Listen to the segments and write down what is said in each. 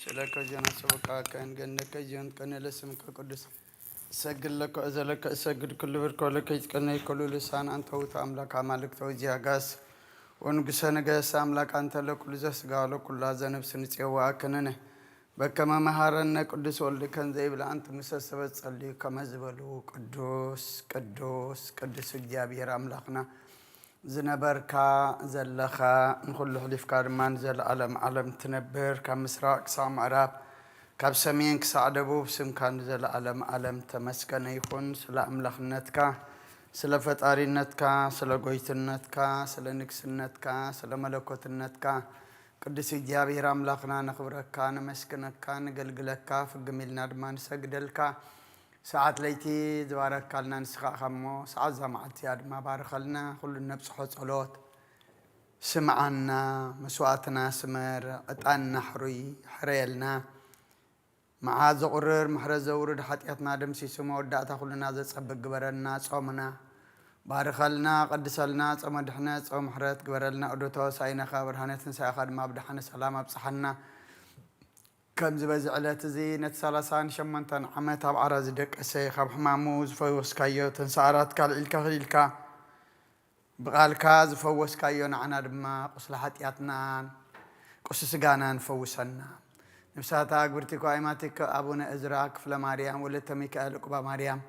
ስለከ ጀና ሰበካ ከን ገነከ ጀን ቀነ ለስምከ ቅዱስ እሰግድ ለከ እዘለከ እሰግድ ክልብር ከለከ ይትቀነ ይከሉ ልሳን አንተ ውእቱ አምላክ አማልክተ ወዚያጋስ ወንጉሰ ነገስ አምላክ አንተ ለኩሉ ዘስጋ ለኩላ ዘነብስ ንጽዋ ከነነ በከመ መሃረነ ቅዱስ ወልድ ከን ዘይብል አንተ ሙሰ ሰበት ጸልዩ ከመ ዝበሉ ቅዱስ ቅዱስ ቅዱስ እግዚኣብሔር አምላክና ዝነበርካ ዘለኻ ንኹሉ ሕሊፍካ ድማ ንዘለዓለም ዓለም ትነብር፣ ካብ ምስራቕ ክሳዕ ምዕራብ፣ ካብ ሰሜን ክሳዕ ደቡብ ስምካ ንዘለዓለም ዓለም ተመስገነ ይኹን። ስለ ኣምላኽነትካ፣ ስለ ፈጣሪነትካ፣ ስለ ጎይትነትካ፣ ስለ ንግስነትካ፣ ስለ መለኮትነትካ ቅዱስ እግዚኣብሔር ኣምላኽና ነኽብረካ፣ ነመስግነካ፣ ንገልግለካ፣ ፍግም ኢልና ድማ ንሰግደልካ። ሰዓት ለይቲ ዝባረካልና ንስኻ ኢኻ እሞ፣ ሰዓት እዛ መዓልቲ እያ ድማ ባርኸልና። ኩሉ ነብጽሖ ጸሎት ስምዓና፣ መስዋእትና ስመር፣ ዕጣንና ሕሩይ ሕረየልና። መዓት ዘቑርር፣ ምሕረት ዘውርድ፣ ሓጢኣትና ደምሲሱ፣ መወዳእታ ኩልና ዘጸብቅ ግበረልና። ጾምና ባርኸልና፣ ቀድሰልና። ጾመ ድሕነት፣ ጾመ ምሕረት ግበረልና። ዑደት ተወሳኢና ካብ ብርሃነ ትንሳኤኻ ድማ ብደሓነ ሰላም ኣብጽሓና። ከምዚ በዚ ዕለት እዚ ነቲ ሰላሳን ሸሞንተን ዓመት ኣብ ዓራት ዝደቀሰ፣ ካብ ሕማሙ ዝፈወስካዮ፣ ተንሰኣራት ካልዒልካ ክሊልካ ብቓልካ ዝፈወስካዮ፣ ንዓና ድማ ቁስሊ ሓጢኣትናን ቁስሊ ስጋናን ፈውሰና። ንብሳታ ግብርቲ ኳይማቲክ ኣቡነ እዝራ ክፍለ ማርያም ወለተ ሚካኤል ዕቁባ ማርያም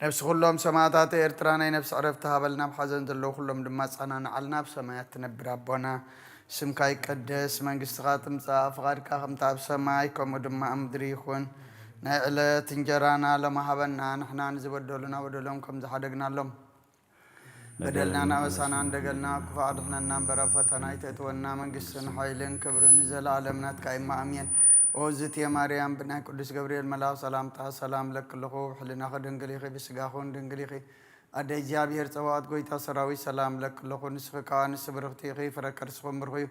ነብሲ ኩሎም ሰማእታት ኤርትራ ናይ ነብሲ ዕረፍቲ ሃበልና፣ ኣብ ሓዘን ዘለዉ ኩሎም ድማ ኣጸናንዓልና። ኣብ ሰማያት ትነብር ኣቦና፣ ስምካ ይቀደስ፣ መንግስትኻ ትምጻእ፣ ፍቓድካ ከምቲ ኣብ ሰማይ ከምኡ ድማ ኣብ ምድሪ ይኹን። ናይ ዕለት እንጀራና ሎሚ ሃበና፣ ንሕና ንዝበደሉና በደሎም ከም ዝሓደግናሎም በደልና ናበሳና እንደገልና፣ ክፉእ ኣድሕነና እምበር፣ ኣብ ፈተና ኣይተእትወና፣ መንግስትን ሓይልን ክብርን ንዘለኣለም ናትካ እዩ፣ ኣሜን። ኦ ዝትየ ማርያም፣ ብናይ ቅዱስ ገብርኤል መልኣኽ ሰላምታ ሰላም እለኪ ኣለኹ፣ ብሕልናኺ ድንግል ኢኺ፣ ብስጋኹን ድንግል ኢኺ። ኣደ እግዚኣብሔር ጸባኦት፣ ጎይታ ሰራዊት፣ ሰላም እለኪ ኣለኹ፣ ንስኺ ከኣ ንስቲ ብርኽቲ ኢኺ፣ ፍረ ከርስኺ እውን ብሩኽ እዩ።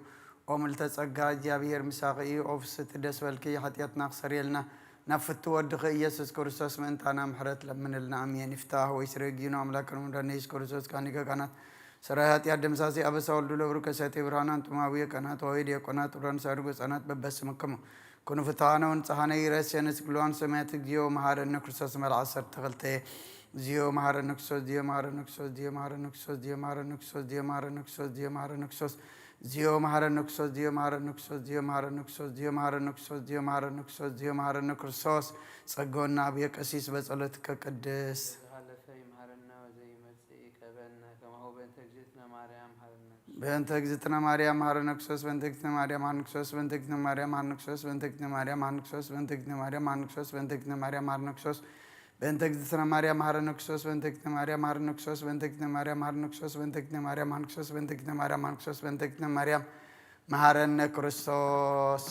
ኦ ምልዕተ ጸጋ፣ እግዚኣብሔር ምሳኺ እዩ፣ ኦ ፍስሕቲ ደስ በልኪ፣ ሓጢኣትና ክሰርየልና፣ ናብ ፍቱ ወድኺ ኢየሱስ ክርስቶስ ምእንታና ምሕረት ለምንልና፣ ኣሜን። ይፍታህ ወይ ስረይ ጊኖ ኣምላክን መድኃኒነ ኢየሱስ ክርስቶስ ካህን ሊቀ ካህናት፣ ሰራይ ኃጢአት ደምሳሲ፣ አበሳ ወልዱ ለብሩ ከሳቴ ብርሃን፣ አንቱም አቡየ ካህናት ወአበው ዲያቆናት፣ ዑራን ሳድጎ ሕፃናት በበስምክሙ ኩኑ ፍትሐነ ወንጽሐነ ኢረስየነ ስግልዋን ሰማያት። እግዚኦ መሐረነ ክርስቶስ። መልዓ ዓሰርተ ክልተ። እግዚኦ መሐረነ ክርስቶስ፣ እግዚኦ መሐረነ ክርስቶስ፣ እግዚኦ መሐረነ ክርስቶስ፣ እግዚኦ መሐረነ ክርስቶስ፣ እግዚኦ መሐረነ ክርስቶስ፣ እግዚኦ መሐረነ ክርስቶስ፣ እግዚኦ መሐረነ ክርስቶስ፣ እግዚኦ መሐረነ ክርስቶስ፣ እግዚኦ መሐረነ ክርስቶስ፣ እግዚኦ መሐረነ ክርስቶስ፣ እግዚኦ መሐረነ ክርስቶስ። ጸግወና አቡየ ቀሲስ በጸሎትከ ቅድስ። ዘይሓለፈ ይምሃረና ወዘይመጽእ ይቀበልና ከማሁ በእንተ እግዝእትነ ማርያም ሓርነ። በእንተ እግዝእትነ ማርያም መሐረነ ክርስቶስ፣ በእንተ እግዝእትነ ማርያም መሐረነ ክርስቶስ፣ በእንተ እግዝእትነ ማርያም መሐረነ ክርስቶስ፣ በእንተ እግዝእትነ ማርያም መሐረነ ክርስቶስ፣ በእንተ እግዝእትነ ማርያም መሐረነ ክርስቶስ፣ በእንተ እግዝእትነ ማርያም መሐረነ ክርስቶስ፣ በእንተ እግዝእትነ ማርያም መሐረነ ክርስቶስ፣ በእንተ እግዝእትነ ማርያም መሐረነ ክርስቶስ፣ በእንተ እግዝእትነ ማርያም መሐረነ ክርስቶስ፣ በእንተ እግዝእትነ ማርያም መሐረነ ክርስቶስ፣ በእንተ እግዝእትነ ማርያም መሐረነ ክርስቶስ።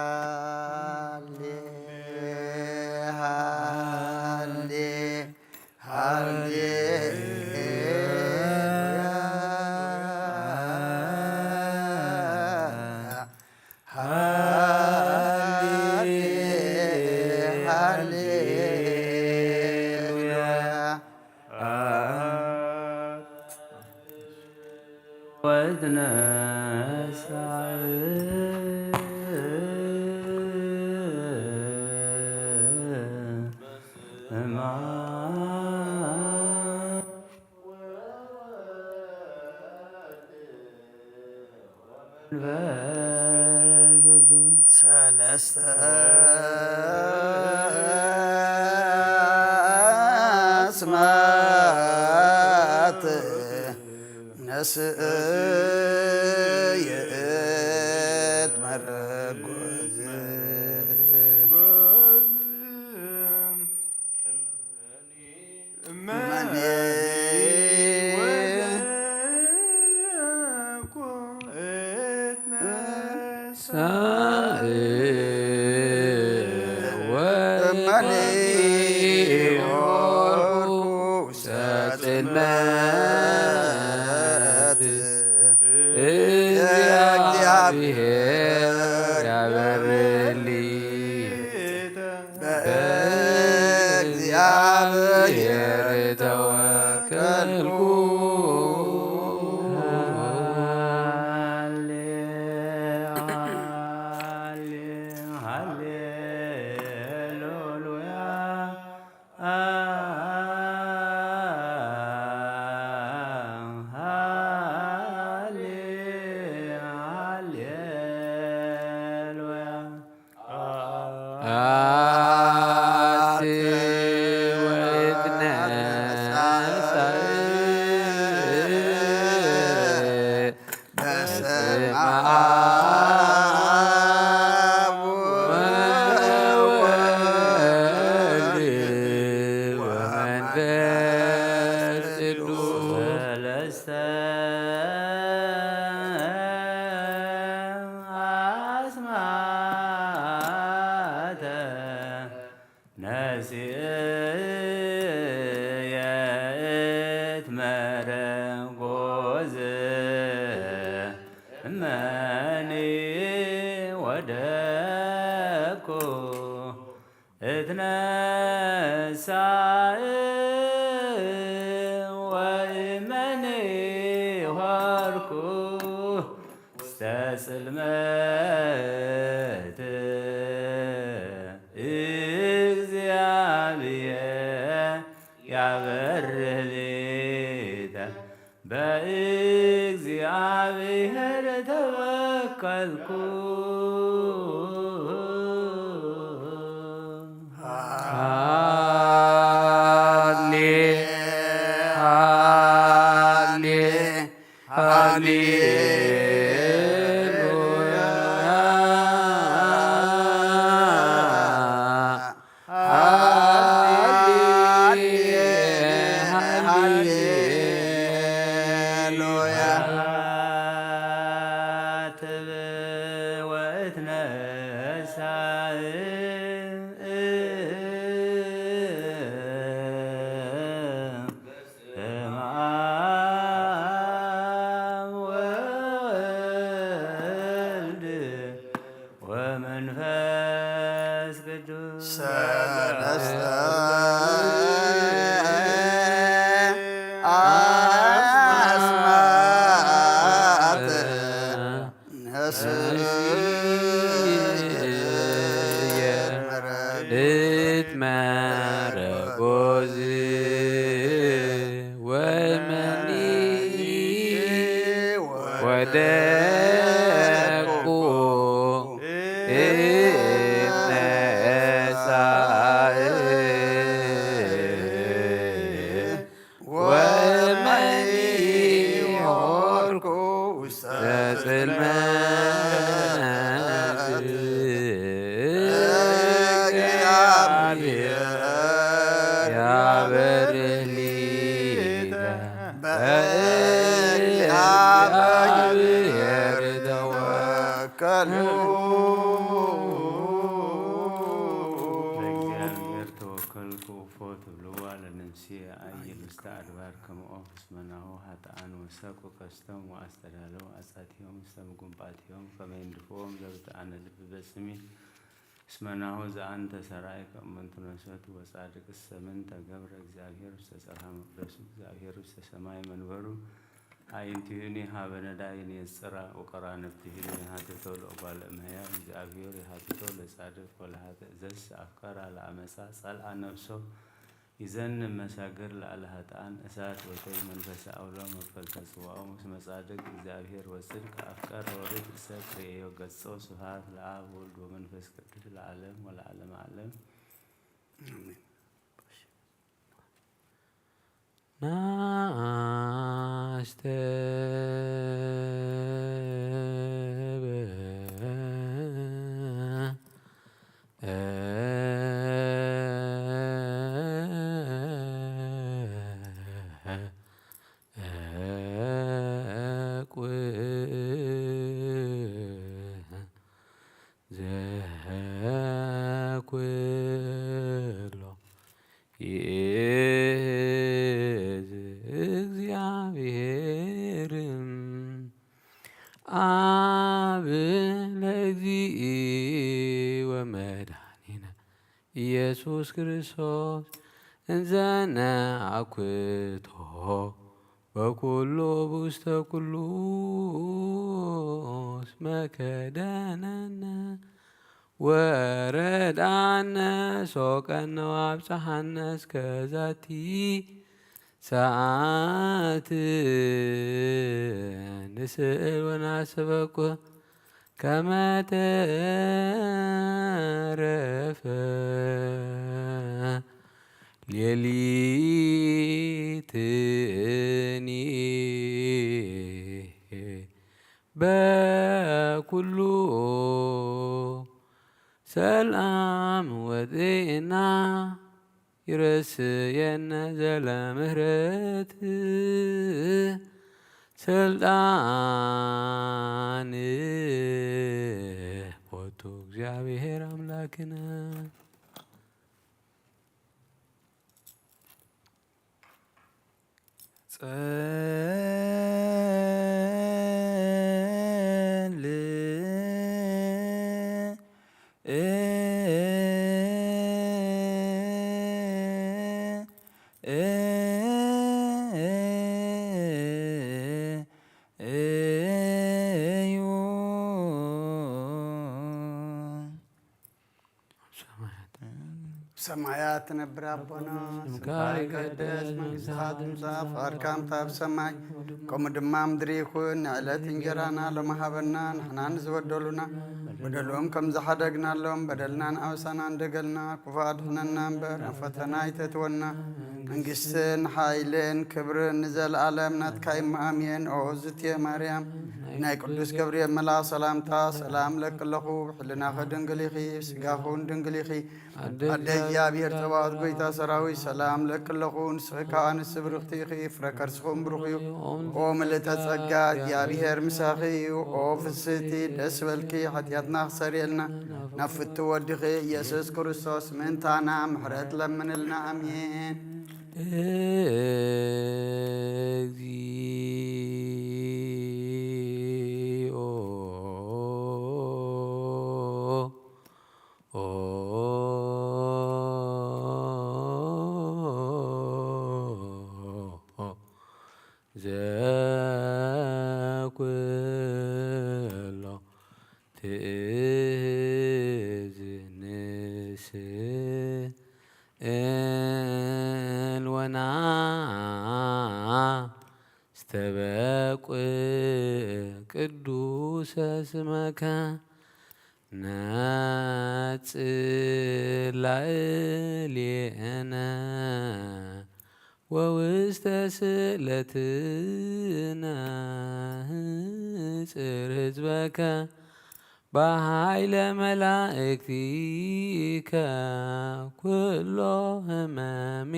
ሃሌ ሃሌ ሃሌ ሃሌ ሃሌሉያ። ወትነሳ ሰለስተ አስማት ነስእየት መረጎዝ ሳእ ወእመኒ ሆርኩ ውስተ ጽልመት፣ እግዚአብሔር ያበርህልኝ። በእግዚአብሔር ተወከልኩ። አቲ ወእትነሳእ በስመ አብ ወወልድ ወመንፈስ ቅዱስ። ሰለስተ አስማተ ነሲእየ እትመረጎዝ እመኒ ወደኩ እትነሳእ ወእመኒ ሆርኩ ውስተ ጽልመት እግዚአብሔር ያበርህ ሊተ። በእግዚአብሔር ተወከልኩ። ሃሌ ሃሌ ሃሌሉያ። ሃሌ ሃሌሉያ። ትብ ወእትነሳእ በስመ አብ ወወልድ ወመንፈስ ቅዱስ። ሰለስተ አስማት ነስእየ እትመረጎዝ ወመኒ ወደቁ እትነሳእ ወመኒ ሆርኩ ውስተ ጽልመት። እግዚአብሔር ያበርህ ሊተ በእግዚአብሔር ተወከልኩ። በእግዚአብሔር ተወከልኩ እፎ ትብልዋ ለነፍስየ አየል ውስተ አድባር ከመ ኦፍ እስመ ናሁ ኃጥኣን ወሰኩ ቀስቶም ወአስተዳለዉ አጻቲሆም ውስተ ምጉንጳቲሆም ከመ ይንድፍዎም ዘብትአነ ልብ በጽሚ እስመ ናሁ ዘአንተ ሰራይ ከእመንቱ ነሰቱ ወጻድቅሰ ምንተ ገብረ እግዚአብሔር ውስተ ጸርሃ መቅደሱ እግዚአብሔር ውስተ ሰማይ መንበሩ። አዕይንቲሁኒ ሀበ ነዳይ ይንጽራ ወቀራንብቲሁኒ ይሃትቶ ለእጓለ እመሕያው። እግዚአብሔር ይሃትቶ ለጻድቅ ወለኃጥእ ዘስ አፍቀራ ለአመፃ ጸልአ ነፍሶ ይዘንብ መሳግር ለአለ ኃጥኣን እሳት ወተይ መንፈሰ አውሎ መክፈልተ ጽዋኦም እስመ ጻድቅ እግዚአብሔር ወጽድቅ አፍቀር ወርት እሰት ርእዮ ገጾ። ስብሐት ለአብ ወልድ ወመንፈስ ቅዱስ ለዓለም ወለዓለመ ዓለም። አሜን። ናስተብእ ዘኩሎ ይእዝ እግዚኣብሔር አብ ለእግዚእ ወመድኃኒነ ኢየሱስ ክርስቶስ እንዘ ነአኩቶ በኩሉ ውስተ ኩሉ እስመ ከደነነ ወረዳነ ሶቀነ ወአብጽሐነ እስከ ዛቲ ሰዓት ንስእል ወናሰበኩ ከመ ተረፈ ሌሊትኒ በኩሉ ሰላም ወጤና ይረስየነ ዘለምህረት ስልጣን ቦቱ እግዚኣብሔር ኣምላክነ። ጸል እዩ። ሰማያት። ሰማያት ትነብር ኣቦና፣ ስምካ ይቀደስ፣ መንግስትኻ ትምጻእ፣ ፍቓድካ ከምታ ኣብ ሰማይ ከምኡ ድማ ምድሪ ይኹን። ንዕለት እንጀራና ሎሚ ሃበና፣ ንሕና ንዝበደሉና በደሎም ከም ዝሓደግናሎም በደልና ንኣበሳና እንደገልና፣ ክፉእ ኣድሕነና እምበር፣ ናብ ፈተና ኣይተእትወና። መንግስትን ሓይልን ክብርን ንዘለኣለም ናትካ እዩ። ኣሜን። ኦ ዝትየ ማርያም፣ ናይ ቅዱስ ገብርኤል መልኣኽ ሰላምታ ሰላም ለኪ ኣለኹ። ብሕልናኺ ድንግል ኢኺ፣ ብስጋኺ እውን ድንግል ኢኺ። ኣደ እግዚኣብሔር ጸባኦት፣ ጎይታ ሰራዊት፣ ሰላም ለኪ ኣለኹ። ንስኺ ካብ ኣንስቲ ብርኽቲ ኢኺ፣ ፍረ ከርስኺ እውን ብሩኽ እዩ። ኦ ምልእተ ጸጋ፣ እግዚኣብሔር ምሳኺ እዩ። ኦ ፍስህቲ፣ ደስ በልኪ፣ ሓጢኣትና ክሰርየልና ናብ ፍቱ ወድኺ ኢየሱስ ክርስቶስ ምእንታና ምሕረት ለምንልና። ኣሜን። እግዚኦ ዘኩሎ ትእዝ ንስእል ወናስተበቁ ቅዱሰ ስመከ ነጽእ ላዕሌነ ወውስተ ስእለትነ ህጽር ህዝበከ በኃይለ መላእክቲከ ኩሎ ህመሜ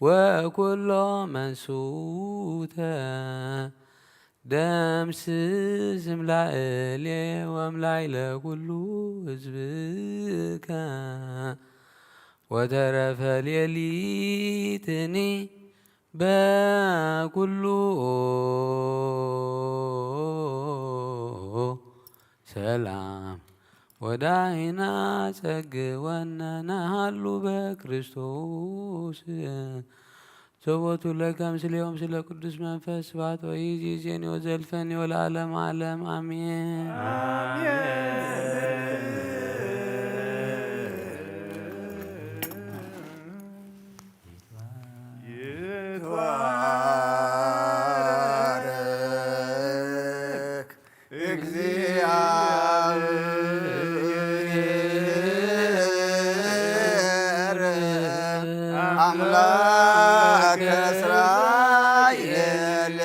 ወኩሎ መንሱተ ደምስስ እምላእሌ ወእምላይለ ኩሉ ህዝብከ ወተረፈ ሌሊትኒ በኩሉ ሰላም ወዳይና ጸግወነ ነሃሉ በክርስቶስ ዘቦቱ ለከ ምስሌሆም ስለ ቅዱስ መንፈስ ስብሐት ወይእዜኒ ወዘልፈኒ ወለዓለመ ዓለም አሜን። ይትባረክ እግዚአብሔር አምላከ እስራኤል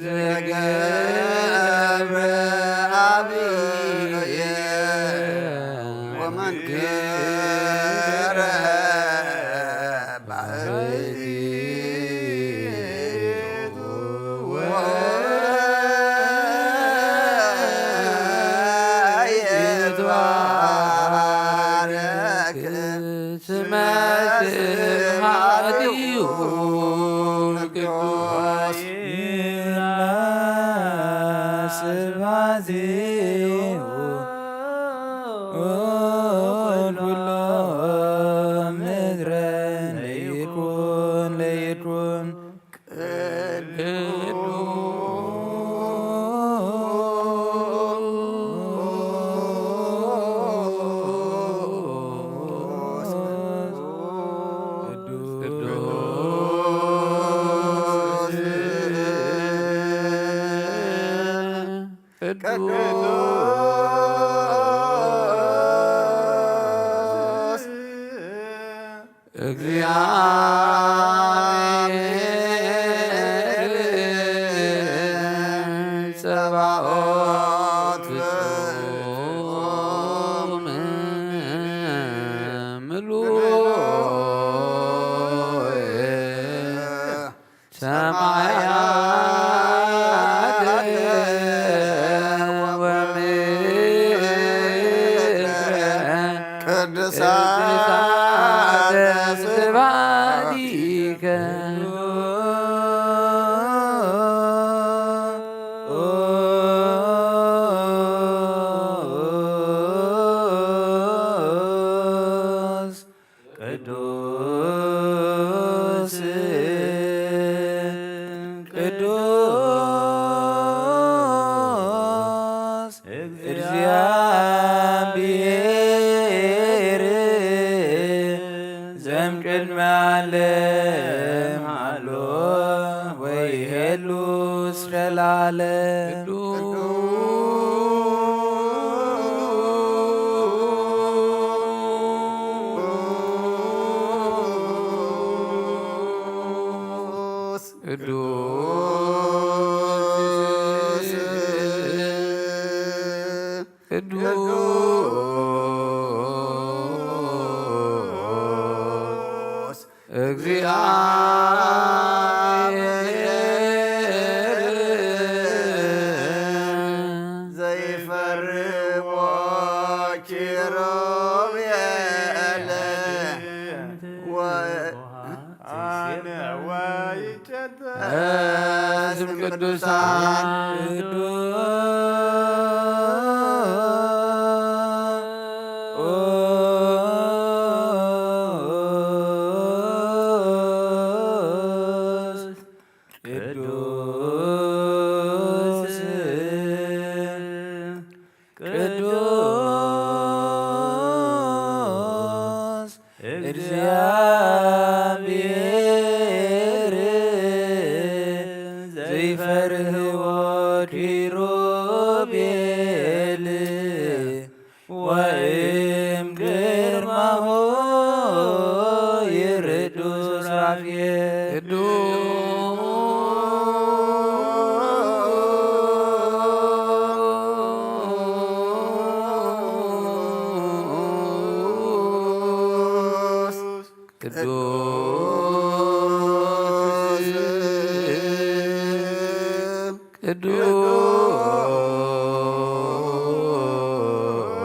ዘገብረ አብየ ባረክ ስመ ስብሐቲሁ ቅዱስ ስብሐቲሁ ኩሎ ምድረ ለይኩን ለይኩን ቅዱስ እግዚአብሔር ጸባኦት ፍጹም ምሉእ ሰማያት ወምድር ቅዱሳተ ስብሐቲከ። ቅዱስ ቅዱስ እግዚአብሔር ዘእምቅድመ ዓለም ሀሎ ወይሄሉ እስከ ለዓለም። ቅዱስ ቅዱስ ቅዱስ እግዚአብሔር ዘይፈርዎ ኪሩቤል ወ- አነ ወይጨተ ስም ቅዱሳን ቅዱስ ቅዱስ ቅዱስ እግዚአብሔር ዘይፈርህዎ ኪሩቤል ወእም ግርማሁ ይርዱ ሱራፌል። ቅዱስ ቅዱስ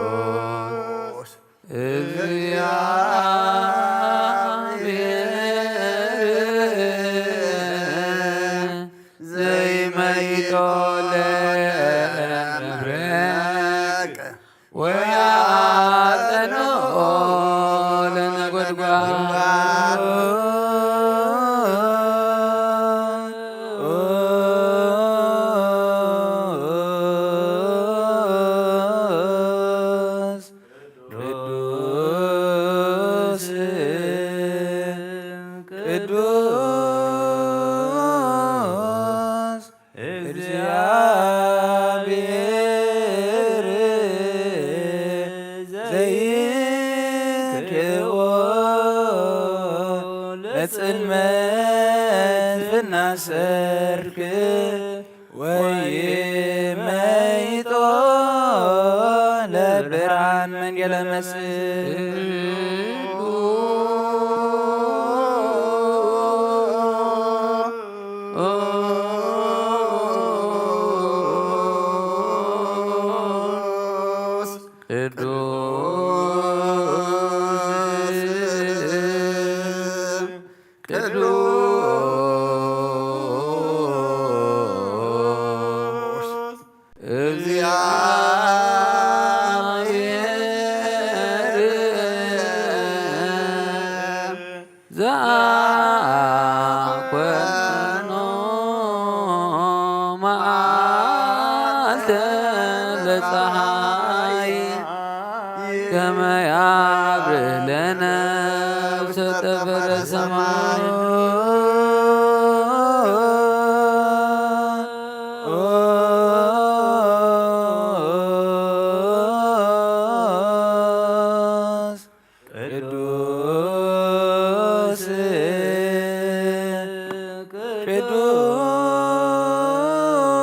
ቅዱስ እግዚአብሔር ዘይመይጦ ለመብረቅ ወያጠንኦ ለነጎድጓድ። ቅዱስ ቅዱስ እግዚአብሔር ዘይክድዎ ለጽልመት ፍናሰርክ ወይመይጦ ለብርሃን መንገለ መስቀል። ቅዱስ ቅዱስ እግዚአብሔር ዘአኮኖ መዓልተ ለፀሐይ ከመ ያብርህ ለነፍሰ ጠፈረ ሰማይ። ቅዱስ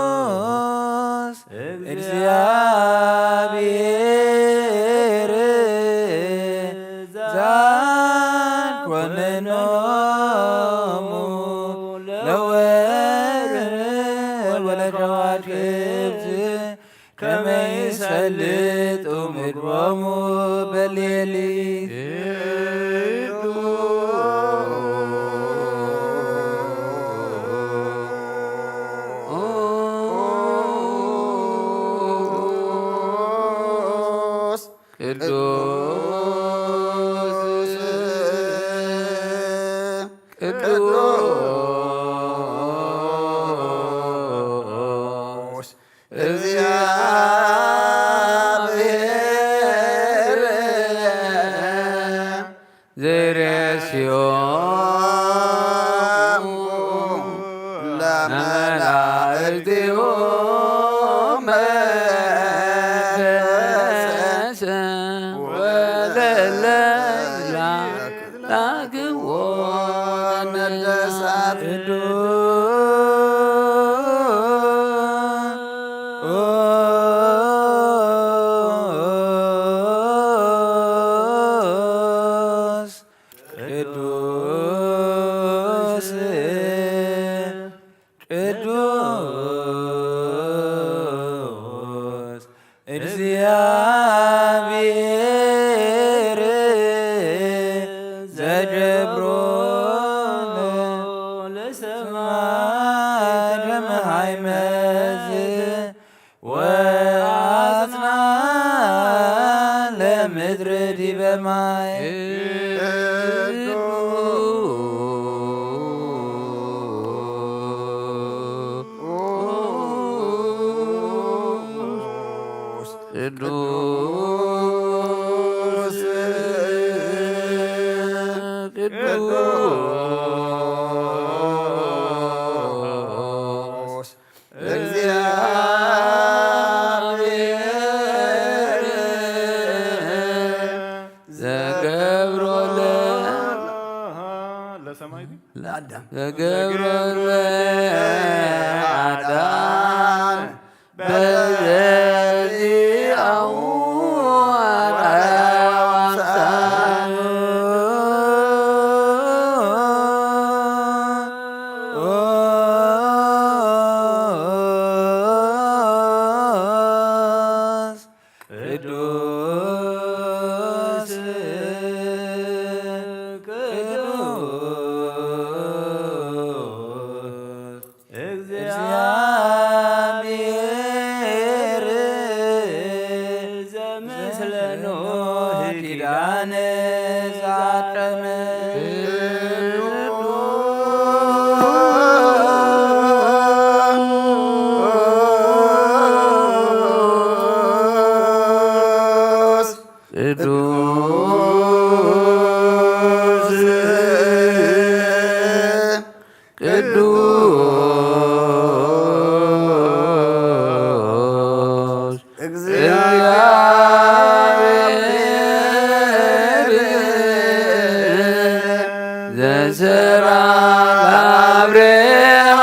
ቅዱስ እግዚአብሔር ዘአኮነኖሙ ለወርህ ወለከዋክብት ከመ ይሰልጡ ምድሮሙ በሌሊት። ቅዱስ ቅዱስ ቅዱስ እግዚአብሔር ዘይሬስዮሙ ለመላእክቲሁ መንፈስ ወለለ ላግዎ ቅዱስ ቅዱስ ቅዱስ እግዚአብሔር ዘገብሮ ለሰማይ ከመሃይመዝ ወአጽንዓ ለምድር ዲበ ማይ። ቅዱስ ቅዱስ ቅዱስ እግዚአብሔር ዘገብሮ ለ ለሰማይ ለአዳም ዘገብሮ ለአዳም በዚአሁ አርአያ ወአምሳል። ቅዱስ ቅዱስ እግዚአብሔር ዘምስለ ኖህ ኪዳነ ዘአቀመ። ቅዱስ ቅዱስ እግዚአብሔር ዘሰራ ለአብርሃም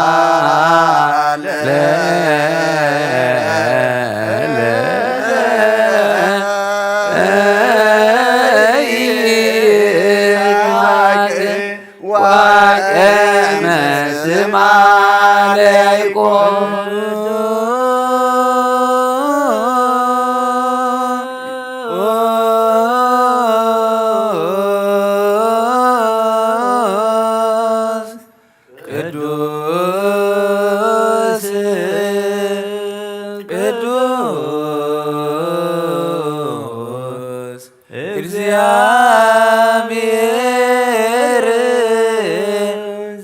ወመሃለ ቅዱስ ቅዱስ እግዚአብሔር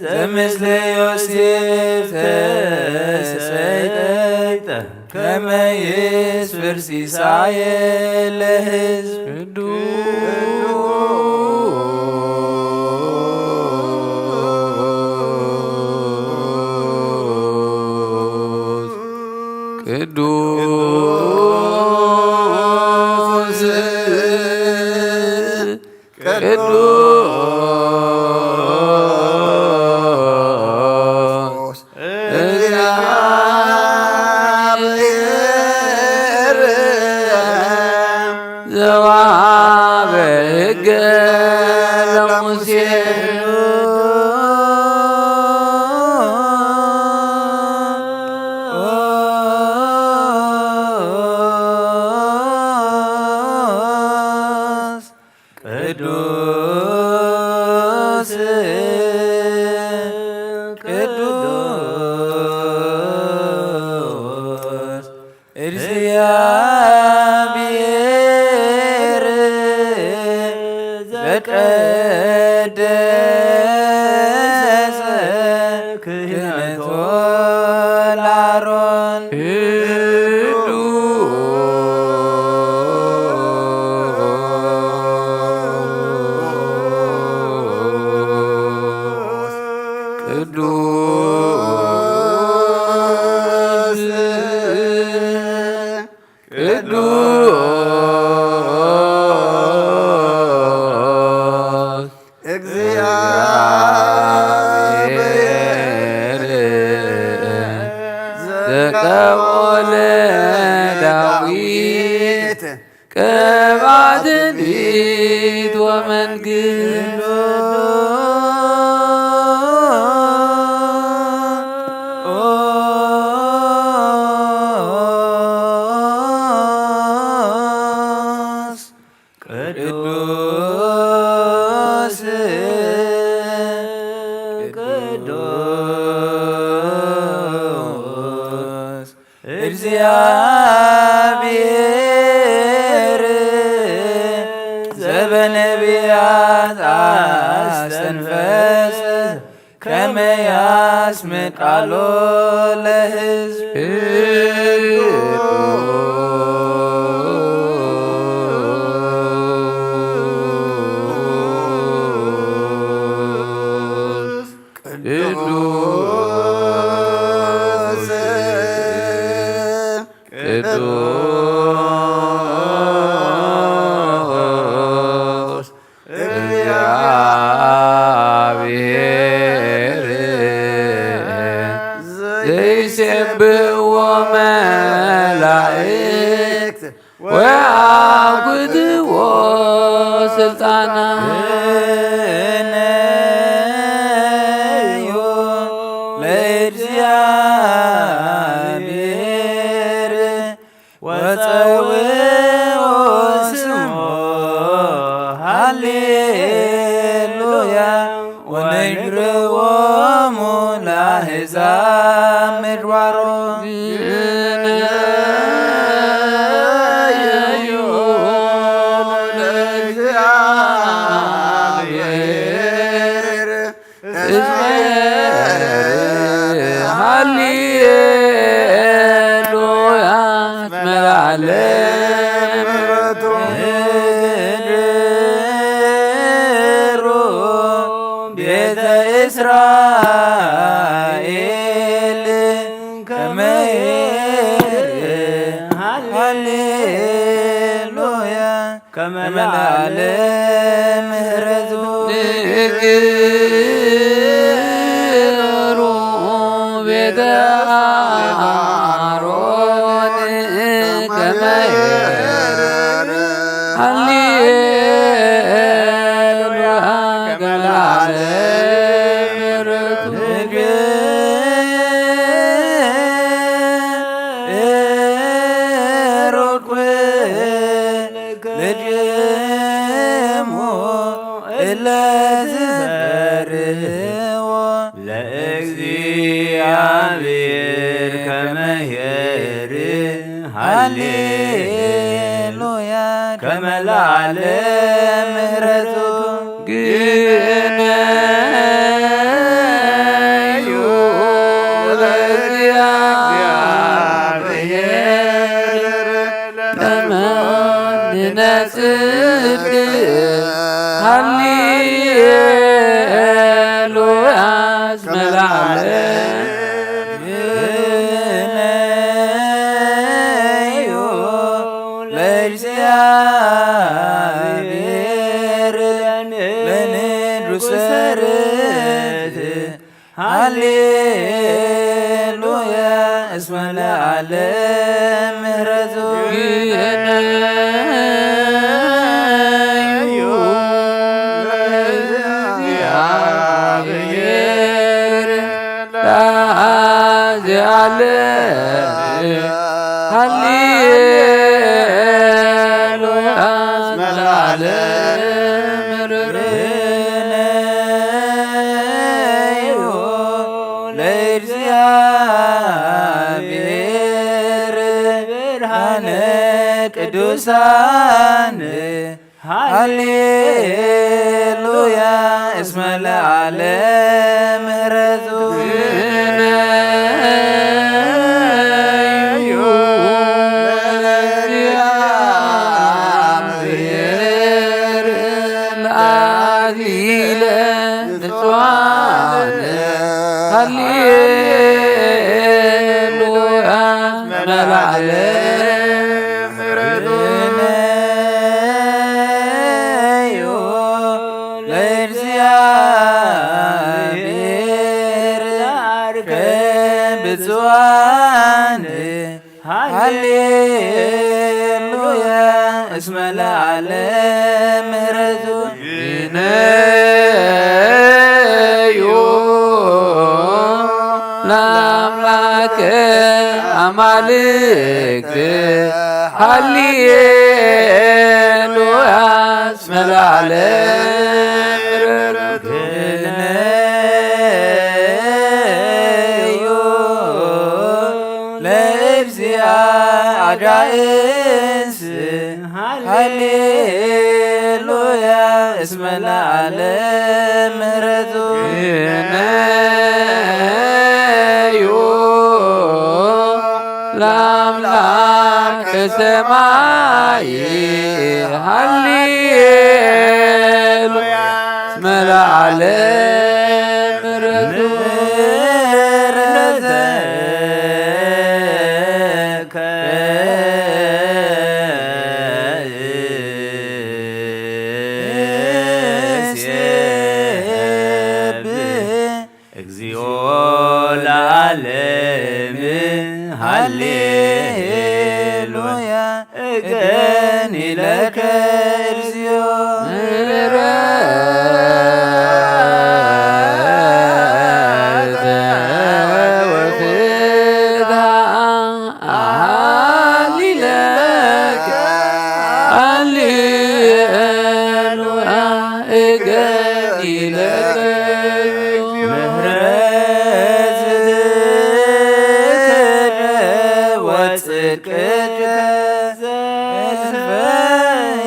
ዘምስለ ዮሴፍ ተሰይጠ ከመ ይስፍር ሲሳየ ለሕዝብ። ቅዱስ ቅዱስ ቅዱስ እግዚአብሔር ዘወሀበ ሕገ ለሙሴ። ቅዱስ ቅዱስ እግዚአብሔር ዘቀደሰ ክህነቶ ለአሮን። ቅዱስ ቅዱስ እግዚአብሔር ዘቀቦለ ዳዊት ቅብአ ትንቢት ወመንግስት። ቅዱስ ቅዱስ እግዚአብሔር ዘበነቢያት አስተንፈሰ ከመ ያስምዕ ቃሎ ለሕዝብ። ቅዱስ ቅዱስ ቅዱስ እግዚአብሔር ዘይሴብሕዎ መላእክት ወአኩትዎ ስልጣና። እነዮ ለእግዚአብሔር ወጸውዕዎ ስሞ ሃሌሉያ ወነግርዎሙ ለአሕዛብ ምድባሮ። ግነዩ ለእግዚአብሔር እስመ ሃሌሉያ እስመ ለዓለም ምሕረቱ። ምድሩ ቤተ እስራኤል ከመ ይርእ ሃሌሉያ ከመ ለዓለም ምሕረቱ። ንግሩ ቤተ አሮን ከመ ይርእ ሃሌሉያ ከመ ለዓለም ምሕረቱ። ሃሌሉያ ከመ ለዓለም ምሕረቱ ግነዩ ለእግዚአብሔር ተመንነ ጽድቅ ሃሌሉያ እስመ ለዓለም ግነዩ ለእግዚአብሔር ለንጉሠ ርትዕ ሃሌሉያ እስመ ለዓለም ምሕረቱ ግነዩ ለእግዚአብሔር ለዘለዓለም ሃሌሉያ እስመ ለዓለም ምሕረቱ ግነዩ ለእግዚአብሔር ብርሃነ ቅዱሳን ሃሌሉያ እስመ ለዓለም ምሕረቱ ግነዩ ለእግዚአብሔር ለአክሊለ ንጹሐን ሃሌሉያ እስመ ለዓለም ምሕረቱ ግነዩ ለእግዚአብሔር ለአርከ ብፁዓን ሃሌሉያ እስመ ለዓለም ምሕረቱ ግነዩ ለአምላከ አማልክት ሃሌሉያ እስመ ለዓለም ምሕረቱ ግነዩ ለእግዚአ አጋእዝት ሃሌሉያ እስመ ለዓለም ምሕረቱ ግነዩ ለአምላክ ሰማይ ሃሌሉያ እስመ ለዓለም ምሕረቱ ምሕረትከ እሴብህ እግዚኦ ለዓለም ሃሌሉያ እገኒ ለከ እግዚኦ ምሕረተ ወፍትሐ አሃሊ ለከ ሃሌሉያ እገኒ ለከ ምሕረትከ ወጽድቅከ ዘልፈ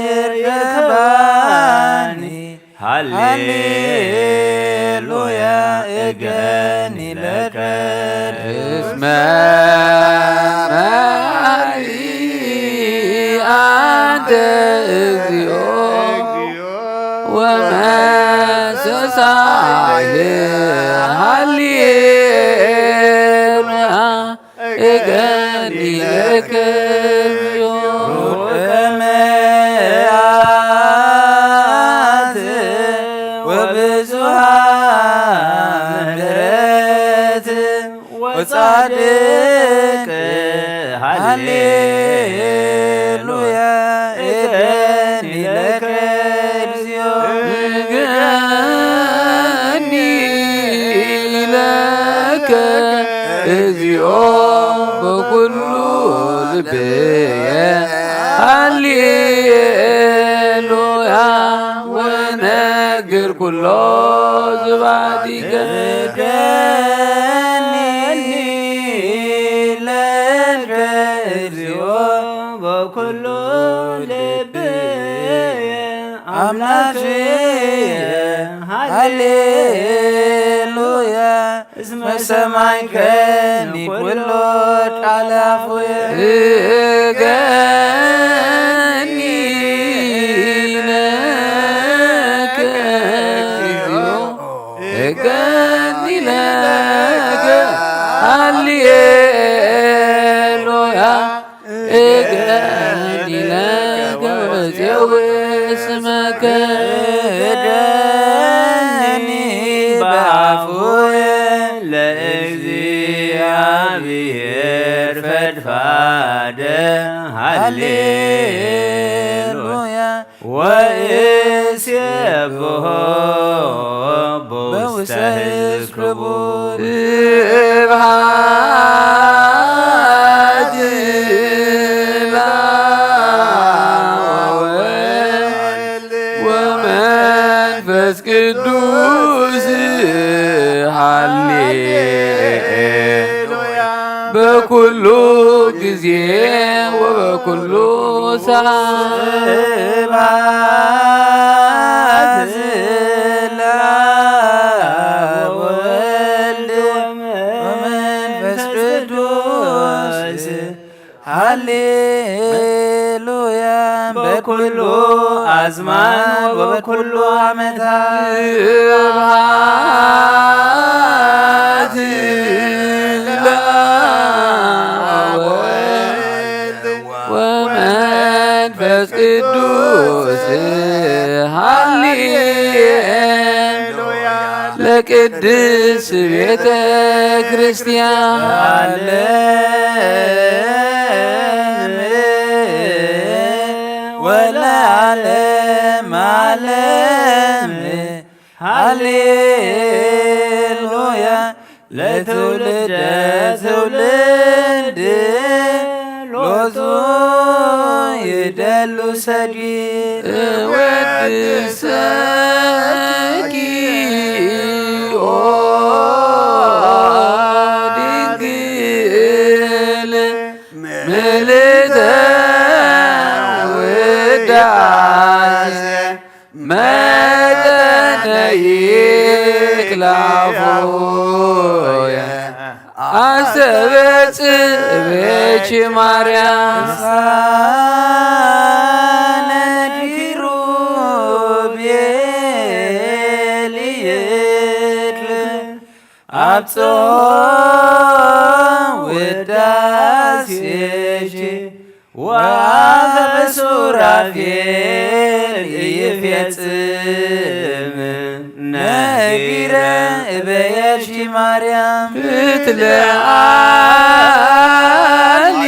ይርከባኒ ሃሌሉያ እገኒ ለከ እስመ መሐሪ አንተ እግዚኦ ወመሰሳይ ሃሌሉያ እገኒ ለከ ሩቅ ከመአት ወብዙሃ ምሕረት ወጻድቅ ሃሌሉያ እገኒ ለከ እግዚኦ እገኒ ለከ እግዚኦ በኩሉ ልብየ ሃሌሉያ ወነግር ኩሎ ስብሐቲከ እገኒ ለከ እግዚኦ ሃሌሉያ። እስመ ሰማዕከኒ ኩሎ ቃለ አፉየ። እገኒ ለከ እግዚኦ፣ እገኒ ለከ። ሃሌሉያ። እገኒ ለከ ወዜዊ ስመከ። እደኒ በአፉየ ለእግዚአብሔር ፈድፋደ። ሃሌሉያ። ወእሴብሖ በውስተ ሕዝብ ክቡር። ስብሐት ለአብ ወወልድ ወመንፈስ ቅዱስ። ሃሌሉያ። በኩሉ ጊዜ ወበኩሉ ሰዓት። ስብሐት ለአብ ወወልድ ወመንፈስ ቅዱስ። ሃሌሉያ። በኩሉ አዝማን ወበኩሉ ዓመታት። ስብሐት ለአብ ወወልድ ወመንፈስ ቅዱስ። ሃሌሉያ። ለቅድስት ቤተ ክርስቲያን። ለዓለም ወለዓለመ ዓለም። ሃሌሉያ። ለትውልደ ትውልድ ሎቱ ይደሉ ሰዲድ። እወድሰኪ ኦ ድንግል ምልዕተ ውዳሴ መጠነ ይክላፎየ አስተበጽእ ቤኪ ማርያም። ሳነ ኪሩቤል ይትለ አብጽሖ ውዳሴኪ ወአፈ ሱራፌል ኢይፌጽም ነጊረ እበየኪ ማርያም። ክትለዓሊ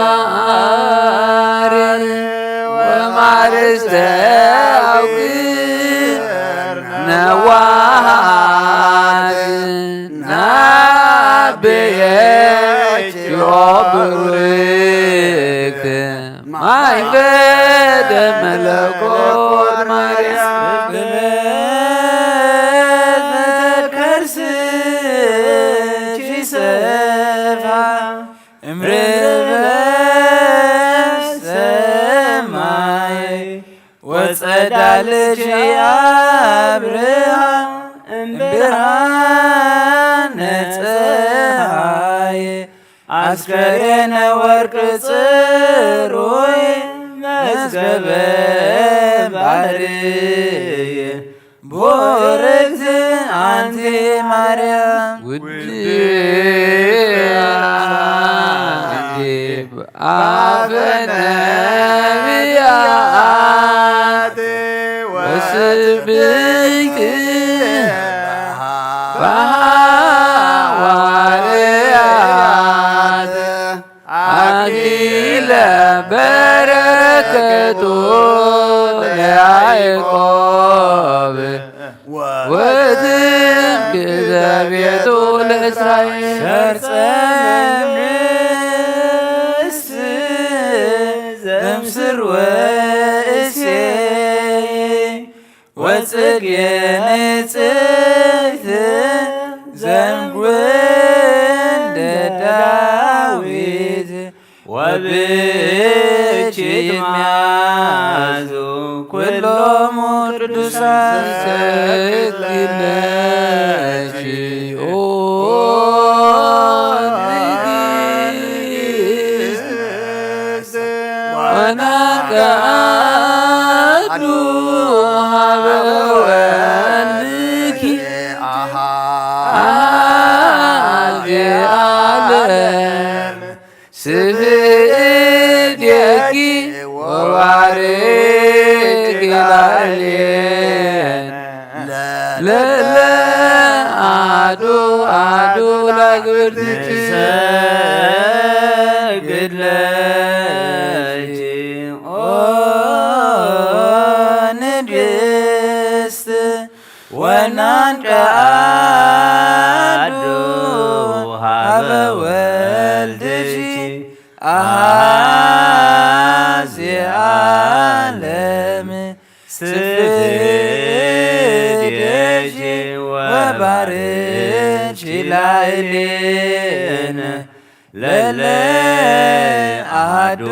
እምአድባር ወማርስተ አውግር ነዋሃት ናብየኪ ኦ ብሩክት ማይፈደ መለኮት ማርያም። በከርስኪ ሰፋ እምርበ ሰማይ ወጸዳልኪ አብርሃ እምብርሃነ ፀሐይ። አስከሬነ ወርቅ ጽሩይ መዝገበ ባህርይ። ቡርክት አንቲ ማርያም። ውድእቲ አንቲ አፈ ነቢያት ወስብእቲ በሐዋርያት። አክሊለ በረከቱ ለያዕቆብ ወትምክሕተ ቤቱ ለእስራኤል። ሰርፀ መንግስት ዘምስር ወእሴይ ወጽጌ ንጽሕት ዘምጉንደ ዳዊት ወብኪ ይትማዙ ኩሎሙ ቅዱሳን። ሰግድ ለኪ ኦ ንግስት ወናንቀ አዱ ሀበ ወልድኪ አዜ ዓለም ስፍሕ እዴኪ ወባርኪ ላዕሌነ ለለ አሐዱ አሐዱ ለእግብርትኪ። ንሰግድ ለኪ ኦ ንግስት ወናንቀ አሐዱ ሀበ ወልድኪ አዜ ዓለም ስፍሕ እዴኪ ወባርኪ ላዕሌነ ለለ አሐዱ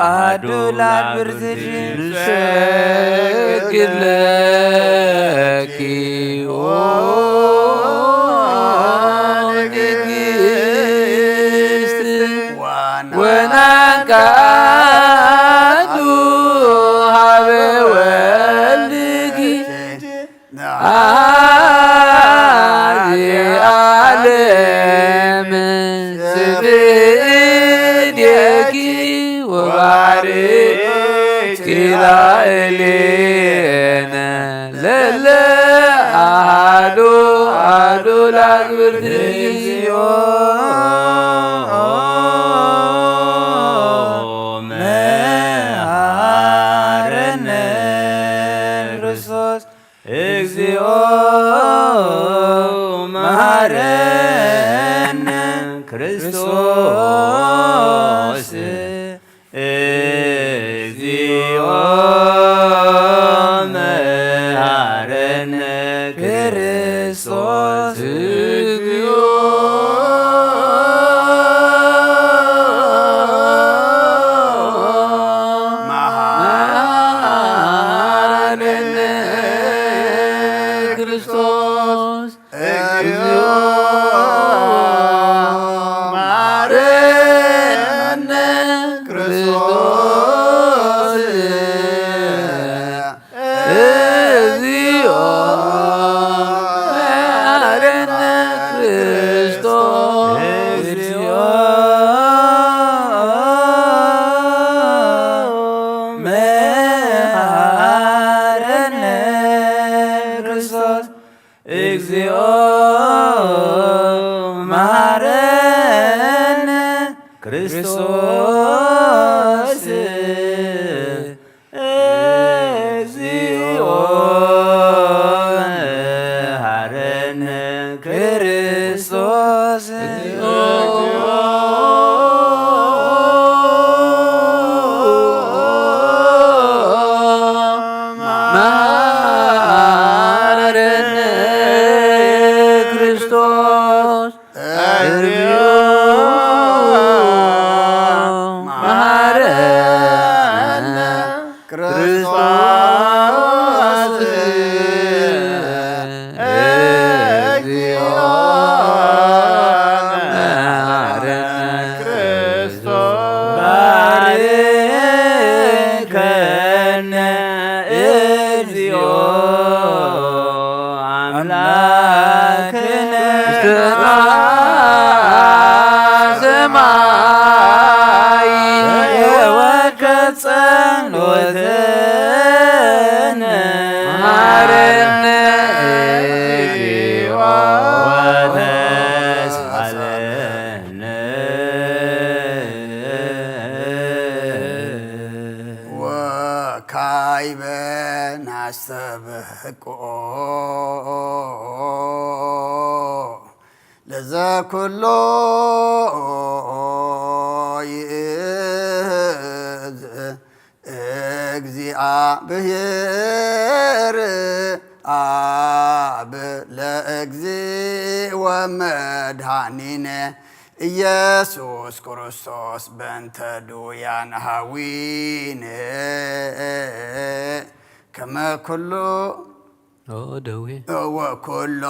አሐዱ ለእግብርትኪ። ንሰግድ ለኪ ኦ ንግስት ወናንቀ አሐዱ ሀበ ወልድኪ አዜ ዓለም ስፍሕ እዴኪ ወባርኪ ላዕሌነ ለለ አሐዱ አሐዱ ለእግብርትኪ። እግዚኦ መሐረነ ክርስቶስ። እግዚኦ መሐረነ ክርስቶስ። እግዚኦ መሐረነ ክርስቶስ። መሐረነ ክርስቶስ። እግዚኦ መሐረነ ክርስቶስ። እግዚኦ መሐረነ ክርስቶስ። እግዚኦ መሐረነ ክርስቶስ። እግዚኦ መሐረነ ክርስቶስ። እግዚኦ መሐረነ ክርስቶስ። መሐረነ ክርስቶስ። እግዚኦ መሐረነ ክርስቶስ። እግዚኦ መሐረነ ክርስቶስ። ባርከነ እግዚኦ አምላክነ። ውስተ ሰማይ ወከ ጸሎትነ። መሐረነ እግዚኦ ወተስአለነ። ወካይበ ናስተብህቆ ለዘኩሎ ይእዝ እግዚአብሔር አብ ለእግዚ ወመድኃኒነ ኢየሱስ ክርስቶስ በእንተ ድውያን ሃዊን ከመ ኩሉ ደዌ ወኩሎ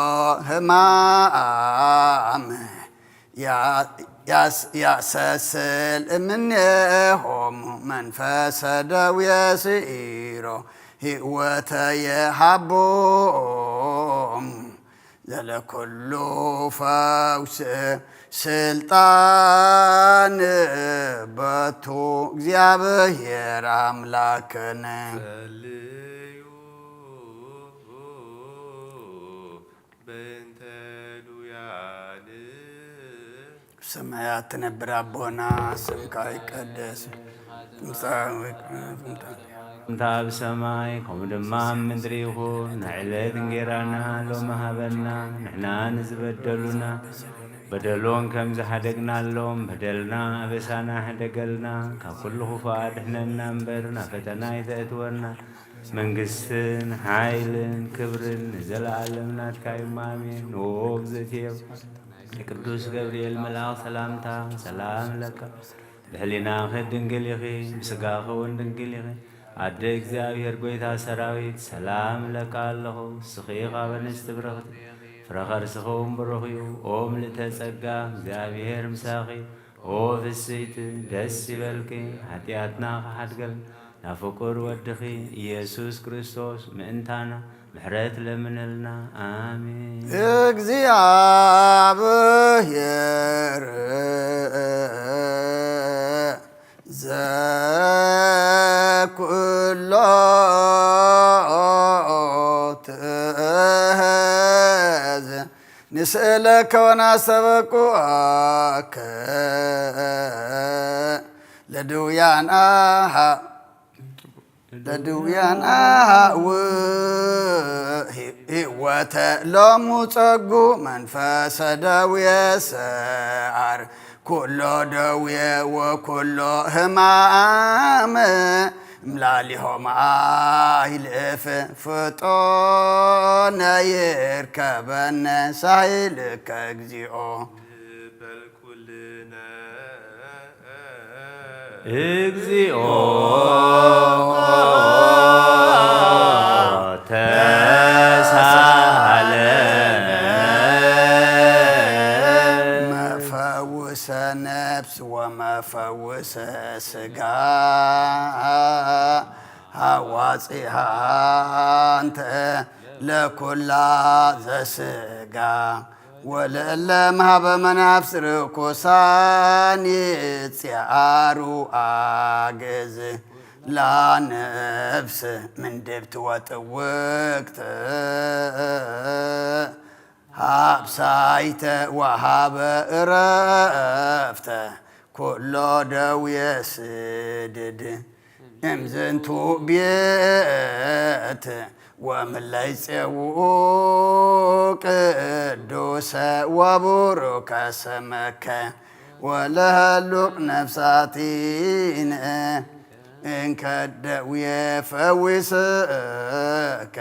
ህማም ያ- ያስ- ያሰስል እምኔሆሙ መንፈሰ ደዌ ስኢሮ ህይወተ የሃቦሙ ዘለኩሉ ፈውስ ስልጣን በቱ እግዚኣብሔር ኣምላክን ጸልዩ በእንተ ዱያን ሰማያት ትነብር ኣቦና ስምካ ይቀደስ ትምጻእ እንተ ኣብ ሰማይ ከምኡ ድማ ኣብ ምድሪ ይኹን ንዕለት እንጌራና ሎሚ ሃበና ንሕና ንዝበደሉና በደሎም ከም ዝሓደግናሎም በደልና ኣበሳና ሕደገልና ካብ ኩሉ ክፉእ ኣድሕነና እምበር ናብ ፈተና ኣይተእትወና መንግስትን ሓይልን ክብርን ንዘለኣለም ናትካ እዩ ኣሜን ንእግዝእትየ ቅዱስ ገብርኤል መልኣኽ ሰላምታ ሰላም ለካ ብሕሊናኺ ድንግል ኢኺ ብስጋኺ እውን ድንግል ኢኺ ኣደ እግዚኣብሔር ጎይታ ሰራዊት ሰላም ለካ ኣለኹ እስኺ ካብ ኣንስቲ ብርኽቲ ፍረ ከርስኺ እውን ብሩኽ እዩ ኦም ልእተ ጸጋ እግዚኣብሔር ምሳኺ ኦ ፍስይቲ ደስ ይበልኪ ሓጢኣትና ክሓድገልና ናብ ፍቁር ወድኺ ኢየሱስ ክርስቶስ ምእንታና ምሕረት ለምነልና ኣሜን። እግዚኣብሔር ዘኩሎ ትእዝ ንስእለከ ወናስተበኩኣከ ለድውያን ኣሃ ለድውያን ኣሃው ህይወተ ሎሙ ጸጉ መንፈሰ ደዌ ሰኣር ኩሎ ደዌ ወኩሎ ህማም እምላሊሆም ኣይልፍ ፍጦነ ይርከበነ ሳይልከ እግዚኦ በልኩልነ እግዚኦ ተሳሃለነ መፈውሰ ነፍስ ወመፈውሰ ስጋ ሃዋፂሃ እንተ ለኩላ ዘስጋ ወለእለ መሃበ መናፍስ ርኩሳን ይጽኣሩ ኣግዝ ላነፍስ ምንድብቲ ወጥውቅት ሃብሳይተ ወሃበ እረፍተ ኩሎ ደውየ ስድድ እምዝንቱ ቤት ወምለይ ጼውኡ ቅዱሰ ወቡሩከ ስመከ ወለህሉቅ ነፍሳቲነ እንከ ደውየ ፈዊስከ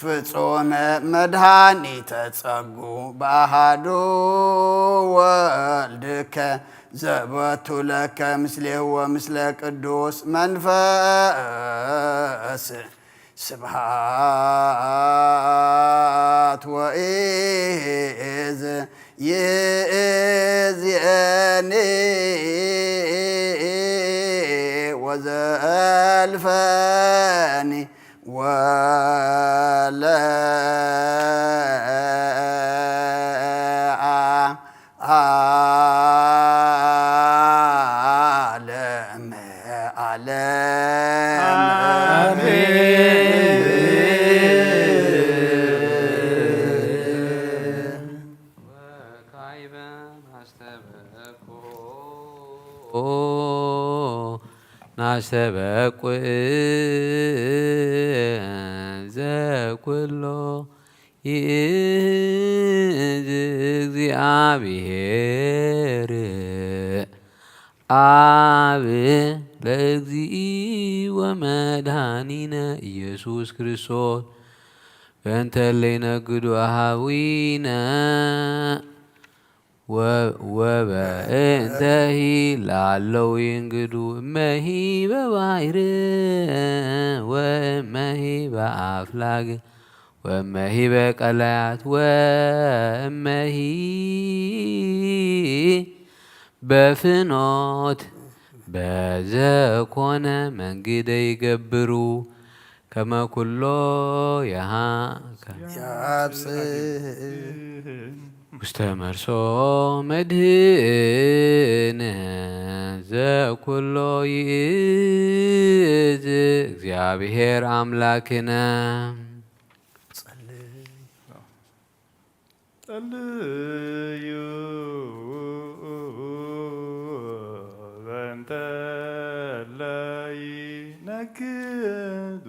ፍጹመ መድኃኒተ ጸጉ በአሃዱ ወልድከ ዘበቱ ለከ ምስሌሁ ወምስለ ቅዱስ መንፈስ ስብሃት ወኢዝ ይእዝየኒ ወዘልፈኒ ወለ ዓለም ዓለም። ወካዕበ ናስተበቁ ናስተበቁ ዘኩሎ ይእዝ እግዚኣብሔር ኣብ ለእግዚኢ ወመድኃኒነ ኢየሱስ ክርስቶስ በእንተ ለይነግዱ ሃዊነ ወበእንተሂ ላለው ይንግዱ እመሂ በባይር ወእመሂ በአፍላግ ወእመሂ በቀላያት ወእመሂ በፍኖት በዘኮነ መንግደ ይገብሩ ከመ ኩሎ የሃ ያብጽሕ ውስተ መርሶ መድህን ዘኩሎ ይእዝ እግዚአብሔር አምላክነ። ጸልዩ በእንተ እለ ይነግዱ።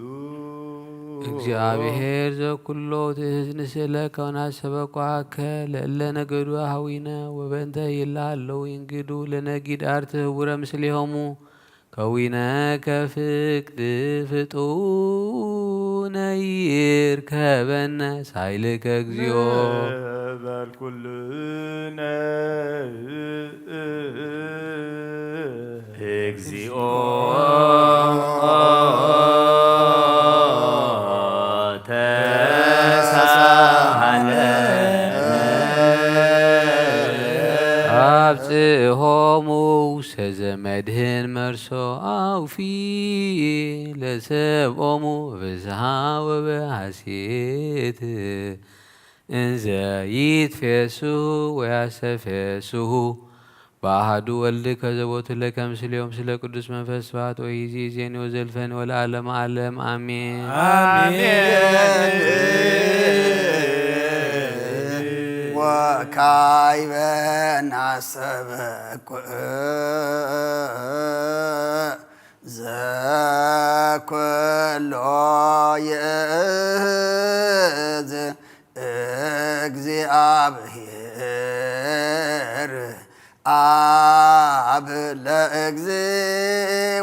እግዚአብሔር ዘኩሎ ትእዝ ንስእለከ ወናሰበኳከ ለእለ ነገዱ አህዊነ ወበእንተ ይላለው ይንግዱ ለነጊድ አርት ህቡረ ምስሌሆሙ ከዊነ ከፍቅድ ፍጡነ ይርከበነ ሳይልከ እግዚኦ። ንበል ኩልነ እግዚኦ ተሳሃለነ። አብጽሖሙ ውስተ ዘመድህን መርሶ አውፊ ለሰብኦሙ ብዝሃ ወበሐሴት እንዘ ይትፌስሁ ወያስተፌስሁ በአሐዱ ወልድከ ዘቦቱ ለከ ምስሌሆሙ ስለ ቅዱስ መንፈስ ስብሐት ወይእዜኒ ወዘልፈኒ ወለዓለመ ዓለም አሜን። አሜን። ወካዕበ ናስተበኩዕ ዘኩሎ ይእዝ እግዚአብሔር አብ ለእግዚ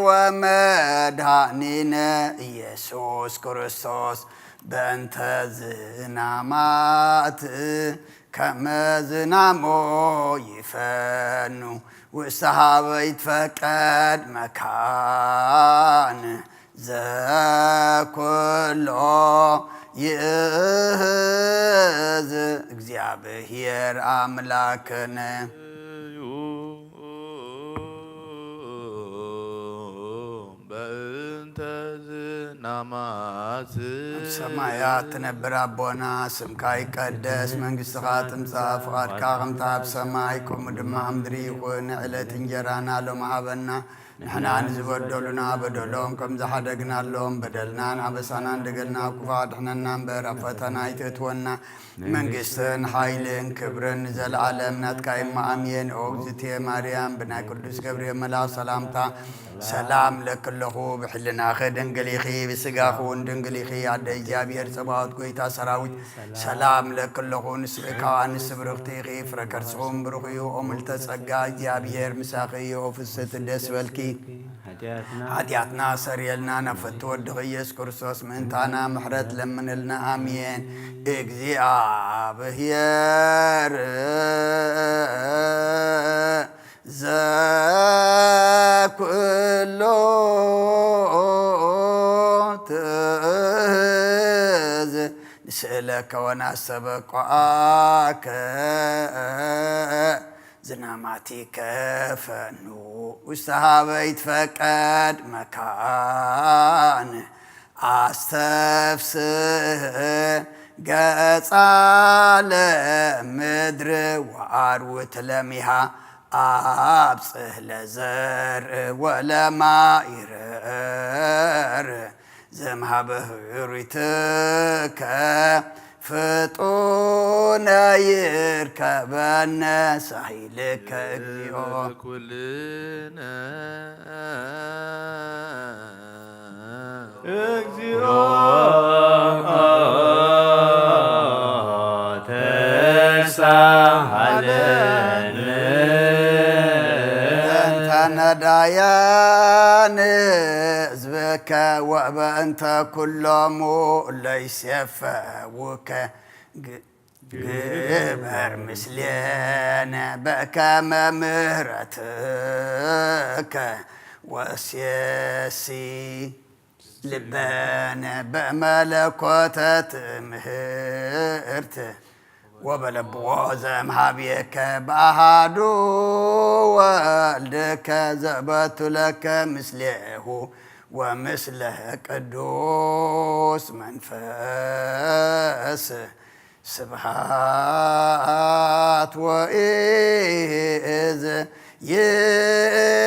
ወመድኃኒነ ኢየሱስ ክርስቶስ በእንተ ዝናማት ከመ ዝናሞ ይፈኑ ውስተ ሀበ ይትፈቀድ መካን ዘኩሎ ይእዝ እግዚአብሔር አምላክነ። በእንተ ዝናማት ኣብ ሰማያት ትነብር ኣቦና፣ ስምካ ይቀደስ፣ መንግስትኻ ትምጻእ፣ ፍቓድካ ከምታ ኣብ ሰማይ ከምኡ ድማ ኣብ ምድሪ ይኹን። ዕለት እንጀራና ሎም ሃበና፣ ንሕና ንዝበደሉና በደሎም ከም ዝሓደግናሎም በደልናን ኣበሳናን ደገልና ክፉእ ኣድሕነና እምበር፣ ኣብ ፈተና ኣይተእትወና። መንግስትን ሓይልን ክብርን ንዘለዓለም ናትካ እማ ኣሜን። ኦ እግዝእትየ ማርያም፣ ብናይ ቅዱስ ገብርኤል መልኣክ ሰላምታ ሰላም እለኪ ኣለኹ። ብሕልናኺ ድንግል ኢኺ፣ ብስጋኺ እውን ድንግል ኢኺ። ኣደ እግዚኣብሔር ጸባኦት፣ ጎይታ ሰራዊት፣ ሰላም እለኪ ኣለኹ። ንስእካ ኣንስቲ ብርኽቲ ኢኺ፣ ፍረ ከርስኹም ብሩኽ እዩ። ኦ ምልዕተ ጸጋ፣ እግዚኣብሔር ምሳኺ እዩ። ኦ ፍስሕቲ ደስ በልኪ። ሓጢኣትና ሓጢኣትና ሰሪየልና፣ ናብ ፍትወ ወድኺ ኢየሱስ ክርስቶስ ምእንታና ምሕረት ለምንልና። ኣሜን። እግዚኣብሔር ዘኩሎ ትእዝ ንስእለከ ወናስተበቋከ ዝናማቲከ ፈኑ ውስተ ሀበ ይትፈቀድ መካን አስተፍስህ ገጻ ለምድር ወአርውት ለሚሃ አብጽህ ለዘርእ ወለማይረር ዘምሃበ ህሩይትከ ፍጡነ ይርከበነ ሳይልከ እግዚኦ። ኩልነ እግዚኦ ተሳሃለነ። እንተ ነዳያን ህዝብከ ወበእንተ ኩሎሙ ለይሴፈውከ ግ- ግበር ምስሌነ በከመ ምሕረትከ ወሴሲ ልበነ በመለኮተ ትምህርት ወበለብዎ ዘምሃብየከ በአሃዱ ወልድከ ዘበቱ ለከ ምስሌሁ ወምስለ ቅዱስ መንፈስ ስብሃት ወኢዝ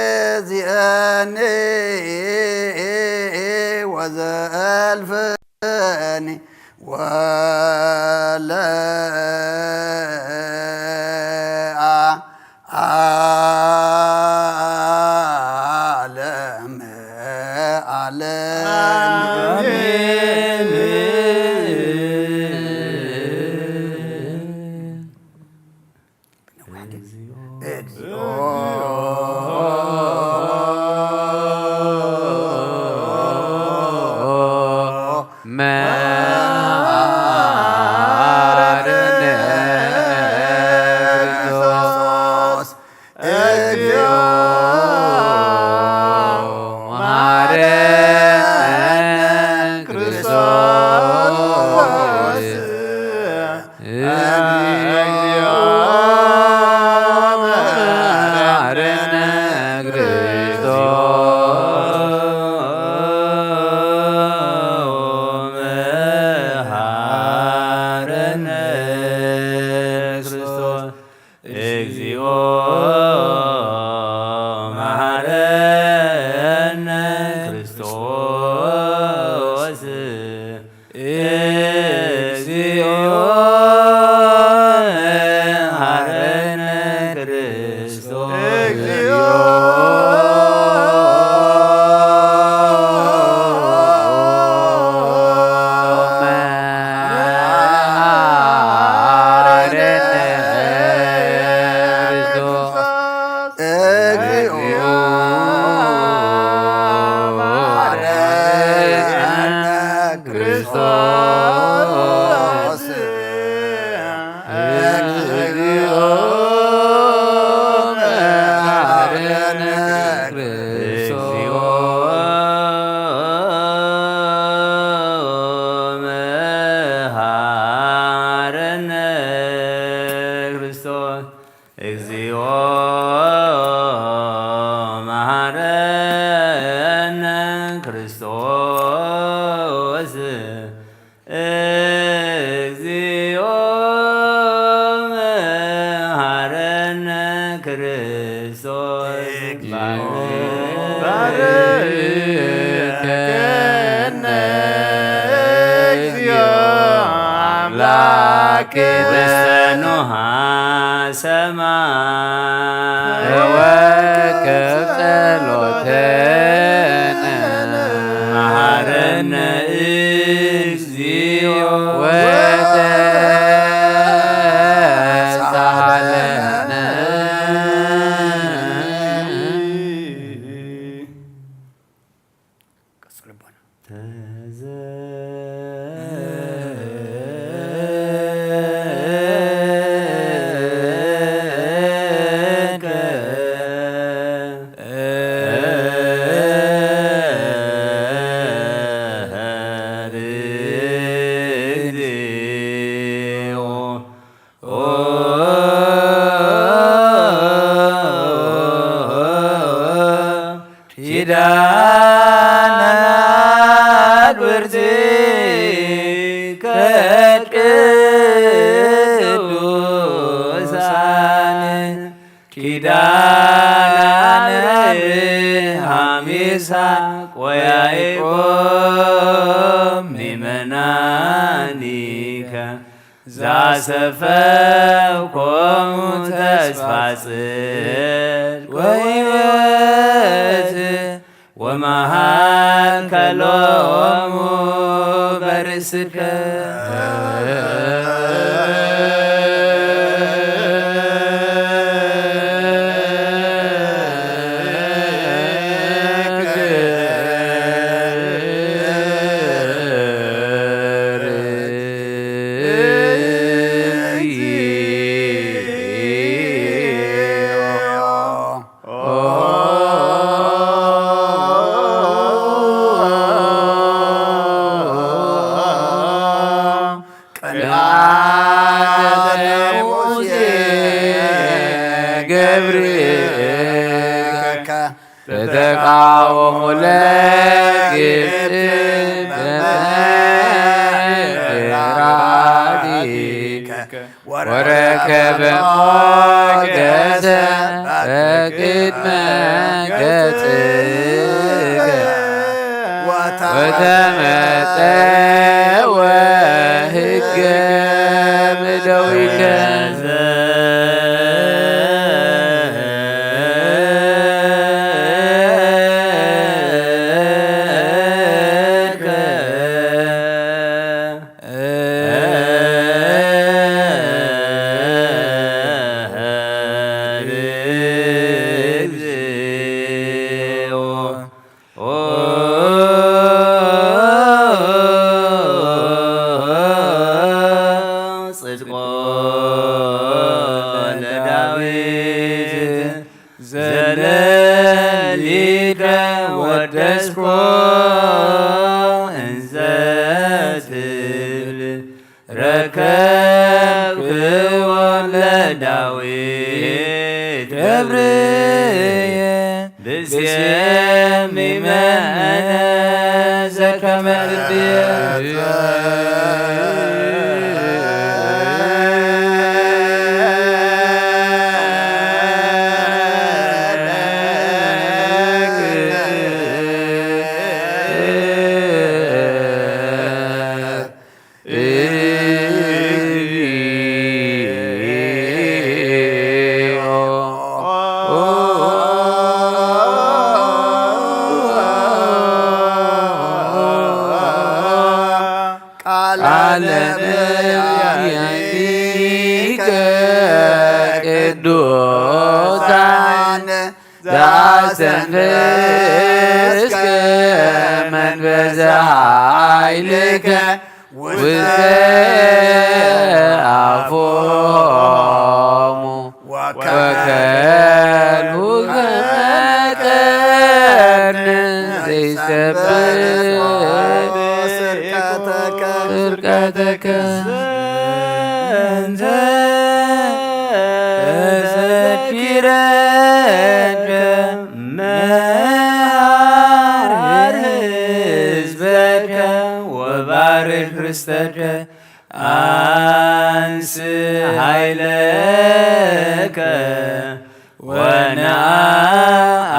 ይእዝየኒ ወዘእልፍኒ ወለአ ዓለም ዓለም። እግዚኦ መሐረነ ክርስቶስ። እግዚኦ መሐረነ ክርስቶስ። እግዚኦ መሐረነ ክርስቶስ። መሐረነ ክርስቶስ። እግዚኦ መሐረነ ክርስቶስ። እግዚኦ መሐረነ ክርስቶስ። እግዚኦ መሐረነ ክርስቶስ። እግዚኦ መሐረነ ክርስቶስ። እግዚኦ መሐረነ ክርስቶስ። መሐረነ ክርስቶስ። እግዚኦ መሐረነ ክርስቶስ። እግዚኦ መሐረነ ክርስቶስ። ባርከነ እግዚኦ አምላክ ውስተ ኖሃ ሰማይ ወከፍ ጸሎተነ መሐረነ እግዚኦ ወተሳሃለነ። ቀስ ልቦና። ኪዳነ አድብርቲ ከቅዱሳን ኪዳነ አብርሃም ይስሐቅ ወያዕቆብ ምእመናኒከ ዛሰፈኮሙ ተስፋ ጽድቅ ወሕይወት ወመሃልከ ሎሙ በርእስከ። ክብርከ ተተቃወሙ ለግብር በመራዲከ ወረከበ ሞገሰ በቅድመ ገጽከ ወተመጠወ ህገ ምደዊከ። ጽድቆ ለዳዊት ዘለሊከ ወደስኮ እንዘ ትብል ረከብክዎ ለዳዊት ገብርየ ብስየ ሚመነ ዘከመ እብየ። ቃለ ነቢያቲከ ቅዱሳን ዘአስተንፈስከ መንፈሰ ኃይልከ ውስተ አፎሙ ወከልኡ ከመ ቀርኒ ዘይሰብእ ስብከተከ። ዘንተ ተዘኪረከ መሃር ህዝበከ ወባርክ ርስተከ አንስ ኃይለከ ወነአ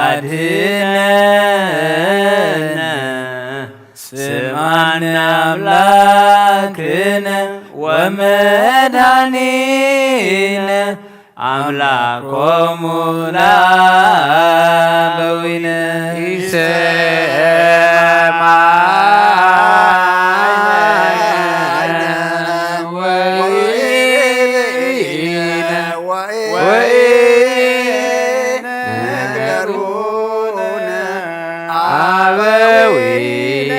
አድህነነ ስምዓነ አምላክነ ወመድኃኒነ አምላኮሙ ለአበዊነ ይሰምዓነ ወይርእየነ ወኢነገሩነ አበዊነ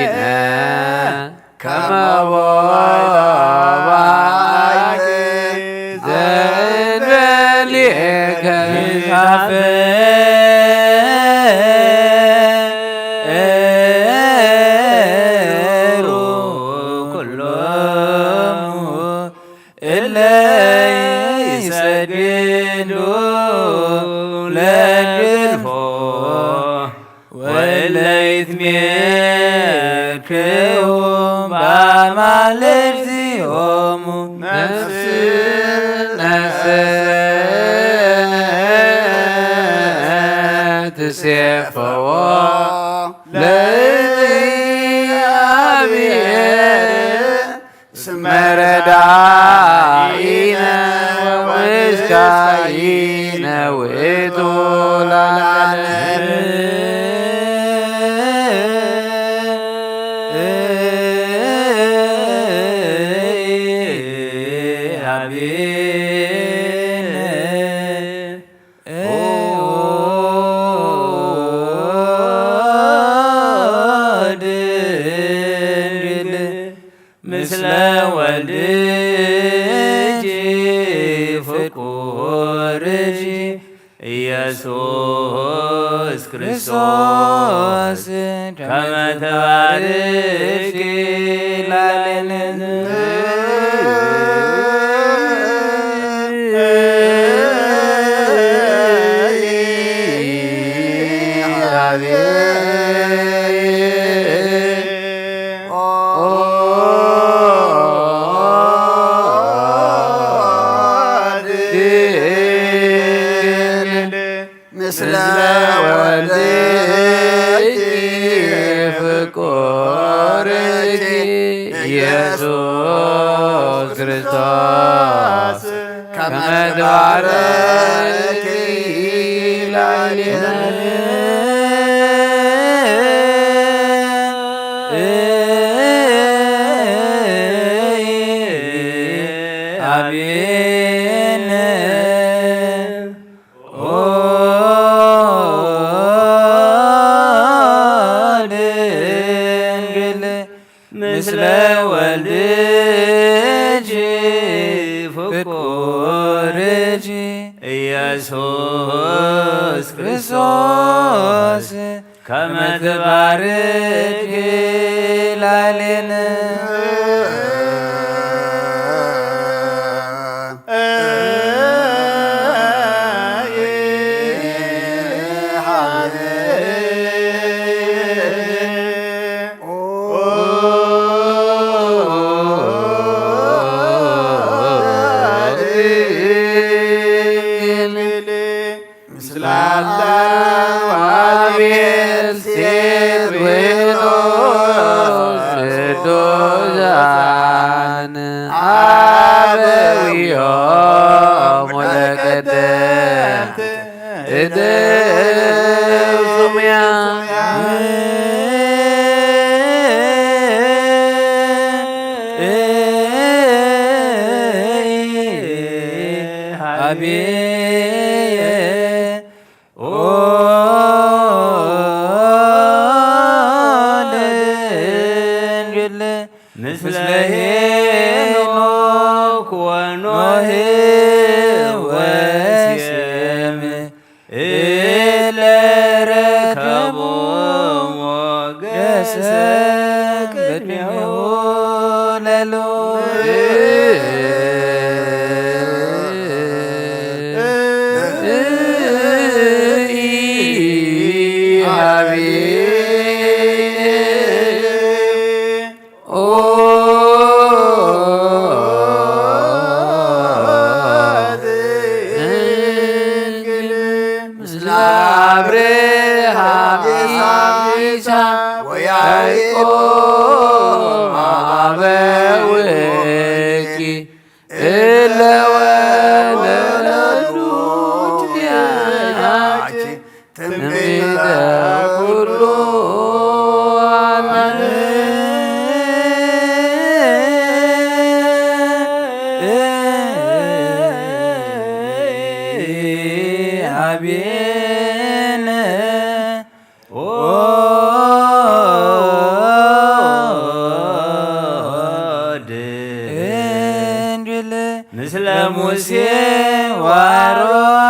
ከመ ቦአኪ ዘእንበሌከ ይንሳፈሩ ኩሎሙ እለ ይሰግዱ ለግልፎ ወእለ ይትሜክሁ በአማልድ ዚኦሙ ነፍስ ነፍስ ትሴፈዎ ለእግዚአብሔር ስመ ረዳኢነ ወምስካኢነ ውእቱ ለዓለም። አሜን። ኦ ድንግል ምስለ ወልድኪ ፍቁርኪ ኢየሱስ ክርስቶስ ከመ ተባረኪ ላዕሌነ ምስለ ወልድኪ ፍቁርኪ ኢየሱስ ክርስቶስ ከመ ትባርኪ ላዕሌነ። አሜን። ኦ ድንግል ምስለ ወልድኪ ፍቁርኪ ኢየሱስ ክርስቶስ ከመ ትባርኪ ላዕሌነ። ምስለ አዳም ወአቤል ሴት ወሄኖስ ቅዱሳን አበዊሆሙ ለቀደምት እደው ስሙያ። አቤት ኦ ድንግል ምስለ ሄኖክ ወኖህ ወሴም እለ ረከቡ ሞገሰ ቅድሜሁ ለልዑል። ኦ ድንግል ምስለ አብርሃም ይስሐቅ ወያዕቆብ አበዊኪ እለ ወለዱ ኪያኪ ትንቢተ ኩሉ አማን። አቤነ ኦ ድንግል ምስለ ሙሴ ወአሮን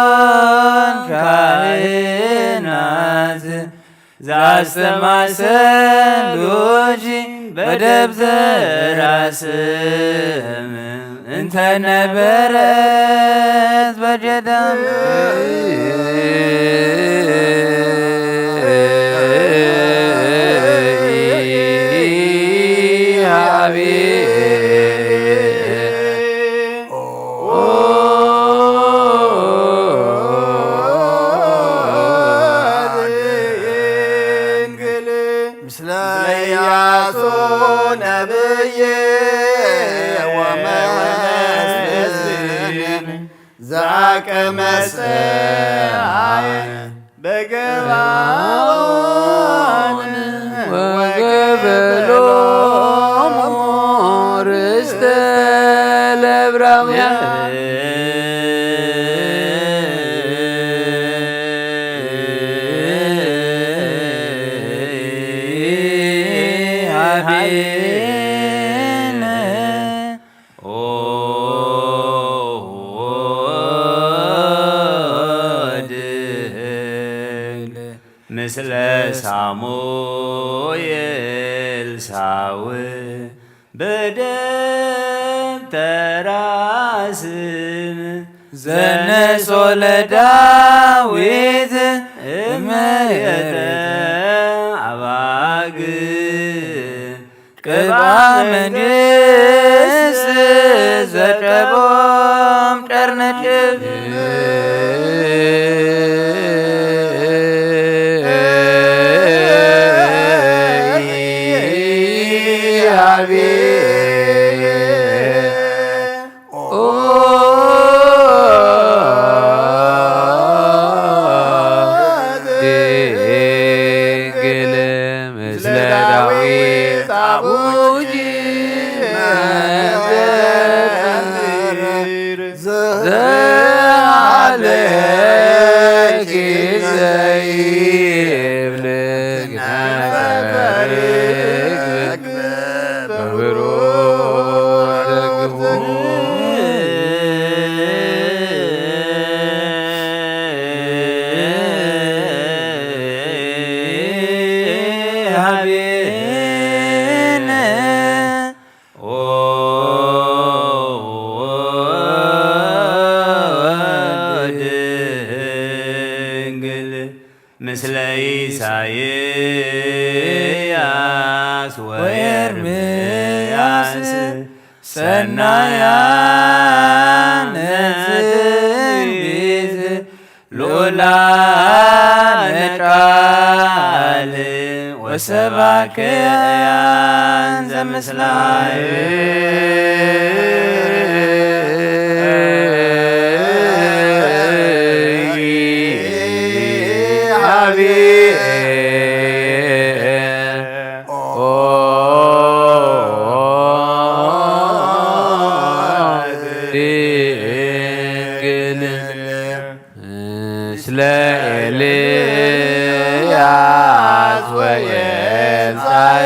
ካህናት ዘአስተማሰሉኪ በደብተራ ስም እንተ ነበረት በገዳም። ምስለ ኢያሱ ነብይ ወመስፍን ዘአቀመ ሰማይ በገባኦን ወገብሎሙ ርስተ ለዕብራውያን። አሜን። ኦ ድንግል ምስለ ሳሙኤል ሳውል በደብተራ ስም ዘነሶ ለዳዊት እምየተ አባግ ቅብአ መንግስት ዘቀቦም ቀርነጭብ። ምስለ ኢሳይያስ ወኤርምያስ ሰናያን ትንቢት ልዑላነ ቃል ወሰባክያን ዘምስላይ ምስለ ኤልያስ ወኤልሳዕ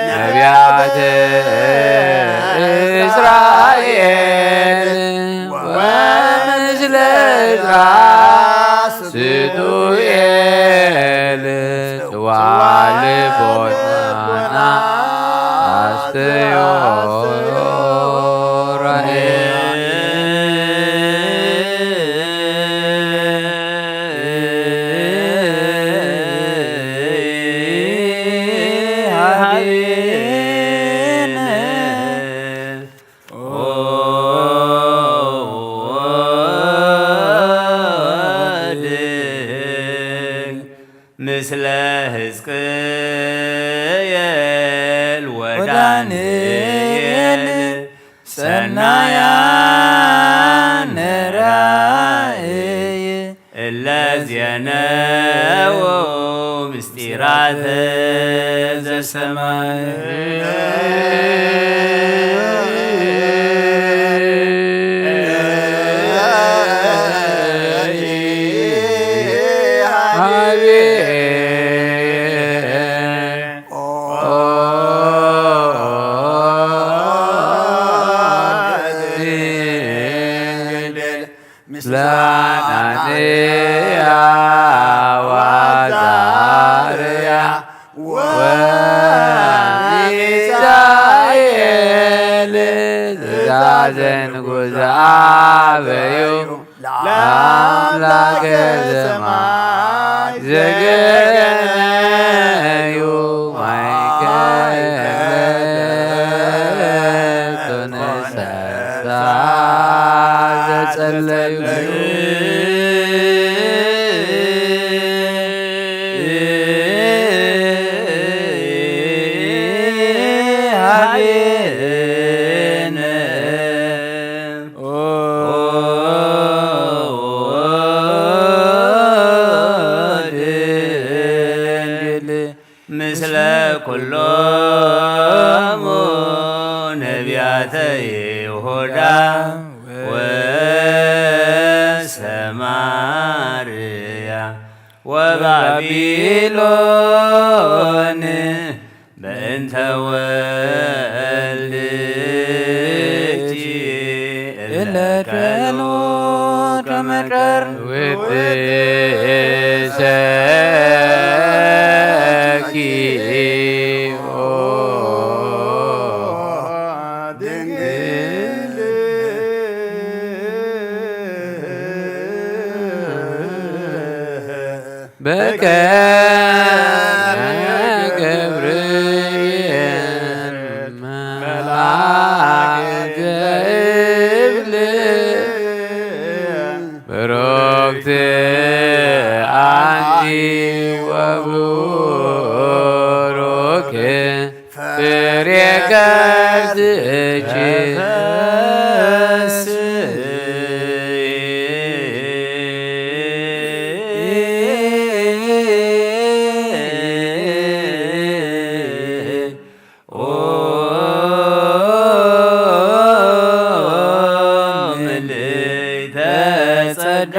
ነቢያተ እስራኤል ወምስለ ዕዝራ ስቱኤል ጽዋ ልቦና ኣስተዮ ራእየ ምስለ ሕዝቅኤል ወዳንኤል ሰናያን ራእይ እለ ዜነው ምስጢራተ ዘሰማይ ምስለ አናንያ ወአዛርያ ወሚሳኤል ትእዛዘ ንጉሥ አበዩ ለአምላከ ሰማይ ዘገነዩ ማይከለ ቶነሰ ዘጸለዩ ሃቤነ ኦ ድንግል ምስለ ኩሎሙ ነቢያተ ይሁዳ ወሰማርያ ወባቢሎን በእንተ ወልድኪ እለ ከሉ ከመ ቀርኒ ውድሰኪ ኦ ድንግል በከመ ገብርኤል መልአክ ዘይብል ብሩክት አንቲ ወቡሩክ ፍሬ ከርሥኪ ኦ ምልዕተ ጸጋ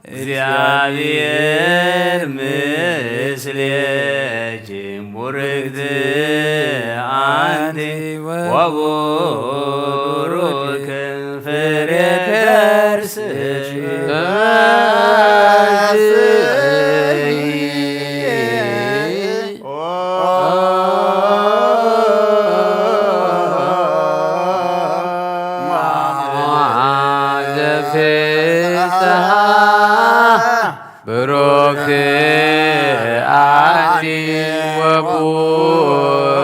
እግዚአብሔር ምስሌኪ ቡርክት አንቲ ወቡሩክ ፍሬ ከርስኪ። ዘፍስሐ ብሩክ አኒ ወቡሩክ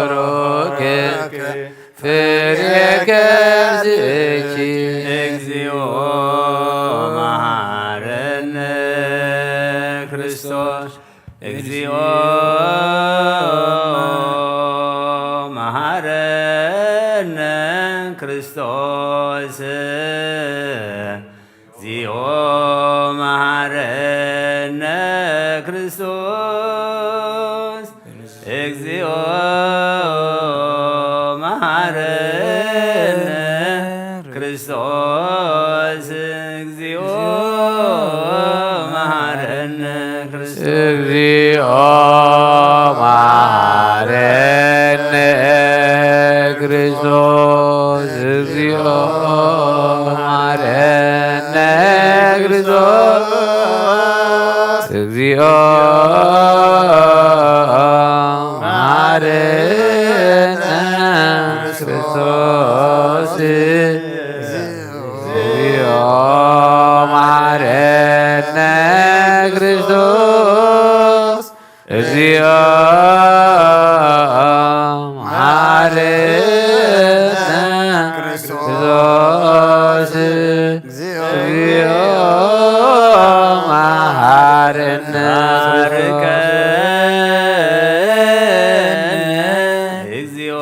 ፍሬ ከርሥኪ። እግዚኦ መሐረነ ክርስቶስ። እግዚኦ መሐረነ ክርስቶስ። እግዚኦ መሐረነ ክርስቶስ። እግዚኦ መሐረነ ክርስቶስ። እግዚኦ መሐረነ ክርስቶስ። እግዚኦ መሐረነ ክርስቶስ። እግዚኦ መሐረነ ክርስቶስ። እግዚኦ መሐረነ ክርስቶስ። እግዚኦ መሐረነ ክርስቶስ። እግዚኦ መሐረነ ክርስቶስ። እግዚኦ መሐረነ። እግዚኦ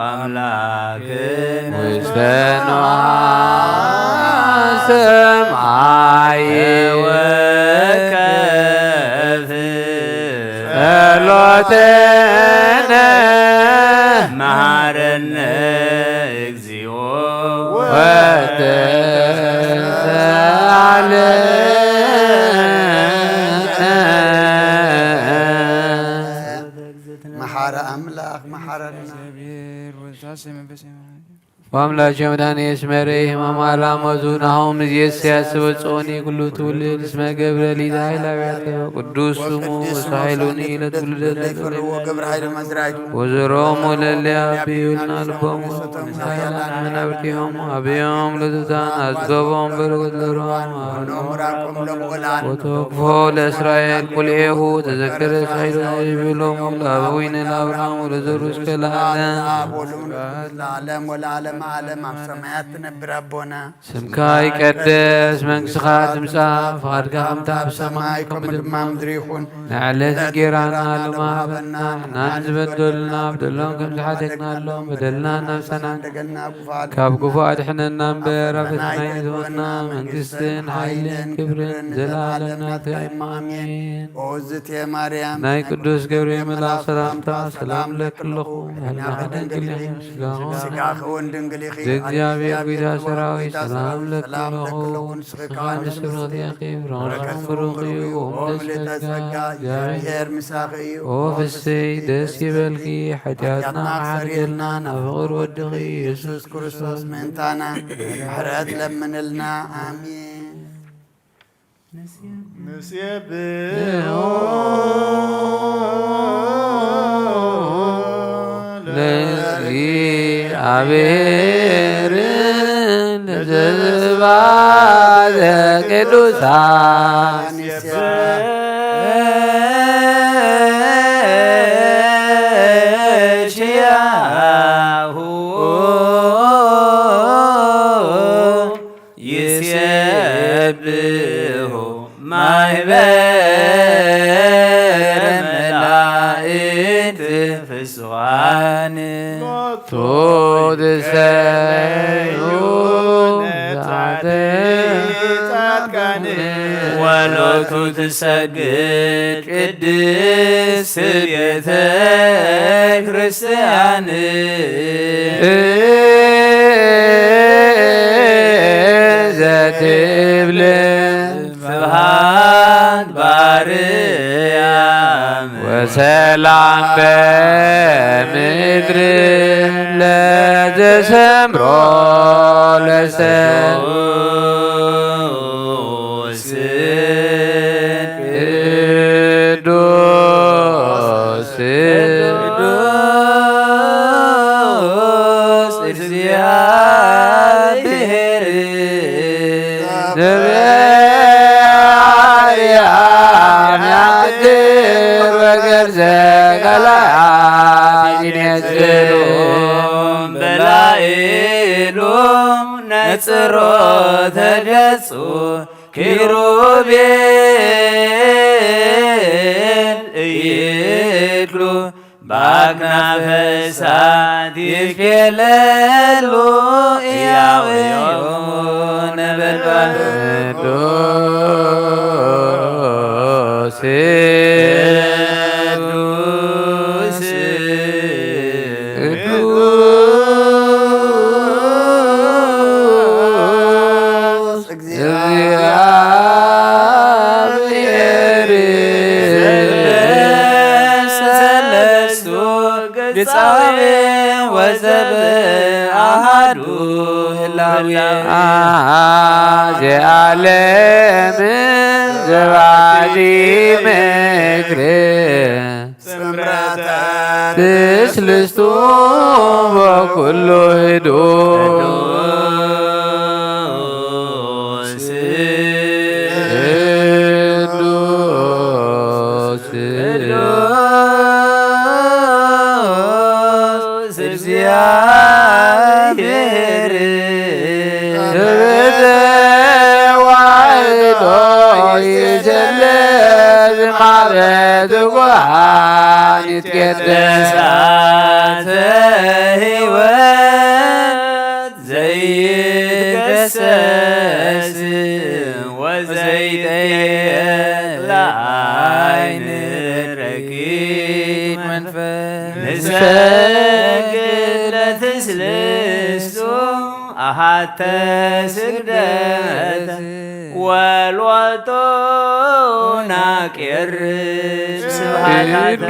አምላክ ውስተ ነዋየ ሰማይ ወከፍ ጸሎተነ መሐረነ እግዚኦ ወተሳለነ። መሐረ አምላክ መሐረና። ወአምላኬ መድኃኒየ እስመ ርኤ ሕማም አላሞቱ ናሆም እዝየስ ያስበጽኦኒ ኩሉ ትውልድ እስመ ገብረ ሊተ ኃይል አብያተ ቅዱስ ስሙ ወሳይሉኒ ለትውልደ ለይፈርዎ ገብረ ኃይለ መዝራይቱ ወዘሮም ወለሊያ ቢዩልና ልቦሙ መናብርቲሆም አብዮም ለትታን አዝገቦም በረከት ለሮም ወተክፎ ለእስራኤል ቁልኤሁ ተዘከረ ሳይሎ ይብሎም ለአበዊነ ለአብርሃም ወለዘሩ እስከ ለዓለም። ለዓለም ወለዓለም ዓለም ኣብ ሰማያት ትነብር ኣቦና። ስምካ ይቀደስ፣ መንግስትኻ ትምጻእ፣ ፍቓድካ ከምታ ኣብ ሰማይ ከምኡ ድማ ምድሪ ይኹን። ንዕለት እንጌራና ሎሚ ሃበና፣ ንሕናን ዝበደሉና በደሎም ከም ዝሓተግናሎም በደልና እናብሰናን ካብ ክፉእ ኣድሕነና እምበር፣ ኣብ ፈተና ኣይተእትወና፣ መንግስትን ሓይልን ክብርን ዘለዓለም ናትካ እዩ። ኣሜን። ኦ ዝቴ ማርያም፣ ናይ ቅዱስ ገብርኤል መልኣኽ ሰላምታ ሰላም እለኪ ኣለኹ። ብሕልናኺ ድንግል ኢኺ፣ ስጋኺ እውን ድንግል ኢኺ። ብእግዚኣብሔር ጌታ ሰራዊት ሰላም እለኪ ኣለኹ። ንስኺ ከኣ ንስብርኽቲ ኢኺ፣ ብርኽቲ ብሩኽ እዩ፣ ኦም ልደት ጸጋ፣ እግዚኣብሔር ምሳኺ እዩ። ኦ ፍስይ ደስ ይበልኪ፣ ሓጢኣትና ክሓድገልና ናብ ፍቕር ወድኺ ኢየሱስ ክርስቶስ ምእንታና ምሕረት ለምንልና። ኣሜን። ንሴብሖ ለእግዚኣብሔር ለዘዝባለ ቅዱሳን ኪያሁ ይሴብሑ ማህበረ መላእክት ፍጹዋን ሎቱ ትሰዩ ጻድቃን ወሎቱ ትሰግድ ቅድስት ቤተ ክርስቲያን ዘትብል ስብሐት ባርያም ወሰላም በምድር ለዘሰምሮ ለሰ ቅዱስ ቅዱስ እግዚአብሔር ዘቀላያት ይነጽሩ በላይሉ ነጽሮ ተገጹ ኪሩቤል እይክሉ በአክናፈ እሳት ይትኬለሉ እያወዮሙ ነበልባል ቅዱስ ቅዱስ እግዚአብሔር ሰለስቱ ግጻዌ ወዘብ አሃዱ ህላዌ አዜ ዓለም ዘባቲ ምክር ስምረተ ትስልስቱ በኩሉ ህዱ ቅዱስ ቅዱስ ቅዱስ እግዚአብሔር በተዋሕዶ ይሰለስ ማበ ትጉሃን ይትቀደስ እሳተ ሕይወት ዘይትገሰስ ወዘይጠየቅ ለዓይን ረቂቅ መንፈስ ንሰግድ ለትስልስቱ አሃተ ስግደት ወልወልቶ ናቄር ስብሃታተ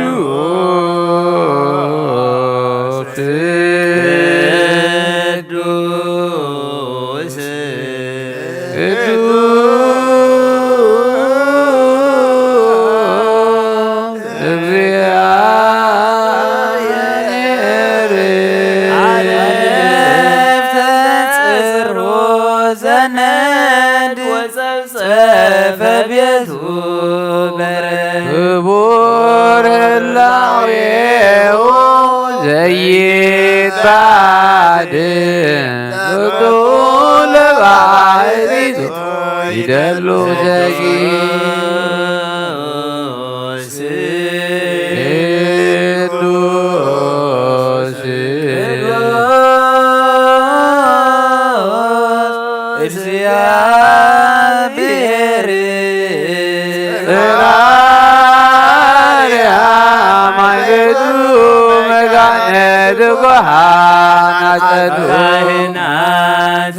ቅዱስ ቅዱስ እግዚአብሔር አለፍ ተጽሮ ዘነድ ወጸብጸፈ ቤቱ በረ ክቡር ህላዌሁ ዘይባድ ውእቱ ለባህሪቱ ይደሉ ዘጊ ቅዱስ ቅዱስ እግዚአብሔር በአርያም አገዱ መጋነ ድጓሃን አጸዱ ካህናተ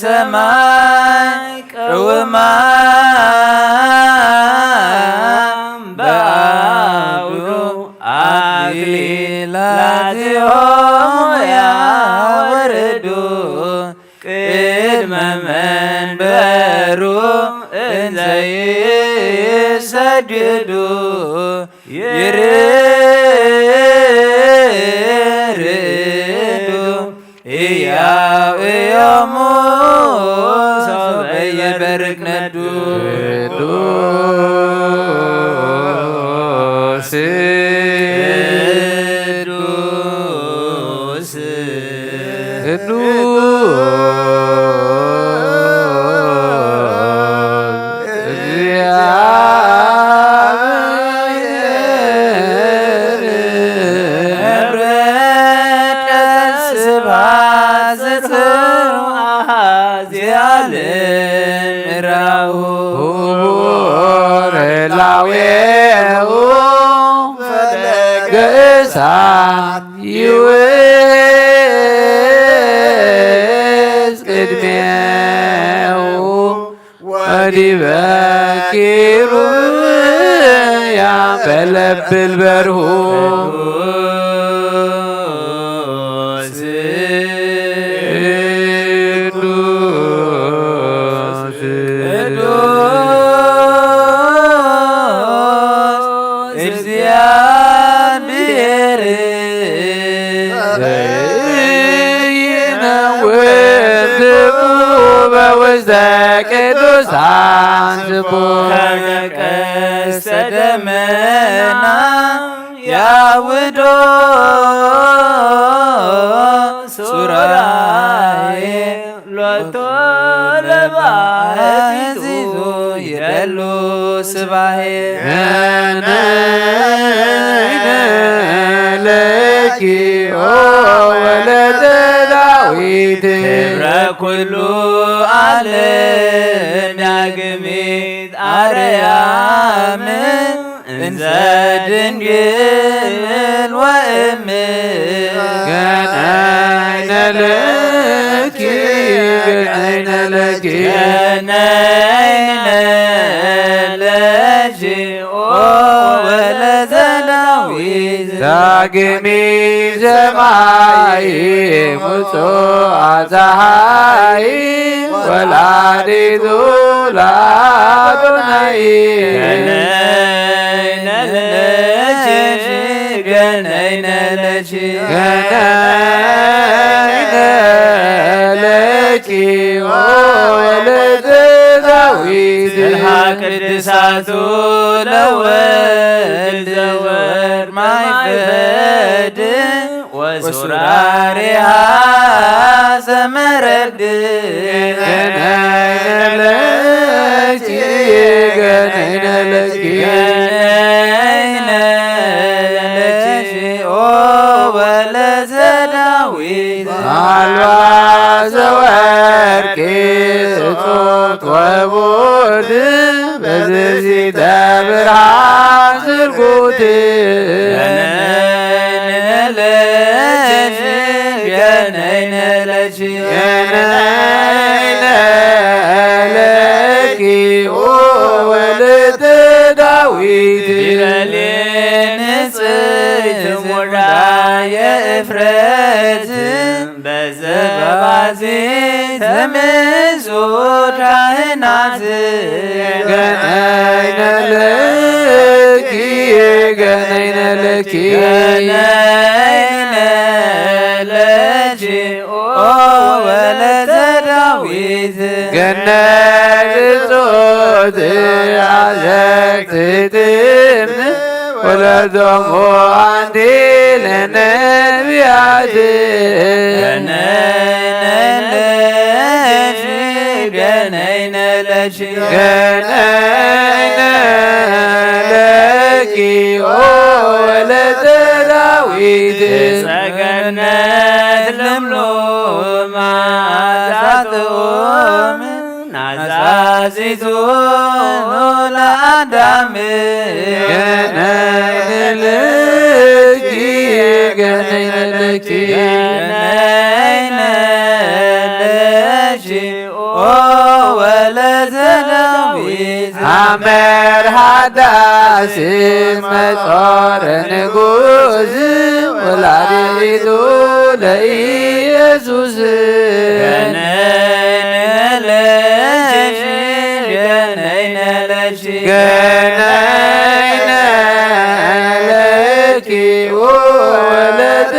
ሰማይ ቅውማን በአውዱ አክሊላቲሆሙ ያወርዱ ቅድመ መንበሩ እንዘ ይሰግዱ ይርዱ እያውዮሙ ሰበየ በርቅነዱ ቅዱስ ቅዱስ ቅዱስ እግዚአብሔር እብረቀ ስብሐት ዘጽንዑ አሐዚ ዓለም ራሁ ክቡር ህላዌሁ ፈለገ እሳት ይውዝ ቅድሜሁ ወዲበ ኪሩብያ በለብል በርሁ ቅዱስ ቅዱስ እግዚአብሔር ዘይነውር ስሙ በውስተ ቅዱሳን ስሙ ከቀስተ ደመና ለባህቲቱ ይደሉ ስባሄ። ገነይነ ለኪ ኦ ወለተ ዳዊት። ክብረ ኩሉ ዓለም ዳግሚት ኣርያም እንዘ ድንግል ወእም። ገነይነ ለኪ፣ ገነይነ ለኪ። ገነይነ ለኪ ኦ ወለተ ዳዊት። ዳግሚ ሰማይ ሙጹ ኣፀሃይ ወላዲቱ ለአዶናይ። ገነይነ ለኪ፣ ገነይነ ለኪ። ገነይነ ለኪ ኦ ወለተ ዳዊት። ዘርሃ ቅድሳቱ ለወልድ ዘወር ማይፈድ ወሱራሪሃ ሰመረድ። ገነይነ ለኪ፣ ገነይነ ለኪ። ገነይነ ለኪ ኦ ወለተ ዳዊት። አልባሰ ወርቅ እቶት ወቡድ በዝዚተ ብርሃን ስርጉት። ገነይነ ለኪ፣ ገነይነ ለኪ። ገነይነ ለኪ ኦ ወለተ ዳዊት። ቢረሌ ንጽሕት ሙዳ የእፍረት በዘባዚ ተምሱ ካህናት። ገነይነ ለኪ፣ ገነይነ ለኪ። ገነይነ ለኪ ኦ ወለተ ዳዊት። ገነት እጾት አዘቅት ትም ወለዶሙ አንቲ ለነቢያት። ገነይነ ለኪ፣ ገነይነ ለኪ። ገነይነ ለኪ ኦ ወለተ ዳዊት። ዕፀ ገነት ለምሉም መዓዛ ጥዑም ናዛዚቱ ለአዳም። ገነይነ ለኪ፣ ገነይነ ለኪ። ገነይነ ለኪ ኦ ወለተ ዳዊት። አመር ሃዳስ መጾር ንጉስ ወላዲቱ ለኢየሱስ። ገነይነ ለኪ፣ ገነይነ ለኪ። ገነይነ ለኪ ኦ ወለተ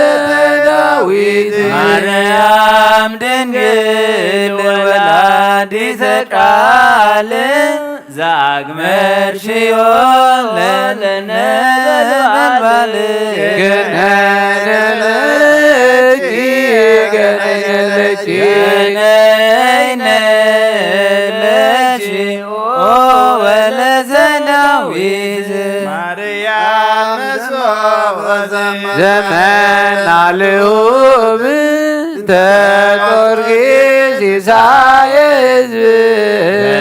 ዳዊት። ማርያም ድንግል ወላዲተ ቃል ዘአግመርሽዮ ለነበልባል። ገነይነ ለኪ፣ ገነይነ ለኪ። ገነይነ ለኪ ኦ ወለተ ዳዊት። ማርያም ዘመን አልሁብ ተቆርጊ ሲሳየ ሕዝብ።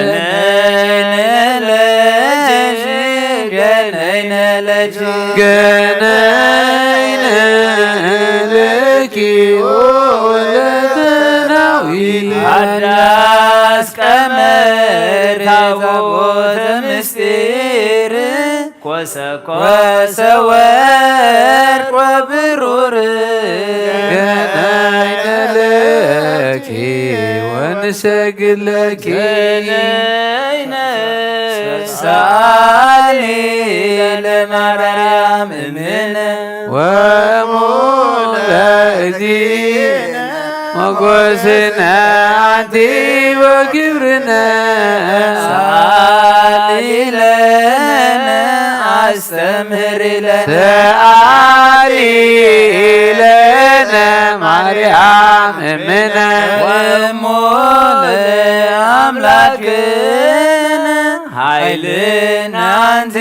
ገነይነ ለኪ፣ ገነይነ ለኪ። ገነይነ ለኪ ኦ ወለተ ዳዊት። አዳስ ቀመር ታቦተ ምስጢር ኮሰኮሰ ወርቅ ወብሩር። ገነይነ ለኪ ወንሰግድ ለኪ። ገነይነ ሰአሊ ለማርያም እምነ ወሙ ለእግዚእነ ሞገስነ አንቲ ወክብርነ። ሰአሊ ለነ አስተምህሪ ለነ። ሰአሊ ለነ ማርያም እምነ ወሙ ኣምላክነ ኃይልነ ኣንቲ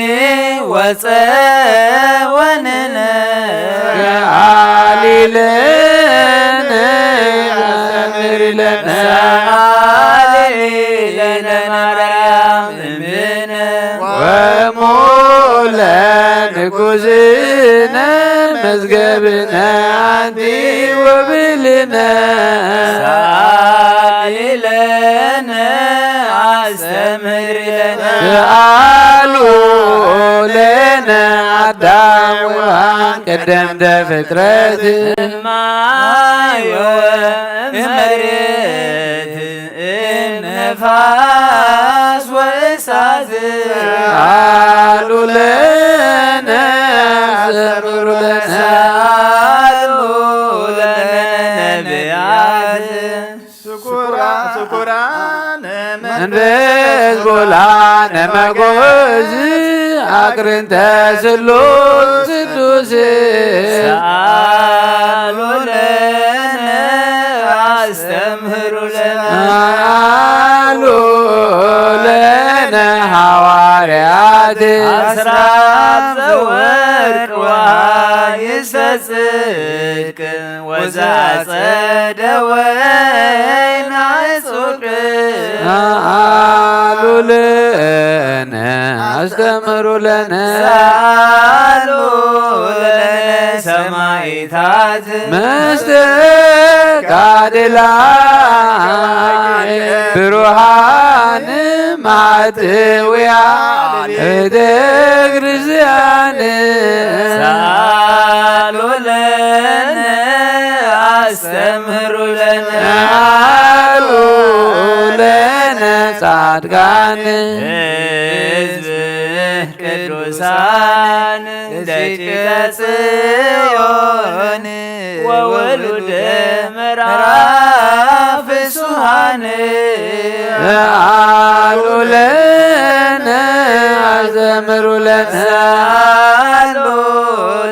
ወፀወንነ። ሰኣሊ ለነ ኣስተምሪ ለነ። ሰኣሊ ለነ ማርያም እምነ። ወሙለ ንጉዝነ መዝገብነ ኣንቲ ወብልነ። ሰኣሊ ለነ ኣስተምህሪ ለነ። ሰኣሉ ለነ ኣዳም ወሔዋን ቀደምተ ፍጥረት። እማየ ወእመሬት እምነፋስ ወእሳት። ሰኣሉ ለነ አስተምሩ ለነ። ሰኣሉ ለነ ነቢያት። ስኩራ-፣ ስኩራነ መንፈስ ቦላነ መጎዝ አቅርንተ ስሉስ ቅዱስ። ሰኣሉ ለነ አስተምህሩ ለነ። ሰኣሉ ለነ ሐዋርያት። አስራት ዘወርቅ ወይሰጽ ጽድቅ ወዘአጸደ ወይን አጽድቅ። ሰኣሉ ለነ አስተምሩ ለነ። ሰኣሉ ለነ ሰማዕታት። መስተጋድላን ብሩሃን ማትውያ ቤተ ክርስቲያን። ሰኣሉ ለነ አስተምህሩ ለነ። ሰኣሉ ለነ ጻድቃን። ህዝብ ቅዱሳን ደቂቀ ጽዮን ወውሉደ መርዓ ፍሱሃን። ሰኣሉ ለነ አስተምሩ ለነ። ሰኣሉ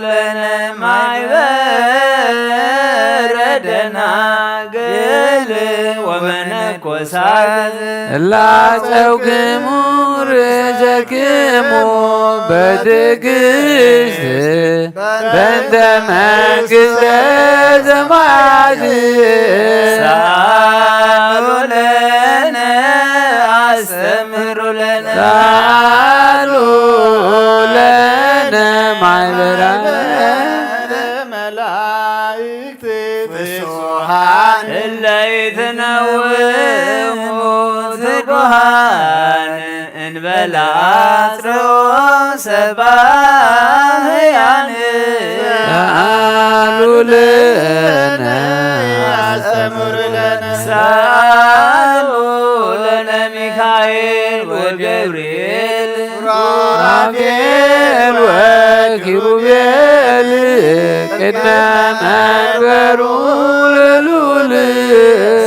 ለነ ማሕበረ ደናግል ወመነ ኮሳት። ላጸውክሙ ርእሰክሙ በትዕግስት በእንተ መንግስተ ሰማያት። ሰኣሉ ለነ አስተምህሩ ለነ። ሰኣሉ ለነ ማሕበረ መላእክት ፍሱሃን። እለ ኢትነውሙ ትጉሃን እንበለ አጽርኦ ሰባህያን። ሰኣሉ ለነ አስተምሩ ለነ። ሰኣሉ ለነ ሚካኤል ወገብርኤል ሱራፌል ወኪሩቤል ቅድመ መንበሩ ለልዑል።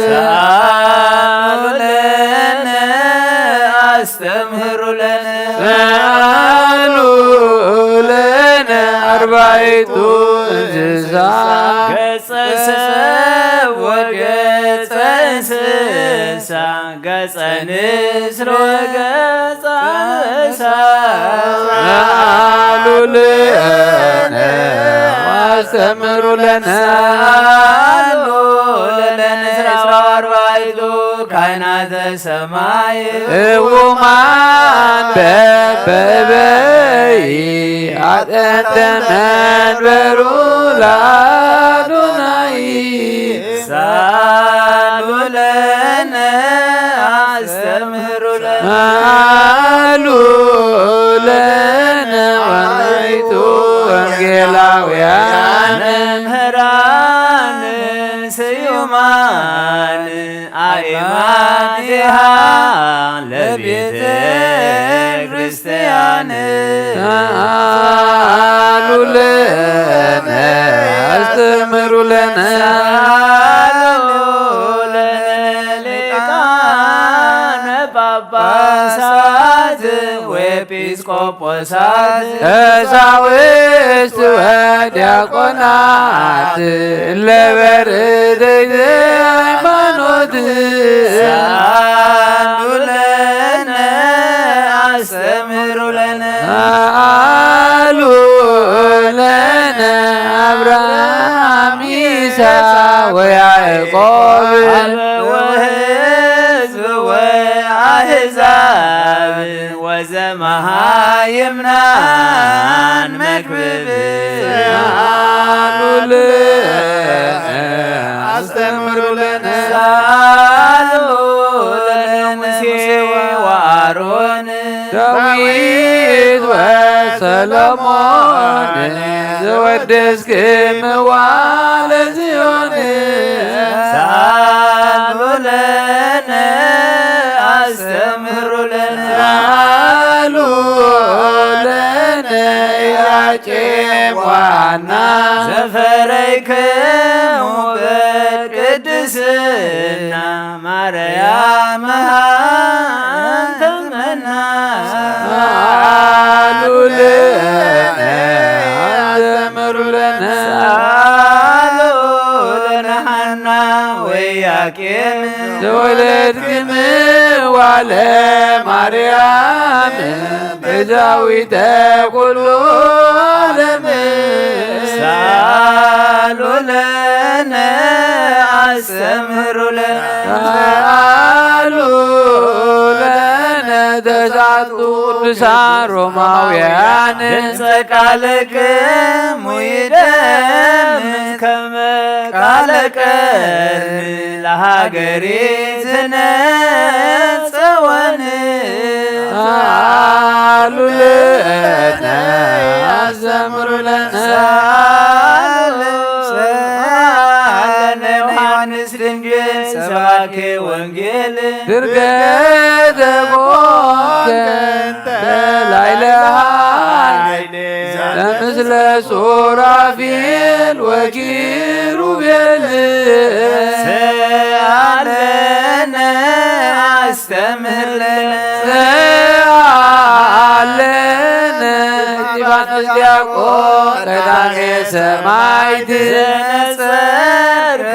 ሰኣሉ ለነ አስተምህሩ ለነ። ሰኣሉ ለነ አርባዕቱ እንስሳ። ገጸ ሰብ ወገጸ እንስሳ። ገጸ ንስር ወገጸ አንበሳ። ሰኣሉ ለነ ወአስተምሩ ለነ። ሰኣሉ ለነ ዕስራ ወአርባዕቱ ካህናተ ሰማይ። እውማን በበይ አጠንተ መንበሩ ለአዶናይ። ሰኣሉ ለነ አስተምህሩ ለነ። ሰኣሉ ለነ ወአርባዕቱ ወንጌላውያን። መምህራን ስዩማን አእማዲሃ ለቤተ ክርስቲያን። ሰኣሉ ለነ አስተምሩ ለነ። ሰኣሉ ለነ ሊቃነ ጳጳሳት ወኤጲስ ቆጶሳት። ቀሳውስት ወዲያቆናት እለ በርትዕት ሃይማኖት። ሰኣሉ ኣህዛብ ወዘመሃይምናን መክብብ። ሳሉል ኣስተምሩለነ። ሳሉል ሙሴ ወኣሮን ዳዊት ወሰሎሞን ዘወደስክምዋ ለጽዮን። ሳሉለነ ኣስተምሩለነ። ሳሉለነ ኢያቄም ወሐና ዘፈረይክሙ በቅድስና ማርያም ሃንተመና። ሳሉለነ ኣስተምሩለነ። ሳሉለነ ሐና ወኢያቄም ዘወለድክምዋ ለማርያም ቤዛዊተ ኩሉ ዓለም። ሳሉለነ ኣስተምህሩለነ። ሳሉለነ ተስዓቱ ቅዱሳን ሮማውያን ድምፀ ቃልክሙ ይደምም ከመ ቃለ ቀርኒ ለሃገሪትነ ጸወን። ሳሉለነ ኣስተምሩለነ። ሳሉለነ ዮሐንስ ድንግል ሰባኬ ወንጌል ድርገተ ኮንከ ላይለ ኃይል ዘምስለ ሱራፌል ወኪሩቤል። ሰአለነ አስተምህር ለነ። ሰአለነ እስጢፋኖስ ዲያቆን ቀዳሜ ሰማዕት ዘነጸርከ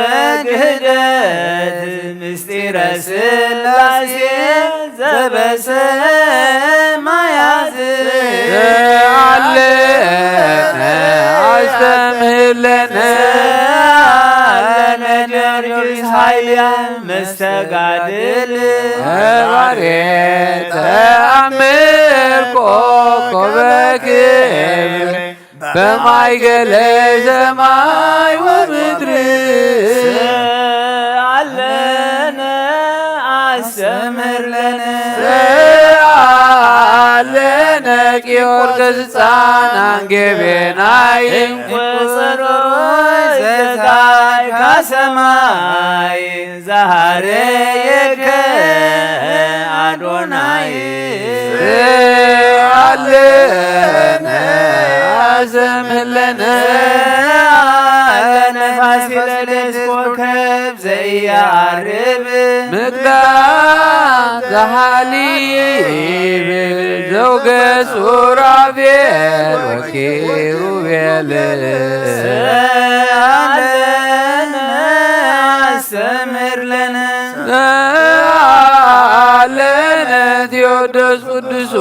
በክህደት ምስጢረ ሥላሴ ዘበሰማያት። ሰአለነ አስተምህር ለነ። ሰአለነ ጊዮርጊስ ኃይለ መስተጋድል። ነባሬ ተአምር ኮከበ ክብር በማእከለ ሰማይ ወምድር። ሰአለነ አስተምህር ለነ። ሰአለነ ቂዮርጊስ ሕፃን አንጌቤናይ። እንኩ ጸሎት ዘታይ ካሰማይ ዘሃረየከ አዶናይ። ሰአለነ አዘምለነ። ሰአለነ ፋሲለደስ ኮከብ ዘኢያዕርብ። ምቅዳም ዘሃሊብ ዘውገ ሱራፌል ወኪሩቤል። ሰአለነ አስተምህር ለነ። ሰአለነ ቴዎዶስ ቅዱሱ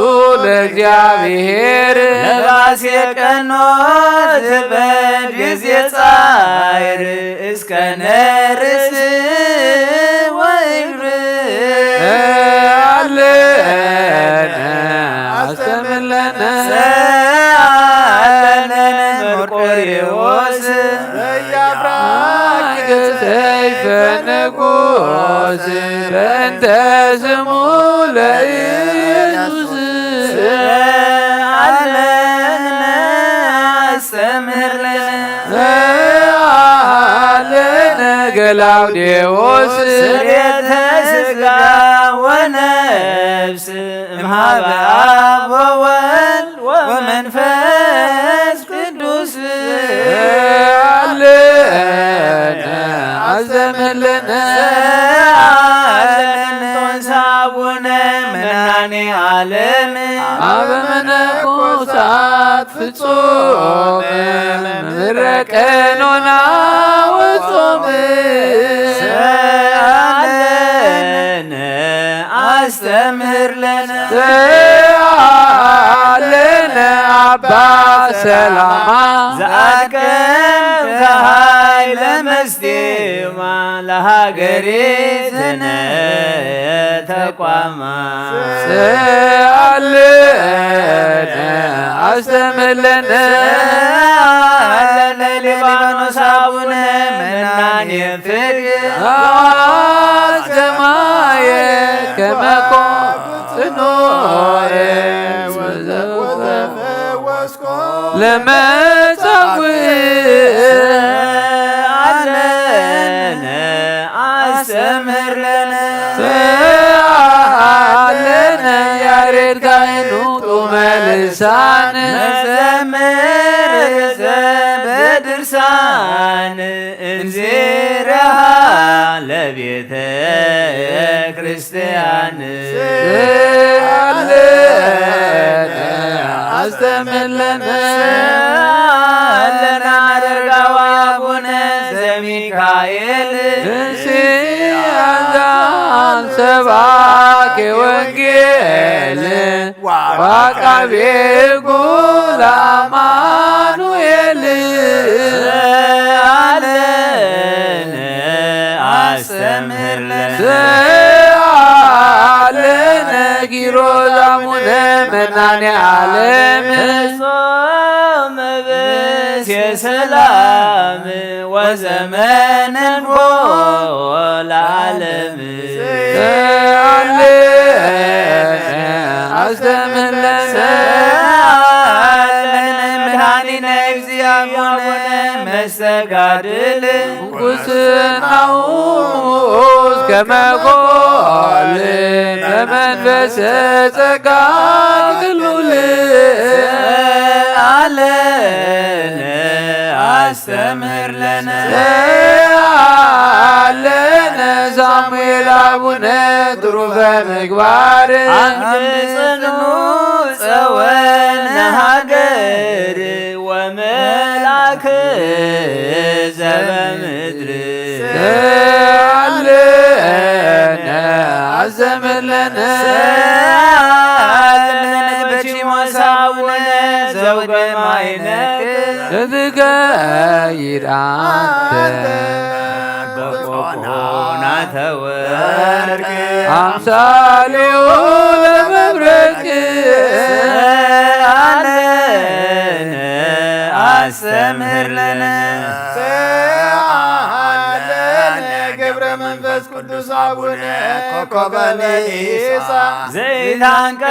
ለእግዚአብሔር። ነፋስ የቀኖት በጊዜ ጻዕር እስከ ነርስ ወእግር። ሰአለነ አስተምህር ለነ። ሰአለነ መርቆሬዎስ። ዘያብራክ ሰይፈ ንጉስ በእንተ ስሙ ለኢየሱስ። ሰአለነ አስተምህር ለነ። ሰአለነ ገላውዴዎስ። ስርየተ ሥጋ ወነፍስ እምሃበ አብ ወወልድ ወመንፈስ ቅዱስ። ሰአለነ አስተምህር ለነ። ሰአለነ እንጦንስ አቡነ መድኃኔ ዓለም። አበ መነኮሳት ፍጹም መምህረ ቀኖና ወጾም። ሰአለነ አስተምህር ለነ። ሰአለነ ሰላማ ዘኣቀምካ ኃይለ መስቴማ ለሃገሪትነ ተቋማ። ስአለነ አስተምለነ ለሊባኖስ አቡነ መናን የፍቅ ሰማየ ከመኮ ጽኖኤ ለመጻጉዕ አለነ አስተምህር ለነ አለነ ያሬድ ካህኑ ጡመ ልሳን መዘምር በድርሳን እንዚራ ለቤተ ክርስቲያን አለነ አስተምለነ አለነ አረጋዊ አቡነ ዘሚካኤል እንሲያዛን ሰባኬ ወንጌል ወአቃቤ ሕጉ ለአማኑኤል አለነ አስተምህር ለነ አለነ ኪሮስ አቡነ መድኃኔ ዓለም ጾም ብእሴ ሰላም ወዘመነ ንግሆ ለዓለም አለነ አስተምህር ለነ አለነ መድኃኒነ እግዚአብሔር መስተጋድል ጉስናሁ እስከ መጎል በመንፈሰ ጸጋ ክልል አለነ አስተምህር ለነ አለነ ሳሙኤል አቡነ ትሩፈ ምግባር አምድ ጽኑ ጸወነ ሀገር ወመልአክ ዘበምድር አለነ አዘምለነ አለነ በቲሞስ አቡነ ዘውገ ማይነቅ እዝገይር አንተ በቆቆና ተወርቅ አምሳሌው ለመብረቅ አለነ አስተምህር ለነ አለነ ገብረ መንፈስ ቅዱስ አቡነ ኮከበ ኒሳ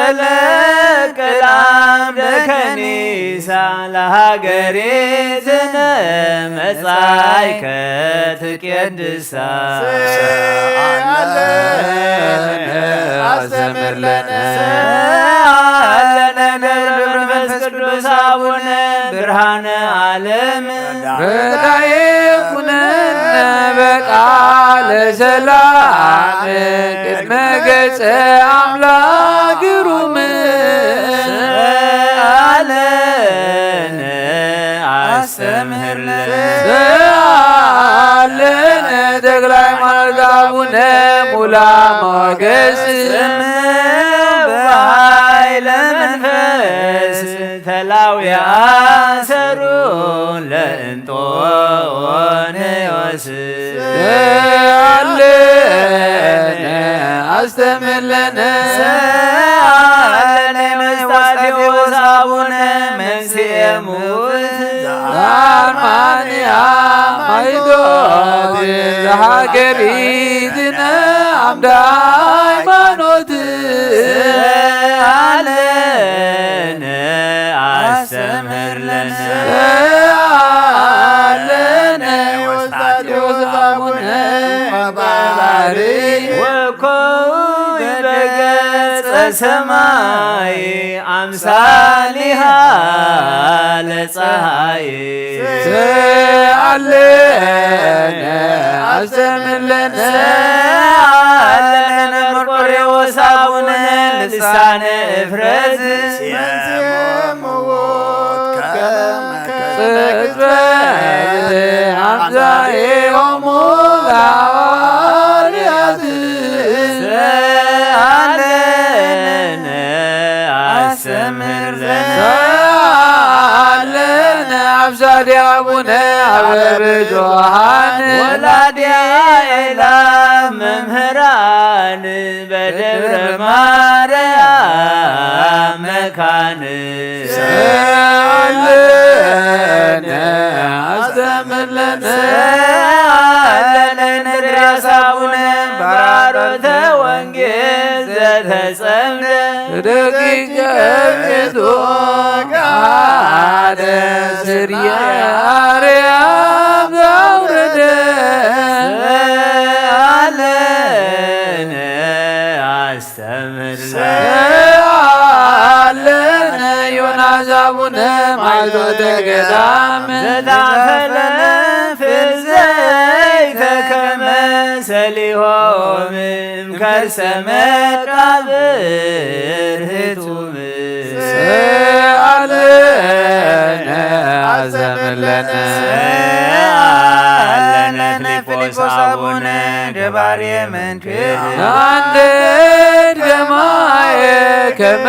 ዘይታንቀለቅል አምደ ከኒሳ ለሃገሪትነ መጻእከ ትቄድሳ አለነ አስተምር ለነ አለነ ገብረ መንፈስ ቅዱስ አቡነ ብርሃነ ዓለም ረዳኤ ኩነነ በቃለ ሰላም ቅድመ ገጸ አምላክ ግሩም አለነ አስተምህር ለነ አለነ ተክለ ሃይማኖት አቡነ ሙላ ሞገስ በኃይለ መንፈስ ተላዊ አሰሩ ለእንጦንዮስ አለነ አስተምለነ አለነ መስጣቴዎስ አቡነ መንስኤ ሙት ዘአርማንያ ማይዶት ዘሃገሪትነ አምደ ሃይማኖት አለነ አስተምህር ለነ አለነ ወስጣቴዎስ አቡነ ባሕሪ ወኮይ በገጸ ሰማይ አምሳሊሃ ለፀሐይ አለነ አስተምህር ለነ አለነ መርቆሬዎስ አቡነ ልሳነ እፍረት መንስኤ ሙት ከመ ቅጽበት አምሳኤሆሙ ለሐዋርያት አለነ አስተምህር ለነ ወላዲ አቡነ አበ ብዙኃን ወላዲ አእላፍ መምህራን በደብረ ማርያም መካን ሰአለነ አስተምር ለነ ሰአለነ እንድርያስ አቡነ ባሮተ ወንጌል ዘተጸምደ ደቂቀ ቤቱ ቃለ ስርየ አርያም ዘአውረደ ሰአለነ አስተምህር ሰአለነ ዮናስ አቡነ ማይቶተ ገዳም ዘተአፈለ ፍልዘይተ ከመ ሰሊሆም እምከርሰ መቃብር ህቱም ሰአለነ አስተምር ለነ ሰአለነ ፊልጶስ አቡነ ገባሬ መንክር አንድድ ገማየ ከመ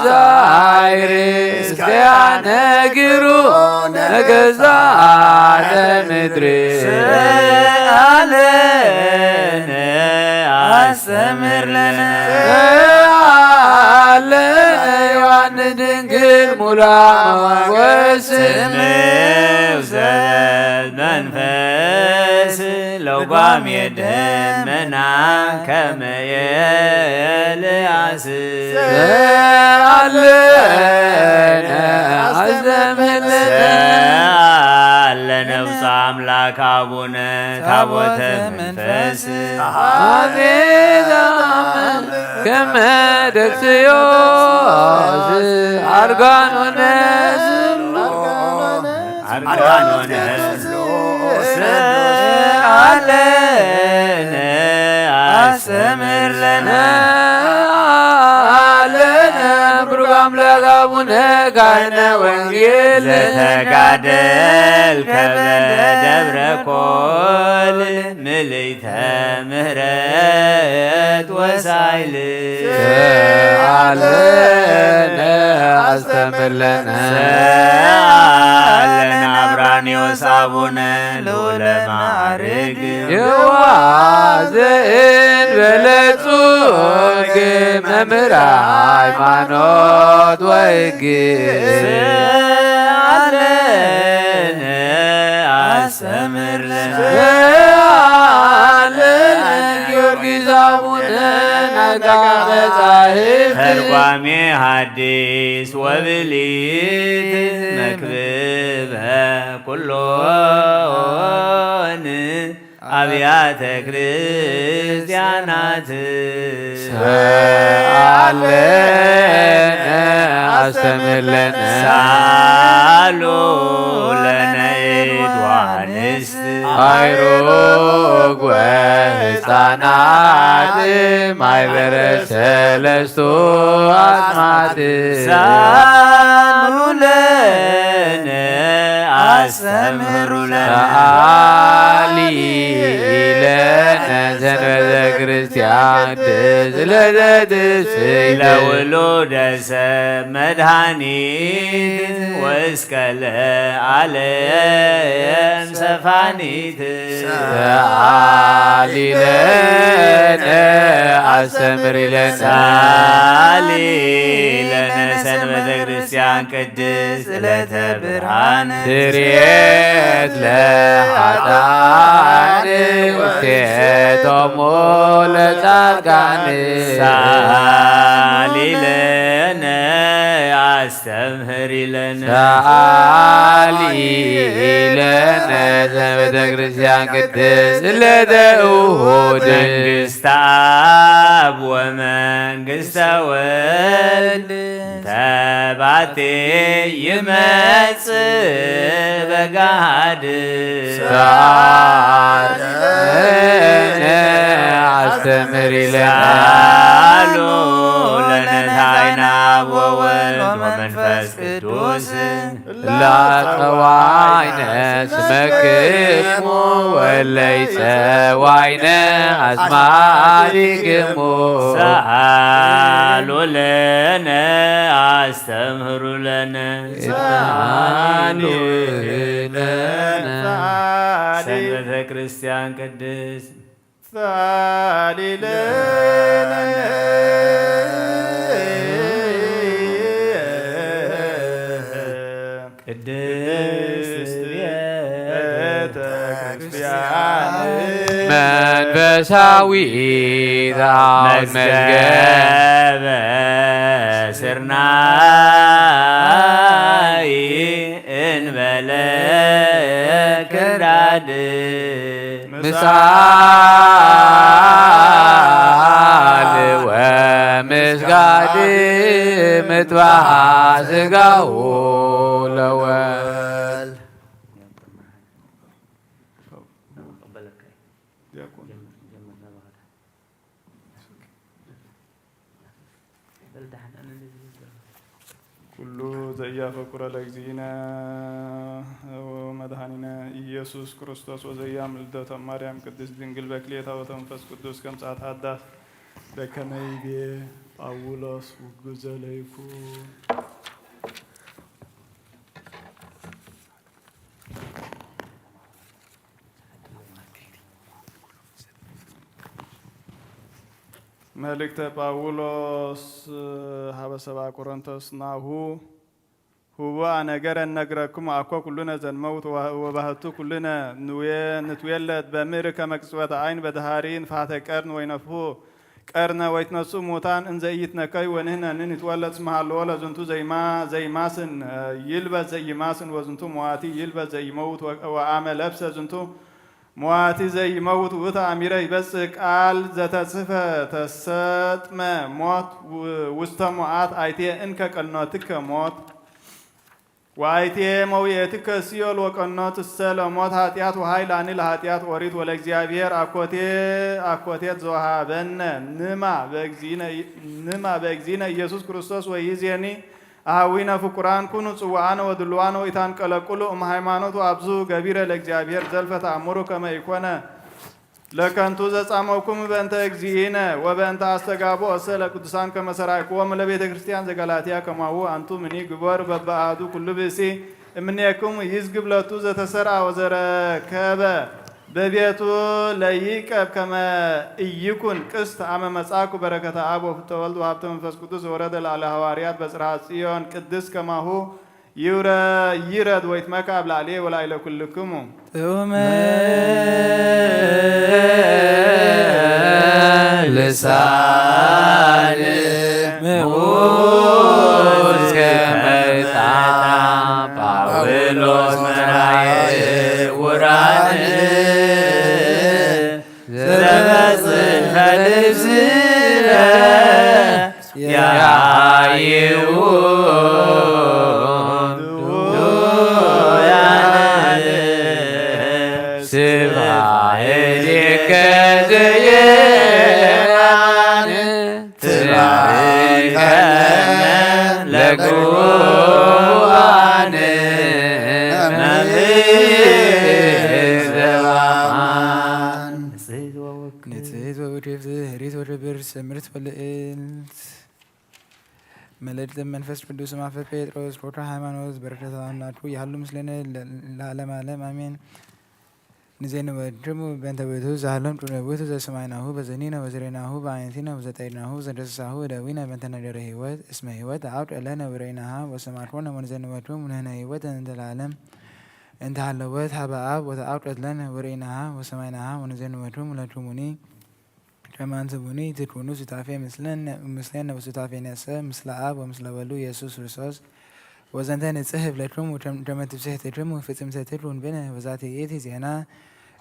ዛይር እስከ ያነግሩ ነገዛተ ምድር ሰአለነ አስተምር ለነ ሰአለነ ዮሐንስ ድንግል ሙላ መጎስ ስምው ዘመንፈስ ለጓም የደመና ከመ ኤልያስ ሰአለነ አስተምህር ለነ ሰአለነ ብፁዕ አምላክ አቡነ ታቦተ መንፈስ አቤት አምላክ ከመ ደክስዮስ አርጋኖነ አርጋኖነ አለነ አስተምር ለነ አለነ ብሩክ አምላክ አቡነ ካህነ ወንጌል ዘተጋደልከ በደብረ ኮል ምልዕተ ምህረት ወሳይል ሰአለነ አስተምር ለነ ሰአለነ አብራንዮስ አቡነ ልዑለ ማዕርግ የዋህ ዘእንበለ ጹግ መምህር ሃይማኖት ወሕግ ሰአለነ አስተምር ለነ ሰአለነ ጊዮርጊስ አቡነ ነቃ መጻሕፍት ተርጓሜ ሐዲስ ወብሊት መክብበ ኩሎን አብያተ ክርስቲያናት ሰአለነ አስተምር ለነ ሳሉ ለነ ኢድ ወአንስት አይሩግ ወሕፃናት ማይበረ ሰለስቱ አስማት ሳሉ ለነ አስተምህሩ ለነ ሰአሊ ለነ ዘንበለ ክርስቲያን ቅድስት ለዘትስይ ለውሉደ ሰብ መድኃኒት ወእስከ ለዓለም ሰፋኒት ሰአሊ ለነ አስተምሪ ለነ ሰአሊ ለነ ሰንበተ ክርስቲያን ቅድስት ዕለተ ብርሃን ስርየት ለኃጥኣን ውስቴቶሙ ለጻድቃን ሰአሊ ለነ አስተምህሪ ለነ ሰአሊ ለነ ዘቤተ ክርስቲያን ቅድስት ዕለተ እሑድ መንግስተ አብ ወመንግስተ ወልድ ተባቴ ይመጽእ በጋድ ሰአሊ ለነ አስተምህሪ ለነ ሰአሉ ለነ ታይና ወወልድ ወመንፈስ ቅዱስ ላጸዋይነ ስመክሙ ወለይጸዋይነ አስማሪክሙ ሰአሉ ለነ ኣስተምህሩ ለነ። ጻድቅ ለነ። ሰንበተ ክርስቲያን ቅድስት። ጻሊ ለነ። ቅድስት ቤተ ክርስቲያን። መንፈሳዊት አሁን መዝገበ ስርናይ እንበለ ክርዳድ። ምሳል ወምስጋድ ምትባህ ስጋሁ ለወልድ። ኩሉ ዘያፈቁረ ለእግዚእነ ወመድኃኒነ ኢየሱስ ክርስቶስ ወዘያም ልደቶም ማርያም ቅድስት ድንግል በክሌታ ወተንፈስ ቅዱስ ከምጻት ሐዳስ በከመ ይቤ ጳውሎስ ውጉዘ ለይኩን። መልእክተ ጳውሎስ ሀበ ሰብአ ቆሮንቶስ። ናሁ ህቡአ ነገር እነግረክሙ አኮ ኩሉነ ዘንመውት ወባህቱ ኩሉነ ንትዌለድ በምድር ከመ ቅጽበተ አይን በደሃሪ ንፋተ ቀርን ወይነፍሑ ቀርነ ወይትነስኡ ሙታን እንዘ ኢይትነከዩ ወንሕነ ንትወለድ እስመ ሀለወ ለዝንቱ ዘይማ ዘይማስን ይልበስ ዘይማስን ወዝንቱ መዋቲ ይልበስ ዘይመውት ወአመ ለብሰ ዝንቱ መዋቲ ዘይመውት ውእቱ አሚረ ይበጽሕ ቃል ዘተጽሕፈ ተሰጥመ ሞት ውስተ ሞዓት አይቴ እንከ ቀኖትከ ሞት ወአይቴ መውየትከ ሲኦል ወቀኖት እሰ ለሞት ኃጢአት ወኃይል አኒ ለኃጢአት ኦሪት ወለእግዚአብሔር አኮቴ አኮቴት ዘወሃበነ ንማ በእግዚእነ ኢየሱስ ክርስቶስ ወይዜኒ አሃዊነ ፍቁራን ኩኑ ጽዋአነ ወድልዋነ ወኢታንቀለቅሉ እም ሃይማኖት ወአብዙ ገቢረ ለእግዚአብሔር ዘልፈ ተአምሩ ከመ ኢኮነ ለከንቱ ዘጻመውኩም በእንተ እግዚእነ ወበእንተ አስተጋብኦ እሰ ለቅዱሳን ከመ ሠራይክዎሙ ለቤተ ክርስቲያን ዘገላትያ ከማሁ አንቱምኒ ግበሩ በበአሐዱ ኩሉ ብእሲ እምኔክሙ ይዝግብ ለቱ ዘተሰርአ ወዘረከበ በቤቱ ለይቀብ ከመ ኢይኩን ቅስት አመ መጻኩ በረከተ አብ ወፍቅተ ወልድ ወሀብተ መንፈስ ቅዱስ ዘወረደ ለዓለ ሐዋርያት በጽርሐ ጽዮን ቅድስት ከማሁ ይውረ ይረድ ወይትመካ ኣብ ላዕሌ ወላዕለ ኩልክሙ። ጥዑመ ልሳን ምዑዝ ከመ ዕጣን ጳውሎስ መራኤ ውራን ዘበጽሕፈ ልብስነ ያይው ስብሐ እዴከ ዘየማን ትባርከነ ለግቡአን መምህር ዘበአማን። ንጽሕት ወውድፍት ህሪት ወድብር ስምርት ወልዕልት መለድት መንፈስ ቅዱስ ማፈ ጴጥሮስ ፎቶ ሃይማኖት በረከት አምላኩ ያሉ ምስለነ ለዓለም ዓለም አሜን። ንዜንወድሙ በእንተ ውእቱ ዘሃሎም ጥበብ ውእቱ ዘሰማይናሁ በዘኒነ ወዘሬናሁ በአይነቲነ ወዘጠይናሁ ዘደሰሳሁ እደዊነ በእንተ ነገረ ህይወት እስመ ህይወት አውድ እለነ ወሬናሃ ወሰማዕኮነ ወንዜንወድሙ ንህነ ህይወት እንተ ለዓለም እንተ ሃለወት ሀበ አብ ወተአውድ እለነ ወሬናሃ ወሰማይናሃ ወንዜንወድሙ ለክሙኒ ከመ አንትሙኒ ትኩኑ ሱታፌ ምስሌነ ወሱታፌነሰ ምስለ አብ ወምስለ ወልዱ ኢየሱስ ክርስቶስ። ወዘንተ ንጽሕፍ ለክሙ ከመ ትፍስሕትክሙ ፍጽምተ ትኩን ብነ። ወዛቲ ይእቲ ዜና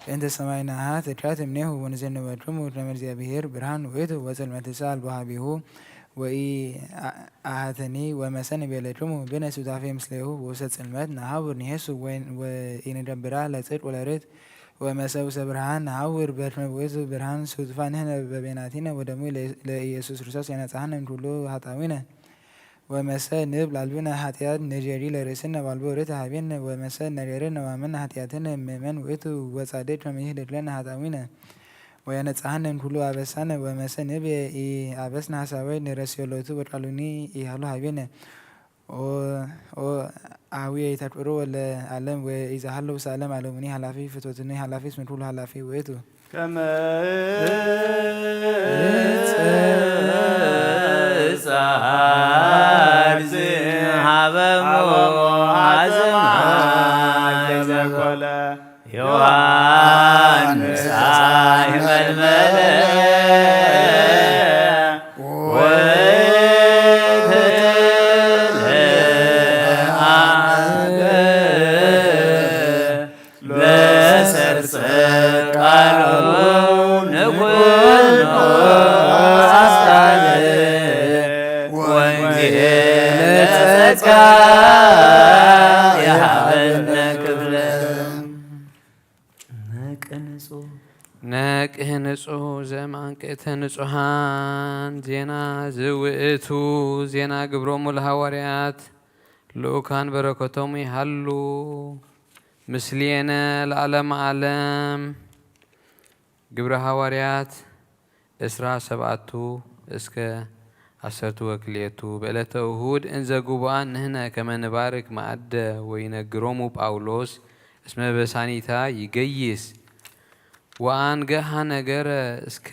እንተ ሰማይናሃ ትካት እምኔሁ ወንዜንወክሙ ከመ እግዚአብሔር ብርሃን ውእቱ ወጽልመትሰ አልቦ ሀቤሁ ወኢአሐተኒ ወመሰ ንቤለክሙ ብነ ሱታፌ ምስሌሁ ወውሰተ ጽልመት ነሐውር ንሄሱ ወኢንገብራ ለጽድቅ ወለርት ወመሰ ውስተ ብርሃን ነሐውር በከመ ውእቱ ብርሃን ሱቱፋ ንሕነ በበይናቲነ ወደሙ ለኢየሱስ ክርስቶስ ያነጽሐነ እምኩሉ ኃጣዊነ። ወመሰ ንብል አልብነ ኃጢአት ንጀሪ ለርእስነ ወአልቦ ርት ሀቤነ ወመሰ ነገርነ ወአምነ ኃጢአትነ ምእመን ውእቱ ወጻድቅ ከመ ይህድግ ለነ ኃጣዊነ ወያነጽሐነ እምኩሉ አበሳነ። ወመሰ ንብል ኢአበስነ ሐሳዌ ንረስዮ ሎቱ ወቃሉኒ ኢሃሉ ሀቤነ። ኦ፣ ኦ፣ አቡየ ይተድብሩ ወለ ዓለም ወኢዘሃሉ ውስተ ዓለም አለሙኒ ኃላፊ ፍቶትኒ ኃላፊ እስመ ኩሉ ኃላፊ ውእቱ። ከመ ዕፀ አርዝ ሀበ ሞዐ ዘማይ ዘኮለ ዮሐንስ አይመልመለ ወይትልአብ ለሰርጸ ቃሉ ንኩኖ አስካለ ወንጌለ ጸጋ የሃበነ ክፍለ። ነቅንጹ ነቅህንጹ ዘማንቅእተ ንጹሃን ዜና ዝውእቱ ዜና ግብሮሙ ለሐዋርያት ልኡካን በረከቶሙ ይሃሉ ምስሌነ ለዓለመ ዓለም። ግብረ ሐዋርያት ዕስራ ሰብዓቱ እስከ ዓሰርቱ ወክልኤቱ። በዕለተ እሁድ እንዘ ጉቡኣን ንሕነ ከመ ንባርክ መዓደ ወይነግሮሙ ጳውሎስ እስመ በሳኒታ ይገይስ ወአንገሃ ነገረ እስከ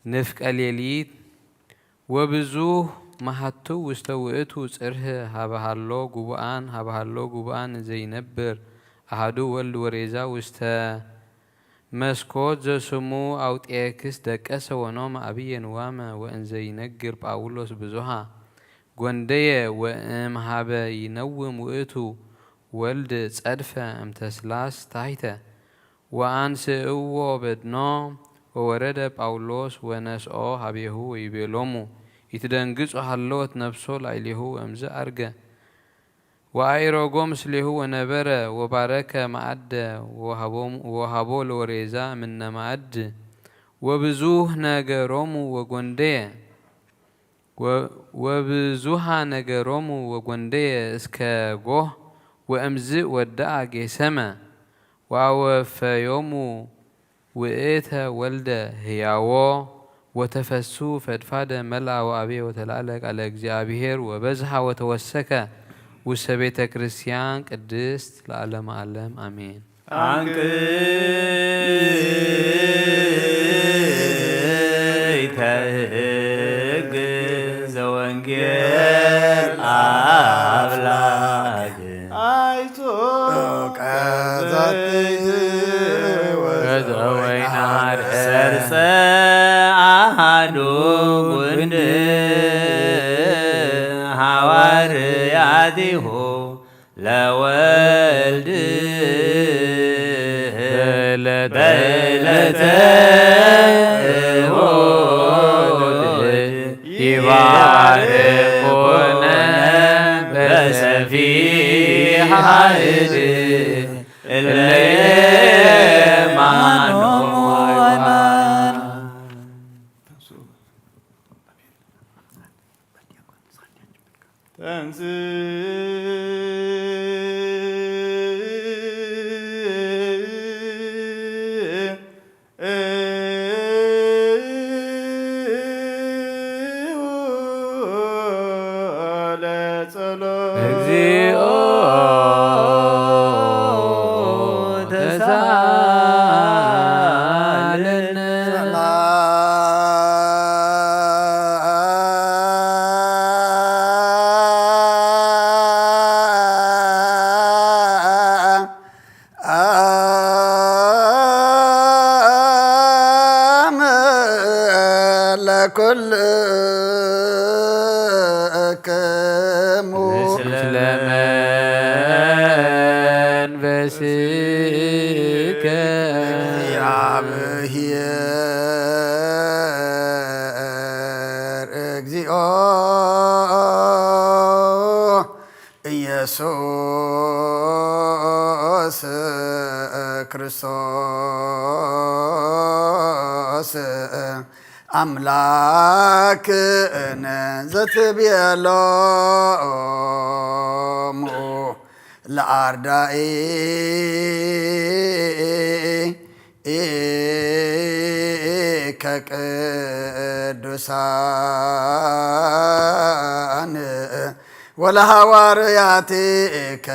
ንፍቀ ሌሊት ወብዙህ መሃቱ ውስተ ውእቱ ጽርህ ሀበሃሎ ጉቡኣን ሀበሃሎ ጉቡኣን ዘይነብር አሃዱ ወልድ ወሬዛ ውስተ መስኮት ዘስሙ አውጤክስ ደቀሰ ወኖም አብየ ንዋመ ወእንዘ ይነግር ጳውሎስ ብዙሃ ጎንደየ ወእምሃበ ይነውም ውእቱ ወልድ ጸድፈ እምተስላስ ታሕተ ወአንስእዎ በድኖ ወወረደ ጳውሎስ ወነስኦ ሀቤሁ ወይቤሎሙ ኢትደንግጹ ሃለወት ነፍሶ ላዕሌሁ እምዝ አርገ ወአኢሮጎ ምስሌሁ ወነበረ ወባረከ መዓደ ወሃቦ ለወሬዛ ምነ መዓድ ወብዙህ ነገሮሙ ወጎንደየ ወብዙሃ ነገሮሙ ወጎንደየ እስከ ጎህ ወእምዝ ወደአ ጌሰመ ወአወፈዮሙ ውእተ ወልደ ህያዎ ወተፈሱ ፈድፋደ መልአ ወአቤ ወተላዕለ ቃለ እግዚአብሔር ወበዝሃ ወተወሰከ ውስተ ቤተ ክርስቲያን ቅድስት ለዓለመ ዓለም አሜን። አንቅይተ ሕግ ዘወንጌል አፍላግ አይቶ ቀዘትይት ወዘወይናር ሰርፀ አሃዱ ጉንድ ሐዋርያቲሁ ለወልድ በዕለተ እሑድ ይባርኮነ በሰፊሕ ኃይል እለ የማኖሙ ተንስ ለጸሎት እግዚኦ ተሳለነ። ለኩልክሙ ምስለ መንፈስከ እግዚአብሔር እግዚኦ ኢየሱስ ክርስቶስ አምላክነ ዘትቤሎሙ ለአርዳኢ ከቅዱሳን ወለሃዋርያቲከ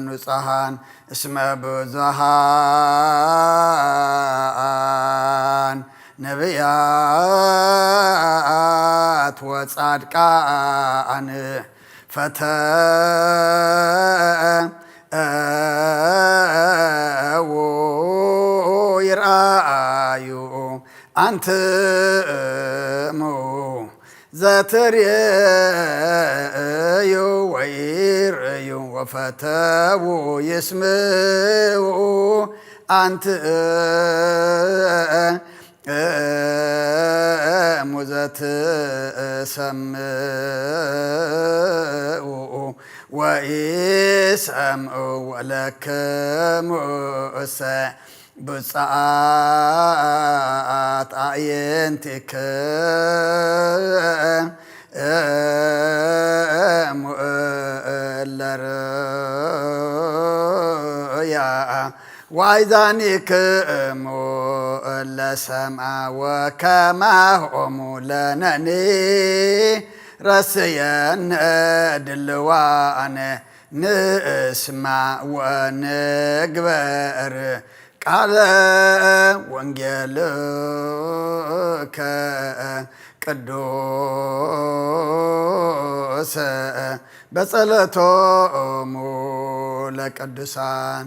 ንጹሃን እስመ ብዙሃን ነብያት ወጻድቃን ፈተው ይርኣዩ ኣንትሙ ዘትርእዩ ወይርእዩ ወፈተው ይስምዑ ኣንትሙ ዘትሰምዑ ወኢሰምዑ ወለክሙሰ ብጻት ኣዕይንቲክሙ እለ ርእያ ወኣይዛኒክሙ እለ ሰምዓ ወከማሆሙ ለነኒ ረስየነ ድልዋነ ንስማዕ ወንግበር ቃለ ወንጌልከ ቅዱስ በጸለቶሙ ለቅዱሳን።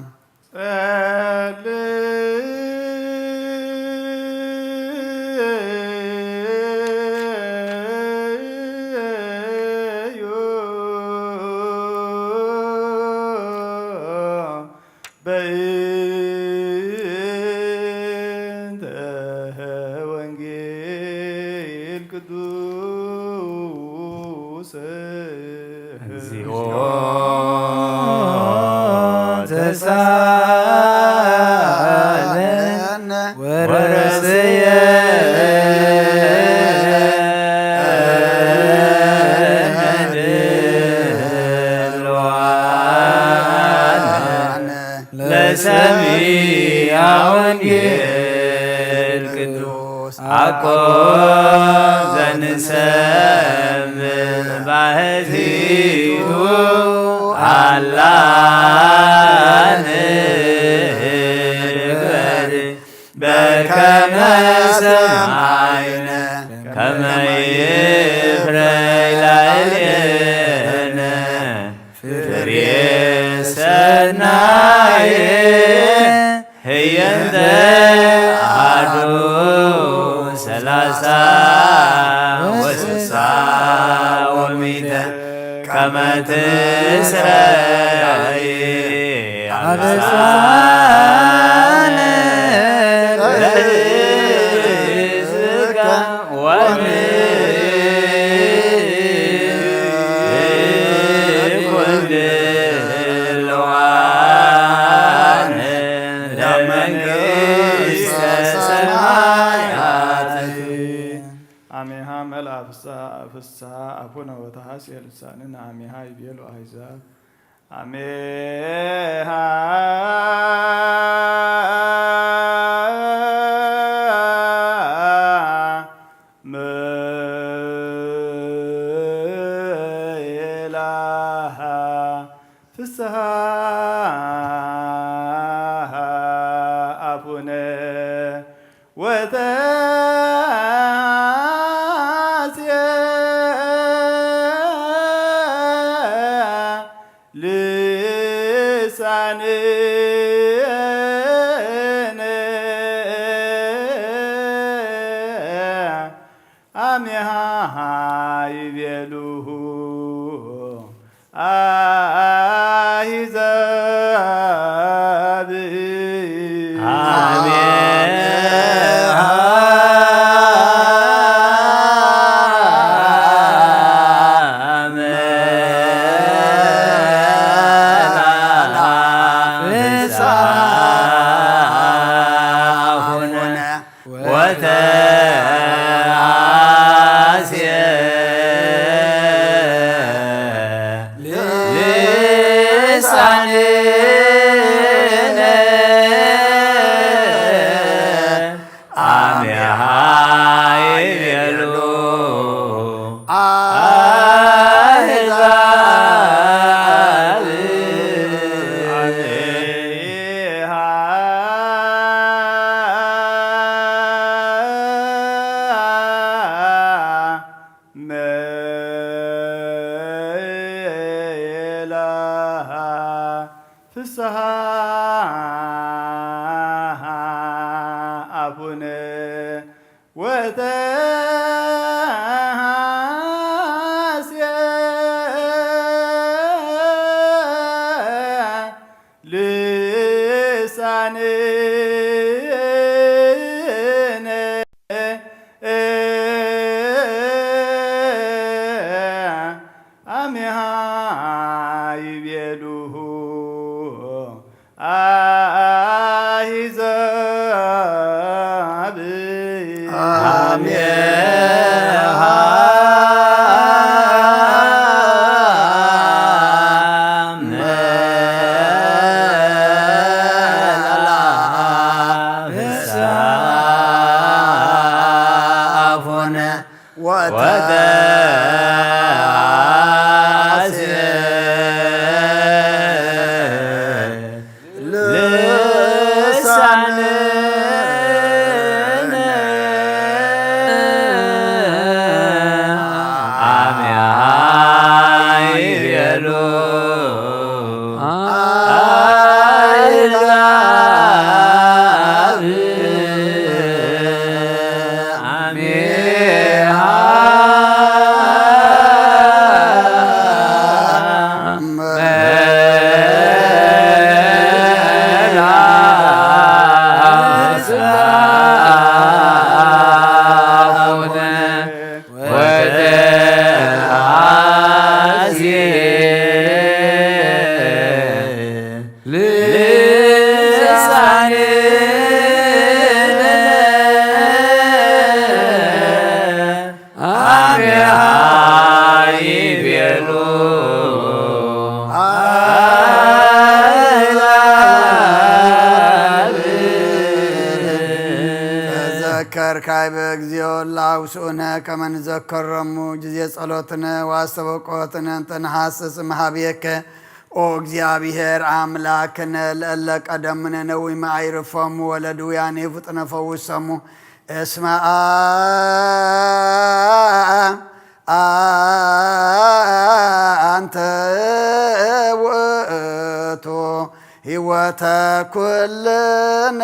ጸልዩ በእንተ ወንጌል ቅዱስ እግዚኦ ተሳለን ወረስየ ለሰሚዐ ወንጌል ቅዱስ ኣኮ ዘንሰምዕ ባህቲቱ ኣላ ንግበር በከመ ሰማይነ ከመ ይፍረይ ላዕሌነ ፍሬ ሰናየ ህየንተ አሐዱ ሠላሳ ወስሳ ወሚተ ከመ ትንሳኤ አበሳነ ለርእስከ ወንኩን ድልዋነ ለመንግሥተ ሰማያት። አሜሃ መልአ ፍስሐ፣ ፍስሐ አፉነ ወተሐስየ ልሳንነ አሜሃ ይቤሉ አሕዛብ። አሜሃ ምልአ ፍስሐ አፉነ ወተሐስየ ልሳንነ አሜሃ ይቤሉ አሕዛብ። አሜሃ መልአ ፍስሐ አፉነ ወተሐስየ ሜላ ፍስሃ አቡነ ወተሐሴ ልሳንነ አሜሃ ይቤሉ አሕዛብ። አሜሃ መላ ፍስሃ አቡነ ወተ ወተሐሴ ልሳንነ አሜሃ ይቤሉ አሕዛብ። አሜሃ ልሳንነ አሜሃ ይቤሉ አሕዛብ። ተዘከር ካይበ እግዚኦ ላውስኡነ ከመ ንዘከሮሙ ጊዜ ጸሎትነ ዋስተበቆትነ እንተ ንሓስስ እምሃብየከ ኦ እግዚኣብሔር ኣምላክነ፣ ለእለ ቀደምነ ነዊመ ኣይርፎሙ ወለድውያነ ይፍጥነ ፈውሶሙ። እስመ አንተ ውእቱ ህይወተ ኩልነ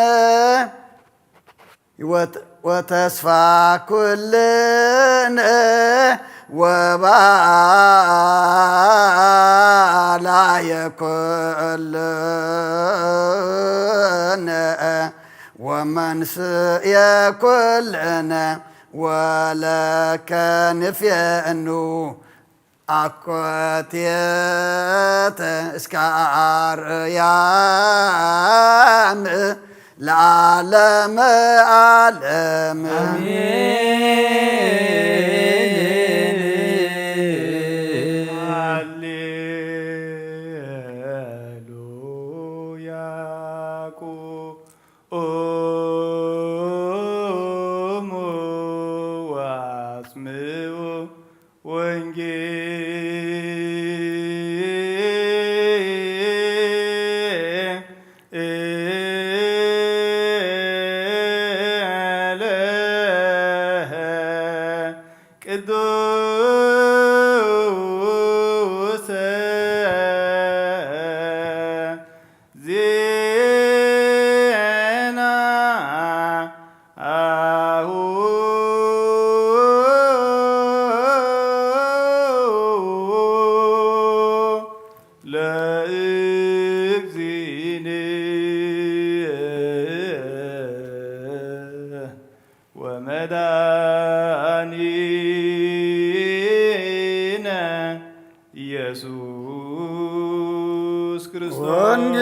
ወተስፋ ኩልነ ወባላየ ኩልነ ወመንስኤ ኩልነ ወለከ ንፌኑ አኮቴተ እስከ አርያም ለዓለመ ዓለም። አሜን። ሃሌሉያ። ቁሙ ወአጽምዑ ወንጌለ ቅዱስ ዜና አሁ ለእግዚእነ ወመድኃኒነ ኢየሱስ ክርስቶስ። ወንጌል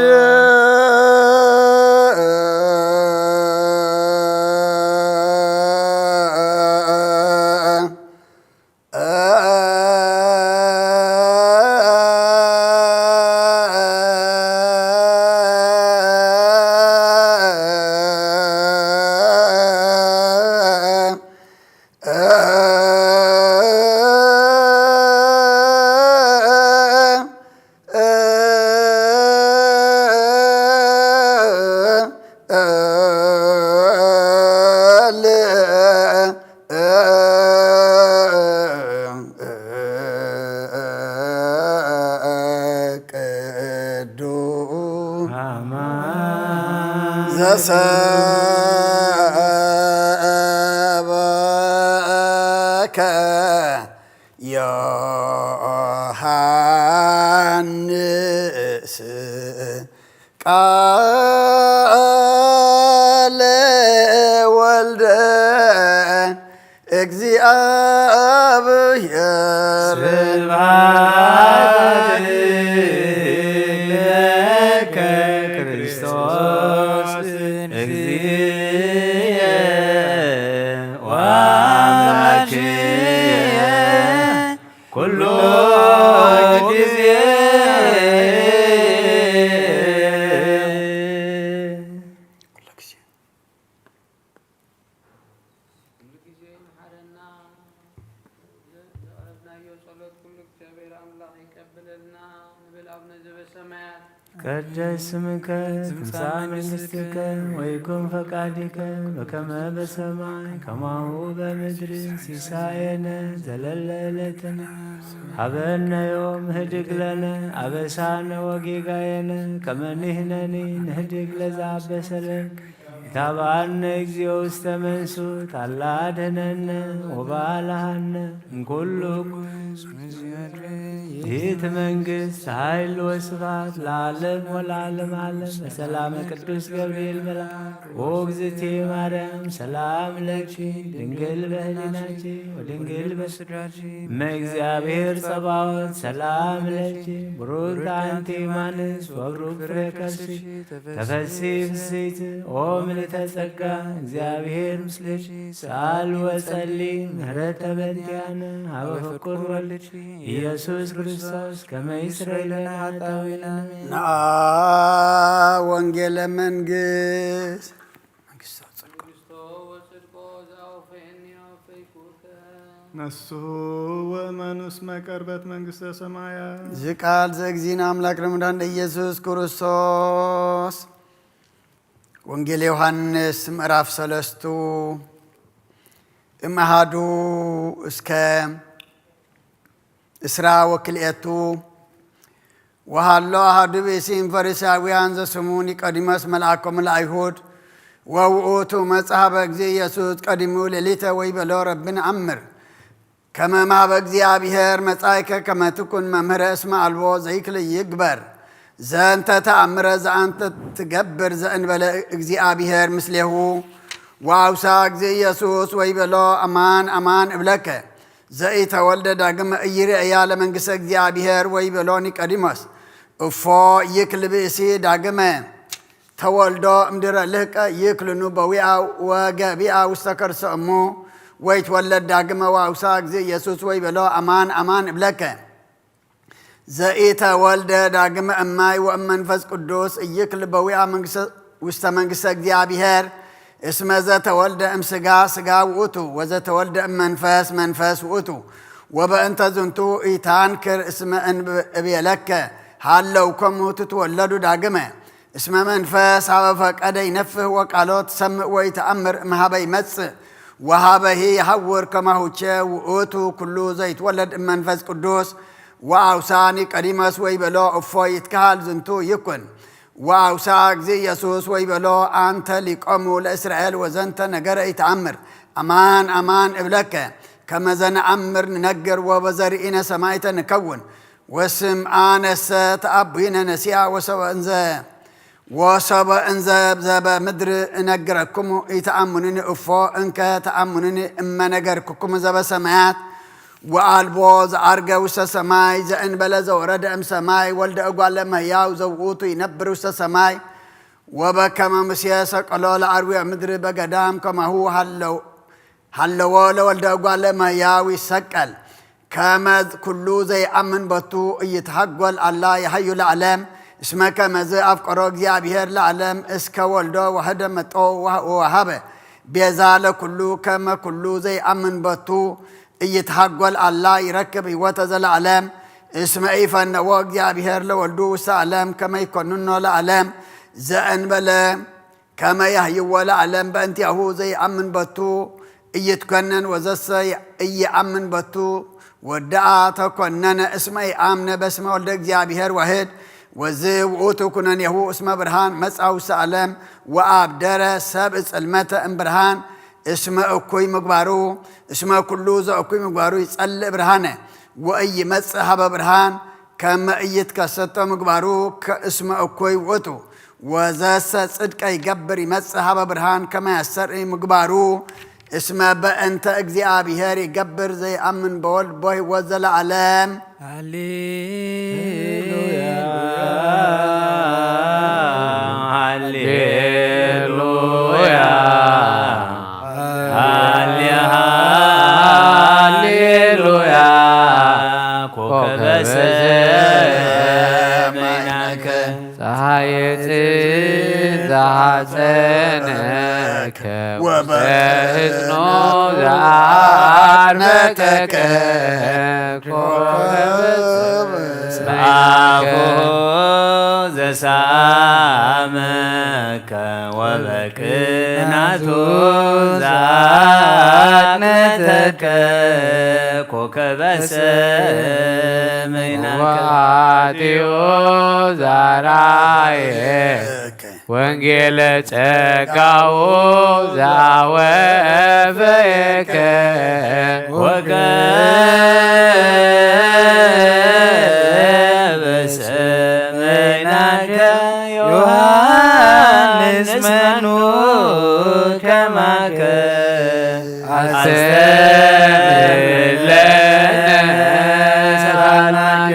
ሰበከ ዮሐንስ ቃለ ወልደ እግዚኣብሔር። ስብሐት ለከ ክርስቶስ እግዚእየ ወአምላክየ ኩሉ ጊዜ። ኩሉ ጊዜ መሓረና። ዘቕረብናዮ ጸሎት ኩሉ እግዚኣብሔር ኣምላኽ ይቀበለልና። ንብል ኣቡነ ዘበሰማያት። ይትቀደስ ስምከ ትምጻእ መንግስትከ ወይኩን ፈቃድከ በከመ በሰማይ ከማሁ በምድሪ። ሲሳየነ ዘለለ ዕለትነ ሀበነ ዮም ህድግ ለነ አበሳነ ወጌጋየነ ከመ ንሕነኒ ንህድግ ለዘአበሰ ለነ ኢታብአነ እግዚኦ ውስተ መንሱት አላ አድኅነነ ወባልሐነ እምኩሉ። ይእቲ መንግስት ኃይል ወስብሐት ለዓለም ወለዓለም ዓለም። በሰላመ ቅዱስ ገብርኤል መልአክ ኦ እግዝእትየ ማርያም ሰላም ለኪ ድንግል በህሊናኪ ወድንግል በስጋኪ እመ እግዚአብሔር ጸባኦት ሰላም ለኪ ብሩክ አንቲ እማንስ ወብሩክ ፍሬ ከርስኪ ተፈሲ ፍስሕቲ ኦ ምልዕተ ጸጋ እግዚአብሔር ምስሌኪ። ሰአል ወጸሊ ምህረተ በንቲያነ ሀበ ፍቁር ወልድኪ ኢየሱስ ክርስቶስ ከመ ይስረይ ለነ ኃጣውኢነ። ነአ ወንጌለ መንግስት። መንግስቶ ጽድቆ። መንግስቶ ወጽድቆ ዘአውፈየኒ አውፈይኩከ። ነሱ ወእመኑ እስመ ቀርበት መንግስተ ሰማያት። እዚ ቃል ዘእግዚእነ አምላክ ለምዳን ኢየሱስ ክርስቶስ። ወንጌል ዮሐንስ ምዕራፍ ሰለስቱ እምአሃዱ እስከ እስራ ወክልኤቱ። ወሃሎ አሃዱ ብእሲም ፈሪሳውያን ዘስሙ ኒቆዲሞስ መልአኮሙ ለአይሁድ ወውእቱ መጽሐ በእግዚእ ኢየሱስ ቀዲሙ ሌሊተ ወይበሎ ረቢ ነአምር ከመ እምሃበ እግዚአብሔር መጻእከ ከመ ትኩን መምህረ እስመ አልቦ ዘይክል ይግበር ዘንተ ተአምረ ዘአንተ ትገብር ዘእንበለ እግዚአብሔር ምስሌሁ። ወአውሳ እግዚእ ኢየሱስ ወይበሎ አማን አማን እብለከ ዘኢተወልደ ዳግመ ኢይርእያ ለመንግስተ እግዚአብሔር። ወይበሎ ኒቆዲሞስ እፎ ይክል ብእሲ ዳግመ ተወልዶ እምድረ ልህቀ ይክልኑ በዊአ ወገቢአ ውስተ ከርሰ እሙ ወይትወለድ ዳግመ። ወአውሳ እግዚእ ኢየሱስ ወይበሎ አማን አማን እብለከ ዘኢተወልደ ዳግመ እማይ ወእመንፈስ ቅዱስ እይክል በዊአ ውስተ መንግስተ እግዚአብሔር። እስመ ዘተወልደ እምስጋ ስጋ ውእቱ ወዘተወልደ እመንፈስ መንፈስ ውእቱ። ወበእንተ ዝንቱ ኢታንክር እስመ እንብ እቤለከ ሃለውኮሙ ትትወለዱ ዳግመ። እስመ መንፈስ ሀበ ፈቀደ ይነፍህ ወቃሎ ትሰምዕ ወይተአምር እምሃበ ይመጽእ ወሃበሂ ይሐውር ከማሁቼ ውእቱ ኩሉ ዘይትወለድ እመንፈስ ቅዱስ። ወአውሳ ኒቆዲሞስ ወይበሎ እፎ ይትከሃል ዝንቱ ይኩን። ወአውሳ እግዚእ ኢየሱስ ወይበሎ አንተ ሊቆሙ ለእስራኤል ወዘንተ ነገረ ኢተአምር። አማን አማን እብለከ ከመ ዘነአምር ንነግር ወበዘርኢነ ሰማይተ ንከውን። ወስምአነሰ ተአቡይነ ነሲአ ወሰበ እንዘ ወሰበ እንዘ ዘበ ምድር እነግረክሙ ኢተአምኑኒ እፎ እንከ ተአምኑኒ እመ ነገርክኩሙ ዘበ ሰማያት። ወአልቦ ዘዐርገ ውስተ ሰማይ ዘእንበለ ዘወረደ እምሰማይ ወልደ እጓለ እመሕያው ዘውእቱ ይነብር ውስተ ሰማይ። ወበከመ ሙሴ ሰቀሎ ለአርዌ ምድር በገዳም ከማሁ ሃለው ሃለዎ ለወልደ እጓለ እመሕያው ይሰቀል። ከመ ኩሉ ዘይአምን በቱ እይትሃጎል አላ የሐዩ ለዓለም። እስመ ከመዝ አፍቀሮ እግዚአብሔር ለዓለም እስከ ወልዶ ወሐደ መጦ ወሃበ ቤዛ ለኩሉ ከመ ኩሉ ዘይአምን በቱ እይትሃጎል አላ ይረክብ ህይወተ ዘለዓለም። እስመ ኢፈነዎ እግዚአብሔር ለወልዱ ውስተ ዓለም ከመ ይኮንኖ ለዓለም ዘእንበለ ከመ ያህይዎ ለዓለም በእንቲአሁ ዘይአምን በቱ እይትኮነን ወዘሰ እይአምን በቱ ወደአ ተኮነነ እስመ ኢአምነ በስመ ወልደ እግዚአብሔር ዋህድ። ወዝ ውእቱ ኩነኔሁ እስመ ብርሃን መጻ ውስተ ዓለም ወአብደረ ሰብ ጽልመተ እምብርሃን እስመ እኩይ ምግባሩ፣ እስመ ኩሉ ዘእኩይ ምግባሩ ይጸልእ ብርሃነ ወኢይመጽእ ሀበ ብርሃን ከመ ኢይትከሰቶ ምግባሩ ከ-፣ እስመ እኩይ ውእቱ። ወዘሰ ጽድቀ ይገብር ይመጽእ ሀበ ብርሃን ከመ ያስተርኢ ምግባሩ። እስመ በእንተ እግዚአብሔር ይገብር ዘይአምን በወልድ ቦ ህይወት ዘለዓለም። ሃሌሉያ፣ ሃሌሉያ፣ ሃሌ-፣ ሃሌሉያ። ኮከበ ሰማይናከ ፀሐየ ጽድቅ ዘሐጸነከ ወበእዝኑ ዘአድመጠከ ኮከበ ሰማይከ። ዘሳመከ ወበቅናቱ ዘአድመጠከ ኮከበ ሰማይናከ። ወአትዮ ዛራየ ወንጌለ ጸጋሁ ዛወፈየከ ወከበ ሰማይናከ ዮሐንስ መኑ ከማከ። አስተብህለነ ሰላምከ።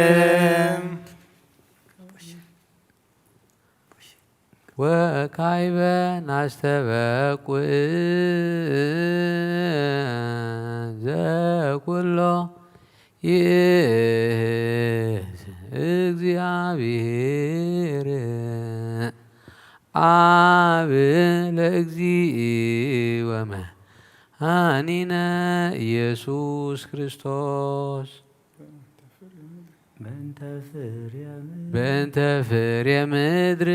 ወካይበ ናስተበቁ ዘኩሎ ይእዝ እግዚአብሔር አብ ለእግዚእ ወመድኃኒነ ኢየሱስ ክርስቶስ። በእንተ ፍሬ ምድር። በእንተ ፍሬ ምድር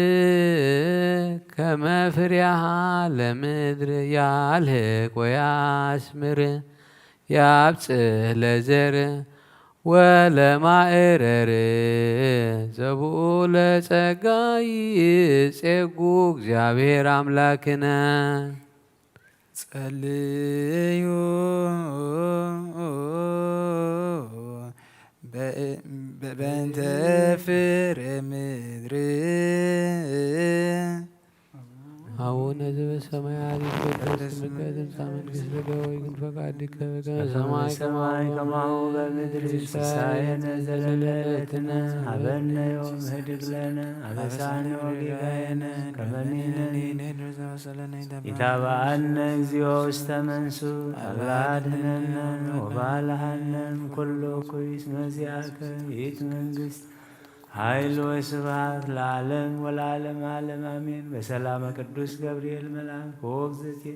ከመ ፍሬሃ ለምድር ያልህቅ ወያስምር ያብጽሕ ለዘር ወለማእረር ዘብኡ ለጸጋ ይጼጉ እግዚአብሔር አምላክነ። ጸልዩ በ-፣ በ-፣ በእንተ ፍሬ ምድር። አቡነ ዘበሰማያት ይትቀደስ ስምከ ትምጻእ መንግሥትከ ወይኩን ፈቃድከ በከመ በሰማይ በሰማይ ከማሁ በምድር። ሲሳየነ ዘለለዕለትነ ሀበነ ዮም ህድግ ለነ አበሳነ ወጌጋየነ ከመ ንሕነኒ ኢታብአነ እግዚኦ ውስተ መንሱት አላ አድኅነነ ወባልሐነ እምኩሉ እኩይ እስመ ዚአከ ይእቲ መንግሥት ኃይል ወስብሐት ለዓለም ወለዓለመ ዓለም አሜን። በሰላመ ቅዱስ ገብርኤል መልአክ ወእግዝእትየ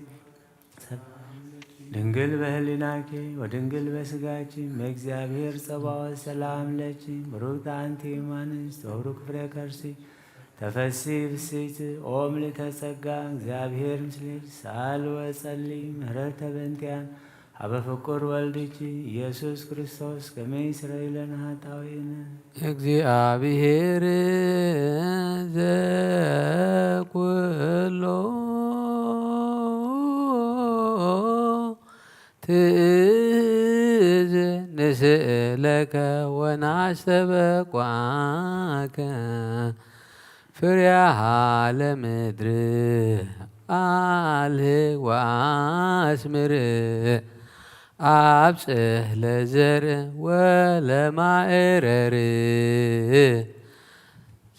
ድንግል በህሊናኪ ወድንግል በስጋኪ እመ እግዚአብሔር ጸባኦት ሰላም ለኪ ብሩክት አንቲ እም አንስት ወብሩክ ፍሬ ከርሲ ተፈሲ ብስት ኦ ምልዕተ ጸጋ እግዚአብሔር ምስሌኪ ሳል ወጸሊ ምህረተ በእንቲያን አበ ፍቁር ወልድኪ ኢየሱስ ክርስቶስ ከመ ይስረይ ለነ ኃጣውኢነ። እግዚአብሔር ዘኩሎ ትእዝ ንስእለከ ወናስተበቋከ ፍሬሃ ለምድር አልህ ወአስምር አብጽሕ ለዘር ወለማእረር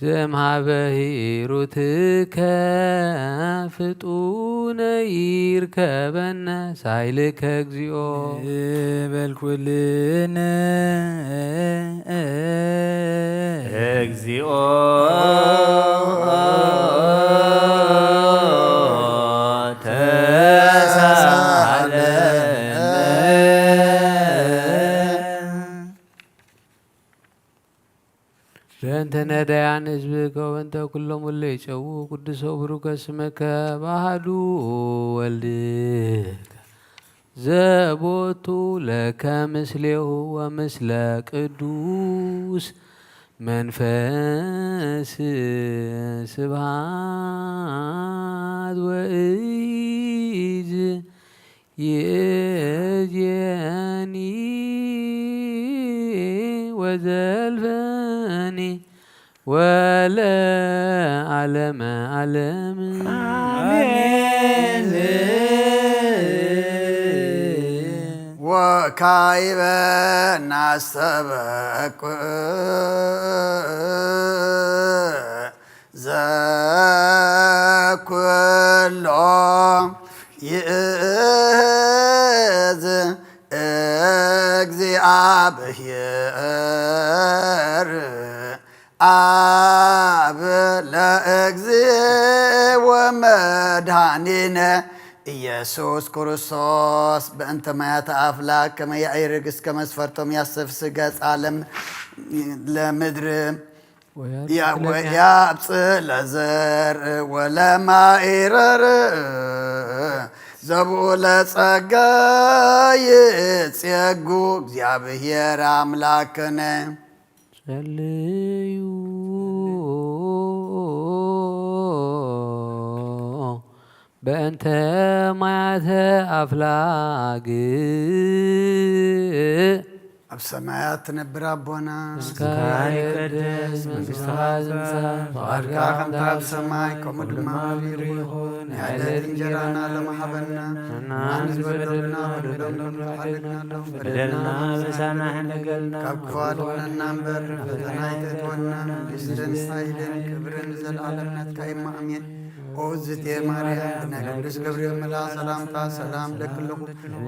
ዘምሃበ ሂሩትከ ፍጡነ ይርከበነ ሳይልከ እግዚኦ። በል ኩልነ እግዚኦ ተሳሃለነ። በእንተ ነዳያን ህዝብከ ወበእንተ ኩሎም እለ ይጸውዑ ቅዱሰ ወብሩከ ስመከ በአሐዱ ወልድከ ዘቦቱ ለከ ምስሌሁ ወምስለ ቅዱስ መንፈስ ስብሃት ወእይዝ ይእዜኒ ወዘልፈኒ ወለዓለመ ዓለም። አሜን። ወካይበ ናስተበቁ ዘኩሎ ይእዝ እግዚኣብሔር አብ ለእግዚ ወመድኃኒነ ኢየሱስ ክርስቶስ በእንተ ማያተ አፍላክ ከመ ያዒርግ እስከ መስፈርቶም ያሰፍስ ገጻ ለም-፣ ለምድር ወያብጽ ያ-፣ ለሚያ- ወያብጽ ለዘር ወለማኢረር ዘብኡ ለጸጋ ይጽየጉ እግዚአብሔር አምላክነ። ጸልዩ በእንተ ማያተ አፍላግ። ኣብ ሰማያት ትነብር ኣቦና፣ ስምካ ይቀደስ፣ መንግስትኻ ትምጻእ፣ ፍቓድካ ከምታ ኣብ ሰማይ ከምኡ ድማ ኣብ ምድሪ ይኹን። ናይ ዕለት እንጀራና ሎሚ ሃበና፣ ንሕና ንዝበደሉና በደሎም ንሓድግናሎም፣ በደልና በሳና ሕነገልና፣ ካብ ክፉ ኣድሕነና እምበር፣ ናብ ፈተና ኣይተእትወና፣ መንግስትን ሓይልን ክብርን ዘለዓለም ናትካ እዩ። ኣሜን። ኦ እግዝእትየ ማርያም፣ ብናይ ቅዱስ ገብርኤል መልኣኽ ሰላምታ ሰላም እለኪ ኣለኹ።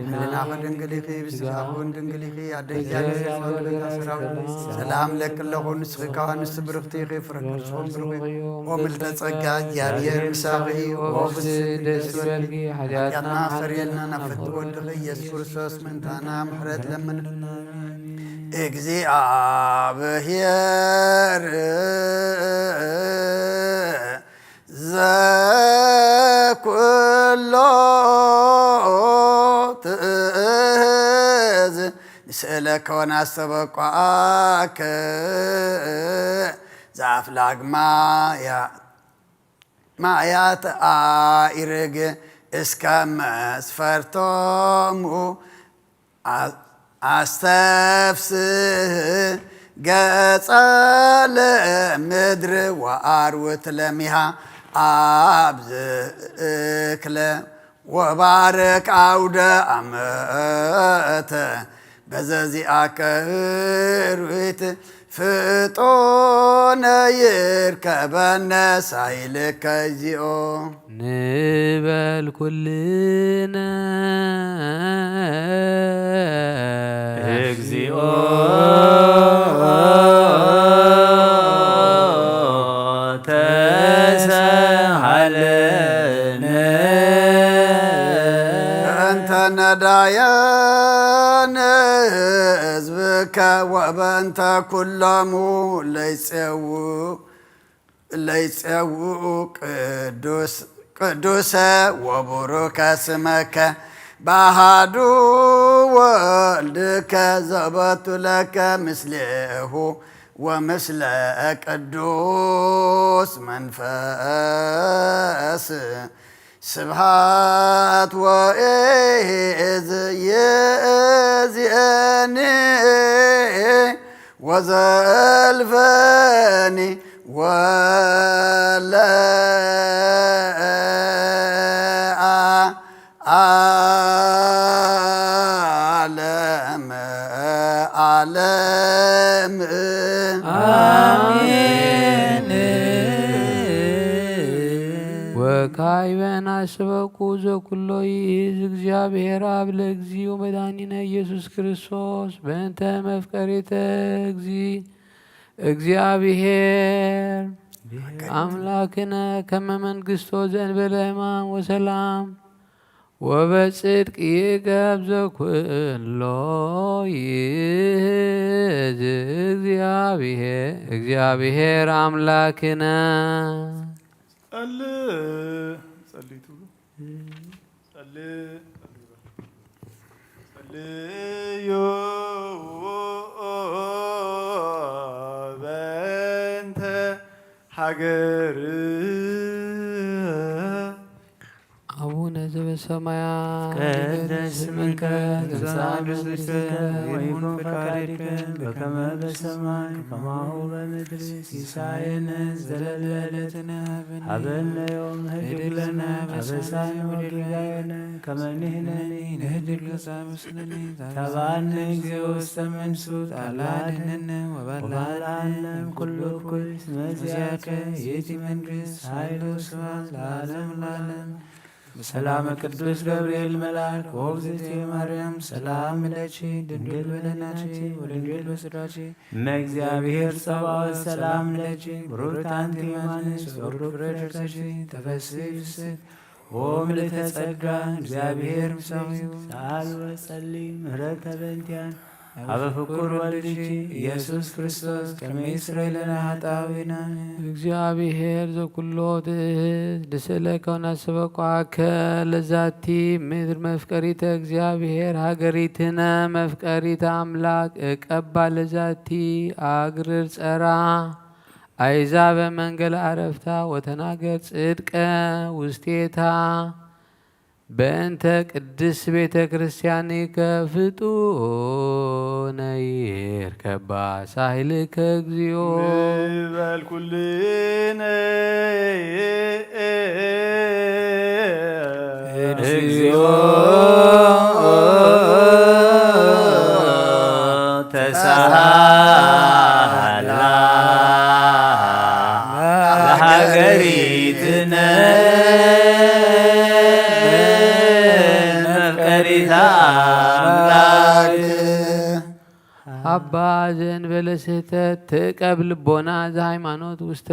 ህሊናኺ ድንግል ኢኺ፣ ብስጋኺ እውን ድንግል ኢኺ። ኣደ እግዚኣብሔር፣ ኣደ ሰራዊት፣ ሰላም እለኪ ኣለኹ። ንስኺ ከኣ ንስቲ ብርኽቲ ኢኺ፣ ፍረ ከርስኺ እውን ብሩኽ እዩ። ኦ ምልዕተ ጸጋ፣ እግዚኣብሔር ምሳኺ እዩ። ኦ ፍስሕቲ ደስ ይበልኪ፣ ሓጢኣትና ሓጢኣትና ሰሪየልና፣ ናብ ፍትሒ ወድኺ ኢየሱስ ክርስቶስ ምእንታና ምሕረት ለምንልና። እግዚኣብሔር ዘኩሎ ትእዝ ንስእለከ ወናስተበቋከ ዘአፍላግ ማያ-፣ ማያት አኢርግ እስከ መስፈርቶሙ አ-፣ አስተፍስህ ገጸ ለምድር ወአርውት ለሚሃ አብዝእክለ ወባርክ አውደ አመተ በዘዚአከ ህሩይት ፍጡነ ይርከበነ ሳይልከ እግዚኦ። ንበል ኩልነ እግዚኦ ተሳሃለነ በእንተ ነዳያን ህዝብከ ወበእንተ ኩሎሙ ለይጼው ለይጼውኡ ቅዱስ፣ ቅዱሰ ወቡሩከ ስመከ በአሃዱ ወልድከ ዘበቱ ለከ ምስሌሁ ወምስለ ቅዱስ መንፈስ ስብሃት ወእዝ ይእዝየኒ ወዘልፈኒ ወለአ ዓለም ዓለም። አሜን። ወካዕበ ናስበኩ ዘኩሎ ይእዝ እግዚአብሔር አብ ለእግዚኡ መድኃኒነ ኢየሱስ ክርስቶስ በእንተ መፍቀሪተ እግዚ-፣ እግዚአብሔር አምላክነ ከመ መንግስቶ ዘእንበለ ሕማም ወሰላም ወበጽድቅ ይእገብ ዘኩሎ ይእዝ እግዚአብሔር፣ እግዚአብሔር አምላክነ። ጸልእ ጸልዩ ትብሉ። ጸልእ ጸልዩ ሃገር። አቡነ ዘበሰማያት ይትቀደስ ስምከ ትምጻእ መንግሥትከ ወይኩን ፈቃድከ በከመ በሰማይ ከማሁ በምድር። ሲሳየነ ዘለለዕለትነ ሀበነ ዮም ህድግ ለነ አበሳነ ወጌጋየነ ከመ ንሕነኒ ንህድግ ለዘአበሰነ። ተባነ እግዚኦ ውስተ መንሱት አላ አድነነ ወባልዓነ ኩሉ እኩይ። እስመ ዚአከ ይእቲ መንግስት ኃይል ወስብሐት ለዓለመ ለዓለም። በሰላመ ቅዱስ ገብርኤል መልአክ ወእግዝእትየ ማርያም ሰላም ለኪ ድንግል በለናኪ ወድንግል በስጋኪ እመ እግዚአብሔር ጸባኦት ሰላም ለኪ ብሩክት አንቲ እማንስ ወብሩክ ፍሬ ከርሥኪ ተፈሥሒ ፍስሕት ኦ ምልዕተ ጸጋ እግዚአብሔር ምስሌኪ። ሰአሊ ወጸሊ ምህረተ በእንቲአነ ሀበ ፍቁር ወልድኪ ኢየሱስ ክርስቶስ ከመ ይስረይ ለነ ኃጣውኢነ። እግዚአብሔር ዘኩሎ ትእህዝ ንስእለከ ወነሰበኳከ ለዛቲ ምድር መፍቀሪተ እግዚአብሔር ሀገሪትነ መፍቀሪተ አምላክ እቀባ ለዛቲ አግርር ጸራ። አይዛበ መንገለ አረፍታ ወተናገር ጽድቀ ውስቴታ። በእንተ ቅድስት ቤተ ክርስቲያንከ ፍጡነ ይርከባ ሳህልከ እግዚኦ። ንበል ኩልነ። እግዚኦ ተሳሃላ ለሃገሪትነ መፍቀሪታ አምላክ። አባ ዘእንበለ ስህተት ትዕቀብ ልቦና ዘሃይማኖት ውስተ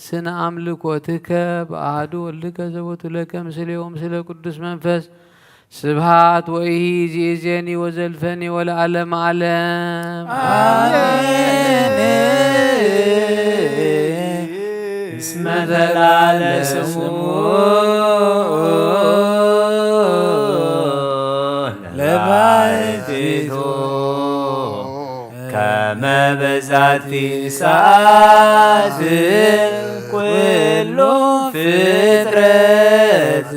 ስነ አምልኮትከ በአሐዱ ወልድከ ዘቦቱ ለከ ምስሌሁ ምስለ ቅዱስ መንፈስ ስብሐት ወኢሂ ዚእዜኒ ወዘልፈኒ ወለዓለመ ዓለም። አሜን። እስመ ተቃለ ስሙ ለባሕቲቱ ከመ በዛቲ ሰዓት ኩሉ ፍጥረት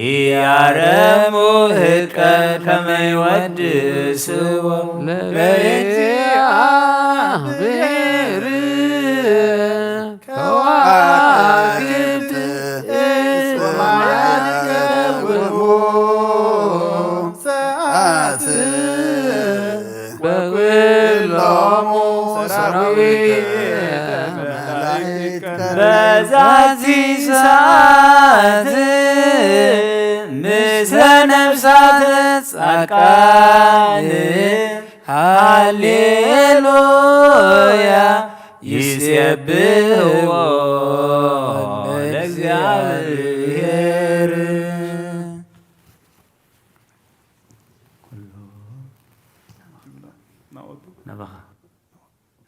ኢያረሙ ህቀ ከመ ይወድስዎ ለእግዚአብሔር ከዋክብት እስመ ማትከውኑ ሰዓት ወኩሎሙ ሰራዊተ መላእክት በዛቲ ሰዓት ምስለ ነፍሳተ ጻድቃን ሃሌሉያ ይሴብሕዎ ለእግዚአብሔር። ኩሉ ናባኻ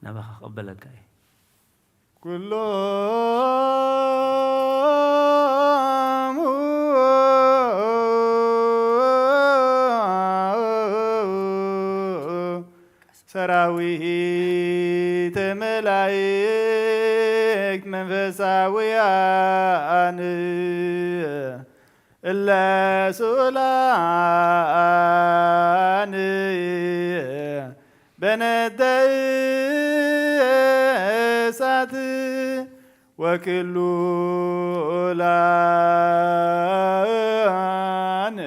ናባኻ ክቕበለካ እየ። ኩሎሙ ሰራዊተ መላእክት መንፈሳውያን እለ ስኡላን በነደ እሳት ወክሉላን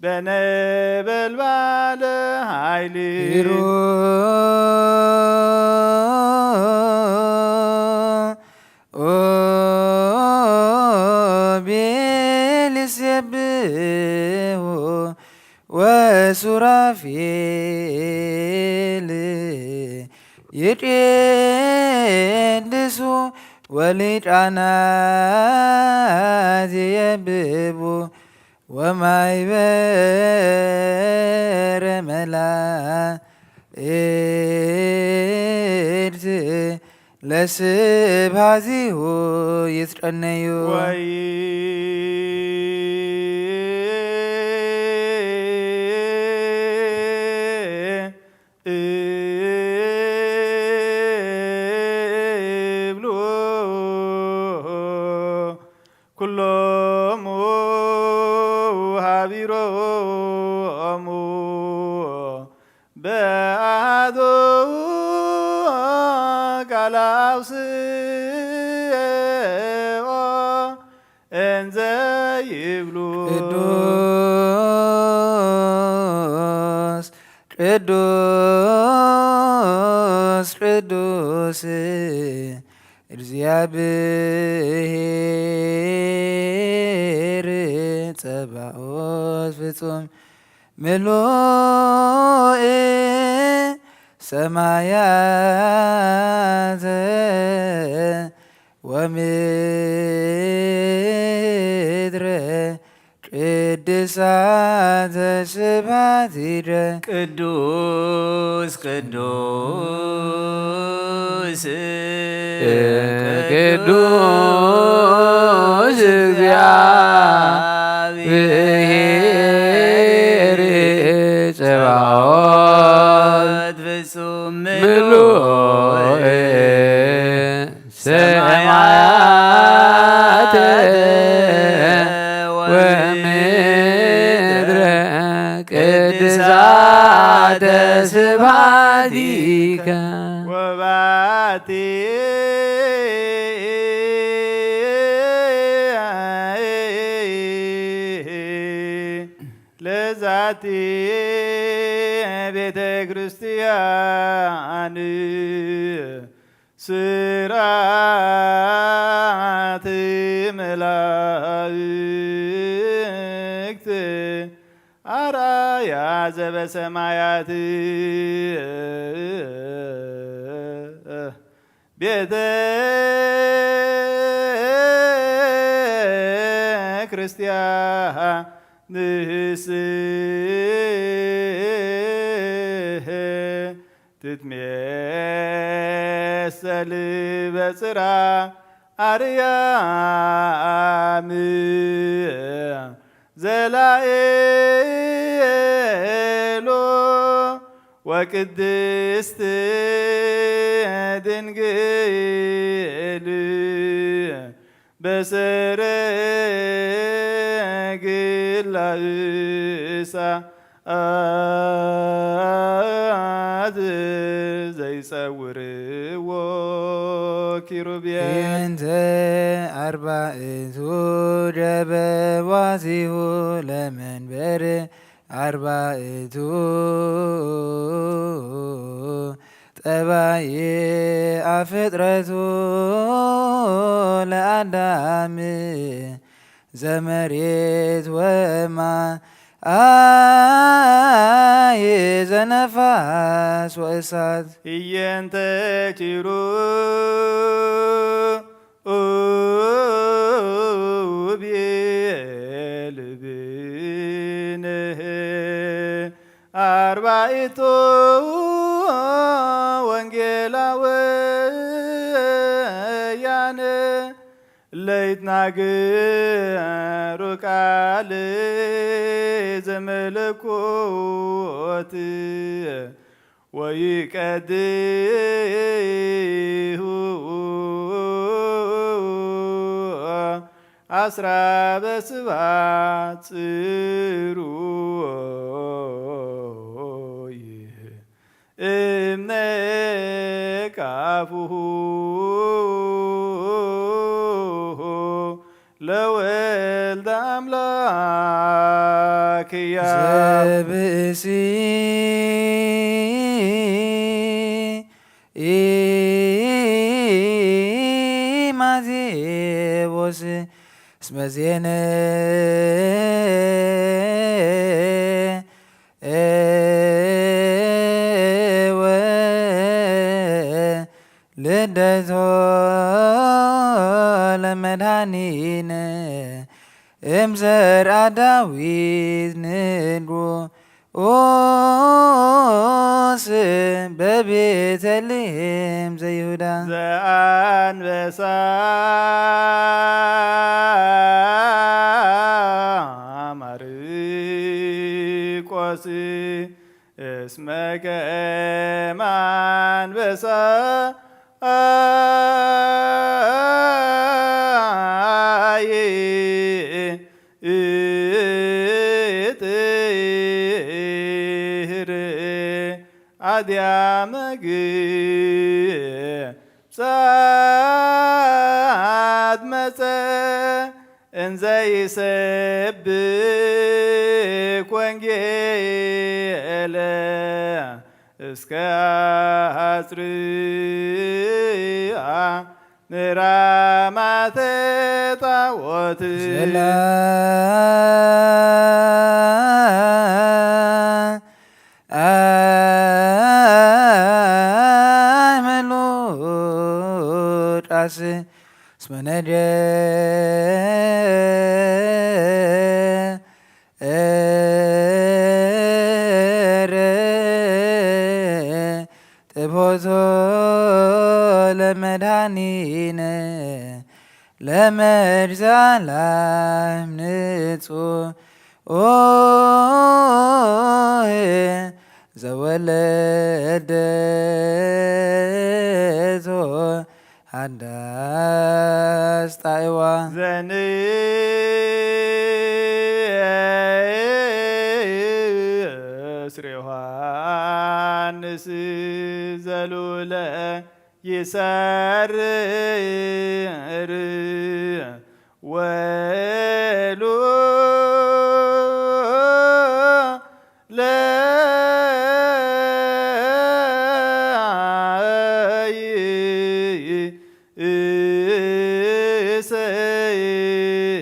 በነበልባለ ኃይል ኪሩቤል ይሴብሑ ወሱራፌል ይቄድሱ ወሊቃናት ይየብቡ ወማይበረ መላእክት ለስብሐቲሁ ይትቀነዩ። ወይብሉ ላውስኦ እንዘ ይብሉ። ቅዱስ ቅዱስ ቅዱስ እግዚኣብሔር ጸባኦት ፍጹም ምሉእ ሰማያተ ወምድረ ቅድሳተ ስብሐት ይረ ቅዱስ ቅዱስ ቅዱስ እግዚአብሔር ጸባኦት ፍጹም ምሉእ ሰማያተ ወምድረ ቅድሳተ ስብሐቲከ ወባቲ ለዛቲ ቤተ ክርስቲያን ስርዓት መላእክት አራያ ዘበሰማያት ቤተ ክርስቲያን ንስህ ትትሜሰል በጽራ አርያም ዘላኤሎ ወቅድስት ድንግል በሰረግላ እሳት ዘይጸውርዎ ኪሩቤል። እንተ አርባዕቱ ደበዋቲሁ ለመንበር አርባዕቱ ጠባይ አፍጥረቱ ለአዳም ዘመሬት ወማይ ዘነፋስ ወእሳት። ህየንተ ኪሩቤል ብንህ አርባዕቱ ወንጌላውያን ለይትናገሩ ቃል ዘመለኮት ወይቀድሁ አስራ በስባት ጽሩይ እምነ ካፉሁ ለወልድ አምላክ ያ ዘብእሲ ኢማቴዎስ እስመ ዜነ ወልደቶ ለመድኃኒነ እምዘርአ ዳዊት ንጉስ በቤተልሔም ዘይሁዳ ዘአንበሳ ማርቆስ እስመ ከመ አንበሳ ይጥህር አድያመ ግብፅ ጸኣት መጸ እንዘ ይሰብክ ወንጌለ እስከ ኣጽርያ ምራማተ ጣዖት። ዘላ ኣመሉ ጣስ እስመ ነደ እረ ጥቦቶ ለመድኃኒነ ለመድዛላ ንጹ ኦሄ ዘወለደቶ ሓዳስ ጣዕዋ። ዘንእስር ዮሃንስ ዘሉለ ይሰርር ወሉ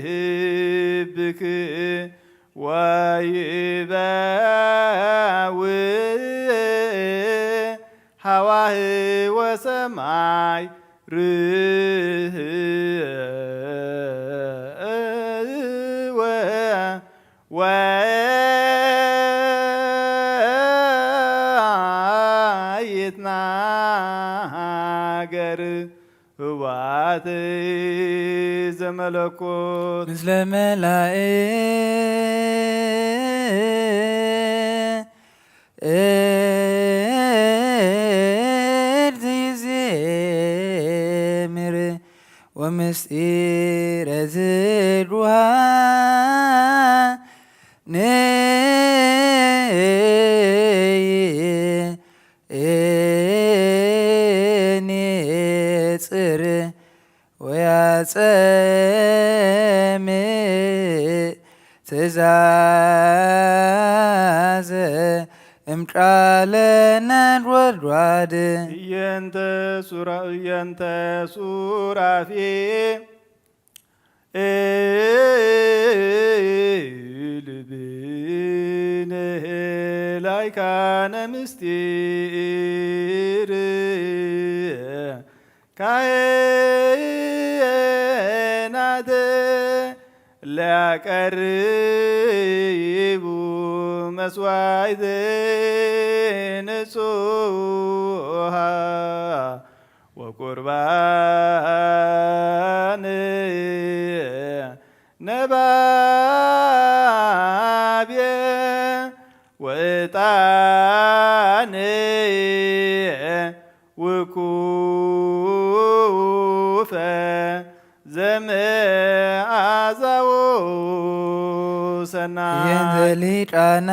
ለይሰብክ ወይበውእ ሃዋህ ወሰማይ ርህወ ወይትናገር ህዋት ዘመለኮት ምስለ መላእክት እድ ይዜምር ወምስጢረ ዝድሃን ኔጽር ወያጸምእ ትእዛዘ እምቃለ ነጎድጓድ። እየንተ ሱራ-፣ እየንተ ሱራፌ ልብነ ላይካነ ምስጢር ካህናት ለያቀርቡ መስዋዕት ንጹሃ ወቁርባን ነባብየ ወዕጣን ውኩፈ ዘመዓዛዎ ሰናይ። የንተ ሊቃና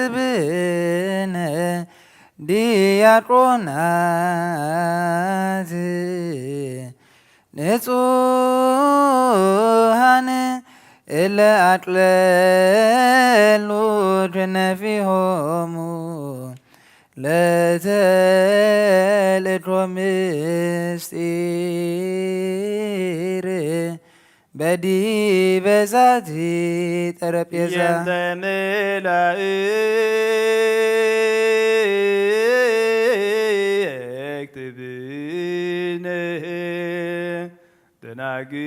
አዝብነ ዲያቆናት ንጹሃን እለ አቅለሉ ክነፊሆሙ ለተልእኮ ምስጢር በዲበ ዛቲ ጠረጴዛ። የንተ መላእክት ብንህ ደናግል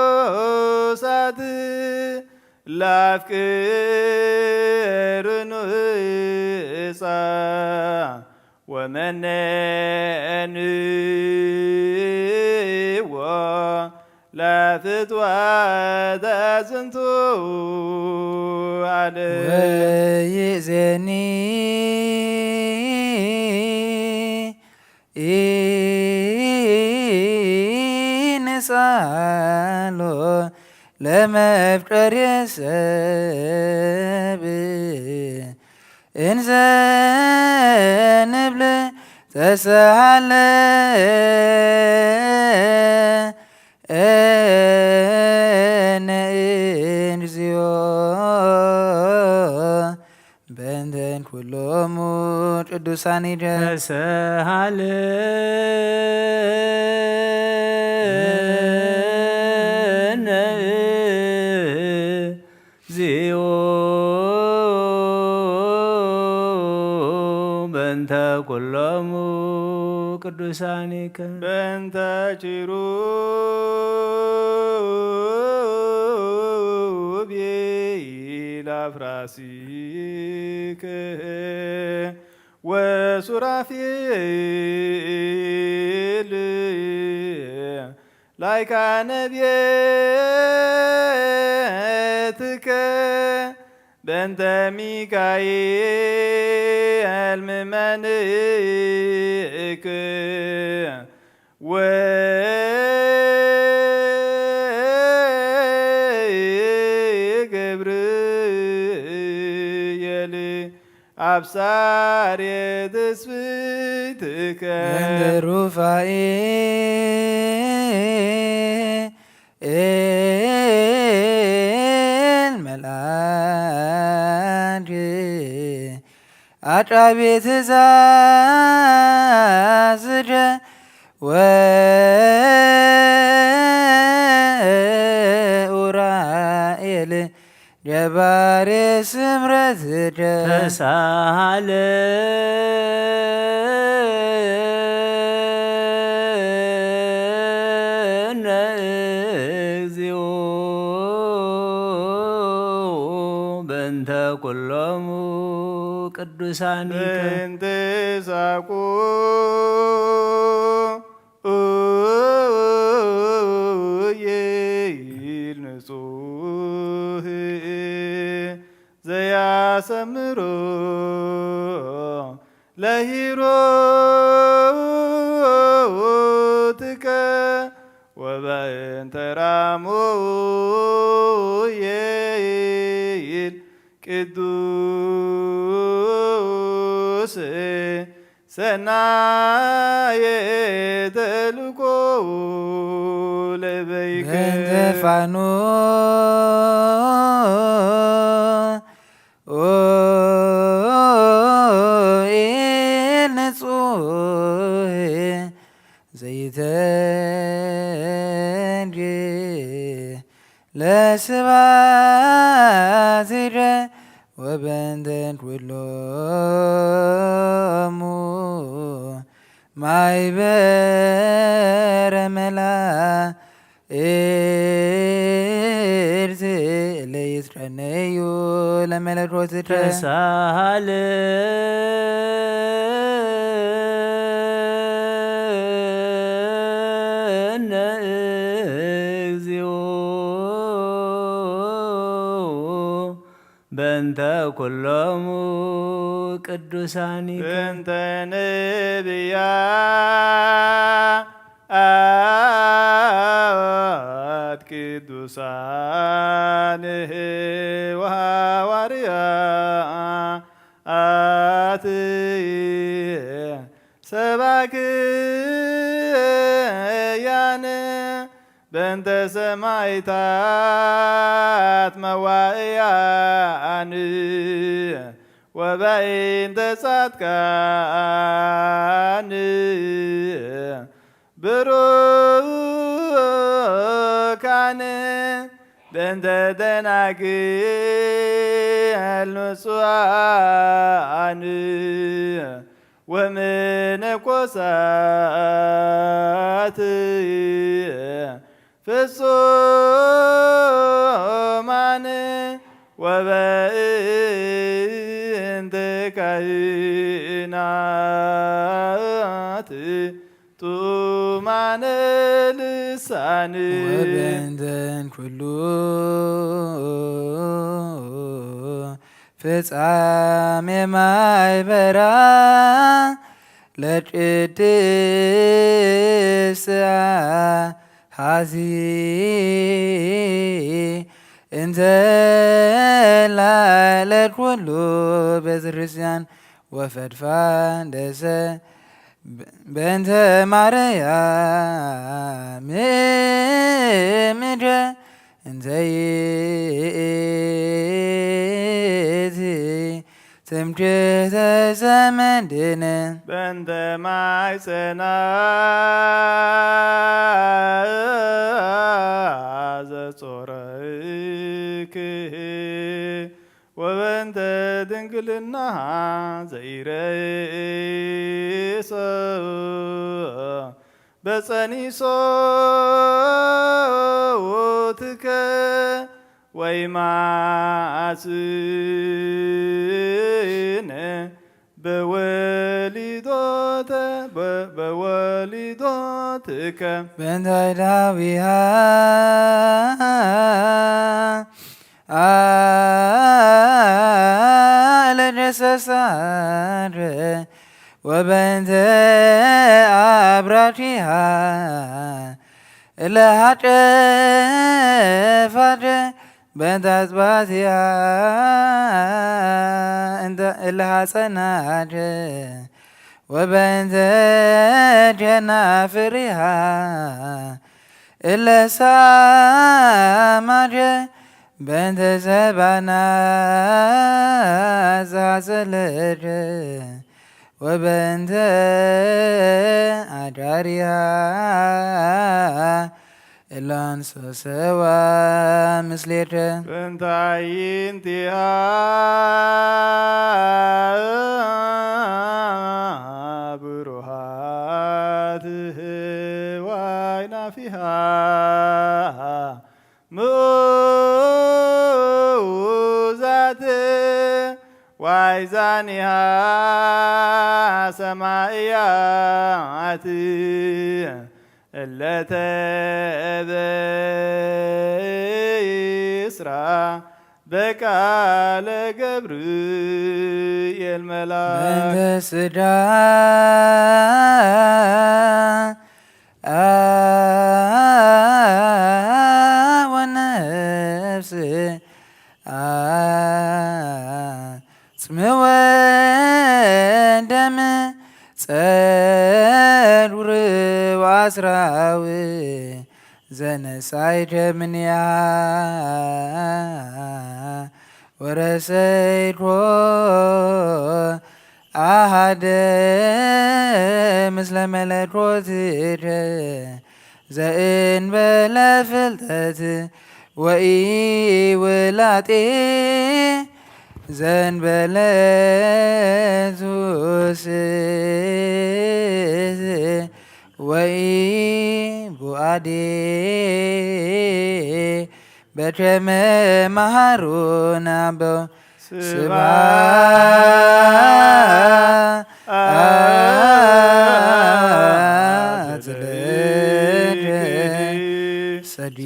ወመነኮሳት ላፍቅር ኑጻ ወመነንዎ ለፍትወተ ዝንቱ ዓለም። ወይእዜኒ ጻሎ ለመፍቀሬ ሰብ እንዘ ንብል ተሰሃለ እነ እንዚዮ በእንተን ኩሎሙ ቅዱሳን ይደ ተሰሃለ እነ ዚኦ በእንተ ኩሎሙ ቅዱሳኒከ በእንተ ኪሩቤል አፍራሲከ ወሱራፌል ላይካነ ቤትከ በእንተ ሚካኤል ምመንእክ ወገብርኤል አብሳሬ ትስብእትከ እንደ ሩፋኤል መልአክ አቃቤ ትእዛዝደ ወኡራኤል ገባሬ ስምረትደ ተሳሃለ እነ እግዚኦ በእንተ ኩሎሙ ቅዱሳኒከ በእንተ ሳቁ ኢል ንጹህ ዘያሰምሮ ለሂሮትከ ወበእንተ ራሙኤል ቅዱስ ሰናየ ተልኮ ለበይከ በእንተ ፋኑ ኡኤል ንጹህ ዘይተንድ ለስባት ደ ወበንተን ኩሎሙ ማይበረ መላ እርት ለይትቀነዩ ለመለኮትከ ተሳሃለነ እግዚኦ በእንተ ኩሎሙ ቅዱሳኒከ በእንተ ነቢያት ቅዱሳን ወሐዋርያት ሰባክያን በእንተ ሰማዕታት መዋእያን ወበእንተ ጻድቃን ብሩካን በእንተ ደናግል ንጹሃን ወመነኮሳት ፍጹማን ወበእንተ ካህናት ጥዑማነ ልሳን ወበእንተን ኩሉ ፍጻሜ ማይበራ ለቅድስት ሐዚ እንተ ላዕለት ኩሉ ቤተ ክርስቲያን ወፈድፋድ ደሰ በእንተ ማርያም ምድረ እንተ ይእቲ ትምክሕተ ዘመድነ በእንተ ማይ ጽና ዘጾረይክ ወበእንተ ድንግልና ዘይረይሶ በጸኒሶ ውትከ ወይማስን በወሊዶተ በወሊዶትከ በእንታይ ዳዊሃ አለ ደሰሳረ ወበእንተ አብራኪሃ እለ ሀጨፋደ በእንተ አጽባቲሃ እለ ሐጸናደ ወበእንተ ጀናፍሪሃ እለ ሳማደ በእንተ ዘባና ዘሐጸለደ ወበእንተ አዳሪሃ እላን ሰሰዋ ምስሌተ በእንታይንቲሃ ብሩሃት ዋይናፊሃ ምኡዛት ዋይዛኒሃ ሰማያት እለተ በይስራ በቃለ ገብርኤል መልአክ በእንተ ስጋ ወነፍስ አጽም ወደም ጸዱር ወአስራው ዘነሳይደ ምንያ ወረሰይኮ አሃደ ምስለ መለኮትከ ዘእንበለ ፍልጠት ወኢውላጤ ዘእንበለ ሱስ ወኢቡአዴ በከመ መሃሩነ አበው ስብሐት ለእግዚእነ ሰጊድ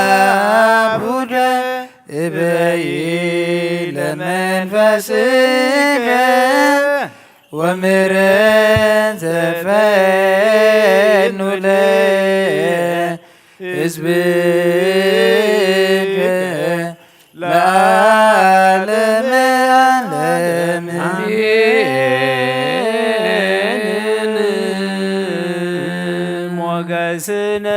ለአቡነ እበይ ለመንፈስከ ወምሕረት ተፈኑ ለሕዝብከ ለዓለመ ዓለም። አሜን። ሞገስነ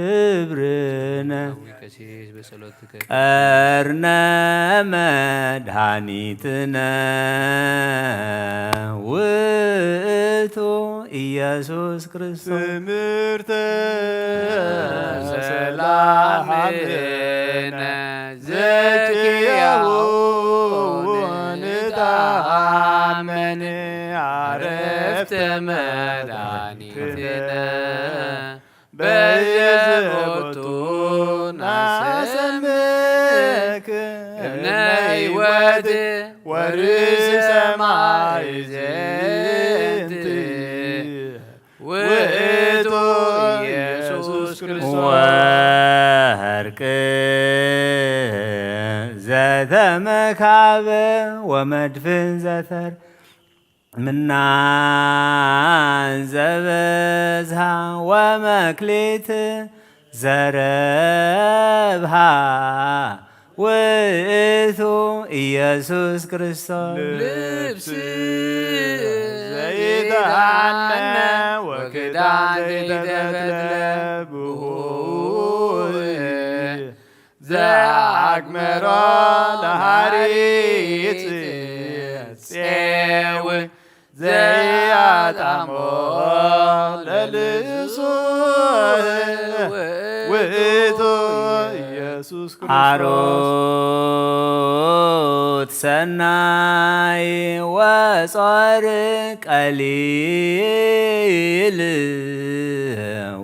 ወክብርነ ቀሲስ በጸሎትከ ቀርነ መድኃኒትነ ውእቱ ኢየሱስ ክርስቶስ። ትምህርተ ሰላምነ ዘኪያሁ ንታመን አረፍተ መድኃኒትነ በየዘቦቱ ናሰምክ እብነ ሕይወት ወርእሰ ማዕዜንት ውእቱ ኢየሱስ ክርስቶስ። ወወርቅ ዘተመካበ ወመድፍን ዘተር ምናን ዘበዝሃ ወመክሊት ዘረብሃ ውእቱ ኢየሱስ ክርስቶስ። ልብስ ዘይተሃነ ወክዳን ዘይተፈትለ ብሁር ዘአግመሮ ለሃሪት ጼው ዘያጣሞ ለልሱ ውእቱ ኢየሱስ ክርስቶስ። አሮት ሰናይ ወጾር ቀሊል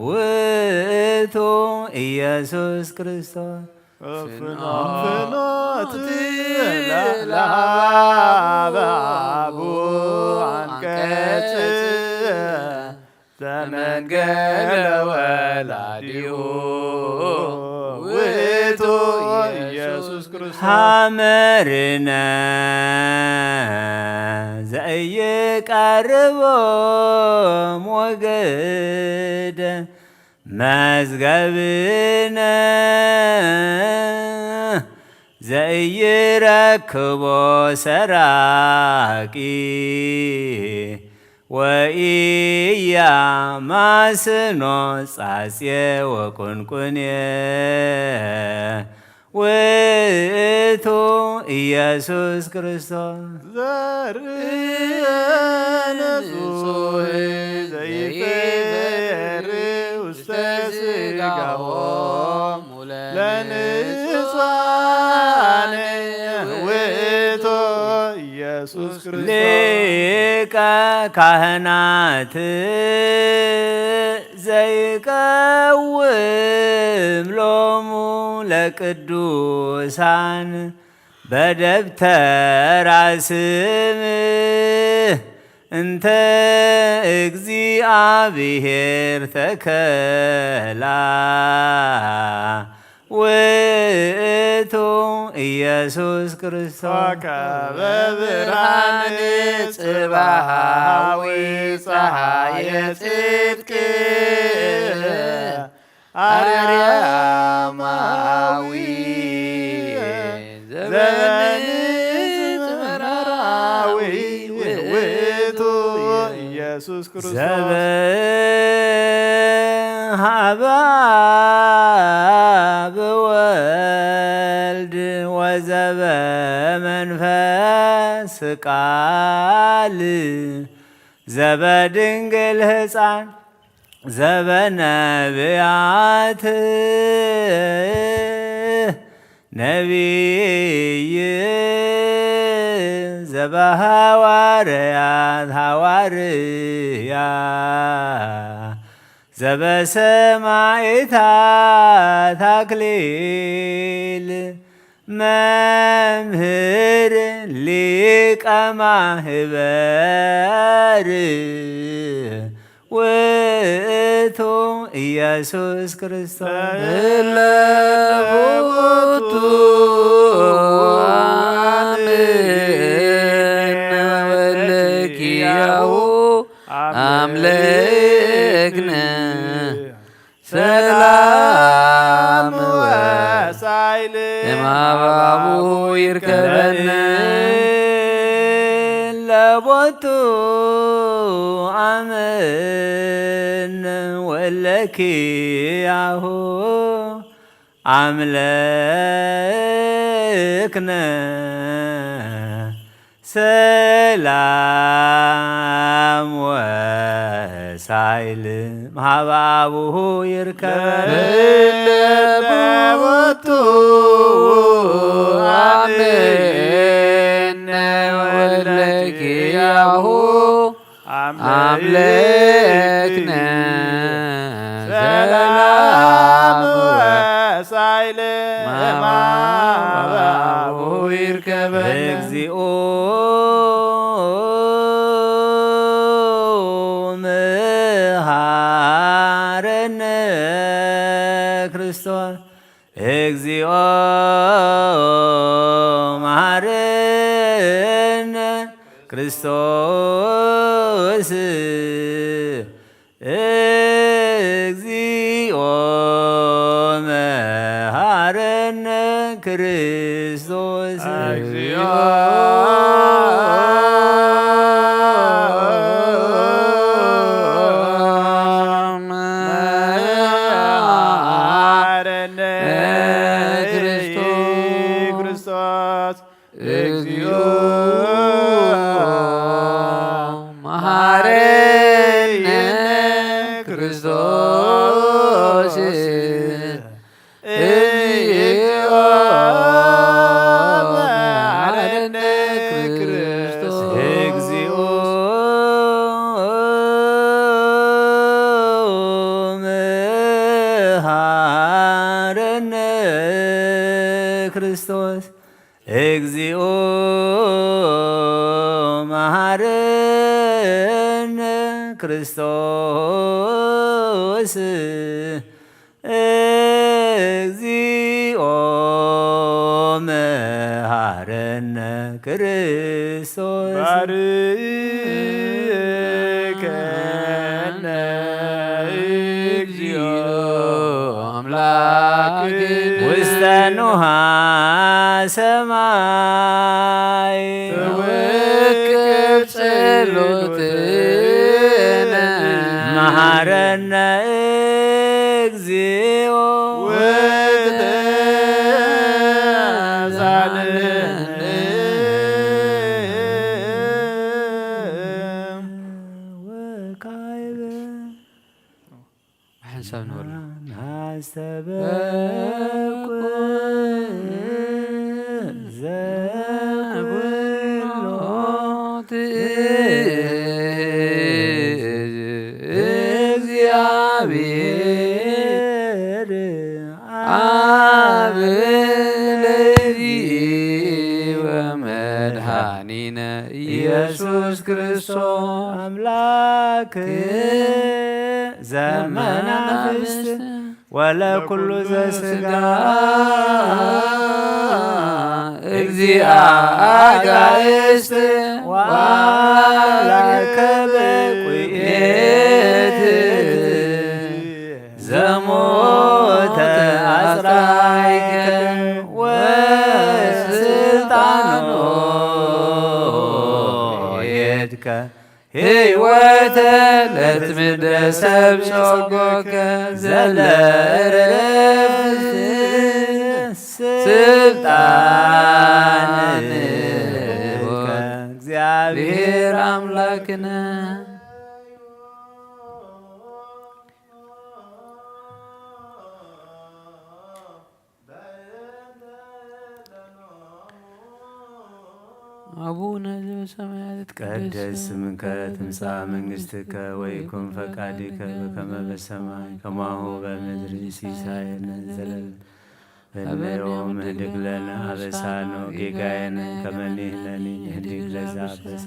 ውእቱ ኢየሱስ ክርስቶስ። ፍኖት ለአብ አንቀጽ ተመንገለ ወላዲሁ ውእቱ ኢየሱስ ክርስቶስ። ሐመርነ ዘይቀርቦ ሞገደ መዝገብነ ዘይረክቦ ሰራቂ ወኢያማስኖ ጻጽየ ወቁንቁንየ ውእቱ ኢየሱስ ክርስቶስ። ዘርእ ንጹሕ ዘይፈሪ ውስተ ስጋሆሙ ለንጹሐን ውእቱ ኢየሱስ ክርስቶስ። ሊቀ ካህናት ዘይቀውም ሎሙ ለቅዱሳን በደብተራ ስም እንተ እግዚአብሔር ተከላ ውእቱ ኢየሱስ ክርስቶስ። ኮከበ ብርሃን ጽባሃዊ ፀሐየ ጽድቅ አርያማዊ ዘበንጽ መራዊ ውእቱ ኢየሱስ ክርስቶስ። ዘበ ሀበ አብ ወልድ ወዘበ መንፈስ ቃል ዘበ ድንግል ህፃን ዘበነብያት ነቢይ ዘበሐዋርያት ሐዋርያ ዘበሰማዕታት አክሊል መምህር ሊቀ ማህበር ውእቱ ኢየሱስ ክርስቶስ። እለ ቦቱ አምነ ወለኪያሁ አምለክነ ሰላም ወሳይል እማባቡ ይርከበነ። ለቦቱ አምን ወለኪያሁ አምለክነ ሰላም ወሳይል እምሃበ አቡሁ ይርከበነ። ለቦቱ አምነ ወለኪያሁ አምለክነ ሰላም ወሳይል እምሃበ አቡሁ ይርከበነ። እግዚኦ መሐረነ ክርስቶስ። እግዚኦ መሐረነ ክርስቶስ፣ እግዚኦ መሐረነ ክርስቶስ። እግዚኦ መሐረነ ክርስቶስ። እግዚኦ መሐረነ ክርስቶስ። እግዚኦ መሐረነ ክርስቶስ። እግዚኦ መሐረነ ክርስቶስ። እግዚኦ መሐረነ ክርስቶስ። እግዚኦ መሐረነ ክርስቶስ። ባርከነ እግዚኦ አምላክ ውስተ ንውሃ ሰማይ። ተወከብ ጸሎትነ። መሐረነ እግዚኦ ወተሳለነ። ወካዕበ ብሓንሳብ ንበሎ። ኣስተበቁ ዘኩሎ ትእዝ እግዚኣብሔር ኣብ ለይዚ ወመድኃኒነ ኢየሱስ ክርስቶስ። ኣምላክ ዘመናፍስት ወለኩሉ ዘስጋ እግዚአ አጋእዝት ወአምላከ በቁኤት ዘሞተ አጽራይከ ወስልጣኖ ሄድከ ህይወተ ለትምደ ሰብ ጸጎከ ዘለ ዕረፍት ስልጣን ሄድከ። እግዚኣብሔር ኣምላክነ። አቡነ ዘበሰማያት ይትቀደስ ስምከ ትምጻእ መንግስትከ ወይኩን ፈቃድከ በከመ በሰማይ ከማሁ በምድሪ። ሲሳየነ ዘለለ ሀበነ ዮም ህድግ ለነ አበሳነ ወጌጋየነ ከመ ንሕነኒ ንህድግ ለዘ አበሰ።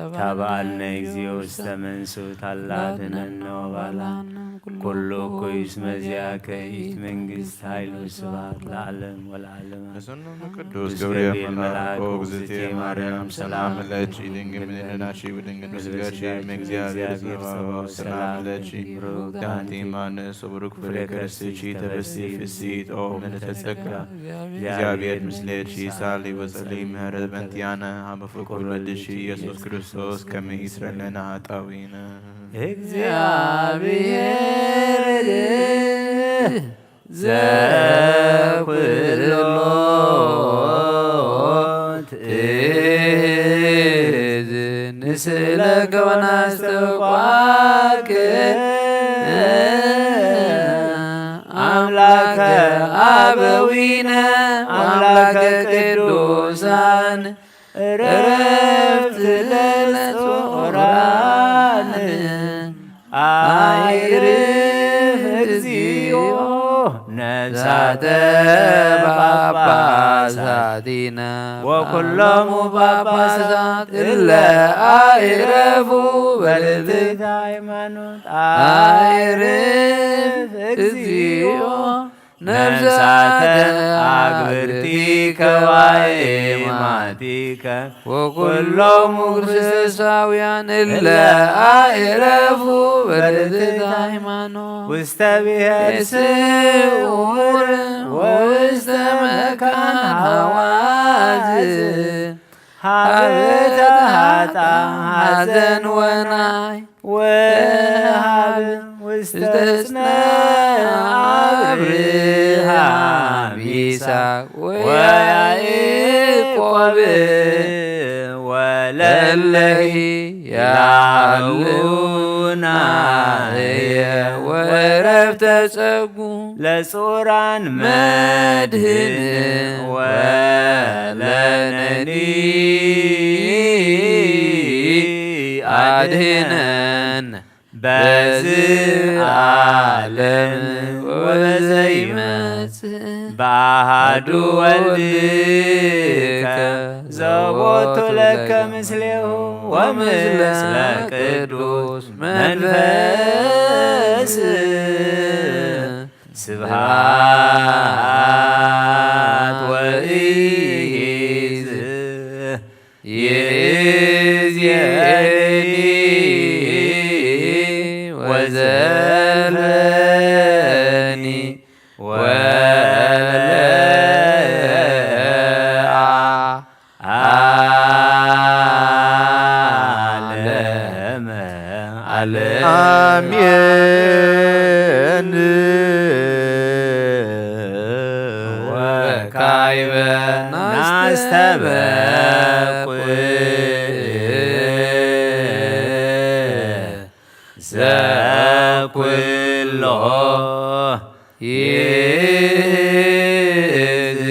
ኢታብአነ እግዚኦ ውስተ መንሱት አላ አድኅነነ ወባልሐነ ኩሉ እኩይ እስመ ዚአከ ይእቲ መንግስት ኃይል ወስብሐት ለዓለም ወለዓለም። ቅዱስ ገብርኤል መልአክ ኦግዝእትየ ማርያም ሰላም ለኪ ድንግል እምኔነ ዳይምኪ ወድንግል በስጋኪ እም እግዚአብሔር ጸባኦት ሰላም ለኪ። ብሩክት አንቲ እም አንስት ወብሩክ ፍሬ ከርሥኪ ተፈሥሒ ፍሥሕት ኦ ምልዕተ ጸጋ እግዚአብሔር ምስሌኪ። ሳሊ ወጸሊ ምህረት በንቲያነ ሀበ ፍቁር ወልድኪ ኢየሱስ ክርስቶስ ከመ ይስረይ ለነ ኃጣውኢነ። እግዚአብሔር ዘኩሎ ትእዝ ንስእለከ ወናስተውቋከ አምላከ አበዊነ አምላከ ቅዱሳን ዕረፍት ለጾራን። አይርፍ እግዚኦ ነፍሳተ ጳጳሳቲነ ወኩሎሙ ጳጳሳት እለ አይረፉ በልዕልት ሃይማኖት። አይርፍ እግዚኦ ነፍሳተ ኣግብርቲከ ወአእማቲከ ወኩሎም ክርስቶሳውያን እለ አእረፉ በርትዕተ ሃይማኖት ውስተ ብሔር ስውር ውስተ መካን ሃዋዝ ሀበ ተሃጣ ሐዘን ወናይ ወሀብ ውስተ ጽነ አብርሃም ይስሐቅ ወያዕቆብ ወለለሂ ያውና ወረፍተ ጸጉ ለጽሩያን መድህን ወለነኒ አድህነን በዚ ዓለም ወዘይመጽእ በአሐዱ ወልድከ ዘቦቱ ለከ ምስሌሁ ወምስለ ቅዱስ መንፈስ ስብሐት ወኢይዝ ይእዜኒ ወዘልፈኒ ወለዓለመ ዓለም። አሜን። ወካዕበ ናስተበቁ ዘኩሎ ይእዝ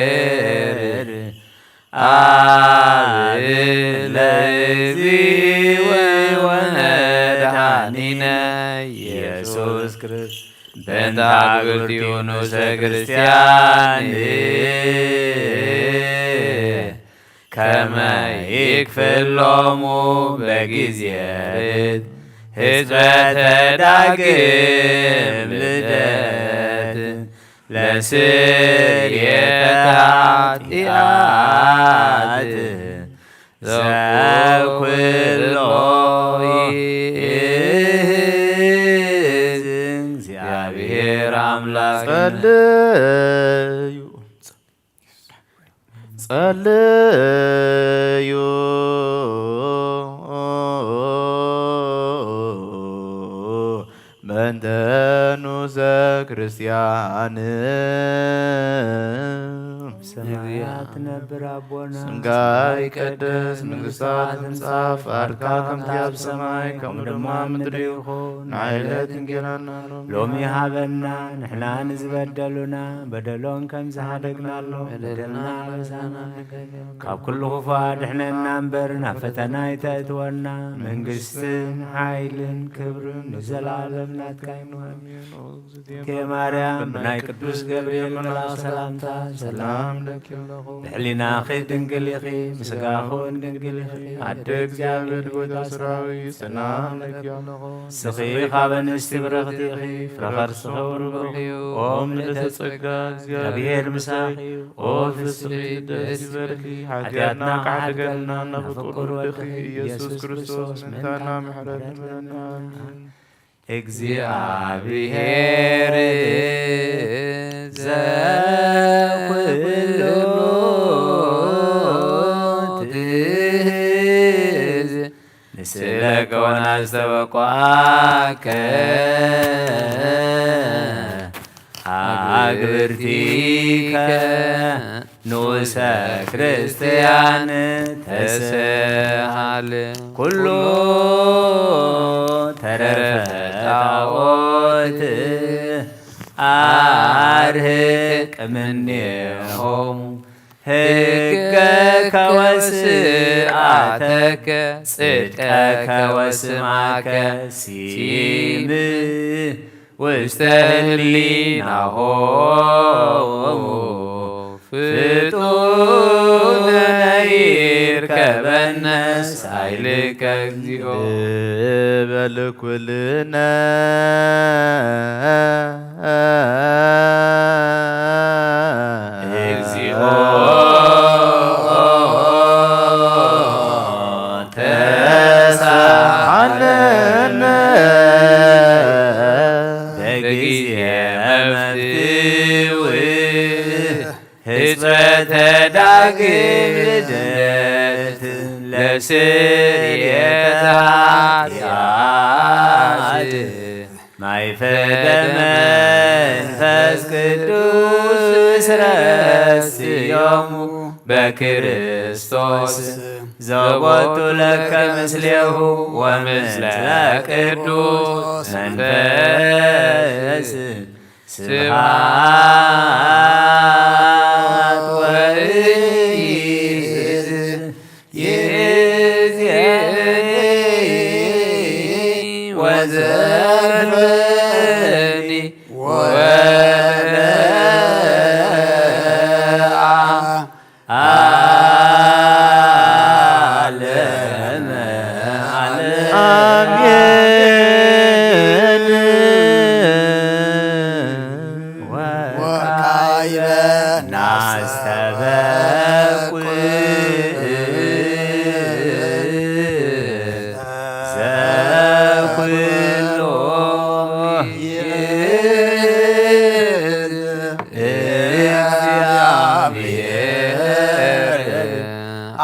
እግዚአብሔር አብ ለእግዚእ ወመድኃኒነ ኢየሱስ ክርስቶስ በእንተ አግብርቲሁ ንዑሰ ክርስቲያን ከመ ይክፍሎሙ በጊዜ ርት ሕጽበተ ዳግም ልደት ለስርየተ ኃጢአት ዘኩሎ ይእዝ እግዚአብሔር አምላክ። ጸልዩ ጸልዩ በእንተ ንዑሰ ክርስቲያን። ሰማያት ትነብር አቦና ስምካ ይቀደስ፣ መንግሥትካ ትምጻእ፣ ፍቃድካ ከምቲ ኣብ ሰማይ ከምኡ ድማ ኣብ ምድሪ ይኹን። ንዕለት እንጌራና ሎሚ ሃበና፣ ንሕና ንዝበደሉና በደሎም ከም ዝሃደግናሎም በደልና ኣበሳና ካብ ኩሉ ክፉ ኣድሕነና እምበር ናብ ፈተና ኣይተእትወና። መንግስትን ሓይልን ክብርን ንዘለኣለም ናትካ እዩ። እግዝእትየ ማርያም ብናይ ቅዱስ ገብርኤል መልኣኽ ሰላምታ ሰላም ለኪ ኣለኹ። ብሕሊናኺ ድንግል ኢኺ፣ ብስጋኺ እውን ድንግል ኢኺ። ኣደ እግዚኣብሔር ጎይታ ሰራዊት ሰላም ለኪ ኣለኹ። ንስኺ ካብ ኣንስቲ ብርኽቲ ኢኺ፣ ፍረ ከርስኺ ብሩኽ እዩ። ኦ ምልዕተ ጸጋ፣ እግዚኣብሔር ምሳኺ እዩ። ኦ ፍስሕቲ ደስ ይበልኪ፣ ሓጢኣትና ክሓድገልና ናብ ፍቁር ወድኺ ኢየሱስ ክርስቶስ ምሕረትና ምሕረት ንበለና። ኣሜን። እግዚኣብሔር ዘኩሉ ትእዝ ንስእለከ ወናስተበቋከ አግብርቲከ ንኡሰ ክርስቲያን ተስሃል ኩሉ ተረፈ ጣዖት አርህቅ እምኔሆሙ ህገከ ወስርዓተከ ጽድቀከ ወስማከ ሲም ውስተ ህሊናሆሙ ፍጡነ ይርከበነ ሳይልከ እግዚኦ። በሉ። ኩልነ እግዚኦ ተሳሃለነ በጊዜ መፍትው ሕጽበተ ዳግም ልደት ለስርየተ ኃጢአት ማይፈደ መንፈስ ቅዱስ ረስዮሙ በክርስቶስ ዘቦቱ ለከ ምስሌሁ ወምስለ ቅዱስ መንፈስ ስብሐት ወይእዜኒ ወዘልፈኒ ወለዓለመ ዓለም። አሜን። ወካዕበ ናስተበቁ ዘኩሎ እግዚአብሔር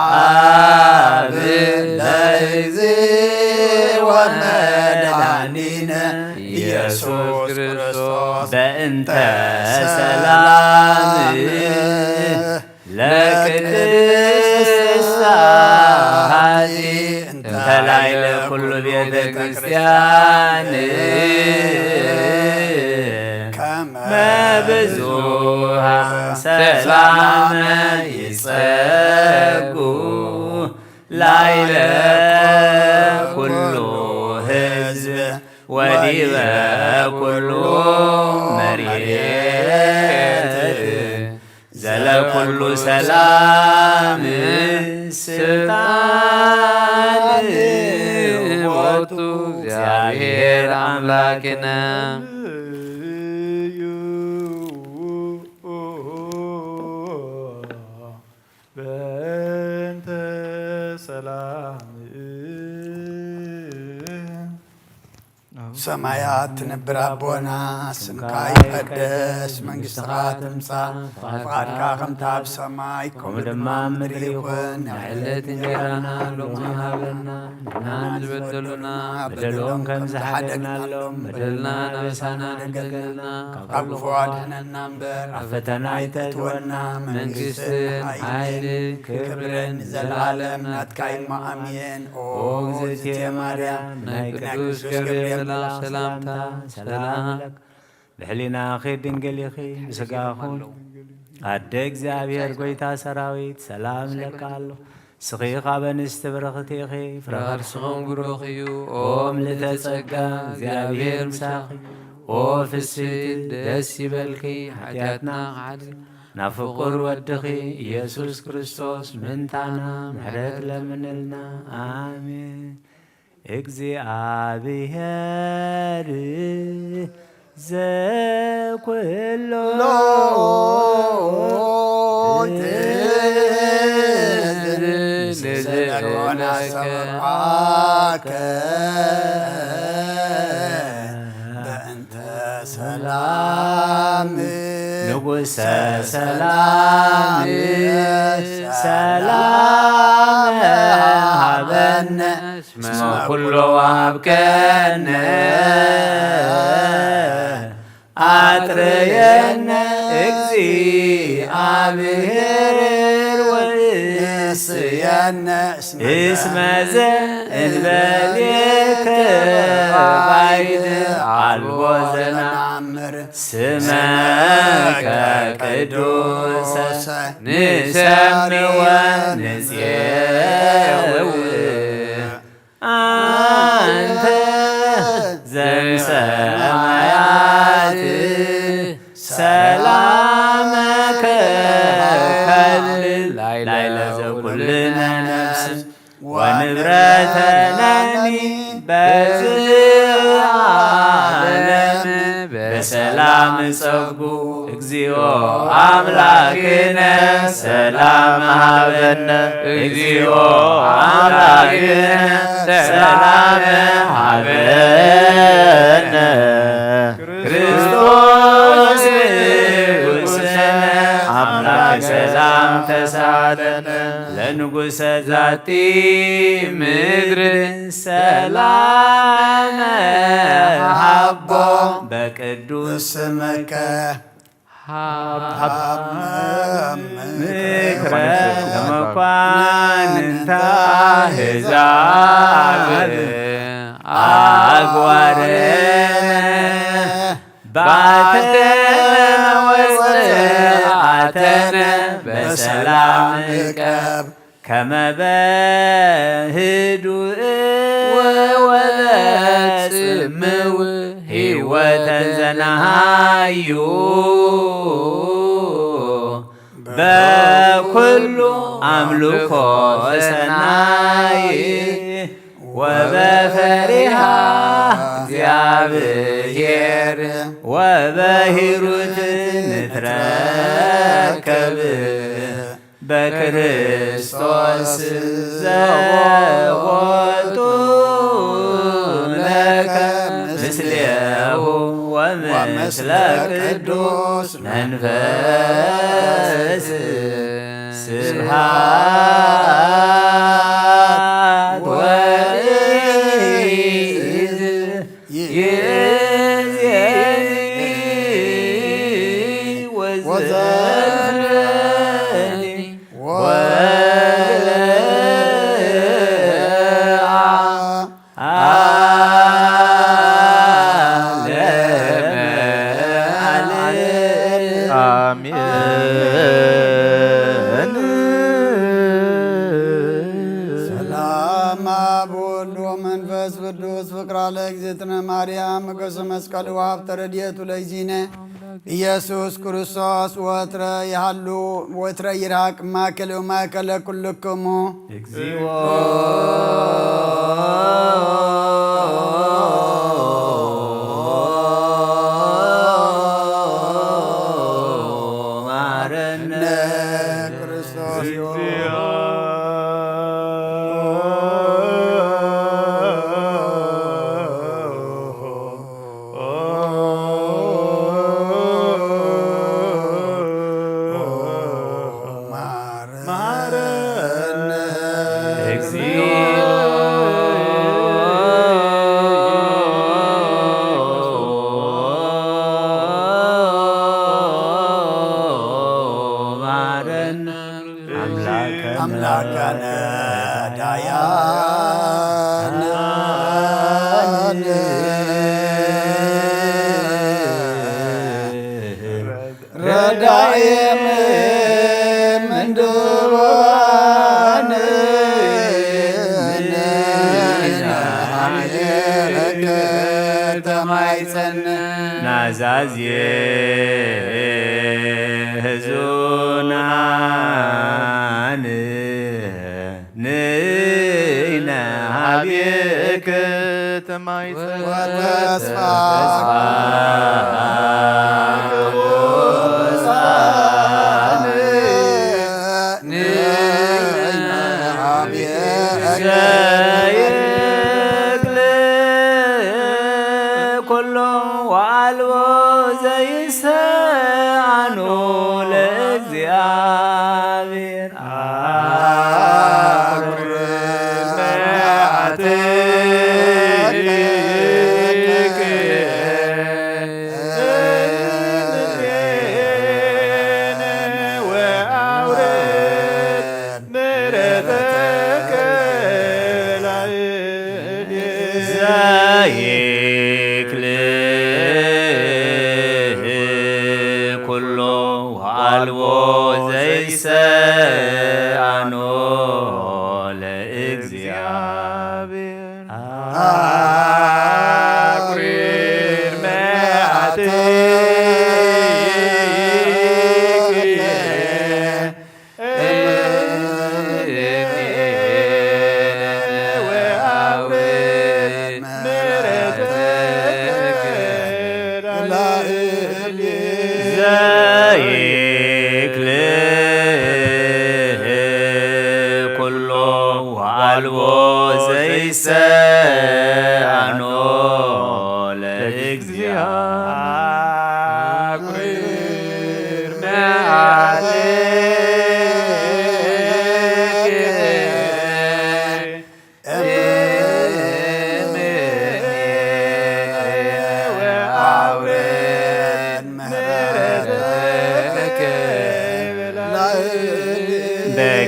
አብ ለእግዚእ ወመድኃኒነ ኢየሱስ ክርስቶስ በእንተ ሰላም ለቅድስት ሀቲ እንተ ላዕለ ኩሉ ቤተ ክርስቲያን ከመ ብዙኃ ሰላመ ይጸጉ ላዕለ ኩሉ ሕዝብ ወዲበ ኩሉ መሬት ዘለኩሉ ሰላም ስልጣን ቦቱ እግዚአብሔር አምላክነ። በእንተ ሰላም ሰማያት ትነብር ኣቦና፣ ስምካ ይቀደስ፣ መንግስትኻ ትምጻእ፣ ፍቓድካ ከምቲ ኣብ ሰማይ ከምኡ ድማ ኣብ ምድሪ ይኹን። ናይ ዕለት እንጀራና ሎሚ ሃበና፣ ንሕና ንዝበደሉና በደሎም ከም ዝሓደግናሎም፣ በደልና ናበሳና ንገገልና፣ ካብ ክፉ ኣድሕነና እምበር፣ ኣብ ፈተና ኣይተእትወና፣ መንግስትን ሓይልን ክብርን ንዘለዓለም ናትካ እዩ። ኣሜን። ኦ እግዝእትየ ማርያም፣ ናይ ቅዱስ ገብርኤል መልኣክ ሰላምታ፣ ሰላም ለኪ። ብሕሊናኺ ድንግል ኢኺ፣ ብስጋኹ ኣደ እግዚኣብሔር ጎይታ ሰራዊት፣ ሰላም ለኪ ኣሎ። ንስኺ ካብ ኣንስቲ ብርኽቲ ኢኺ፣ ፍረ ከርስኹም ብሩኽ እዩ። ኦ ምልዕተ ጸጋ፣ እግዚኣብሔር ምሳኺ። ኦ ፍስሕቲ፣ ደስ ይበልኪ፣ ሓጢኣትና ክሓድግ ናብ ፍቁር ወድኺ ኢየሱስ ክርስቶስ ምእንታና ምሕረት ለምንልና። ኣሜን። እግዚኣብሔር ዘኩሎ ትእዝዝ ንዘይኮነ ሰብኣከ በእንተ ሰላም ንጉሰ ሰላም ሰላም ሃበነ እስመ ኩሎ ወሀብከነ አጥረየነ እግዚአብሔር ወርእስየነ እስመ ዘእንበሌከ ባይድ አልቦ ዘነአምር። ስመከ ቅዱሰ ንሰምዕ ወንጼው። አንተ ዘእምሰማያት ሰላመከ ከልል ላዕለ ዘኩልነ ነፍስ ወንብረተነኒ በዝ ንጸጉ። እግዚኦ ኣምላክነ ሰላም ሃበነ። እግዚኦ ኣምላክነ ሰላም ሃበነ። ክርስቶስ ንጉስነ ኣምላክ ሰላም ተሳለነ። ለንጉሰ ዛቲ ምድር ሰላም ሃቦ። በቅዱስ ስምከ ሃብ ሃብ ምክረ ለመኳንንተ ኣሕዛብ ኣግባርነ ባተነ ወፅኣተነ በሰላም እቀብ። ከመ በህዱእ ወበጽምው ሕይወተ ዘነሃዩ በኩሉ ኣምልኮ ሰናይ ወበፈሪሃ እግዚአብሔር ወበሂሩት ንትረከብ። በክርስቶስ ዘወቱ ለከ ምስሌሁ ወምስለ ቅዱስ መንፈስ ስብሃት ወይእቲ ይእዜኒ ወዘልፈኒ ወለዓለመ ዓለም። አሜን። ሰላም አብ ወልድ ወመንፈስ ቅዱስ ፍቅራ ለእግዝእትነ ማርያም ሞገሰ መስቀል ወሀብተ ረድኤቱ ለእግዚእነ ኢየሱስ ክርስቶስ ወትረ ይሃሉ ወትረ ይርሃቅ ማእከል ወማእከለ ኩልክሙ። እግዚኦ መሐረነ ክርስቶስ። መሐረነ እግዚኦ መሐረነ አምላከነ ዳያነ ረዳኤ ምንድባን ተማይጸን ናዛዜ ህዙናን ንይነ ሀቤክ ተማይጸን ወተስፋ ቅዱሳን ንይነ ሀቤክ ዘይክል ኩሎ ወአልቦ ዘይሰአኖ ለእግዚአብሔር። ዘይክል ኩሎ ወአልቦ ዘይሰአኖ ለእግዚአብሔር። አቁሪር መዓትከ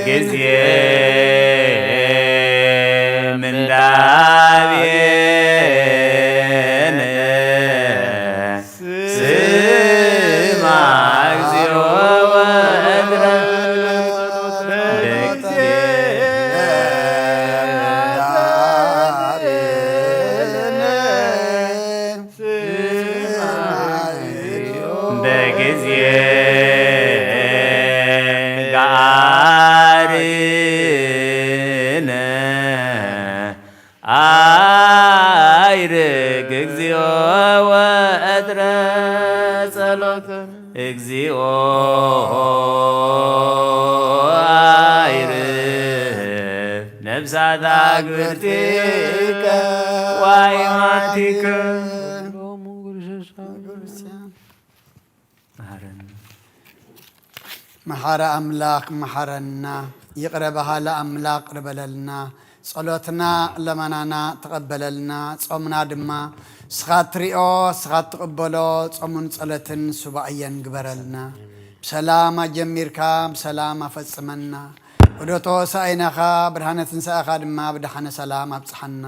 ግዜ ምንዳቤን ስማ እግዚኦ ወእድረ በግዜ በግዜ ገአርነ አይርግ እግዚኦ ወእድረ ጸሎት እግዚኦ አይርግ ነፍሳት አግብርቲከ ዋይማቲከ። መሓረ ኣምላኽ መሓረና፣ ይቕረ በሃሊ ኣምላኽ ይቕረ በለልና፣ ጸሎትና ለመናና ተቐበለልና፣ ጾምና ድማ ንስኻ ትሪኦ ንስኻ ትቕበሎ፣ ጾምን ጸሎትን ሱባኤን ግበረልና። ብሰላም ኣጀሚርካ ብሰላም ኣፈጽመና። ወደ ተወሳኢናኻ ብርሃነ ትንሳኤኻ ድማ ብደሓነ ሰላም ኣብጽሓና።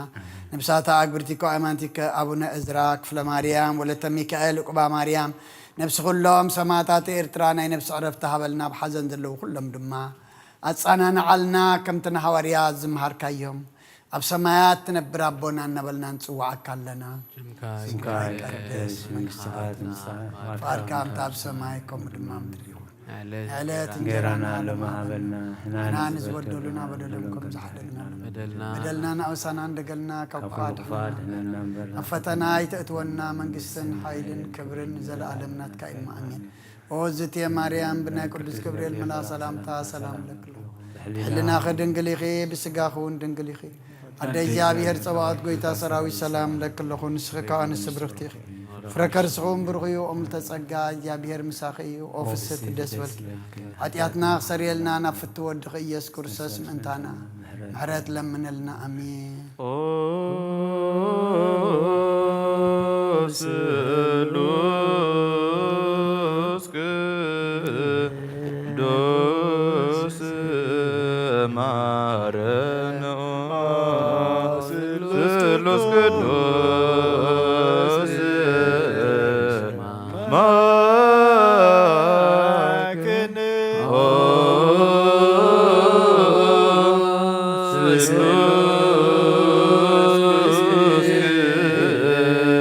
ነብሳታ ኣግብርቲኮ ኣይማንቲከ ኣቡነ እዝራ ክፍለ ማርያም ወለተ ሚካኤል ዕቁባ ማርያም ነብሲ ኩሎም ሰማዕታት ኤርትራ ናይ ነብሲ ዕረፍቲ ሃበልና። ኣብ ሓዘን ዘለዉ ኩሎም ድማ ኣጻናንዓልና። ከምቲ ንሃዋርያት ዝመሃርካዮም ኣብ ሰማያት ትነብር ኣቦና እናበልና ንጽውዓካ ኣለና። ስምካ ይትቀደስ፣ መንግስትኻ ትምጻእ፣ ፍቓድካ ከምቲ ኣብ ሰማይ ከምኡ ድማ ኣብ ምድሪ ይኹን። ዕለት ዕለት እንጀራና እንጀራና ሎሚ ሎሚ ሃበልና፣ ንሕና ንዝበደሉና በደሎም ከም ዝሓለልና በደልና በደልና ናእሳና እንደገልና ካብ ካብ ኩሉ ክፉኣት ክፉኣት ኣድሕነና። ኣድሕነና እምበር። ኣብ ፈተና ኣይተእትወና፣ መንግስትን ሓይልን ክብርን ንዘለኣለም ናትካ እዩ። ኣሜን። ኦ ዝትየ ማርያም ብናይ ቅዱስ ገብርኤል መልኣኽ ሰላምታ ሰላም ለክሎ። ሕልናኺ ድንግል ኢኺ፣ ብስጋኺ እውን ድንግል ኢኺ። ኣደ እግዚኣብሔር ጸባኦት ጎይታ ሰራዊት ሰላም ለክለኹ። ንስኺ ካብ ኣንስቲ ብርኽቲ ኢኺ። ፍረ ከርስኺ እውን ብሩኽ እዩ። እምልተ ጸጋ እግዚኣብሔር ምሳኺ እዩ። ኦ ፍስሕቲ ደስ በልኪ። ኃጢኣትና ክሰርየልና ናብ ፍትው ወድኺ ኢየሱስ ክርስቶስ ምእንታና ምሕረት ለምነልና። ኣሜን። ኦ ስሉስ ቅዱስ ማረን ኦ ስሉስ ቅዱስ ማክን ኦ ስሉስ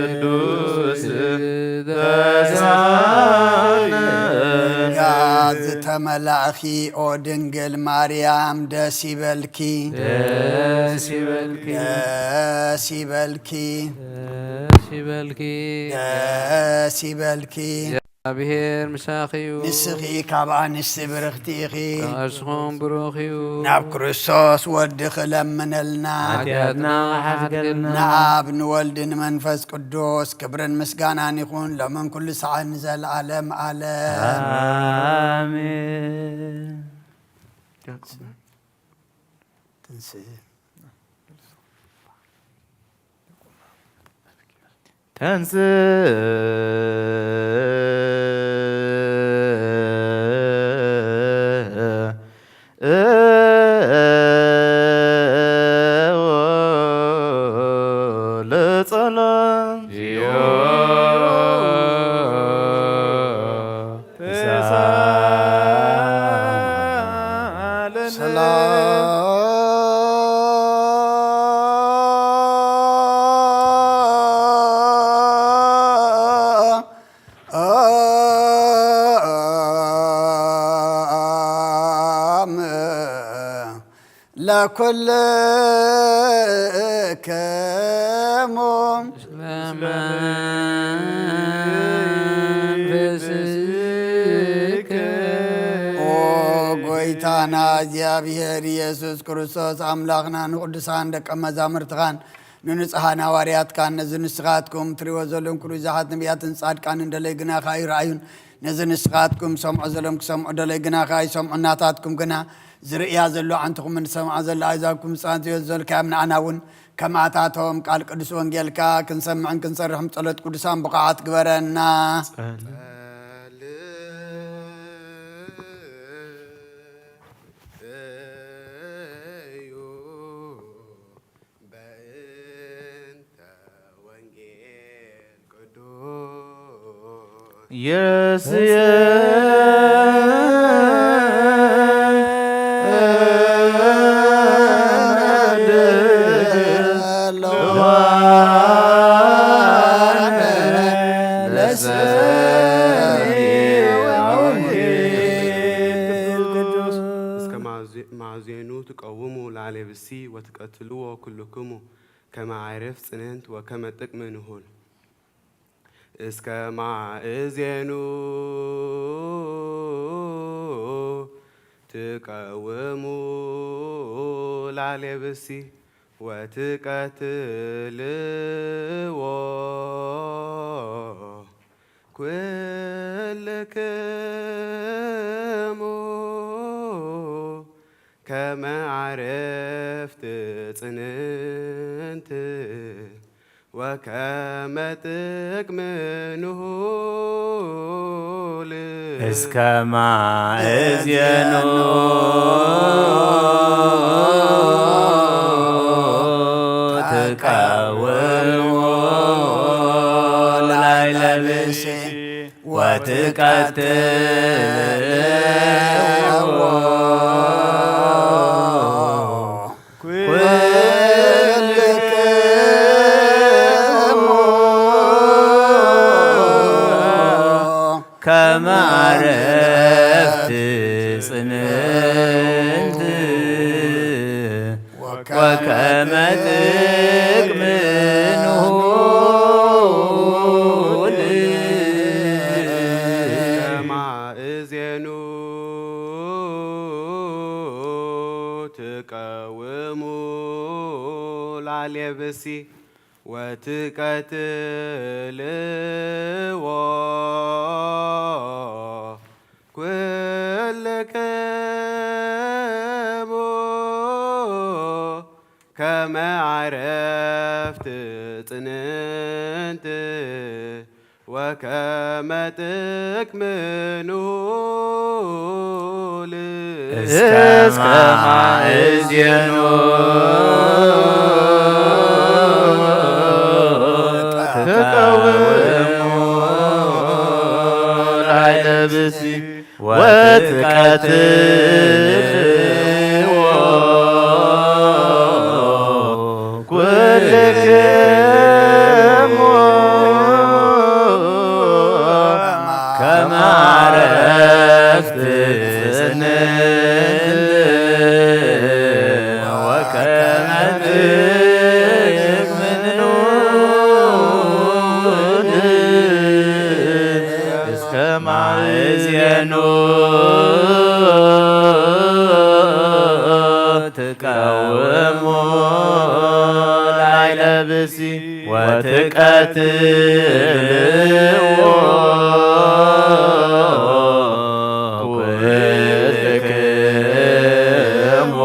ቅዱስ ተሳነን። ጸጋ ዝተመላእኺ ኦ ድንግል ማርያም ደስ ይበልኪ። ደስ ይበልኪ። ደስ ይበልኪ። ደስ ይበልኪ። ደስ ይበልኪ። እግዚኣብሔር ምሳኺ እዩ። ንስኺ ካብ ኣንስቲ ብርኽቲ ኢኺ። ከርስኹም ብሩኽ እዩ። ናብ ክርስቶስ ወድኺ ለምነልና። ኃጢኣትና ሓድገልና። ንኣብ ንወልድ ንመንፈስ ቅዱስ ክብርን ምስጋናን ይኹን ሎምን ኩሉ ሰዓት ንዘለዓለም ዓለም። ኣሜን። ትንስእ። ተንስእ ለጸሎት ሰላም ለኩልክሙ። ኦ ጎይታና እግዚኣብሔር ኢየሱስ ክርስቶስ ኣምላኽና ንቅዱሳን ደቀ መዛሙርትኻን ንንጹሓን ሃዋርያትካን ነዚ ንስኻትኩም ትሪእዎ ዘለኹም ክሩዛሓት ነቢያትን ጻድቃንን ደለይ ግናኻ ይረኣዩን ነዚ ንስኻትኩም ሰምዖ ዘለኹም ክሰምዑ ደለይ ግናኻ ይሰምዑ ናታትኩም ግና ዝርእያ ዘሎ ዓንትኹምን ዝሰምዓ ዘሎ ኣእዛንኩም ምጽኣን ትዮ ዘልካዮም ንኣና እውን ከምኣታቶም ቃል ቅዱስ ወንጌልካ ክንሰምዕን ክንሰርሕም ጸሎት ቅዱሳን ብቑዓት ግበረና። የስየመደ ለዋነ ለሰሚዐ ቅዱስ። እስከ ማዜ-፣ ማዜኑ ትቀውሙ ላሌብሲ ወትቀትልዎ ኩልክሙ ከመ ዓረፍ ጽንንት ወከመ ጥቅም ንሁል። እስከ ማእዜኑ ትቀውሙ ላሌብሲ ወትቀትልዎ ኩልክሙ ከመ ዓረፍት ጽንንት ወከመ ጥቅም ንሁል። እስከ ማእዜኑ ትቀውሙ ላሌብሲ ወትቀትልዎ ኩልክሙ ከመ ዓረፍት ጽንንት ወከመ ጥቅም ንሁል። ከማእዜኑ ትቀውሙ ላሌብሲ ወትቀትልዎ ኩልክሙ ከመ ዓረፍት ጽንንት ወከመ ጥቅም ንሁል። እስከ ማእዜኑ ትቀውሙ ላሌብሲ ወትቀትልዎ ኩልክሙ ከመ ዓረፍት ጽንንት ወከመ ጥቅም ንሁል። እስከ ማእዜኑ ትቀውሙ ላሌብሲ ወትቀትልዎ ኩልክሙ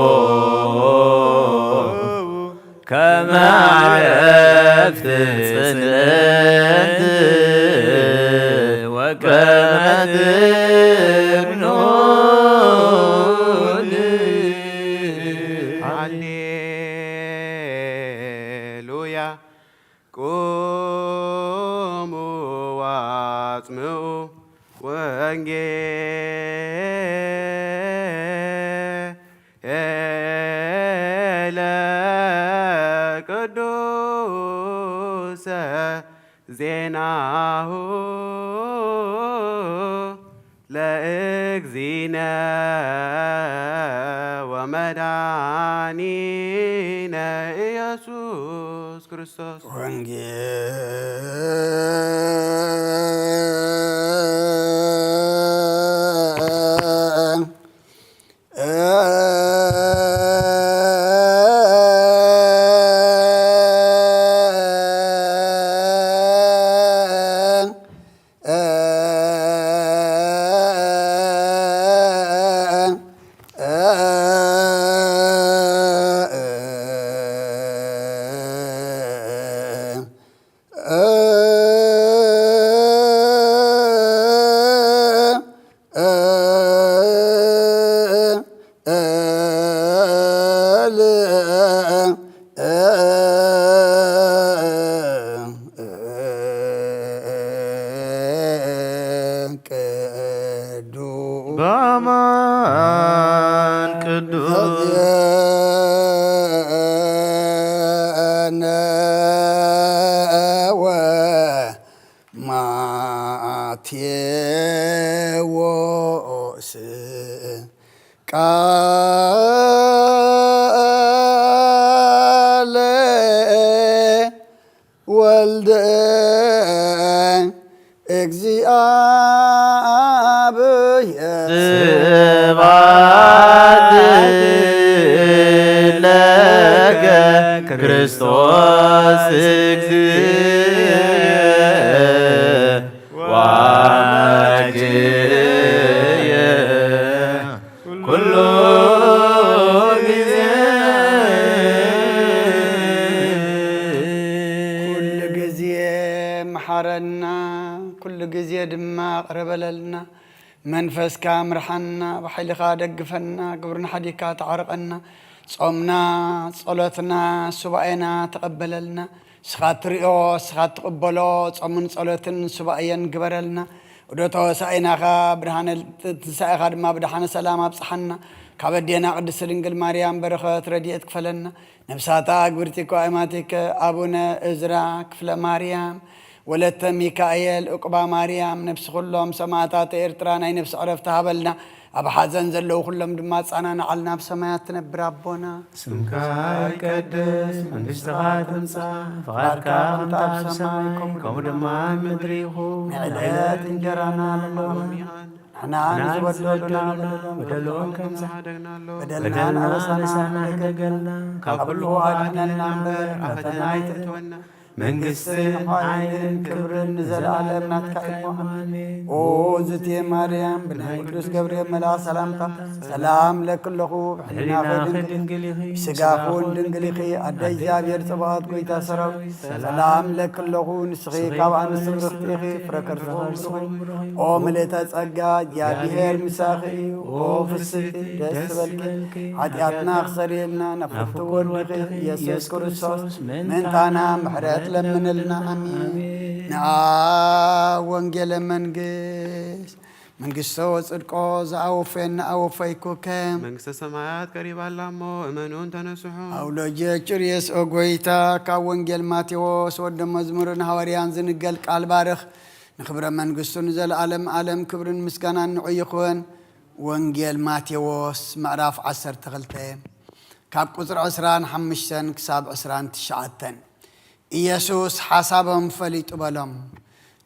ከመ ዓረፍት ጽንንት ወከመ ጥቅም ንሁል። ሃሌሉያ። ቁሙ ወአጽምዑ ወንጌለ ቅዱሰ ዜናሁ ለእግዚእነ ወመድኃኒነ ኢየሱስ ክርስቶስ። ወንጌል ቅዱስ መሓረና፣ ኩሉ ግዜ ድማ ቅረ በለልና። መንፈስካ ምርሓና፣ ብሓይልኻ ደግፈና፣ ግብርና ሓዲግካ ተዓርቐና። ጾምና፣ ጸሎትና፣ ሱባኤና ተቐበለልና። ንስኻ ትሪኦ፣ ንስኻ ትቕበሎ፣ ጾምን ጸሎትን ሱባኤን ግበረልና። ዑደተ ሆሳኢናኻ ብድሓነ ትንሳኤኻ ድማ ብድሓነ ሰላም ኣብጽሓና። ካብ ኣዴና ቅድስቲ ድንግል ማርያም በረኸት ረድኤት ክፈለና። ነብሳታ ኣግብርቲኮ ኣእማቲከ ኣቡነ እዝራ ክፍለ ማርያም ወለተ ሚካኤል ዑቅባ ማርያም ነብሲ ኩሎም ሰማእታት ኤርትራ ናይ ነብሲ ዕረፍቲ ሃበልና። ኣብ ሓዘን ዘለዉ ኩሎም ድማ ኣጻናንዓልና። ኣብ ሰማያት ትነብር ኣቦና። ስምካ ይቀደስ፣ መንግስትኻ ትምጻእ፣ ፍቓድካ ከምታ ኣብ ሰማይ ከምኡ ድማ ኣብ ምድሪ ይኹን። ንዕለት እንጀራና ንሕና ንዝበደሉና በደሎም ከም ዝሓደግናሎም በደልና ንኣበሳና ሕደገልና፣ ካብ ኩሉ ኣድሕነና እምበር ኣብ ፈተና ኣይተእትወና። መንግስትን ሓይልን ክብርን ንዘለኣለም ናትካ እዩ። ኣሜን። ኦ ዝቴ ማርያም ብናይ ቅዱስ ገብርኤል መልኣክ ሰላምታ ሰላም ለኪ ኣለኹ፣ ብሕሊናኺ ድንግል ኢኺ፣ ብስጋኺ እውን ድንግል ኢኺ፣ ኣደ እግዚኣብሔር ጽባኦት ጎይታ ሰራዊት ሰላም ለኪ ኣለኹ። ንስኺ ካብ ኣንስቲ ብርኽቲ ኢኺ፣ ፍረ ከርስኺ እውን ብሩኽ እዩ። ኦ ምልእተ ጸጋ፣ እግዚኣብሔር ምሳኺ እዩ። ኦ ፍስሕቲ ደስ ይበልኪ፣ ሓጢኣትና ክሰርየልና ናብ ፍትው ወድኺ ኢየሱስ ክርስቶስ ምእንታና ምሕረት ለምንልና። ኣሜን። ንኣ ወንጌለ መንግስት መንግስቶ ወጽድቆ ዝኣወፈየና ኣወፈይኩከ። መንግስተ ሰማያት ቀሪባ ኣላ እሞ እመኑን ተነስሑ። ኣውሎጀ ጭርየስ ኦ ጎይታ፣ ካብ ወንጌል ማቴዎስ ወደ መዝሙርን ሃዋርያን ዝንገል ቃል ባርኽ። ንኽብረ መንግስቱ ንዘለኣለም ኣለም ክብርን ምስጋናን ንዑ ይኹን። ወንጌል ማቴዎስ ምዕራፍ ዓሰርተ ክልተ ካብ ቁጽሪ ዕስራን ሓሙሽተን ክሳብ ዕስራን ትሽዓተን። ኢየሱስ ሓሳቦም ፈሊጡ በሎም፣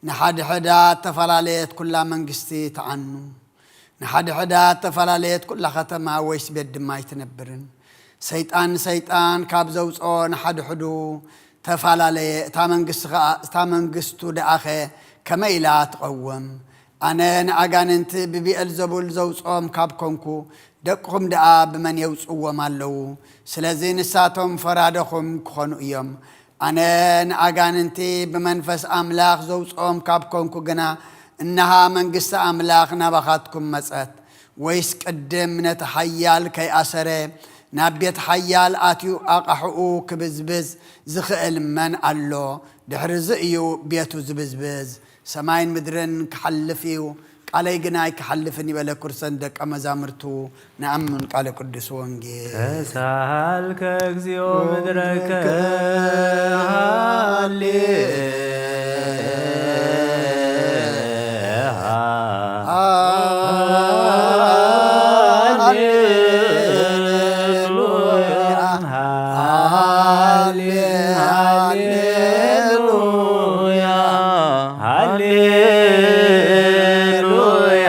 ንሓድሕዳ እተፈላለየት ኩላ መንግስቲ ትዓኑ። ንሓድሕዳ እተፈላለየት ኩላ ከተማ ወይስ ቤት ድማ ኣይትነብርን። ሰይጣን ንሰይጣን ካብ ዘውጽኦ ንሓድሕዱ ተፈላለየ፣ እታ መንግስቲ ኸኣ፣ እታ መንግስቱ ደኣኸ ከመይ ኢላ ትቐውም? ኣነ ንኣጋንንቲ ብብኤልዘቡል ዘውጽኦም ካብ ኮንኩ፣ ደቅኹም ደኣ ብመን የውጽዎም ኣለዉ? ስለዚ ንሳቶም ፈራደኹም ክኾኑ እዮም። ኣነ ንኣጋንንቲ ብመንፈስ ኣምላኽ ዘውጽኦም ካብ ኮንኩ ግና፣ እንሃ መንግስቲ ኣምላኽ ናባኻትኩም መጸት። ወይስ ቅድም ነቲ ሓያል ከይኣሰረ ናብ ቤት ሓያል ኣትዩ ኣቓሕኡ ክብዝብዝ ዝኽእል መን ኣሎ? ድሕርዚ እዩ ቤቱ ዝብዝብዝ። ሰማይን ምድርን ክሓልፍ እዩ፣ ቃለይ ግና ኣይክሓልፍን እዩ በለ። ኩርሰን ደቀ መዛሙርቱ ንኣምን ቃለ ቅዱስ ወንጌል። ተሳሃልከ እግዚኦ ምድረከ ሃሌ ሃሌሉያ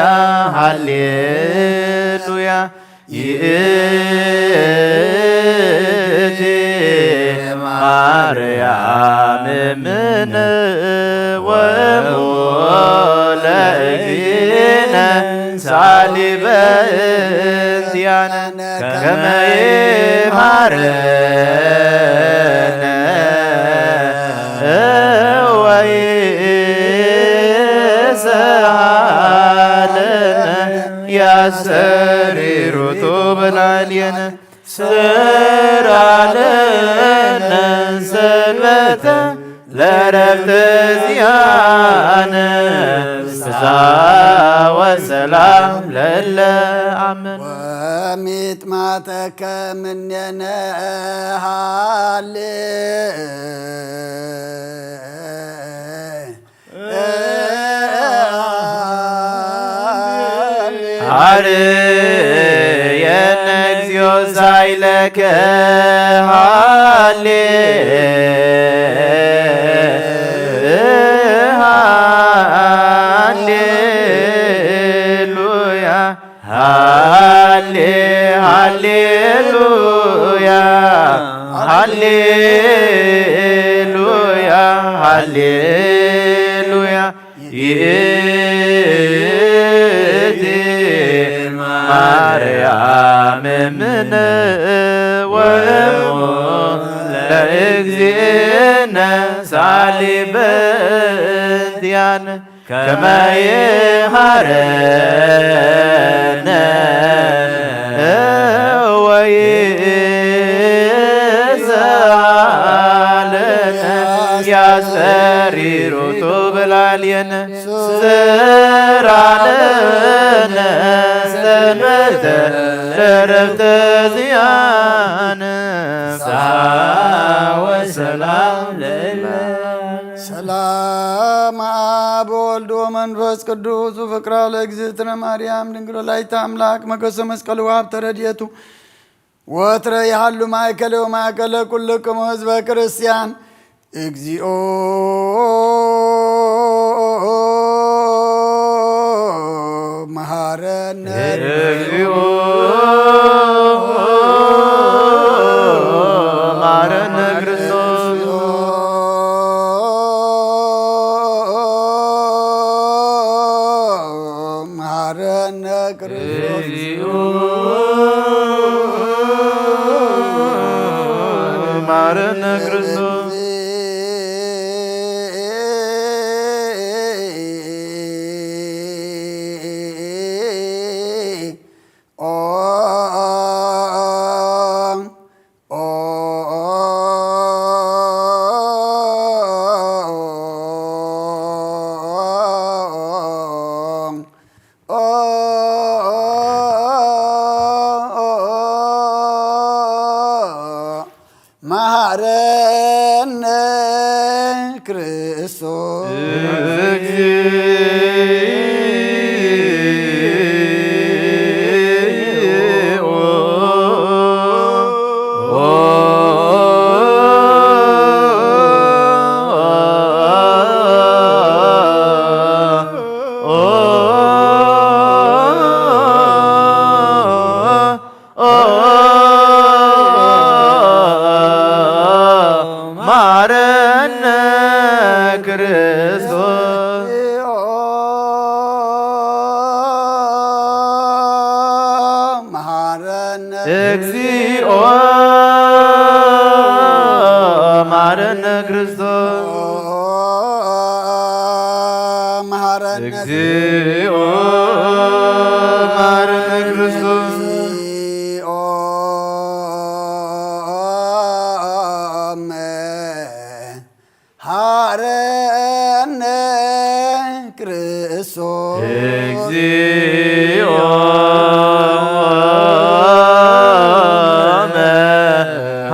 ሃሌሉያ ይእቲ ማርያም እምነ ወእሙ ለእግዚእነ ሳሊበ እንቲአነ ከመ ይምሃረነ ወይስሃለነ ያስተሪ ርቱብ ላዕሌነ ስራ ለነ ሰንበተ ለረፍተ ዚአ ፍስሓ ወሰላም ለለ ኣምን። ወሚጥማተከ ምኔነ ሃሌ ሃርየነ እግዚኦ ሳይለከ ሃሌ ሃሌሉያ ሃሌ ሃሌሉያ ሃሌሉያ ሃሌሉያ ይእቲ ማርያም እምነ ወእሙ ለእግዚእነ ሳሊ በእንቲአነ ከመ ይሃረነ ወይስአለነ ያስተሪሩ ቱብላልየነ ስራለነ ሰንበተ ለረፍተ ዝያነ ፍስሓ ወሰላም ለእለ ሰላም አብ ወልድ ወመንፈስ ቅዱስ ፍቅራ ለእግዝእትነ ማርያም ድንግል ወላዲተ አምላክ መገሰ መስቀል ወሀብተ ረድኤቱ ወትረ ይሃሉ ማእከለ ወማእከለ ኩልክሙ ህዝበ ክርስቲያን። እግዚኦ መሐረነ እግዚኦ መሐረነ ክርስቶስ። መሐረነ ክርስቶስ። እግዚኦ መሐረነ ክርስቶስ። መሐረነ ክርስቶስ። እግዚኦ መሐረነ ክርስቶስ። መሐረነ እግዚኦ መሐረነ ክርስቶስ። መሐረነ እግዚኦ መሐረነ ክርስቶስ። እግዚኦ መሐረነ ክርስቶስ። እግዚኦ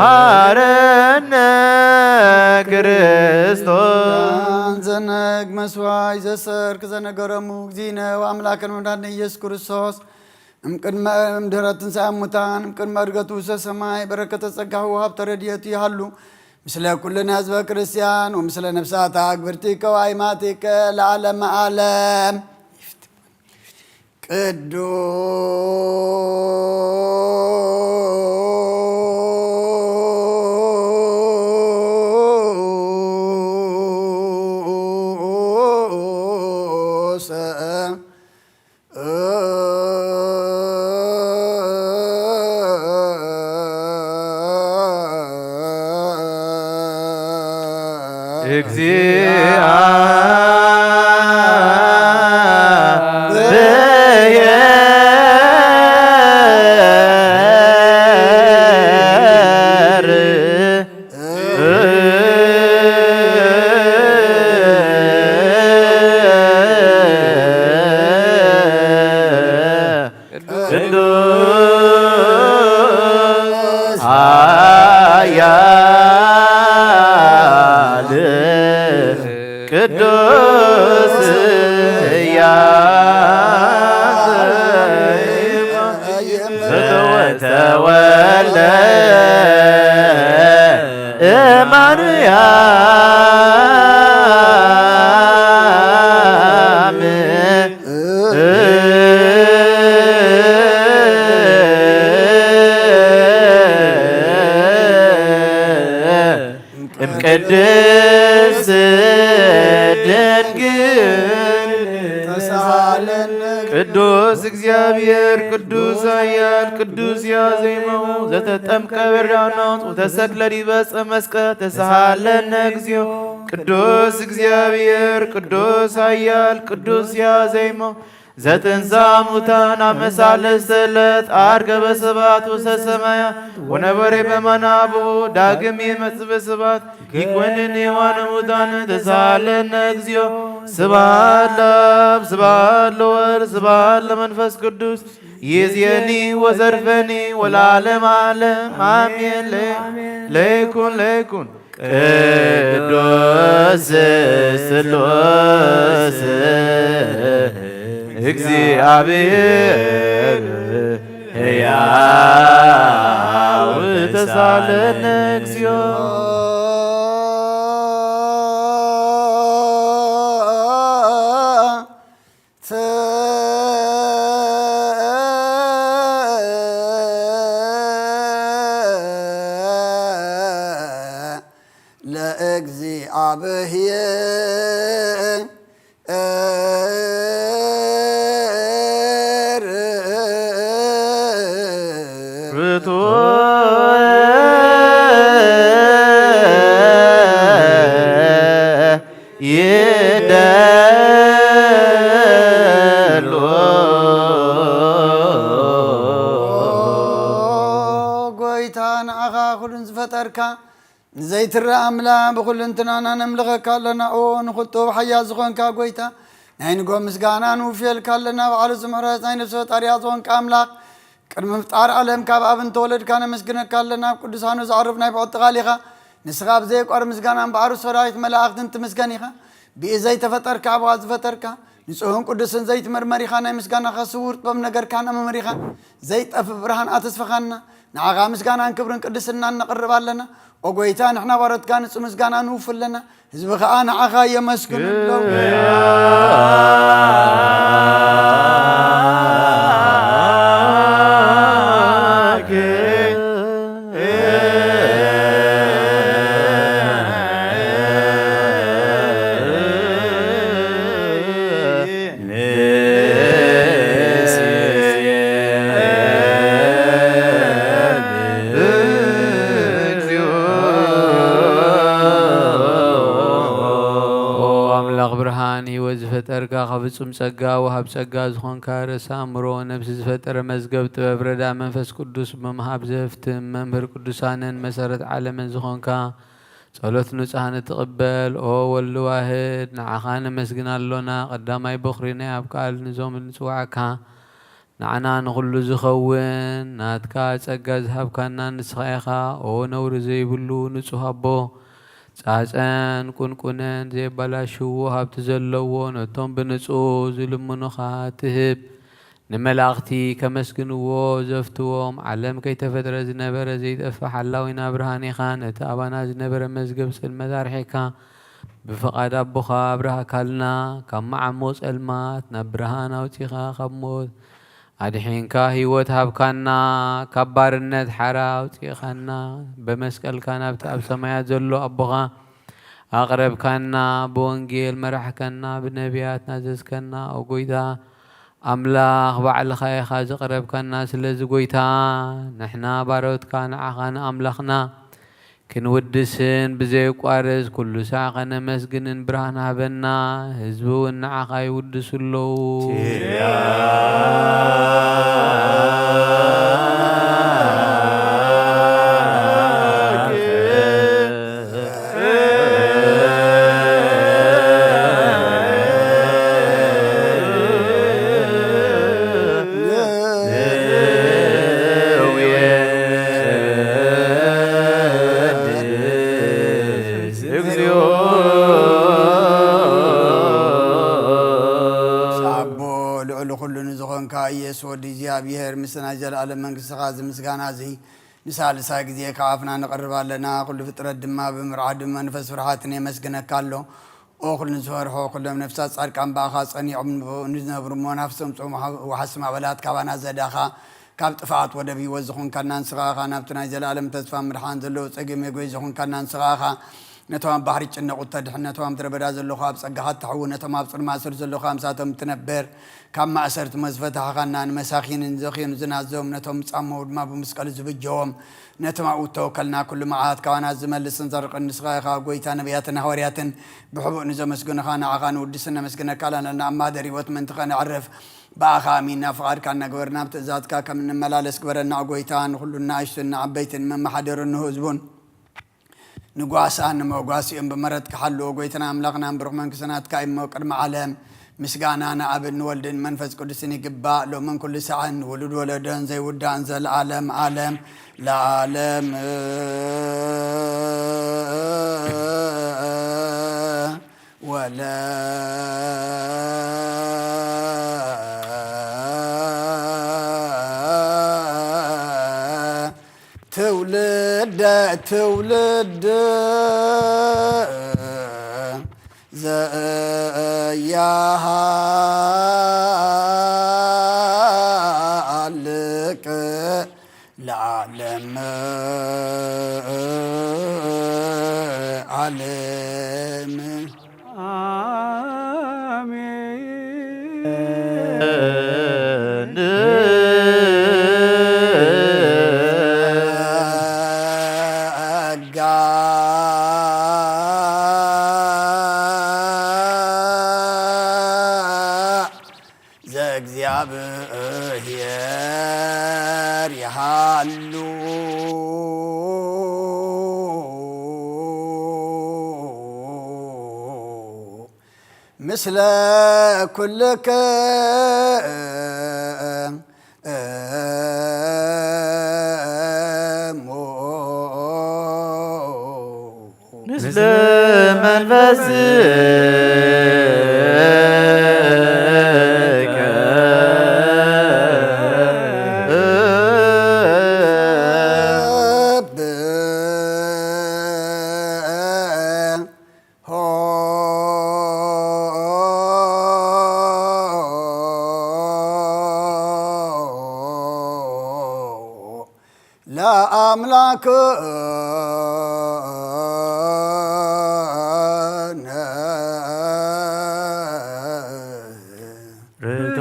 መሐረነ ክርስቶስ። ዘነግ መስዋይ ዘሰርክ ዘነገረሙ እግዚእነ ወአምላክነ ወመድኃኒነ ኢየሱስ ክርስቶስ እምቅድመ እምድህረ ትንሣኤ ሙታን እምቅድመ ዕርገቱ ውስተ ሰማይ በረከተ ጸጋሁ ወሀብተ ረድኤቱ ይሃሉ ምስለ ኩልነ ህዝበ ክርስቲያን ወምስለ ነፍሳተ አግብርቲከ ወአይማቲከ ለዓለመ ዓለም። ቅዱስ እግዚአብሔር ዘተወልደ እማርያም እምቅድስት ድንግል ተሳለነ። ቅዱስ እግዚአብሔር፣ ቅዱስ ኃያል፣ ቅዱስ ያዜመው ዘተጠምቀ በዳናት ወተሰቅለ ዲበ ዕፀ መስቀል ተሳለነ እግዚኦ። ቅዱስ እግዚአብሔር፣ ቅዱስ ኃያል፣ ቅዱስ ያዜመው ዘተንሳ ሙታን አመሳለስተ ዕለት አርገበ ሰባት ውስተ ሰማያት ወነበረ በመናብቦ ዳግም ይመጽእ በስባት ይኮንን ሕያዋነ ሙታን ተሳለነ እግዚኦ። ስብሐት ለአብ ስብሐት ለወልድ ስብሐት ለመንፈስ ቅዱስ ይእዜኒ ወዘልፈኒ ወለዓለመ ዓለም አሜን። ለይኩን ለይኩን ቅዱስ ስሉስ እግዚአብሔር ሕያው ተሳለነ እግዚኦ። ለእግዚአብሔር ርቱ ይደሉ። ጎይታ ንዓኻ ኩሉን ዝፈጠርካ ዘይትረኣ ኣምላኽ ብኹልንትናና ነምልኸካ ኣለና። ኦ ንኹልቶ ሓያል ዝኾንካ ጎይታ፣ ናይ ንጎ ምስጋና ንውፍየልካ ኣለና። ባዕሉ ዝምሕረት ናይ ነፍሲ ፈጣሪያ ዝኾንካ ኣምላኽ፣ ቅድሚ ምፍጣር ዓለም ካብ ኣብ እንተወለድካ ነመስግነካ ኣለና። ኣብ ቅዱሳኑ ዘዕርፍ ናይ ብዕቲ ቃል ኢኻ። ንስኻ ብዘየቋር ምስጋና እምበኣር ሰራዊት መላእኽትን ትምስገን ኢኻ። ብኢ ዘይተፈጠርካ ኣብኻ ዝፈጠርካ ንጹህን ቅዱስን ዘይትመርመር ኢኻ። ናይ ምስጋናኻ ስውር ጥበብ ነገርካና መመሪኻ። ዘይጠፍእ ብርሃን ኣተስፈኻና። ንዓኻ ምስጋናን ክብርን ቅድስናን ነቕርብ ኣለና። ኦ ጎይታ፣ ንሕና ባሮትካ ንጹህ ምስጋና ንውፍ ኣለና። ህዝቢ ኸኣ ንዓኻ የመስግኑ ኣለዉ። ኦ ኣምላኽ ብርሃን፣ ህይወት ዝፈጠርካ፣ ካብ ፍጹም ጸጋ ወሃብ ጸጋ ዝኾንካ፣ ርእሰ ኣእምሮ ነፍሲ ዝፈጠረ፣ መዝገብ ጥበብ፣ ረዳ መንፈስ ቅዱስ ብምሃብ ዘህፍትም፣ መምህር ቅዱሳንን መሰረት ዓለምን ዝኾንካ፣ ጸሎት ንጹሃን እትቕበል፣ ኦ ወልድ ዋህድ፣ ንዓኻ ነመስግን ኣሎና። ቀዳማይ በኹሪ ናይ ኣብ ቃል ንዞም ንጽውዓካ፣ ንዓና ንኹሉ ዝኸውን ናትካ ጸጋ ዝሃብካና ንስኻ ኢኻ። ኦ ነውሪ ዘይብሉ ንጹህ ኣቦ፣ ጻጸን ቁንቁነን ዘየባላሽዎ ሃብቲ ዘለዎ፣ ነቶም ብንጹህ ዝልምኑኻ ትህብ፣ ንመላእኽቲ ከመስግንዎ ዘፍትዎም፣ ዓለም ከይተፈጥረ ዝነበረ ዘይጠፍእ ሓላዊና ብርሃን ኢኻ። ነቲ ኣባና ዝነበረ መዝገብ ጽልመት ኣርሒቕካ፣ ብፍቓድ ኣቦኻ ኣብርሃካልና። ካብ መዓሙቕ ጸልማት ናብ ብርሃን ኣውጺኻ፣ ካብ ሞት ኣድሒንካ፣ ህይወት ሃብካና፣ ካብ ባርነት ሓራ ኣውጺእኻና። ብመስቀልካ ናብቲ ኣብ ሰማያት ዘሎ ኣቦኻ ኣቕረብካና። ብወንጌል መራሕካና፣ ብነቢያት ናዘዝካና። ኦ ጎይታ፣ ኣምላኽ ባዕልኻ ኢኻ ዘቕረብካና። ስለዚ ጎይታ፣ ንሕና ባሮትካ ንዓኻ ንኣምላኽና ክንውድስን ብዘየቋርጽ ኩሉ ሳዕ ከነመስግንን ብርሃን ሃበና። ህዝቢ እውን ንዓኻ ይውድሱ ኣለዉ። እግዚኦ። ኣቦ ልዕሊ ኩሉ ንዝኾንካ ኢየሱስ ወዲ እግዚኣብሔር ምስ ናይ ዘለኣለም መንግስትኻ እዚ ምስጋና እዚ ንሳልሳይ ግዜ ካብ ኣፍና ነቕርብ ኣለና። ኩሉ ፍጥረት ድማ ብምርዓድ ብመንፈስ ፍርሃትን የመስግነካ ኣሎ። ኦ ኩሉ ዝፈርሖ፣ ኩሎም ነፍሳት ጻድቃን ብኣኻ ጸኒዖም ንዝነብሩ እሞ ናፍሶም ጾም ወሓስ ማዕበላት ካባና ዘዳኻ፣ ካብ ጥፍኣት ወደብ ህይወት ዝኾንካና ንስኻ ኢኻ። ናብቲ ናይ ዘለኣለም ተስፋ ምድሓን ዘለዎ ጸገም የጎይ ዝኾንካና ንስኻ ኢኻ። ነቶም ኣብ ባሕሪ ጭነቑ እተድሕን፣ ነቶም ኣብ ምድረ በዳ ዘለኹ ኣብ ጸጋኻ እተሕው፣ ነቶም ኣብ ጽልማ እሱር ዘለኹ ምሳቶም እትነብር፣ ካብ ማእሰርቲ እሞ ዝፈታሕኻና፣ ንመሳኺንን ዘኺኑ ዝናዞም፣ ነቶም ዝጻመዉ ድማ ብመስቀሉ ዝብጀዎም፣ ነቶም ኣብኡ እተወከልና ኩሉ መዓት ካባና ዝመልስን ዘርቕን ንስኻ ኢኻ። ጎይታ ነቢያትን ሃዋርያትን ብሕቡእ ንዘመስግኑኻ ንዓኻ ንውድስን ነመስግነካ ኣለና። ኣብ ማህደር ህይወት ምእንቲ ኸነዕርፍ ብኣኻ ኣሚንና ፍቓድካ እናገበርና ኣብ ትእዛዝካ ከም እንመላለስ ግበረና። ጎይታ ንኹሉ ንኣሽቱን ንዓበይትን መመሓደሩን ንህዝቡን ንጓስኣን ንመጓሲኦም ብመረትካ ሓልዎ። ጎይታና ኣምላኽና ብሩኽ መንግስቲ ናትካ እዩ እሞ ቅድሚ ዓለም ምስጋና ንኣብን ንወልድን መንፈስ ቅዱስን ይግባእ፣ ሎምን ኩሉ ሳዕን። ውሉድ ወለዶን ዘይውዳእን ዘለዓለም ዓለም ለዓለም። ወለ ትውልደ ትውልድ ዘያሃልቅ ለዓለም ዓለም። አሜን። ጸጋ ዘእግዚኣብሔር ይሃሉ ምስለ ኩልክሙ። ምስለ መንፈስከ ለአምላክነ ርቶ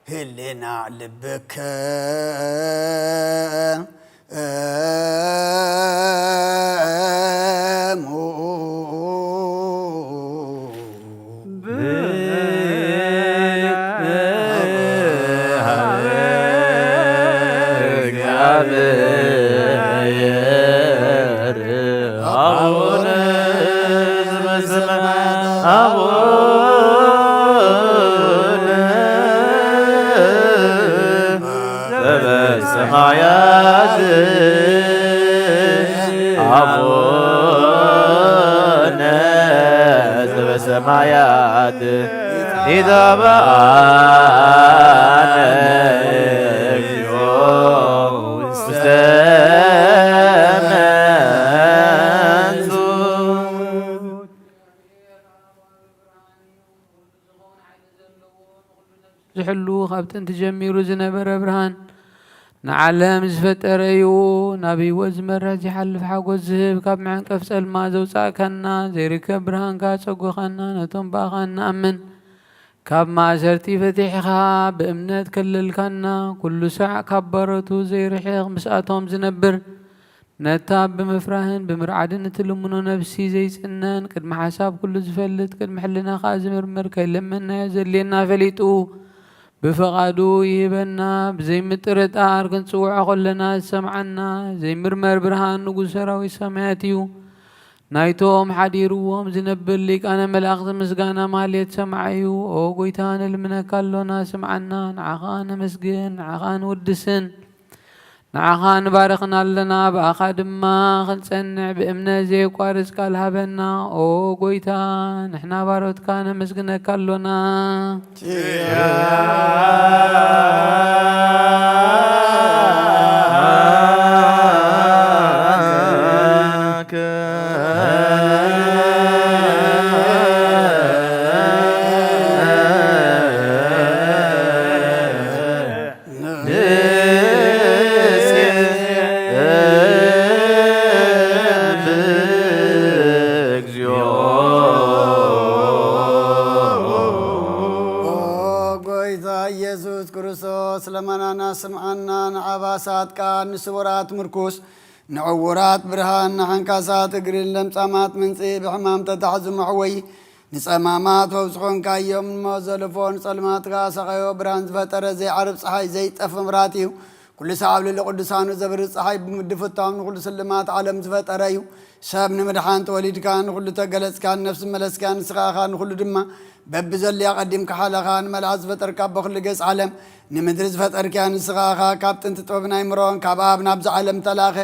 ህሌና ልብከ ሰማያት አቡነ ዘበሰማያት ይትባረክ ስምከ እግዚኦ ውስተ መንሱት። ዝሕሉ ካብ ጥንቲ ጀሚሩ ዝነበረ ብርሃን ንዓለም ዝፈጠረ እዩ። ናብ ህይወት ዝመርሕ ዘይሓልፍ ሓጎስ ዝህብ ካብ መዕንቀፍ ጸልማ ዘውጻእካና ዘይርከብ ብርሃንካ ጸጎኻና ነቶም ብኣኻ እንኣምን ካብ ማእሰርቲ ፈቲሕኻ ብእምነት ከለልካና ኩሉ ሳዕ ካብ ባሮቱ ዘይርሕቕ ምስኣቶም ዝነብር ነታ ብምፍራህን ብምርዓድን እትልምኖ ነፍሲ ዘይጽነን፣ ቅድሚ ሓሳብ ኩሉ ዝፈልጥ፣ ቅድሚ ሕልና ከኣ ዝምርምር፣ ከይለመንናዮ ዘድልየና ፈሊጡ፣ ብፍቓዱ ይህበና። ብዘይምጥርጣር ክንጽውዖ ከለና ዝሰምዓና ዘይምርመር ብርሃን ንጉስ ሰራዊት ሰማያት እዩ። ናይቶም ሓዲርዎም ዝነብር ሊቃነ መላእኽቲ ምስጋና ማህሌት ሰማዒ እዩ። ኦ ጎይታ፣ ንልምነካ ኣሎና፣ ስምዓና። ንዓኻ ነመስግን፣ ንዓኻ ንውድስን፣ ንዓኻ ንባርኽን ኣለና። ብኣኻ ድማ ክንጸንዕ ብእምነት ዘየቋርጽ ቃል ሃበና። ኦ ጎይታ፣ ንሕና ባሮትካ ነመስግነካ ኣሎና። ጎይታ ኢየሱስ ክርስቶስ፣ ለመናና ስምዓና። ንዓባሳት ቃል፣ ንስውራት ምርኩስ፣ ንዕውራት ብርሃን፣ ንሓንካሳት እግርን ለምጻማት ምንጺ፣ ብሕማም ተታሕዙ መሕወይ፣ ንጸማማት ፈውሲ ኾንካዮም። ንሞት ዘለፎ ንጸልማትካ ሰቐዮ፣ ብርሃን ዝፈጠረ ዘይዓርብ ጸሓይ ዘይጠፍ መብራት እዩ። ኩሉ ሰዓብ ልዕሊ ቅዱሳኑ ዘብርህ ጸሓይ ብምድፍታው ንኹሉ ስልማት ዓለም ዝፈጠረ እዩ። ሰብ ንምድሓን ተወሊድካ፣ ንኹሉ ተገለጽካ፣ ንነፍሲ መለስካ፣ ንስኻ ኢኻ ንኹሉ ድማ በብዘልያ ቀዲምካ ሓለኻ። ንመላእኽት ዝፈጠርካ በኹሉ ገጽ ዓለም ንምድሪ ዝፈጠርክያ ንስኻ ኢኻ። ካብ ጥንቲ ጥበብን ኣይምሮን ካብ ኣብ ናብዚ ዓለም ተላኸ።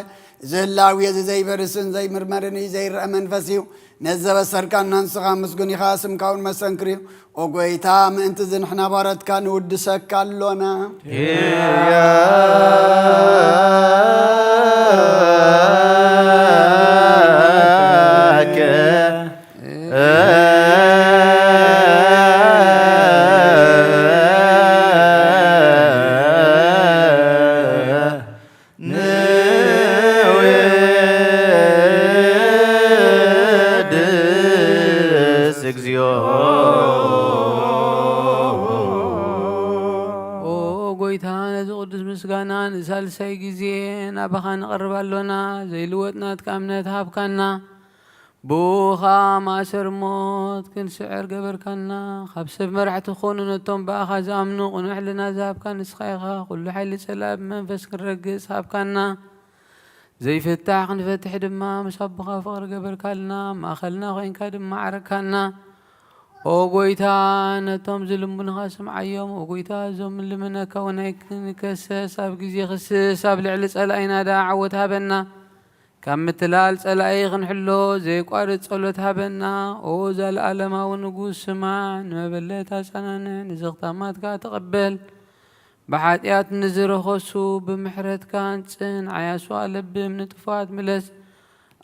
እዚ ህላዌ እዚ ዘይበርስን ዘይምርመርን እዩ፣ ዘይረአ መንፈስ እዩ። ነዚ ዘበሰርካና ንስኻ ምስጉን ኢኻ፣ ስምካ እውን መሰንክር እዩ። ኦ ጎይታ፣ ምእንቲ እዚ ንሕና ባሮትካ ንውድሰካ ኣሎና። ንውድስ እግዚኦ። ኦ ጎይታ፣ ነዚ ቅዱስ ምስጋና ንሳልሳይ ግዜ ናባኻ ነቕርብ ኣሎና። ዘይልወጥ ናትካ እምነት ሃብካና። ብኡ ኸኣ ማእሰር ሞት ክንስዕር ገበርካና። ካብ ሰብ መራሕቲ ክኾኑ ነቶም ብኣኻ ዝኣምኑ ቅኑዕ ሕልና ዝሃብካ ንስኻ ኢኻ። ኩሉ ሓይሊ ጸላኢ ብመንፈስ ክንረግጽ ሃብካና። ዘይፍታሕ ክንፈትሕ ድማ ምስ ኣቦኻ ፍቕሪ ገበርካልና። ኣብ ማእከልና ኮንካ ድማ ዓረካና። ኦ ጎይታ፣ ነቶም ዝልምኑኻ ስምዓዮም። ኦ ጎይታ፣ እዞም ንልምነካ እውን ኣይክንከሰስ፣ ኣብ ግዜ ክስስ ኣብ ልዕሊ ጸላኢና ደኣ ዓወት ሃበና። ካብ ምትላል ጸላኢ ክንሕሎ ዘየቋርጽ ጸሎት ሃበና። ኦ ዘለኣለማዊ ንጉስ፣ ስማዕ፣ ንመበለት ኣጸናንዕ፣ ንዝኽታማትካ ተቐበል። ብሓጢኣት ንዝረኸሱ ብምሕረትካ ኣንጽን፣ ዓያሱ ኣለብም፣ ንጥፉኣት ምለስ።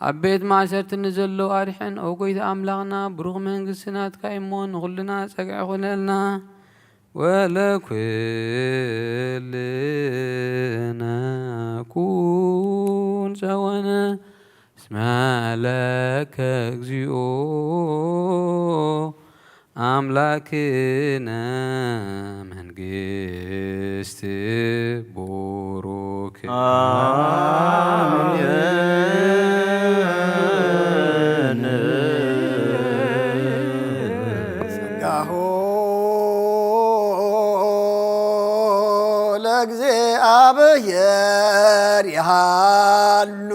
ኣብ ቤት ማእሰርቲ ንዘለዉ ኣድሕን። ኦ ጎይታ ኣምላኽና፣ ብሩኽ መንግስቲ ናትካ እዩ እሞ፣ ንኹልና ጸግዒ ኩነልና። ወለኩልነ ኩን ጸወነ እስመ ለከ እግዚኦ ኣምላክነ መንግስት ቡሩክ። አሜን። ጸጋሁ ለእግዚኣብሔር ይሃሉ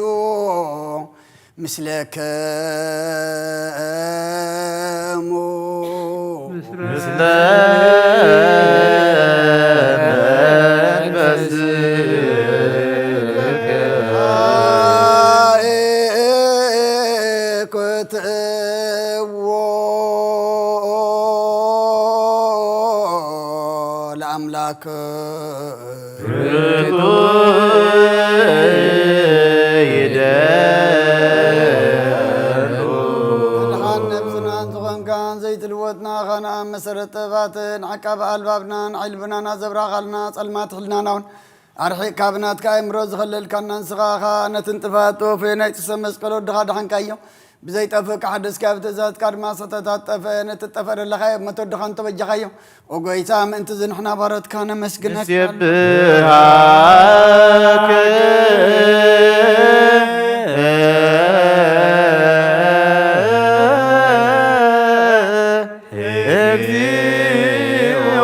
ምስለክሙ። ምስለ መንፈስከ። አእኩትዎ ለአምላክ። ርቱዕ ይደሉ። መድሓን ነብስናን ዝኾንካን ዘይትልወጥና ኻና መሰረት ጥበባትን ዓቃቢ ኣልባብናን ዓይልብናን ኣዘብራኻልና ጸልማት ሕልናና እውን ኣርሒቕካ ብናትካ ኣእምሮ ዝኸለልካና ንስኻ ኢኻ። ነቲ ንጥፋት ተወፈዮ ናይ ጽሰ መስቀል ወድኻ ደሓንካዮ። ብዘይጠፍእ ክሓደስካ ብትእዛዝካ ድማ ሰተታት ጠፍአ። ነቲ ጠፍአ ደለኻዮ መተወድኻ እንተበጃኻዮ። ኦ ጎይታ፣ ምእንቲ እዚ ንሕና ባሮትካ ነመስግነካ። ንሴብሃከ እግዚኦ።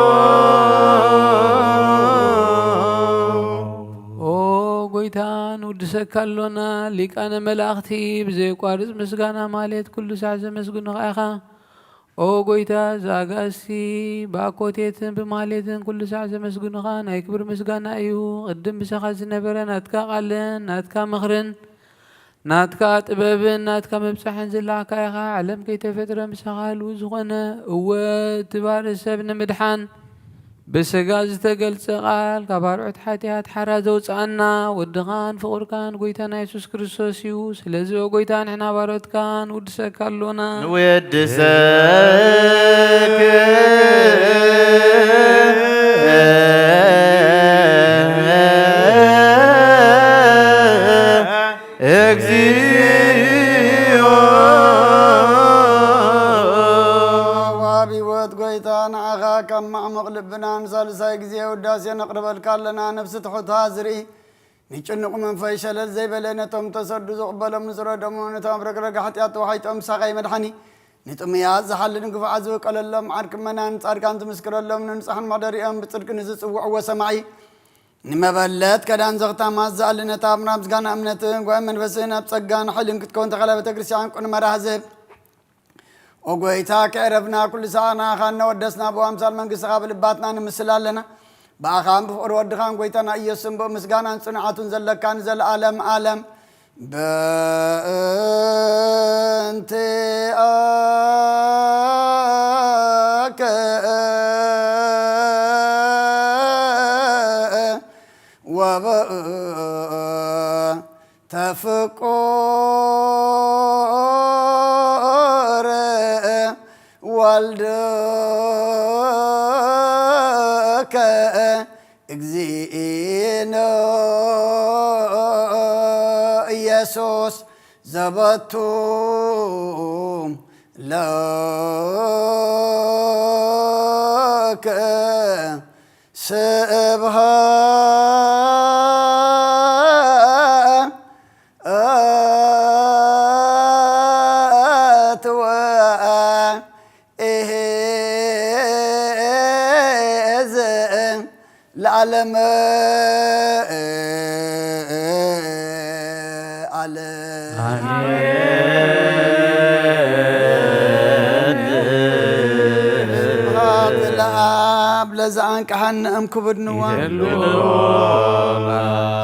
ካሎና ሊቃነ መላእኽቲ ብዘየቋርጽ ምስጋና ማለት ኩሉ ሳዕ ዘመስግኑኻ ኢኻ። ኦ ጎይታ፣ እዚ ኣጋእዝቲ ብኣኮቴትን ብማሌትን ኩሉ ሳዕ ዘመስግኑኻ ናይ ክብሪ ምስጋና እዩ። ቅድም ብሰኻ ዝነበረ ናትካ ቃልን ናትካ ምኽርን ናትካ ጥበብን ናትካ ምብጻሕን ዝለዓካ ኢኻ። ዓለም ከይተፈጥረ ምሳኻ ህልው ዝኾነ፣ እወ፣ እቲ ባርዕ ሰብ ንምድሓን ብስጋ ዝተገልጸ ቃል፣ ካብ ኣርዑት ሓጢኣት ሓራ ዘውጽኣና፣ ወድኻን ፍቑርካን ጎይታና የሱስ ክርስቶስ እዩ። ስለዚ፣ ኦ ጎይታ፣ ንሕና ባሮትካ ንውድሰካ ኣሎና። ንውድሰክ እግዚኦ። ወሃቢ ህይወት ጎይታ፣ ንዓኻ ካብ ማዕሙቕ ልብና ንሳልሳይ ግዜ ውዳሴ ነቕርበልካ ኣለና። ነፍሲ ትሑታ ዝርኢ፣ ንጭኑቕ መንፈስ ሸለል ዘይበለ፣ ነቶም ተሰዱ ዝቕበሎም ዝረደሙ፣ ነቶም ኣብ ረግረግ ሓጢኣት ተዋሒጦም ሳቓይ መድሓኒ፣ ንጥሙያት ዝሓልን ግፉዓት ዝውቀለሎም፣ ዓርኪ መናን ጻድቃን ዝምስክረሎም፣ ንንጹሓን መሕደሪኦም ብጽድቂ ንዝጽውዕዎ ሰማዒ፣ ንመበለት ከዳን ዘኽታማት ዝኣሊ ነታ ኣብ ምስጋና እምነትን ጉባኤ መንፈስን ኣብ ጸጋን ሓይልን ክትከውን ተኸላ ቤተ ክርስቲያን ቅኑዕ መራሒ ዝህብ። ኦ ጎይታ፣ ከዕረፍና ኩሉ ሰዓና ንኣኻ እናወደስና ብኣምሳል መንግስትኻ ብልባትና ንምስል ኣለና። ብኣኻን ብፍቕሪ ወድኻን ጎይታና ኢየሱስን ብኡ ምስጋናን ጽንዓቱን ዘለካ ንዘለኣለም ዓለም። በእንቲኣከ ወበእንተ ፍቁር ወልድከ እግዚእነ ኢየሱስ ዘበቱ ለከ ስብሃት ወእሄዝ ለዓለመ ዓለም። ስብሐት ለአብ ለዘአንቀሐነ እምክቡድ ንዋ።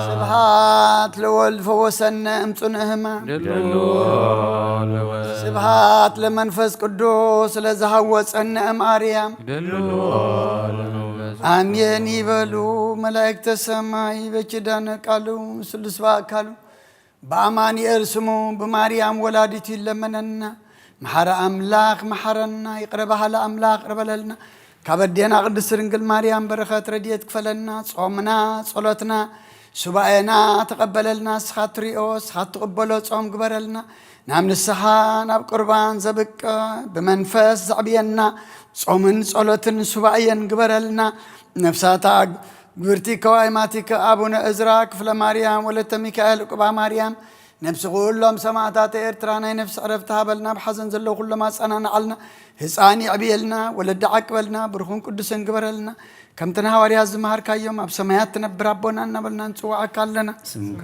ስብሐት ለወልድ ፈወሰነ እምጽኑዕ ህማም። ስብሐት ለመንፈስ ቅዱስ ለዘሃወጸነ እም አርያም። አሜን ይበሉ መላእክተ ሰማይ በኪዳነ ቃሉ ስሉስ በአካሉ በአማኑኤል ስሙ ብማርያም ወላዲቱ ይለመነና። መሓሪ ኣምላኽ መሓረና፣ ይቕረ በሃሊ ኣምላኽ ይቕረ በለልና። ካብ ኣዴና ቅድስት ድንግል ማርያም በረኸት ረድኤት ክፈለና። ጾምና፣ ጸሎትና፣ ሱባኤና ተቐበለልና። ንስኻ ትሪኦ፣ ንስኻ ትቕበሎ ጾም ግበረልና። ናብ ንስሓ፣ ናብ ቁርባን ዘብቅዕ፣ ብመንፈስ ዘዕብየና ጾምን ጸሎትን ሱባኤን ግበረልና። ነፍሳታ ግብርቲ ከዋይማቲከ ኣቡነ እዝራ ክፍለ ማርያም ወለተ ሚካኤል ዕቁባ ማርያም ነፍሲ ኩሎም ሰማዕታት ኤርትራ ናይ ነፍሲ ዕረፍቲ ሃበልና። ኣብ ሓዘን ዘለዉ ኩሎም ኣጸናንዓልና። ህፃን የዕብየልና፣ ወለዲ ዓቅበልና፣ ብሩኽን ቅዱስን ግበረልና። ከምቲ ንሃዋርያት ዝመሃርካዮም ኣብ ሰማያት ትነብር ኣቦና እናበልና ንጽውዓካ ኣለና። ስምካ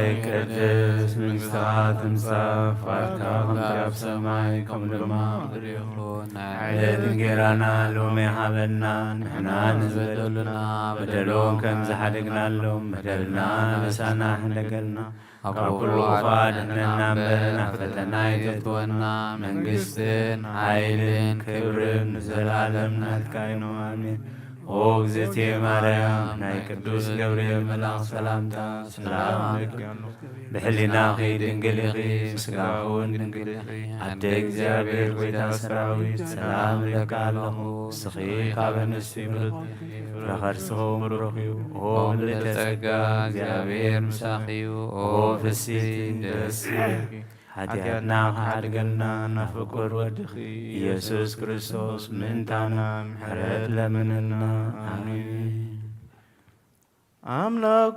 ይቀደስ፣ መንግስትኻ ትምጻእ፣ ፍቓድካ ከምቲ ኣብ ሰማይ ከምኡ ድማ ኣብ ምድሪ ይኹን። ዕለት እንጌራና ሎሚ ሃበና፣ ንሕና ንዝበደሉና በደሎም ከም ዝሓደግናሎም በደልና ኣበሳና ሕደገልና፣ ካብ ኩሉ ክፉእ ኣድሕነና እምበር ናብ ፈተና ኣይተእትወና። መንግስትን ሓይልን ክብርን ንዘለኣለም ናትካ እዮም። ኣሜን። ኦ እግዝእትየ ማርያም፣ ናይ ቅዱስ ገብርኤል መልኣኽ ሰላምታ ሰላም እልኪ፣ ብሕሊናኺ ድንግል ኢኺ፣ ስጋኺ እውን ድንግል ኢኺ። ኣደ እግዚኣብሔር ጎይታ ሰራዊት፣ ሰላም እለኪ ኣለኹ። ንስኺ ካብ ኣንስቲ ብሩኽቲ፣ ፍረ ከርስኺ እውን ብሩኽ እዩ። ኦ ምልዕተ ጸጋ፣ እግዚኣብሔር ምሳኺ እዩ። ኦ ፍስሕቲ ደስ ይበልኪ፣ ሓጢኣትና ክሓድገልና ናብ ፍቁር ወድኺ ኢየሱስ ክርስቶስ ምእንታና ምሕረት ለምንልና። ኣሜን። ኣምላኽ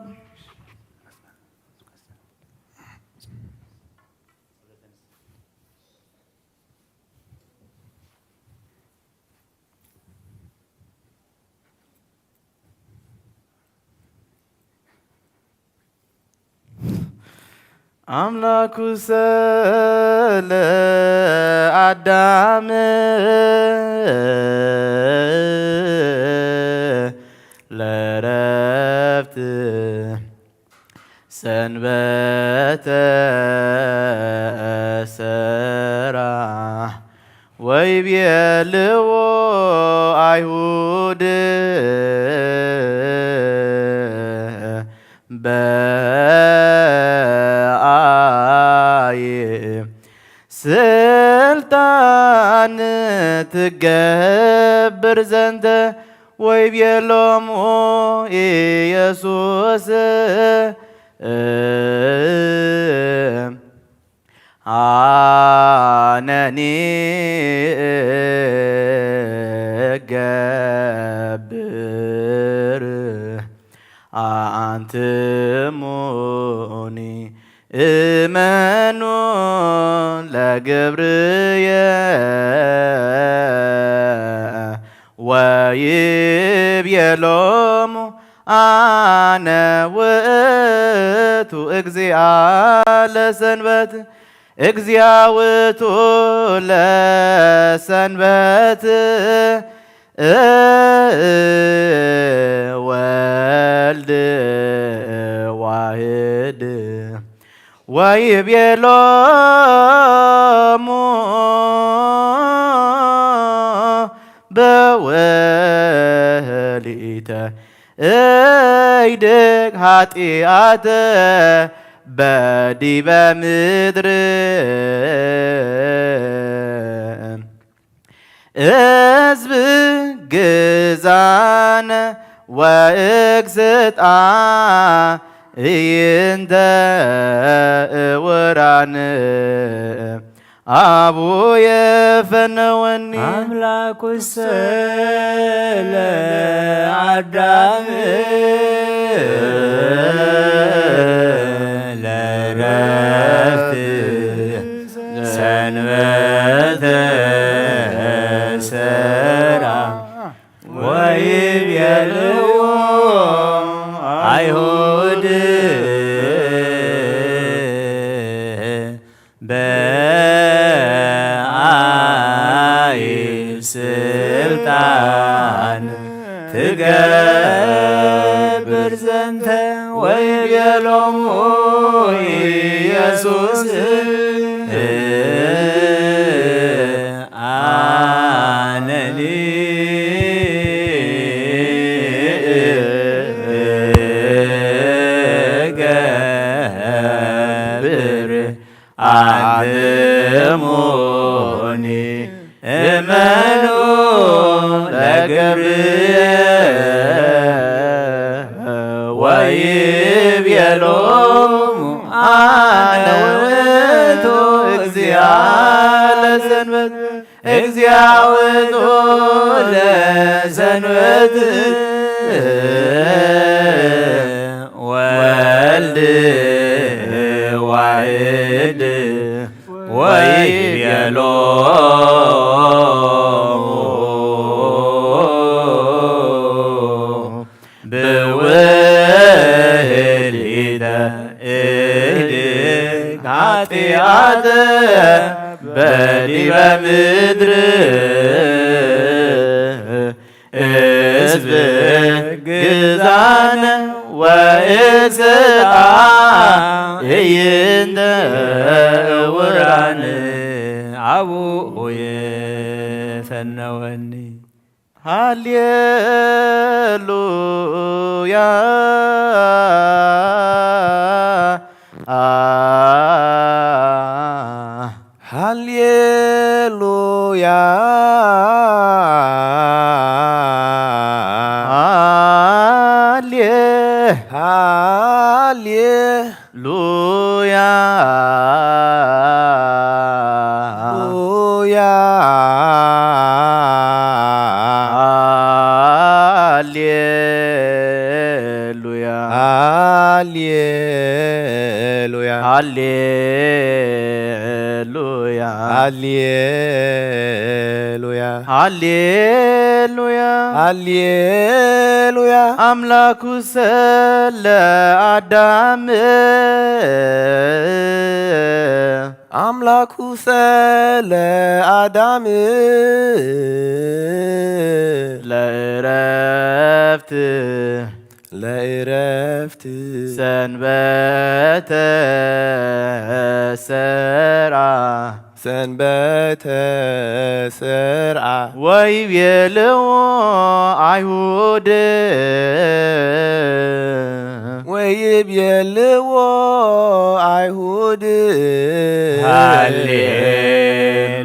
አምላኩሰ ለአዳም ለረፍት ሰንበተ ሰራ ወይቤልዎ አይሁድ በአይ ስልጣን ትገብር ዘንተ ወይቤሎሙ ኢየሱስ አነኒ እገብር አንትሙኒ እመኑ ለግብርየ ወይቤሎሙ አነ ውእቱ እግዚአ ለሰንበት እግዚአ ውእቱ ለሰንበት ወልድ ዋህድ ወይቤሎሙ በወሊተ እይድግ ኃጢአተ በዲበ ምድር ሕዝብ ግዛነ ወእግስጣ እይንተ እውራን አቡየ ፈነወኒ። አምላኩሰ ለአዳም ለረፍት ሰንበተ ሰራ ወይቤልዎ አይሁድ በአይ ስልጣን ትገብር ዘንተ ወይቤሎሙ ኢየሱስ አነኒ እገብር አንትሙኒ እመኑ ለገብርየ ወይቤሎሙ አነ ውእቱ እግዚአ ለሰንበት እግዚአ ውእቱ ለሰንበት ወልድ ዋሕድ ወይቤሎ ብውህሊተ እድግ ኃጢአተ በዲበ ምድር እስብ ግዛነ ወእስጣ እይንተ እውራን አቡየ ፈነወኒ። ሃሌሉያ። ሃሌሉያ። ሃሌ ሃሌ ሉያ። ሉያ። ሃሌሉያ። ሃሌሉያ። ሃሌሉያ። ሃሌሉያ፣ ሃሌሉያ፣ ሃሌሉያ። አምላኩሰ ለአዳም፣ አምላኩሰ ለአዳም፣ ለእረፍት፣ ለእረፍት ሰንበተ ሰርዓ፣ ሰንበተ ሰርዓ። ወይቤልዎ አይሁድ፣ ወይቤልዎ አይሁድ፣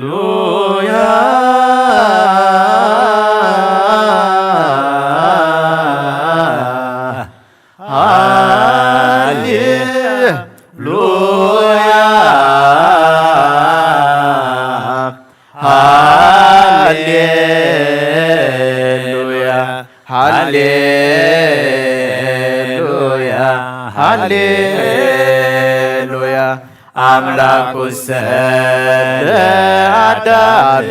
ሃሌሉያ፣ ሃሌሉያ፣ ሃሌሉያ፣ ሃሌሉያ፣ ሃሌሉያ። አምላኩሰ ለአዳም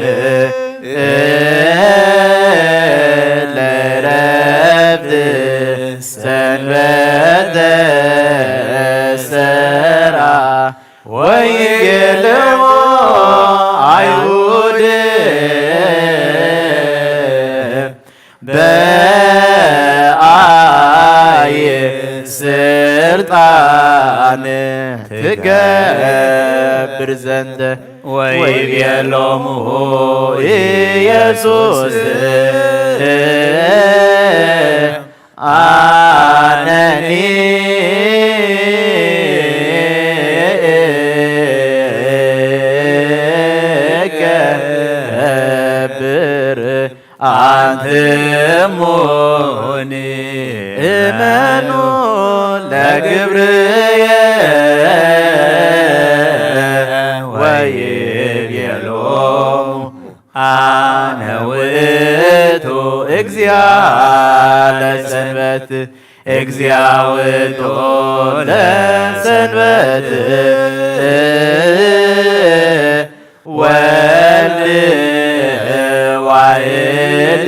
ለእረፍት ሰንበተ ሰርዓ፣ ወይቤልዎ አይሁድ በአይ ስልጣን ትገብር ዘንተ። ወይቤሎሙ ኢየሱስ አነኒ እገብር አንትሙኒ እመኑ ለግብርየ ወይቤሎሙ አነ ውእቱ እግዚአ ለሰንበት፣ እግዚአ ውእቱ ለሰንበት ወልድ ዋሕድ።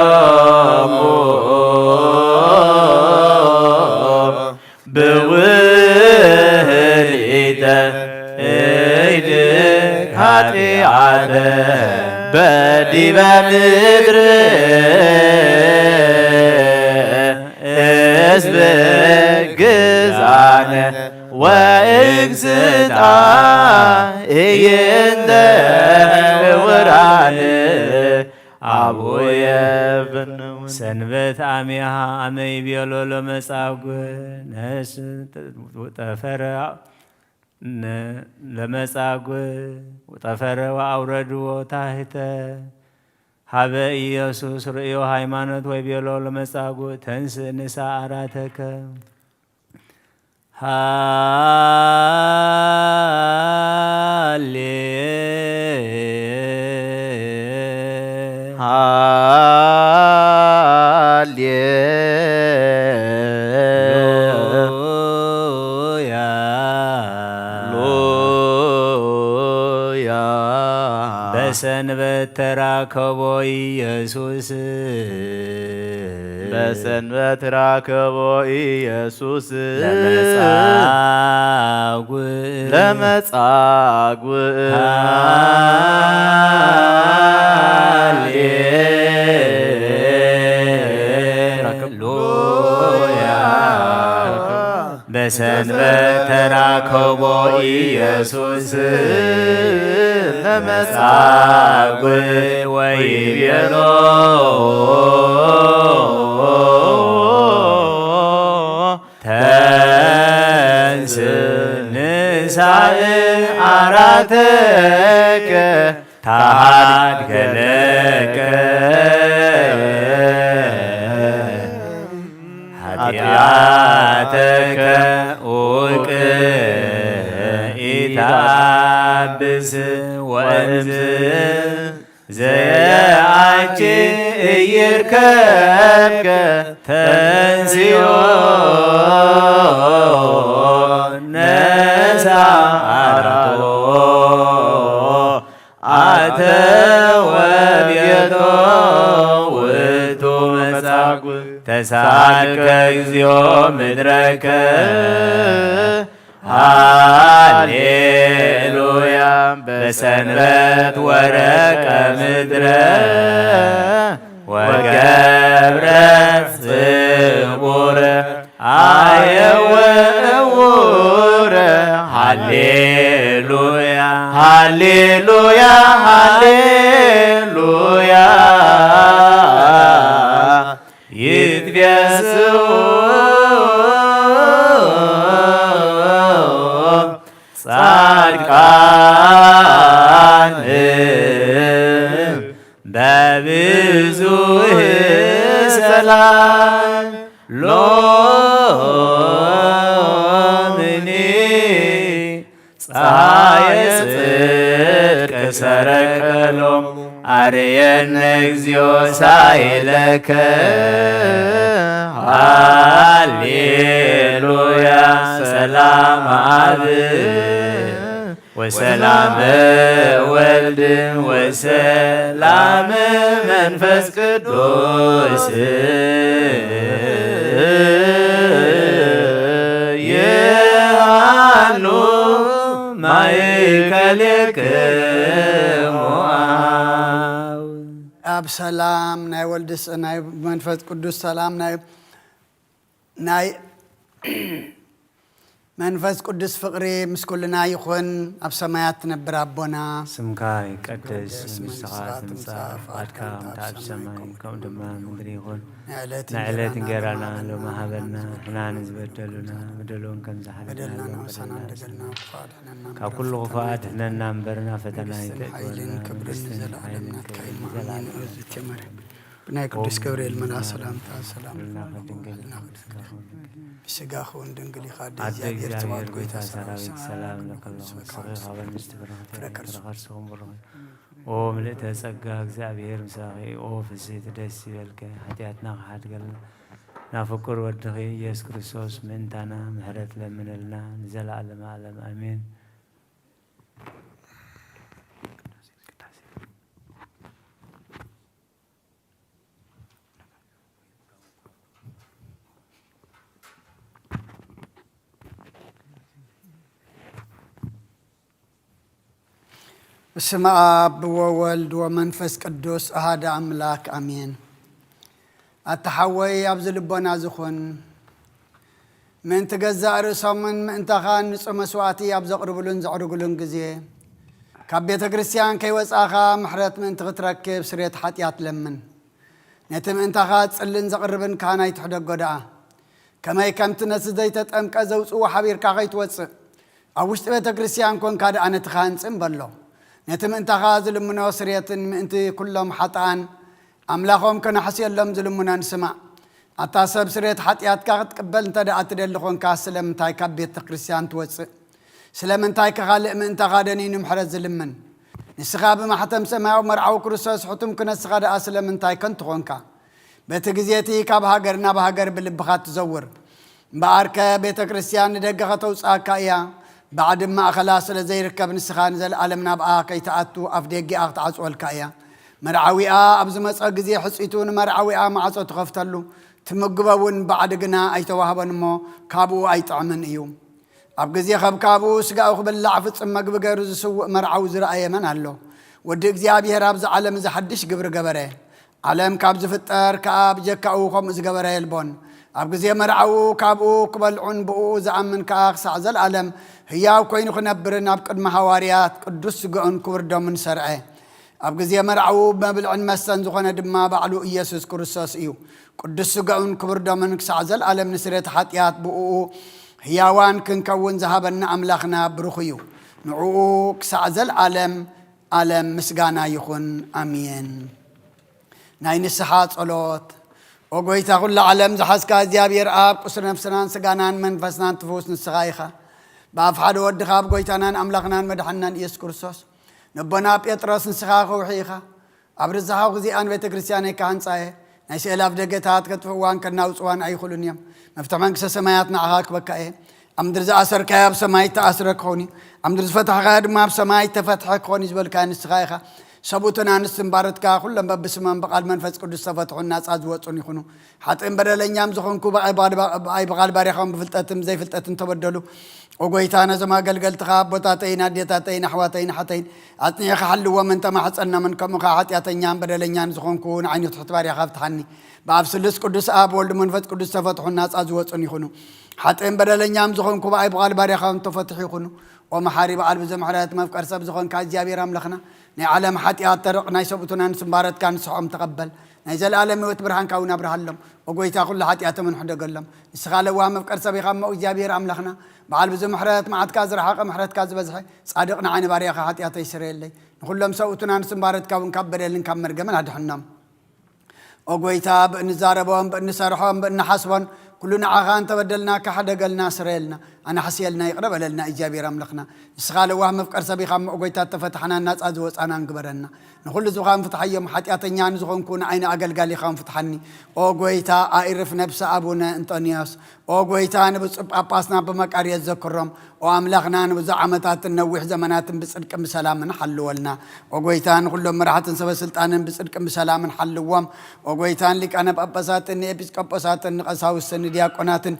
ወይቤሎሙ ብውህሊተ እይድ ኃጢአተ በዲበ ምድር እስብ ግዛነ ወእግዝጣ እየንተ ውራን አቡየ በነው። ሰንበት አሚሃ አመይ ቤሎ ለመጻጉ ነስ ጠፈረ ነ-፣ ለመጻጉ ጠፈረ ወአውረድዎ ታሕተ ሀበ ኢየሱስ ርእዮ ሃይማኖት ወይ ቤሎ ለመጻጉ ተንስ ንሳ አራተከ። ሃሌ ሃሌሉያ ሉያ። በሰንበት ተራከቦ ኢየሱስ በሰንበት ራከቦ ኢየሱስ ለመጻጉዕ ለመጻጉዕ። ሃሌሉያ። በሰንበት ተራከቦ ኢየሱስ ለመጻጉዕ ወይቤሎ ተንስ ንሳእ አራተከ ተሃድገ ለከ ኃጢአተከ ውቅ ኢታብስ ወእምዝ ዘየአኪ እይርከብከ ተንስዮ ነሳ ሳልከ እግዚኦ ምድረከ ሃሌሉያ። በሰንበት ወረቀ ምድረ ወገብረ ጽቡረ አየወ እውረ። ሃሌሉያ ሃሌሉያ ሃሌሉያ። ይትቤስኡ ጻድቃን በብዙህ ሰላም ሎምኒ ፀሐየ ጽድቅ ሰረቀሎም። አርየነ እግዚኦ ሳይለከ ሃሌሉያ። ሰላም አብ ወሰላም ወልድ ወሰላም መንፈስ ቅዱስ ይሃሉ ማእከሌክሙ። አብ ሰላም ናይ ወልድ ስ-፣ ናይ መንፈስ ቅዱስ ሰላም ናይ ናይ መንፈስ ቅዱስ ፍቕሪ ምስ ኩልና ይኹን። ኣብ ሰማያት ትነብር ኣቦና፣ ስምካ ይቀደስ፣ መንግስትኻ ትምጻእ፣ ፍቓድካ ከምቲ ኣብ ሰማይ ከምኡ ድማ ኣብ ምድሪ ይኹን። ናይ ዕለት እንጀራና ሎሚ ሃበና፣ ንሕና ንዝበደሉና በደሎም ከም ዝሓለና በደልና ንሕና ንበደልና፣ ካብ ኩሉ ክፉኣት ኣድሕነና እምበር ናብ ፈተና ኣይተእትወና። መንግስትን ሓይልን ክብርን ዘለዓለም ናትካ እዩ። ኣሜን። ብናይ ቅዱስ ገብርኤል መልኣክ ሰላምታ ሰላም ብስጋኹ እውን ድንግል ኢኻ። ኣደ እግዚኣብሔር፣ ጎይታ ሰራዊት፣ ሰላም ለኪ፣ ምስኺ ካብ ኣንስቲ ብርኽቲ ኢኺ፣ ፍረ ከርስኹም ብሩኽ እዩ። ኦ ምልእተ ጸጋ፣ እግዚኣብሔር ምሳኺ፣ ኦ ፍስሕቲ ደስ ይበልኪ፣ ሓጢኣትና ክሓድገልና ናብ ፍቁር ወድኺ ኢየሱስ ክርስቶስ ምእንታና ምሕረት ለምነልና፣ ንዘለዓለመ ዓለም ኣሜን። በስመ አብ ወወልድ ወመንፈስ ቅዱስ አሐደ አምላክ አሜን። ኣታ ሓወይ ኣብዚ ልቦና ዝኹን ምእንቲ ገዛእ ርእሶምን ምእንታኻን ንጹህ መስዋእቲ ኣብ ዘቕርብሉን ዘዕርግሉን ግዜ ካብ ቤተ ክርስቲያን ከይወጻኻ ምሕረት ምእንቲ ክትረክብ ስርየት ሓጢኣት ለምን። ነቲ ምእንታኻ ጽልን ዘቕርብን ካህን ኣይትሕደጎ ደኣ። ከመይ ከምቲ ነቲ ዘይተጠምቀ ዘውጽእዎ ሓቢርካ ከይትወጽእ፣ ኣብ ውሽጢ ቤተ ክርስቲያን ኮንካ ደኣ ነቲ ካህን ጽን በሎ። ነቲ ምእንታኻ ዝልምኖ ስርየትን ምእንቲ ኩሎም ሓጥኣን ኣምላኾም ከነሕስየሎም ዝልምኖን ስማዕ። ኣታ ሰብ ስርየት ሓጢኣትካ ክትቅበል እንተ ደኣ ትደሊ ኾንካ ስለምንታይ ካብ ቤተ ክርስቲያን ትወጽእ? ስለምንታይ ከ ካልእ ምእንታኻ ደኒኑ ምሕረት ዝልምን? ንስኻ ብማሕተም ሰማያዊ መርዓዊ ክርስቶስ ሕቱም ክነስኻ ደኣ ስለምንታይ ከንቱ ኾንካ? በቲ ግዜ እቲ ካብ ሃገር ናብ ሃገር ብልብኻ ትዘውር። እምበኣርከ ቤተ ክርስቲያን ንደገ ከተውጽኣካ እያ። ባዕዲ ማእኸላ ስለ ዘይርከብ ንስኻ ንዘለኣለም ናብኣ ከይትኣቱ ኣፍ ደጊኣ ክትዓጽወልካ እያ። መርዓዊኣ ኣብ ዝመጸ ግዜ ሕጺቱ ንመርዓዊኣ ማዕጾ ትኸፍተሉ። ትምግቦ እውን ባዕዲ ግና ኣይተዋህቦን እሞ ካብኡ ኣይጥዕምን እዩ። ኣብ ግዜ ከብካቡ ስጋኡ ክብላዕ ፍጽም መግቢ ገይሩ ዝስውእ መርዓዊ ዝረኣየ መን ኣሎ? ወዲ እግዚኣብሔር ኣብዚ ዓለም እዚ ሓድሽ ግብሪ ገበረ። ዓለም ካብ ዝፍጠር ከኣ ብጀካኡ ከምኡ ዝገበረ የልቦን። ኣብ ግዜ መርዓኡ ካብኡ ክበልዑን ብእኡ ዝኣምን ከኣ ክሳዕ ዘለኣለም ህያው ኮይኑ ክነብርን ኣብ ቅድሚ ሃዋርያት ቅዱስ ስጋኡን ክቡር ደሙን ሰርዐ። ኣብ ግዜ መርዓኡ መብልዕን መስተን ዝኾነ ድማ ባዕሉ ኢየሱስ ክርስቶስ እዩ። ቅዱስ ስጋኡን ክቡር ደሙን ክሳዕ ዘለኣለም ንስርየት ሓጢኣት ብእኡ ህያዋን ክንከውን ዝሃበና ኣምላኽና ብሩኽ እዩ። ንዕኡ ክሳዕ ዘለኣለም ኣለም ምስጋና ይኹን። ኣሜን። ናይ ንስሓ ጸሎት። ኦ ጎይታ ኩሉ ዓለም ዝሓዝካ እግዚኣብሔር ኣብ ቁስሪ ነፍስናን ስጋናን መንፈስናን ትፍውስ ንስኻ ኢኻ። ብኣፍ ሓደ ወድኻ ኣብ ጎይታናን ኣምላኽናን መድሓንናን ኢየሱስ ክርስቶስ ነቦና ጴጥሮስ ንስኻ ከውሒ ኢኻ። ኣብ ርዝሓዊ ግዜኣ ንቤተ ክርስቲያነይ ክሃንጻ እየ። ናይ ስእሊ ኣፍ ደገታት ከጥፍእዋን ከናውጽዋን ኣይኽእሉን እዮም። መፍትሒ መንግስተ ሰማያት ንዓኻ ክበካ እየ። ኣብ ምድሪ ዝኣሰርካዮ ኣብ ሰማይ እተኣስረ ክኸውን እዩ። ኣብ ምድሪ ዝፈታሕካዮ ድማ ኣብ ሰማይ እተፈትሐ ክኸውን እዩ ዝበልካዮ ንስኻ ኢኻ። ሰብኡትን ኣንስትን ባረትካ፣ ኩሎም በብስሞም ብቓል መንፈስ ቅዱስ ዝተፈትሑን ናጻ ዝወጹን ይኹኑ። ሓጥእን በደለኛም ዝኾንኩ ብኣይ ባድ-፣ ብኣይ ብቓል ባርያኻውን ብፍልጠትን ዘይፍልጠትን ተበደሉ። ኦ ጎይታ፣ ነዞም ኣገልገልትኻ ኣቦታተይን ኣዴታተይን ኣሕዋተይን ኣሓተይን ኣጽኒዕኻ ሓልዎምን ተማሕጸኖምን፣ ከምኡ ኸኣ ሓጢኣተኛን በደለኛን ዝኾንኩ ንዓይኒ ትሕቲ ባርያኻ ፍትሓኒ። ብኣብ ስሉስ ቅዱስ ኣብ ወልድ መንፈስ ቅዱስ ዝተፈትሑን ናጻ ዝወጹን ይኹኑ። ሓጥእን በደለኛም ዝኾንኩ ብኣይ ብቓል ባርያኻውን ተፈትሑ ይኹኑ። ኦ መሓሪ በዓል ብዙሕ ምሕረት መፍቀር ሰብ ዝኾንካ እግዚኣብሔር ኣምላኽና፣ ናይ ዓለም ሓጢኣት ተርቕ፣ ናይ ሰብኡትን ኣንስትን ባረትካ ንስሖም ተቐበል። ናይ ዘለኣለም ህይወት ብርሃንካ እውን ኣብርሃሎም። ኦ ጎይታ፣ ኩሉ ሓጢኣቶም እንሕደገሎም። ንስኻ ለዋህ መፍቀር ሰብ ኢኻ እሞ እግዚኣብሔር ኣምላኽና፣ በዓል ብዙሕ ምሕረት፣ መዓትካ ዝረሓቐ ምሕረትካ ዝበዝሐ፣ ጻድቕ ንዓይ ንባርያኻ ሓጢኣተይ ስረየለይ። ንኹሎም ሰብኡትን ኣንስትን ባረትካ እውን ካብ በደልን ካብ መርገምን ኣድሕኖም። ኦ ጎይታ፣ ብእንዛረቦን ብእንሰርሖን ብእንሓስቦን ኩሉ ንዓኻ እንተበደልና፣ ካሕደገልና፣ ስረየልና፣ ኣናሕስየልና፣ ይቕረ በለልና እግዚኣብሔር ኣምላኽና። ንስኻ ለዋህ መፍቀር ሰብ ኢኻ እሞ፣ ኦ ጎይታ፣ እተፈታሕናን ናጻ ዝወጻናን ግበረና። ንኹሉ ህዝብኻ እውን ፍትሓዮም፣ ሓጢኣተኛ ንዝኾንኩ ንዓይኒ ኣገልጋሊኻ እውን ፍትሓኒ። ኦ ጎይታ፣ ኣኢርፍ ነብሲ ኣቡነ እንጦንዮስ፣ ኦ ጎይታ፣ ንብፁዕ ጳጳስና ብመቃርዮስ ዘክሮም። ኦ ኣምላኽና፣ ንብዙሕ ዓመታትን ነዊሕ ዘመናትን ብጽድቅን ብሰላምን ሓልወልና። ኦ ጎይታ፣ ንኹሎም መራሕትን ሰበ ስልጣንን ብጽድቅን ብሰላምን ሓልዎም። ኦ ጎይታ፣ ንሊቃነ ጳጳሳትን ንኤጲስቆጶሳትን ንቐሳውስትን ንዲያቆናትን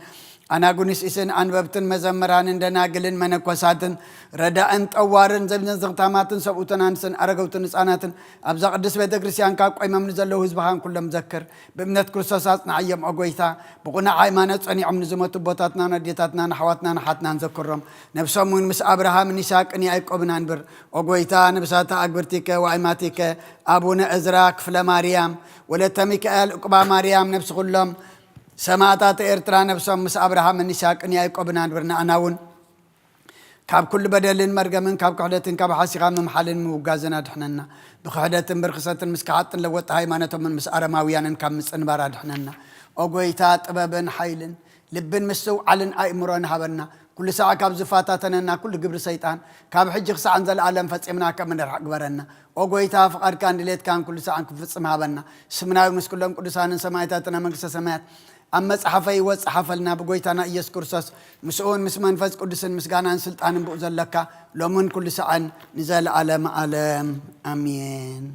ኣናጉንስኢስን ኣንበብትን መዘምራንን ደናግልን መነኮሳትን ረዳእን ጠዋርን ዘብዘን ዘኽታማትን ሰብኡትን ኣንስትን ኣረገውትን ህፃናትን ኣብዛ ቅድስት ቤተ ክርስቲያን ካብ ቆይሞም ንዘለዉ ህዝብኻን ኩሎም ዘክር። ብእምነት ክርስቶስ ኣጽንዓዮም፣ ኦ ጎይታ። ብቕኑዕ ሃይማኖት ጸኒዖም ንዝሞቱ ኣቦታትናን ኣዴታትናን ኣሕዋትናን ኣሓትናን ዘክሮም። ነብሶም እውን ምስ ኣብርሃምን ይስሐቅን ያዕቆብን ኣንብር። ኦ ጎይታ፣ ነብሳተ ኣግብርቲከ ወኣይማቲከ ኣቡነ እዝራ ክፍለ ማርያም፣ ወለተ ሚካኤል፣ ዕቁባ ማርያም፣ ነብሲ ኩሎም ሰማእታት ኤርትራ ነብሶም ምስ ኣብርሃምን ይስሐቅን ያዕቆብን ኣንብር። ንኣና እውን ካብ ኩሉ በደልን መርገምን ካብ ክሕደትን ካብ ሓሲኻ ምምሓልን ምውጋዝን ኣድሕነና። ብክሕደትን ብርክሰትን ምስ ከሓጥን ለወጥቲ ሃይማኖቶምን ምስ ኣረማውያንን ካብ ምጽንባር ኣድሕነና። ኦ ጎይታ፣ ጥበብን ሓይልን ልብን ምስትውዓልን ኣእምሮን ሃበና። ኩሉ ሳዕ ካብ ዝፈታተነና ኩሉ ግብሪ ሰይጣን ካብ ሕጂ ክሳዕ ንዘለኣለም ፈጺምና ከም ንርሕቕ ግበረና። ኦ ጎይታ፣ ፍቓድካን ድሌትካን ኩሉ ሳዕን ክንፍጽም ሃበና። ስምና እውን ምስ ኩሎም ቅዱሳንን ሰማእታትን ኣብ መንግስተ ሰማያት ኣብ መጽሓፈ ህይወት ጸሓፈልና። ብጎይታና ኢየሱስ ክርስቶስ፣ ምስኡን ምስ መንፈስ ቅዱስን ምስጋናን ስልጣንን ብኡ ዘለካ፣ ሎምን ኩሉ ሳዕን ንዘለኣለም ኣለም። ኣሜን።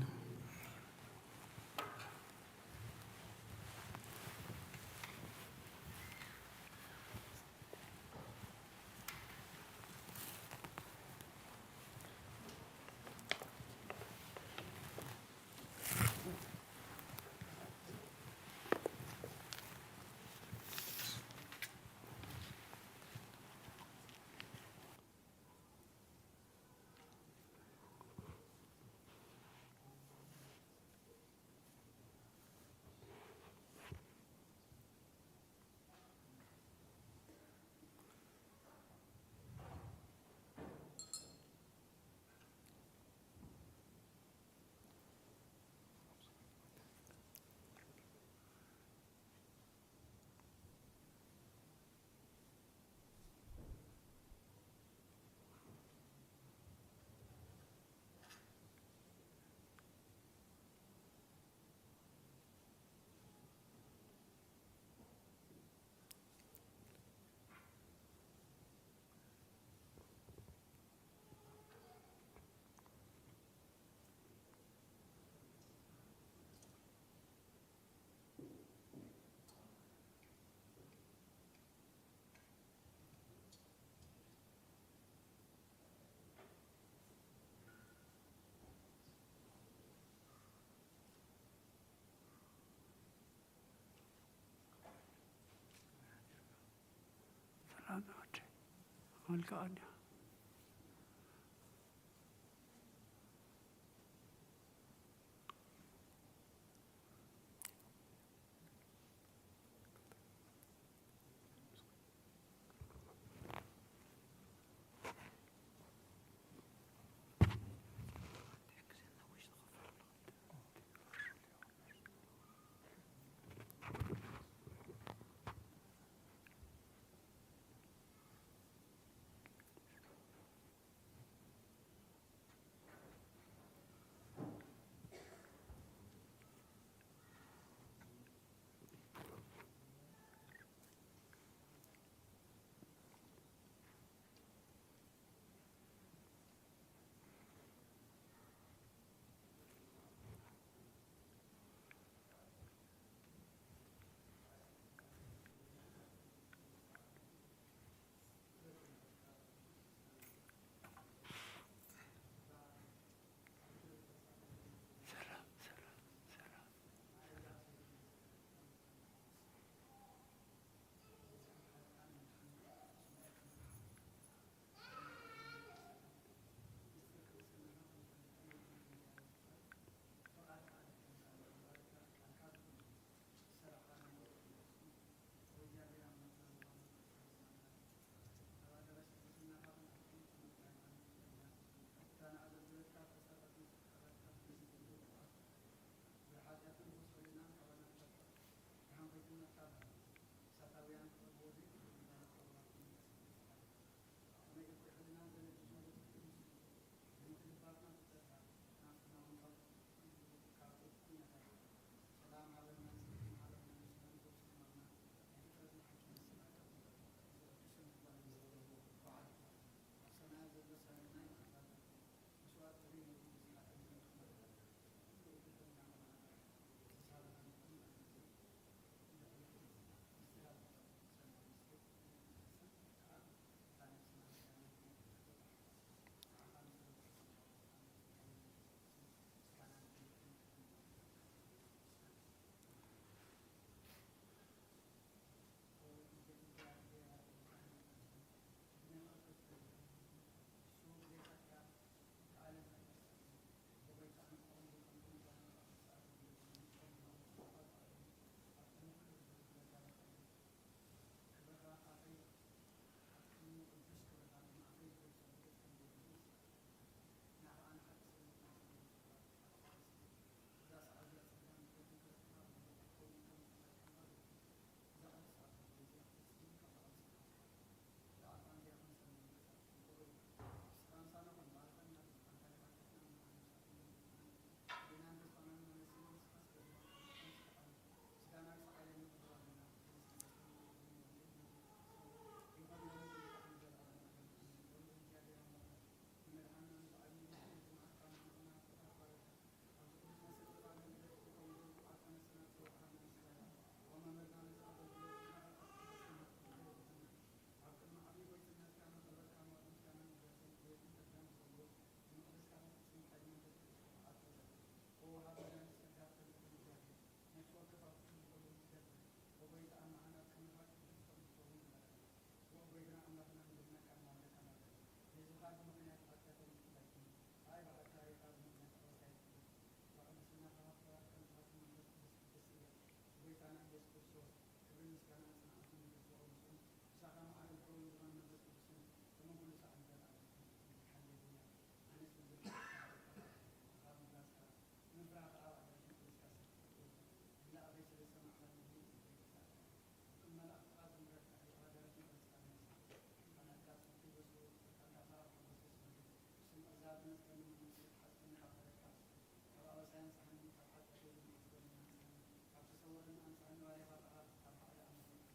ኣንጻር ነባሪኻ ከኣ ኣብ ባዕዲ ኣመልኪቱ።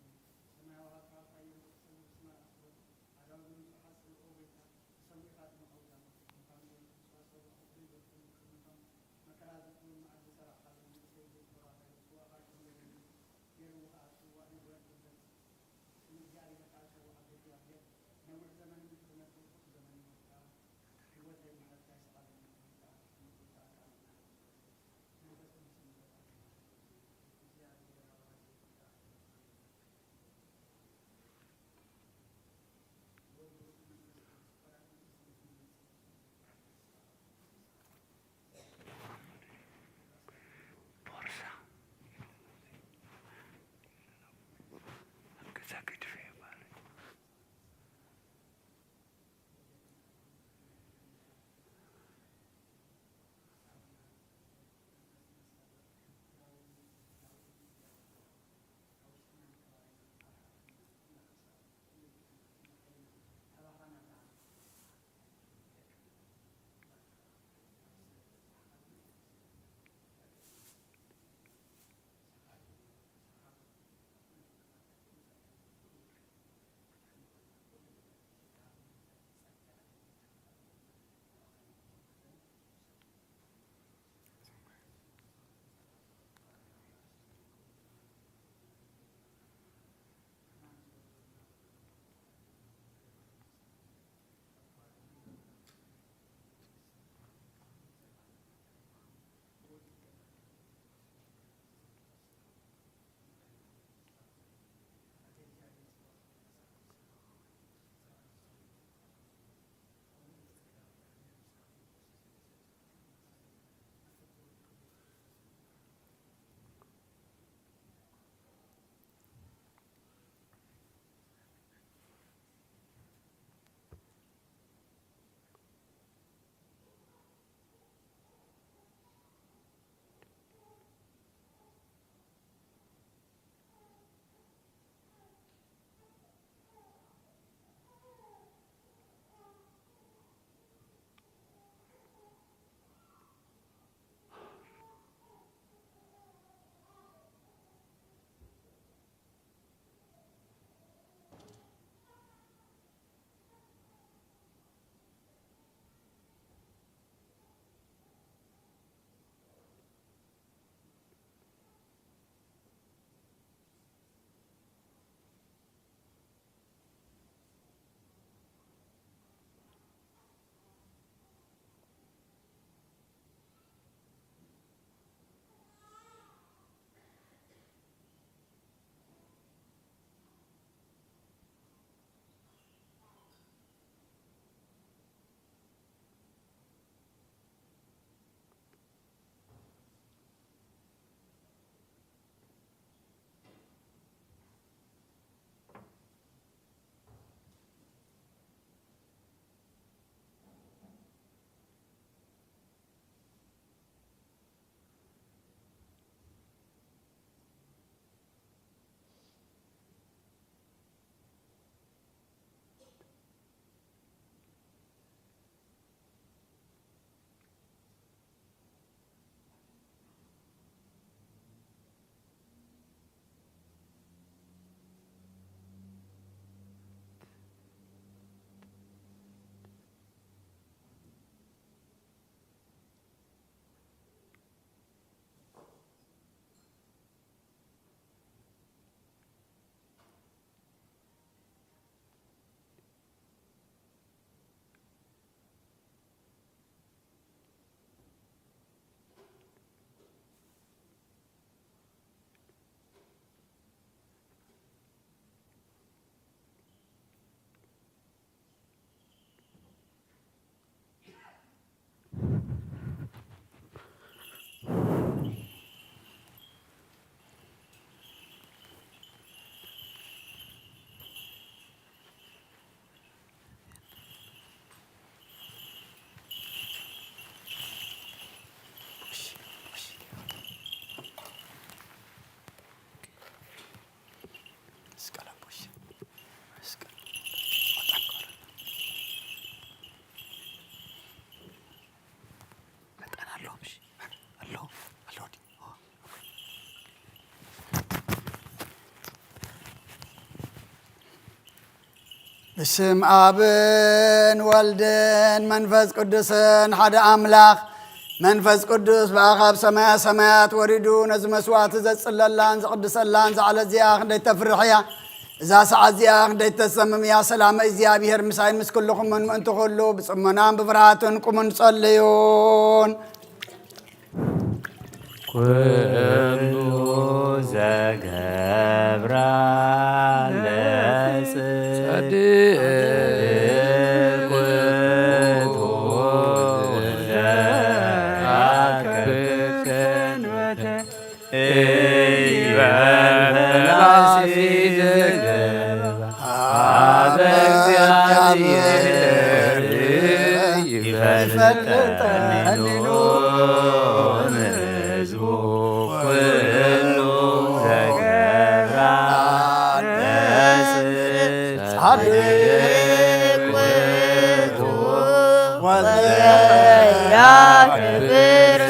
ሰማያዊ ሃብቲ ሃብታ እዮም ዝሕሰቡ ብስማ ይኣኽብሮም። ኣዳዊ ብምጽሓት ጽልኦ ጌርካ ተሰዊእኻ ድማ ኣውዳም። እንኳን እዮም ዝተዋሰቡ ሕድሪ ዘፍትኑ ቅድሚቶም መከራ ዘፍትኑ መዓልቲ ሰራዕካ ሎሚ እሰይ ዘይኮራ ካይሩ ጽዋኻ ከም ዘለኒ ገይርዎ ከኣ ጽዋእ ንብረት ዘበል ስም እግዚኣብሔር ከኣ ሰውዓ ብእግዚኣብሔር ነዊሕ ዘመን ክነብር ርሑቕ ዘመን ይወስዳ። ህይወተይ ማለትካ ይስዓበኒ። ክብሪ ከኣ ክብሪ ከኣ ከኣ ንመንፈስ ቅዱስ ይመለካ። እግዚኣብሔር ብስም ኣብን ወልድን መንፈስ ቅዱስን ሓደ ኣምላኽ። መንፈስ ቅዱስ ብኣኻ ኣብ ሰማያ ሰማያት ወሪዱ ነዚ መስዋዕቲ ዘጽለላን ዘቕድሰላን ዛዕለ እዚኣ ክንደይ ተፍርሕ እያ። እዛ ሰዓት እዚኣ ክንደይ ተሰምም እያ። ሰላም እግዚኣብሔር ምሳይ ምስ ኩልኹምን ምእንቲ ኩሉ ብጽሞናን ብፍርሃትን ቁሙን ጸልዩን። ኩሉ ዘገብራ ለጽድቅ ውእቱ ዘያከብር ሰንበተ ኢይበል ፈላሲ ዘገባ ሀበ እግዚአብሔር ይፈልጠኒ ሎን ህዝቡ ኩሉ ዘገብራ ለጽድቅ ጻድቅ ውእቱ ወዘያከብር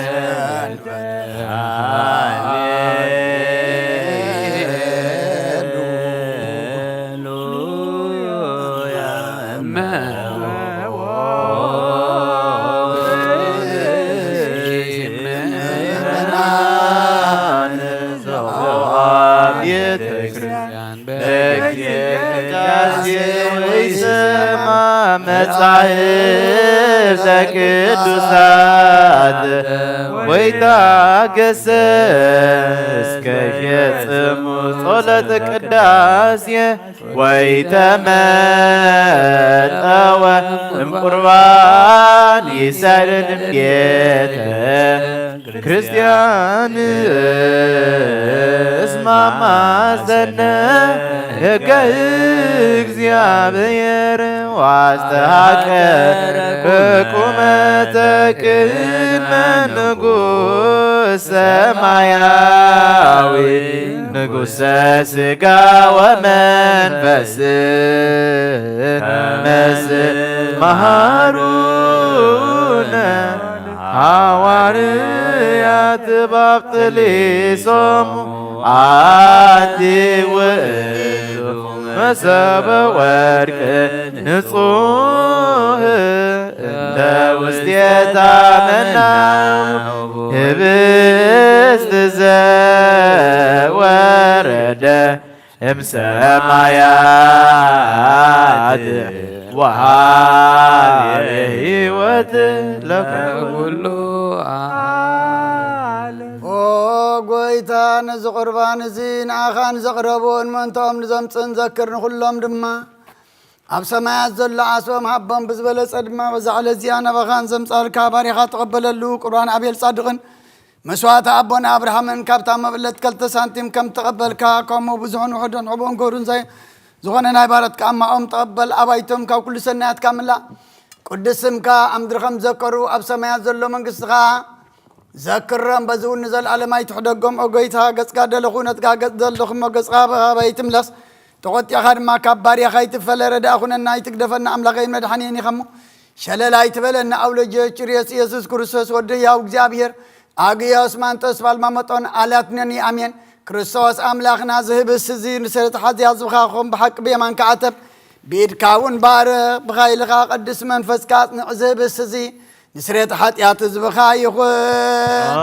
ቤተ ክርስቲያን በቅዳሴ ወይሰማ መጻሕፍተ ቅዱሳት ወይታገሰ እስከ ፈጽሙ ጾሎተ ቅዳሴ ወይተመጠወ እምቁርባን ይሰልን ቤተ ክርስቲያን እስማ ማዘነ ሕገ እግዚኣብሔር ዋስተሃቀ ቁመተ ቅድመ ንጉሥ ሰማያዊ ንጉሠ ሥጋ ወመንፈስ መስ መሃሩነ ሐዋርያት ባብጥሊሶሙ አንቲ ውእቱ መሰበ ወርቅ ንጹሕ እንተ ውስቴታ መናው ህብስት ዘወረደ እምሰማያት ወሃብ ሕይወት ለኩሉ ዓለም። ኦ ጎይታ፣ ነዚ ቁርባን እዚ ንኣኻ ንዘቕረቡን ምእንታኦም ንዘምጽእን ዘክር፣ ንኹሎም ድማ ኣብ ሰማያት ዘሎ ዓስቦም ሃቦም፣ ብዝበለጸ ድማ በዛ ዕለት እዚኣ ናባኻ ንዘምጻልካ ባሪኻ ተቐበለሉ። ቁርባን ኣቤል ጻድቕን መስዋዕቲ ኣቦና ኣብርሃምን ካብታ መበለት ከልተ ሳንቲም ከም ተቐበልካ፣ ከምኡ ብዙሕን ውሑድን ሕቡእን ክቡርን ዘይ-፣ ዝኾነ ናይ ባረትካ ኣማኦም ተቐበል። ኣባይቶም ካብ ኩሉ ሰናያትካ ምላእ። ቅዱስ ስምካ ኣብ ምድሪ ከም ዘከሩ ኣብ ሰማያት ዘሎ መንግስትኻ ዘክሮም፣ በዚ እውን ንዘለኣለም ኣይትሕደጎም። ኦ ጎይታ፣ ገጽካ ደለኹ ነጽጋ፣ ገጽ ዘለኹሞ ገጽካ ብኻባይ ትምለስ። ተቖጢዕካ ድማ ካብ ባርያኻ ኣይትፈለ። ረዳእ ኩነና፣ ኣይትግደፈና ኣምላኸይን መድሓኒየን ኢኻ እሞ፣ ሸለል ኣይትበለና። ኣውሎጆ ጭርዮስ ኢየሱስ ክርስቶስ ወዲ ህያው እግዚኣብሔር፣ ኣግዮስ ማንጦስ ፋልማመጦን ኣላትነኒ ኣሜን። ክርስቶስ ኣምላኽና፣ ዝህብስ እዚ ንስርት ሓዚያ ዝብኻ ኾም ብሓቂ ብየማንካ ዓተብ፣ ብኢድካ እውን ባርኽ፣ ብኻይልኻ ቅዱስ መንፈስካ ኣጽንዕ። ዝህብስ እዚ ንስርየት ሓጢኣት ህዝብኻ ይኹን።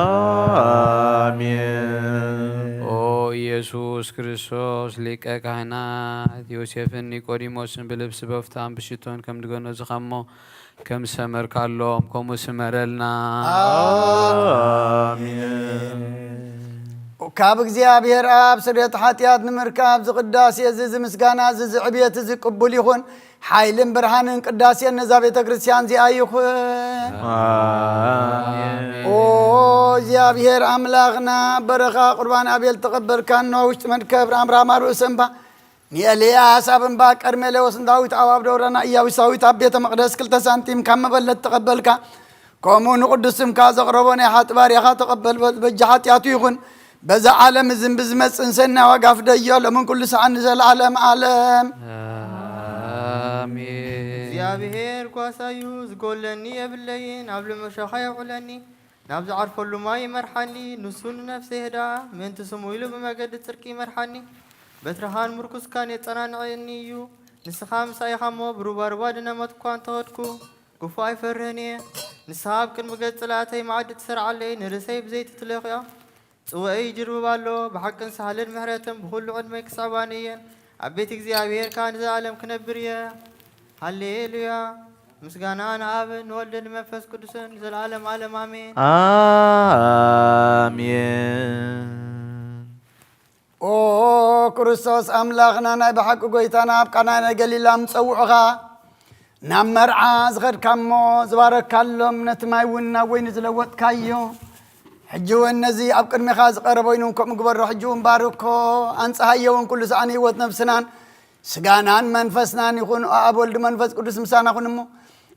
ኣሜን። ኦ ኢየሱስ ክርስቶስ ሊቀ ካህናት፣ ዮሴፍን ኒቆዲሞስን ብልብሲ በፍታን ብሽቶን ከም ዝገነዙኻ እሞ፣ ከም ዝሰመርካሎም ከምኡ ስመረልና። ኣሜን። ካብ እግዚኣብሔር ኣብ ስርየት ሓጢኣት ንምርካብ ዝቅዳሴ እዚ፣ እዚ ምስጋና እዚ፣ እዚ ዕብየት እዚ ቅቡል ይኹን። ሓይልን ብርሃንን ቅዳሴን ነዛ ቤተ ክርስቲያን እዚኣ ይኹን። ኣሜን። ኦ እግዚኣብሔር ኣምላኽና፣ በረኻ ቁርባን ኣቤል ተቐበልካ፣ እነሆ ውሽጢ መድከብ ራምራማ ርእሲ እምባ፣ ንኤልያስ ኣብ እምባ ቀርሜሌዎስ፣ ንዳዊት ኣብ ኣብ ደብረና፣ ኢያቡሳዊት ኣብ ቤተ መቕደስ ክልተ ሳንቲም ካብ መበለት ተቐበልካ። ከምኡ ንቕዱስ ስምካ ዘቕረቦ ናይ ሓጢ ባርያኻ ተቐበል፣ በ-፣ በጃ ሓጢኣቱ ይኹን። በዛ ዓለም እዝን ብዝመጽእን ሰናይ ዋጋ ፍደዮ፣ ሎምን ኩሉ ሰዓን ንዘለዓለም ዓለም። ኣሜን። እግዚኣብሔር ጓሳዩ ዝጎለኒ የብለይን፣ ኣብ ልመሸኻ የውዕለኒ፣ ናብ ዝዓርፈሉ ማይ ይመርሓኒ። ንሱ ንነፍሰይ ህድኣ፣ ምእንቲ ስሙ ኢሉ ብመገዲ ጽድቂ ይመርሓኒ። በትርኻን ምርኩስካን የጸናንዐኒ እዩ። ንስኻ ምሳይ ኢኻ እሞ፣ ብሩባሩባ ድነ ሞት እኳ እንተኸድኩ፣ ክፉእ ኣይፈርህን እየ። ንስኻ ኣብ ቅድሚ ገጽ ጸላእተይ መዓዲ ትሰርዓለይ፣ ንርእሰይ ብዘይቲ ትለኽዮ። ጽዋኤይ ይጅርብብ ኣሎ። ብሓቅን ሳህልን ምሕረትን ብኹሉ ዕድመይ ክስዕባኒ እየን። ኣብ ቤት እግዚኣብሔር ከኣ ንዘለኣለም ክነብር እየ። ሃሌሉያ! ምስጋና ንኣብ ንወልድ ንመንፈስ ቅዱስን ንዘለኣለም ዓለም ኣሜን። ኣሜን። ኦ ክርስቶስ ኣምላኽና፣ ናይ ብሓቂ ጎይታና፣ ኣብ ቃና ናይ ገሊላ ምጸውዑኻ ናብ መርዓ ዝኸድካ እሞ ዝባረካሎም ነቲ ማይ እውን ናብ ወይኒ ዝለወጥካዮ፣ ሕጂ እውን ነዚ ኣብ ቅድሜኻ ዝቐረበ ወይኒ እውን ከምኡ ግበሮ። ሕጂ እውን ባርኮ፣ ኣንጽሃዮ እውን ኩሉ ሰኣን ህይወት ነፍስናን ስጋናን መንፈስናን ይኹን። ኣብ ወልድ መንፈስ ቅዱስ ምሳና ኩን እሞ፣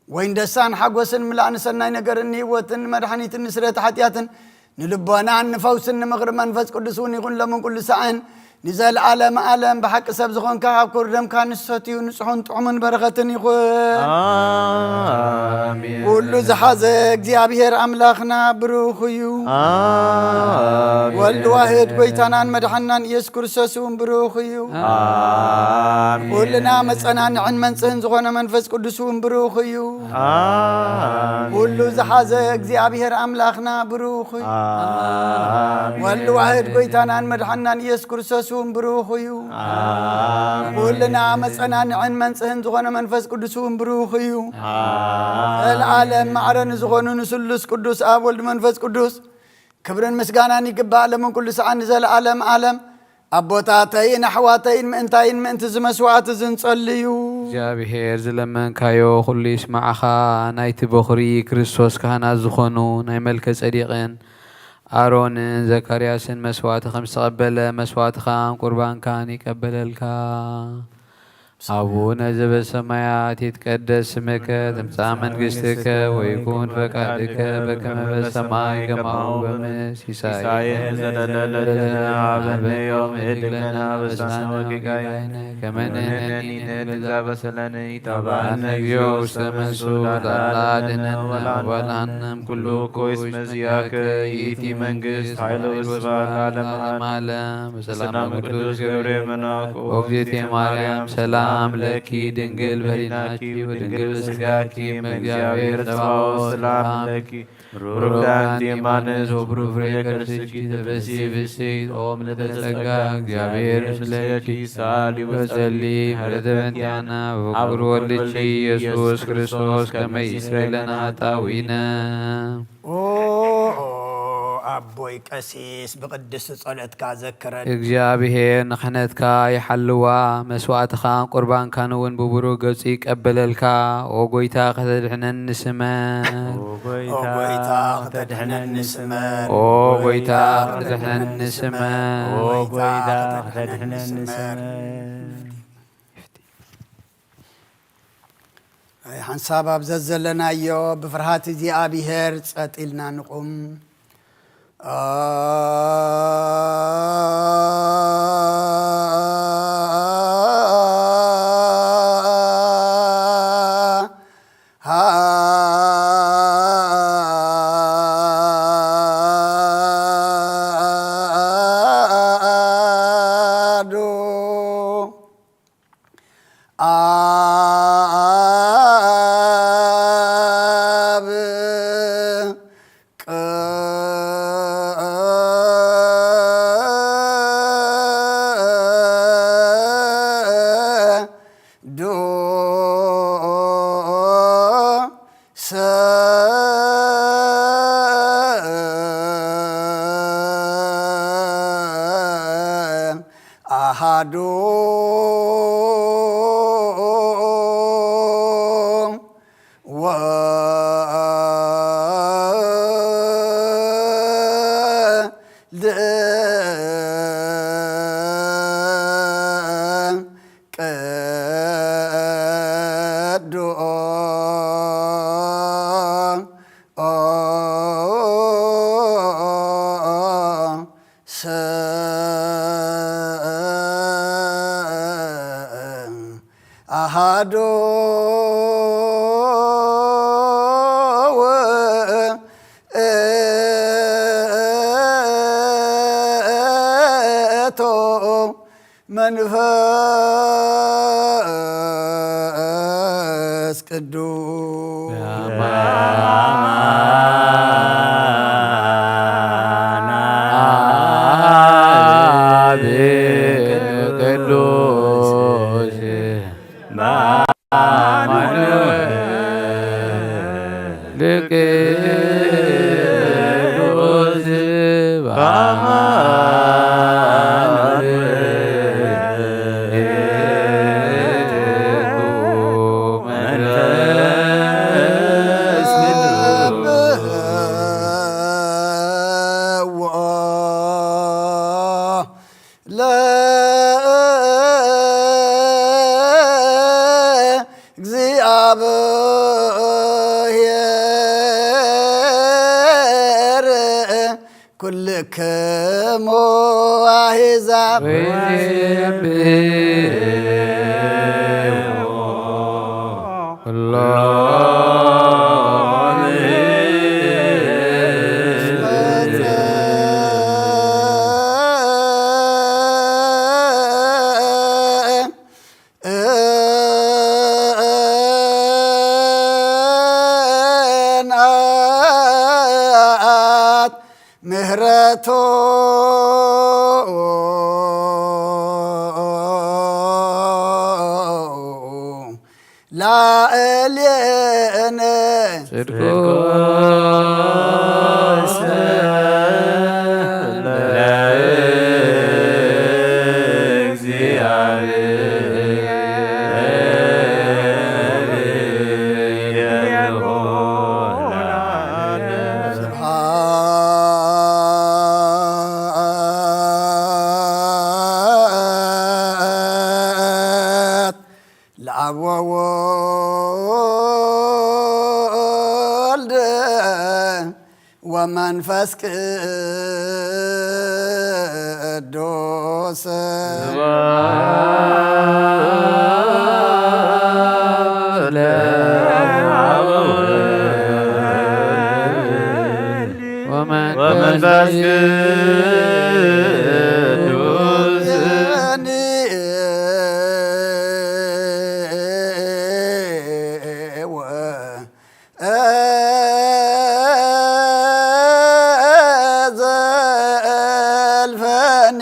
ወይን ደስታን ሓጎስን ምላእ ንሰናይ ነገርን ንህይወትን ንመድሓኒትን ንስርየት ሓጢኣትን ንልቦናን ንፈውስን ንምኽሪ መንፈስ ቅዱስ እውን ይኹን ሎምን ኩሉ ሰዓን ንዘለዓለመ ዓለም። ብሓቂ ሰብ ዝኾንካ ካብ ክቡር ደምካ ንሰትዩ ንጹሑን ጥዑምን በረኸትን ይኹን። ኣሜን። ኩሉ ዝሓዘ እግዚኣብሔር ኣምላኽና ብሩኽ እዩ። ኣሜን። ወልድ ዋህድ ጎይታናን መድሓናን ኢየሱስ ክርስቶስ እውን ብሩኽ እዩ። ኣሜን። ኩልና መጸናንዕን መንጽህን ዝኾነ መንፈስ ቅዱስ እውን ብሩኽ እዩ። ኣሜን። ኩሉ ዝሓዘ እግዚኣብሔር ኣምላኽና ብሩኽ እዩ። ኣሜን። ወልድ ዋህድ ጎይታናን መድሓናን ኢየሱስ ክርስቶስ እውን ብሩኽ እዩ። ኣሜን። ኩልና መጸናንዕን መንጽህን ዝኾነ መንፈስ ቅዱስ እውን ብሩኽ እዩ። ኣሜን። ዘለዓለም ማዕረ ንዝኾኑ ንስሉስ ቅዱስ ኣብ ወልድ መንፈስ ቅዱስ ክብርን ምስጋናን ይግባእ፣ ሎምን ኩሉ ሰዓን ንዘለዓለም ዓለም። ኣቦታተይን ኣሕዋተይን፣ ምእንታይን ምእንቲ እዚ መስዋዕቲ እዚ ንጸሊ እዩ። እግዚኣብሔር ዝለመንካዮ ኩሉ ይስማዕኻ። ናይቲ በኹሪ ክርስቶስ ካህናት ዝኾኑ ናይ መልከ ጸዲቅን ኣሮንን ዘካርያስን መስዋዕቲ ከም ዝተቐበለ፣ መስዋዕትኻን ቁርባንካን ይቀበለልካ። ኣቡነ ዘበሰማያት ይትቀደስ ስምከ ትምጻእ መንግስትከ ወይኩን ፈቃድከ በከመ በሰማይ ከማሁ በምድር። ሲሳየነ ዘለለነ ሀበነ ዮም ህድግ ለነ አበሳነ ወጌጋየነ ከመ ንሕነኒ ንህድግ ለነ። ኢታብአነ እግዚኦ ውስተ መንሱት አላ አድነነ ወባልዓነ ኩሉ እኩይ እስመ ዚአከ ይእቲ መንግስት ኃይል ወስብሐት ለዓለመ ዓለም። በሰላም ቅዱስ ገብርኤል መልአክ ኦግዝእትየ ማርያም ሰላም ለኪ ድንግል በሊናኪ ወድንግል በስጋኪ እመ እግዚአብሔር ጸባኦት ሰላም ለኪ። ሩክ አንቲ እማንስ ወብሩክ ፍሬ ከርስኪ ተፈሲ ብስት ኦ ምልዕተ ጸጋ እግዚአብሔር ምስለኪ። ሳሊ ወጸሊ ምሕረት በእንቲአነ ወፍቅር ወልድኪ ኢየሱስ ክርስቶስ ከመ ይስረይ ለነ ኃጣውኢነ። ኦ ኣቦይ ቀሲስ ብቅድስቲ ጸሎትካ ዘክረን። እግዚኣብሔር ንክሕነትካ ይሓልዋ፣ መስዋዕትኻን ቁርባንካን እውን ብብሩህ ገጹ ይቀበለልካ። ኦ ጎይታ ከተድሕነኒ ስመር። ኦ ጎይታ ከተድሕነኒ ስመር። ኦ ጎይታ ከተድሕነኒ ስመር። ኦ ጎይታ ከተድሕነኒ ስመር። ኣይ ሓንሳብ ኣብ ዘዘለናዮ ብፍርሃት እግዚኣብሔር ጸጥ ኢልና ንቑም። ኣዱ ኣብ ቅዱስ አሃዱ ወልድ ቅዱስ አሃዱ ውእቱ መንፈስ ለቅዱስ ለእግዚኣብሔር ኩልክሙ ኣሕዛብ። ጽንዓት ምህረቱ ላዕሌነ ጽድቁ ስብሐት ለአብ ወወልድ ወመንፈስ ቅዱስ። ወመንፈስ ቅዱስ። ዘልፈኒ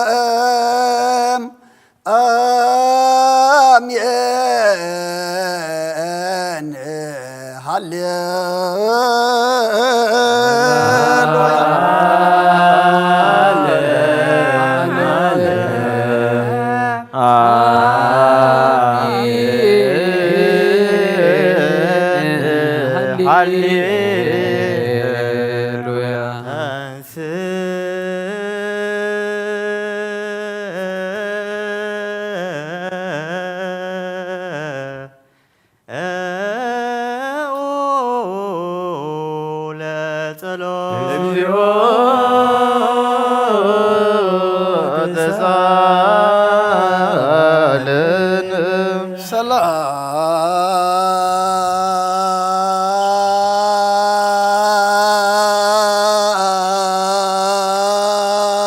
ለመዓለም አሜን። ሃሌሉያ። ሃሌሉያ። ለጸሎት። እግዚኦ ተሳለን።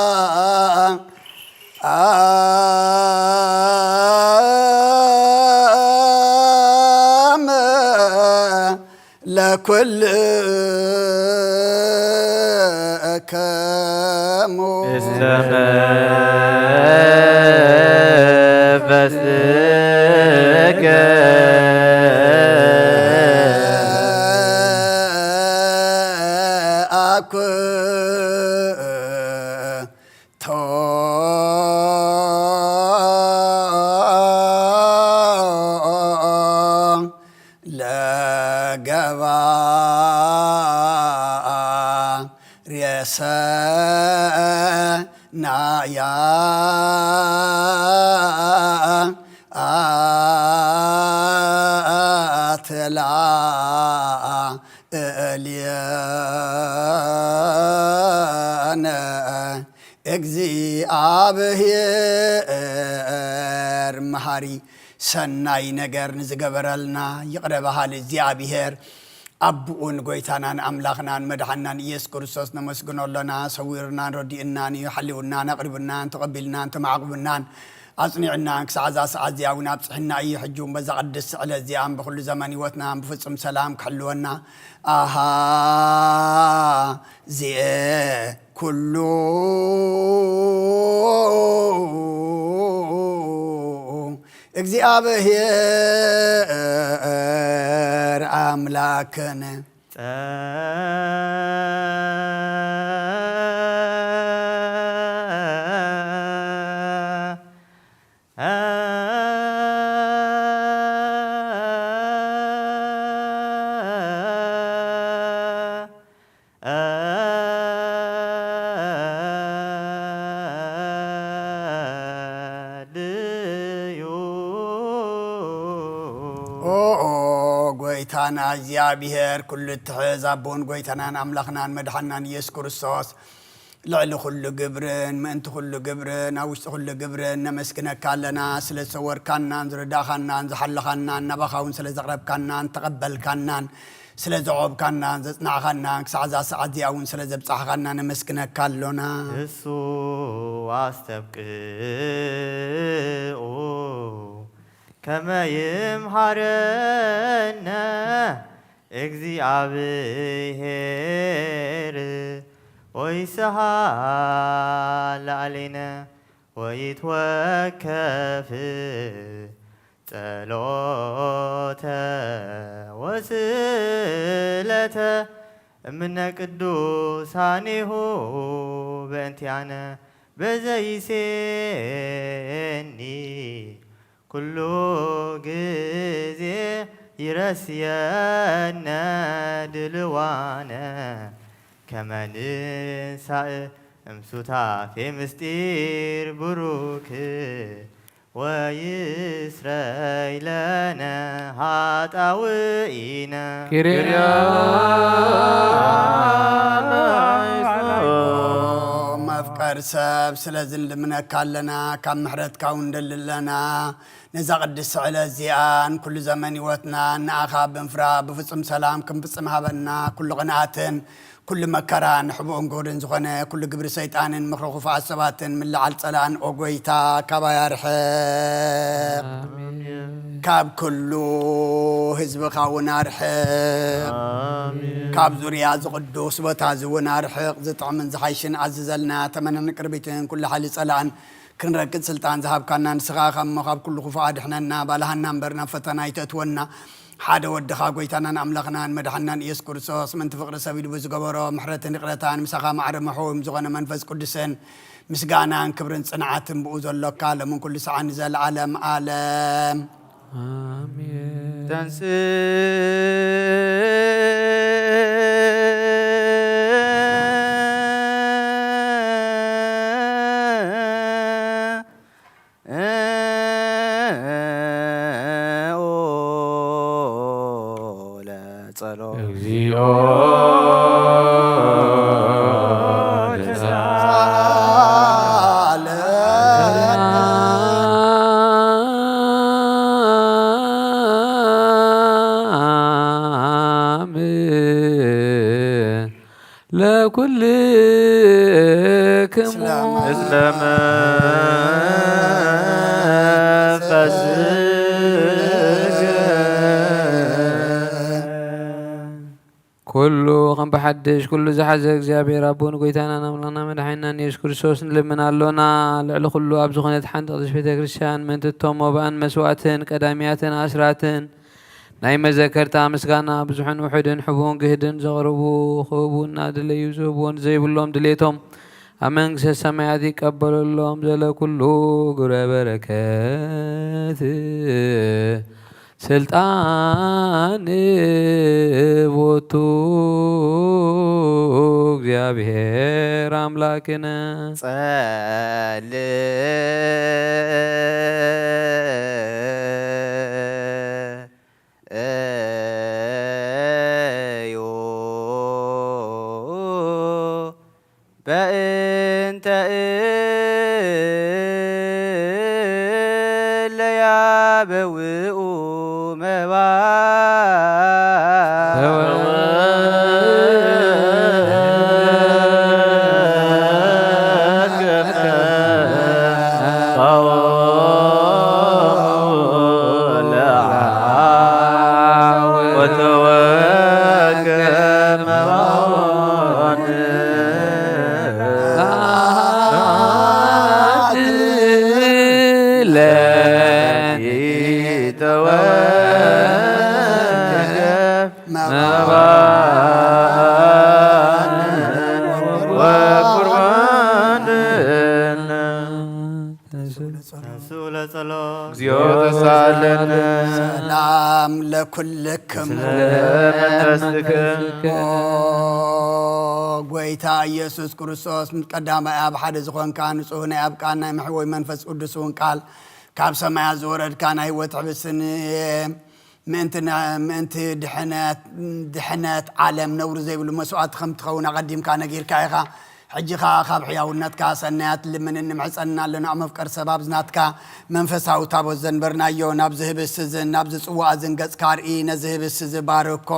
ሰላም። አም ለኩልከሙ እስተ መንፈስከ አኩ ቶ ለገባ ሬሰ ናያ አትላ እልየነ። እግዚኣብሔር መሃሪ ሰናይ ነገር ንዝገበረልና ይቕረ በሃሊ እግዚኣብሔር ኣቦኡን ጎይታናን ኣምላኽናን መድሓንናን ኢየሱስ ክርስቶስ ነመስግኖ ኣሎና። ሰዊሩናን ረዲኡናን እዩ፣ ሓልዩናን ኣቕሪቡናን ተቐቢልናን ተማዕቑቡናን ኣጽኒዑናን ክሳዕ እዛ ሰዓት እዚኣ እውን ኣብጽሕና እዩ። ሕጂ እውን በዛ ቅድስቲ ዕለት እዚኣ ብኹሉ ዘመን ህይወትና ብፍጹም ሰላም ክሕልወና ኣሃ ዚኤ ኩሉ እግዚኣብሔር ኣምላክን። ኦ፣ ኦ፣ ጎይታና እግዚኣብሔር፣ ኩሉ እትሕዝ ኣቦን ጎይታናን ኣምላኽናን መድሓናን ኢየሱስ ክርስቶስ፣ ልዕሊ ኩሉ ግብርን ምእንቲ ኩሉ ግብርን ኣብ ውሽጢ ኩሉ ግብርን ነመስግነካ ኣለና። ስለ ዝሰወርካናን ዝረዳእኻናን ዝሓለኻናን ናባኻ እውን ስለ ዘቕረብካናን ተቐበልካናን ስለ ዘቖብካናን ዘጽናዕኻናን ክሳዕ እዛ ሰዓት እዚኣ እውን ስለ ዘብጻሕኻና ነመስግነካ ኣሎና። እሱ ኣስተብቅዑ ከመ ይምሃረነ እግዚኣብሔር ወይስሃ ላዕሌነ ወይትወከፍ ጸሎተ ወስእለተ እምነ ቅዱሳኒሁ በእንቲኣነ በዘይሴኒ ኩሉ ግዜ ይረስየነ ድልዋነ ከመ ንሳእ እምሱታፌ ምስጢር ብሩክ ወይስረይ ለነ ሃጣውኢነ። ኪርያ ኪርያ መፍቀር ሰብ ስለዚ ንልምነካ ኣለና፣ ካብ ምሕረትካ እውን ንደሊ ኣለና። ነዛ ቅድስቲ ዕለት እዚኣን ኩሉ ዘመን ህይወትናን ንኣኻ ብምፍራ ብፍጹም ሰላም ክንፍጽም ሃበና። ኩሉ ቅንኣትን ኩሉ መከራን ሕቡእን ግሁድን ዝኾነ ኩሉ ግብሪ ሰይጣንን ምኽሪ ክፉኣት ሰባትን ምልዓል ጸላእን ኦ ጎይታ ካባይ ኣርሕቕ። ኣሜን። ካብ ኩሉ ህዝብኻ እውን ኣርሕቕ። ኣሜን። ካብ ዙርያ እዚ ቅዱስ ቦታ እዚ እውን ኣርሕቕ። ዝጥዕምን ዝሓይሽን ኣዝዘልና። ተመንን ቅርቢትን ኩሉ ሓይሊ ጸላእን ክንረግጽ ስልጣን ዝሃብካና ንስኻ ኢኻ እሞ፣ ካብ ኩሉ ክፉእ ኣድሕነና። ባልሃና እምበር ናብ ፈተና ኣይተእትወና። ሓደ ወድኻ ጎይታናን ኣምላኽናን መድሓናን ኢየሱስ ክርስቶስ፣ ምእንቲ ፍቕሪ ሰብ ኢሉ ብዝገበሮ ምሕረትን ይቕረታን፣ ምሳኻ ማዕረ መሐውም ዝኾነ መንፈስ ቅዱስን፣ ምስጋናን ክብርን ጽንዓትን ብኡ ዘሎካ፣ ሎምን ኩሉ ሰዓን ንዘለዓለም ዓለም። ኣሜን። ተንስ ለጸሎት። እግዚኦ ተሳለነ። ለኩልክሙ እስለ መንፈስከ። ኩሉ ከም ብሓድሽ ኩሉ ዝሓዘ እግዚኣብሔር ኣቦን ጎይታናን ኣምላኽና መድሓኒናን ኢየሱስ ክርስቶስ ንልምን ኣሎና። ልዕሊ ኩሉ ኣብ ዝኾነት ሓንቲ ቅድስት ቤተ ክርስቲያን ምእንቲ እቶም መባእን መስዋእትን ቀዳሚያትን ኣስራትን ናይ መዘከርታ ምስጋና ብዙሕን ውሑድን ሕቡን ግህድን ዘቕርቡ ክህቡ እናደለዩ ዝህብዎን ዘይብሎም ድሌቶም ኣብ መንግስተ ሰማያት ይቀበለሎም። ዘለ ኩሉ ግብረ በረከት ስልጣን ቦቱ እግዚኣብሔር ኣምላክነ። ጸልእ እዩ በእንተ እለ ያበውኡ መባ ተንሥኡ ለጸሎት። እግዚኦ ተሳለነ። ሰላም ለኩልክም። ስለ መንፈስክም። ኦ ጎይታ ኢየሱስ ክርስቶስ ቀዳማይ ኣብ ሓደ ዝኾንካ ንጹህ ናይ ኣብ ቃል ናይ መሕወይ መንፈስ ቅዱስ እውን ቃል ካብ ሰማያት ዝወረድካ ናይ ህይወት ሕብስን ምእንቲ ነ- ምእንቲ ድሕነት ድሕነት ዓለም ነውሪ ዘይብሉ መስዋእቲ ከም ትኸውን ኣቐዲምካ ነጊርካ ኢኻ። ሕጂ ኸኣ ካብ ሕያውነትካ ሰናያት ልምንን ንምሕጸንና ኣለና። መፍቀር ሰብ ኣብዚ ናትካ መንፈሳዊ ታቦት ዘንበርናዮ ናብዚ ህብስቲ እዝን ናብዚ ጽዋእ እዝን ገጽካ ርኢ። ነዚ ህብስቲ እዚ ባርኮ፣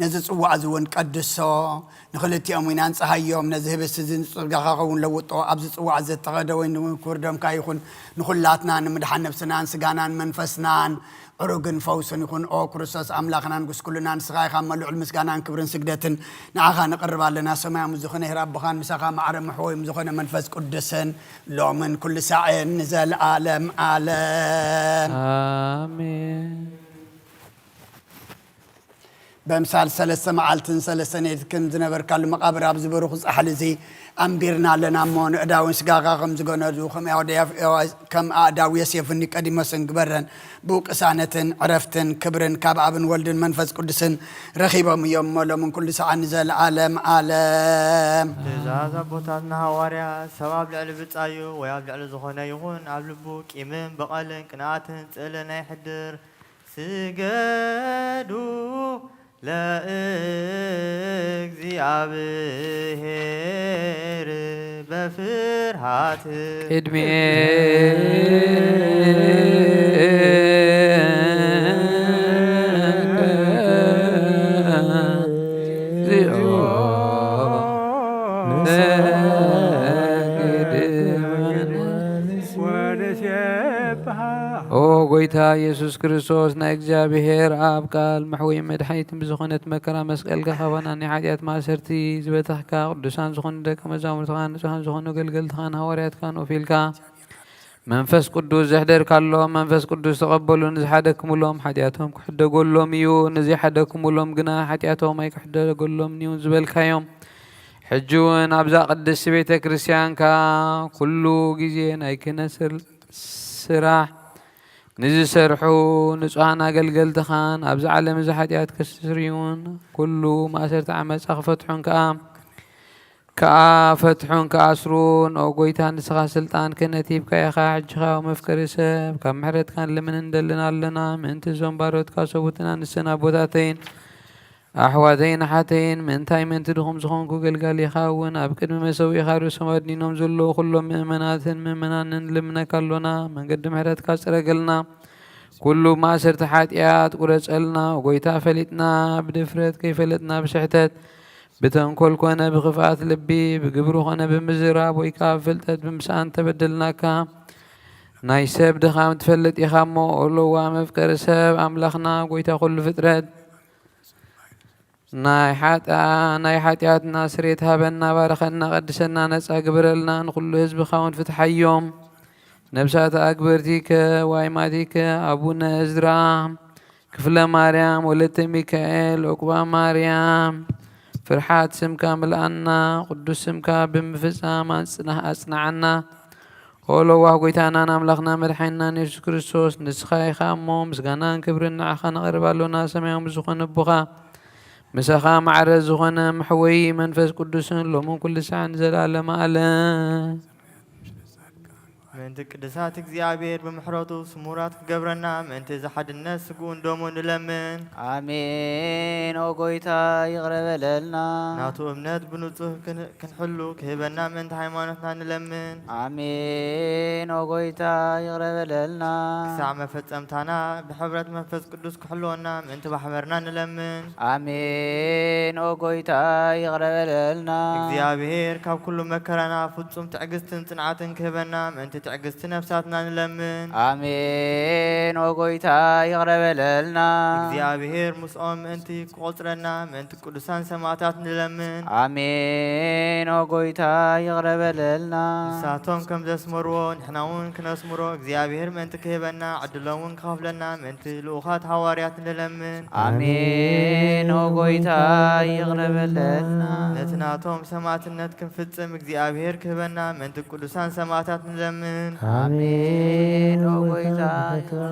ነዚ ጽዋእ እዚ እውን ቀድሶ። ንኽልቲኦም ኢና ንጽሃዮም። ነዚ ህብስቲ እዚ ንጽጋኻ ኸውን ለውጦ። ኣብዚ ጽዋእ እዚ እተኸደ ወይን እውን ክብር ደምካ ይኹን። ንኹላትና ንምድሓን ነብስናን ስጋናን መንፈስናን ዕሩግን ፈውስን ይኹን። ኦ ክርስቶስ ኣምላኽናን ጉስኩልናን ንስኻ ኢኻ እሞ ልዑል ምስጋናን ክብርን ስግደትን ንዓኻ ነቕርብ ኣለና። ሰማያዊ ዝኾነ ሄር ኣቦኻን ምሳኻ ማዕረ ምሕወይም ዝኾነ መንፈስ ቅዱስን ሎምን ኩሉ ሳዕን ንዘለኣለም ኣለም። ኣሜን። በምሳል ሰለስተ መዓልትን ሰለስተ ሌሊትን ዝነበርካሉ መቓብር ኣብዚ ብሩኽ ጻሕሊ እዚ ኣንቢርና ኣለና እሞ፣ ንእዳውን ስጋኻ ከም ዝገነዙ፣ ከም ኣእዳው ዮሴፍን ኒቆዲሞስን ግበረን። ብቅሳነትን ዕረፍትን ክብርን ካብ ኣብን ወልድን መንፈስ ቅዱስን ረኺቦም እዮም እሞ፣ ሎምን ኩሉ ሰዓት ንዘለኣለም ኣለም። ትእዛዝ ኣቦታትና ሃዋርያት፣ ሰብ ኣብ ልዕሊ ብጻዩ ወይ ኣብ ልዕሊ ዝኾነ ይኹን ኣብ ልቡ ቂምን በቐልን ቅንኣትን ጽእልን ኣይሕድር። ስገዱ ለእግዚኣብሔር በፍርሃት። ቅድሚ ኦ ጎይታ ኢየሱስ ክርስቶስ፣ ናይ እግዚኣብሔር ኣብ ቃል መሕወይ መድሓኒትን ብዝኾነት መከራ መስቀልካ ካባና ናይ ሓጢኣት ማእሰርቲ ዝበታሕካ፣ ቅዱሳን ዝኾኑ ደቀ መዛሙርትኻን ንጹሃን ዝኾኑ ገልገልትኻን ሃዋርያትካን ኦፊልካ፣ መንፈስ ቅዱስ ዘሕደርካሎም መንፈስ ቅዱስ ተቐበሉ። ንዝሓደክምሎም ሓጢኣቶም ክሕደገሎም እዩ፣ ንዘይሓደክምሎም ግና ሓጢኣቶም ኣይክሕደገሎምን እዩ ዝበልካዮም፣ ሕጂ እውን ኣብዛ ቅድስቲ ቤተ ክርስቲያንካ ኩሉ ግዜ ናይ ክህነት ስር- ስራሕ ንዝሰርሑ ንጹሃን ኣገልገልትኻን ኣብዚ ዓለም እዚ ሓጢኣት ከስተስርዩን ኩሉ ማእሰርቲ ዓመጻ ክፈትሑን ከኣ ከኣ ፈትሑን ከኣስሩን። ኦ ጎይታ፣ ንስኻ ስልጣን ክህነት ሂብካ ኢኻ። ሕጂ ኸኣ መፍቀሪ ሰብ፣ ካብ ምሕረትካ ንልምን እንደልን ኣለና። ምእንቲ እዞም ባሮትካ ሰቡትና ንሰን ኣቦታተይን ኣሕዋተይን ኣሓተይን፣ ምእንታይ ምእንቲ ድኹም ዝኾንኩ ገልጋሊኻ እውን ኣብ ቅድሚ መሰውኢኻ ርእሶም ኣድኒኖም ዘለዉ ኩሎም ምእመናትን ምእመናንን ንልምነካ ኣሎና። መንገዲ ምሕረትካ ጽረገልና። ኩሉ ማእሰርቲ ሓጢኣት ቁረጸልና። ኦ ጎይታ፣ ፈሊጥና ብድፍረት፣ ከይፈለጥና ብስሕተት፣ ብተንኮል ኮነ ብኽፍኣት ልቢ፣ ብግብሪ ኮነ ብምዝራብ፣ ወይ ከኣ ብፍልጠት ብምስኣን ተበደልናካ። ናይ ሰብ ድኻም ትፈልጥ ኢኻ እሞ፣ ኦሎዋ መፍቀሪ ሰብ፣ ኣምላኽና ጎይታ ኩሉ ፍጥረት፣ ናይ ሓጢኣ- ናይ ሓጢኣትና ስሬት ሃበና፣ ባርኸና፣ ቀድሰና፣ ነጻ ግበረልና፣ ንኹሉ ህዝብኻ እውን ፍትሓዮም። ነብሳት ኣግበርቲከ ዋይማቲከ ኣቡነ እዝራ፣ ክፍለ ማርያም፣ ወለተ ሚካኤል፣ ዑቅባ ማርያም፣ ፍርሓት ስምካ ምልኣና፣ ቅዱስ ስምካ ብምፍጻም ኣጽናህ- ኣጽንዓና። ኦ ለዋህ ጎይታናን ኣምላኽና መድሓኒናን የሱስ ክርስቶስ፣ ንስኻ ኢኻ እሞ ምስጋናን ክብርን ንዓኻ ነቕርብ ኣሎና። ሰማያዊ ምስ ዝኾነ ኣቦኻ፣ ምሳኻ ማዕረ ዝኾነ መሕወዪ መንፈስ ቅዱስን ሎምን ኩሉ ሳዕን ንዘለኣለመ ኣለም። ምእንቲ ቅዱሳት እግዚኣብሔር ብምሕረቱ ስሙራት ክገብረና፣ ምእንቲ እዚ ሓድነት ስግኡን ደሙን ንለምን። ኣሜን። ኦ ጎይታ ይቕረ በለልና። ናቱ እምነት ብንጹህ ክን- ክንሕሉ ክህበና ምእንቲ ሃይማኖትና ንለምን። ኣሜን። ኦ ጎይታ ይቕረ በለልና። ክሳዕ መፈጸምታና ብሕብረት መንፈስ ቅዱስ ክሕልወና ምእንቲ ማሕበርና ንለምን። ኣሜን። ኦ ጎይታ ይቕረ በለልና። እግዚኣብሔር ካብ ኩሉ መከራና ፍጹም ትዕግስትን ጽንዓትን ክህበና ምእንቲ ትዕግስቲ ነፍሳትና ንለምን። ኣሜን። ኦ ጎይታ ይቕረ በለልና። እግዚኣብሔር ምስኦም ምእንቲ ክቆጽረና ምእንቲ ቅዱሳን ሰማዕታት ንለምን። ኣሜን። ኦ ጎይታ ይቕረ በለልና። ንሳቶም ከም ዘስመርዎ ንሕና እውን ክነስምሮ እግዚኣብሔር ምእንቲ ክህበና ዕድሎም እውን ክኸፍለና ምእንቲ ልኡኻት ሃዋርያት ንለምን። ኣሜን። ኦ ጎይታ ይቕረ በለልና። ነቲ ናቶም ሰማዕትነት ክንፍጽም እግዚኣብሔር ክህበና ምእንቲ ቅዱሳን ሰማዕታት ንለምን። ኣሜን። ኦ ጎይታ ይቕረ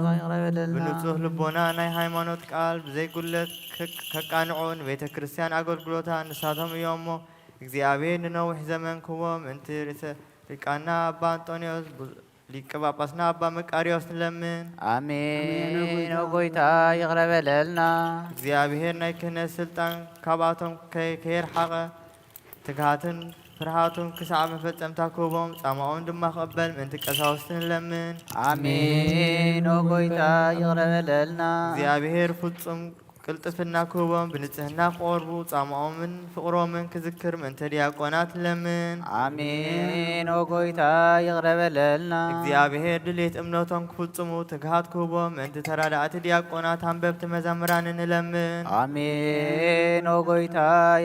በለልና። ብንጹህ ልቦና ናይ ሃይማኖት ቃል ብዘይጉለት ከቃንዑ ንቤተ ክርስቲያን ኣገልግሎታ ንሳቶም እዮም እሞ እግዚኣብሔር ንነዊሕ ዘመን ክህቦም ምእንቲ ርእሰ ሊቃና ኣባ ኣንጦንዮስ ሊቀ ጳጳስና ኣባ መቃርዮስ ንለምን። ኣሜን። ኦ ጎይታ ይቕረ በለልና። እግዚኣብሔር ናይ ክህነት ስልጣን ካብኣቶም ከየርሓቐ ትግሃትን ፍርሃቱን ክሳዕ መፈጸምታ ክህቦም ጻማኦም ድማ ክቕበል ምእንቲ ቀሳውስቲ ንለምን። ኣሜን። ኦ ጎይታ ይቕረ በለልና። እግዚኣብሔር ፍጹም ቅልጥፍና ክህቦም ብንጽህና ክቖርቡ ጻማኦምን ፍቕሮምን ክዝክር ምእንቲ ዲያቆናት ንለምን። ኣሜን። ኦ ጎይታ ይቕረ በለልና። እግዚኣብሔር ድሌት እምነቶም ክፍጽሙ ትግሃት ክህቦም ምእንቲ ተራዳእቲ ዲያቆናት ኣንበብቲ መዘምራንን ንለምን። ኣሜን። ኦ ጎይታ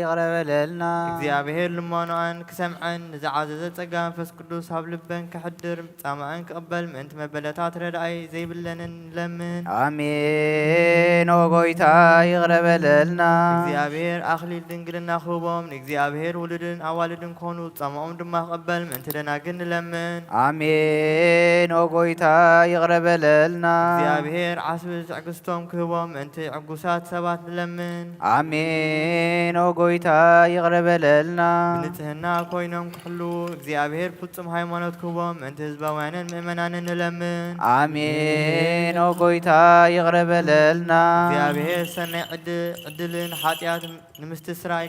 ይቕረ በለልና። እግዚኣብሔር ልመኖኣን ክሰምዐን ንዝዓዘዘ ጸጋ መንፈስ ቅዱስ ኣብ ልበን ከሕድር ጻማኣን ክቕበል ምእንቲ መበለታት ረድኣይ ዘይብለንን ንለምን። ኣሜን። ኦ ጎይታ ይቕረ በለልና። እግዚኣብሔር ኣኽሊል ድንግልና ክህቦም ንእግዚኣብሔር ውሉድን ኣዋልድን ክኾኑ ጻማኦም ድማ ክቕበል ምእንቲ ደናግል ንለምን። ኣሜን። ኦ ጎይታ ይቕረ በለልና። እግዚኣብሔር ዓስቢ ትዕግስቶም ክህቦም ምእንቲ ዕጉሳት ሰባት ንለምን። ኣሜን። ኦ ጎይታ ይቕረ በለልና። ብንጽህና ኮይኖም ክሕልዉ እግዚኣብሔር ፍጹም ሃይማኖት ክህቦም ምእንቲ ህዝባውያንን ምእመናንን ንለምን። ኣሜን። ኦ ጎይታ ይቕረ በለልና። እግዚኣብሔር ሰናይ ዕድ- ዕድልን ሓጢኣት ንምስትስራይ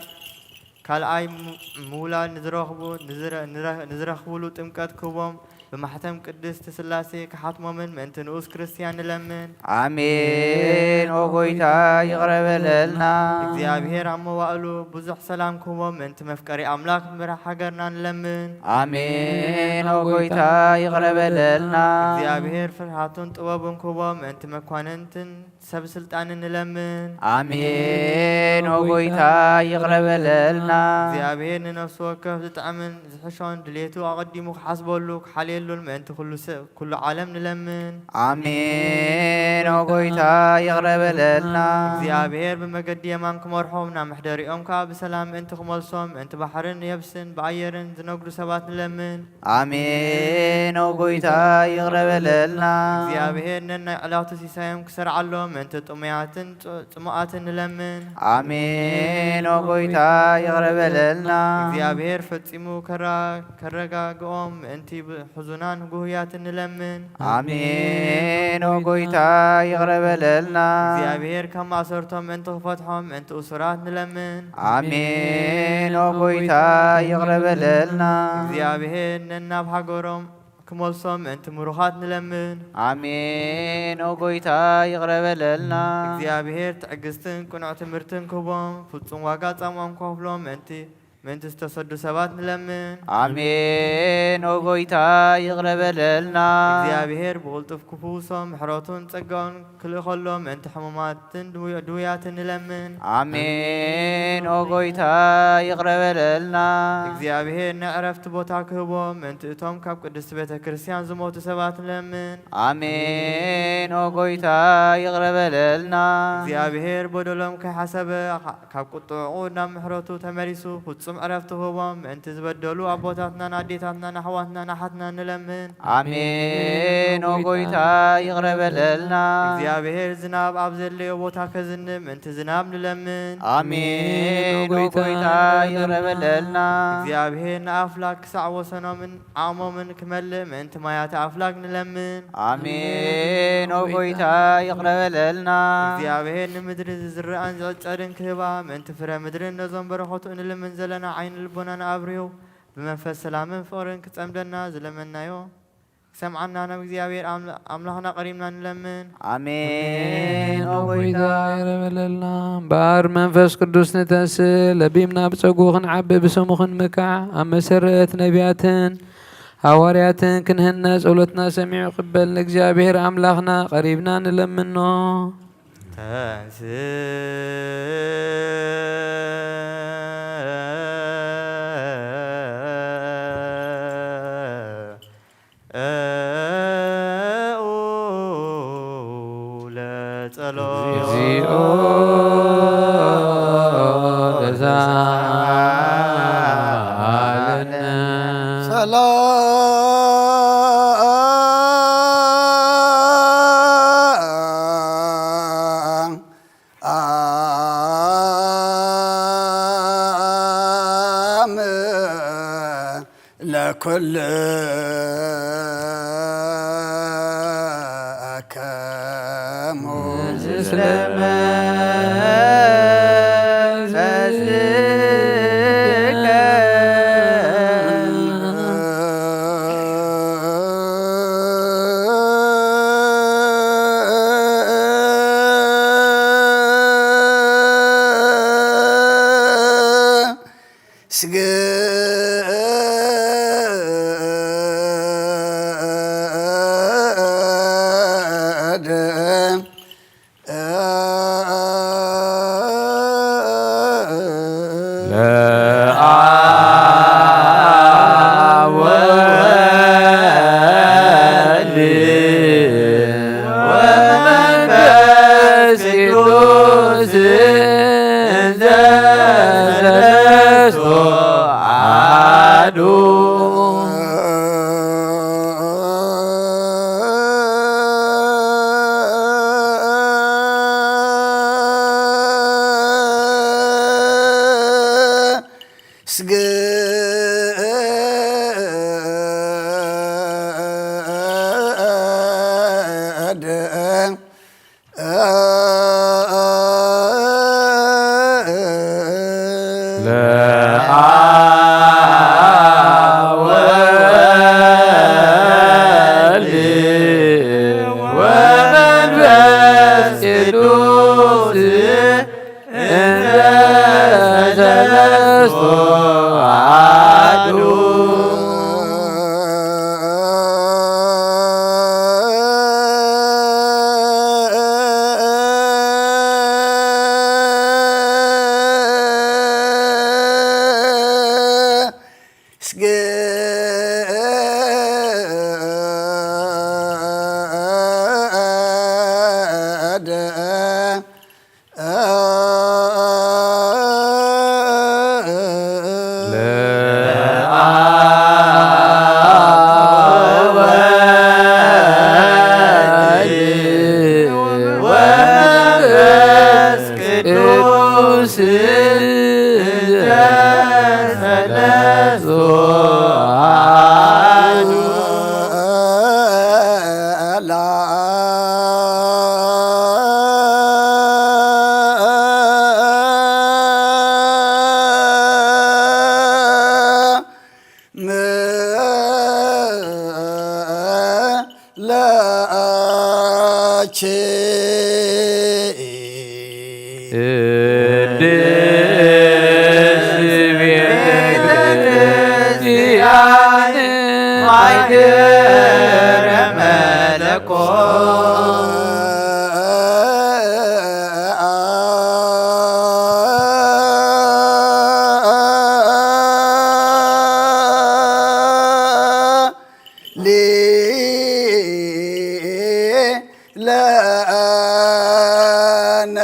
ካልኣይ ም- ምውላድ ንዝረኽቡ- ንዝረ- ንረ- ንዝረኽብሉ ጥምቀት ክህቦም ብማሕተም ቅድስት ስላሴ ክሓትሞምን ምእንቲ ንኡስ ክርስትያን ንለምን። ኣሜን። ኦ ጎይታ ይቕረ በለልና። እግዚኣብሔር ኣብ መዋእሉ ብዙሕ ሰላም ክህቦም ምእንቲ መፍቀሪ ኣምላክ ምምራሕ ሃገርና ንለምን። ኣሜን። ኦ ጎይታ ይቕረ በለልና። እግዚኣብሔር ፍርሃቱን ጥበቡን ክህቦም ምእንቲ መኳንንትን ሰብ ስልጣንን ንለምን። ኣሜን። ኦ ጎይታ ይቕረ በለልና። እግዚኣብሔር ንነፍሲ ወከፍ ዝጥዕምን ዝሕሾን ድሌቱ ኣቐዲሙ ክሓስበሉ ክሓልየሉን ምእንቲ ኩሉ ሰብ ኩሉ ዓለም ንለምን። ኣሜን። ኦ ጎይታ ይቕረ በለልና። እግዚኣብሔር ብመገዲ የማን ክመርሖም ናብ መሕደሪኦም ከኣ ብሰላም ምእንቲ ክመልሶም ምእንቲ ባሕርን የብስን ብኣየርን ዝነግዱ ሰባት ንለምን። ኣሜን። ኦ ጎይታ ይቕረ በለልና። እግዚኣብሔር ነናይ ዕላቱ ሲሳዮም ክሰርዓሎም ምእንቲ ጥሙያትን ጽ- ጽሙኣትን ንለምን። ኣሜን። ኦ ጎይታ ይቕረ በለልና። እግዚኣብሔር ፈጺሙ ከራ- ከረጋግኦም ምእንቲ ብ- ሕዙናን ጉህያትን ንለምን። ኣሜን። ኦ ጎይታ ይቕረ በለልና። እግዚኣብሔር ካብ ማእሰርቶም ምእንቲ ክፈትሖም ምእንቲ እሱራት ንለምን። ኣሜን። ኦ ጎይታ ይቕረ በለልና። እግዚኣብሔር ነናብ ሃገሮም ክመልሶም ምእንቲ ምሩኻት ንለምን። ኣሜን። ኦ ጎይታ ይቕረ በለልና። እግዚኣብሔር ትዕግስትን ቅኑዕ ትምህርትን ክህቦም ፍጹም ዋጋ ጻምኦም ክኸፍሎም ምእንቲ ምእንቲ ዝተሰዱ ሰባት ንለምን። ኣሜን። ኦ ጎይታ ይቕረ በለልና። እግዚኣብሔር ብቕልጡፍ ክፍውሶም ምሕረቱን ጸጋኡን ክልእኸሎም ምእንቲ ሕሙማትን ድውያትን ንለምን። ኣሜን። ኦ ጎይታ ይቕረ በለልና። እግዚኣብሔር ናይ ዕረፍቲ ቦታ ክህቦም ምእንቲ እቶም ካብ ቅድስቲ ቤተ ክርስቲያን ዝሞቱ ሰባት ንለምን። ኣሜን። ኦ ጎይታ ይቕረ በለልና። እግዚኣብሔር በደሎም ከይሓሰበ ካብ ቁጥዕኡ ናብ ምሕረቱ ተመሊሱ ፍጹም ዕረፍቲ ክህቦም ምእንቲ ዝበደሉ ኣቦታትናን ኣዴታትናን ኣሕዋትናን ኣሓትናን ንለምን። ኣሜን። ኦ ጎይታ ይቕረ በለልና። እግዚኣብሔር ዝናብ ኣብ ዘድለዮ ቦታ ከዝንብ ምእንቲ ዝናብ ንለምን። ኣሜን። ኦ ጎይታ ይቕረ በለልና። እግዚኣብሔር ንኣፍላክ ክሳዕ ወሰኖምን ዓቕሞምን ክመልእ ምእንቲ ማያተ ኣፍላግ ንለምን። ኣሜን ኦ ጎይታ ይቕረ በለልና። እግዚኣብሔር ንምድሪ ዝዝርኣን ዝዕጸድን ክህባ ምእንቲ ፍረ ምድርን ነዞም በረኸቱ እንልምን ዘለና ዓይኒ ልቦናና ኣብርሁ ብመንፈስ ሰላምን ፍቕርን ክጸምደና ዝለመንናዮ ክሰምዓና ናብ እግዚኣብሔር ኣምላኽና ቀሪብና ንለምን። ኣሜን ኦ ጎይታ ይቕረ በለልና። እምበኣር መንፈስ ቅዱስ ንተስእ ለቢምና ብጸጉ ክንዓቢ ብስሙ ክንምካዕ ኣብ መሰረት ነቢያትን ሃዋርያትን ክንህነጽ ጸሎትና ሰሚዑ ክበል ንእግዚኣብሔር ኣምላኽና ቀሪብና ንለምኖ። ተንስእ ለአከሙ ስግድ ለአብ ወወልድ ወመንፈስ ቅዱስ እንተ ሰለስቱ አሐዱ። ስግድ ለአብ ወወልድ ወመንፈስ ቅዱስ እንተ ሰለስቱ አሐዱ። ስግድ ለአብ ወወልድ ወመንፈስ ቅዱስ እንተ ሰለስቱ አሐዱ። ለአቼ ቅድስት ቤተ ክርስቲያን ማይደረ መለኮት ለነ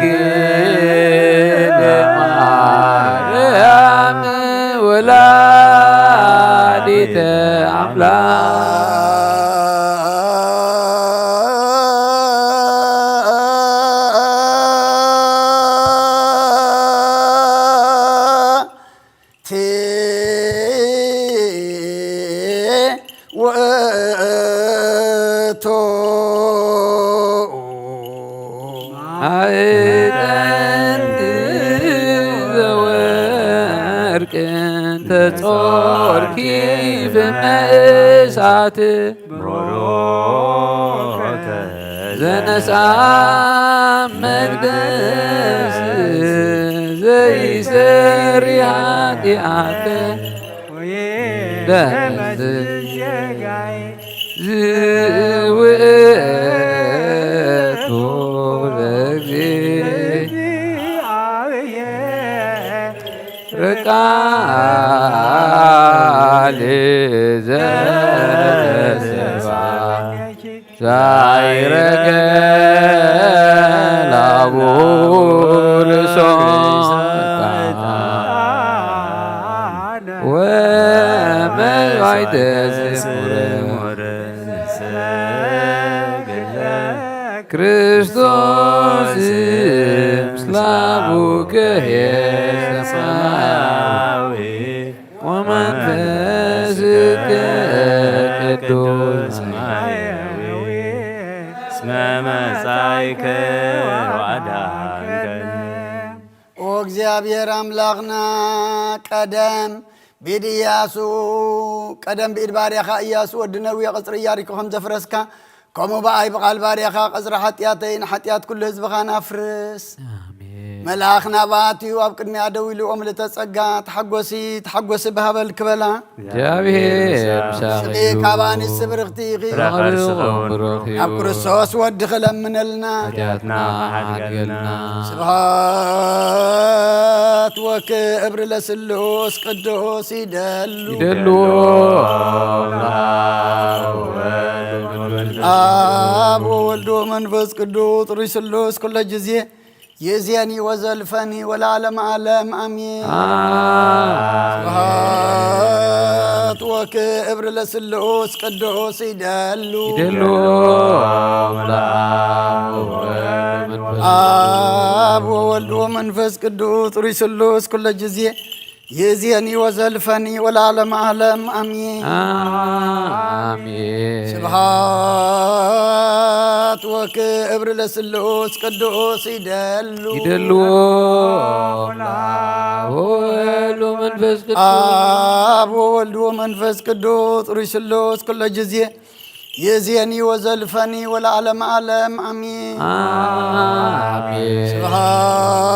ድንግል ማርያም ወላዲተ አምላክ። ቲ ውእቱ ማዕጠንት ዘወርቅ እንተ ጾርኪ ፍመ እሳት ብሩክ ዘነሳ መቅደስ ዘይሰሪ ኃጢአት ደስ ዝውእቱ ለእግዚእ ርቃል ዘተስፋ ዛይረገ ላቡ ልሶን ወመባይተ ስሙር ክርስቶስ ምስላቡ ከሄሰማ እግዚኣብሔር ኣምላኽና፣ ቀደም ብኢድ ኢያሱ፣ ቀደም ብኢድ ባርያኻ ኢያሱ ወዲ ነዌ ቅጽሪ ኢያሪኮ ከም ዘፍረስካ፣ ከምኡ ብኣይ ብቓል ባርያኻ ቅጽሪ ሓጢኣተይን ሓጢኣት ኩሉ ህዝብኻን ኣፍርስ። ኣሜን። መልኣኽ ናብኣ ኣትዩ ኣብ ቅድሚኣ ደው ኢሉ፣ "ኦ ምልእተ ጸጋ፣ ተሓጎሲ፣ ተሓጎሲ፣ ብሃበል" ክበላ። እግዚኣብሔር ምሳኺ ንስኺ እዩ። ካብ ኣንስቲ ብርኽቲ ኢኺ። ፍረ ከርስኺ እውን ብሩኽ እዩ። ኣብ ክርስቶስ ወድኺ ለምነልና። ሓጢኣትና ሓድገልና። ስብሐት ወክብር ለስሉስ ቅዱስ ይደሉ። ይደሉ። ኣብ ወወልድ ወመንፈስ ቅዱስ ርሱሉስ ኩለ ጊዜ ይእዜኒ ወዘልፈኒ ወለዓለመ ዓለም ኣሜን። ኣሜን። ስብሐት ወክብር ለስሉስ ቅዱስ ይደሉ። ይደሉ። ለአብ ወወልድ ወመንፈስ ኣብ ወወልድ ወመንፈስ ቅዱስ ርሱሉስ ኩለ ጊዜ ይእዜኒ ወዘልፈኒ ወለዓለመ ዓለም ኣሜን። ኣሜን። ስብሐት ወክብር ለስሉስ ቅዱስ ይደሉ። ይደሉ። ለአብ ወወልድ ወመንፈስ ቅዱስ። ኣብ ወወልድ ወመንፈስ ቅዱስ ርሱሉስ ኩለ ጊዜ ይእዜኒ ወዘልፈኒ ወለዓለመ ዓለም ኣሜን። ኣሜን። ስብሐት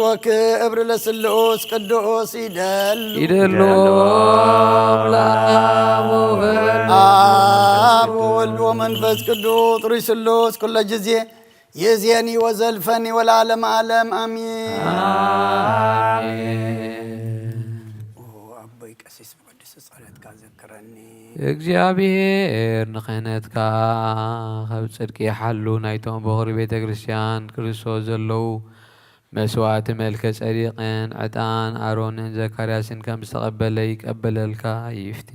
ወክብር ለስሉስ ቅዱስ ይደሉ። ይደሉ። ለአብ ወወልድ ኣብ ወወልድ ወመንፈስ ቅዱስ ርሱሉስ ኩለ ጊዜ ይእዜኒ ወዘልፈኒ ወለዓለመ ዓለም ኣሜን። ኣሜን። ኦ ኣቦይ ቀሲስ ብቅዱስ ጸሎትካ ዘክረኒ። እግዚኣብሔር ንክህነትካ ካብ ጽድቂ ይሓሉ፣ ናይቶም በኹሪ ቤተ ክርስቲያን ክርስቶስ ዘለዉ መስዋዕቲ መልከ ጸዲቅን ዕጣን ኣሮንን ዘካርያስን ከም ዝተቐበለ ይቀበለልካ ይፍቲ።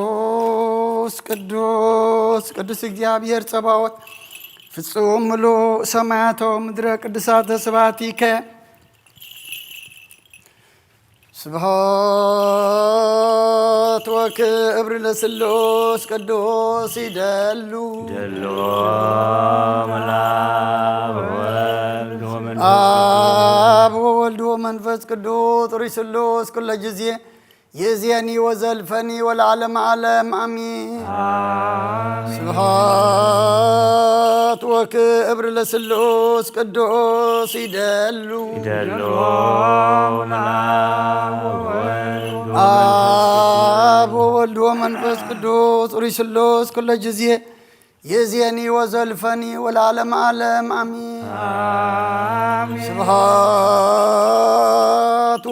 ቅዱስ ቅዱስ ቅዱስ እግዚኣብሔር ጸባኦት፣ ፍጹም ምሉእ ሰማያቶ ምድረ ቅዱሳተ ስብሐቲከ። ስብሐት ወክብር ለስሉስ ቅዱስ ይደሉ። ይደሉ። ለአብ ወወልድ ወመንፈስ ኣብ ወወልድ ወመንፈስ ቅዱስ ርሱሉስ ኩለ ጊዜ ይእዜኒ ወዘልፈኒ ወለዓለመ ዓለም ኣሜን። ኣሜን። ስብሐት ወክብር ለስሉስ ቅዱስ ይደሉ። ይደሉ። ለአብ ወወልድ ወመንፈስ ኣብ ወወልድ ወመንፈስ ቅዱስ ርሱሉስ ኩለ ጊዜ ይእዜኒ ወዘልፈኒ ወለዓለመ ዓለም ኣሜን። ኣሜን። ስብሐት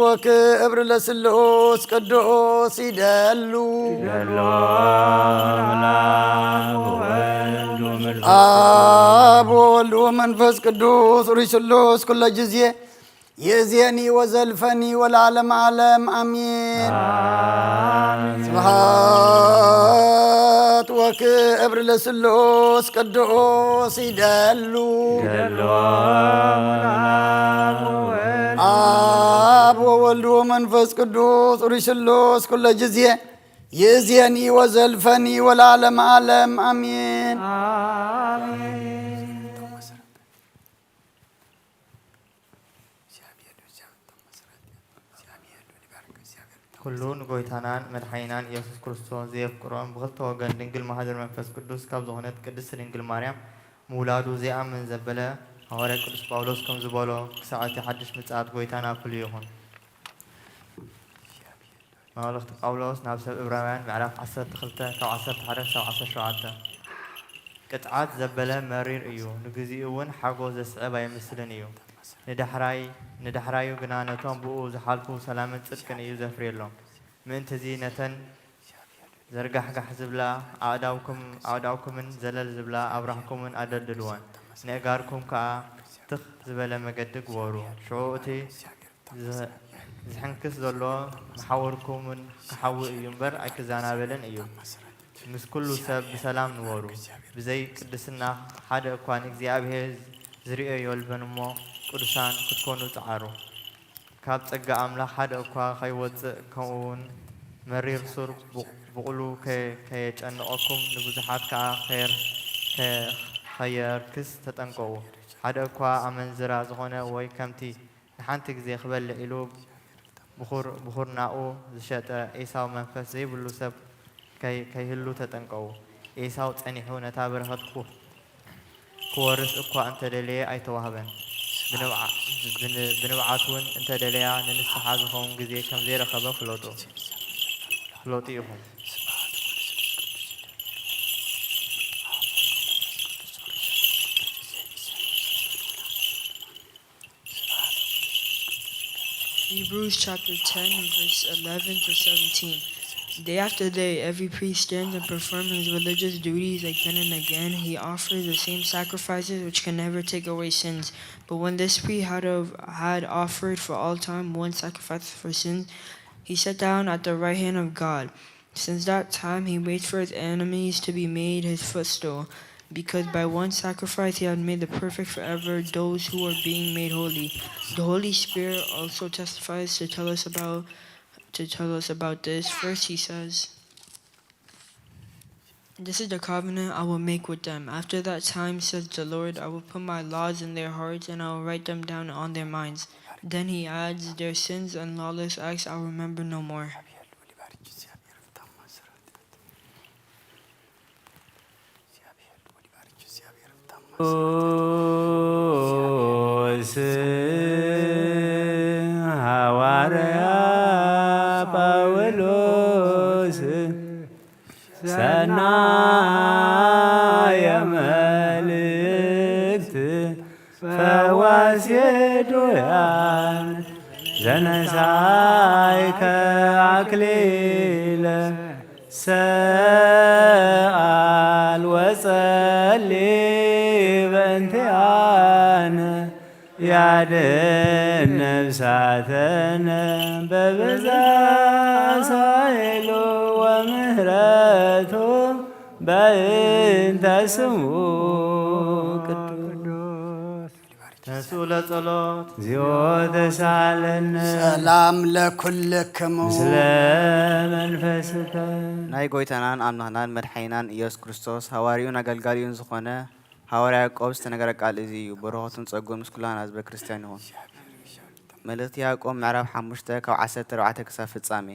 ወክብር ለስሉስ ቅዱስ ይደሉ። ይደሉ። ለአብ ወወልድ ወመንፈስ ኣብ ወወልድ ወመንፈስ ቅዱስ ርሱሉስ ኩለ ጊዜ ይእዜኒ ወዘልፈኒ ወለዓለመ ዓለም ኣሜን። ኣሜን። ስብሐት ወክብር ለስሉስ ቅዱስ ይደሉ። ይደሉ። ለአብ ወወልድ ወመንፈስ ቅዱስ ርሱሉስ ኩለ ጊዜ ይእዜኒ ወዘልፈኒ ወለዓለመ ዓለም ኣሜን። ኣሜን። ኩሉ ንጎይታናን መድሓኒናን ኢየሱስ ክርስቶስ ዘየፍቅሮን ብኽልተ ወገን ድንግል ማህደር መንፈስ ቅዱስ ካብ ዝኾነት ቅድስት ድንግል ማርያም ምውላዱ ዘይኣምን ዘበለ ሃዋርያ ቅዱስ ጳውሎስ ከም ዝበሎ፣ ክሳዕ እቲ ሓድሽ ምጽኣት ጎይታና ፍሉይ ይኹን። መልእኽቲ ጳውሎስ ናብ ሰብ ዕብራውያን ምዕራፍ ዓሰርተ ክልተ ካብ ዓሰርተ ሓደ ክሳብ ዓሰርተ ሸውዓተ። ቅጥዓት ዘበለ መሪር እዩ፣ ንግዚኡ እውን ሓጎስ ዘስዕብ ኣይመስልን እዩ። ንዳሕራይ-፣ ንዳሕራዩ ግና ነቶም ብኡ ዝሓልፉ ሰላምን ጽድቅን እዩ ዘፍርየሎም። ምእንትዚ ነተን ዘርጋሕጋሕ ዝብላ ኣእዳውኩም-፣ ኣእዳውኩምን ዘለል ዝብላ ኣብራኽኩምን ኣደልድልወን፣ ንእጋርኩም ከኣ ትኽ ዝበለ መገዲ ግበሩ። ሽዑ እቲ ዝ-፣ ዝሕንክስ ዘሎ መሓውርኩምን ክሓዊ እዩ እምበር ኣይክዛናበልን እዩ። ምስ ኩሉ ሰብ ብሰላም ንበሩ። ብዘይ ቅድስና ሓደ እኳ ንእግዚኣብሔር ዝርእዮ የልብን እሞ፣ ቅዱሳን ክትኮኑ ጸዓሩ። ካብ ጸጋ ኣምላኽ ሓደ እኳ ኸይወጽእ፣ ከምኡውን መሪር ሱር ብቕ-፣ ብቑሉ ከ-፣ ከየጨንቐኩም፣ ንብዙሓት ከኣ ኸየር-፣ ከ-፣ ኸየርክስ ተጠንቀቑ። ሓደ እኳ ኣመንዝራ ዝኾነ ወይ ከምቲ ንሓንቲ ግዜ ክበልዕ ኢሉ ብኹር-፣ ብኹርናኡ ዝሸጠ ኤሳው መንፈስ ዘይብሉ ሰብ ከይ-፣ ከይህሉ ተጠንቀቑ። ኤሳው ጸኒሑ ነታ በረኸት ክወ-፣ ክወርስ እኳ እንተደለየ ኣይተዋህበን። ብንብዓ-፣ ብን-፣ ብንብዓት እውን እንተደለያ ንንስሓ ዝኸውን ግዜ ከም ዘይረኸበ ፍለጡ፣ ፍለጡ ኢኹም። Hebrews chapter ten, verse eleven to seventeen. Day after day, every priest stands and performs his religious duties again and again. He offers the same sacrifices which can never take away sins. But when this priest had, of, had offered for all time one sacrifice for sins, he sat down at the right hand of God. Since that time, he waits for his enemies to be made his footstool, because by one sacrifice he had made the perfect forever those who are being made holy. The Holy Spirit also testifies to tell us about to tell us about this. First, he says, "This is the covenant I will make with them. After that time, says the Lord, I will put my laws in their hearts, and I will write them down on their minds." Then he adds, "Their sins and lawless acts I'll remember no more." ቅዱስ ሐዋርያ ጳውሎስ ሰናየ መልእክት ፈዋሴ ዱያን ዘነሳይከ አክሊለ ሰአል ወጸሊ በእንቲአነ ያድን ነፍሳተነ በብዛ ሳይሉ ወምህረቱ በእንተ ስሙ ቅዱስ ተንስኡ ለጸሎት። እግዚኦ ተሳለነ ሰላም ለኩልክሙ ምስለ መንፈስከ ናይ ጎይታናን ኣምላኽናን መድሓኒናን ኢየሱስ ክርስቶስ ሃዋርዩን ኣገልጋሊኡን ዝኾነ ሃዋርያ ያዕቆብ ዝተነገረ ቃል እዚ እዩ። በረኸቱን ጸጉን ምስ ኩላና ህዝበ ክርስቲያን ይኹን። መልእኽቲ ያዕቆብ ምዕራፍ ሓሙሽተ ካብ ዓሰርተ ኣርባዕተ ክሳብ ፍጻሜ።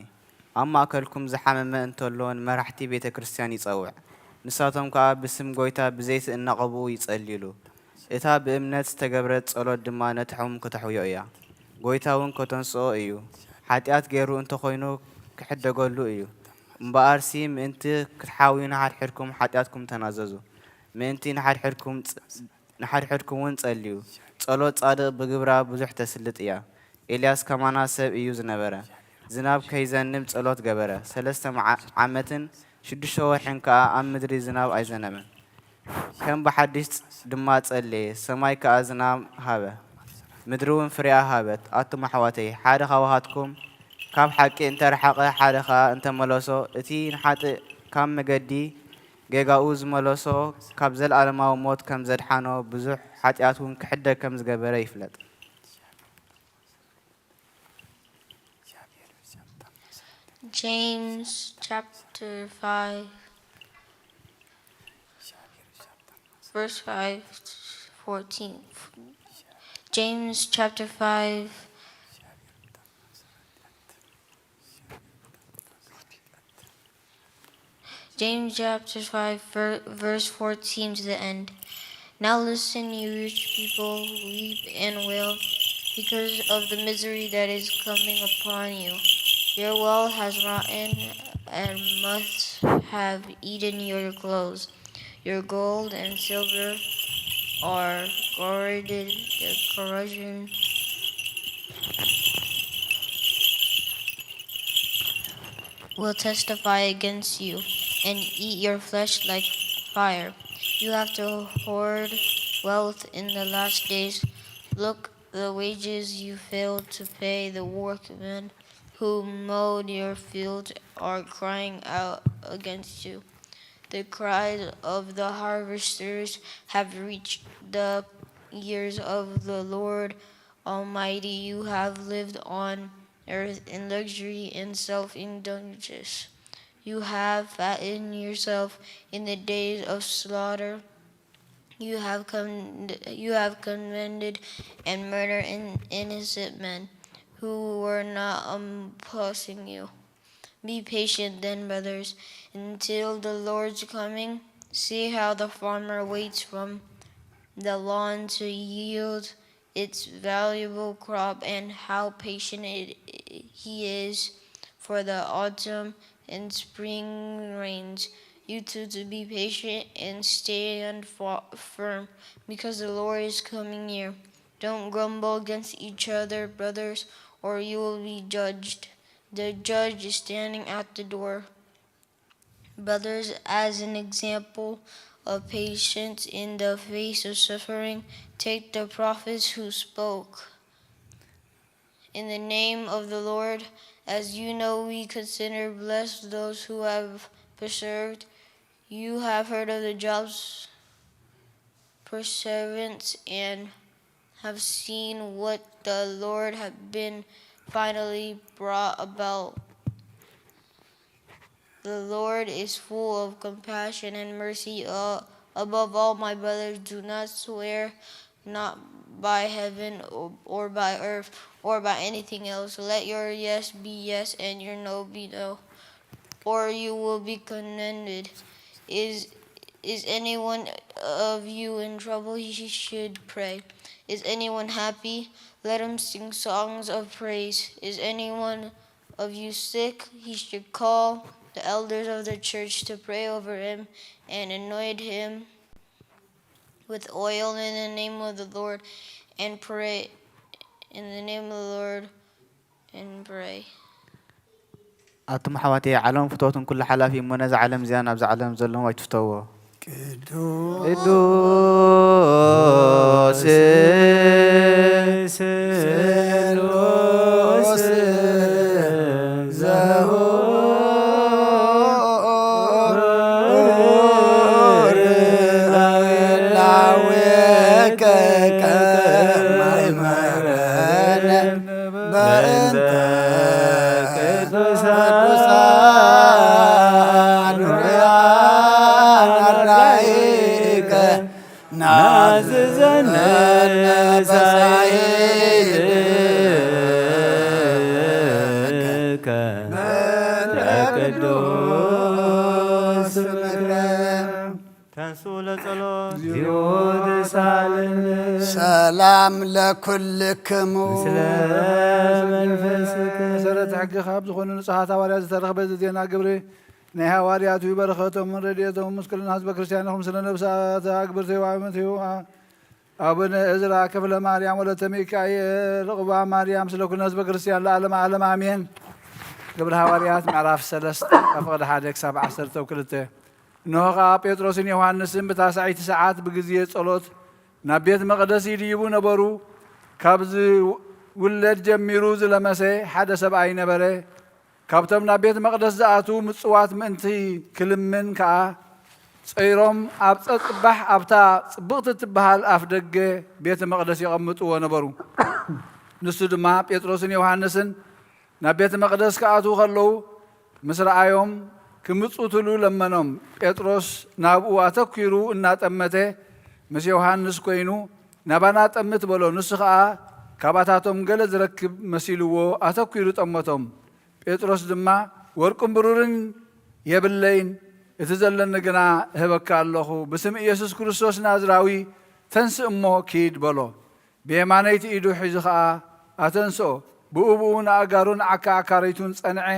ኣብ ማእከልኩም ዝሓመመ እንተሎ ንመራሕቲ ቤተ ክርስቲያን ይጸውዕ። ንሳቶም ከኣ ብስም ጎይታ ብዘይቲ እናቐብኡ ይጸልዩሉ። እታ ብእምነት ዝተገብረት ጸሎት ድማ ነቲ ሕሙም ከተሕውዮ እያ። ጎይታ እውን ከተንስኦ እዩ። ሓጢኣት ገይሩ እንተኾይኑ ክሕደገሉ እዩ። እምበኣርሲ ምእንቲ ክትሓውዩ ንሓድሕድኩም ሓጢኣትኩም ተናዘዙ። ምእንቲ ንሓድሕድኩም ጸ-፣ ንሓድሕድኩም እውን ጸልዩ። ጸሎት ጻድቕ ብግብራ ብዙሕ ተስልጥ እያ። ኤልያስ ከማና ሰብ እዩ ዝነበረ። ዝናብ ከይዘንብ ጸሎት ገበረ። ሰለስተ መዓ-፣ ዓመትን ሽዱሽተ ወርሕን ከኣ ኣብ ምድሪ ዝናብ ኣይዘነበን። ከም ብሓድሽ ድማ ጸለየ፣ ሰማይ ከኣ ዝናብ ሃበ፣ ምድሪ እውን ፍሬኣ ሃበት። ኣቱም ኣሕዋተይ፣ ሓደ ካብኻትኩም ካብ ሓቂ እንተ ረሓቐ፣ ሓደ ኸኣ እንተ መለሶ፣ እቲ ንሓጥእ ካብ መገዲ ጌጋኡ ዝመለሶ፣ ካብ ዘለኣለማዊ ሞት ከም ዘድሓኖ፣ ብዙሕ ሓጢኣት እውን ክሕደግ ከም ዝገበረ ይፍለጥ። James chapter five, verse five to fourteen. James chapter five, James chapter five, ver-, verse fourteen to the end. Now listen, you rich people, weep and wail because of the misery that is coming upon you. Your wealth has rotten and moths have eaten your clothes. Your gold and silver are guarded, the corrosion will testify against you and eat your flesh like fire. You have to hoard wealth in the last days. Look, the wages you failed to pay the workmen who mowed your field are crying out against you. The cries of the harvesters have reached the ears of the Lord Almighty. You have lived on earth in luxury and self indulgence. You have fattened yourself in the days of slaughter. You have, con- you have commanded and murdered in- innocent men who were not opposing you. Be patient then, brothers, until the Lord's coming. See how the farmer waits from the lawn to yield its valuable crop and how patient it, he is for the autumn and spring rains. You too to be patient and stand fa- firm because the Lord is coming near. Don't grumble against each other, brothers, or you will be judged. The judge is standing at the door. Brothers, as an example of patience in the face of suffering, take the prophets who spoke in the name of the Lord. As you know, we consider blessed those who have persevered. You have heard of the Job's perseverance and have seen what the Lord had been finally brought about. The Lord is full of compassion and mercy. Uh, above all, my brothers, do not swear, not by heaven or, or by earth or by anything else. Let your yes be yes and your no be no, or you will be condemned. Is is anyone of you in trouble? He should pray. Is anyone happy? Let him sing songs of praise. Is anyone of you sick? He should call the elders of the church to pray over him and anoint him with oil in the name of the Lord and pray in the name of the Lord and pray. ኣቱም ኣሕዋተይ፣ ዓለም ፍተውትን ኩሉ ሓላፊ እሞ ነዛ ዓለም እዚኣ ናብዛ ዓለም ዘለዎም ኣይትፍተውዎ። ቅዱስ ቅዱስ ስሉስ ዘሁር ላዌከ ከማይ መረነ በእንተ ቅዱሳን ርያን ኣራይከ ናዝዘነ በሳይልከ በእንተ ቅዱስ ምክረ። ተንሥኡ ለጸሎት። እግዚኦ ተሳለነ። ሰላም ለኩልክሙ። ምስለ መንፈስከ። መሰረት ሕግኻ ብዝኾኑ ንጹሓት ሃዋርያት ዝተረኽበ እዚ ዜና ግብሪ ናይ ሃዋርያት እዩ። በረኸቶምን ረድኤቶምን ምስ ኩልና ህዝበ ክርስቲያን ይኹን። ስለ ነብሳት ኣግብርተ ይዋመት እዩ። ኣቡነ እዝራ ክፍለ ማርያም ወለተ ሚካኤል ርቑባ ማርያም ስለ ኩነ ህዝበ ክርስቲያን ለዓለመ ዓለም ኣሜን። ግብረ ሃዋርያት ምዕራፍ ሰለስተ ካብ ፍቕዲ ሓደ ክሳብ ዓሰርተ ክልተ። እንሆ ኸኣ ጴጥሮስን ዮሃንስን ብታስዐይቲ ሰዓት ብግዜ ጸሎት ናብ ቤት መቕደስ ይድይቡ ነበሩ። ካብ ዝውለድ ጀሚሩ ዝለመሰ ሓደ ሰብኣይ ነበረ። ካብቶም ናብ ቤት መቕደስ ዝኣትዉ ምጽዋት ምእንቲ ክልምን ከኣ ጸይሮም ኣብ ጸጽባሕ ኣብታ ጽብቕቲ እትበሃል ኣፍ ደገ ቤተ መቕደስ የቐምጥዎ ነበሩ። ንሱ ድማ ጴጥሮስን ዮሃንስን ናብ ቤተ መቕደስ ክኣትዉ ከለዉ ምስ ረኣዮም ክምጽውትሉ ለመኖም። ጴጥሮስ ናብኡ ኣተኲሩ እናጠመተ ምስ ዮሃንስ ኮይኑ ናባና ጠምት በሎ። ንሱ ኸኣ ካባታቶም ገለ ዝረክብ መሲልዎ ኣተኲሩ ጠመቶም። ጴጥሮስ ድማ ወርቅን ብሩርን የብለይን፣ እቲ ዘለኒ ግና እህበካ ኣለኹ። ብስም ኢየሱስ ክርስቶስ ናዝራዊ ተንስእ እሞ ኪድ በሎ። ብየማነይቲ ኢዱ ሒዙ ኸኣ ኣተንስኦ። ብኡ ብኡ ንኣእጋሩን ዓካዓካሪቱን ጸንዐ።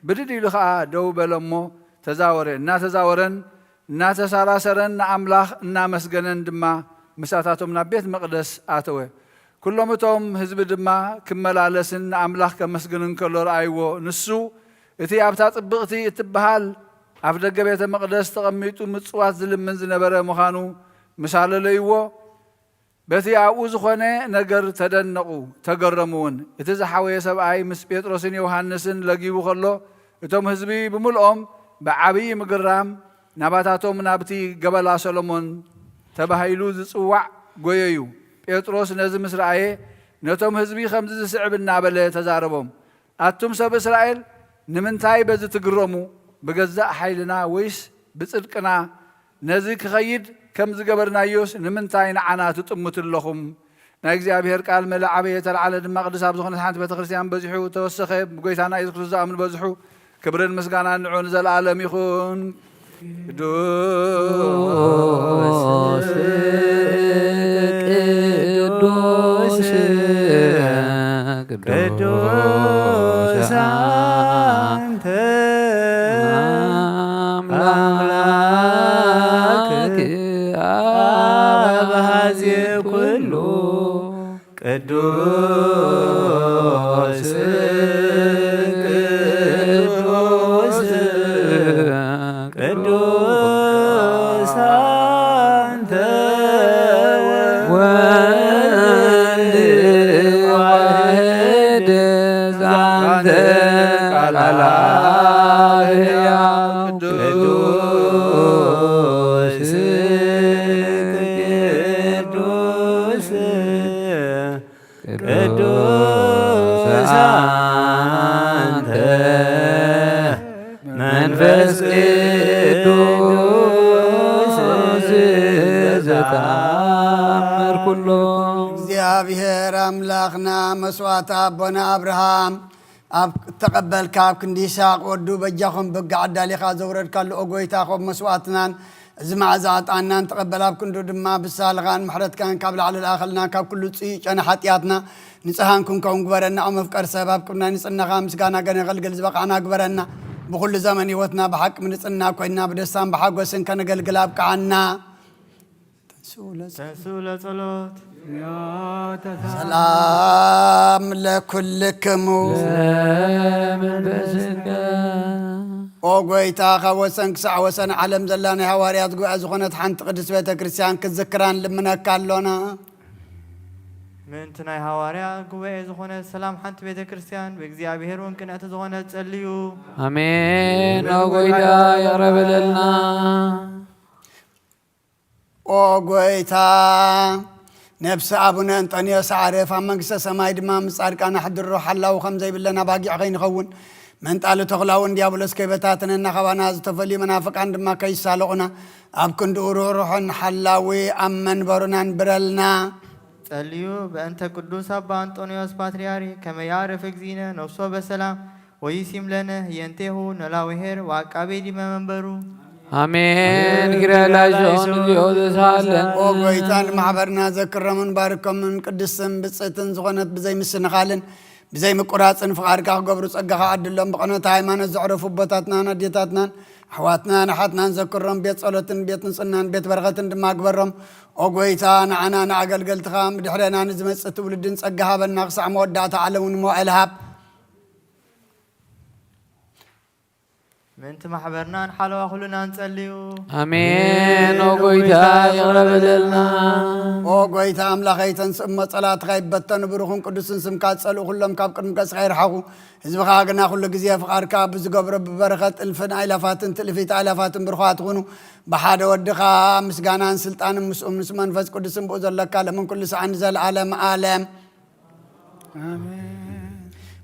ብድድ ኢሉ ኸኣ ደው በለ እሞ ተዛወረ። እናተዛወረን እናተሳራሰረን ንኣምላኽ እናመስገነን ድማ ምሳታቶም ናብ ቤት መቕደስ ኣተወ። ኩሎም እቶም ህዝቢ ድማ ክመላለስን ንኣምላኽ ከመስግንን ከሎ ረኣይዎ። ንሱ እቲ ኣብታ ጽብቕቲ እትበሃል ኣፍ ደገ ቤተ መቕደስ ተቐሚጡ ምጽዋት ዝልምን ዝነበረ ምዃኑ ምስ ኣለለይዎ፣ በቲ ኣብኡ ዝኾነ ነገር ተደነቑ፣ ተገረሙ እውን። እቲ ዝሓወየ ሰብኣይ ምስ ጴጥሮስን ዮሃንስን ለጊቡ ከሎ፣ እቶም ህዝቢ ብምልኦም ብዓብዪ ምግራም ናባታቶም ናብቲ ገበላ ሰሎሞን ተባሂሉ ዝጽዋዕ ጎየዩ። ጴጥሮስ ነዚ ምስ ረኣየ፣ ነቶም ህዝቢ ከምዚ ዝስዕብ እናበለ ተዛረቦም። ኣቱም ሰብ እስራኤል፣ ንምንታይ በዚ ትግረሙ? ብገዛእ ሓይልና ወይስ ብጽድቅና ነዚ ክኸይድ ከም ዝገበርናዮስ ንምንታይ ንዓና ትጥምቱ ኣለኹም? ናይ እግዚኣብሔር ቃል መለ ዓበየ፣ ተላዕለ ድማ፣ ቅድስ ኣብ ዝኾነት ሓንቲ ቤተ ክርስቲያን በዚሑ ተወሰኸ። ብጎይታና የሱስ ክርስቶስ ዝኣምኑ በዝሑ። ክብርን ምስጋናን ንዑ ንዘለኣለም ይኹን። ቅዱስ ቅዱስ ቅዱስ ቅዱስ አንተ አምላክ አበ ሀዜ ኩሉ ቅዱስ ቅዱስ ቅዱስ አንተ ወልድ ዋሕድ ዛንተ ቃል ሕያው ቅዱስ ቅዱስ ቅዱስ አንተ መንፈስ ቅዱስ ዘተአምር ኩሎ። እግዚኣብሔር ኣምላኽና መስዋዕቲ ኣቦና ኣብርሃም ኣብ ተቐበልካ ኣብ ክንዲ ይስሐቅ ወዱ በጃኹም በጋዕ ኣዳሊኻ ዘውረድካሉ፣ ኦ ጎይታ፣ ካብ መስዋዕትናን እዚ መዓዛ ዕጣንናን ተቐበል፣ ኣብ ክንዱ ድማ ብሳልኻን ምሕረትካን ካብ ላዕሊ ለኣኸልና፣ ካብ ኩሉ ጽዩይ ጨና ሓጢኣትና ንጽሃን ክንከውን ግበረና። ኦ መፍቀር ሰብ፣ ኣብ ቅድሚ ናይ ንጽህናኻ ምስጋና ከነገልግል ዝበቓዕና ግበረና። ብኹሉ ዘመን ህይወትና ብሓቂ ንጽህና ኮይና ብደስታን ብሓጎስን ከነገልግል ኣብቅዓና። ተንሥኡ ለጸ- ተንሥኡ ለጸሎት። ሰላም ለኩልክሙ። ለመንፈስከ። ኦ ጎይታ፣ ካብ ወሰን ክሳዕ ወሰን ዓለም ዘላ ናይ ሃዋርያት ጉባኤ ዝኾነት ሓንቲ ቅድስት ቤተ ክርስቲያን ክትዝክራን ልምነካ ኣሎና። ምእንቲ ናይ ሃዋርያ ጉባኤ ዝኾነት ሰላም ሓንቲ ቤተ ክርስቲያን ብእግዚኣብሔር እውን ቅንዕቲ ዝኾነት ጸልዩ። ኣሜን። ኦ ጎይታ፣ ይቕረ በለልና። ኦ ጎይታ፣ ነፍሲ ኣቡነ እንጠንዮስ ዓርፍ፣ ኣብ መንግስተ ሰማይ ድማ ምስ ጻድቃን ኣሕድሮ። ሓላዊ ከም ዘይብለን ኣባጊዕ ከይንኸውን፣ መንጣሊ ተኹላ እውን ዲያብሎስ ከይበታተነና፣ ካባና ዝተፈልዩ መናፍቃን ድማ ከይሳለቑና፣ ኣብ ክንድኡ ርህሩሕን ሓላዊ ኣብ መንበሩና ንብረልና። ጸልዩ በእንተ ቅዱስ ኣባ እንጦንዮስ ፓትርያርክ ከመ ያዕርፍ እግዚእነ ነፍሶ በሰላም ወይሲም ለነ ህየንቴሁ ኖላዊ ኄር ወዐቃቤ ዲበ መንበሩ። ኣሜን። ኪርያ ላይሶን ዚኦ ዘሳለን። ኦ ጎይታ፣ ንማሕበርና ዘክሮምን ባርኮምን ቅድስትን ብጽእትን ዝኾነት ብዘይ ምስንኻልን ብዘይ ምቁራጽን ፍቓድካ ክገብሩ ጸጋኻ ዓድሎም። ብቐኖት ሃይማኖት ዘዕረፉ ኣቦታትናን ኣዴታትናን ኣሕዋትናን ኣሓትናን ዘክሮም። ቤት ጸሎትን ቤት ንጽህናን ቤት በረኸትን ድማ ግበሮም። ኦ ጎይታ፣ ንዓና ንኣገልገልትኻ ብድሕሬና ንዝመጽእ ትውልድን ጸጋ ሃበና። ክሳዕ መወዳእታ ዓለም እውን መዋእል ሃብ። ምእንቲ ማሕበርናን ሓለዋ ኩሉና ንጸልዩ። ኣሜን። ኦ ጎይታ፣ ይቕረ በለልና። ኦ ጎይታ ኣምላኸይ፣ ተንስእ እሞ ጸላእትኻ ይበተኑ፣ ብሩኽን ቅዱስን ስምካ ዝጸልኡ ኩሎም ካብ ቅድሚ ገጽካ ይርሓቑ። ህዝብኻ ግና ኩሉ ግዜ ፍቓድካ ብዝገብሮ ብበረኸት እልፍን ኣእላፋትን ትእልፊት ኣእላፋትን ብሩኻት ይኹኑ። ብሓደ ወድኻ ምስጋናን ስልጣንን ምስኡም ምስ መንፈስ ቅዱስን ብኡ ዘለካ ለምን ኩሉ ሰዓት ንዘለዓለም ዓለም። ኣሜን።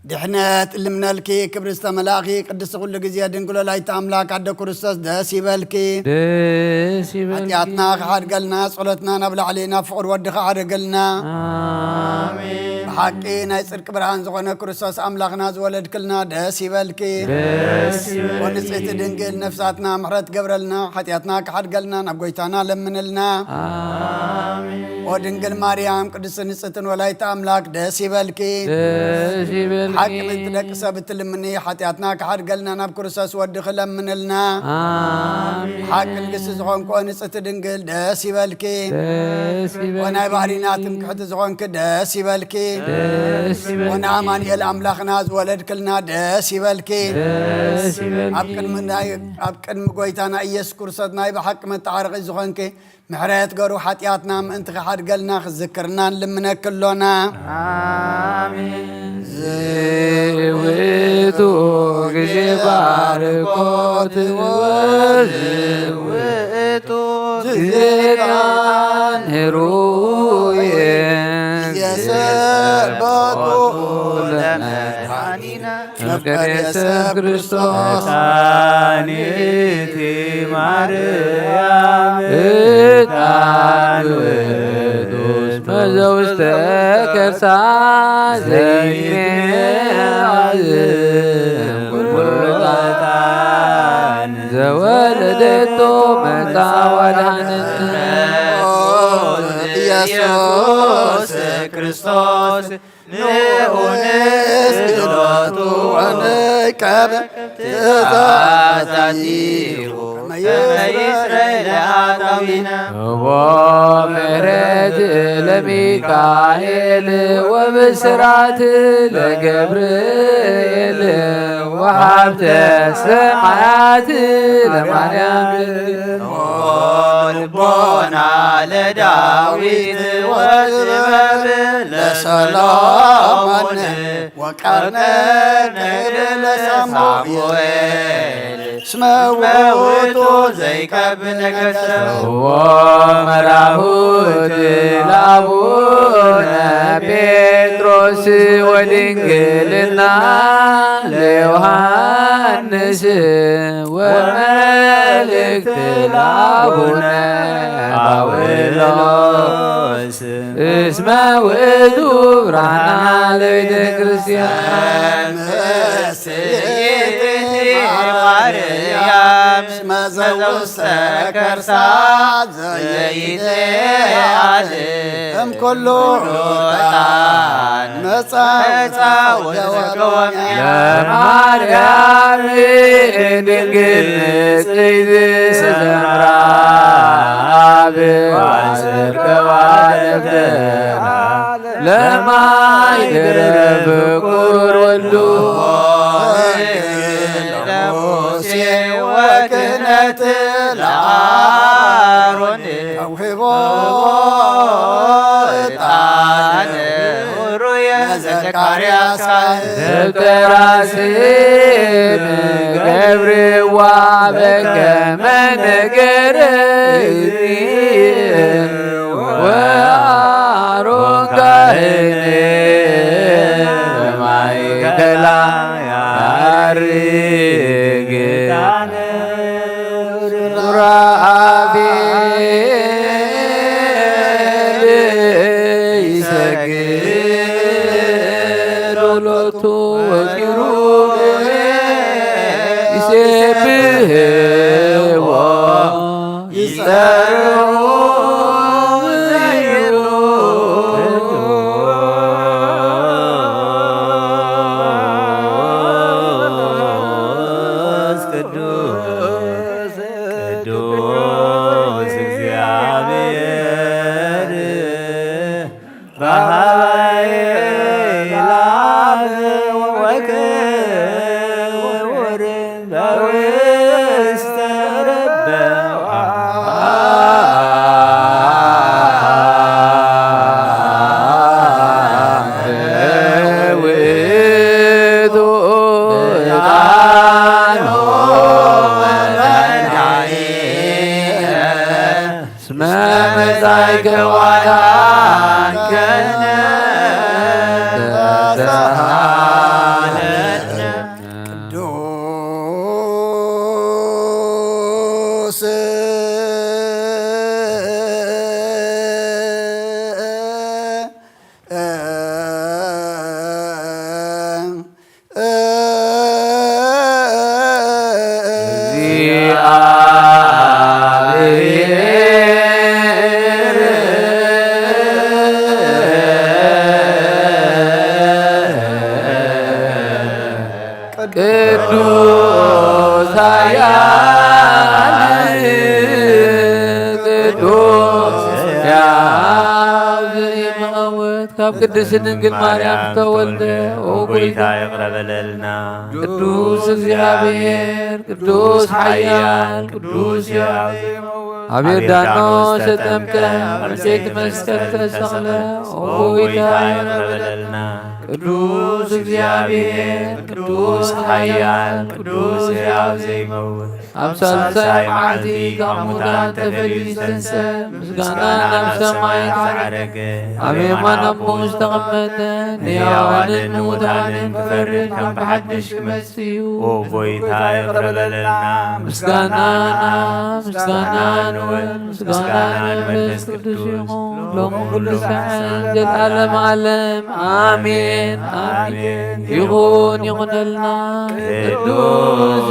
ድሕነት እልምነልኪ ክብሪ ዝተመላእኪ ቅድስቲ ኩሉ ግዜ ድንግል ወላዲተ ኣምላክ ኣደ ክርስቶስ ደስ ይበልኪ። ደስ ይበልኪ። ሓጢኣትና ክሓድገልና ጸሎትና ናብ ላዕሊ ናብ ፍቕሪ ወድኻ ሓደገልና። ኣሜን። ሓቂ ናይ ጽድቂ ብርሃን ዝኾነ ክርስቶስ ኣምላኽና ዝወለድክልና ደስ ይበልኪ። ደስ ይበልኪ። ወንጽሕቲ ድንግል ነፍሳትና ምሕረት ገብረልና፣ ሓጢኣትና ክሓድገልና ናብ ጎይታና ለምንልና። ኣሜን። ኦ ድንግል ማርያም ቅድስቲ ንጽሕትን ወላዲተ ኣምላክ ደስ ይበልኪ። ደስ ይበልኪ። ሓቂ ምእንቲ ደቂ ሰብ እትልምኒ፣ ሓጢኣትና ክሓድገልና ናብ ክርስቶስ ወድኺ ለምንልና። ኣሜን። ሓቂ ንግስቲ ዝኾንኮ ንጽሕቲ ድንግል ደስ ይበልኪ። ደስ ይበልኪ። ወናይ ባህሪና ትምክሕቲ ዝኾንኪ ደስ ይበልኪ። ደስ ይበልኪ። ወናይ ኣማኑኤል ኣምላኽና ዝወለድክልና ደስ ይበልኪ። ደስ ይበልኪ። ኣብ ቅድሚ ናይ፣ ኣብ ቅድሚ ጎይታና ኢየሱስ ክርስቶስ ናይ ብሓቂ መተዓረቒ ዝኾንኪ፣ ምሕረት ገሩ ሓጢኣትና ምእንቲ ክሓድገልና ክዝክርና ንልምነኪ ኣሎና። ኣሜን። ዝውእቱ ግዜ ባርኮት ወዝውእቱ ግዜ ቃን ህሩየ የሰበኩ ለመድኃኒነ መፍቀሬ ሰብ ክርስቶስ። መድኃኒት ማርያም ዕጣን ውእቱ እስመ ዘውስተ ከርሳ ዘይትመዓዝ ኩሉ ዕጣን ዘወለደቶ መጻ ወድኃነት ኢየሱስ ክርስቶስ ንኡንስ ግሎቱ ወንቀብ ትእዛዛቲሁ ከመ ይስረይ ለኃጣዊነ። እቦ ምሕረት ለሚካኤል ወብስራት ለገብርኤል ወሃብተ ሰማያት ለማርያም ልቦና ለዳዊት ወጥበብ ለሰሎሞን ወቀርነ ነግር ለሳሙኤል እስመ ውእቱ ዘይከብ ነገሰ። እዎ መራሁት ለአቡነ ጴጥሮስ ወድንግልና ለዮሐንስ ወመልእክት ለአቡነ ጳውሎስ እስመ ውእቱ ብርሃና ለቤተ ክርስቲያን። ምስሌኪ ማርያም እስመ ዘውስተ ከርሳ ዘይትዓል እምኩሉ ዕጣን መጻ ወዘገወ ለማርያም ድንግል ንጽሕት ዘምራ አብ ወአሰርገዋ ደብተራ ለማይደረ ፍቁር ወልዱ ለሙሴ ወክህነት ለአሮን ተውህቦ ዕጣን ሩየ ዘካርያስ ካህን። ደብተራ ስም ገብርዋ በከመ ነገረ ወአሮን ካህን በማእከላ ያርግ ሱራፌል ይሰግድ ሎቱ ወኪሩቤል ይሴብሕዎ ይጸርሑ ዘይብሉ ቅዱስ ቅዱስ እግዚአብሔር በኃይል ወክብር በውስተ ረበዋ ውእቱ ዕጣኑ መድኃኒነ እስመ መጻእከ ወአድኃንከነ ተሳሃለነ። ቅዱስ ኣብ ቅድስት ድንግል ማርያም ተወልደ፣ ኦ ጎይታ፣ ይቕረ በለልና። ቅዱስ እግዚኣብሔር፣ ቅዱስ ሓያል፣ ቅዱስ ሕያው፣ ኣብ ዮርዳኖስ ተጠምቀ፣ ኣብ ዕንጨይቲ መስቀል ተሰቕለ፣ ኦ ጎይታ፣ ይቕረ በለልና። ቅዱስ እግዚኣብሔር፣ ቅዱስ ሓያል፣ ቅዱስ ሕያው ዘይመውት፣ ኣብ ሳልሳይ መዓልቲ ካብ ሙታን ተፈልዩ ዝተንስአ፣ ምስጋና ናብ ሰማይ ዝዓረገ፣ ኣብ የማን ኣቦኡ ዝተቐመጠ፣ ንሕያዋንን ንሙታንን ክፈርድ ከም ብሓድሽ ክመጽእ እዩ። ኦ ጎይታ፣ ይቕረ በለልና። ምስጋና፣ ምስጋና ንወልድ፣ ምስጋና ንመንፈስ ቅዱስ ይኹን፣ ሎምን ኩሉ ሳዕን ዘልዓለም ዓለም። ኣሜን፣ ኣሜን። ይኹን፣ ይኹነልና። ቅዱስ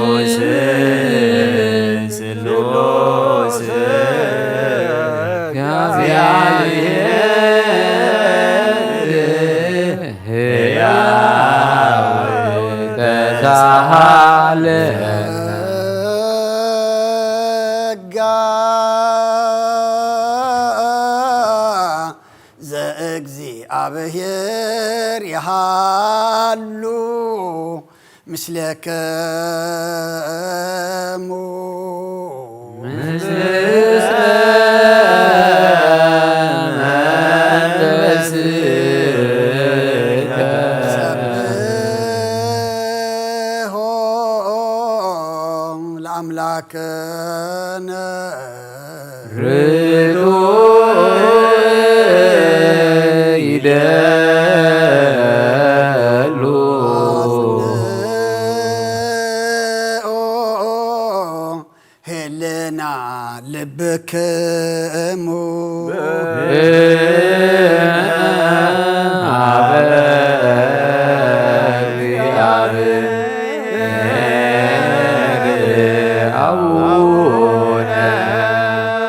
ስሉስ እግዚአብሔር ሕያው ተሳሃለ። ጸጋ ዘእግዚኣብሔር ይሃሉ ምስሌክሙ። ምስለ መንፈስከ። ሰብሖ ለአምላክነ። ርቱዕ ይደሉ። አጽንኦ ህልና ልብክሙ። አበ እግዚአብሔር አቡነ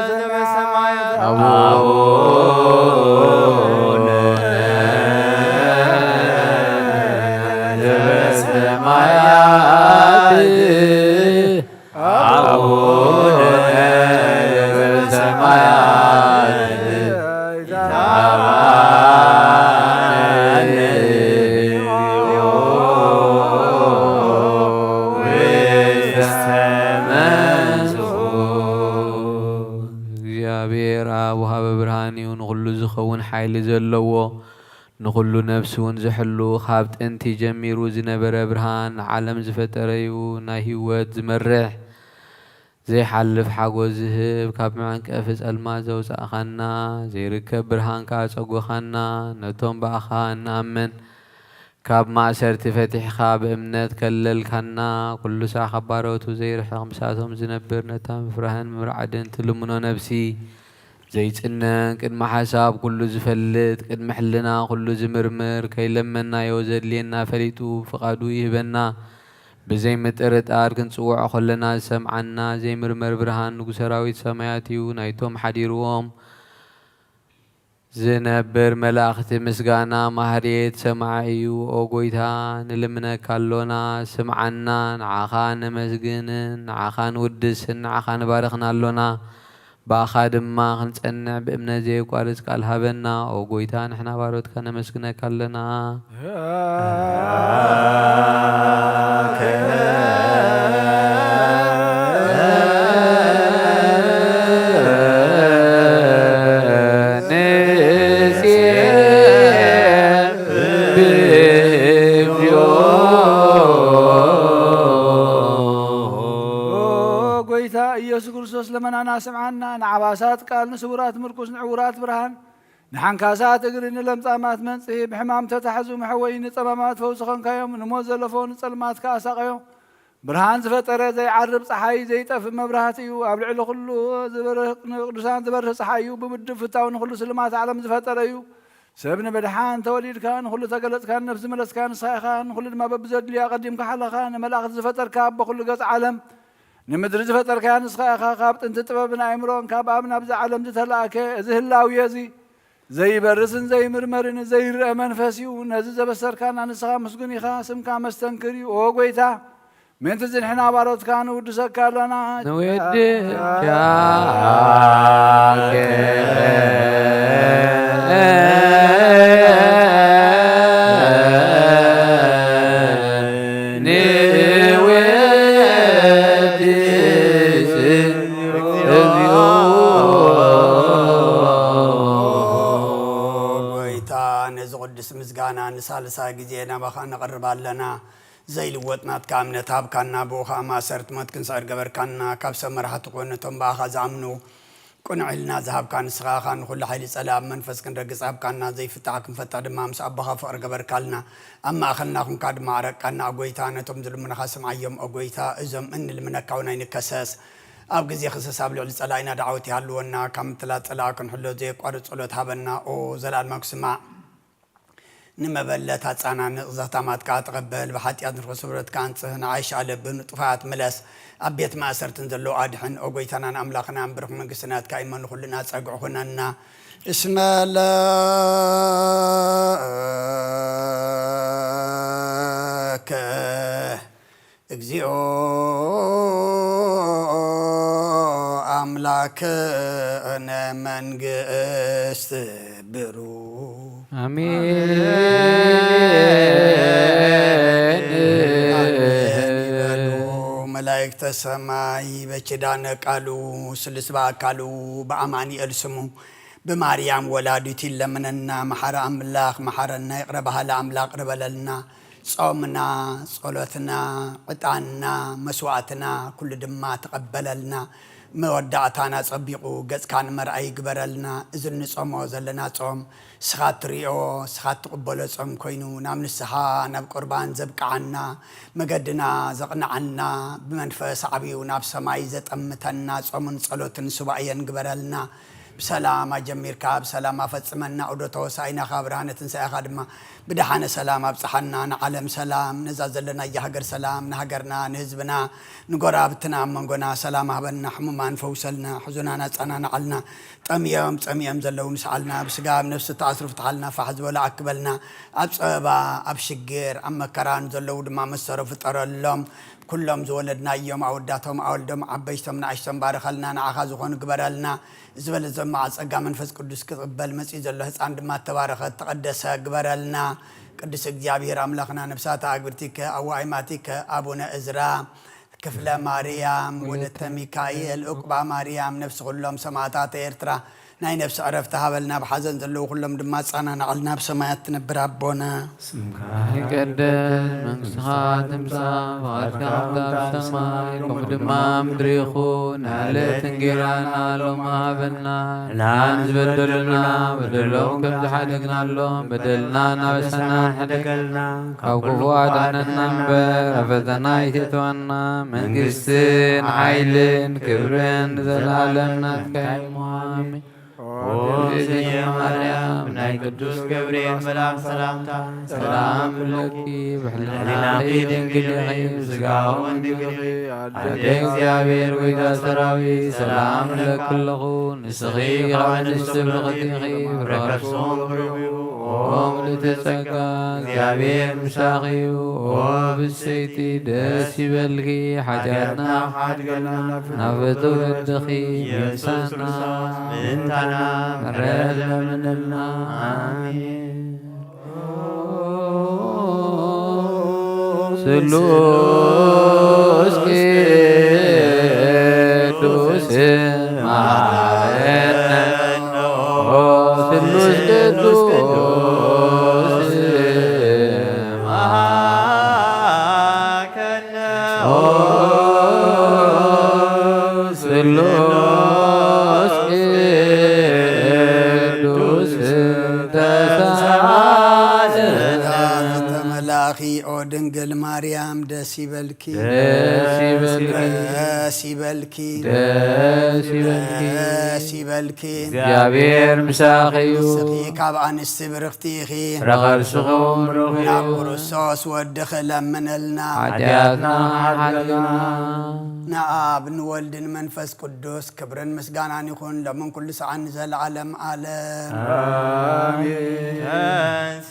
ዘበሰማያት አቡነ ዘበሰማያት አቡነ ዘበሰማያት ይትባረክ ስምከ። እግዚኣብሔር ኣብ ወሃበ ብርሃን እዩ፣ ንኹሉ ዝኸውን ሓይሊ ዘለዎ፣ ንኹሉ ነፍሲ እውን ዝሕሉ፣ ካብ ጥንቲ ጀሚሩ ዝነበረ ብርሃን፣ ዓለም ዝፈጠረ እዩ፣ ናይ ህይወት ዝመርሕ፣ ዘይሓልፍ ሓጎስ ዝህብ፣ ካብ መዐንቀፊ ጸልማት ዘውጻእካና፣ ዘይርከብ ብርሃን ከኣ ጸጎኻና፣ ነቶም ብኣኻ እንኣምን ካብ ማእሰርቲ ፈቲሕካ ብእምነት ከለልካና፣ ኩሉ ሳዕ ካብ ባሮቱ ዘይርሕቕ ምሳቶም ዝነብር፣ ነታ ምፍራህን ምርዓድን ትልምኖ ነፍሲ፣ ዘይጽነን፣ ቅድሚ ሓሳብ ኩሉ ዝፈልጥ፣ ቅድሚ ሕልና ኩሉ ዝምርምር፣ ከይለመናዮ ዘድልየና ፈሊጡ ፍቓዱ ይህበና። ብዘይ ምጥርጣር ክንጽውዖ ከለና ዝሰምዓና ዘይምርመር ብርሃን ንጉሰ ሰራዊት ሰማያት እዩ። ናይቶም ሓዲርዎም ዝነብር መላእኽቲ ምስጋና ማህሌት ሰማዒ እዩ። ኦ ጎይታ፣ ንልምነካ ኣሎና፣ ስምዓና፣ ንዓኻ ነመስግንን፣ ንዓኻ ንውድስን፣ ንዓኻ ንባርኽን ኣሎና። ብኣኻ ድማ ክንጸንዕ ብእምነት ዘየቋርጽ ቃል ሃበና። ኦ ጎይታ፣ ንሕና ባሮትካ ነመስግነካ ኣለና። ኦ ጎይታ ኢየሱስ ክርስቶስ፣ ለመናና ስምዓና። ንዓባሳት ቃል፣ ንስውራት ምርኩስ፣ ንዕውራት ብርሃን፣ ንሓንካሳት እግሪ፣ ንለምጻማት መንጽሂ፣ ብሕማም ተታሕዙ መሕወዪ፣ ንጸማማት ፈውሲ ኾንካዮም፣ ንሞት ዘለፎ ንጸልማት ከኣ ኣሳቐዮ። ብርሃን ዝፈጠረ ዘይዓርብ ጸሓይ፣ ዘይጠፍእ መብራህቲ እዩ። ኣብ ልዕሊ ኩሉ ዝበርህ፣ ንቅዱሳን ዝበርህ ጸሓይ እዩ። ብውድብ ፍታው ንኹሉ ስልማት ዓለም ዝፈጠረ እዩ። ሰብ ንምድሓን ተወሊድካ፣ ንኹሉ ተገለጽካ፣ ንነፍሲ ዝመለስካ ንስኻ ኢኻ፣ ንኹሉ ድማ በብዘድልዮ ኣቐዲምካ ሓለኻ፣ ንመላእኽቲ ዝፈጠርካ፣ ኣቦ ኩሉ ገጽ ዓለም፣ ንምድሪ ዝፈጠርካያ ንስኻ ኢኻ። ካብ ጥንቲ ጥበብን ኣእምሮን ካብ ኣብ ናብዚ ዓለም ዝተላእከ፣ እዚ ህላዌ እዚ ዘይበርስን ዘይምርመርን ዘይረአ መንፈስ እዩ። ነዚ ዘበሰርካና ንስኻ ምስጉን ኢኻ። ስምካ መስተንክር እዩ። ኦ ጎይታ፣ ምእንቲ እዚ ንሕና ባሮትካ ንውድሰካ ኣሎና። ንውድስካ ጎይታ፣ ነዚ ቅዱስ ምስጋና ንሳልሳይ ግዜ ናባኻ ነቕርብ ኣለና። ዘይልወጥ ናትካ እምነት ሃብካና፣ ብኡ ኸኣ ማእሰርቲ ሞት ክንስዕር ገበርካና። ካብ ሰብ መራሕቲ ኾን ነቶም ብኣኻ ዝኣምኑ ቅኑዕ ኢልና ዝሃብካ ንስኻ ኢኻ። ንኹሉ ሓይሊ ጸላእ ኣብ መንፈስ ክንረግጽ ሃብካና። ዘይፍታሕ ክንፈትሕ ድማ ምስ ኣቦኻ ፍቕሪ ገበርካልና። ኣብ ማእኸልና ኹንካ ድማ ኣረቃና፣ ኦ ጎይታ። ነቶም ዝልምኑኻ ስምዓዮም፣ ኦ ጎይታ። እዞም እንልምነካ እውን ኣይንከሰስ። ኣብ ግዜ ክሰስ ኣብ ልዕሊ ጸላኢና ዳዕወት ይሃልወና። ካብ ምትላል ጸላኢ ክንሕሎ ዘየቋርጽ ጸሎት ሃበና፣ ኦ ዘላለማዊ ክስማዕ። ንመበለት ኣጻናንቕ፣ ዘኽታማትካ ተቐበል፣ ብሓጢኣት ንርኹስ ስብረትካ ኣንጽህ፣ ንዓይሽ ኣለብ፣ ንጥፋት ምለስ፣ ኣብ ቤት ማእሰርትን ዘለዉ ኣድሕን። ኦ ጎይታናን ኣምላኽናን ብሩኽ መንግስቲ ናትካ እሞ ንኹልና ጸግዒ ኩነና። እስመ ለከ እግዚኦ ኣምላክነ መንግስት ብሩ። ኣሜን። ኣሜን ይበሉ መላእክተ ሰማይ በኪዳነ ቃሉ ስሉስ በአካሉ በአማኑኤል ስሙ ብማርያም ወላዲቱ ይለምነና። መሓሪ ኣምላኽ መሓረና፣ ይቕረ በሃሊ ኣምላኽ ይቕረ በለልና። ጾምና፣ ጸሎትና፣ ዕጣንና፣ መስዋእትና ኩሉ ድማ ተቐበለልና። መወዳእታና ጸቢቑ ገጽካ ንመርኣይ ይግበረልና። እዚ እንጾሞ ዘለና ጾም ንስኻ እትርእዮ፣ ንስኻ እትቕበሎ ጾም ኮይኑ ናብ ንስሓ፣ ናብ ቁርባን ዘብቅዓና፣ መገድና ዘቕንዓልና፣ ብመንፈስ ዓብዩ ናብ ሰማይ ዘጠምተና ጾምን ጸሎትን ሱባኤን ግበረልና። ብሰላም ኣጀሚርካ ብሰላም ኣፈጽመና። ዑደተ ሆሳኢናኻ ብርሃነ ትንሳኤኻ ድማ ብደሓነ ሰላም ኣብጽሓና። ንዓለም ሰላም፣ ነዛ ዘለናያ ሃገር ሰላም፣ ንሃገርና፣ ንህዝብና፣ ንጎረባብትና ኣብ መንጎና ሰላም ሃበና። ሕሙማን ፈውሰልና፣ ሕዙናን ኣጸናንዓልና። ጠምዮም ጸሚኦም ዘለዉ ንስዓልና፣ ብስጋ ኣብ ነፍሲ ተኣስሩ ፍትሓልና፣ ፋሕ ዝበሉ ኣክበልና። ኣብ ጸበባ፣ ኣብ ሽግር፣ ኣብ መከራ ንዘለዉ ድማ መሰሮ ፍጠረሎም። ኩሎም ዝወለድናዮም ኣወዳቶም ኣወልዶም ዓበይቶም ንኣሽቶም ባርኸልና፣ ንዓኻ ዝኾኑ ግበረልና። ዝበለ ዘማዓ ጸጋ መንፈስ ቅዱስ ክቕበል መጺኡ ዘሎ ህጻን ድማ እተባረኸ እተቐደሰ ግበረልና። ቅዱስ እግዚኣብሔር ኣምላኽና ነብሳተ ኣግብርቲከ ኣዋይማቲከ ኣቡነ እዝራ ክፍለ ማርያም ወለተ ሚካኤል ዑቅባ ማርያም ነፍሲ ኩሎም ሰማእታት ኤርትራ ናይ ነፍሲ ዕረፍቲ ሃበልና። ኣብ ሓዘን ዘለዉ ኩሎም ድማ ኣጸናንዓልና። ኣብ ሰማያት ትነብር ኣቦና ስምካ ይቀደስ፣ መንግስትኻ ትምጻእ፣ ፍቓድካ ከምታ ኣብ ሰማይ ከምኡ ድማ ኣብ ምድሪ ይኹን። ንዕለት እንጌራና ሎሚ ሃበና፣ ንዓን ዝበደሉና በደሎም ከም ዝሓደግናሎም በደልና እናበሰና ንሕደገልና፣ ካብ ክፉ ኣድሕነና እምበር ኣብ ፈተና ኣይተእትወና። መንግስትን ሓይልን ክብርን ንዘለኣለም ናትካ እዩ። ኣሜን። ኦ እግዝእትየ ማርያም፣ ናይ ቅዱስ ገብርኤል መልኣክ ሰላምታ ሰላም እብለኪ፣ ብሕሊናኺ ድንግል ኢኺ፣ ብስጋኺ እውን ድንግል ኢኺ። ኣደ እግዚኣብሔር፣ ጎይታ ሰራዊት፣ ሰላም እብለኪ ኣለኹ። ንስኺ ካብ ኣንስቲ ብርኽቲ ኢኺ፣ ፍረ ከርስኺ እውን ብሩኽ እዩ። ኦ ምልዕቲ ጸጋ፣ እግዚኣብሔር ምሳኺ እዩ። ኦ ብጽይቲ ደስ ይበልኪ፣ ሓጢኣትና ክሓድገልና ናብ ፍትው ወድኺ የሱስ ክርስቶስ ምእንታና ምሕረት ለምንልና። ኣሜን። ስሉስ ቅዱስ መሃረነ፣ ስሉስ ቅዱስ መሃረነ። ኦ ስሉስ ቅዱስ ተሳለነ። ተመላኺ ኦ ድንግል ማርያም ደስ ይበልኪ። ደስ ይበልኪ። ደስ ይበልኪ። ደስ ይበልኪ። ደስ ይበልኪ። እግዚኣብሔር ምሳኺ እዩ። ንስኺ ካብ ኣንስቲ ብርኽቲ ኢኺ። ፍረ ከርስኺ እውን ብሩኽ እዩ። ናብ ክርስቶስ ወድኺ ለምንልና። ሓጢኣትና ሓድግና። ንኣብ ንወልድ ንመንፈስ ቅዱስ ክብርን ምስጋናን ይኹን፣ ሎምን ኩሉ ሰዓን ንዘለዓለም ዓለም። ኣሜን። ተንስ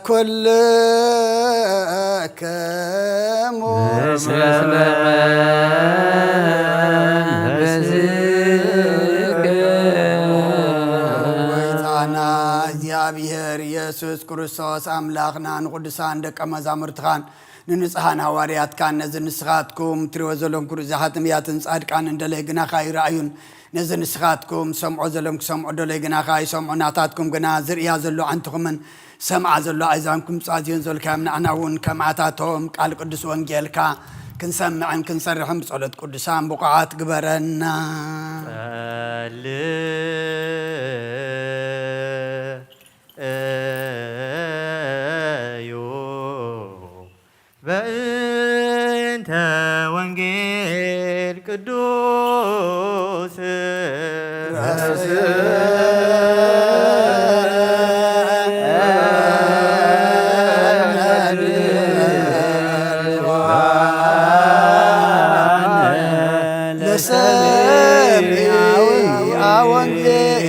ኩልክሙ ምስለ መንፈስከ። ጎይታና እግዚኣብሔር ኢየሱስ ክርስቶስ ኣምላኽና ንቅዱሳን ደቀ መዛሙርትኻን ንንጹሓን ሃዋርያትካን ነዚ ንስኻትኩም ትሪእዎ ዘለኩም ኩሉ ዝሓትም እያትን ጻድቃን እንደለይ ግናኻ ይረኣዩን ነዚ ንስኻትኩም ሰምዖ ዘለኩም ክሰምዑ ደለይ ግናኻ ይሰምዑ ናታትኩም ግና ዝርእያ ዘሎ ኣንትኹምን ሰምዓ ዘሎ ኣእዛንኩም ጻዝዮን ዘልካዮም ንዓና እውን ከምኣታቶም ቃል ቅዱስ ወንጌልካ ክንሰምዕን ክንሰርሕን ብጸሎት ቅዱሳን ብቑዓት ግበረና። ጸልዩ በእንተ ወንጌል ቅዱስ ለሰሚዐ ወንጌል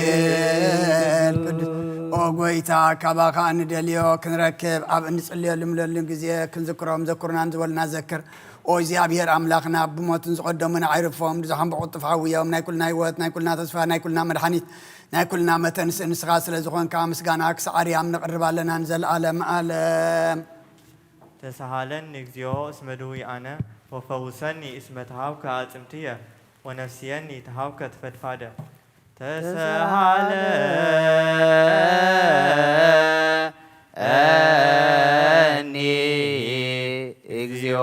ቅዱስ። ኦ ጎይታ፣ ካባኻ እንደልዮ ክንረክብ ኣብ እንጽልየሉ ምለሉን ግዜ ክንዝክሮም ዘኩርናን ዝበልና ዘክር። ኦ እግዚኣብሔር ኣምላኽና፣ ብሞትን ዝቐደሙን ኣዕርፎም፣ ብዝሓን ብቕልጡፍ ሓውዮም፣ ናይ ኩልና ህይወት፣ ናይ ኩልና ተስፋ፣ ናይ ኩልና መድሓኒት፣ ናይ ኩልና መተንስእ ንስኻ ስለ ዝኾንካ፣ ምስጋና ክሳዕ ኣርያም ነቕርብ ኣለና ንዘለኣለም ዓለም። ተሳሃለኒ እግዚኦ እስመ ድውይ ኣነ፣ ወፈውሰኒ እስመ ተሃውከ ኣጽምትየ፣ ወነፍስየኒ ተሃውከት ፈድፋደ። ተሳሃለኒ እግዚኦ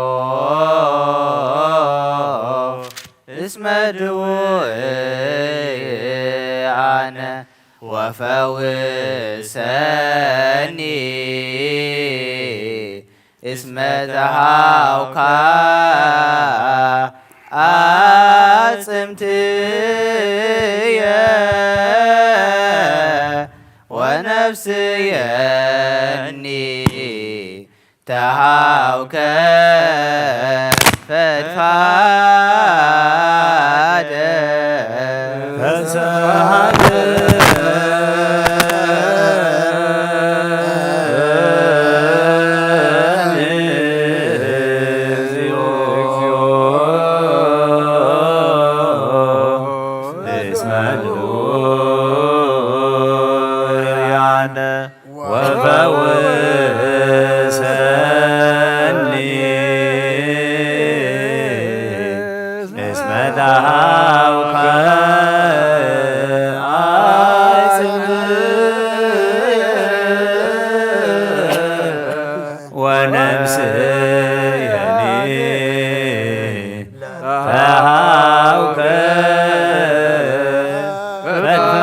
እስመ ድውይ ኣነ፣ ወፈውሰኒ እስመ ተሃውካ ኣጽምትየ ወነፍስየኒ ተሃውከ ፈድፋደ። ወፈውሰኒ እስመ ተሃውከ አጽምየ ወነፍስየኒ ተሃውከ ፈድፋደ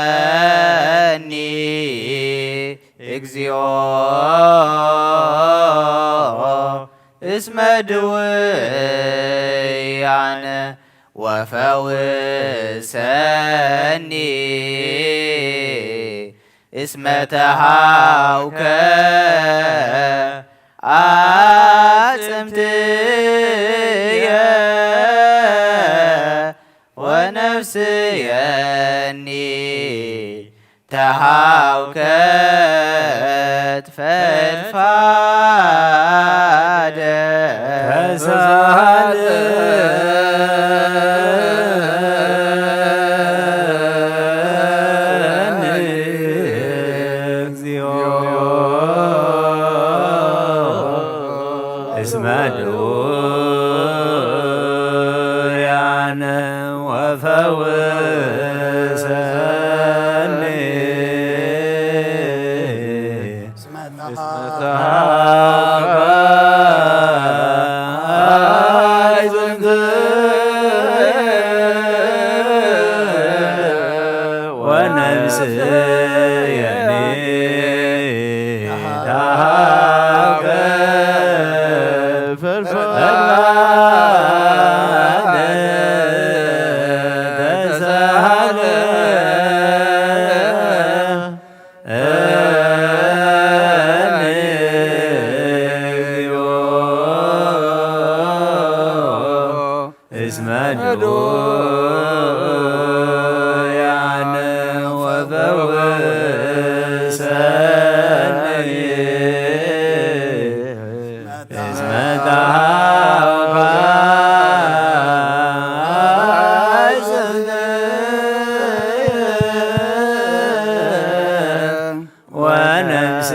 ተሳሃለኒ እግዚኦ እስመ ድውያነ ወፈውሰኒ እስመ ተሃውከ አጽምትየ ወነፍስየኒ ተሃውከት ፈድፋደ ተሳሃለኒ እግዚኦ እስመ ድውያነ ወፈውሰኒ እስመ ተሃውከ አዕጽምትየ ወነፍስየኒ ተሃውከ ፈድፋደ ተሳሃለኒ ዱያን ወፈውሰኒ እስመ ተሃውካ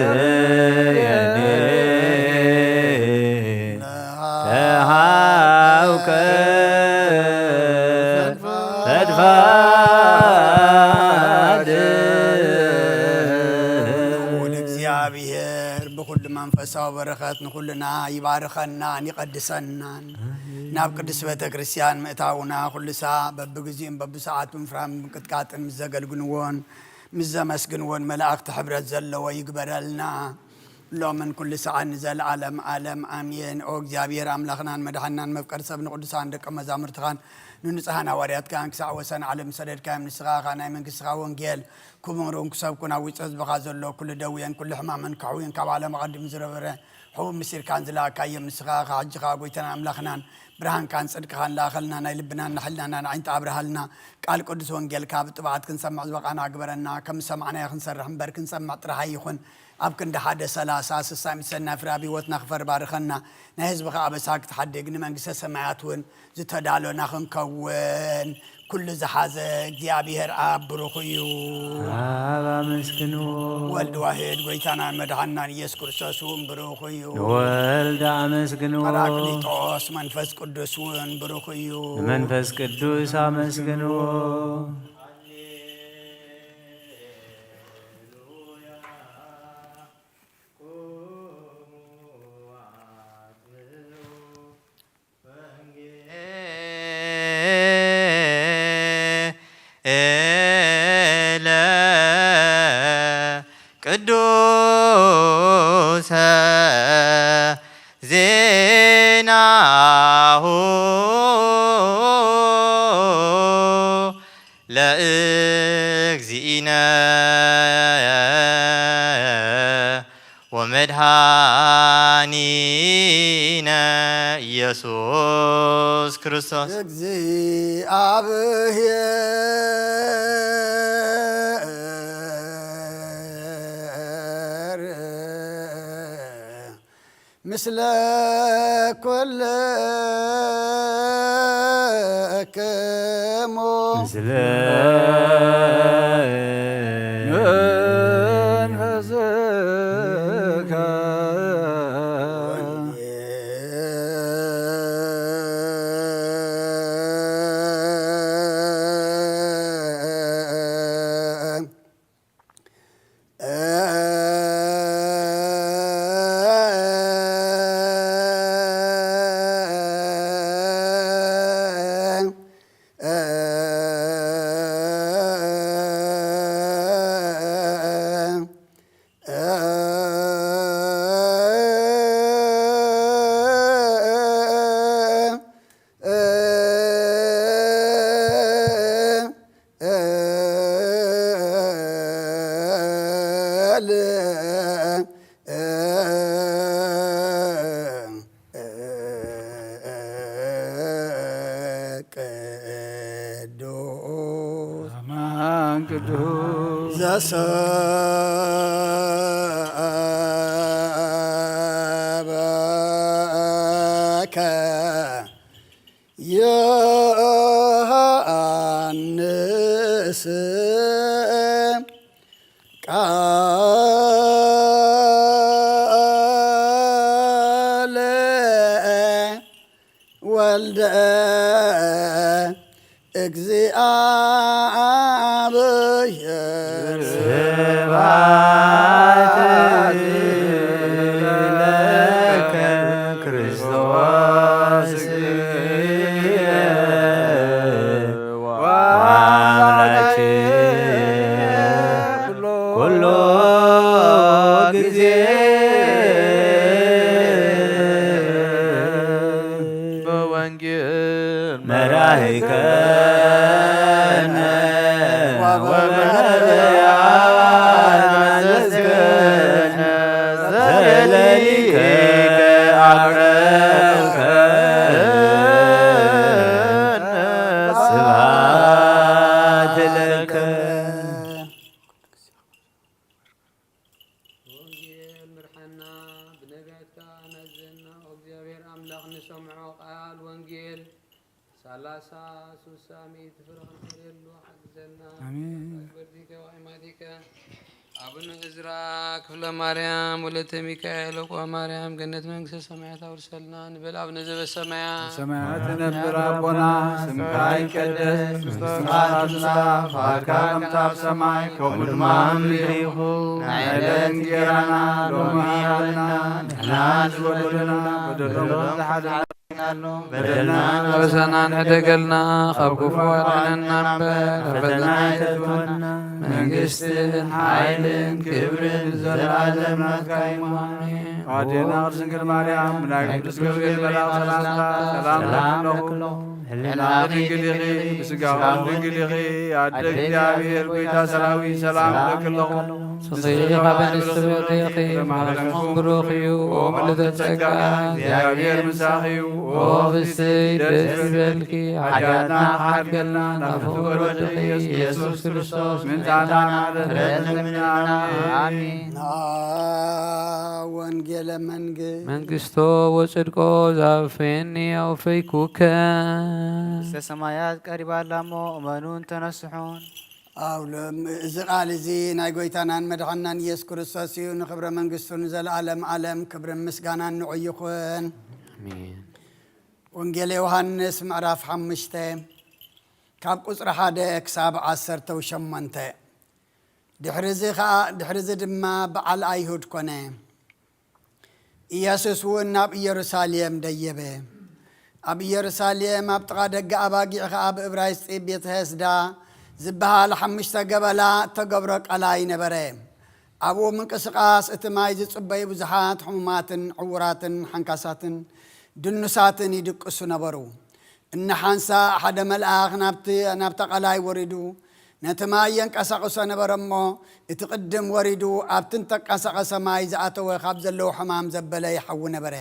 ወነፍስየኒ ተሃውከ ፈድፋድ። ልዑል እግዚኣብሔር ብኹሉ መንፈሳዊ በረኸት ንኹልና ይባርኸናን ይቐድሰናን። ናብ ቅድስት ቤተ ክርስቲያን ምእታውና ኩሉ ሳዕ በብግዚኡን በብሰዓቱን ፍርሃን ምንቅጥቃጥን ምስ ዘገልግንዎን ምስ ዘመስግንዎን መላእኽቲ ሕብረት ዘለዎ ይግበረልና። ሎምን ኩሉ ሰዓት ንዘለዓለም ዓለም ኣሜን። ኦ እግዚኣብሔር ኣምላኽናን መድሓናን መፍቀር ሰብ ንቅዱሳን ደቀ መዛሙርትኻን ንንጹሃን ሃዋርያትካን ክሳዕ ወሰን ዓለም ዝሰደድካዮም ንስኻ ኢኻ። ናይ መንግስትኻ ወንጌል ክምህሩን ክሰብኩን ኣብ ውሽጢ ህዝብኻ ዘሎ ኩሉ ደውየን ኩሉ ሕማምን ከሕውዩን ካብ ዓለም ኣቐዲሙ ዝነበረ ሕቡብ ምሲልካን ዝለኣካዮም ንስኻ ኢኻ። ሕጂ ኸኣ ጎይታናን ኣምላኽናን ብርሃንካን ጽድቅኻን ለኣኸልና። ናይ ልብናን ናይ ሕልናናን ኣዒንቲ ኣብርሃልና። ቃል ቅዱስ ወንጌልካ ብጥብዓት ክንሰምዕ ዝበቓና ግበረና። ከም ዝሰማዕናዮ ክንሰርሕ እምበር ክንሰምዕ ጥራሕ ኣይኹን። ኣብ ክንዲ ሓደ ሰላሳ ስሳ ሚእቲ ሰናይ ፍረ ኣብ ህይወትና ክፈሪ ባርኸና። ናይ ህዝብኻ ኣበሳ ክትሓድግ ንመንግስተ ሰማያት እውን ዝተዳሎና ክንከውን ኩሉ ዝሓዘ እግዚኣብሔር ኣብ ብሩኽ እዩ። ኣብ ኣመስግንዎ። ወልድ ዋሕድ ጎይታናን መድሓናን ኢየሱስ ክርስቶስ እውን ብሩኽ እዩ። ንወልድ ኣመስግንዎ። ጳራቅሊጦስ መንፈስ ቅዱስ እውን ብሩኽ እዩ። ንመንፈስ ቅዱስ ኣመስግንዎ። ለእግዚእነ ወመድኃኒነ ኢየሱስ ክርስቶስ። ምስለ ኩልክሙ ምስለ መንፈስከ። ቅዱስ አማን ቅዱስ ዘሰበከ ዮሐንስ ቃለ ወልደ እግዚአብሔር። ስብሐት ለከ ክርስቶስ ወአምላክየ ኩሎ ጊዜ በወንጌል መራሂከነ ወበነቢያት አዘዝከ። ቃል ወንጌል ሰላሳ ሱሳ ሚእቲ ፍረ ክንፈርየሉ ሓግዘና። ኣሜን። በርዲከ ወእማቲከ ኣቡነ እዝራ ክፍለ ማርያም ወለተ ሚካኤል ወቆ ማርያም ገነት መንግስተ ሰማያት ኣውርሰልና ንበል። ኣቡነ ዘበሰማያት ሰማያት ትነብር ኣቦና፣ ስምካ ይቀደስ፣ መንግስትኻ ትምጻእ፣ ፍቓድካ ከምቲ ኣብ ሰማይ ከምኡ ድማ ኣብ ምድሪ ይኹን። ናይ ዕለት እንጌራና ሎሚ ሃበና፣ ንሕና ዝበደሉና በደሎም ዝሓለና በደልና ኣበሳና ንሕደገልና፣ ካብ ክፉ ኣድሕነና እምበር፣ ካብ ፈተና ኣይተእትወና። መንግስትን ሓይልን ክብርን ዘለዓለም ናትካ እዩ። ኣሜን። ኣዴና ቅድስት ድንግል ማርያም፣ ናይ ቅዱስ ገብርኤል መልኣክ ሰላምታ ሰላም እብለኪ። ህሊናኺ ድንግል ኢኺ፣ ብስጋኺ ድንግል ኢኺ፣ ኣደ እግዚኣብሔር፣ ጎይታ ሰራዊት፣ ሰላም እብለኪ ኣለኹ። ንስኺ ካብ ኣንስቲ ተፈጢርኪ፣ ብሩኽ እዩ፣ ኦ ምልዕተ ጸጋ፣ እግዚኣብሔር ምሳኺ እዩ። ኦ ፍስሕቲ ደስ ይበልኪ፣ ሓጢኣትና ክሓድገልና ናብ ፍቁር ወድኺ ኢየሱስ ክርስቶስ ምእንታና ምሕረት ለምንና። ኣሜን። ወንጌለ መንግስት መንግስቶ ወጽድቆ ዛውፈየኒ ኣውፈይኩከ። መንግስተ ሰማያት ቀሪባ ኣላ እሞ እመኑን ተነስሑን። ኣውሎም እዚ ቃል እዚ ናይ ጎይታናን መድሓናን ኢየሱስ ክርስቶስ እዩ። ንኽብረ መንግስቱ ንዘለዓለም ዓለም ክብርን ምስጋናን ንዑ ይኹን። ኣሜን። ወንጌል ዮሃንስ ምዕራፍ ሓሙሽተ ካብ ቁጽሪ ሓደ ክሳብ ዓሰርተ ሸሞንተ። ድሕሪ እዚ ኸኣ፣ ድሕሪ እዚ ድማ በዓል ኣይሁድ ኮነ። ኢየሱስ እውን ናብ ኢየሩሳሌም ደየበ። ኣብ ኢየሩሳሌም ኣብ ጥቓ ደገ ኣባጊዕ ኸኣ ብእብራይስጢ ቤት ሄስዳ ዝበሃል ሓሙሽተ ገበላ እተገብሮ ቀላይ ነበረ። ኣብኡ ምንቅስቓስ እቲ ማይ ዝጽበዩ ብዙሓት ሕሙማትን ዕዉራትን ሓንካሳትን ድኑሳትን ይድቅሱ ነበሩ። እናሓንሳእ ሓደ መልኣኽ ናብቲ፣ ናብታ ቀላይ ወሪዱ ነቲ ማይ የንቀሳቕሶ ነበረ እሞ፣ እቲ ቅድም ወሪዱ ኣብቲ እንተቀሳቐሰ ማይ ዝኣተወ ካብ ዘለዉ ሕማም ዘበለ ይሓዊ ነበረ።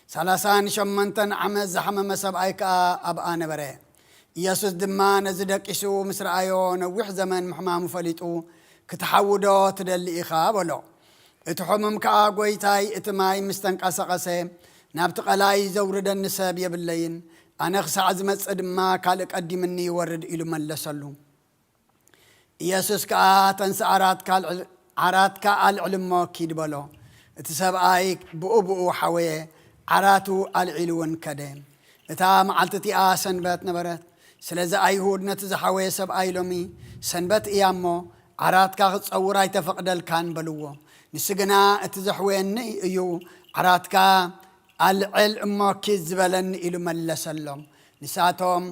ሰላሳን ሸሞንተን ዓመት ዝሓመመ ሰብኣይ ከኣ ኣብኣ ነበረ። ኢየሱስ ድማ ነዚ ደቂሱ ምስ ረኣዮ፣ ነዊሕ ዘመን ምሕማሙ ፈሊጡ፣ "ክትሓዊ ዶ ትደሊ ኢኻ?" በሎ። እቲ ሕሙም ከኣ፣ "ጐይታይ፣ እቲ ማይ ምስ ተንቀሳቐሰ፣ ናብቲ ቀላይ ዘውርደኒ ሰብ የብለይን፣ ኣነ ክሳዕ ዝመጽእ ድማ ካልእ ቀዲምኒ ይወርድ" ኢሉ መለሰሉ። ኢየሱስ ከኣ፣ "ተንስ፣ ዓራትካ ኣልዕል-፣ ዓራትካ ኣልዕል እሞ ኪድ" በሎ። እቲ ሰብኣይ ብኡ ብኡ ሓወየ፣ ዓራቱ ኣልዒሉ እውን ከደ። እታ መዓልቲ እቲኣ ሰንበት ነበረት። ስለዚ ኣይሁድ ነቲ ዝሓወየ ሰብኣይ፣ "ሎሚ ሰንበት እያ እሞ፣ ዓራትካ ክትጸውር ኣይተፈቕደልካን" በልዎ። ንሱ ግና፣ "እቲ ዘሕወየኒ እዩ፣ ዓራትካ ኣልዕል እሞ ኪድ ዝበለኒ" ኢሉ መለሰሎም። ንሳቶም፣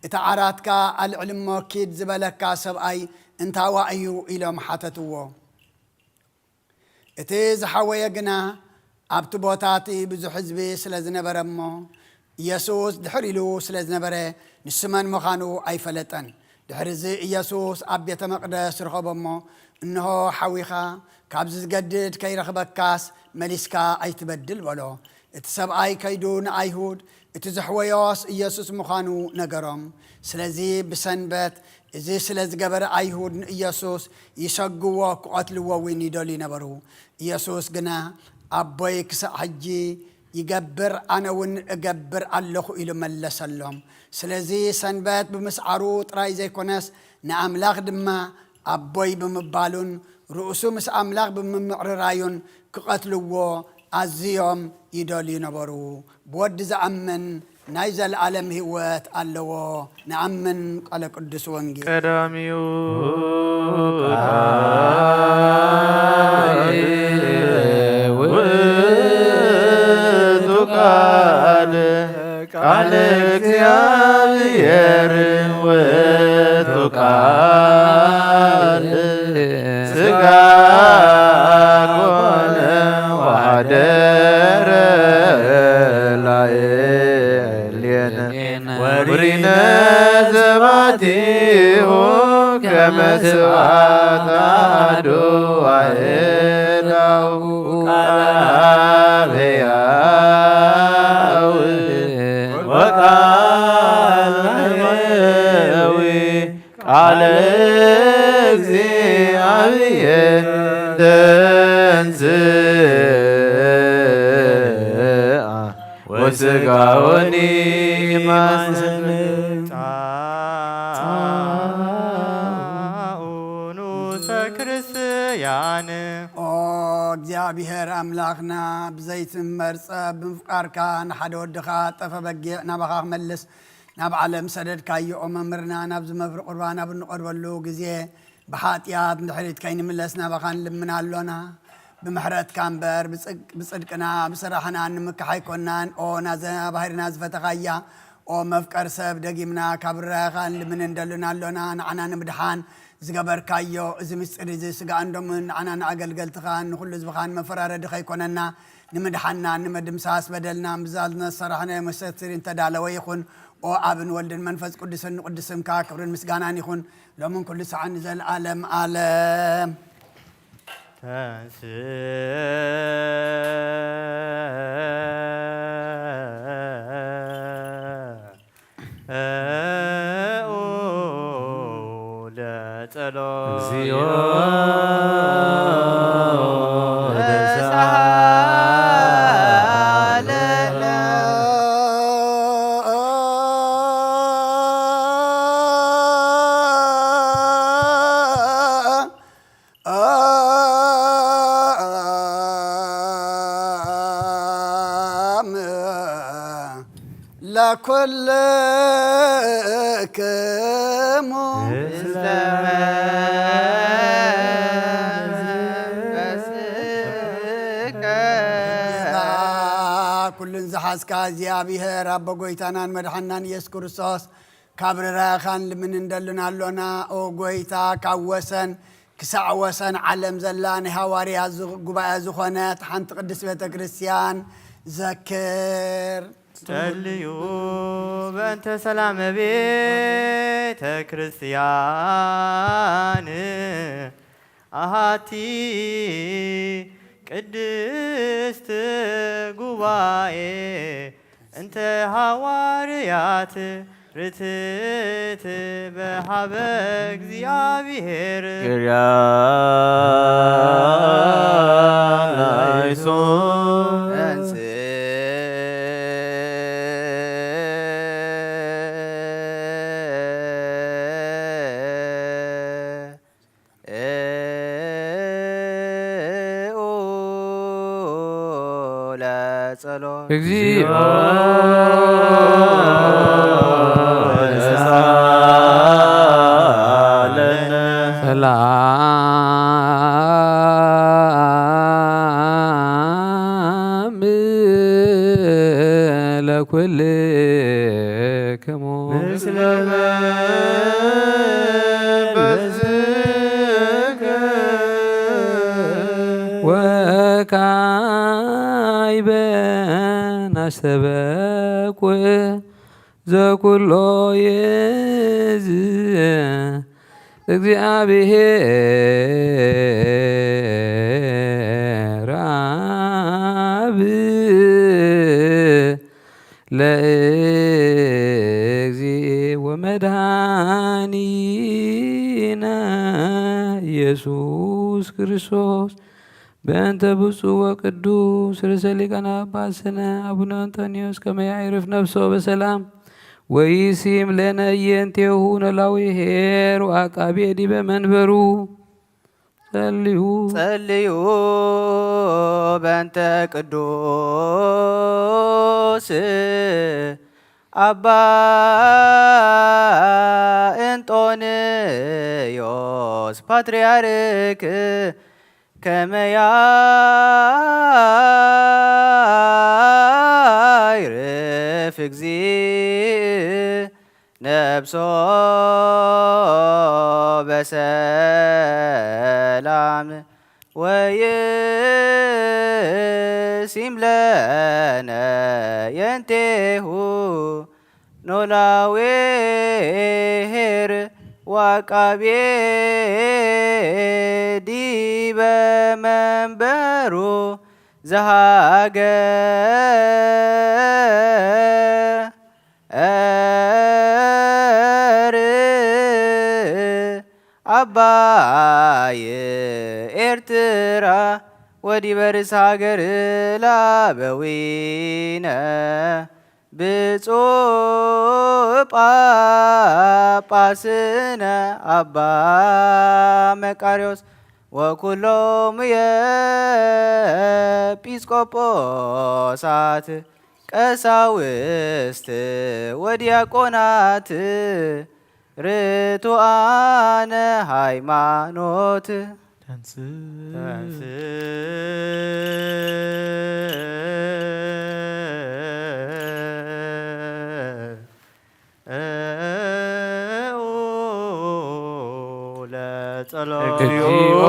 "እቲ ዓራትካ ኣልዕል እሞ ኪድ ዝበለካ ሰብኣይ እንታዋ እዩ?" ኢሎም ሓተትዎ። እቲ ዝሓወየ ግና ኣብቲ ቦታ እቲ ብዙሕ ህዝቢ ስለ ዝነበረ እሞ፣ ኢየሱስ ድሕር ኢሉ ስለ ዝነበረ፣ ንሱ መን ምዃኑ ኣይፈለጠን። ድሕሪ እዚ ኢየሱስ ኣብ ቤተ መቕደስ ረኸቦ እሞ፣ "እንሆ ሓዊኻ፣ ካብዚ ዝገድድ ከይረኽበካስ መሊስካ ኣይትበድል" በሎ። እቲ ሰብኣይ ከይዱ ንኣይሁድ እቲ ዘሕወዮስ ኢየሱስ ምዃኑ ነገሮም። ስለዚ ብሰንበት እዚ ስለ ዝገበረ ኣይሁድ ንኢየሱስ ይሰግዎ፣ ክቐትልዎ እውን ይደልዩ ነበሩ። ኢየሱስ ግና፣ "ኣቦይ ክሳዕ ሕጂ ይገብር፣ ኣነ እውን እገብር ኣለኹ" ኢሉ መለሰሎም። ስለዚ ሰንበት ብምስዓሩ ጥራይ ዘይኮነስ፣ ንኣምላኽ ድማ ኣቦይ ብምባሉን ርእሱ ምስ ኣምላኽ ብምምዕርራዩን ክቐትልዎ ኣዝዮም ይደልዩ ነበሩ። ብወዲ ዝኣምን ናይ ዘለኣለም ህይወት ኣለዎ። ንኣምን። ቃለ ቅዱስ ወንጌል። ቀዳሚው ቃል ውእቱ ቃል፣ ቃል እግዚኣብሔር ውእቱ ቃል ሥጋ ኮነ ወሐደረ ላዕሌነ ወሪነ ዘባቲሁ ከመ ስብሐት አሐዱ ዋሕድ አብ ቃል ሕያው ወቃል ሕያዊ ቃለ እግዚአብሔር ተንሥአ ስጋወኒ ማሰን ጻኡ ንኡሰ ክርስቲያን። ኦ እግዚኣብሔር ኣምላኽና፣ ብዘይትመርጸ ብምፍቃርካ ንሓደ ወድኻ ጠፈ በጊዕ ናባኻ ክመልስ ናብ ዓለም ሰደድካዮ። ኦ መምህርና፣ ናብዚ መፍሪ ቁርባን ኣብ እንቐርበሉ ግዜ ብሓጢኣት ንድሕሪት ከይንምለስ ናባኻ ንልምን ኣሎና። ብምሕረትካ እምበር ብጽድቅና ብስራሕና ንምካሕ ኣይኮናን። ኦ ናዘ ባሕርና ዝፈተኻያ፣ ኦ መፍቀር ሰብ፣ ደጊምና ካብ ርራኻ ንልምን እንደልን ኣሎና። ንዓና ንምድሓን ዝገበርካዮ እዚ ምስጢር እዚ ስጋእን ደሙን ንዓና ንኣገልገልትኻን ንኹሉ ህዝብኻን መፈራረዲ ከይኮነና ንምድሓና ንምድምሳስ በደልና ምዛል ነሰራሕናዮ መሰትሪ እንተዳለወ ይኹን። ኦ ኣብን ወልድን መንፈስ ቅዱስን ንቅዱስ ስምካ ክብርን ምስጋናን ይኹን ሎምን ኩሉ ሰዓን ንዘለኣለም ኣለም። ተንስእ ለጸሎት እግዚኦ ለኩልክሙ ኩሉን ዝሓዝካ እግዚኣብሔር ኣቦ ጎይታናን መድሓናን ኢየሱስ ክርስቶስ ካብ ርራኻን ልምን እንደልን ኣሎና። ኦ ጎይታ ካብ ወሰን ክሳዕ ወሰን ዓለም ዘላ ናይ ሃዋርያ ጉባኤ ዝኾነት ሓንቲ ቅድስት ቤተ ክርስቲያን ዘክር። ጸልዩ በእንተ ሰላመ ቤተ ክርስቲያን ኣሃቲ ቅድስት ጉባኤ እንተ ሃዋርያት ርትት በሃበ እግዚኣብሔር ግርያ ናይሶ ለጸሎት እግዚኦ ተሳለነ ሰላም ለኩልክሙ ምስለ መንፈስከ ወካይበ ናስተበቁ ዘኩሎ ይዝ ለእግዚኣብሔር ኣብ ለእግዚእ ወመድኃኒነ ኢየሱስ ክርስቶስ በእንተ ብፁዕ ወቅዱስ ርእሰ ሊቃነ ጳጳስነ አቡነ እንጦንዮስ ከመ ያዕርፍ ነፍሶ በሰላም ወይሲም ለነ እየንቴሁ ኖላዊ ኄር ወአቃቤ ዲበ መንበሩ። ጸልዩ ጸልዩ በእንተ ቅዱስ አባ እንጦንዮስ ፓትርያርክ ከመ ያዕርፍ እግዚእ ነብሶ በሰላም ወይሲም ለነ የንቴሁ ኖላዊ ኄር ወአቃቤ ዲበ መንበሩ ዘሃገር አባይ ኤርትራ ወዲበ ርእሰ ሃገር ላበዊነ ብፁዕ ጳጳስነ ኣባ መቃርዮስ ወኩሎም የጲስቆጶሳት ቀሳውስት ወዲያቆናት ርቱዓነ ሃይማኖት። ተንስ ተንስ ለጸሎት። እግዚኦ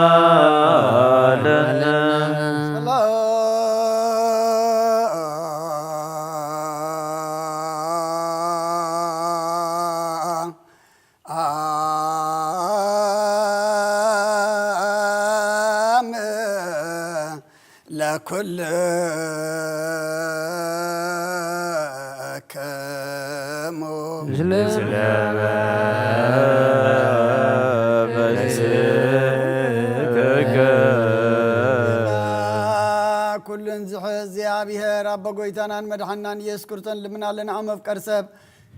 ተሳለነ። ሰላም ለኩልክሙ። ምስለ ኩሉን ዝሕዝ እግዚኣብሔር ኣቦ ጎይታናን መድሓናን ኢየሱስ ክርስቶስ ልምና ኣለና። ኣብ መፍቀር ሰብ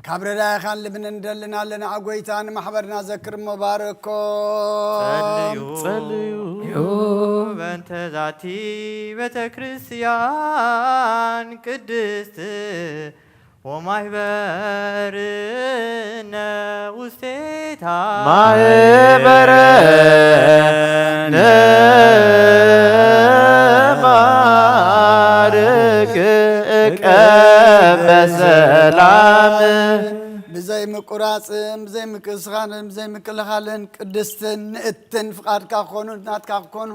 ካብ ረዳይኻን ልብን እንደልን ኣለና። ኣጎይታ ንማሕበርና ዘክር እሞ ባርኮ። ጸልዩ። ጸልዩ። በእንተ ዛቲ ቤተ ክርስቲያን ቅድስት ወማሕበርነ ውስቴታ። ማህበረ ነባርክ እቀበ ሰላም። ብዘይ ምቁራጽን ብዘይ ምቅስኻንን ብዘይ ምክልኻልን ቅድስትን ንእትን ፍቓድካ ክኾኑ ናትካ ክኾኑ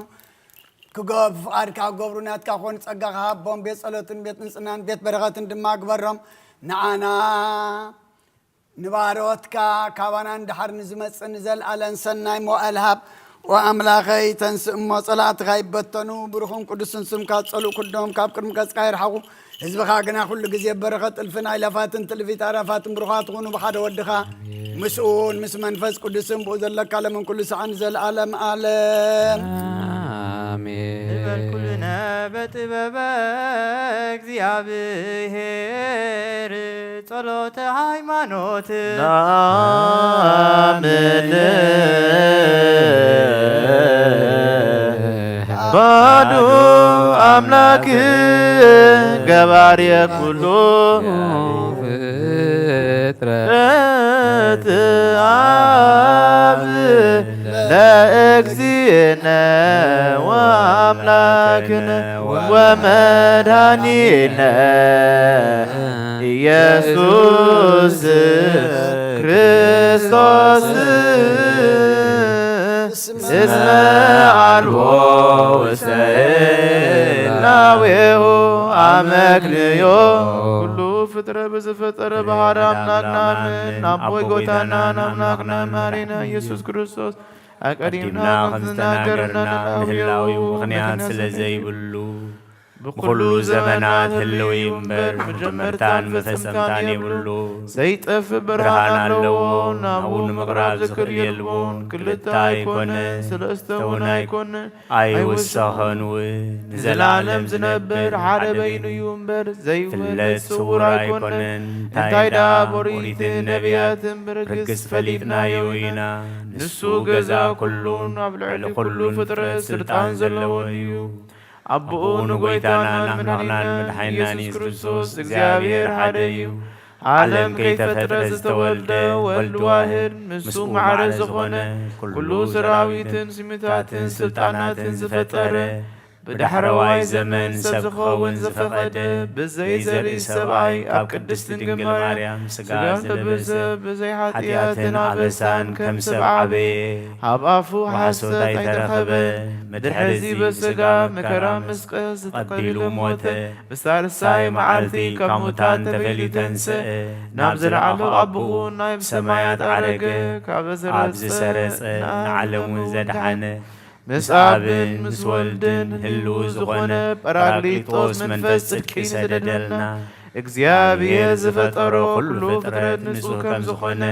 ክገብ ፍቓድካ ክገብሩ ናትካ ክኾኑ ጸጋ ክሃቦም ቤት ጸሎትን ቤት ንጽህናን ቤት በረኸትን ድማ ግበሮም። ንዓና ንባሮትካ ካባና ንድሓር ንዝመጽእ ንዘለኣለም ሰናይ መዋእል ሃብ። ወኣምላኸይ ተንስእ እሞ ጸላእትኻ ይበተኑ። ብሩኽን ቅዱስን ስምካ ጸልኡ ኩዶም ካብ ቅድሚ ገጽካ ይርሓቑ። ህዝብኻ ግና ኩሉ ግዜ በረኸት እልፍን ኣይላፋትን ትልፊት ኣራፋትን ብሩኻት ኹኑ ብሓደ ወድኻ ምስኡን ምስ መንፈስ ቅዱስን ብኡ ዘለካ ለምን ኩሉ ሰዓን ዘልኣለም ኣለም። ኣሜን። ንበል ኩልነ በጥበበ እግዚኣብሔር ጸሎተ ሃይማኖት። ናምን ባዱ ኣምላክ ገባርየ ኩሉ ፍጥረት ኣብ ለእግዚእነ ወኣምላክነ ወመድኃኒነ ኢየሱስ ክርስቶስ እስመ አልቦ ውስተ ህላዌሁ አመክንዮ። ኩሉ ፍጥረ ብዝፈጠረ ባሕሪ ኣምላክና ኣምን። ኣቦይ ጎይታና ኣምላክና መሐሪና ኢየሱስ ክርስቶስ ኣቀዲምና ከም ዝተናገርና ንህላዊኡ ምኽንያት ስለ ዘይብሉ ብኹሉ ዘመናት ህልው እዩ እምበር መጀመርታን መፈጸምታን የብሉ። ዘይጠፍእ ብርሃን ኣለዎ። ናብኡ ንምቕራብ ዝኽእል የልቦን። ክልተ ኣይኮነን፣ ሰለስተ እውን ኣይኮነን። ኣይውሰኸን እውን። ንዘለዓለም ዝነብር ሓደ በይኑ እዩ እምበር ዘይውለድ ፍለጥ ስውር ስውር ኣይኮነን። ኣይኮነን። እንታይ እንታይ ደኣ ደኣ ኦሪትን ኦሪትን ነቢያትን ነቢያትን ብርግጽ ብርግጽ ፈሊጥናዮ ፈሊጥናዮ ኢና። ኢና። ንሱ ንሱ ገዛ ገዛ ኩሉን ኩሉን ኣብ ልዕሊ ኣብ ልዕሊ ኩሉ ኩሉ ፍጥረት ፍጥረት ስልጣን ስልጣን ዘለዎ ዘለዎ እዩ። እዩ። ኣቦኡ ኣቦኡ ንጎይታናን ንጎይታናን ኣምላኽናን ኣምላኽናን መድሓኒናን መድሓኒናን ኢየሱስ ኢየሱስ ክርስቶስ ክርስቶስ እግዚኣብሔር እግዚኣብሔር ሓደ ሓደ እዩ። እዩ። ዓለም ዓለም ከይተፈጥረ ከይተፈጥረ ዝተወልደ ዝተወልደ ወልድ ወልድ ዋህድ ዋህድ ምስኡ ምስኡ ማዕረ ማዕረ ዝኾነ ዝኾነ ኩሉ ኩሉ ሰራዊትን ሰራዊትን ስሚታትን ስልጣናትን ስልጣናትን ዝፈጠረ ዝፈጠረ ብዳሕረዋይ ዘመን ሰብ ክኸውን ዝፈቐደ ብዘይ ዘርኢ ሰብኣይ ኣብ ቅድስቲ ድንግል ማርያም ስጋ ዝለበሰ ብዘይ ሓጢኣትን ኣበሳን ከም ሰብ ዓበየ። ኣብ ኣፉ ሓሶት ኣይተረኸበ። ምድሪ ሕዚ በስጋ መከራ መስቀል ተቐቢሉ ሞተ። ብሳልሳይ መዓልቲ ካብ ሙታን ተፈልዩ ተንስአ። ናብ ዘለዓለም ኣቦኡ ናይ ብሰማያት ዓረገ። ካብ ዝሰረጸ ንዓለም እውን ዘድሓነ። ምስ ኣብን ምስ ወልድን ህልው ዝኾነ ጳራቅሊጦስ መንፈስ ጽድቂ ዝሰደደልና። እግዚኣብሔር ዝፈጠሮ ኩሉ ፍጥረት ንጹህ ከም ዝኾነ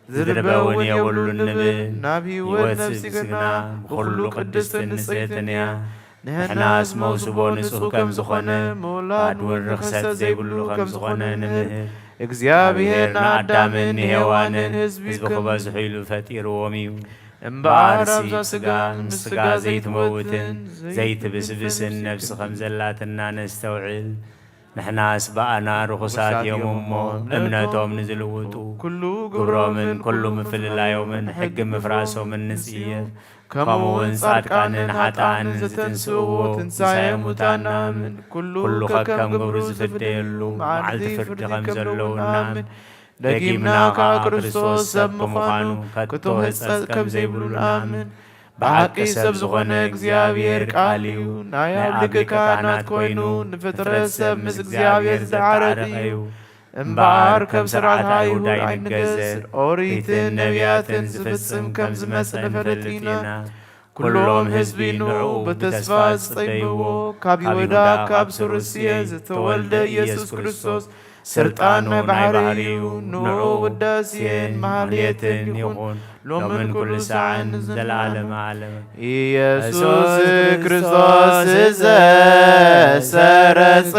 ዝርበ እውን የብሉን ንብል። ናብ ህይወት ነፍሲ ግና ብኹሉ ቅድስትን ንጽሕትን እያ። ንሕናስ መውስቦ ንጹህ ከም ዝኾነ፣ ምውላድ እውን ርኽሰት ዘይብሉ ከም ዝኾነ ንምህር። እግዚኣብሔር ንኣዳምን ንሄዋንን ህዝቢ ክበዝሑ ኢሉ ፈጢርዎም እዩ። እምበኣር ኣብዛ ስጋ ምስ ስጋ ዘይትመውትን ዘይትብስብስን ነፍሲ ከም ዘላትና ነስተውዕል። ንሕናስ ብኣና ርኹሳት እዮም እሞ፣ እምነቶም ንዝልውጡ፣ ኩሉ ግብሮምን ኩሉ ምፍልላዮምን ሕጊ ምፍራሶምን ንጽየፍ። ከምኡ እውን ጻድቃንን ሓጥኣንን ዝትንስእዎ ትንሳኤ ሙታን ንኣምን። ኩሉ ከከም ግብሩ ዝፍደየሉ መዓልቲ ፍርዲ ከም ዘለዉ ንኣምን። ደጊምና ከኣ ክርስቶስ ሰብ ምዃኑ ከቶ ህጸጽ ከም ዘይብሉ ንኣምን። ብሓቂ ሰብ ዝኾነ እግዚኣብሔር ቃል እዩ። ናይ ኣብ ሊቀ ካህናት ኮይኑ ንፍጥረት ሰብ ምስ እግዚኣብሔር ዘተዓረቐ እዩ። እምበኣር ከም ስርዓት ኣይሁድ ኣይንገዘር፣ ኦሪትን ነቢያትን ዝፍጽም ከም ዝመጸ ንፈልጥ ኢና። ኩሎም ህዝቢ ንዕኡ ብተስፋ ዝጸበይዎ፣ ካብ ይሁዳ ካብ ሱር እሴይ ዝተወልደ ኢየሱስ ክርስቶስ ስልጣን ናይ ባህሪ እዩ። ንዑ ውዳሴን ማህሌትን ይኹን ሎምን ኩሉ ሰዓን ዘለዓለመ ዓለም። ኢየሱስ ክርስቶስ ዘሰረጸ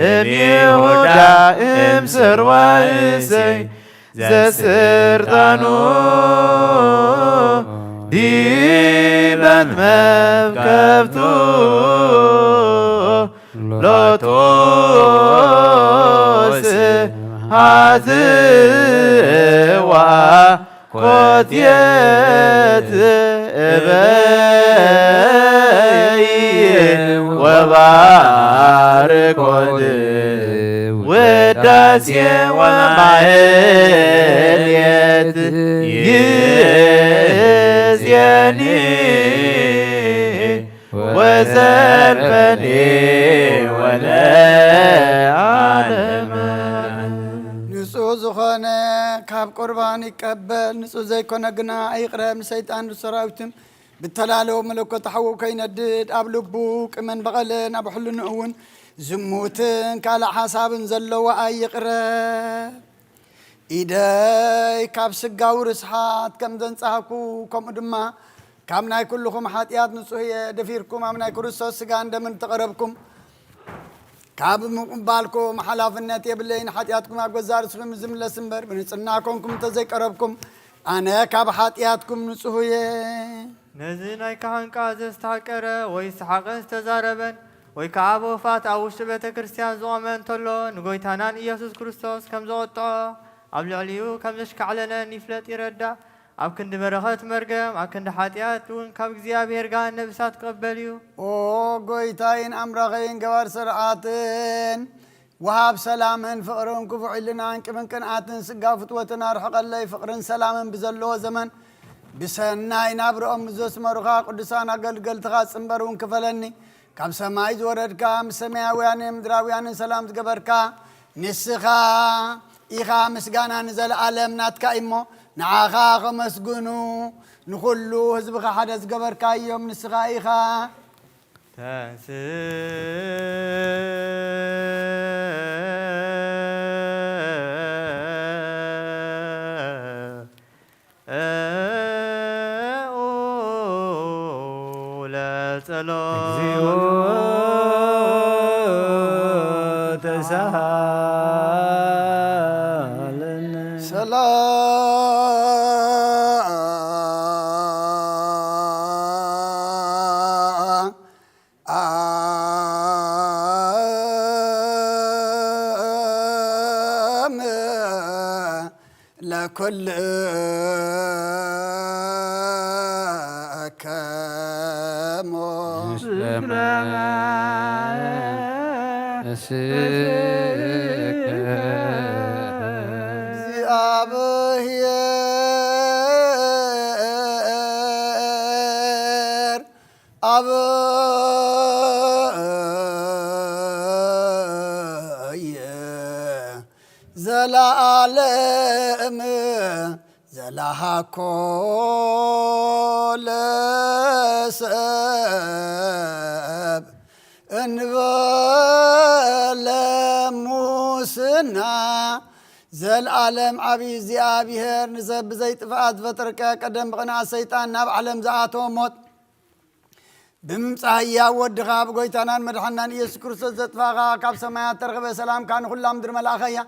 እም ይሁዳ እም ስርዋ እሴይ ዘስልጣኑ ዲበን መብከብቱ ሎቱ ስብሐት ወኮትየት እበይ ወባርኮት ውዳሴ ወማህሌት ይእዜኒ ወዘልፈኒ ወለዓለመ። ንጹህ ዝኾነ ካብ ቁርባን ይቀበል፣ ንጹህ ዘይኮነ ግና ኣይቕረብ። ንሰይጣን ብሰራዊትን ብተላለዎ መለኮት ሓዉ ከይነድድ ኣብ ልቡ ቅመን በቐለን ኣብ ሕልንኡ እውን ዝሙትን ካልእ ሓሳብን ዘለዎ ኣይቕረብ። ኢደይ ካብ ስጋዊ ርስሓት ከም ዘንጻህኩ፣ ከምኡ ድማ ካብ ናይ ኩልኹም ሓጢኣት ንጹህ እየ። ደፊርኩም ኣብ ናይ ክርስቶስ ስጋን ደምን ተቐረብኩም። ካብ ምቕባልኩም ሓላፍነት የብለይን። ሓጢኣትኩም ኣብ ገዛእ ርእስኹም ዝምለስ እምበር፣ ብንጽህና ኮንኩም እንተዘይቀረብኩም፣ ኣነ ካብ ሓጢኣትኩም ንጹህ እየ። ነዚ ናይ ካህን ቃል ዘስተሃቀረ ወይ ዝተሓቐን ዝተዛረበን ወይ ከዓ ብወፋት ኣብ ውሽጢ ቤተ ክርስቲያን ዝቖመ እንተሎ፣ ንጎይታናን ኢየሱስ ክርስቶስ ከም ዘቖጥዖ፣ ኣብ ልዕሊኡ ከም ዘሽካዕለለን ይፍለጥ ይረዳእ። ኣብ ክንዲ በረኸት መርገም፣ ኣብ ክንዲ ሓጢኣት እውን ካብ እግዚኣብሔር ገሃነብ እሳት ክቕበል እዩ። ኦ ጎይታይን ኣምላኸይን ገባር ስርዓትን ወሃብ ሰላምን ፍቕርን ክፉእ ሕልናን ቅብን ቅንኣትን ስጋ ፍትወትን ኣርሕቐለይ። ፍቕርን ሰላምን ብዘለዎ ዘመን ብሰናይ ናብርኦም ዘስመሩኻ ቅዱሳን ኣገልገልትኻ ጽንበር እውን ክፈለኒ። ካብ ሰማይ ዝወረድካ ምስ ሰማያውያንን ምድራውያንን ሰላም ዝገበርካ ንስኻ ኢኻ። ምስጋና ንዘለኣለም ናትካ እዩ እሞ ንዓኻ ከመስግኑ ንኹሉ ህዝብኻ ሓደ ዝገበርካዮም ንስኻ ኢኻ። ተንስእ ለጸሎት። እግዚኦ ተሳሃለነ። ሰላም ለኩልክሙ። ምስለ መንፈስከ። እግዚአብሔር አብየ ዘለዓለም ዘላሃኮ ለሰብ እንበለ ሙስና ዘልኣለም ዓብዪ እግዚኣብሔር፣ ንሰብ ብዘይ ጥፍኣት ዝፈጠርከ፣ ቀደም ብቕንኣት ሰይጣን ናብ ዓለም ዝኣተወ ሞት ብምምጻእ ህያው ወድኻ፣ ብጎይታናን መድሓናን ኢየሱስ ክርስቶስ ዘጥፋኻ፣ ካብ ሰማያት ተረኽበ፣ ሰላምካ ንኹላ ምድሪ መላእኸያ።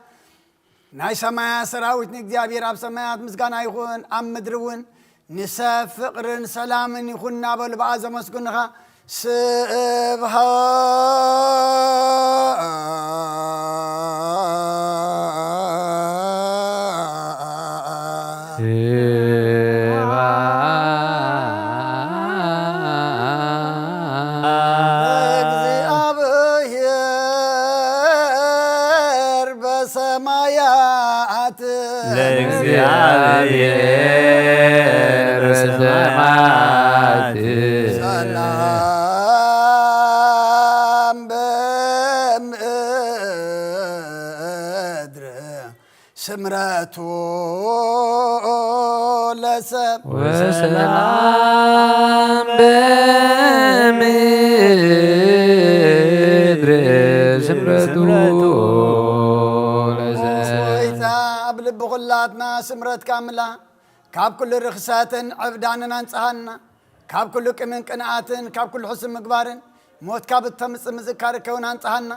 ናይ ሰማያት ሰራዊት ንእግዚኣብሔር ኣብ ሰማያት ምስጋና ይኹን፣ ኣብ ምድሪ እውን ንሰብ ፍቕርን ሰላምን ይኹን እናበሉ ብኣ ዘመስግኑኻ። ስብሃ ለእግዚኣብሔር በሰማያት ለእግዚኣብሔር በሰማያት ሰላም በምድር ስምረቱ ለሰብ ወሰላም በምድር ስምረቱ ለሰብ። ጎይታ ኣብ ልቢ ኩላትና ስምረትካ ምላ፣ ካብ ኩሉ ርኽሰትን ዕብዳንን ኣንጽሃና፣ ካብ ኩሉ ቅምን ቅንኣትን ካብ ኩሉ ሕሱም ምግባርን ሞት ካብ እተምጽእ ምዝካር ከውን ኣንጽሃና።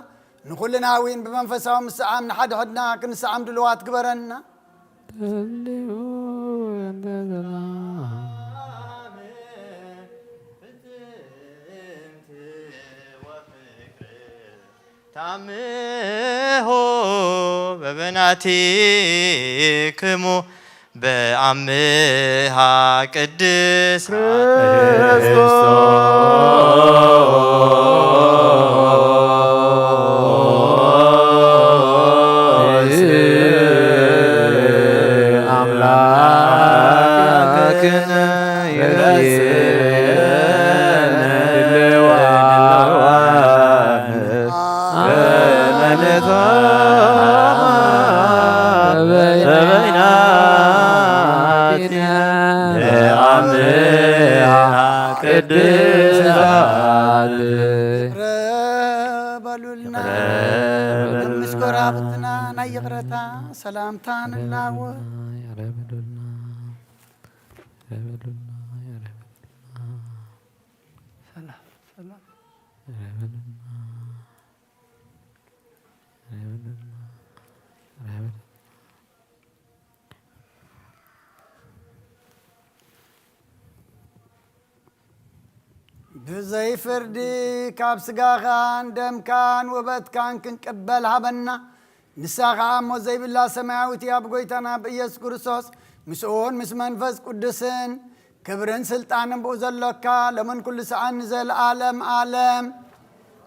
ንኹልና እውን ብመንፈሳዊ ምስዓም ንሓድሕድና ክንስዓም ድልዋት ግበረና። ታምሆ በበናቲክሙ በአምሃ ቅድስ ክርስቶስ አምላክነ ይረስነ ድልዋ በመልእታ በበይናቲነ ለአምሃ ቅድሳት። ይቕረ በሉልና። ይቕረ በሉልና። ምስ ጎረባብትና ናይ ይቕረታ ሰላምታ ንላወ። ይቕረ በሉልና። ይቕረ በሉልና። ይቕረ በሉልና። ሰላም፣ ሰላም። ይቕረ በሉልና። ብዘይ ፍርዲ ካብ ስጋኻን ደምካን ውበትካን ክንቅበል ሃበና። ንሳ ኸኣ ሞት ዘይብላ ሰማያዊት እያ፣ ብጎይታና ብኢየሱስ ክርስቶስ ምስኡን ምስ መንፈስ ቅዱስን ክብርን ስልጣንን ብኡ ዘሎካ ሎምን ኩሉ ሰዓን ንዘለዓለም ዓለም።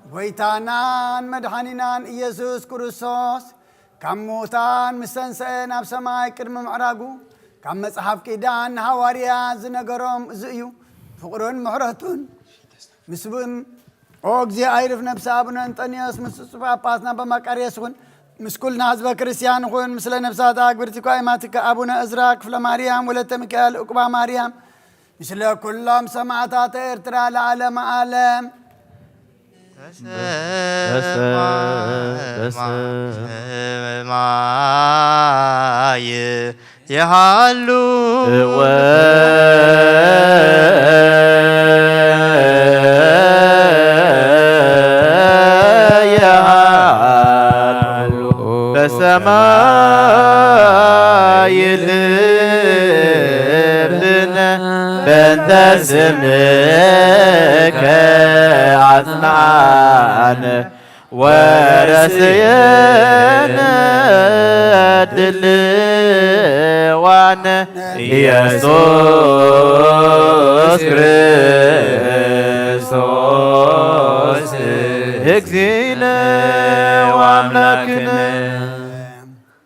ጎይታናን መድሓኒናን ኢየሱስ ክርስቶስ ካብ ሙታን ምስ ተንስአ ናብ ሰማይ ቅድሚ ምዕራጉ ካብ መጽሓፍ ኪዳን ንሃዋርያ ዝነገሮም እዚ እዩ። ፍቕሩን ምሕረቱን ምስ ብ-፣ ኦ እግዚኣብሔር፣ ነፍሲ ኣቡነ እንጠንዮስ ምስ ብፁዕ ጳጳስና ኣባ መቃርዮስ ይኹን፣ ምስ ኩልና ህዝበ ክርስቲያን ይኹን፣ ምስለ ነፍሳት ኣግብርቲ ኳይማትከ ኣቡነ እዝራ፣ ክፍለ ማርያም፣ ወለተ ሚካኤል፣ ዕቁባ ማርያም፣ ምስለ ኩሎም ሰማዕታት ኤርትራ ለዓለመ ዓለም። በሰማይ ይሃሉ እወ ይሃሉ በሰማይ ልብነ በእንተ ስምከ አጽንዓነ ወረስየነ ድልዋነ ኢየሱስ ክርስቶስ እግዚእነ ወአምላክነ።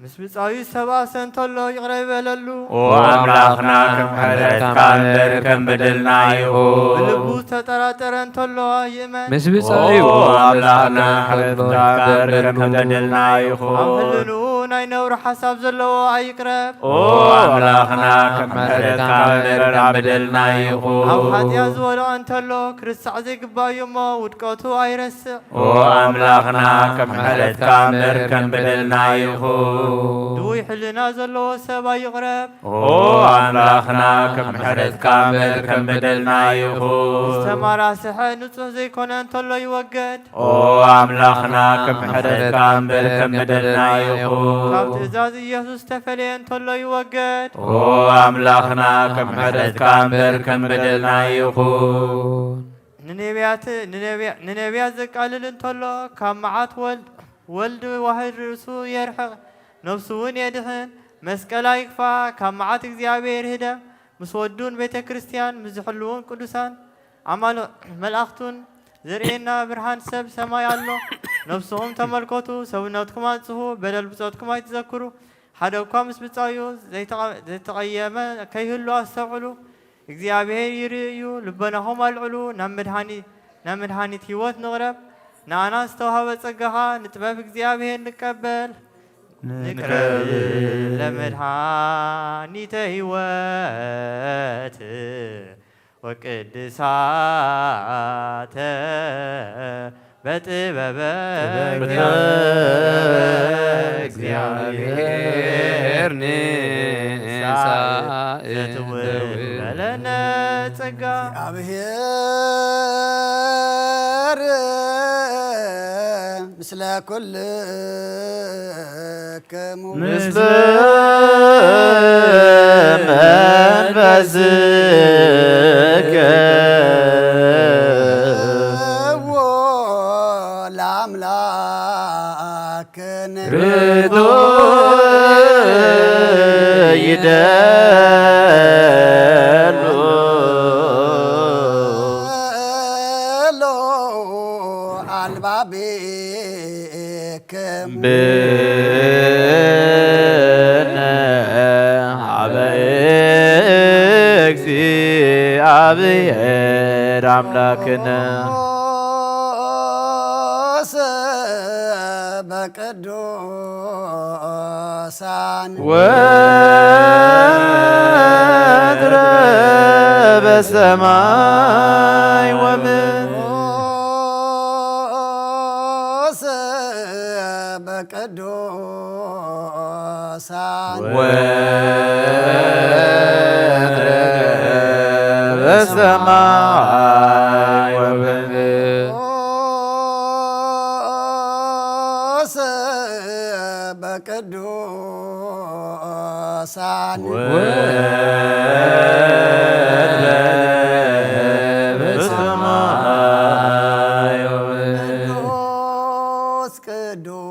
ምስ ብጻዩ ዝተባእሰ እንተሎ ይቕረ ይበለሉ። ኦ ኣምላኽና፣ ከም ምሕረትካ እምበር ከም በደልና ይኹን። ብልቡ ዝተጠራጠረ እንተሎ ይእመን። ምስ ብጻዩ ኦ ኣምላኽና፣ ከም ምሕረትካ እምበር ከም በደልና ይኹን። ኣብ ህልንኡ ናይ ነውሪ ሓሳብ ዘለዎ ኣይቅረብ። ኦ ኣምላኽና፣ ከም ምሕረትካ እምበር ካብ በደልና ይኹን። ኣብ ሓጢኣት ዝወደቐ እንተሎ፣ ክርሳዕ ዘይግባእ'ዩ እሞ፣ ውድቀቱ ኣይረስዕ። ኦ ኣምላኽና፣ ከም ምሕረትካ እምበር ከም በደልና ይኹን። ድውይ ሕልና ዘለዎ ሰብ ኣይቕረብ። ኦ ኣምላኽና፣ ከም ምሕረትካ እምበር ከም በደልና ይኹን። ዝተማራስሐ ንጹሕ ዘይኮነ እንተሎ ይወገድ። ኦ ኣምላኽና፣ ከም ምሕረትካ እምበር ከም በደልና ይኹን። ካብ ትእዛዝ ኢየሱስ ዝተፈልየ እንተሎ ይወገድ። ኦ ኣምላኽና፣ ከም ምሕረትካ እምበር ከም በደልና ይኹን። ንነቢያት፣ ንነቢያ-፣ ንነቢያት ዘቃልል እንተሎ ካብ መዓት ወልድ፣ ወልድ ዋህድ ርእሱ የርሕቕ፣ ነፍሱ እውን የድሕን። መስቀል ኣይክፋ፣ ካብ መዓት እግዚኣብሔር ይህደም። ምስ ወዱን ቤተ ክርስቲያን፣ ምስ ዝሕልውን ቅዱሳን ኣማል-፣ መላእኽቱን ዘርእየና ብርሃን ሰብ ሰማይ ኣሎ። ነፍስኹም ተመልከቱ፣ ሰውነትኩም ኣንጽሁ፣ በደል ብጾትኩም ኣይትዘክሩ። ሓደ እኳ ምስ ብጻዩ ዘይተቐ-፣ ዘይተቐየመ ከይህሉ ኣስተውዕሉ። እግዚኣብሔር ይርኢ እዩ። ልቦናኹም ኣልዕሉ፣ ናብ መድሃኒ-፣ ናብ መድሃኒት ህይወት ንቕረብ። ንኣና ዝተዋህበ ጸጋኻ ንጥበብ እግዚኣብሔር ንቀበል። ንቀብል ለመድሃኒተ ህይወት ወቅድሳተ በጥበበ በጥበበ እግዚአብሔር ንሳእ ዘትውል ዘትውል በለነ ጸጋ። እግዚኣብሔር ምስለ ኩል ክሙ ምስለ መንፈስከ እዎ ለአምላክነ ርቶ ይደሉ ሎ አልባቤ ክም ብነ ሀበ እግዚአብሔር አምላክነ ቅዱስ በቅዱሳን ወትረ በሰማይ ወምድር ቅዱስ በቅዱሳን ወትረ በሰማይ ወበምድር ቅዱስ በቅዱሳን ወትረ በሰማይ ወበምድር ቅዱስ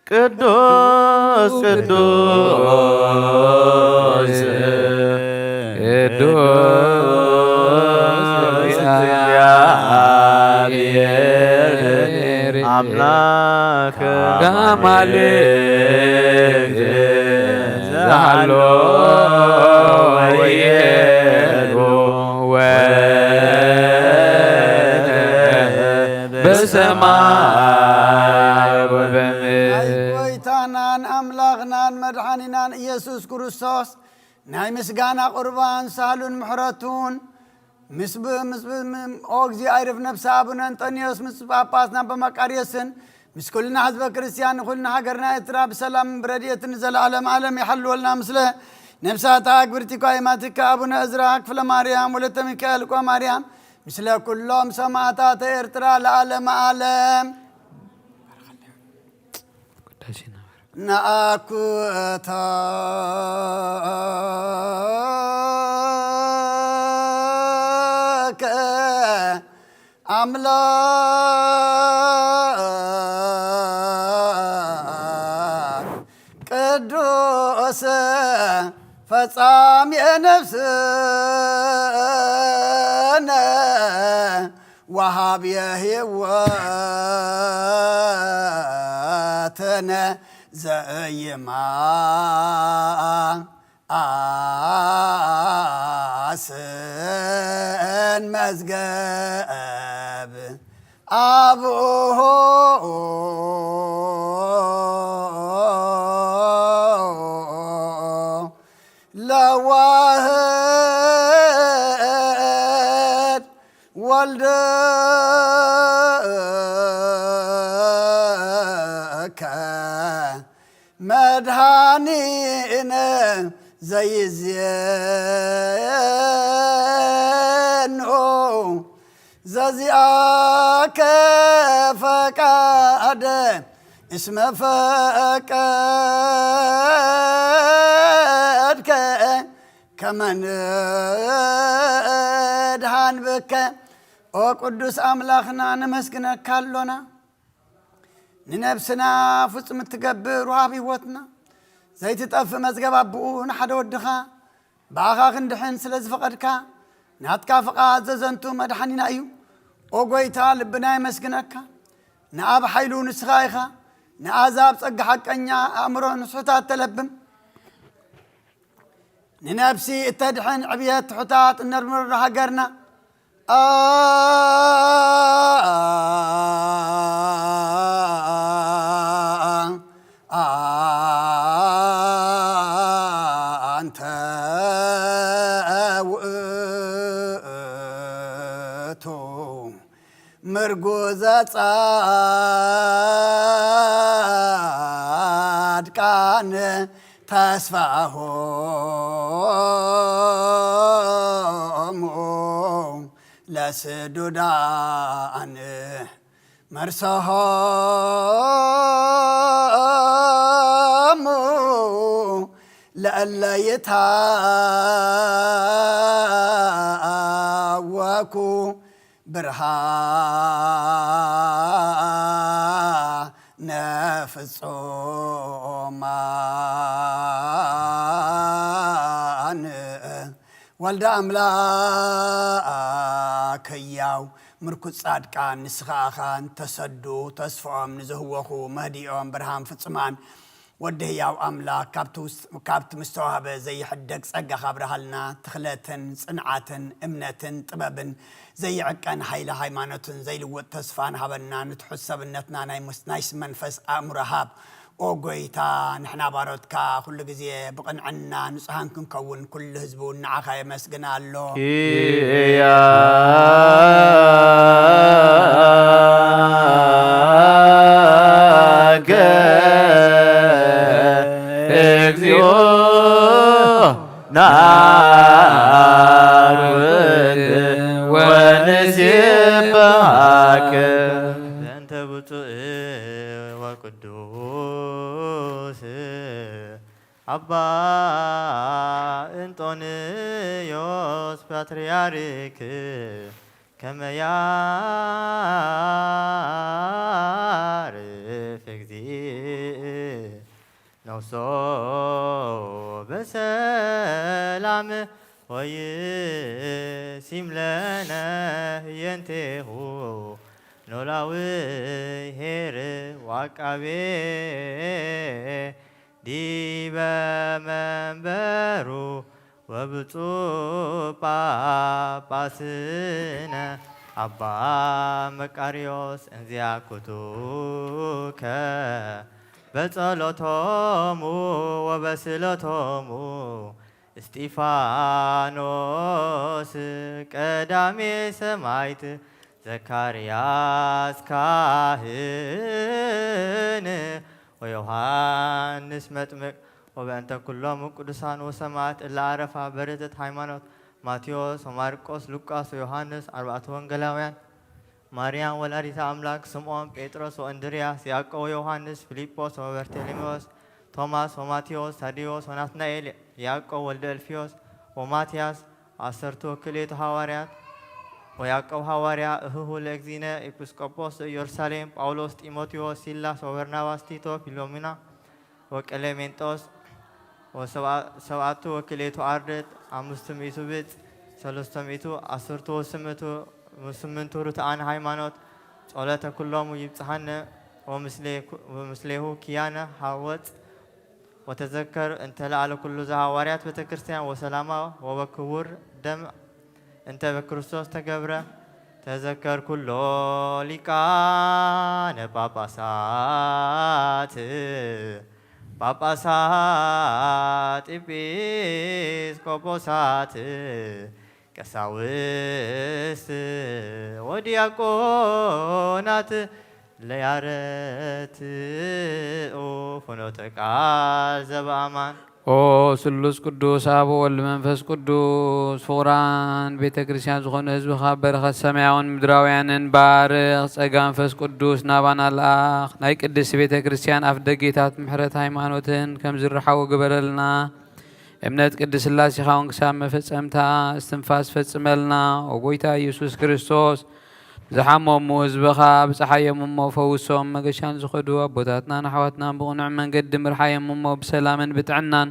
ቅዱስ ቅዱስ ቅዱስ እግዚአብሔር አምላክ ከማልክት ዛሎ ወየሉ ወ በሰማይ ወበምድር ናይ ጎይታናን ኣምላኽናን መድሓኒናን ኢየሱስ ክርስቶስ ናይ ምስጋና ቁርባን ሳህሉን ምሕረቱን ምስ ብ-፣ ምስ ብ-፣ ም-፣ ኦ እግዚእ ኣይርፍ ነፍሲ ኣቡነ እንጠንዮስ ምስ ጳጳስና በመቃርዮስን ምስ ኩልና ህዝበ ክርስቲያን ንኩልና ሃገርና ኤርትራ ብሰላም ብረድኤትን ንዘለዓለም ዓለም ይሓልወልና። ምስለ ነፍሳታ ኣግብርቲ ኳይማትካ ኣቡነ እዝራ ክፍለ ማርያም ወለተ ሚካኤል ቆ ማርያም ምስለ ኩሎም ሰማዕታተ ኤርትራ ለዓለመ ዓለም። ነኣኩቶ ኣምላክ ቅዱስ ፈጻሚ ነፍስነ ወሃብየ ህይወትነ ዘእይማ ኣስን መዝገብ ኣብሆ ለዋህድ ወልደ ኣኒነ ዘይዜኖ ዘዚኣከ ፈቃደ እስመ ፈቀድከ ከመ ንድሃን ብከ። ኦ ቅዱስ ኣምላኽና፣ ነመስግነካ ኣሎና። ንነብስና ፍጹም እትገብር ወሃብ ህይወትና፣ ዘይትጠፍእ መዝገብ ኣቦኡ ንሓደ ወድኻ ብኣኻ ክንድሕን ስለ ዝፈቐድካ፣ ናትካ ፍቓድ ዘዘንቱ መድሓኒና እዩ። ኦ ጎይታ፣ ልብና የመስግነካ። ንኣብ ሓይሉ ንስኻ ኢኻ፣ ንኣዛብ ጸጋ ሓቀኛ፣ ኣእምሮ ንስሑታት ተለብም። ንነፍሲ እተድሕን ዕብየት ትሑታት እነርምር ሃገርና። ኣንተ ውእቱ ምርጉዘ ጻድቃን ተስፋሆሙ ለስዱዳን መርሰሆሙ ለእለ ይታወኩ ብርሃነ ፍጹማን። ወልደ ኣምላክ ህያው ምርኩስ ጻድቃን ንስኻ ኣኻን ተሰዱ ተስፍኦም ንዝህወኹ መህዲኦም ብርሃን ፍጹማን ወዲ ህያው ኣምላክ ካብቲ ውስ-፣ ካብቲ ምስተዋህበ ዘይሕደግ ጸጋ ካብርሃልና ትኽለትን ጽንዓትን እምነትን ጥበብን ዘይዕቀን ሓይሊ ሃይማኖትን ዘይልወጥ ተስፋን ሃበና። ንትሑት ሰብነትና ናይ ምስ-፣ ናይ መንፈስ ኣእምሮ ሃብ። ኦ ጎይታ፣ ንሕና ባሮትካ ኩሉ ግዜ ብቕንዕና ንጹሃን ክንከውን ኩሉ ህዝቢ እውን ንዓኻ የመስግን ኣሎ። ኪያከ እግዚኦ ናርግ ወንሴብሐከ። በእንተ ብፁዕ ወቅዱስ ኣባ እንጦንዮስ ፓትርያርክ ከመ ያዕርፍ እግዚእ ነፍሶ በሰላም ወይሲም ለነ ህየንቴሁ ኖላዊ ኄር ወዐቃቤ ዲበ መንበሩ ወብፁዕ ጳጳስነ ኣባ መቃርዮስ እንዚኣኩቱከ በጸሎቶሙ ወበስእለቶሙ እስጢፋኖስ ቀዳሜ ሰማዕት ዘካርያስ ካህን ወዮሃንስ መጥምቅ ወበእንተ ኩሎም ቅዱሳን ወሰማዕት እለ ዓረፋ በረድት ሃይማኖት ማቴዎስ ወማርቆስ ሉቃስ ወዮሃንስ ኣርባዕቱ ወንጌላውያን ማርያም ወላዲተ ኣምላክ ስምዖን ጴጥሮስ ወእንድርያስ ያዕቆብ ወዮሃንስ ፊልጶስ ወበርቴሌሜዎስ ቶማስ ወማቴዎስ ታዴዎስ ወናትናኤል ያዕቆብ ወልደ እልፍዮስ ወማትያስ ዓሰርቱ ወክልኤቱ ሃዋርያት ወያዕቆብ ሃዋርያ እህሁ ለእግዚእነ ኤጲስቆጶስ ዘኢየሩሳሌም ጳውሎስ ጢሞቴዎስ ሲላስ ወበርናባስ ቲቶ ፊሎሚና ወቀሌሜንጦስ ወሰብዓ-፣ ሰብዓቱ ወክልኤቱ ኣርድእት ኣምስቱ ሚእቱ ብጽ ሰለስቱ ሚእቱ ዓሰርቱ ወስምንቱ ስምንቱ ርቱዓን ሃይማኖት ጸሎተ ኩሎሙ ይብጽሓነ ወምስሌኩ-፣ ወምስሌሁ ኪያነ ሃወጽ ወተዘከር እንተ ለዓለ ኩሉ ዘሃዋርያት ቤተ ክርስቲያን ወሰላማ ወበክቡር ደም እንተ በክርስቶስ ተገብረ ተዘከር ኩሎ ሊቃነ ጳጳሳት ጳጳሳት ኤጲስቆጶሳት ቀሳውስት ወዲያቆናት ለያረትኡ ፍኖተ ቃል ዘበኣማን። ኦ ስሉስ ቅዱስ ኣብ ወልድ መንፈስ ቅዱስ ፍቑራን ቤተ ክርስቲያን ዝኾኑ ህዝብኻ በረኸት ሰማያውን ምድራውያንን ባርኽ። ጸጋ መንፈስ ቅዱስ ናባና ለኣኽ። ናይ ቅድስት ቤተ ክርስቲያን ኣፍ ደጌታት ምሕረት ሃይማኖትን ከም ዝረሓቡ ግበረልና። እምነት ቅድስት ሥላሴኻ እውን ክሳብ መፈጸምታ እስትንፋስ ፈጽመልና። ኦ ጎይታ ኢየሱስ ክርስቶስ፣ ዝሓመሙ ህዝብኻ ብጽሓዮም እሞ ፈውሶም። መገሻን ዝኸዱ ኣቦታትናን ኣሕዋትናን ብቕኑዕ መንገዲ ምርሓዮም እሞ ብሰላምን ብጥዕናን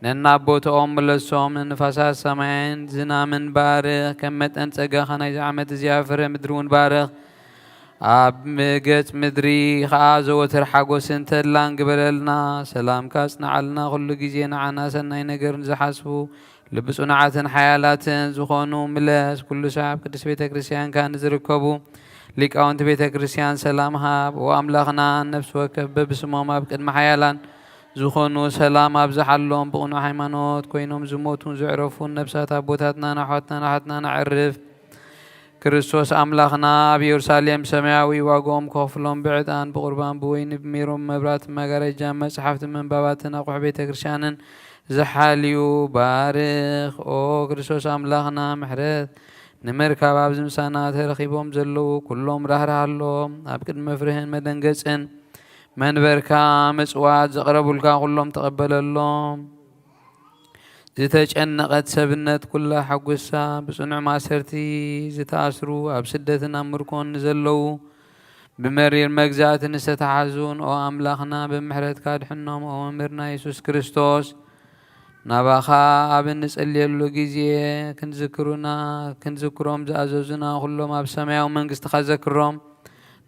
ነናብ ቦታኦም ምለሶም። ንንፋሳት ሰማይን ዝናምን ባርኽ። ከም መጠን ጸጋኻ ናይዚ ዓመት እዚኣ ፍረ ምድሪ እውን ባርኽ። ኣብ ገጽ ምድሪ ኸኣ ዘወትር ሓጎስን ተድላን ግበረልና። ሰላምካ ኣጽንዓልና። ኩሉ ግዜ ንዓና ሰናይ ነገር ንዝሓስቡ ልቢ ጽኑዓትን ሓያላትን ዝኾኑ ምለስ። ኩሉ ሳዕ ኣብ ቅድስት ቤተ ክርስቲያንካ ንዝርከቡ ሊቃውንቲ ቤተ ክርስቲያን ሰላም ሃብ። ኦ ኣምላኽና፣ ነፍሲ ወከፍ በብስሞም ኣብ ቅድሚ ሓያላን ዝኾኑ ሰላም ኣብዝሓሎም። ብቕኑዕ ሃይማኖት ኮይኖም ዝሞቱን ዘዕረፉን ነፍሳት ኣቦታትናን ኣሕዋትናን ኣሓትናን ኣዕርፍ። ክርስቶስ ኣምላኽና ኣብ የሩሳሌም ሰማያዊ ዋጋኦም ክኸፍሎም ብዕጣን ብቑርባን ብወይኒ ብሜሮን መብራትን መጋረጃን መጽሓፍትን መንባባትን ኣቑሑ ቤተ ክርስቲያንን ዝሓልዩ ባርኽ። ኦ ክርስቶስ ኣምላኽና፣ ምሕረት ንምርካብ ኣብዚ ምሳና ተረኺቦም ዘለዉ ኩሎም ራህርሃሎም። ኣብ ቅድሚ መፍርህን መደንገጽን መንበርካ ምጽዋት ዘቕረቡልካ ኩሎም ተቐበለሎም። ዝተጨነቐት ሰብነት ኩላ ሓጉሳ፣ ብጽኑዕ ማእሰርቲ ዝተኣስሩ፣ ኣብ ስደትን ኣብ ምርኮን ንዘለዉ፣ ብመሪር መግዛእቲ ንዝተታሕዙን፣ ኦ ኣምላኽና፣ ብምሕረትካ ድሕኖም። ኦ መምህርና የሱስ ክርስቶስ፣ ናባኻ ኣብ እንጽልየሉ ግዜ ክንዝክሩና፣ ክንዝክሮም ዝኣዘዙና ኩሎም ኣብ ሰማያዊ መንግስትኻ ዘክሮም።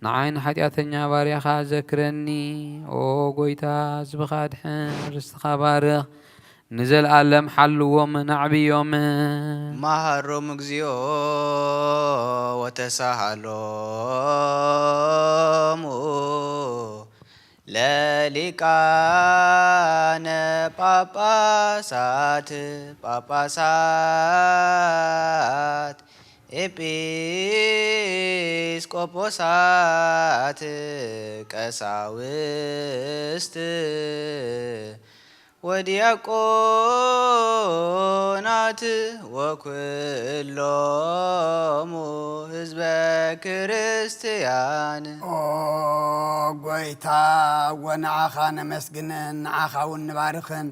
ንዓይ ንሓጢኣተኛ ባርያኻ ዘክረኒ። ኦ ጎይታ፣ ህዝብኻ ድሕን፣ ርስትኻ ባርኽ። ንዘለኣለም ሓልዎምን ኣዕብዮምን። መሃሮም እግዚኦ ወተሳሃሎሙ ለሊቃነ ጳጳሳት፣ ጳጳሳት፣ ኤጲስቆጶሳት፣ ቀሳውስት፣ ወዲያቆናት ወኩሎሙ ህዝበ ክርስትያን። ኦ ጎይታ፣ ወንዓኻ ነመስግንን ንዓኻ እውን ንባርኽን።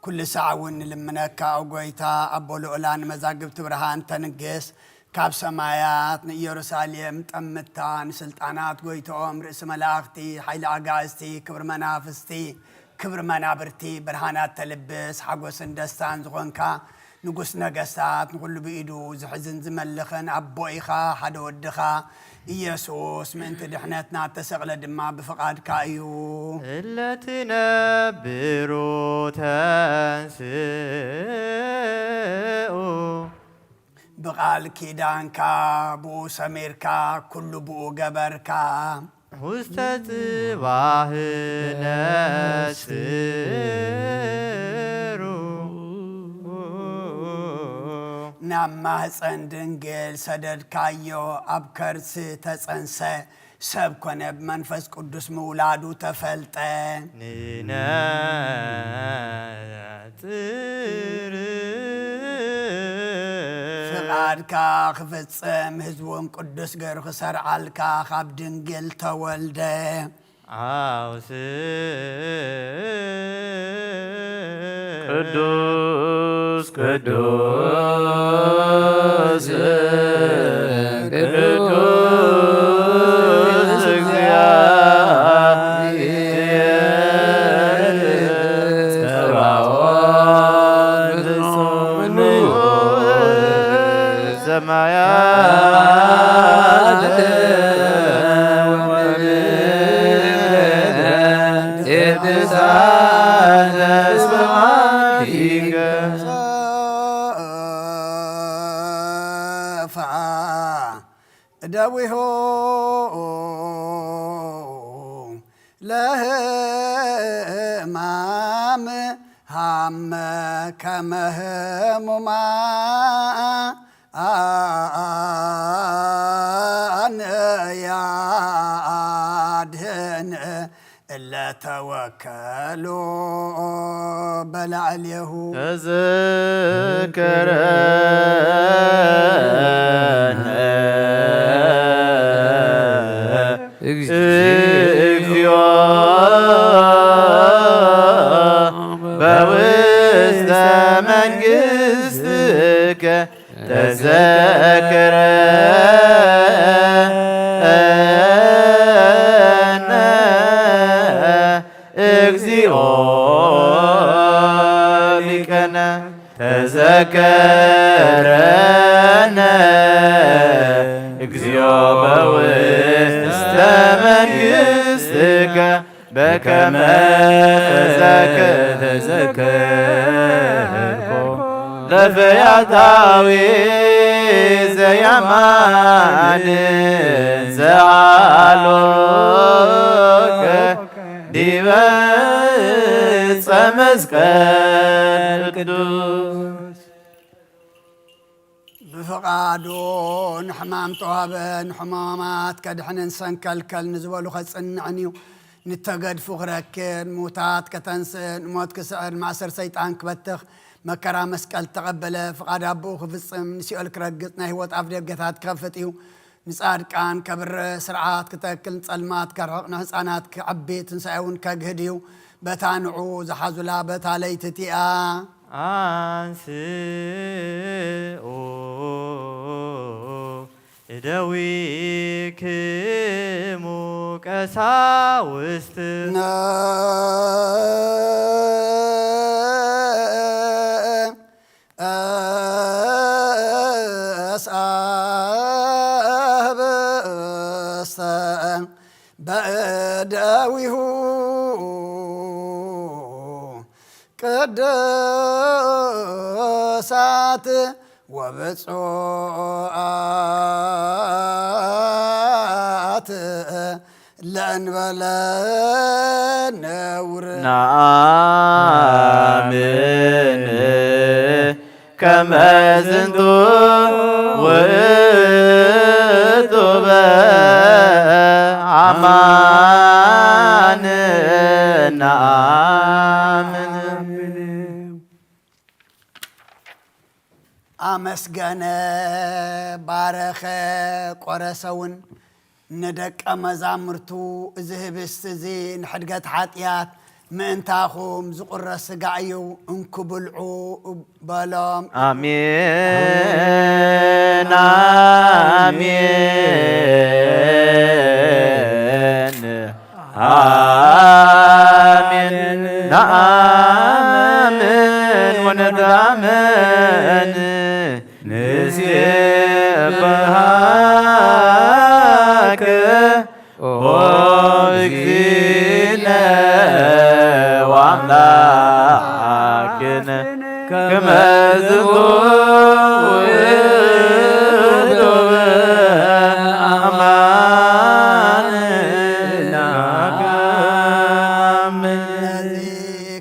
ኩሉ ሳዕ እውን ንልምነካ፣ ኦ ጎይታ፣ ኣቦ ልዑላን መዛግብቲ ብርሃን ተንግስ። ካብ ሰማያት ንኢየሩሳሌም ጠምታ፣ ንስልጣናት ጎይትኦም፣ ርእሲ መላእኽቲ፣ ሓይሊ ኣጋእዝቲ፣ ክብሪ መናፍስቲ፣ ክብሪ መናብርቲ፣ ብርሃናት ተልብስ፣ ሓጎስን ደስታን ዝኾንካ፣ ንጉስ ነገስታት፣ ንኹሉ ብኢዱ ዝሕዝን ዝመልኽን ኣቦ ኢኻ፣ ሓደ ወድኻ ኢየሱስ ምእንቲ ድሕነትና እተሰቕለ ድማ ብፍቓድካ እዩ። እለ ትነብሩ ተንስኡ። ብቓል ኪዳንካ ብኡ ሰሚርካ፣ ኩሉ ብኡ ገበርካ። ውስተ ጽባህ ነስሩ። ናብ ማህፀን ድንግል ሰደድካዮ፣ ኣብ ከርሲ ተጸንሰ፣ ሰብ ኮነ፣ ብመንፈስ ቅዱስ ምውላዱ ተፈልጠ። ንነጽር። ፍቓድካ ክፍጽም፣ ህዝቢ እውን ቅዱስ ገይሩ ክሰርዓልካ፣ ካብ ድንግል ተወልደ። ኣውስ። ቅዱስ ቅዱስ ቅዱስ እግዚአብሔር ጸባኦት ፍጹም ሰማያት ወምድር እሳተ ስብሐቲከ። እደዊሁ ለህማም ሃመ ከመ ህሙማን እያ። ድህን እለ ተወከሉ በላዕሌሁ። ተዘከረነ እግዚኦ በውስተ መንግሥትከ ተዘከረነ እግዚኦ ሊቀነ ተዘከረነ እግዚኦ በውስተ መንግሥትከ በከመ ተዘከ ተዘከርኮ ለፈያታዊ ዘያማን ዘዓሎከ ዲበ ዕፀ መስቀል ቅዱስ። ብፍቓዱ ንሕማም ተዋህበ፣ ንሕሙማት ከድሕንን ሰንከልከል ንዝበሉ ከጽንዕን እዩ። ንተገድፉ ክረክን፣ ምዉታት ከተንስእን፣ ሞት ክስዕር፣ ማእሰር ሰይጣን ክበትኽ፣ መከራ መስቀል ተቐበለ፣ ፍቓድ ኣቦኡ ክፍጽም፣ ንሲኦል ክረግጽ፣ ናይ ህይወት ኣፍ ደገታት ክኸፍት እዩ። ንጻድቃን ከብርህ፣ ስርዓት ክተክል፣ ንጸልማት ከርሕቕ፣ ንህጻናት ክዕቢ፣ ትንሳኤ እውን ከግህድ እዩ። በታ ንዑ ዝሓዙላ በታ ለይቲ እቲኣ። አንስኡ እደዊክሙ ቀሳውስት። ነስአብስተ በእደዊሁ ቅዱሳት ወብፁዓት ለእንበለ ነውር። ነአምን ከመ ዝንቱ ውእቱ በአማን ነአምን። አመስገነ፣ ባረኸ፣ ቆረሰ እውን ንደቀ መዛሙርቱ፣ እዚ ህብስት እዚ ንሕድገት ሓጢኣት ምእንታኹም ዝቑረስ ሥጋ እዩ፣ እንኩ ብልዑ በሎም። አሜን፣ አሜን፣ አሜን። ነአምን ወነታመን ንሴብሐከ ኦ እግዚእነ ወአምላክነ ከመ ዝንቱ ውእቱ በአማን ነአምን። ነዚ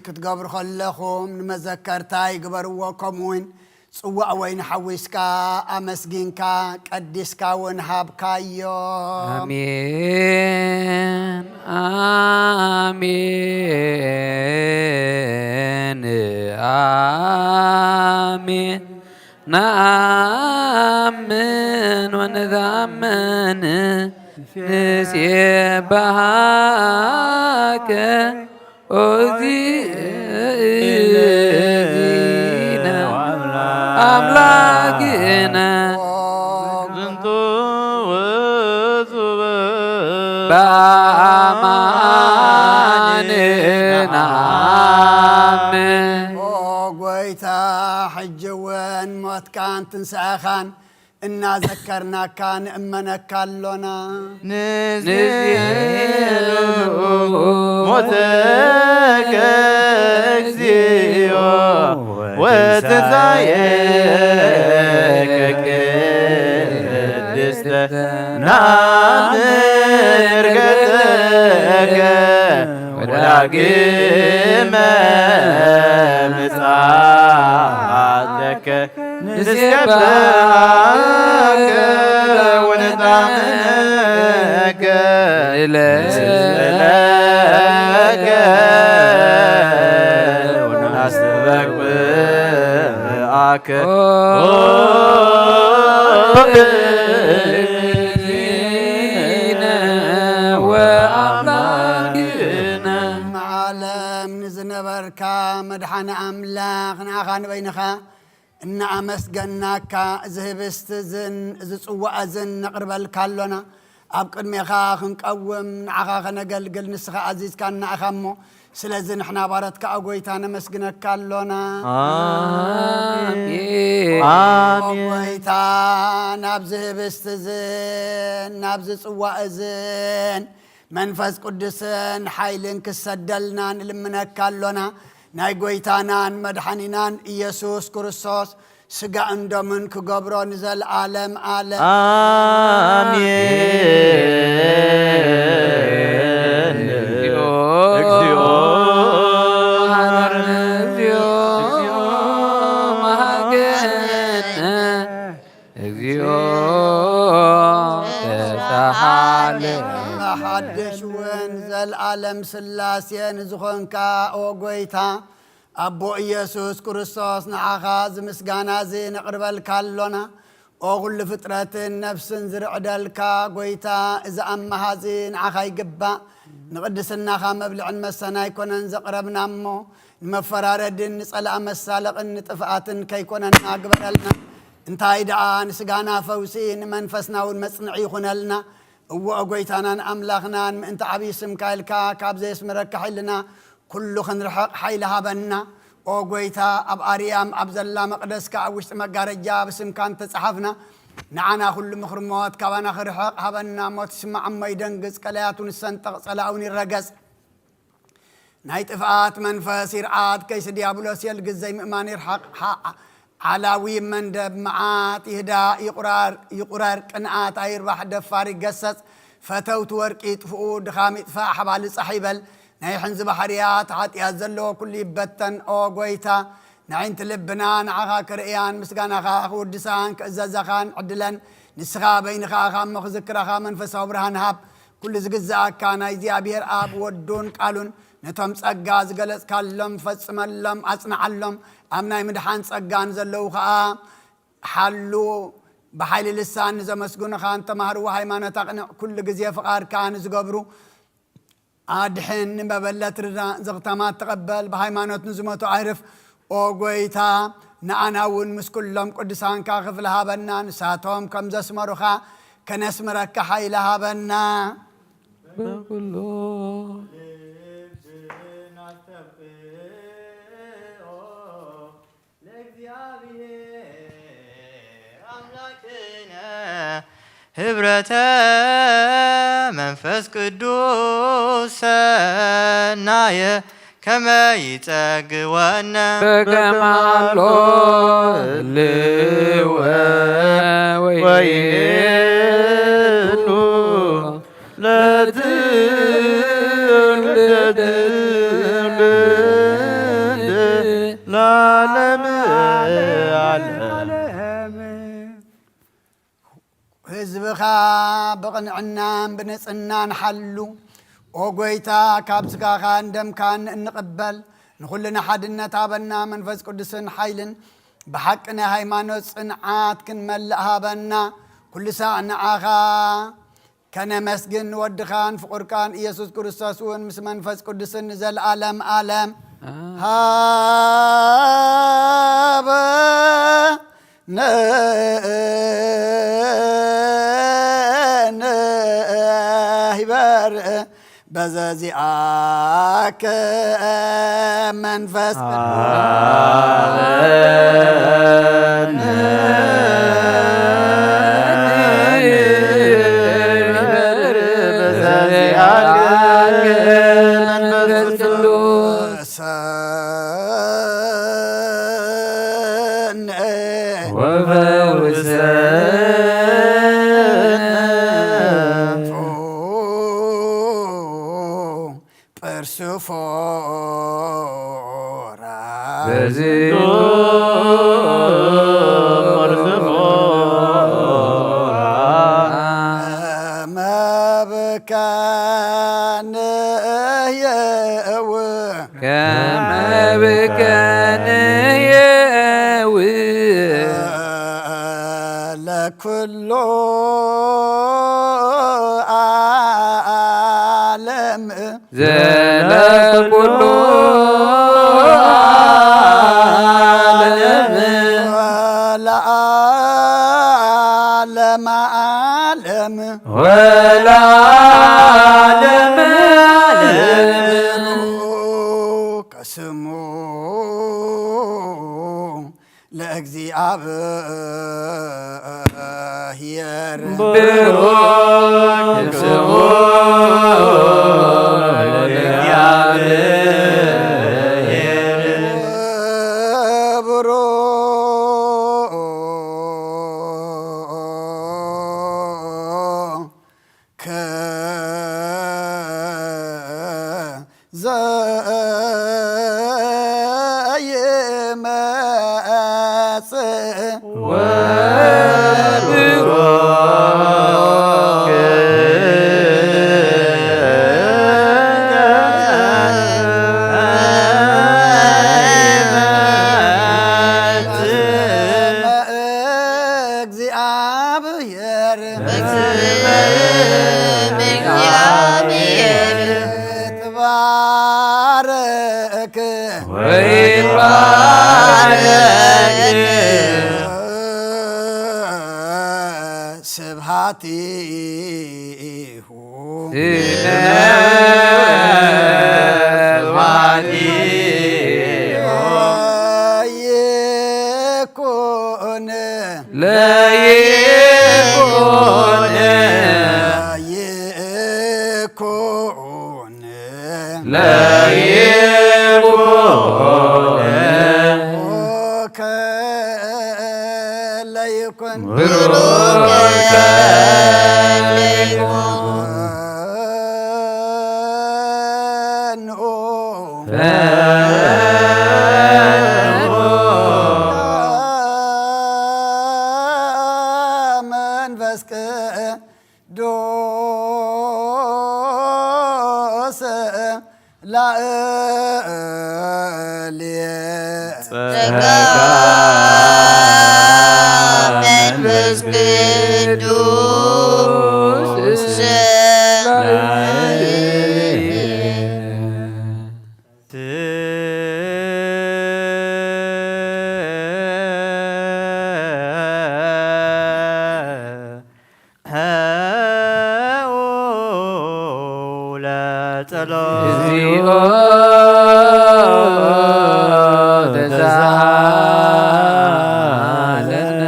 ክትገብሩ ከለኹም ንመዘከርታ ይግበርዎ፣ ከምኡውን ጽዋእ ወይኒ ሓዊስካ ኣመስጊንካ ቀዲስካ እውን ሃብካዮ። ኣሜን፣ ኣሜን፣ ኣሜን። ነኣምን ወንታመን ንሴብሐከ ኦ እግዚእነ ኣምላክነ ዝንቱ ውእቱ በአማን ነአምን። ኦ ጎይታ፣ ሕጂ እውን ሞትካን ትንሳኤኻን እናዘከርናካ ንእመነካ ኣሎና። ንዜኑ ሞተከ እግዚኦ ወትንሳኤከ ቅድስተ ነአምን ዕርገተከ ወዳግመ ምጽአተከ ንሴብሐከ ወነታመነከ እለከ ወናስተበቅዓከ ወአምላክነ። ዓለም ንዝነበርካ መድሓኒ ኣምላኽ ንኣኻ ንበይንኻ እናኣመስገናካ እዚ ህብስቲ እዝን እዚ ጽዋእ እዝን ነቕርበልካ ኣሎና። ኣብ ቅድሜኻ ክንቀውም ንዓኻ ከነገልግል ንስኻ ኣዚዝካና ኢኻ እሞ፣ ስለዚ ንሕና ባረትካ ኦ ጎይታ ነመስግነካ ኣሎና። ኣሜን። ኦ ኣሜን። ጎይታ ናብዚ ህብስቲ እዝን ናብዚ ጽዋእ እዝን መንፈስ ቅዱስን ሓይልን ክሰደልና ንልምነካ ኣሎና። ናይ ጎይታናን መድሓኒናን ኢየሱስ ክርስቶስ ስጋእን ደሙን ክገብሮ ንዘለኣለም ኣለም። ኣሜን። እግዚኦ መሐረነ፣ እግዚኦ መሐረነ። እግዚኦ ተሳሃለ። ሓድሽ እውን ዘልኣለም ስላሴ ንዝኾንካ ኦ ጎይታ፣ ኣቦ ኢየሱስ ክርስቶስ፣ ንዓኻ እዚ ምስጋና እዚ ነቕርበልካ ኣሎና። ኦ ኩሉ ፍጥረትን ነፍስን ዝርዕደልካ ጎይታ፣ እዚ ኣመሃዚ ንዓኻ ይግባእ። ንቕድስናኻ መብልዕን መስተን ኣይኮነን ዘቕረብና እሞ፣ ንመፈራረድን ንጸላእ መሳለቕን ንጥፍኣትን ከይኮነና ግበረልና። እንታይ ደኣ ንስጋና ፈውሲ ንመንፈስና እውን መጽንዒ ይኹነልና። እወ ጎይታናን ኣምላኽናን ምእንቲ ዓብዪ ስምካ ኢልካ ካብ ዘየስምረካ ሕልና ኩሉ ክንርሕቕ ሓይሊ ሃበና። ኦ ጎይታ ኣብ ኣርያም ኣብ ዘላ መቕደስካ ኣብ ውሽጢ መጋረጃ ብስምካ እንተጸሓፍና ንዓና ኩሉ ምኽሪ ሞት ካባና ክርሕቕ ሃበና። ሞት ይስማዕ እሞ ይደንግጽ፣ ቀላያቱ ንሰንጠቕ፣ ጸላኡ እውን ይረገጽ። ናይ ጥፍኣት መንፈስ ይርዓድ፣ ከይሲ ዲያብሎስ የልግስ፣ ዘይምእማን ይርሓቕ፣ ሓ-፣ ዓላዊ መንደብ መዓት ይህዳእ፣ ይቑራር፣ ይቑረር፣ ቅንኣት ኣይርባሕ፣ ደፋር ይገሰጽ፣ ፈተውቲ ወርቂ ይጥፍኡ፣ ድኻም ይጥፋእ፣ ሓባሊ ጻሕ ይበል፣ ናይ ሕንዚ ባሕርያት ሓጢኣት ዘለዎ ኩሉ ይበተን። ኦ ጎይታ፣ ንዕንቲ ልብና ንዓኻ ክርእያን ምስጋናኻ ክውድሳን ክእዘዛኻን ዕድለን ንስኻ በይንኻ ኢኻ እሞ ክዝክራኻ መንፈሳዊ ብርሃን ሃብ። ኩሉ ዝግዝኣካ ናይ እግዚኣብሔር ኣብ ወዱን ቃሉን ነቶም ጸጋ ዝገለጽካሎም ፈጽመሎም፣ ኣጽንዓሎም። ኣብ ናይ ምድሓን ጸጋ ንዘለዉ ኸኣ ሓሉ። ብሓይሊ ልሳን ንዘመስግኑኻ፣ ንተማህርዎ ሃይማኖት ኣቕንዕ። ኩሉ ግዜ ፍቓድካ ንዝገብሩ ኣድሕን፣ ንመበለት ርዳእ፣ ዘኽታማት ተቐበል፣ ብሃይማኖት ንዝሞቱ ኣዕርፍ። ኦ ጎይታ፣ ንኣና እውን ምስ ኩሎም ቅዱሳንካ ክፍሊ ሃበና፣ ንሳቶም ከም ዘስመሩኻ ከነስምረካ ሓይሊ ሃበና። በኩሉ ልብና ኣስተብቅዖ ለእግዚኣብሔር ኣምላክነ ህብረተ መንፈስ ቅዱስ ሰናየ ከመ ይጸግወነ በከመ ኣሎ ህልወ ወይኔኑ ለትውልድ ለዓለመ ዓለም። ህዝብኻ ብቕንዕናን ብንጽህናን ሓሉ። ኦ ጎይታ፣ ካብ ስጋኻን ደምካን እንቕበል፣ ንኹልና ሓድነት ሃበና፣ መንፈስ ቅዱስን ሓይልን ብሓቂ ናይ ሃይማኖት ጽንዓት ክንመልእ ሃበና። ኩሉ ሳዕ ንዓኻ ከነመስግን ንወድኻን ፍቑርካን ኢየሱስ ክርስቶስ እውን ምስ መንፈስ ቅዱስን ንዘለኣለም ኣለም። ሃበ ንህበር በዘዚኣከ መንፈስ ቅዱስ ሰን ወፈውሰን። ፐርስፎራ በዝቶ ፐርስፎራ መብከ ኩሉ ዓለም ዘለኩሉ ዓለም ወለዓለመ ዓለም ወለዓለመ ዓለም። ስሙ ለእግዚኣብሔር። ብሩክ ስሙ ለእግዚኣብሔር። ብሩክ እግዚአብሔር። በስመ እግዚአብሔር። ይትባረክ። ወይትባረክ። ስብሐቲሁ። ስብሐቲሁ። ይኩን። ለይኩን። ለይኩን። ለይኩን። ቡሩከ ለይኩን። ቡሩከ ለይኩን። ፈኑ። ፈኑ። መንፈስ ቅዱስ ላዕሌ። ጸጋ መንፈስ ቅዱስ ላዕሌ። ለጸሎት። እግዚኦ ተሳሃለነ።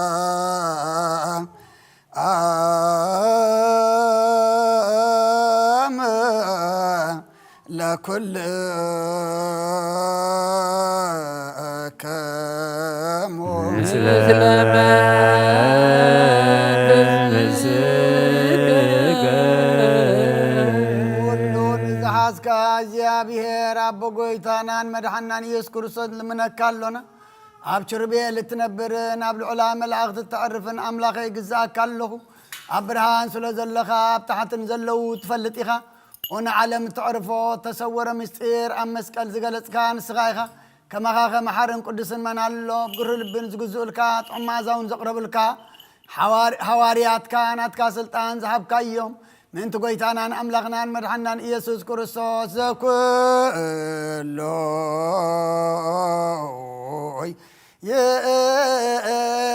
ሰላም አም ለኩልክሙ። ምስለ መንፈስከ። ሁሉን ዝሓዝካ እግዚኣብሔር ኣቦ ጎይታናን መድሓናን ኢየሱስ ክርስቶስ ልምነካ ኣሎና። ኣብ ችርቤል እትነብርን ኣብ ልዑላ መላእኽቲ እተዕርፍን ኣምላኸይ ግዝኣካ ኣለኹ። ኣብ ብርሃን ስለ ዘለኻ ኣብ ታሕትን ዘለዉ ትፈልጥ ኢኻ። ኦነ ዓለም እተዕርፎ እተሰወረ ምስጢር ኣብ መስቀል ዝገለጽካ ንስኻ ኢኻ። ከማኻ ከ መሓርን ቅዱስን መን ኣሎ? ብግርህ ልብን ዝግዝኡልካ፣ ጥዑም መኣዛውን ዘቕረብልካ፣ ሓዋር-፣ ሃዋርያትካ ናትካ ስልጣን ዝሃብካዮም፣ ምእንቲ ጐይታናን ኣምላኽናን መድሓናን ኢየሱስ ክርስቶስ ዘኩሉ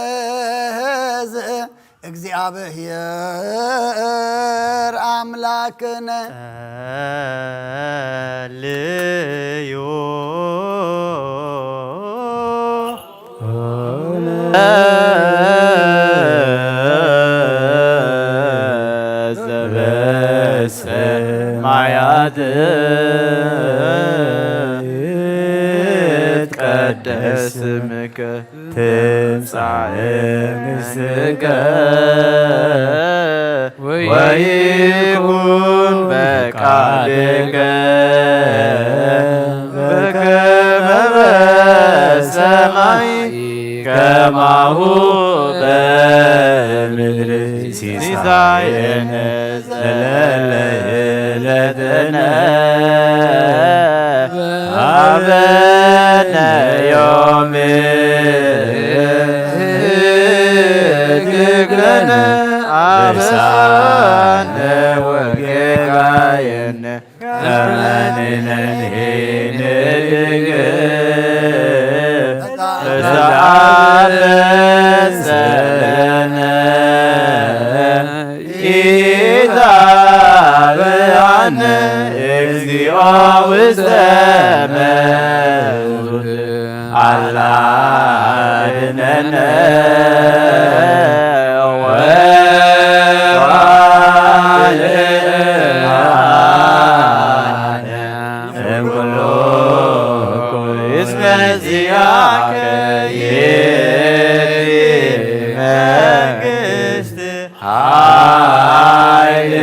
ይእዝ እግዚኣብሔር ኣምላክነ። ጸልዩ ዘበሰማያት ይትቀደስ ስምከ ትምጻእ መንግሥትከ ወይኩን ፈቃድከ በከመ በሰማይ ከማሁ በምድር። ሲሳየነ ዘለለ ለተነ ሀበነ ዮም ትክለነ አበሳነ ወጌጋየነ ከመ ንሕነኒ ንድግፍ ተአበሰ ለነ ኢታብአነ እግዚኦ ውስተ መ አላ አድነነ ወባልዓነ እምኩሉ እስመ ዚአከ ይእቲ መንግስት ኃይል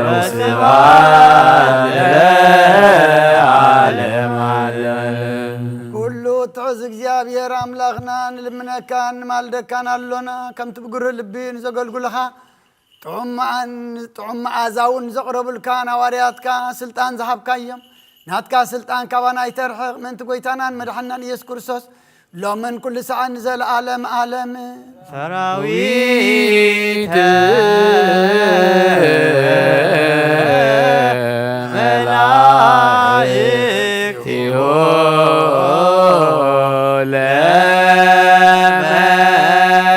ወስብሐት ለዓለመ ዓለም። ኩሉ ትሑዝ እግዚኣብሔር ኣምላኽና ንልምነካን ንማልደካን ኣሎና፣ ከምቲ ብግሩህ ልቢ ንዘገልግሉኻ ጥዑም መዓ-፣ ጥዑም መዓዛ እውን ዘቕረቡልካ ንሃዋርያትካ ስልጣን ዝሃብካዮም፣ ናትካ ስልጣን ካባና ኣይተርሕቕ፣ ምእንቲ ጐይታናን መድሓናን ኢየሱስ ክርስቶስ ሎምን ኩሉ ሰዓት ንዘለዓለም ዓለም። ሰራዊተ መላእክቲሁ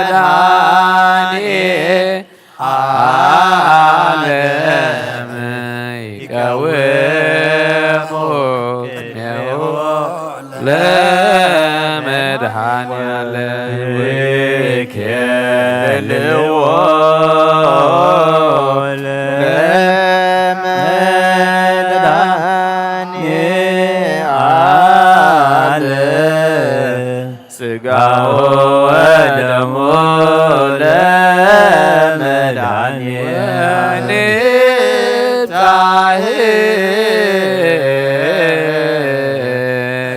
ለመድኃኔ ዓለም ይቀውሙ ቅኔሁ ለመድኃኔዓለም ይኬልዎ ለመድኃኔዓለም። ሥጋሁ ወደሙ ለመድኃኒነ ንብጻሕ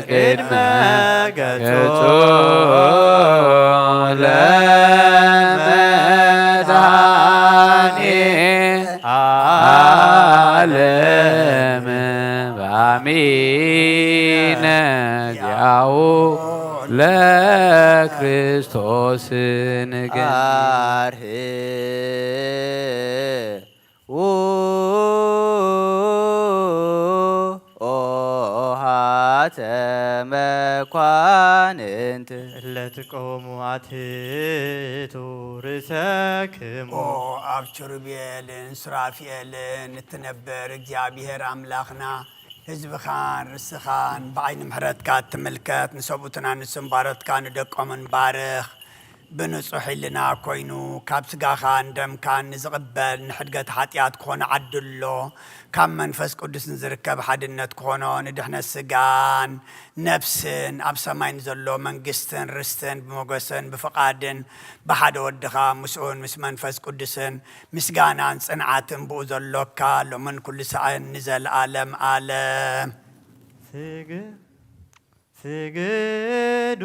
ቅድመ ገጹ ለመድኃኒ ዓለም በአሚነ ዚአሁ ለክርስቶስ ንገ አርህ ኡ ኦሃተ መኳንንት እለ ትቀውሙ አትሕቱ ርእሰክሙ። ኦ ኣብ ኪሩቤልን ሱራፊኤልን እትነብር እግዚኣብሔር ኣምላኽና፣ ህዝብኻን ርስኻን ብዓይኒ ምሕረትካ እትምልከት፣ ንሰብኡትና ንስንባሮትካ ንደቆምን ባርኽ። ብንጹሕ ሕልና ኮይኑ፣ ካብ ስጋኻን ደምካን ንዝቕበል ንሕድገት ሓጢኣት ክኾኖ ዓድሎ፣ ካብ መንፈስ ቅዱስ ንዝርከብ ሓድነት ክኾኖ ንድሕነት ስጋን ነፍስን ኣብ ሰማይ ንዘሎ መንግስትን ርስትን ብሞገስን ብፍቓድን ብሓደ ወድኻ ምስኡን ምስ መንፈስ ቅዱስን ምስጋናን ጽንዓትን ብኡ ዘሎካ ሎምን ኩሉ ሳዕን ንዘለኣለም ኣለም። ስግ-፣ ስግዱ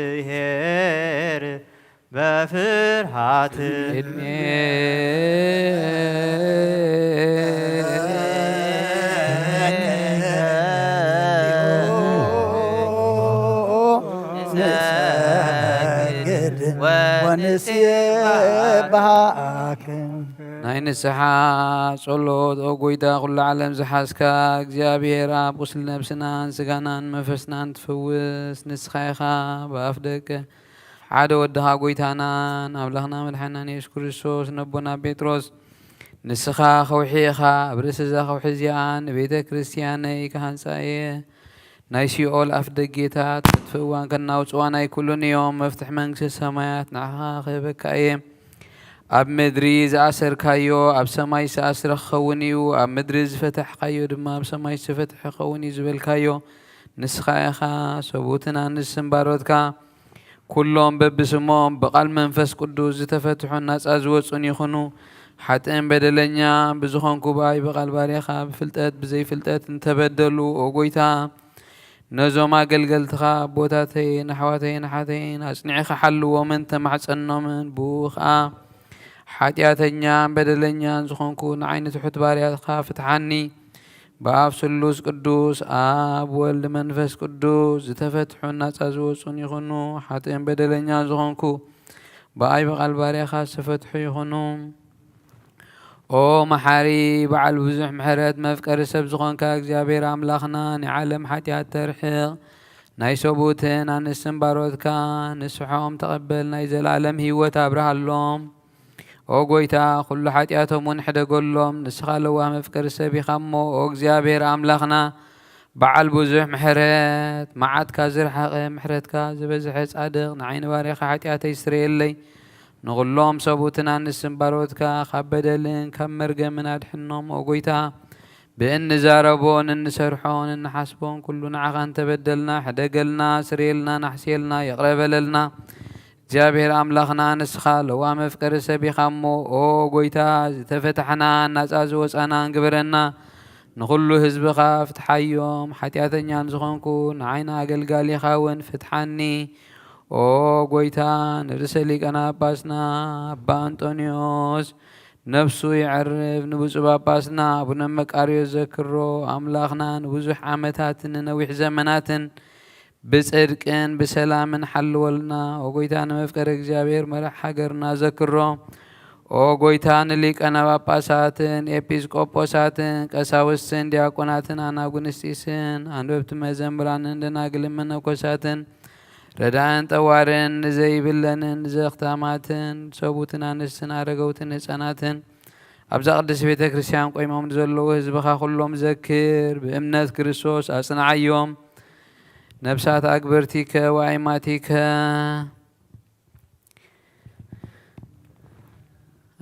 ለእግዚኣብሔር በፍርሃት። ንሰግድ ወንሴብሐክ። ናይ ንስሓ ጸሎት። ኦ ጐይታ፣ ኵሉ ዓለም ዝሓዝካ እግዚኣብሔር ኣብ፣ ቁስሊ ነብስናን ስጋናን መንፈስናን ትፍውስ ንስኻ ኢኻ። ብኣፍ ደቀ ሓደ ወድኻ ጐይታናን ኣምላኽና መድሓናን የሱስ ክርስቶስ ነቦና ጴጥሮስ፣ ንስኻ ከውሒ ኢኻ፣ ኣብ ርእሲ እዛ ከውሒ እዚኣ ንቤተ ክርስቲያነይ ክሃንጻ እየ። ናይ ሲኦል ኣፍ ደጌታት ነቲ እዋን ከናውጽዋን ኣይክእሉን እዮም። መፍትሕ መንግስቲ ሰማያት ንዓኻ ክህበካ እየ። ኣብ ምድሪ ዝኣሰርካዮ ኣብ ሰማይ ዝተኣስረ ክኸውን እዩ፣ ኣብ ምድሪ ዝፈታሕካዮ ድማ ኣብ ሰማይ ዝተፈትሐ ክኸውን እዩ ዝበልካዮ ንስኻ ኢኻ። ሰብኡትን ኣንስትን ባሮትካ ኩሎም በብስሞም ብቓል መንፈስ ቅዱስ ዝተፈትሑን ናጻ ዝወጹን ይኹኑ። ሓጥእን በደለኛ ብዝኾንኩ ባይ ብቓል ባርያኻ ብፍልጠት ብዘይፍልጠት እንተበደሉ፣ ኦ ጐይታ፣ ነዞም ኣገልገልትኻ ኣቦታተይን ኣሕዋተይን ኣሓተይን ኣጽኒዕካ ሓልዎምን ተማሕጸኖምን፣ ብኡ ኸኣ ሓጢኣተኛን በደለኛን ዝኾንኩ ንዓይ ንትሑት ባርያኻ ፍትሓኒ። ብኣብ ስሉስ ቅዱስ፣ ኣብ ወልድ መንፈስ ቅዱስ ዝተፈትሑን ናጻ ዝወጹን ይኹኑ። ሓጥእን በደለኛን ዝኾንኩ ብኣይ ብቓል ባርያኻ ዝተፈትሑ ይኹኑ። ኦ መሓሪ፣ በዓል ብዙሕ ምሕረት፣ መፍቀሪ ሰብ ዝኾንካ እግዚኣብሔር ኣምላኽና፣ ናይ ዓለም ሓጢኣት ተርሕቕ፣ ናይ ሰብኡትን ኣንስትን ባሮትካ ንስሖም ተቐበል፣ ናይ ዘለኣለም ህይወት ኣብርሃሎም። ኦ ጎይታ፣ ኩሉ ሓጢኣቶም እውን ሕደገሎም። ንስኻ ለዋህ መፍቀሪ ሰብ ኢኻ እሞ፣ ኦ እግዚኣብሔር ኣምላኽና፣ በዓል ብዙሕ ምሕረት፣ መዓትካ ዝረሓቐ ምሕረትካ ዝበዝሐ ጻድቕ፣ ንዓይ ንባርያኻ ሓጢኣተይ ስረየለይ። ንኹሎም ሰብኡትን ኣንስትን ባሮትካ ካብ በደልን ካብ መርገምን ኣድሕኖም። ኦ ጎይታ፣ ብእንዛረቦን እንሰርሖን እንሓስቦን ኩሉ ንዓኻ እንተበደልና፣ ሕደገልና፣ ስርየልና፣ ናሕስየልና፣ ይቕረ በለልና። እግዚኣብሔር ኣምላኽና፣ ንስኻ ለዋህ መፍቀሪ ሰብ ኢኻ እሞ፣ ኦ ጎይታ፣ ዝተፈታሕናን ናጻ ዝወጻናን ግበረና። ንኹሉ ህዝብኻ ፍትሓዮም። ሓጢኣተኛን ዝኾንኩ ንዓይና ኣገልጋሊኻ እውን ፍትሓኒ። ኦ ጎይታ፣ ንርእሰ ሊቃነ ጳጳስና ኣባ ኣንጦንዮስ ነፍሱ የዕርፍ፣ ንብፁዕ ጳጳስና ኣቡነ መቃርዮስ ዘክሮ። ኣምላኽና ንብዙሕ ዓመታትን ንነዊሕ ዘመናትን ብጽድቅን ብሰላምን ሓልወልና። ኦ ጎይታ፣ ንመፍቀሪ እግዚኣብሔር መራሕ ሃገርና ዘክሮ። ኦ ጎይታ፣ ንሊቃነ ጳጳሳትን ኤጲስቆጶሳትን ቀሳውስትን ዲያቆናትን ኣናጉንስጢስን ኣንበብቲ መዘምራንን ደናግልን መነኮሳትን ረዳእን ጠዋርን ንዘይብለንን ንዘኽታማትን ሰቡትን ኣንስትን ኣረገውትን ህፃናትን ኣብዛ ቅድስት ቤተ ክርስቲያን ቆይሞም ንዘለዉ ህዝብኻ ኩሎም ዘክር። ብእምነት ክርስቶስ ኣጽንዓዮም። ነፍሳት ኣግበርቲከ ወኣይማቲከ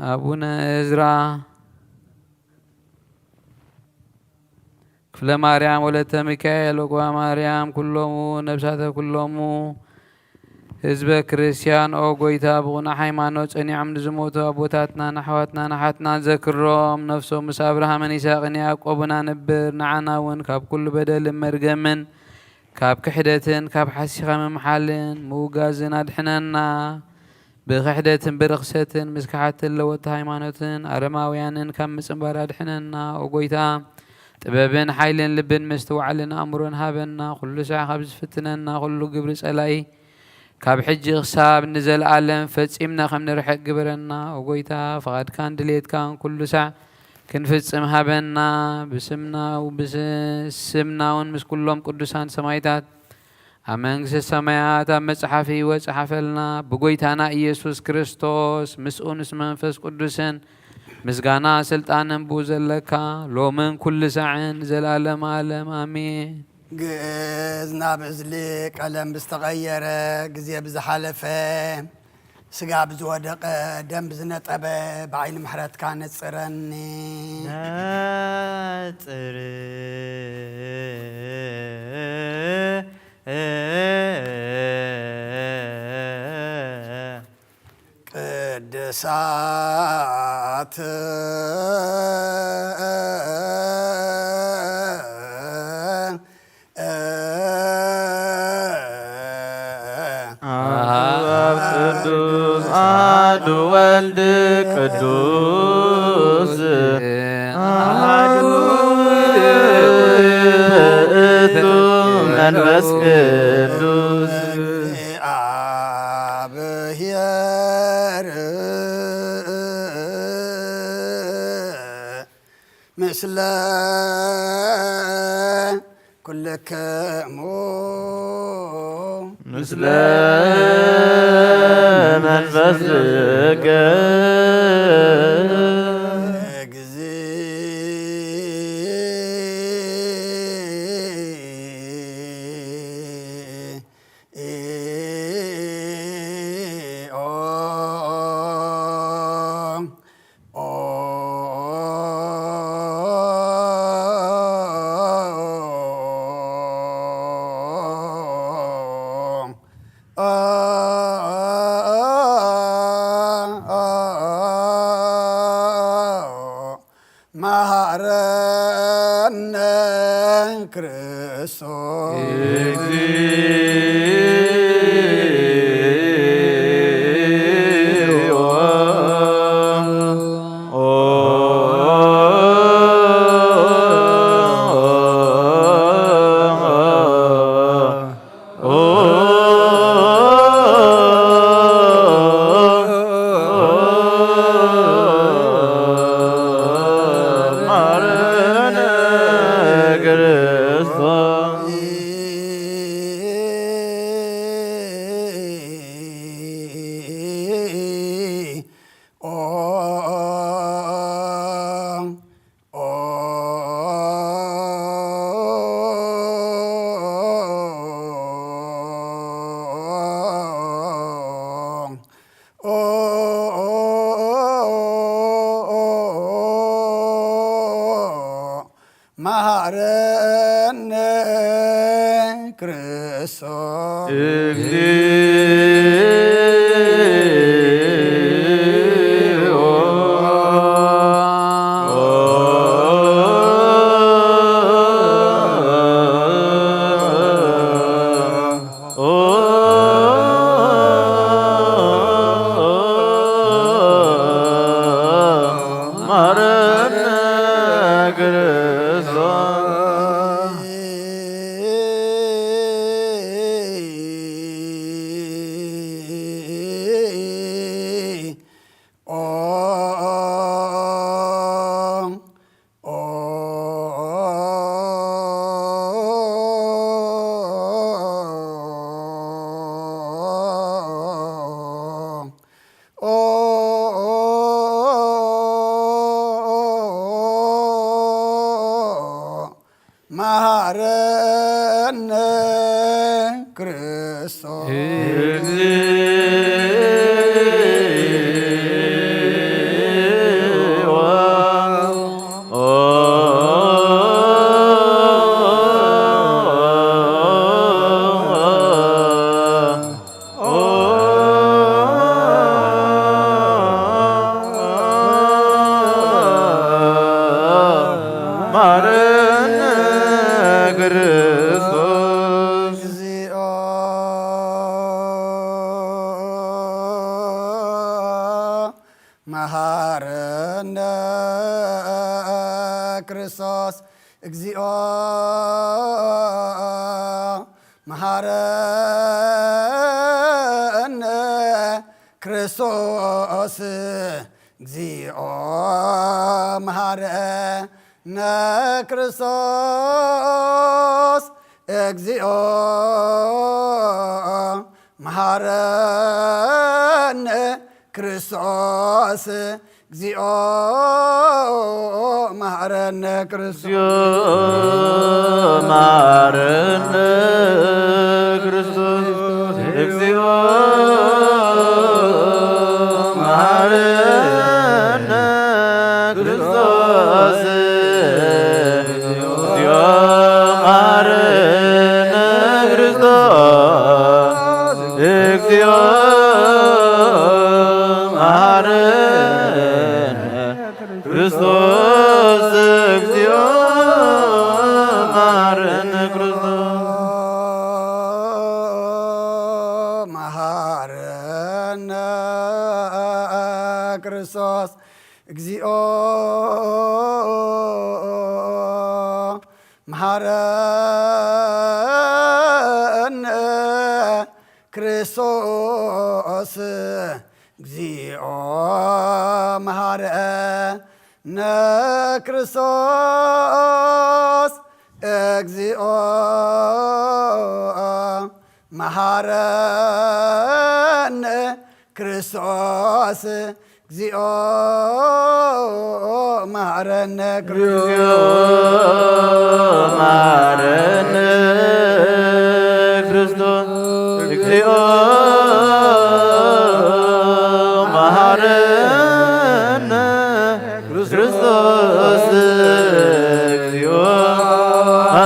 ኣቡነ እዝራ ክፍለ ማርያም ወለተ ሚካኤል ወቅባ ማርያም ኩሎሙ ነፍሳተ ኩሎሙ ህዝበ ክርስቲያን። ኦ ጎይታ፣ ብቕኑዕ ሃይማኖት ጸኒዖም ንዝሞቱ ኣቦታትናን ኣሕዋትናን ኣሓትናን ዘክሮም። ነፍሶም ምስ ኣብርሃምን ይስሐቅን ያዕቆብን ኣንብር። ንዓና እውን ካብ ኩሉ በደልን መርገምን ካብ ክሕደትን ካብ ሓሲኻ ምምሓልን ምውጋዝን ኣድሕነና። ብኽሕደትን ብርኽሰትን ምስ ከሓድትን ለወጥቲ ሃይማኖትን ኣረማውያንን ካብ ምጽንባር ኣድሕነና። ኦ ጎይታ፣ ጥበብን ሓይልን ልብን ምስትውዓልን ኣእምሮን ሃበና። ኩሉ ሳዕ ካብ ዝፍትነና ኩሉ ግብሪ ጸላኢ ካብ ሕጂ ክሳብ ንዘለኣለም ፈጺምና ከም ንርሕቅ ግበረና። ኦ ጎይታ፣ ፍቓድካን ድሌትካን ኩሉ ሳዕ ክንፍጽም ሃበና። ብስምና ብስምና እውን ምስ ኩሎም ቅዱሳን ሰማይታት ኣብ መንግስተ ሰማያት ኣብ መጽሓፍ ህይወት ጸሓፈልና። ብጎይታና ኢየሱስ ክርስቶስ ምስኡን ምስ መንፈስ ቅዱስን ምስጋና ስልጣንን ብኡ ዘለካ ሎምን ኩሉ ሳዕን ዘላለም ዓለም ኣሜን። ግእዝ ናብ እዝሊ ቀለም ብዝተቐየረ፣ ግዜ ብዝሓለፈ፣ ስጋ ብዝወደቐ፣ ደም ብዝነጠበ፣ ብዓይኒ ምሕረትካ ነጽረኒ። ነጽር ቅድሳት አብ ቅዱስ አሐዱ ወልድ ቅዱስ አሐዱ ውእቱ መንፈስ ቅዱስ። አብሔር ምስለ ኩልክሙ ምስለ መንፈስከ መሐረነ ክርስቶስ። ኦ ኦ ኦ መሃረነ ክርስቶስ። መሃረነ ክርስቶስ። መሃረነ ክርስቶስ። እግዚኦ መሃረነ ክርስቶስ። እግዚኦ መሃረነ ክርስቶስ። እግዚኦ መሃረነ ክርስቶስ። እግዚኦ መሃረነ ክርስቶስ። እግዚኦ መሃረነ ክርስቶስ። እግዚኦ መሃረነ ክርስቶስ። እግዚኦ መሃረነ ክርስቶስ። እግዚኦ መሃረነ ክርስቶስ። እግዚኦ መሃረነ ክርስቶስ። እግዚኦ መሃረነ ክርስቶስ። መሃረነ ክርስቶስ። እግዚኦ መሃረነ ክርስቶስ። እግዚኦ መሃረነ ክርስቶስ። እግዚኦ መሃረነ ክርስቶስ። እግዚኦ መሃረነ ክርስቶስ። መሃረነ ክርስቶስ። እግዚኦ መሃረነ ክርስቶስ። እግዚኦ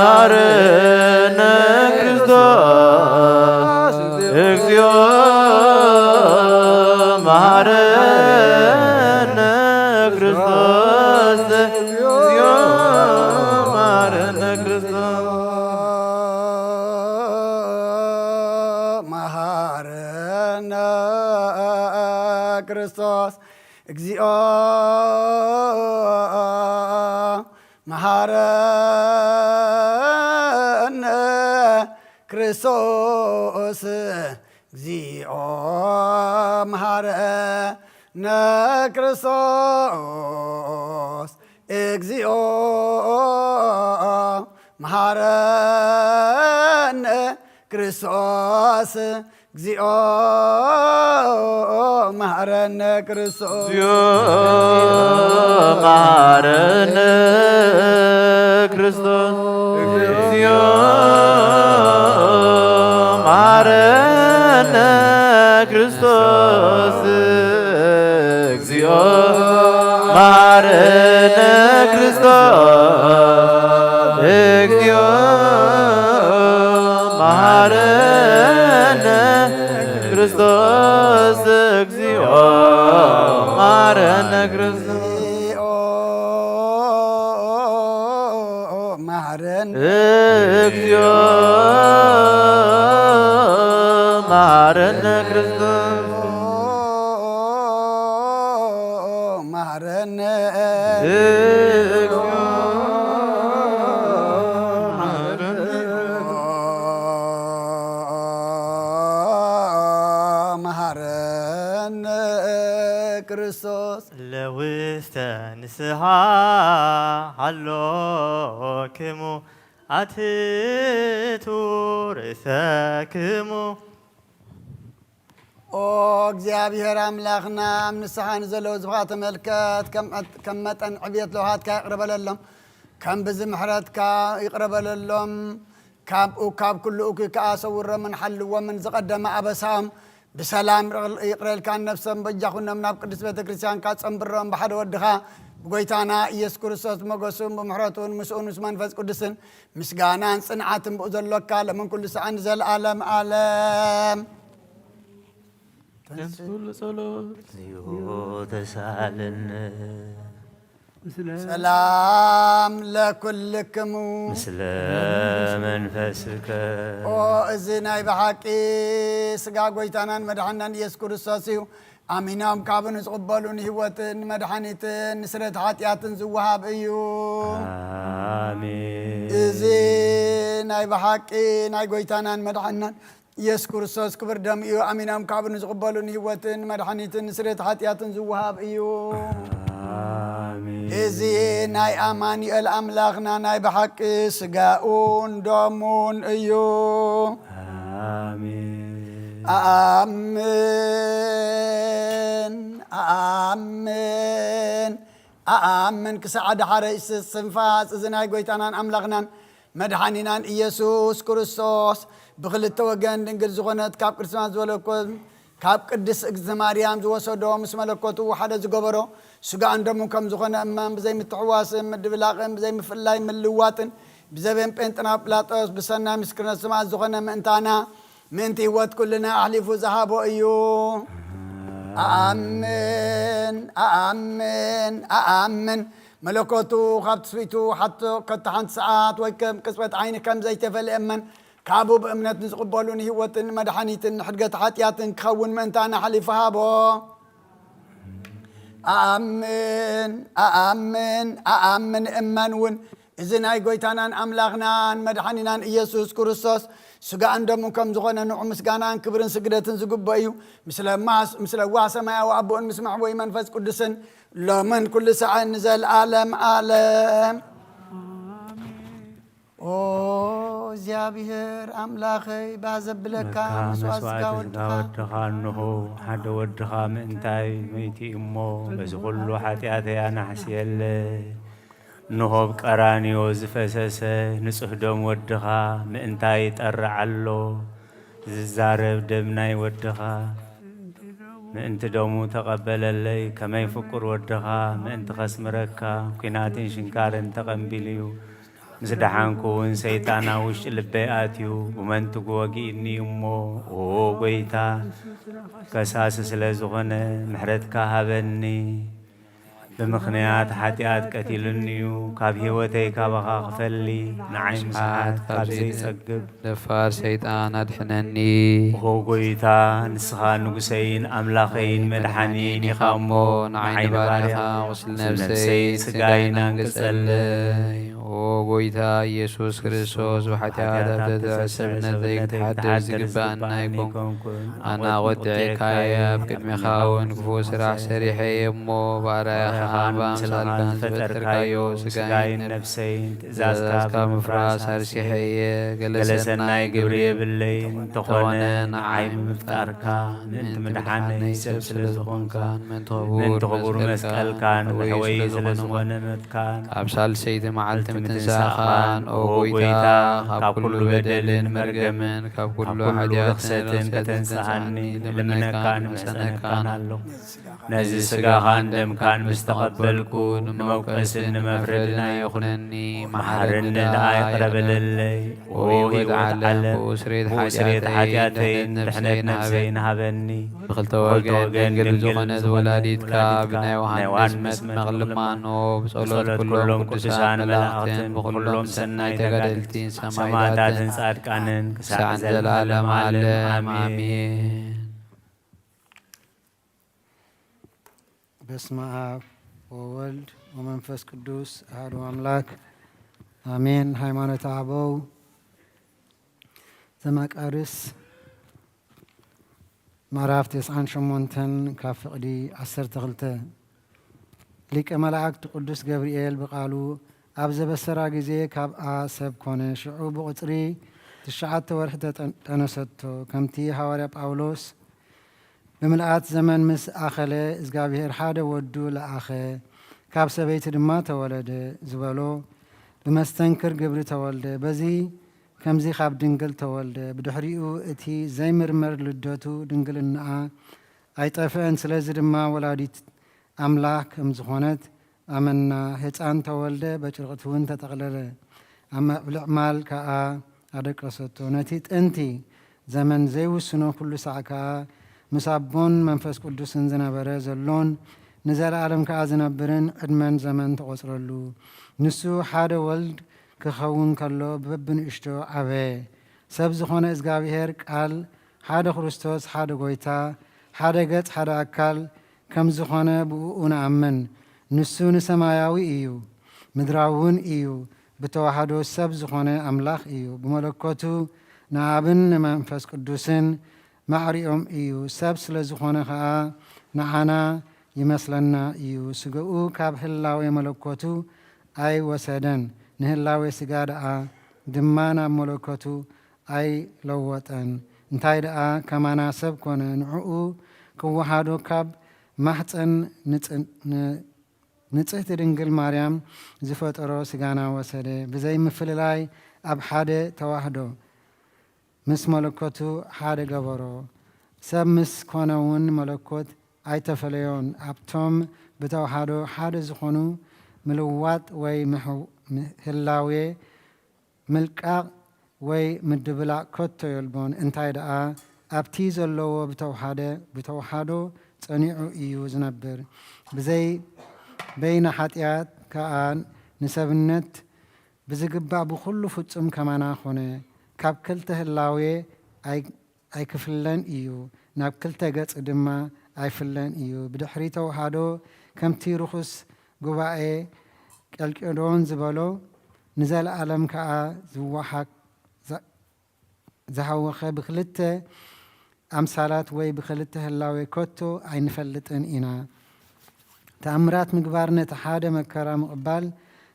መሃረነ ክርስቶስ። እግዚኦ መሃረነ ክርስቶስ። እግዚኦ መሃረነ ክርስቶስ። መሃረነ ክርስቶስ። እግዚኦ መሃረነ ክርስቶስ። እግዚኦ መሃረነ ክርስቶስ። እግዚኦ መሃረነ ክርስቶስ። እግዚኦ መሐረነ ክርስቶስ። እግዚኦ መሐረነ ክርስቶስ። እግዚኦ መሐረነ ክርስቶስ። እግዚኦ መሐረነ ክርስቶስ። እግዚኦ መሐረነ ክርስቶስ። እግዚኦ መሐረነ ክርስቶስ። እግዚኦ መሐረነ እግዚኦ መሐረነ ክርስቶስ። መሐረነ እግዚኦ መሐረነ ክርስቶስ። ለውስተ ንስሓ ሃሎክሙ ኣትሕቱ ርእሰክሙ። ኦ እግዚኣብሔር ኣምላኽና፣ ኣብ ንስሓ ንዘለዉ ህዝብኻ ተመልከት። ከም ከም መጠን ዕብየት ለውሃትካ ይቕረ በለሎም። ከም ብዚ ምሕረትካ ይቕረ በለሎም። ካብኡ ካብ ኩሉ እኩይ ከኣ ሰውሮምን ሓልዎምን። ዝቐደመ ኣበሳኦም ብሰላም ይቕረልካን ነፍሶም በጃ ኩኖም ናብ ቅድስት ቤተ ክርስቲያንካ ጸንብሮም። ብሓደ ወድኻ ብጎይታና ኢየሱስ ክርስቶስ ብመገሱን ብምሕረቱን ምስኡን ምስ መንፈስ ቅዱስን ምስጋናን ጽንዓትን ብኡ ዘሎካ ለምን ኩሉ ሰዓን ዘለዓለም ዓለም። ተንስኡ ጸሎት። ተሳልን ሰላም ለኩልክሙ። ምስለ መንፈስከ። ኦ እዚ ናይ ብሓቂ ስጋ ጎይታናን መድሓናን ኢየሱስ ክርስቶስ እዩ። ኣሚኖም ካብኡ ንዝቕበሉ ንህይወትን ንመድሓኒትን ንስረት ሓጢኣትን ዝወሃብ እዩ። ኣሜን። እዚ ናይ ብሓቂ ናይ ጎይታናን መድሓናን ኢየሱስ ክርስቶስ ክብር ደም እዩ። ኣሚኖም ካብኡ ንዝቕበሉ ንህይወትን ንመድሓኒትን ንስረት ሓጢኣትን ዝወሃብ እዩ። ኣሜን። እዚ ናይ ኣማኑኤል ኣምላኽና ናይ ብሓቂ ስጋኡን ደሙን እዩ። ኣሜን። ኣኣምን ኣኣምን ኣኣምን ክሳዕ ዳሓረይ ስንፋስ እዚ ናይ ጎይታናን ኣምላኽናን መድሓኒናን ኢየሱስ ክርስቶስ ብኽልተ ወገን ድንግል ዝኾነት ካብ ቅድስና ዝበለኮ ካብ ቅድስት እግዝእተ ማርያም ዝወሰዶ ምስ መለኮቱ ሓደ ዝገበሮ ስጋን ደሙን ከም ዝኾነ እመን። ብዘይምትሕዋስን ምድብላቕን ብዘይምፍልላይ ምልዋጥን ብዘበን ጴንጥና ጲላጦስ ብሰናይ ምስክርነት ስማዕት ዝኾነ ምእንታና ምእንቲ ህይወት ኩልና ኣሕሊፉ ዝሃቦ እዩ። ኣኣምን ኣኣምን ኣኣምን መለኮቱ ካብ ትስቢቱ ሓቶ ከቶ ሓንቲ ሰዓት ወይ ከም ቅጽበት ዓይኒ ከም ዘይተፈልየ እመን። ካብኡ ብእምነት ንዝቕበሉ ንህይወትን ንመድሓኒትን ንሕድገት ሓጢኣትን ክኸውን ምእንታና ሓሊፉ ሃቦ። ኣኣምን ኣኣምን ኣኣምን እመን እውን እዚ ናይ ጎይታናን ኣምላኽናን መድሓኒናን ኢየሱስ ክርስቶስ ስጋን ደሙን ከም ዝኾነ ንዑ ምስጋናን ክብርን ስግደትን ዝግብኦ እዩ። ምስለ ማስ- ምስለ ዋህ ሰማያዊ ኣቦኡን ምስ መሕወይ መንፈስ ቅዱስን ሎምን ኩሉ ሰዓን ንዘለዓለም ዓለም። ኦ እግዚኣብሔር ኣምላኸይ ባዘብለካ ለካ መስዋዕት መስዋዕቲ ስጋ ስጋ ወድኻ ወድኻ እንሆ ሓደ ወድኻ ምእንታይ መይቲ እሞ በዚ ኩሉ ሓጢኣተይ ኣናሕስየለ። እንሆ ኣብ ቀራንዮ ዝፈሰሰ ንጹህ ደም ወድኻ ምእንታይ ይጠርዕ ኣሎ። ዝዛረብ ደም ናይ ወድኻ ምእንቲ ደሙ ተቐበለለይ። ከመይ ፍቁር ወድኻ ምእንቲ ከስምረካ ኲናትን ሽንካርን ተቐንቢሉ እዩ። ምስ ደሓንኩ እውን ሰይጣን ኣብ ውሽጢ ልበይ ኣትዩ ብመንትጉ ወጊእኒ እዩ እሞ፣ ኦ ጎይታ፣ ከሳሲ ስለ ዝኾነ ምሕረትካ ሃበኒ። ብምኽንያት ሓጢኣት ቀቲሉኒ እዩ። ካብ ህይወተይ ካባኻ ክፈሊ ንዓይ ምስሓት ካብ ዘይጸግብ ደፋር ሰይጣን ኣድሕነኒ። ኦ ጎይታ፣ ንስኻ ንጉሰይን ኣምላኸይን መድሓኒን ኢኻ እሞ፣ ንዓይ ንባርያኻ ቁስሊ ነብሰይ ስጋይን ኣንግጸለይ። ኦ ጎይታ ኢየሱስ ክርስቶስ፣ ብሓጢኣት ኣብ ተዘርአ ሰብነተይ ክትሓድር ዝግባኣኒ ኣይኮንኩን። ኣነ ኣቖጢዐካ እየ። ኣብ ቅድሜኻ እውን ክፉእ ስራሕ ሰሪሐ እየ እሞ፣ ብኣርኣያኻን ብኣምሳልካን ዝፈጠርካዮ ስጋይን ነፍሰይን ትእዛዝካ ካብ ምፍራስ ኣርሲሐ እየ። ገለ ሰናይ ግብሪ የብለይን፣ እንተኾነ ንዓይ ምፍጣርካ ምእንቲ ምድሓነይ ሰብ ስለ ዝኾንካን ምእንቲ ክቡር መስቀልካን መሕወይ ስለ ዝኾነ ሞትካን፣ ኣብ ሳልሰይቲ መዓልቲ ምትንሳእኻን፣ ኦ ጎይታ፣ ካብ ኩሉ በደልን መርገምን ካብ ኩሉ ሓጢኣትን ርኽሰትን ከተንስኣኒ ልምነካን እምሕጸነካን ኣለኹ። ነዚ ስጋኻን ደምካን ምስ ተቐበልኩ፣ ንመውቀስን ንመፍረድን ኣይኹነኒ፣ መሓረኒ ደኣ ይቕረ በለለይ። ኦ ህይወት ዓለም፣ ብኡ ስርየት ሓጢኣተይን ድሕነት ነፍሰይን ሃበኒ። ብኽልተ ወገን ድንግል ዝኾነት ወላዲትካ፣ ብናይ ዮሃንስ መጥምቕ ልማኖ፣ ብጸሎት ኩሎም ቅዱሳን መላእኽትን ብኹሎም ሰናይ ተጋደልቲን ሰማዕታትን ጻድቃንን ክሳዕ ዘለዓለም ዓለም ኣሜን። በስመ አብ ወወልድ ወመንፈስ ቅዱስ አሐዱ አምላክ አሜን። ሃይማኖተ አበው ዘመቃርስ ምዕራፍ ተስዓን ሸሞንተን ካብ ፍቕዲ ዓሰርተ ክልተ። ሊቀ መላእክት ቅዱስ ገብርኤል ብቃሉ ኣብ ዘበሰራ ግዜ ካብኣ ሰብ ኮነ። ሽዑ ብቁጽሪ ትሽዓተ ወርሒ ተጠ-፣ ጠነሰቶ። ከምቲ ሃዋርያ ጳውሎስ ብምልኣት ዘመን ምስ ኣኸለ፣ እግዚኣብሔር ሓደ ወዱ ለኣኸ፣ ካብ ሰበይቲ ድማ ተወለደ ዝበሎ ብመስተንክር ግብሪ ተወልደ። በዚ ከምዚ ካብ ድንግል ተወልደ። ብድሕሪኡ እቲ ዘይምርመር ልደቱ ድንግልናኣ ኣይጠፍአን። ስለዚ ድማ ወላዲት ኣምላኽ ከም ዝኾነት ኣመና። ህፃን ተወልደ፣ በጭርቕቲ እውን ተጠቕለለ። ኣብ መብልዕ ማል ከኣ ኣደቀሰቶ። ነቲ ጥንቲ ዘመን ዘይውስኖ ኩሉ ሳዕ ከኣ ምስ ኣቦን መንፈስ ቅዱስን ዝነበረ ዘሎን ንዘለኣለም ከኣ ዝነብርን ዕድመን ዘመን ተቖጽረሉ። ንሱ ሓደ ወልድ ክኸውን ከሎ በብንእሽቶ ዓበየ። ሰብ ዝኾነ እግዚኣብሔር ቃል፣ ሓደ ክርስቶስ፣ ሓደ ጐይታ፣ ሓደ ገጽ፣ ሓደ ኣካል ከም ዝኾነ ብእኡ ንኣምን። ንሱ ንሰማያዊ እዩ፣ ምድራዊ እውን እዩ። ብተዋህዶ ሰብ ዝኾነ ኣምላኽ እዩ። ብመለኮቱ ንኣብን ንመንፈስ ቅዱስን ማዕሪኦም እዩ። ሰብ ስለ ዝኾነ ኸኣ ንዓና ይመስለና እዩ። ስጋኡ ካብ ህላዌ መለኮቱ ኣይወሰደን፣ ንህላዌ ስጋ ደኣ ድማ ናብ መለኮቱ ኣይለወጠን። እንታይ ደኣ ከማና ሰብ ኮነ፣ ንዕኡ ክወሃዶ ካብ ማሕፀን ንጽ-፣ ን-፣ ንጽህቲ ድንግል ማርያም ዝፈጠሮ ስጋና ወሰደ። ብዘይ ምፍልላይ ኣብ ሓደ ተዋህዶ ምስ መለኮቱ ሓደ ገበሮ። ሰብ ምስ ኮነ እውን መለኮት ኣይተፈለዮን። ኣብቶም ብተዋህዶ ሓደ ዝኾኑ ምልዋጥ ወይ ምሕው-፣ ምህላዌ ምልቃቕ ወይ ምድብላቕ ከቶ የልቦን። እንታይ ደኣ ኣብቲ ዘለዎ ብተውሓደ-፣ ብተውሓዶ ጸኒዑ እዩ ዝነብር። ብዘይ በይነ ሓጢኣት ከኣ ንሰብነት ብዝግባእ ብኹሉ ፍጹም ከማና ኾነ። ካብ ክልተ ህላዌ ኣይ-፣ ኣይክፍለን እዩ፣ ናብ ክልተ ገጽ ድማ ኣይፍለን እዩ። ብድሕሪ ተውሃዶ ከምቲ ርኹስ ጉባኤ ቀልቄዶን ዝበሎ፣ ንዘለኣለም ከኣ ዝወሓክ-፣ ዛ-፣ ዝሃወኸ ብክልተ ኣምሳላት ወይ ብክልተ ህላዌ ከቶ ኣይንፈልጥን ኢና። ተኣምራት ምግባር ነቲ ሓደ መከራ ምቕባል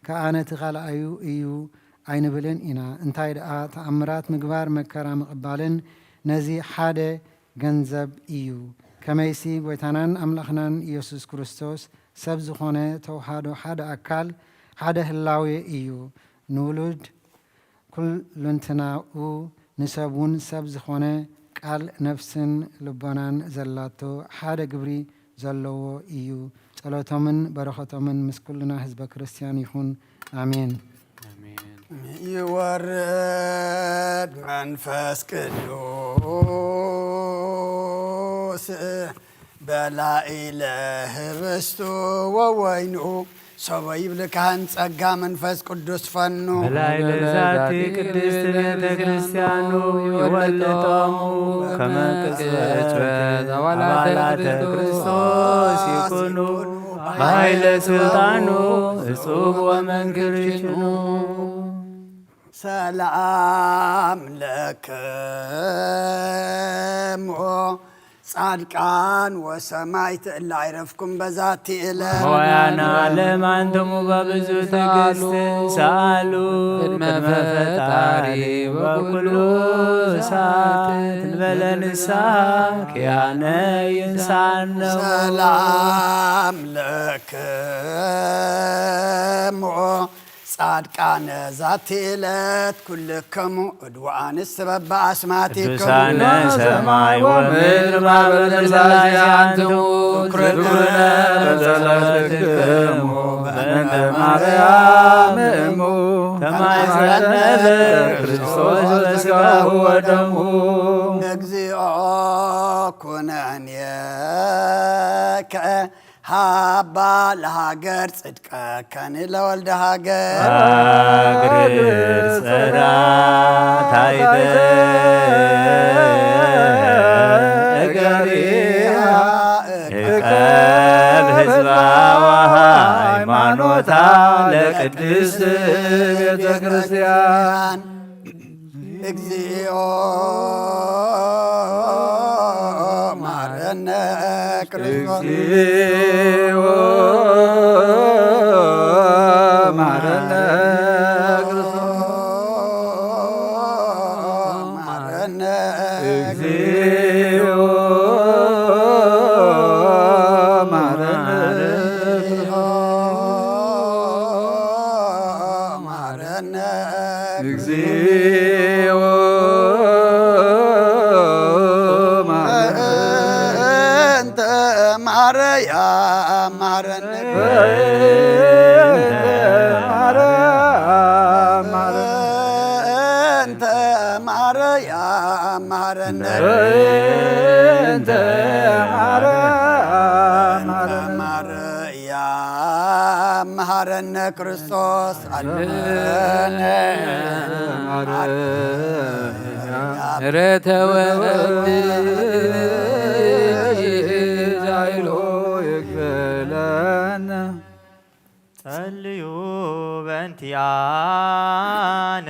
ከኣ ነቲ ካልኣዩ እዩ ኣይንብልን ኢና። እንታይ ደኣ ተኣምራት ምግባር መከራ ምቕባልን ነዚ ሓደ ገንዘብ እዩ። ከመይሲ ጐይታናን ኣምላኽናን ኢየሱስ ክርስቶስ ሰብ ዝኾነ ተውሃዶ ሓደ ኣካል ሓደ ህላዌ እዩ። ንውሉድ ኩልንትናኡ ንሰብ እውን ሰብ ዝኾነ ቃል ነፍስን ልቦናን ዘላቶ ሓደ ግብሪ ዘለዎ እዩ። ጸሎቶምን በረኸቶምን ምስ ኩልና ህዝበ ክርስቲያን ይኹን። ኣሜን። ኣሜን። ይወርድ መንፈስ ቅዱስ በላዕለ ህብስቱ ወወይኑ ሶበ ይብልካን ጸጋ መንፈስ ቅዱስ ፈኑ። በላዕለ ዛቲ ቅድስት ቤተ ክርስቲያኑ ይወልጦሙ ከመ ቅጽበት አባላተ ክርስቶስ ይኩኑ። ኃይለ ሥልጣኑ እጹብ ወመንክር ሽኑ። ሰላም ለክሙ ጻድቃን ወሰማዕት እለ አይረፍኩም በዛቲ ዕለት። ሆያና ለማንትሙ በብዙ ትዕግስት ሰአሉ ቅድመ ፈጣሪ በኩሉ ሰዓት እንበለ ንስሐ ኪያነ ይንሳነ። ሰላም ለክሙ ጻድቃነ ዛቲ ዕለት ኩልክሙ እድዋን ስበባ አስማቲክሙ። ቅዱሳነ ሰማይ ወምድር ማበለ ሥላሴ አንትሙ ክብርነ በጸሎትክሙ በእንተ ማርያም እሙ ተማይጸነ በክርስቶስ በሥጋሁ ወደሙ። እግዚኦ ኩነኔከ ሃባ ለሃገር ጽድቀከኒ ለወልደ ሃገር። ሃገር ጸዳት አይተ እገሪሃ እቀብ ህዝባ ወሃይማኖታ ለቅድስት ቤተ ክርስቲያን። እግዚኦ ማረነ ክርስቶስ። እግዚኦ ማረነ ክርስቶስ። ማረነ እግዚኦ ማረነ። ማረነ እግዚኦ ማረነ። እንተ ማርያም ማረነ። እንተ ማርያም ማረነ። እንተ ማርያም ማረነ። ማርያም መሐረነ ክርስቶስ አድነነ። ምሕረተ ወእምቲ ዛይሎ ይግበለነ። ጸልዩ በእንቲአነ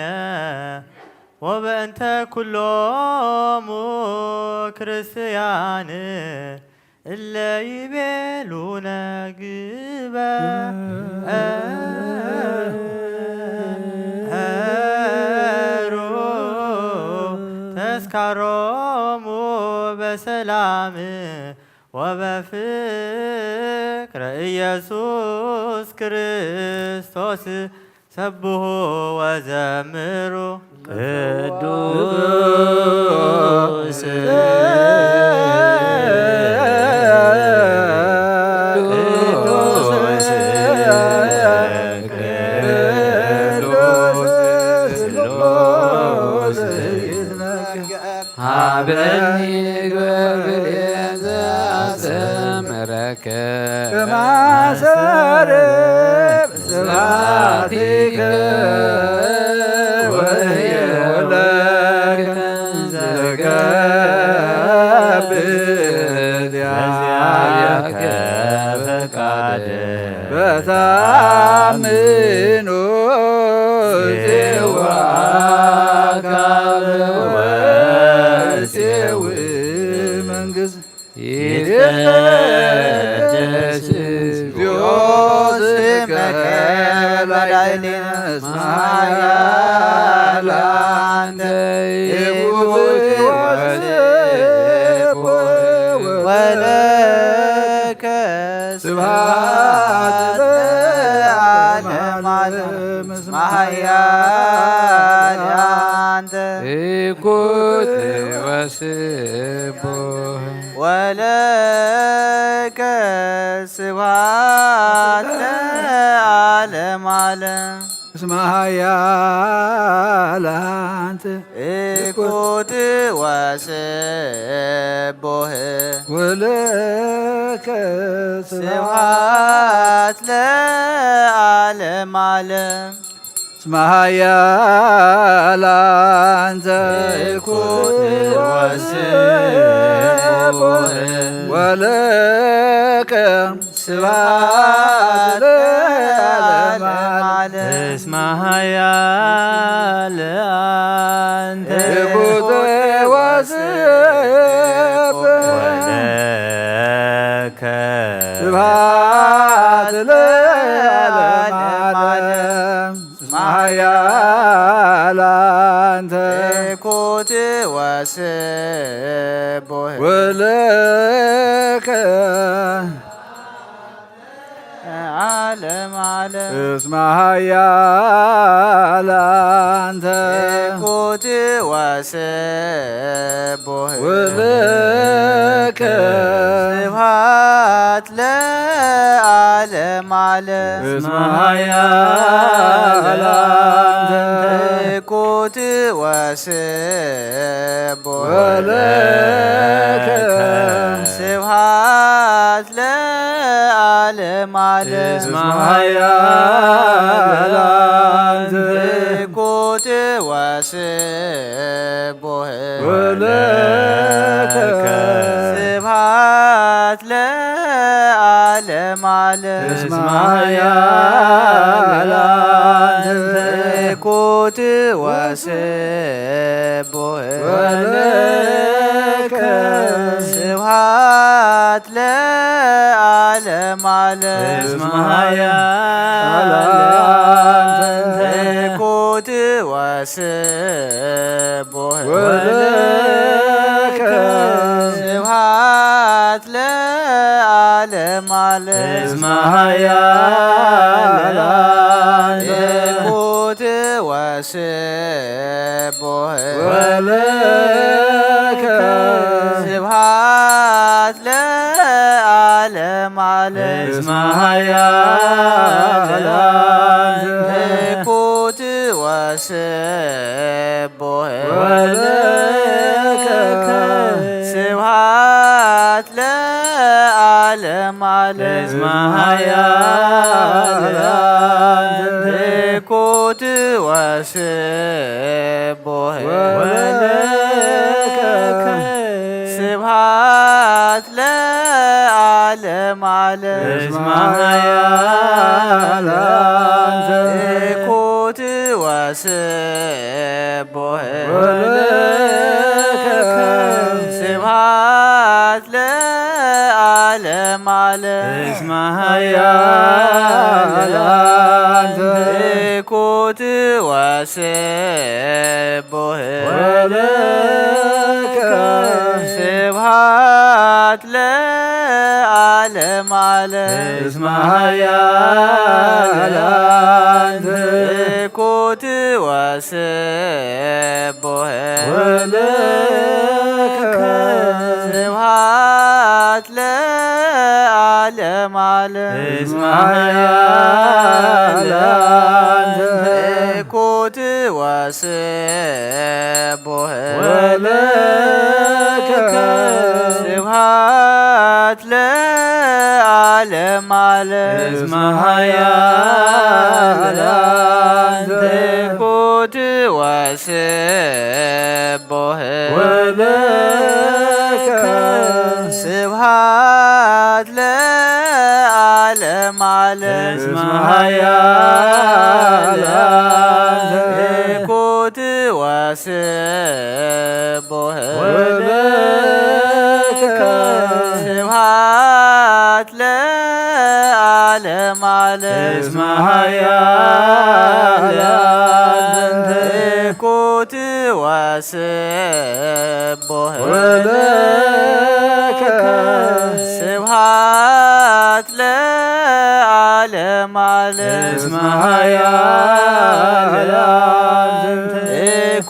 ወበእንተ ኩሎሙ ክርስቲያን እለ ይቤሉነ ግበሩ ተስካሮሙ በሰላም ወበፍቅረ ኢየሱስ ክርስቶስ ሰብሑ ወዘምሩ። ቅዱስ ቅዱስ ቅዱስ ሀበኒ ግበር ብእየ ዘአስተምረከ ከማስተርፍ ስብሐቲከ ወእየወለከ ዘገብር ዚአከ ፈቃድ በታምኖ ዜዋ አካል ወዜው መንግስት ይትቀደስ እግዚኦ ስምከ በላዕሌነ እስመ ኃያል አንተ ኢኮን ወለከ ስብሐት ለዓለመ ዓለም እስመ ኃያል አንተ ኢኮን ወስቡሕ ወለከ ስብሐት ለዓለመ ዓለም። እስመ ኃያል አንተ ኢኮን ወስቡሕ ወለከ ስብሐት ለዓለመ ዓለም። እስመ ኃያል አንተ ኩት ወስቡሕ ወለከ ስብሐት ለዓለመ ዓለም። እስመ ኃያል አንተ ኩት ወስቡሕ ወለከ ስብሐት ለዓለመ ዓለም። እስመ ኃያል አንተ ኩት ወስቡሕ ወለከ ዓለም ዓለም። እስመ ኃያል አንተ ኩት ወስቡሕ ወለከ ስብሐት ለዓለም ዓለም። እስመ ኃያል አንተ ኩት ወስቡሕ ወለከ ስብሐት ለዓለም ዓለም። እስመ ኃያል አንተ ኩት ወስቡሕ ወለከ ስብሐት ለዓለም ዓለም። እስመ ኃያል አንተ ኩት ወስቡሕ ወለከ ስብሐት ለዓለም ዓለም። እስመ ኃያል አንተ ኩት ወስቡሕ ወለከ ስብሐት ለዓለም ዓለም። እስመ ኃያል አንተ ኩት ወስቡሕ ወለከ ስብሐት ለዓለም ዓለም። እስመ ኃያል አንተ ኩት ወስቡሕ ወለከ ስብሐት ለዓለም ዓለም። እስመ ኃያል አንተ ኩት ወስቡሕ ወለከ ስብሐት ለዓለም ዓለም። እስመ ኃያል አንተ ኩት ወስቡሕ ወለከ ስብሐት ለዓለም ዓለም። እስመ ኃያል አንተ ኩት ወስቡሕ ወለከ ስብሐት ለዓለም ዓለም። እስመ ኃያል አንተ ኩት ወስቡሕ ወለከ ስብሐት ለዓለም ዓለም። እስመ ኃያል አንተ ኩት ወስቡሕ ወለከ ስብሐት ለዓለም ዓለም። እስመ ኃያል አንተ ኩት ወስቡሕ ወለከ ስብሐት ለዓለም ዓለም። እስመ ኃያል አንተ ኩት ወስቡሕ ወለከ ስብሐት ለዓለም ዓለም። እስመ ኃያል አንተ ኩት ወስቡሕ ወለከ ስብሐት ለዓለም ዓለም። እስመ ኃያል አንተ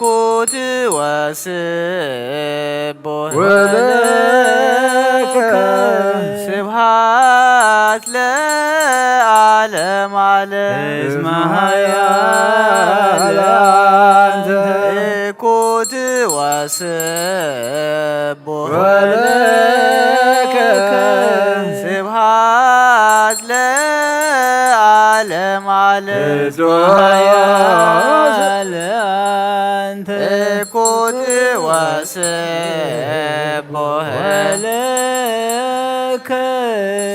ኩት ወስቡሕ ወለከ ስብሐት ለዓለም ዓለም። እስመ ኃያል አንተ ኩት ወስቡሕ ወለከ ስብሐት ለ ዓለም ዓለም ቅዱስ ኃያል አንተ እኩት ወስቡሕ ወለከ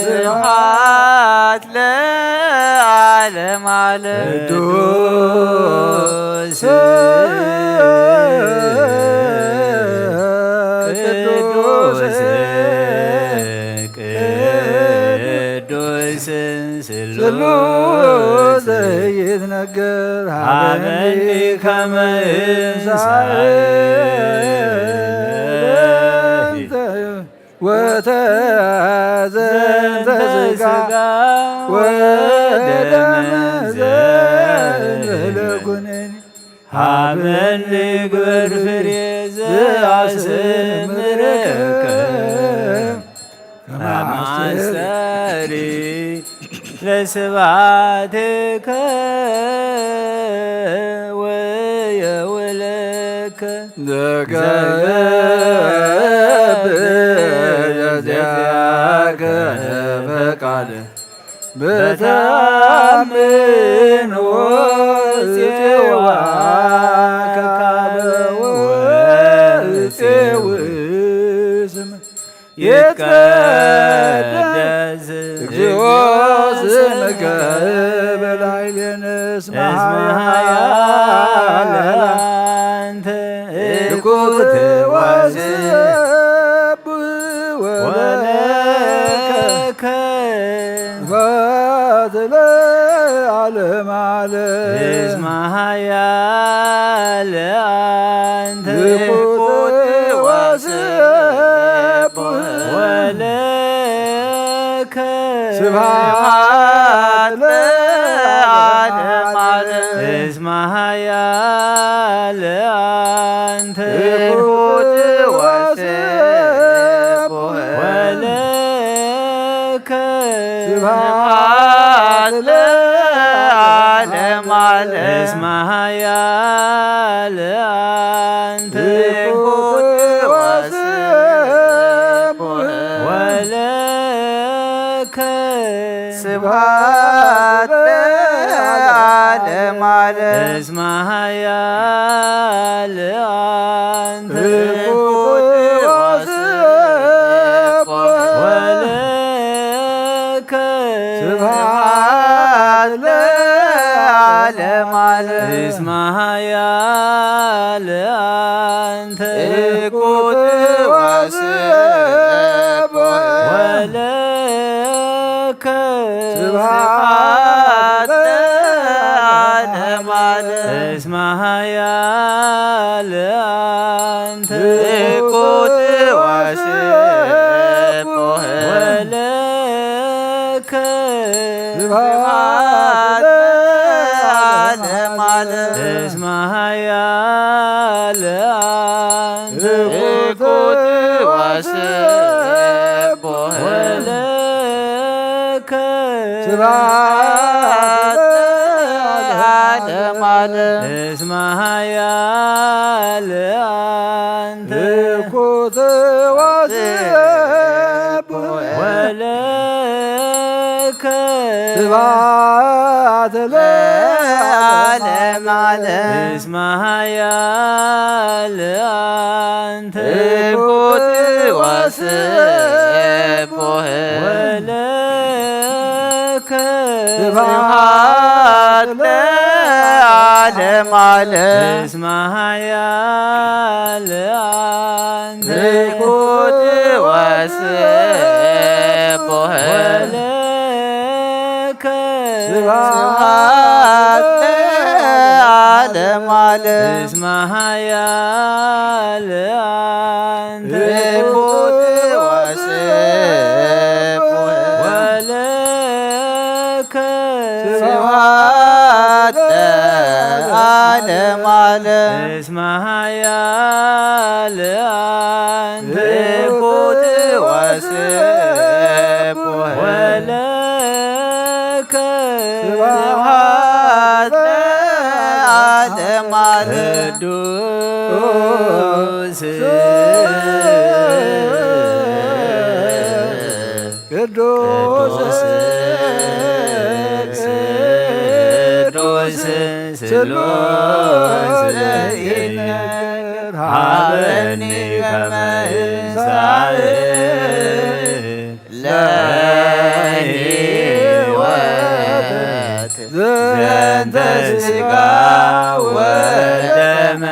ስብሐት ለዓለም ዓለም ቅዱስ ቅዱስ ቅዱስ ስሉስ ዘይትነገር ሀበኒ ከመ እንሳእ ወተዘንተ ስጋ ወደመ ዘእንበለ ኩነኔ ሀበኒ ግበር ፍሬ ዘአስምረከ ከመ አስተሪ ለስብሐትከ ወየውለከ ዘገብር ዘዚአከ ፈቃድ በተአምን ወጽዋ ካበ ወጽው ስም ይትቀደስ እግዚኦ ስምከ በላዕሌነ እስመ ኃያል አንተ እኩት ወስቡሕ ወለከ ስብሐት ለዓለመ ዓለም። እስመ ኃያል አንተ እኩት ወስቡሕ ወለከ ስብሐት ለዓለመ ዓለም። እስመ ኃያል አንተ እኩት ወስቡሕ ወለከ ስብሐት ለዓለመ ዓለም። እስመ ኃያል አንተ እኩት ወስቡሕ ወለከ ስብሐት ለዓለመ ዓለም። እስመ ኃያል አንተ እኩት ወስቡሕ ወለከ ስብሐት ለዓለመ ዓለም። እስመ ኃያል አንተ እኩት ወስቡሕ ወለከ ስብሐት ለዓለመ ዓለም። እስመ ኃያል አንተ እኩት ወስቡሕ ወለከ ስብሐት ለዓለመ ዓለም። እስመ ኃያል አንተ እኩት ወስቡሕ ወለከ ስብሐት ለዓለመ ዓለም። እስመ ኃያል አንተ እኩት ወስቡሕ ወለከ ስብሐት ለዓለመ ዓለም። እስመ ኃያል አንተ እኩት ወስቡሕ ወለከ ስብሐት ለዓለመ ዓለም። እስመ ኃያል አንተ እኩት ወስቡሕ ወለከ ስብሐት ለዓለመ ዓለም። እስመ ኃያል አንተ እኩት ወስቡሕ ወለከ ስብሐት ለዓለመ ዓለም። እስመ ኃያል አንተ እኩት ወስቡሕ ወለከ ስብሐት ለዓለመ ዓለም። ቅዱስ ቅዱስ ስሉስ ዘይነገር ሃበኒ ከመ እሳእ ለህይወት ዘንተ ስጋ ወደመ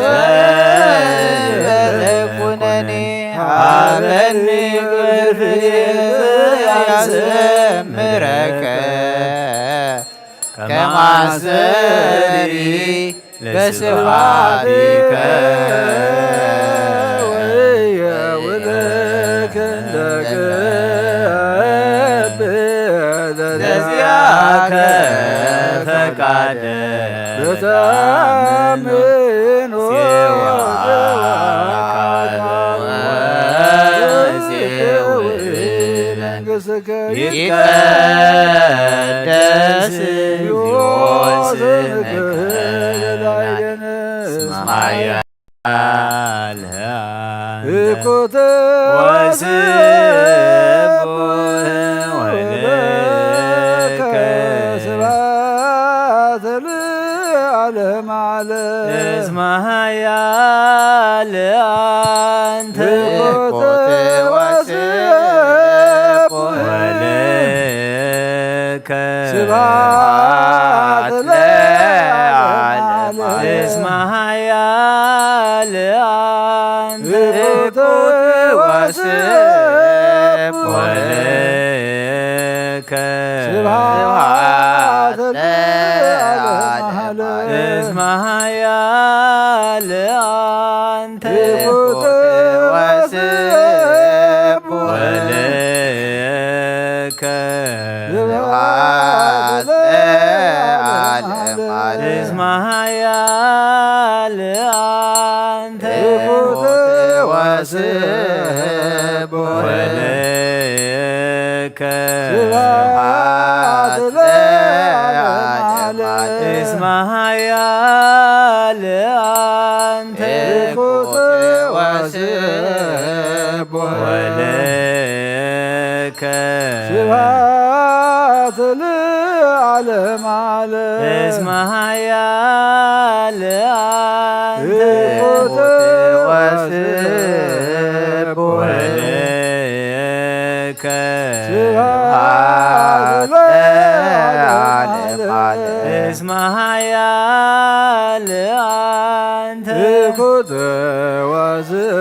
ዘይበለ ኩነኔ ሃበኒ ግርፍ ያሰምረከ ከመ አስተርኢ በስብሐቲከ ወየውለከ እንደ ገብር ለዚአከ ፈቃደ በተአምኖ ወይሴውእ መንግሥትከ ይትቀደስ እግዚኦ ስምከ እስመ ኃያል አልሃ እኩት ወስብሐት ወለከ ስብሐት ለዓለመ ዓለም። እስመ ኃያል አንተ እኩት ወስብሐት ወለከ ስብሐት ለዓለመ ዓለም። እስመ ኃያል አንተ እኩት ወስብሐት ወለከ ስብሐት ለዓለመ ዓለም። እስመ ኃያል አንተ እኩት ወስብሐት ወለከ ስብሐት ለዓለመ ዓለም። እስመ ኃያል አንተ እኩት ወስብሐት ወለከ ስብሐት ለዓለመ ዓለም። እስመ ኃያል አንተ እኩት ወስብሐት ወለከ ስብሐት ለዓለመ ዓለም። እስመ ኃያል አንተ እኩት ወስብሐት ወለከ ስብሐት ለዓለመ ዓለም። እስመ ኃያል አንተ እኩት ወስብሐት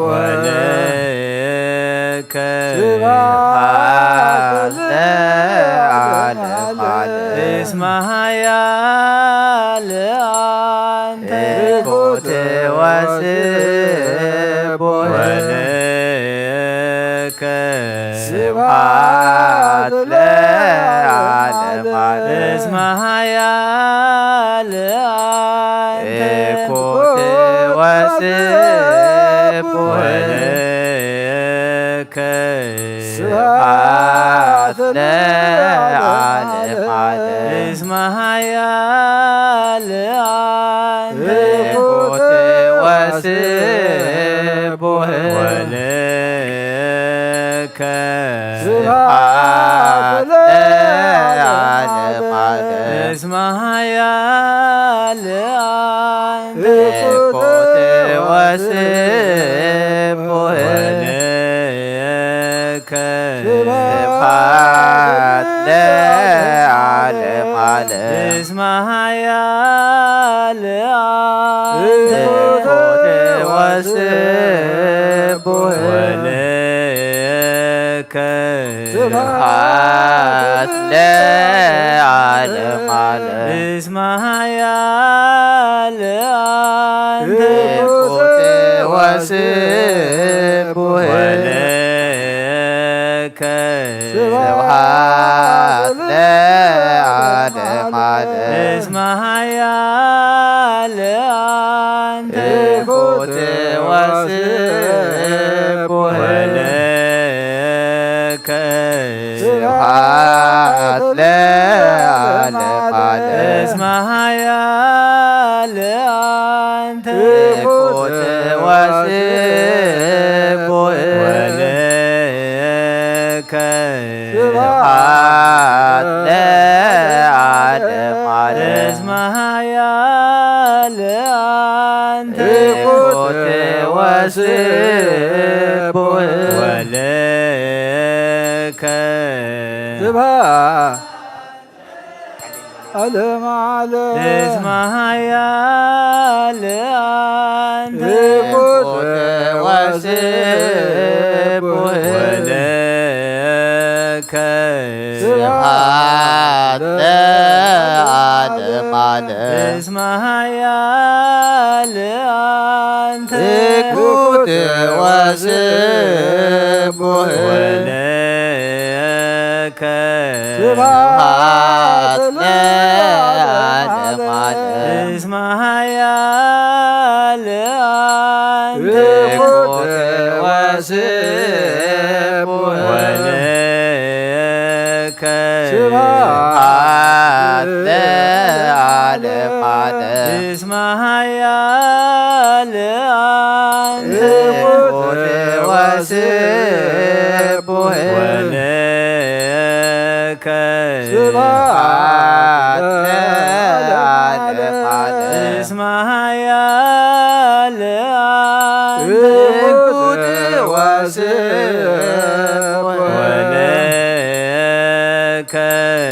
ወለከ ስብሐት ለዓለመ ዓለም። እስመ ኃያል አንተ እኩት ወስብሐት ወለከ ስብሐት ለዓለመ ዓለም። እስመ ኃያል አንተ እኩት ወስብሐት ወለከ ስብሐት ለዓለመ ዓለም። እስመ ኃያል አንተ እኩት ወስብሐት ወለከ ስብሐት ለዓለመ ዓለም። እስመ ኃያል አንተ እኩት ወስብሐት ወለከ ስብሐት ለዓለመ ዓለም። እስመ ኃያል አንተ እኩት ወስብሐት ወለከ ስብሐት ለዓለመ ዓለም። እስመ ኃያል አንተ እኩት ወስብሐት ወለከ ስብሐት ለዓለመ ዓለም። እስመ ኃያል አንተ እኩት ወስብሐት ወለከ ስብሐት ለዓለመ ዓለም። እስመ ኃያል አንተ እኩት ወስብሐት ወለከ ስብሐት ለዓለመ ዓለም ዓለም። እስመ ኃያል አንተ ትኩት ወስቡሕ ወልከ ስብሐት ዓለም ዓለም። እስመ ኃያል አንተ ትኩት ወስቡሕ ወልከ ስብሐት ለዓለም ዓለም። እስመ ኃያል አንተ ትኩት ወስቡሕ ወልከ ስብሐት ለዓለም ዓለም። እስመ ኃያል አንተ ትኩት ወስቡሕ ወልከ ስብሐት ለዓለም ዓለም። እስመ ኃያል አንተ ትኩት ወስቡሕ ወልከ ስብሐት ለዓለም ዓለም። እስመ ኃያል አንተ ትኩት ወስቡሕ ወልከ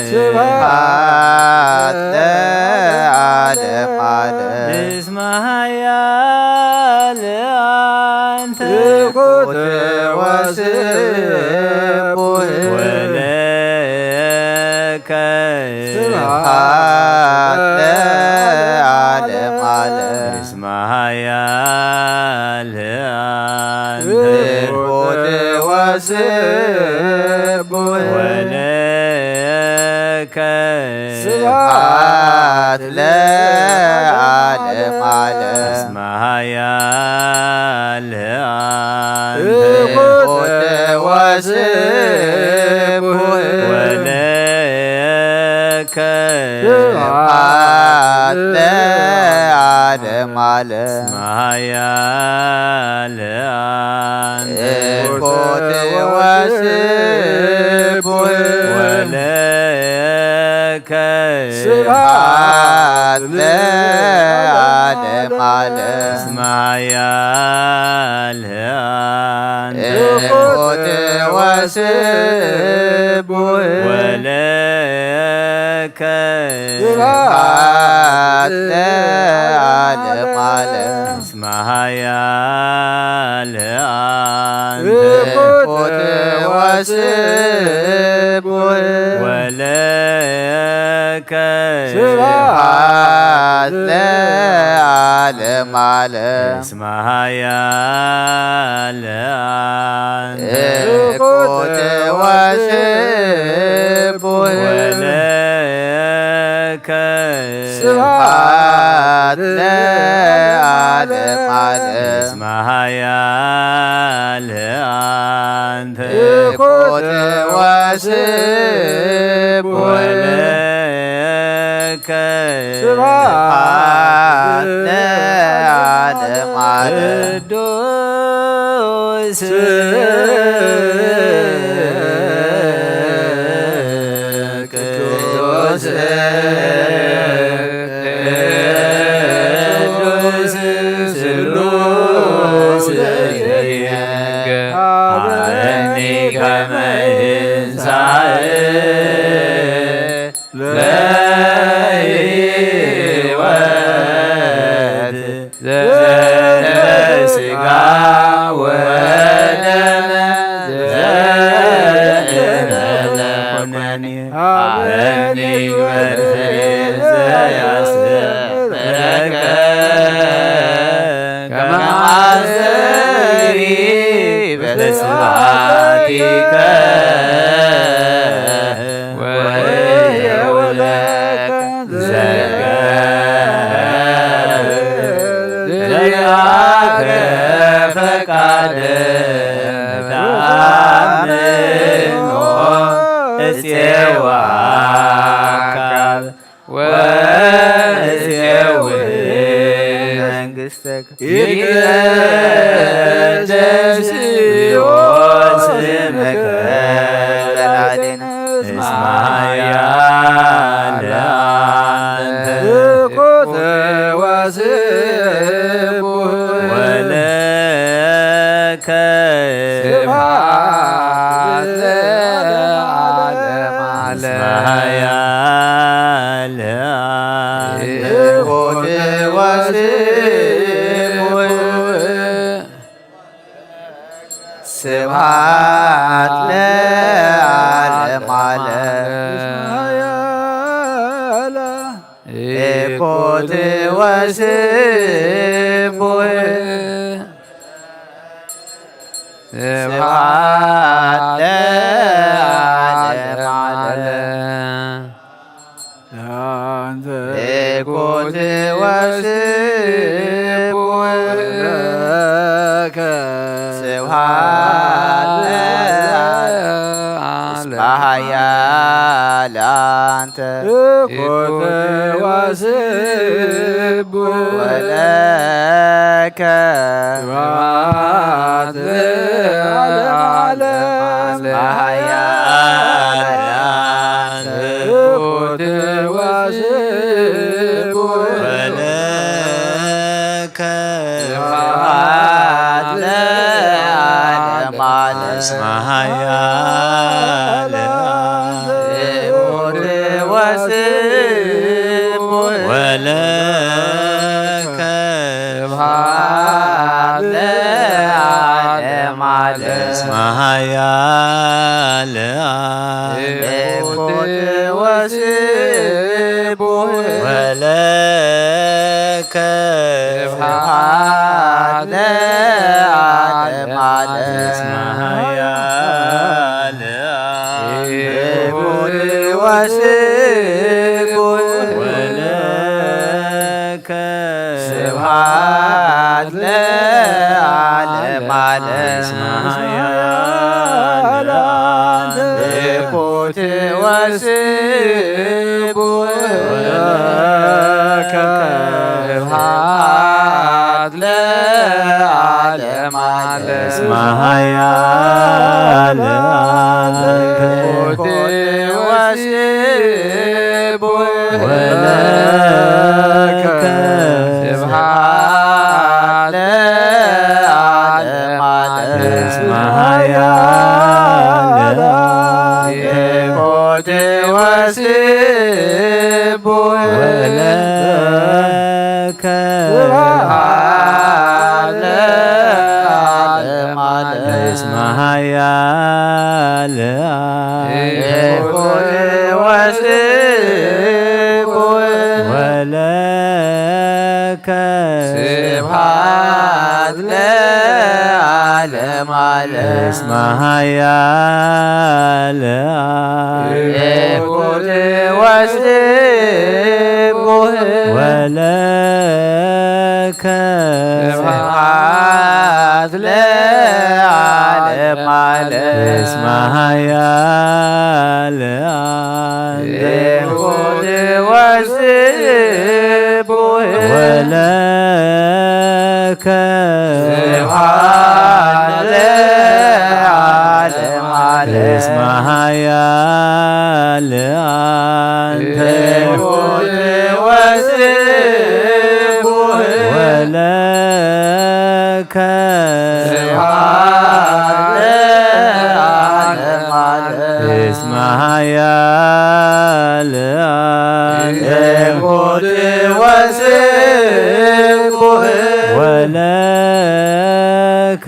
ስብሐት ለዓለም ዓለም። እስመ ኃያል አንተ ትኩት ወስቡሕ ወልከ ስብሐት ለዓለም ዓለም። እስመ ኃያል አንተ ትኩት ወስቡሕ ወልከ ስብሐት ለዓለም ዓለም። እስመ ኃያል አንተ ትኩት ወስቡሕ ወልከ ስብሐት ለዓለም ዓለም። እስመ ኃያል አንተ ትኩት ወስቡሕ ወልከ ስብሐት ለዓለም ዓለም። እስመ ኃያል አንተ ትኩት ወስቡሕ ወልከ ስብሐት ለዓለም ዓለም። እስመ ኃያል አንተ ትኩት ወስቡሕ ወልከ ስብሐት ለዓለም ዓለም። እስመ ኃያል አንተ ትኩት ወስቡሕ ወልከ ስብሐት ለዓለም ዓለም። እስመ ኃያል አንተ ትኩት ወስቡሕ ወልከ ስብሐት ለዓለም ዓለም። ቅዱስ ቅዱስ ቅዱስ ስሉስ ይትንገር። ሀበኒ ከመ ይንሳእ ለሕይወት ዘእንበለ ሥጋ ወደም ዘእንበለ ኩነኔ። ሀበኒ ወፍሬ ዘያስተምረከ ከመ አስተሪ በስብሐቲከ ወእየውለከ ዘገብር ዚአከ ፈቃደ ተአምኖ እፄዋከ ወእሴውእ መንግሥተከ። ይትቀደስ ስምከ ለዓለም። እስመ ኃያል አንተ ትኩት ወስቡሕ ወለከ ስብሐት ለዓለመ ዓለም። ኃያል አንተ ትኩት ወስቡሕ ስብሐት ለዓለመ ዓለም። ትኩት ወስቡሕ ስብሐት ለዓለመ ዓለም። ለአንተ ትኩት ወስቡሕ ለከ ስብሐት ለዓለመ ዓለም። ኃያል አንተ ትኩት ወስቡሕ ወለከ ስብሐት ለዓለመ ዓለም። ኃያል አንተ ትኩት ወስቡሕ ወለከ ስብሐት ለዓለመ ዓለም። እስመ ኃያል ትኩት ወስቡሕ ወለከ ስብሐት ለዓለመ ዓለም። እስመ ኃያል ትኩት ወስቡሕ ወለከ ስብሐት ለዓለመ ዓለም። እስመ ኃያል ትኩት ወስቡሕ ወለከ ስብሐት ለዓለመ ዓለም። እስመ ኃያል ትኩት ወስቡሕ ወለከ ስብሐት ለዓለመ ዓለም። እስመ ኃያል ትኩት ወስቡሕ ወለከ ስብሐት ለዓለመ ዓለም። እስመ ኃያል ትኩት ወስቡሕ ወለከ ስብሐት ለዓለመ ዓለም። እስመ ኃያል ትኩት ወስቡሕ ወለከ ስብሐት ለዓለመ ዓለም። እስመ ኃያል ትኩት ወስቡሕ ወለከ ስብሐት ለዓለመ ዓለም። እስመ ኃያል ትኩት ወስቡሕ ወለከ ስብሐት ለዓለመ ዓለም። እስመ ኃያል አንተ ትኩት ወስቡሕ ወለከ ስብሐት ለዓለመ ዓለም። እስመ ኃያል አንተ ትኩት ወስቡሕ ወለከ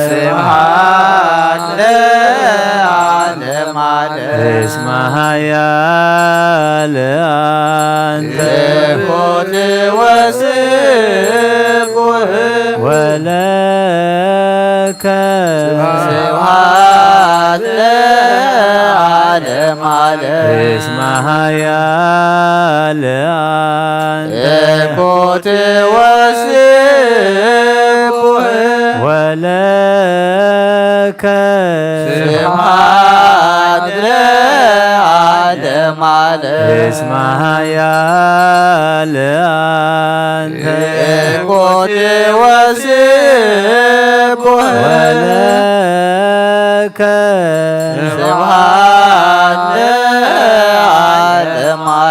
ስብሐት ለዓለመ ዓለም። እስመ ኃያል አንተ ትኩት ወስቡሕ ወለከ ስብሐት ለዓለመ ዓለም። እስመ ኃያል አንተ ትኩት ወስቡሕ ወለከ ስብሐት ለዓለመ ዓለም። እስመ ኃያል አንተ ትኩት ወስቡሕ ወለከ ስብሐት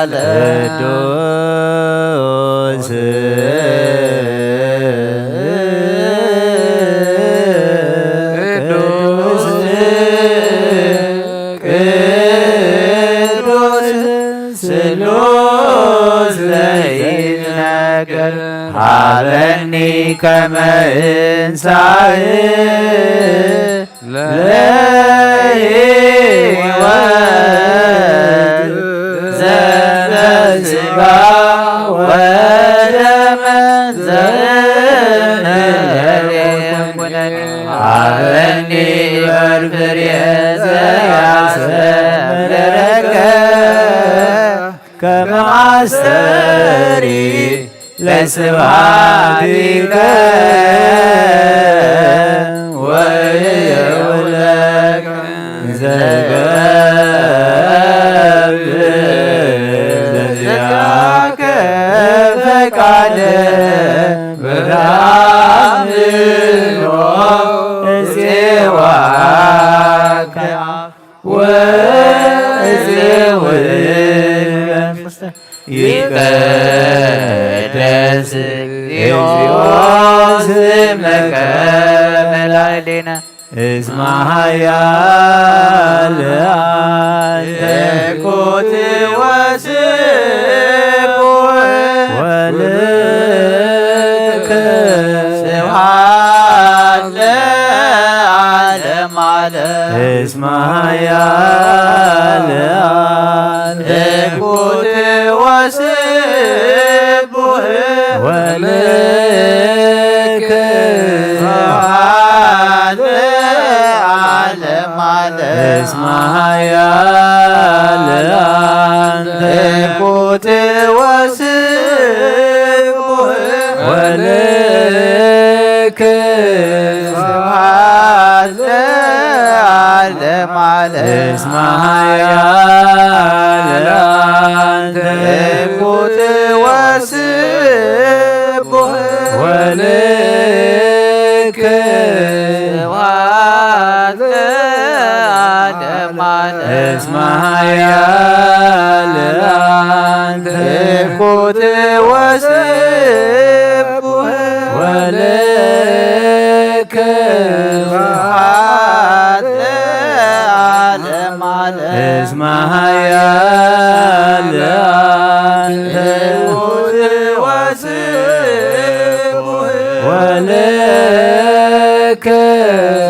ቅዱስ ቅዱስ ቅዱስ ስሉስ ዘይነገር ሃበኒ ከመ እንሳእ ለሕይወት ዘበስጋ ወደመ ዘእንበሌኩነኒ ሃበኒ በርፍሬ ዘያሰመረከ ከመ አስተሪ ለስብሐቲከ ወየውለከ ዘይገብር ዘዚአከ ፈቃደ ብርሃን እጽዋከ ወእጽውእ መንፈስ ይቀደስ እግዚኦ ስምከ መላእሌነ እስመ ኃያል አንተ። እኩት ወስቡሕ ወልክ ስብሐት ለዓለመ ዓለም። እስመ ኃያል አንተ። እኩት ወስቡሕ ወልክ ስብሐት ለዓለመ ዓለም። እስመ ኃያል አንተ። እኩት ወስቡሕ ወልክ ስብሐት ለዓለመ ዓለም። እስመ ኃያል አንተ። እኩት ወስቡሕ ወልክ ስብሐት ለዓለመ ዓለም። እስመ ኃያል አንተ። እኩት ወስቡሕ ወልክ ስብሐት ለዓለመ ዓለም። እስመ ኃያል አንተ። እኩት ወስቡሕ ወልክ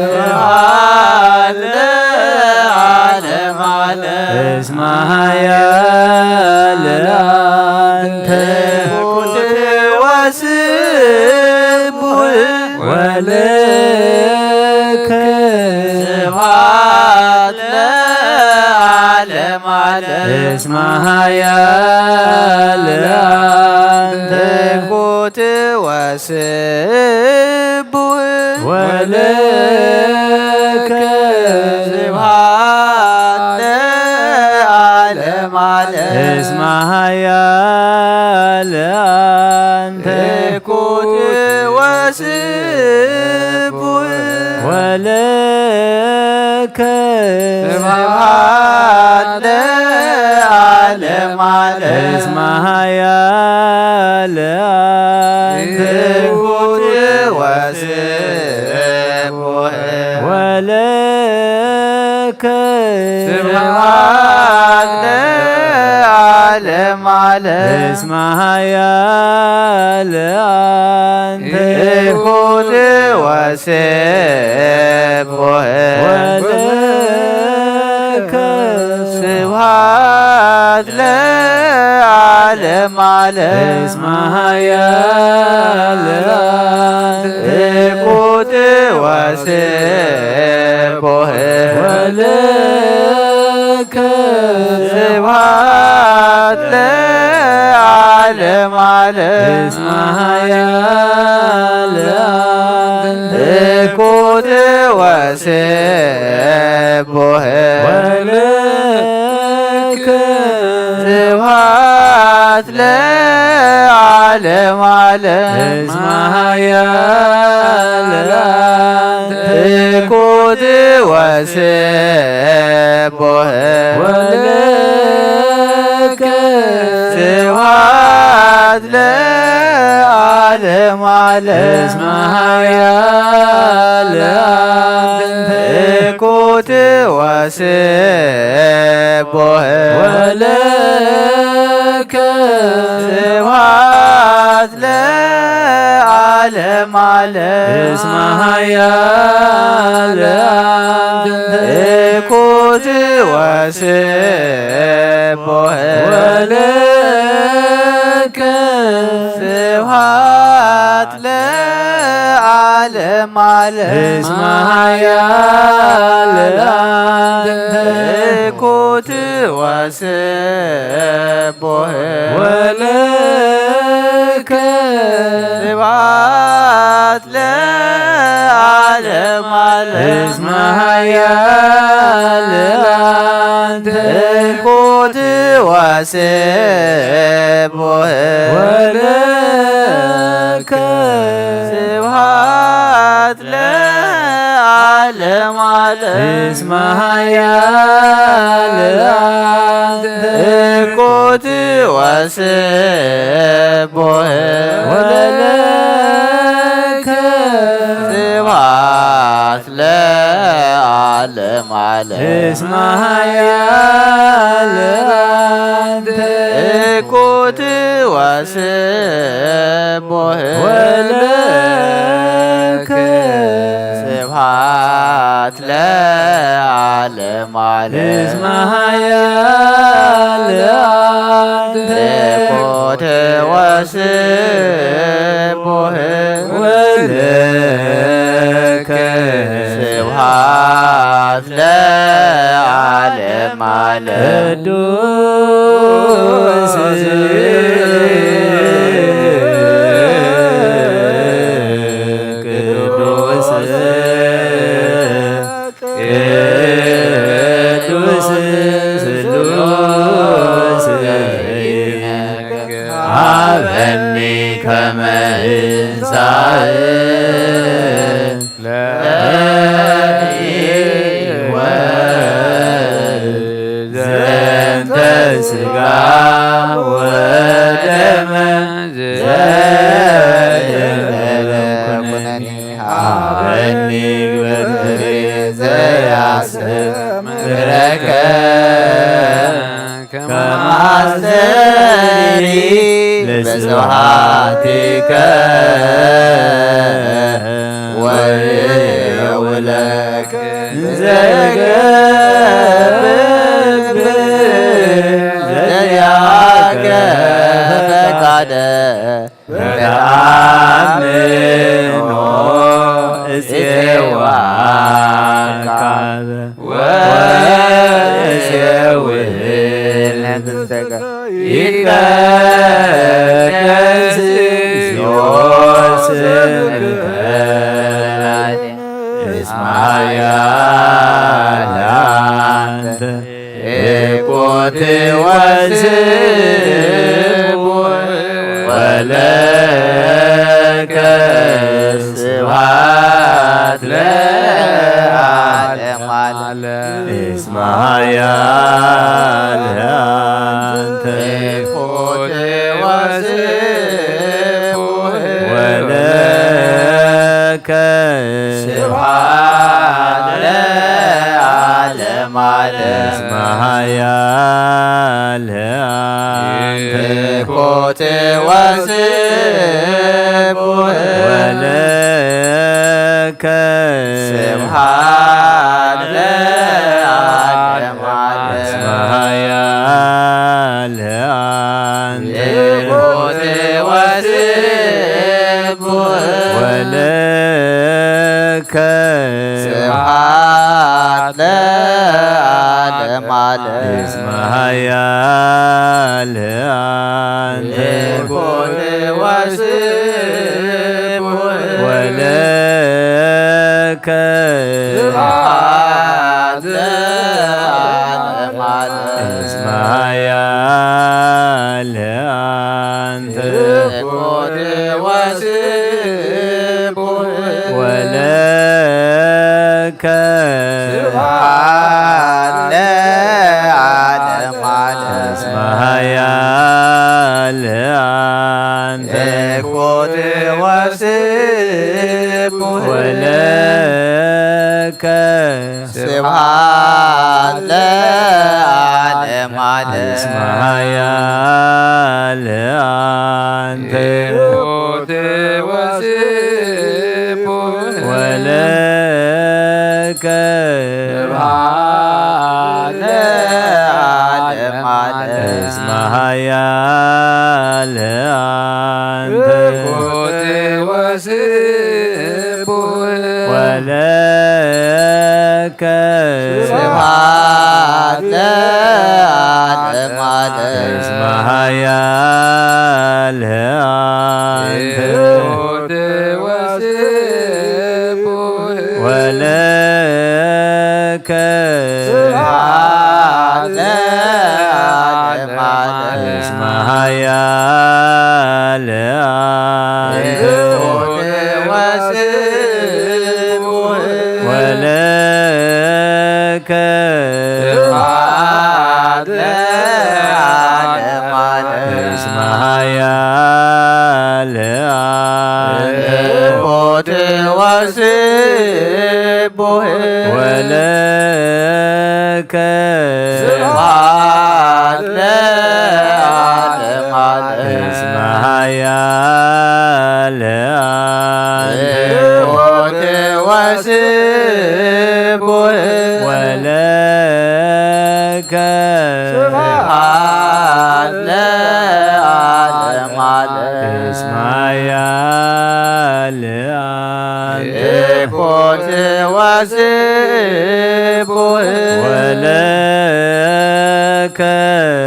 ስብሐት ለዓለመ ዓለም። እስመ ኃያል አንተ። እኩት ወስቡሕ ወልክ ስብሐት ለዓለመ ዓለም። እስመ ኃያል አንተ። እኩት ወስቡሕ ወልክ ስብሐት ለዓለመ ዓለም። እስመ ኃያል አንተ። እኩት ወስቡሕ ወልክ ስብሐት ለዓለመ ዓለም። እስመ ኃያል አንተ። እኩት ወስቡሕ ወልክ ስብሐት ለዓለመ ዓለም። እስመ ኃያል አንተ። እኩት ወስቡሕ ወልክ ስብሐት ለዓለመ ዓለም። እስመ ኃያል አንተ። እኩት ወስቡሕ ወልክ ስብሐት ለዓለመ ዓለም። እስመ ኃያል አንተ። እኩት ወስቡሕ ወልክ ስብሐት ለዓለመ ዓለም። እስመ ኃያል አንተ። እኩት ወስቡሕ ወልክ ለዓለመ ዓለም። እስመ ኃያል አንተ። እኩት ወስቡሕ። ወለከ። ስብሐት ለዓለመ ዓለም። እስመ ኃያል አንተ። እኩት ወስቡሕ። ወለከ። ስብሐት ለዓለመ ዓለም። እስመ ኃያል አንተ። እኩት ወስቡሕ። ወለከ። ስብሐት ለዓለመ ዓለም። እስመ ኃያል አንተ። እኩት ወስቡሕ። ወለከ። ስብሐት ለዓለመ ዓለም። እስመ ኃያል አንተ። እኩት ወስቡሕ። ወለከ። ስብሐት ለዓለመ ዓለም። እስመ ኃያል አንተ። እኩት ወስቡሕ። ወለከ። ስብሐት ለዓለመ ዓለም። እስመ ኃያል አንተ። እኩት ወስቡሕ። ወለከ። ስብሐት ለዓለመ ዓለም። ቅዱስ ቅዱስ ቅዱስ ስሉስ ሀበኒ ከመ ይንሳእ ለሕይወት ዘንተ ሥጋ ወደመ ዘእንበለ ኩነኔ ሀበኒ በትሬ ዘያስተምረከ ከመ አስተሪ ለስብሐቲከ ወየውለክ እንዘ እገብር ዘዚአከ ፈቃደ በተአምኖ እሴዋካበ ወእሴውል ይትቀደስ ስምከ እስመ ኃያል አንተ። እኩት ወስቡሕ ወለከ ስብሐት ለዓለመ ዓለም። እስመ ኃያል አንተ። እኩት ወስቡሕ ወለከ ስብሐት ለዓለመ ዓለም። እስመ ኃያል አንተ። እኩት ወስቡሕ ወለከ ስብሐት ለዓለመ ዓለም። እስመ ኃያል አንተ። እኩት ወስቡሕ ወለከ ስብሐት ለዓለመ ዓለም። እስመ ኃያል አንተ። እኩት ወስቡሕ ወለከ ስብሐት ለዓለመ ዓለም። እስመ ኃያል አንተ። እኩት ወስቡሕ ወለከ ስብሐት ለዓለመ ዓለም። እስመ ኃያል አንተ። እኩት ስብሐት ለዓለመ ዓለም። እስመ ኃያል አንተ። ወለከ ስብሐት ለዓለመ ዓለም። እስመ ኃያል አንተ። ወስቡሕ ወለከ ስብሐት ለዓለመ ዓለም። እስመ ኃያል አንተ። ወስቡሕ ወለከ ስብሐት ለዓለመ ዓለም። እስመ ኃያል አንተ። ወስቡሕ ወለከ ስብሐት ለዓለመ ዓለም። እስመ ኃያል አንተ። ወስቡሕ ወለከ ስብሐት ለዓለመ ዓለም። እስመ ኃያል አንተ። ወስቡሕ ወለከ ስብሐት ለዓለመ ዓለም። እስመ ኃያል አንተ። ወስቡሕ ወለከ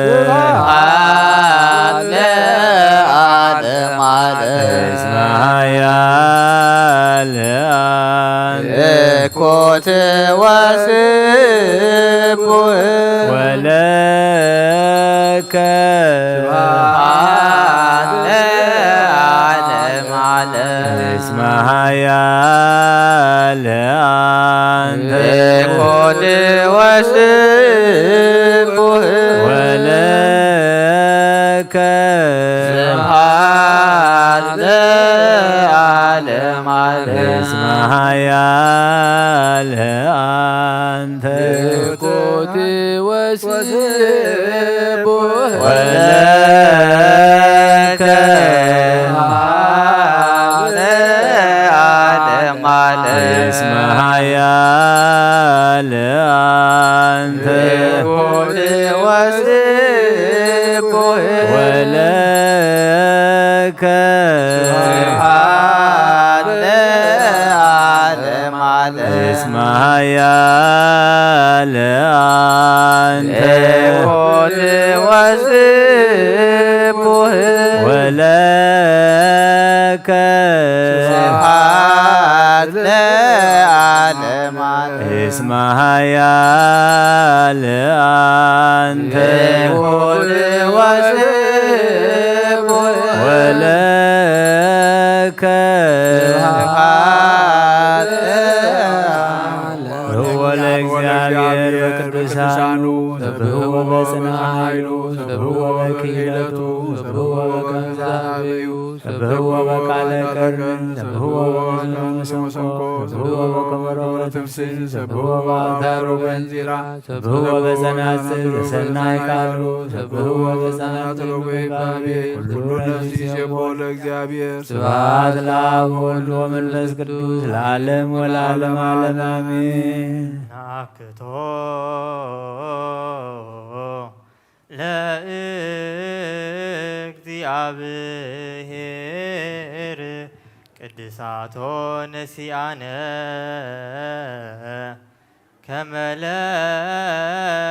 ስብሐት ለዓለመ ዓለም። እስመ ኃያል አንተ። ወስቡሕ ወለከ ስብሐት ለዓለመ ዓለም። እስመ ኃያል አንተ። ወስቡሕ ወለከ ስብሐት ለዓለመ ዓለም። እስመ ኃያል አንተ። ወስቡሕ ወለከ ለዓለመ ዓለም። እስመ ኃያል አንተ። ወስቡሕ ወለከ ስብሐት ለዓለመ ዓለም። እስመ ኃያል አንተ። ወስቡሕ ወለከ ስብሐት ለዓለመ ዓለም። እስመ ኃያል አንተ። ወስቡሕ ወለከ ስብሐት ለዓለመ ዓለም። ስብሐ ለእግዚአብሔር በቅዱሳኑ፣ ስብሕዎ በጽንዓ ኃይሉ፣ ስብሕዎ በክህነቱ፣ ስብሕዎ በገንዘብ አበዩ፣ ስብሕዎ በቃለ ቀርኒ፣ ስብሕዎ በመዝሙር መሰንቆ፣ ስብሕዎ በከበሮ ወትፍስሕት፣ ስብሕዎ በአውታሩ በእንዚራ፣ ስብሕዎ በጸናጽል ዘሰናይ ቃሉ፣ ስብሕዎ በጸናጽል ወበይባቤ፣ ኩሉ ነፍስ ይሴብሖ ለእግዚአብሔር። ስብሐት ለአብ ወወልድ ወመንፈስ ቅዱስ ለዓለም ወለዓለመ ዓለም አሜን። ናክቶ ለእግዚአብሔር ቅድሳቶ ነሲአነ ከመ ለህይወተ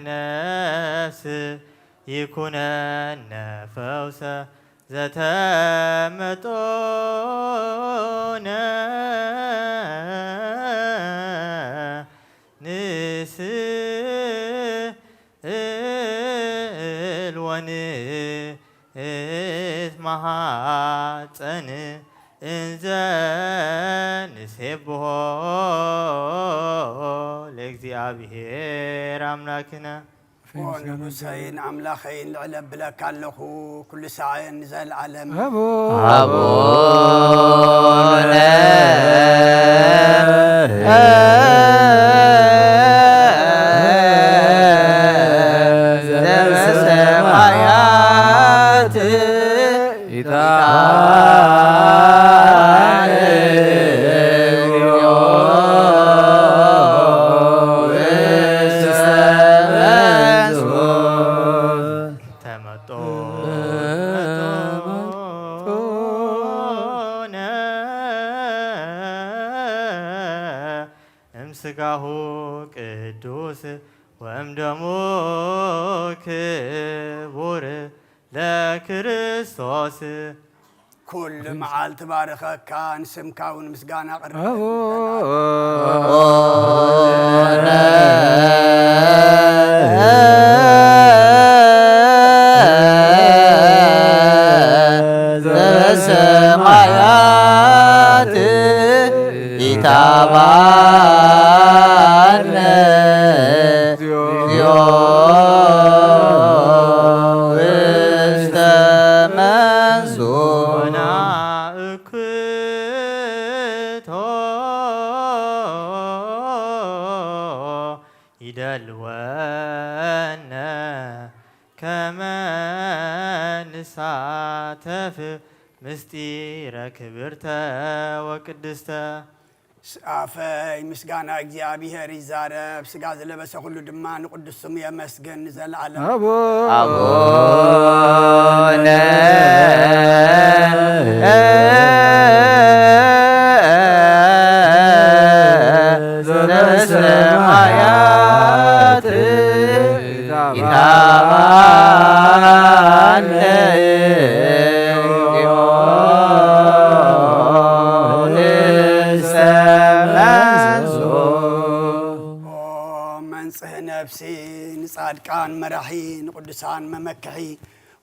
ነፍስ ይኩነነ ፈውሰ ዘተመጦነ ንስእል ወንትማሐጸን እንዘ ንሴብሖ ለእግዚአብሔር አምላክነ። ኦ ንጉሰይ ንኣምላኸይ ልዕል ኣብለካ ኣለኹ፣ ኩሉ ሳዕ ንዘለዓለም። ኣቦ ኣቡነ ክቡር ለክርስቶስ። ኩሉ መዓልቲ ባርኸካ፣ ንስምካ እውን ምስጋና ኣቕርብ። ዘበሰማያት ኢታብአነ እግዚኦ ውስተ መንሱ። እክቶ ይደልወነ ከመ ንሳተፍ ምስጢረ ክብርተ ወቅድስተ። ስ-፣ ኣፈይ ምስጋና እግዚኣብሔር ይዛረብ፣ ስጋ ዝለበሰ ኩሉ ድማ ንቅዱስ ስሙ የመስግን ንዘለዓለም። ኣቦ ኣቡነ ዘበሰማያት ኢታብአነ እግዚኦ ውስተ መንሱ። ኦ መንጽህ ነፍሲ ንጻድቃን መራሒ ንቅዱሳን መመክሒ።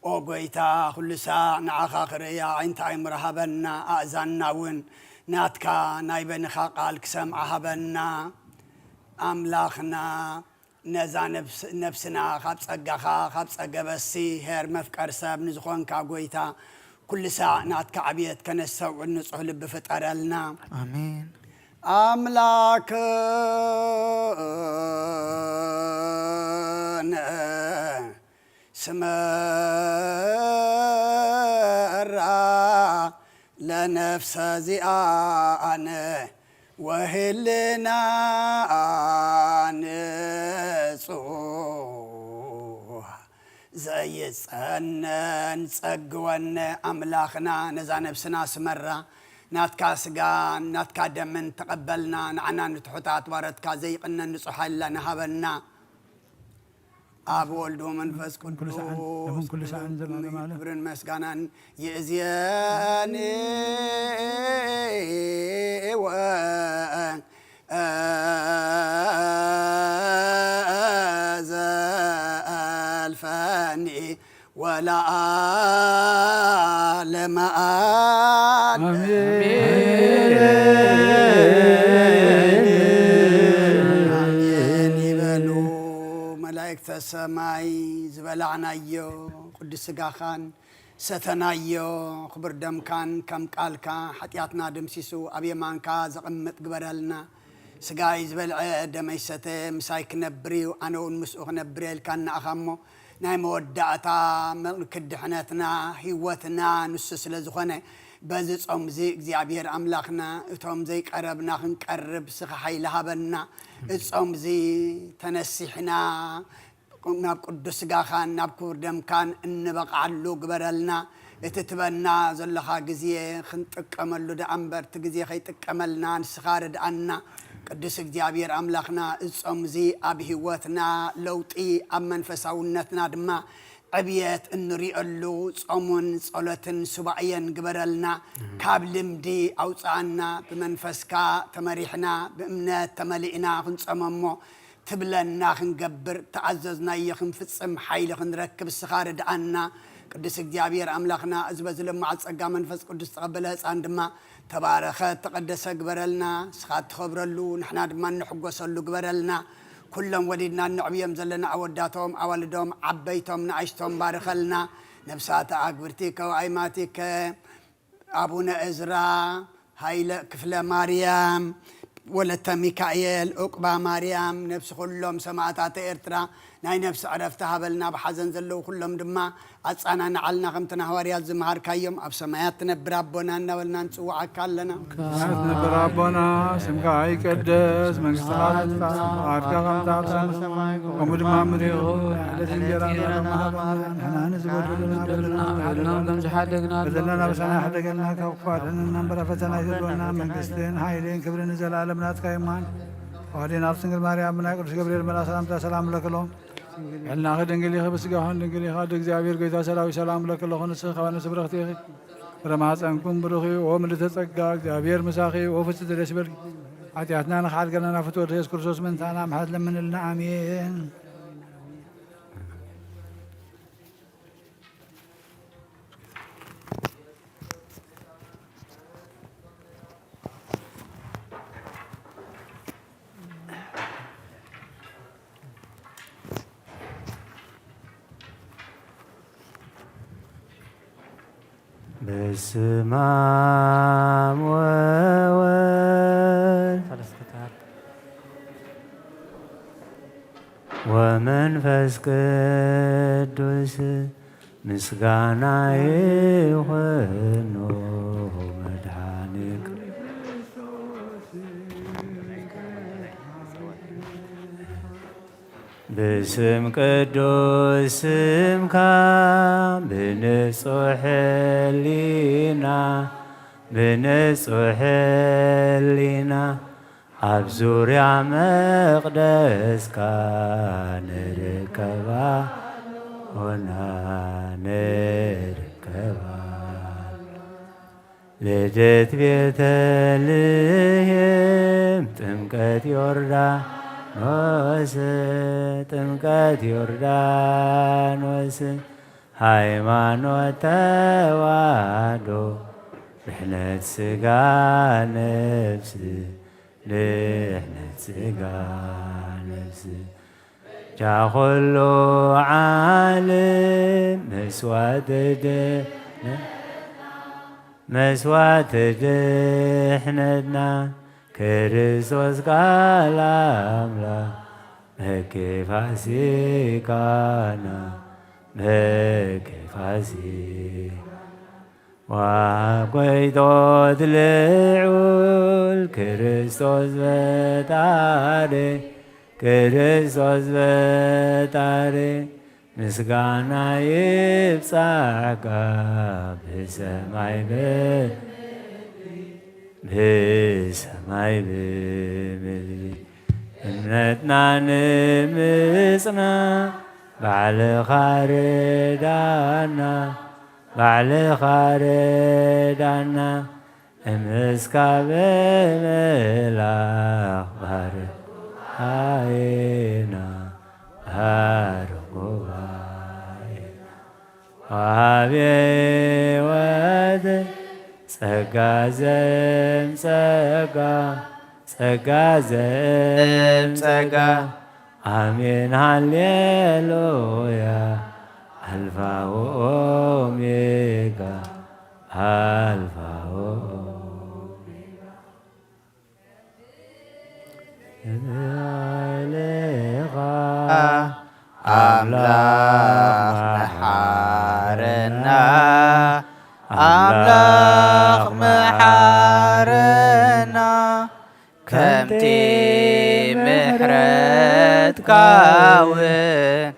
ኦ ጎይታ፣ ኩሉ ሳዕ ንዓኻ ክርእያ ኣዒንቲ ኣእምሮ ሃበና፣ ኣእዛንና እውን ናትካ ናይ በንኻ ቃል ክሰምዓ ሃበና። ኣምላኽና፣ ነዛ ነብስ-፣ ነብስና ካብ ጸጋኻ፣ ካብ ጸገበሲ ሄር መፍቀር ሰብ ንዝኾንካ ጎይታ፣ ኩሉ ሳዕ ናትካ ዕብየት ከነስተውዕል ንጹህ ልቢ ፍጠረልና። ኣሜን። ኣምላክነ ስመራ ለነፍሰ ዚኣነ ወህልና ንጹህ ዘይጸነን ጸግወነ ኣምላኽና ነዛ ነብስና ስመራ ናትካ ስጋን ናትካ ደምን ተቐበልና ንዓና ንትሑታት ባረትካ ዘይቕነን ንጹሕ ሓይልና ንሃበና። ኣብ ወልድ ወመንፈስ ኩሉ ቅዱስ ሰዓን፣ ለምን ኩሉ ሰዓን ዘላለም ዓለም። ክብርን መስጋናን ይእዝየኒ ወዘልፈኒ ወለዓለመ ዓለም። ኣሜን። ኣሜን ይበሉ መላእክተ ሰማይ። ዝበላዕናዮ ቅዱስ ስጋኻን ሰተናዮ ክቡር ደምካን ከም ቃልካ ሓጢኣትና ደምሲሱ ኣብ የማንካ ዘቐምጥ ግበረልና። ስጋይ ዝበልዐ ደመይ ዝሰተ ምሳይ ክነብር እዩ፣ ኣነ እውን ምስኡ ክነብር እየ ኢልካና ኢኻ እሞ፣ ናይ መወዳእታ ምልክት ድሕነትና፣ ህይወትና ንሱ ስለ ዝኾነ፣ በዚ ጾም እዚ እግዚኣብሔር ኣምላኽና፣ እቶም ዘይቀረብና ክንቀርብ ንስኻ ሓይሊ ሃበና። እዚ ጾም እዚ ተነሲሕና ናብ ቅዱስ ስጋኻን ናብ ክቡር ደምካን እንበቕዓሉ ግበረልና። እቲ ትበና ዘለኻ ግዜ ክንጥቀመሉ ደኣ እምበር፣ እቲ ግዜ ከይጥቀመልና ንስኻ ርድኣና። ቅዱስ እግዚኣብሔር ኣምላኽና፣ እዚ ጾም እዚ ኣብ ህይወትና ለውጢ፣ ኣብ መንፈሳውነትና ድማ ዕብየት እንሪአሉ ጾምን ጸሎትን ሱባኤን ግበረልና። ካብ ልምዲ ኣውጽኣና፣ ብመንፈስካ ተመሪሕና፣ ብእምነት ተመሊእና ክንጸመሞ ትብለና ክንገብር፣ ተኣዘዝናዮ ክንፍጽም ሓይሊ ክንረክብ ንስኻ ርድኣና። ቅዱስ እግዚኣብሔር ኣምላኽና፣ እዚ በዚ ለማዓት ጸጋ መንፈስ ቅዱስ ዝተቐበለ ህጻን ድማ ተባረኸ፣ ተቐደሰ ግበረልና። ንስኻ እትኸብረሉ፣ ንሕና ድማ እንሕጎሰሉ ግበረልና። ኩሎም ወሊድና እነዕብዮም ዘለና ኣወዳቶም፣ ኣዋልዶም፣ ዓበይቶም፣ ንኣሽቶም ባርኸልና። ነብሳተ ኣግብርቲከ ወኣይማቲከ ኣቡነ እዝራ፣ ሃይለ ክፍለ ማርያም፣ ወለተ ሚካኤል፣ ዑቅባ ማርያም፣ ነብሲ ኩሎም ሰማእታተ ኤርትራ ናይ ነብሲ ዕረፍቲ ሃበልና። ብሓዘን ዘለዉ ኩሎም ድማ ኣጻናንዓልና፣ ከምቲ ንሃዋርያት ዝመሃርካዮም፣ ኣብ ሰማያት ትነብር ኣቦና እናበልና ንጽውዓካ ኣለና። ሰማያት ትነብር ኣቦና፣ ስምካ ይቀደስ፣ መንግስትኻ ትምጻእ፣ ፍቓድካ ከምቲ ኣብ ሰማይ ከምኡ ድማ ኣብ ምድሪ ይኹን። ዕለት እንጀራና ሃበና፣ ንሕና ንዝበደሉና በደልና ንሓድጎም ከም ዝሓደግና፣ በደልና በሰና ሓደገና፣ ካብ ክፉእ ኣድሕነና እምበር፣ ኣብ ፈተና ኣይተእትወና። መንግስትን ሓይልን ክብርን ንዘለኣለም ናትካ ይማን። ኦዴን ኣብ ስንግል ማርያም ብናይ ቅዱስ ገብርኤል መልኣክ ሰላምታ ሰላም እብለክሎም። ሕልናኺ ድንግል ኢኺ፣ ብስጋኽን ድንግል ኢኻ። ወዲ እግዚኣብሔር ጎይታ ሰራዊት ሰላም እብለኪ ኣለኹ፣ ንስኺ ካብ ኣንስቲ ብርኽቲ ኢኺ። ፍረ ማሕፀንኩም ብሩኽ እዩ። ኦ ምልዕተ ጸጋ፣ እግዚኣብሔር ምሳኺ፣ ኦ ፍጽምቲ ደስ ይበልኪ። ሓጢኣትና ንኽሓድገልና ናብ ፍትወ ኢየሱስ ክርስቶስ ምእንታና ምሕረት ለምንልና። ኣሜን። በስመ አብ ወወልድ ሰለስተ ተሃር። ወመንፈስ ቅዱስ ምስጋና ይኹኖ መድኃኒት። ብስም ቅዱስ ስምካ ብንጹሕ ሕሊና፣ ብንጹሕ ሕሊና ኣብ ዙርያ መቕደስካ ንርከባ ሆና ንርከባ። ልደት ቤተልሔም ጥምቀት ዮርዳኖስ፣ ጥምቀት ዮርዳኖስ ሃይማኖት ተዋህዶ ድሕነት ስጋ ነፍስ፣ ድሕነት ስጋ ነፍስ። ጃ ኹሉ ዓለም መስዋዕቲ ድሕነ-፣ መስዋዕቲ ድሕነትና ክርስቶስ ቃል ኣምላኽ በኬ ፋሲካና፣ በኬ ፋሲካ። ወሃብ ጎይቶት ልዑል ክርስቶስ ፈጣሪ፣ ክርስቶስ ፈጣሪ ምስጋና ይብጻሕካ ብሰማይ ብ-፣ ብሰማይ ብምድሪ። እምነትና ንምጽና ባዕልኻ ርዳና፣ ባዕልኻ ርዳና። እምስካ ብምእላኽ ባርኽ ጉባኤና፣ ባርኽ ጉባኤና። ወሃቤ ወት ጸጋ ዘእም ጸጋ፣ ጸጋ ዘእም ጸጋ። ኣሜን ሃሌሉያ። ኣልፋ ወኦሜጋ፣ ኣልፋ ወኦሜጋ። ሃሌኻ ኣምላኽ መሓረና፣ ኣምላኽ መሓረና። ከምቲ ምሕረትካ እውን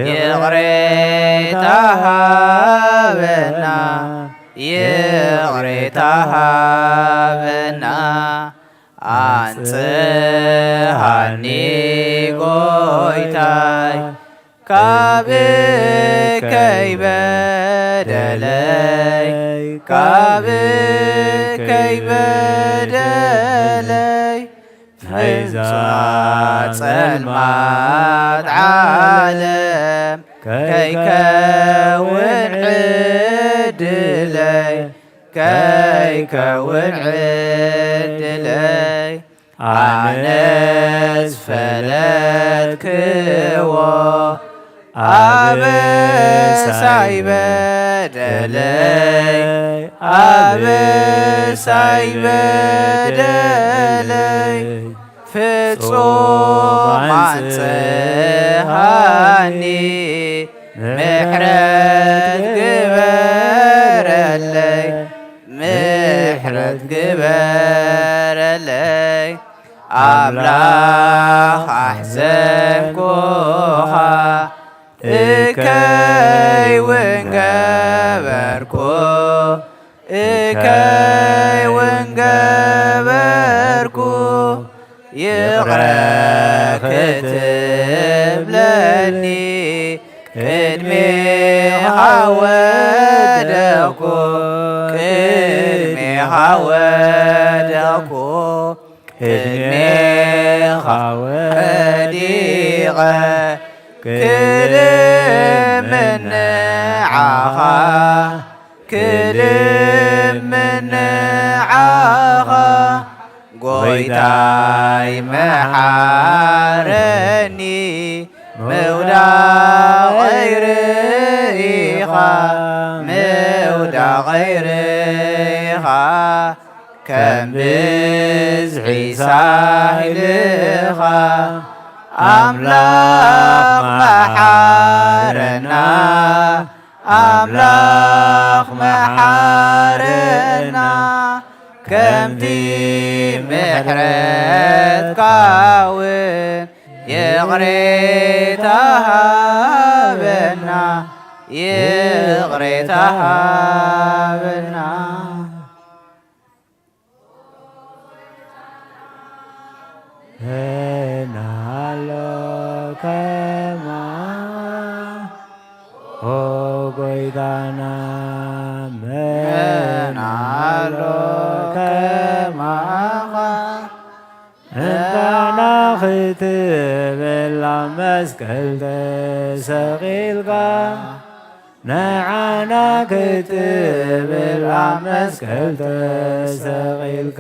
ይቕሬታ ሃበና፣ ይቕሬታ ሃበና። ኣንጽሃኒ ጎይታይ ካብ እከይ በደለይ፣ ካብ እከይ በደለይ። ናይዛ ጸልማት ዓለም ከይከውን ዕድለይ፣ ከይከውን ዕድለይ። ኣነስ ፈለጥክዎ ኣበሳይ በደለይ፣ ኣበሳይ በደለይ። ፍጹም ኣንጽሃኒ፣ ምሕረት ግበረለይ፣ ምሕረት ግበረለይ። ኣምላኽ ኣሕዘንኩኻ፣ እከይ እውን ገበርኩ፣ እከይ እውን ገበርኩ፣ ይቕረ ክትብለኒ ቅድሜኻ ወደኩ፣ ቅድሜኻ ወደኩ፣ ቅድሜኻ ወዲቐ ክልምን ንዓኻ፣ ክልምን ንዓኻ። ጎይታይ መሓረኒ፣ ምውዳቐይ ርኢኻ፣ ምውዳቐይ ርኢኻ፣ ከም ብዝሒ ሳህልኻ። ኣምላኽ መሓረና፣ ኣምላኽ መሓረና፣ ከምቲ ምሕረትካ እውን ይቕሬታ ሃበና፣ ይቕሬታ ሃበና። መን ኣሎ ከማኻ፣ ኦ ጎይታና፣ መን ኣሎ ከማኻ? ንዓና ክትብል ኣብ መስቀል ተሰቒልካ፣ ንዓና ክትብል ኣብ መስቀል ተሰቒልካ፣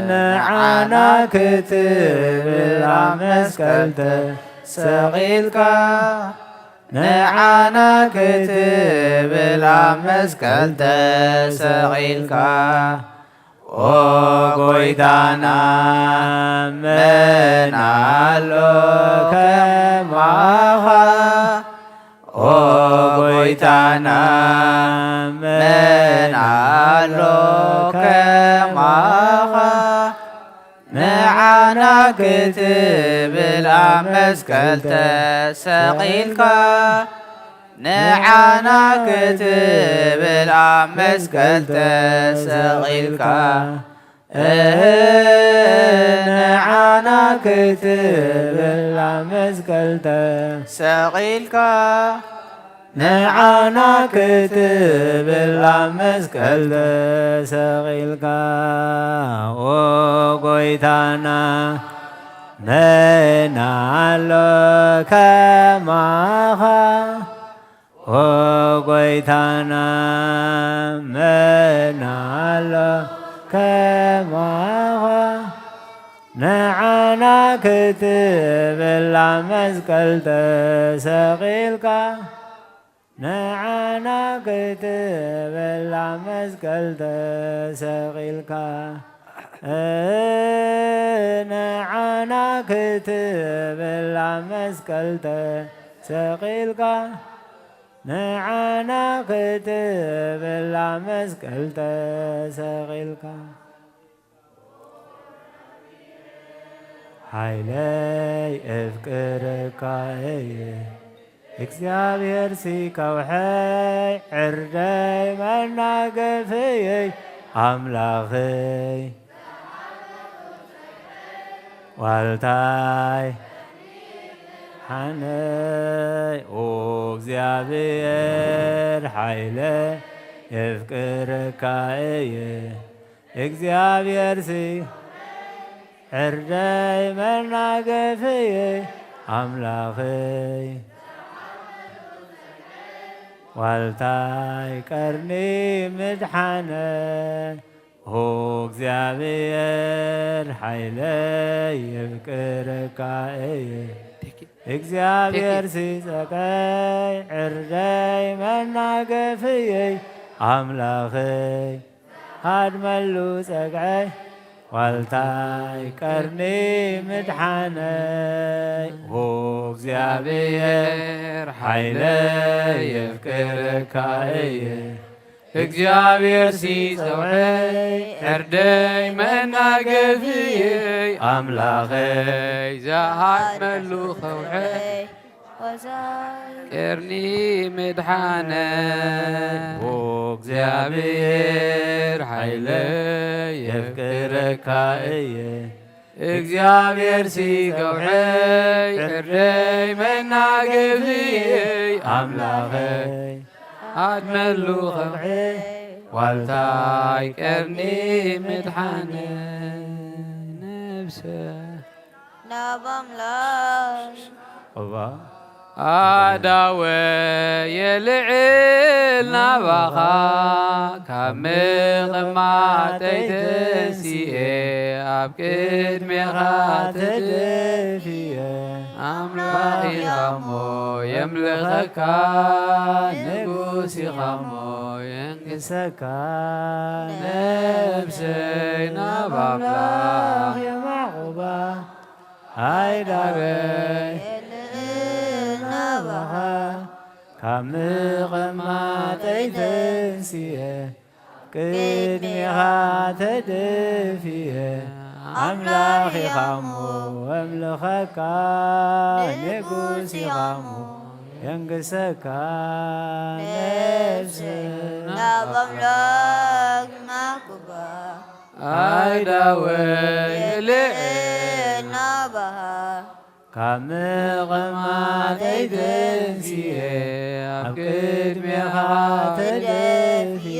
ንዓና ክትብል ኣብ መስቀል ተሰቒልካ፣ ንዓና ክትብል ኣብ መስቀል ተሰቒልካ። ኦ ጎይታና፣ መን ኣሎ ከማኻ? ኦ ጎይታና፣ መን ኣሎ ከማኻ? ንዓና ክትብል ኣብ መስቀል ተሰቒልካ፣ ንዓና ክትብል ኣብ መስቀል ተሰቒልካ። እህ፣ ንዓና ክትብል ኣብ መስቀል ተሰቒልካ፣ ንዓና ክትብል ኣብ መስቀል ተሰቒልካ። ኦ ጎይታና፣ መን ኣሎ ከማኻ? ኦ ጎይታና፣ መን ኣሎ ከማኻ? ንዓና ክትብል ኣብ መስቀል ተሰቒልካ፣ ንዓና ክትብል ኣብ መስቀል ተሰቒልካ፣ ንዓና ክትብል ኣብ መስቀል ተሰቒልካ፣ ንዓና ክትብል ኣብ መስቀል ተሰቒልካ። ሓይለይ እፍቅርካ እየ እግዚኣብሔር ሲ ከውሐይ ዕርደይ መናገፍየይ ኣምላኽይ ዋልታይ ሓነይ ኦ እግዚኣብሔር ሓይለይ እፍቅርካ እየ እግዚኣብሔር ሲ ዕርደይ መናገፍየይ ኣምላኽይ ዋልታይ ቀርኒ ምድሓነይ ኦ እግዚኣብሔር ሓይለይ የፍቅረካ እየ እግዚኣብሔር ሲጸቀይ ዕርደይ መናገፍየይ ኣምላኸይ ሃድመሉ ጸግዐይ ዋልታይ ቀርኒ ምድሓነይ ኦ እግዚኣብሔር ሓይለይ የፍቅረካ እየ እግዚኣብሔር ሲጸውዐይ ዕርደይ መናገፍየይ ኣምላኸይ ዝሃድመሉ ከውዐይ ቀርኒ ምድሓነይ ኦ እግዚኣብሔር ሓይለይ የፍቅረካ እየ እግዚኣብሔር ሲ ከውሐይ ሕርደይ መናገፍየይ ኣምላኸይ ኣድመሉ ከውሐይ ዋልታይ ቀርኒ ምድሓነ ነብሰ ናብ ኣምላኽ እባ ኣዳወ የልዕል ናባኻ ካብ ምቕማጠይ ተንሲኤ ኣብ ቅድሜኻ ተደፊኤ ኣምላኽ ኢኻሞ የምልኸካ ንጉስ ኢኻሞ የንግሰካ ነብሰይ ናብ ኣምላኽ የማቑባ ኣይዳበይ ናባኻ ካብ ምቕማጠይ ተንሲኤ ቅድሜኻ ተደፊኤ ኣምላኽ ኢኻሞ ኣምልኸካ ንጉስ ኢኻሞ የንግሰካ ነብሰይ ናብ ኣምላኽ ማቁባ ኣይዳወይ ልዕል ናባኻ ካብ ምቕማጠይ ተንሲኤ ኣብ ቅድሜኻ ተደፊኤ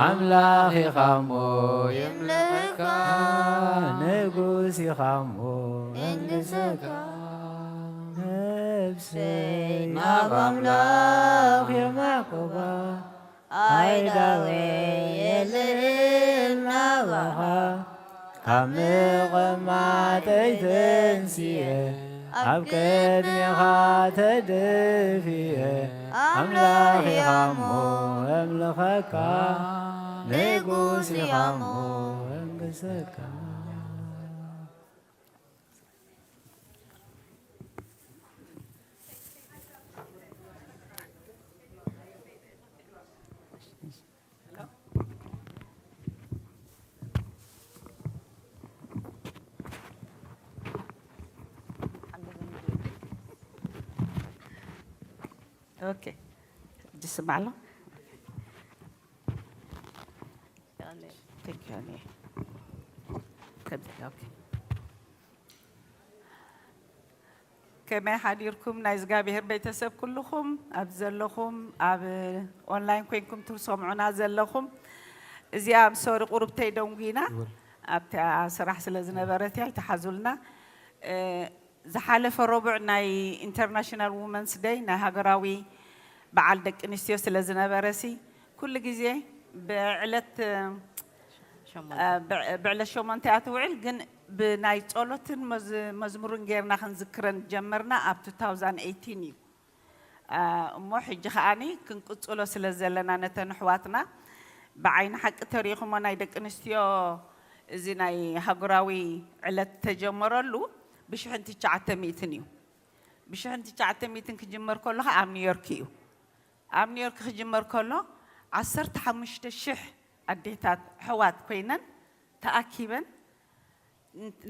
ኣምላኽ ኢኻሞ የምልኸካ ንጉስ ኢኻሞ የንግሰካ ነብሰይ ናብ ኣምላኽ የማቁባ ኣይዳወይ የልዕል ናባኻ ካብ ምቕማጠይ ተንሲኤ ኣብ ቅድሜኻ ተደፊኤ ኣምላኽ ኢኻሞ እምልኸካ ንጉስ ኢኻሞ እንግሰካ ኦኬ፣ ሕጂ ይስማዕ ኣሎ። ቴንክ ዩ፣ ኣነ። ከብድ፣ ኦኬ። ከመይ ሓዲርኩም ናይ እግዚኣብሔር ቤተሰብ ኩልኹም ኣብ ዘለኹም ኣብ ኦንላይን ኮይንኩም ትሰምዑና ዘለኹም እዚኣ ምስ ወዲ ቁሩብተይ ደንጉይና ኣብታ ስራሕ ስለ ዝነበረት እያ ይተሓዙልና ዝሓለፈ ረቡዕ ናይ ኢንተርናሽናል ውመንስ ደይ ናይ ሃገራዊ በዓል ደቂ ኣንስትዮ ስለ ዝነበረ ሲ ኩሉ ግዜ ብዕለት ብዕለት ሸሞንተ እያ ትውዕል ግን ብናይ ጸሎትን መዝሙርን ጌርና ክንዝክረን ጀመርና ኣብ two thousand eighteen እዩ እሞ ሕጂ ከዓኒ ክንቅጽሎ ስለ ዘለና ነተን ኣሕዋትና ብዓይኒ ሓቂ ተሪኹሞ ናይ ደቂ ኣንስትዮ እዚ ናይ ሃገራዊ ዕለት ተጀመረሉ ብሽሕን ትሽዓተ ሚእትን እዩ ብሽሕን ትሽዓተ ሚእትን ክጅመር ከሎ ከዓ ኣብ ኒውዮርክ እዩ ኣብ ኒውዮርክ ክጅመር ከሎ ዓሰርተ ሓሙሽተ ሽሕ ኣዴታት ኣሕዋት ኮይነን ተኣኪበን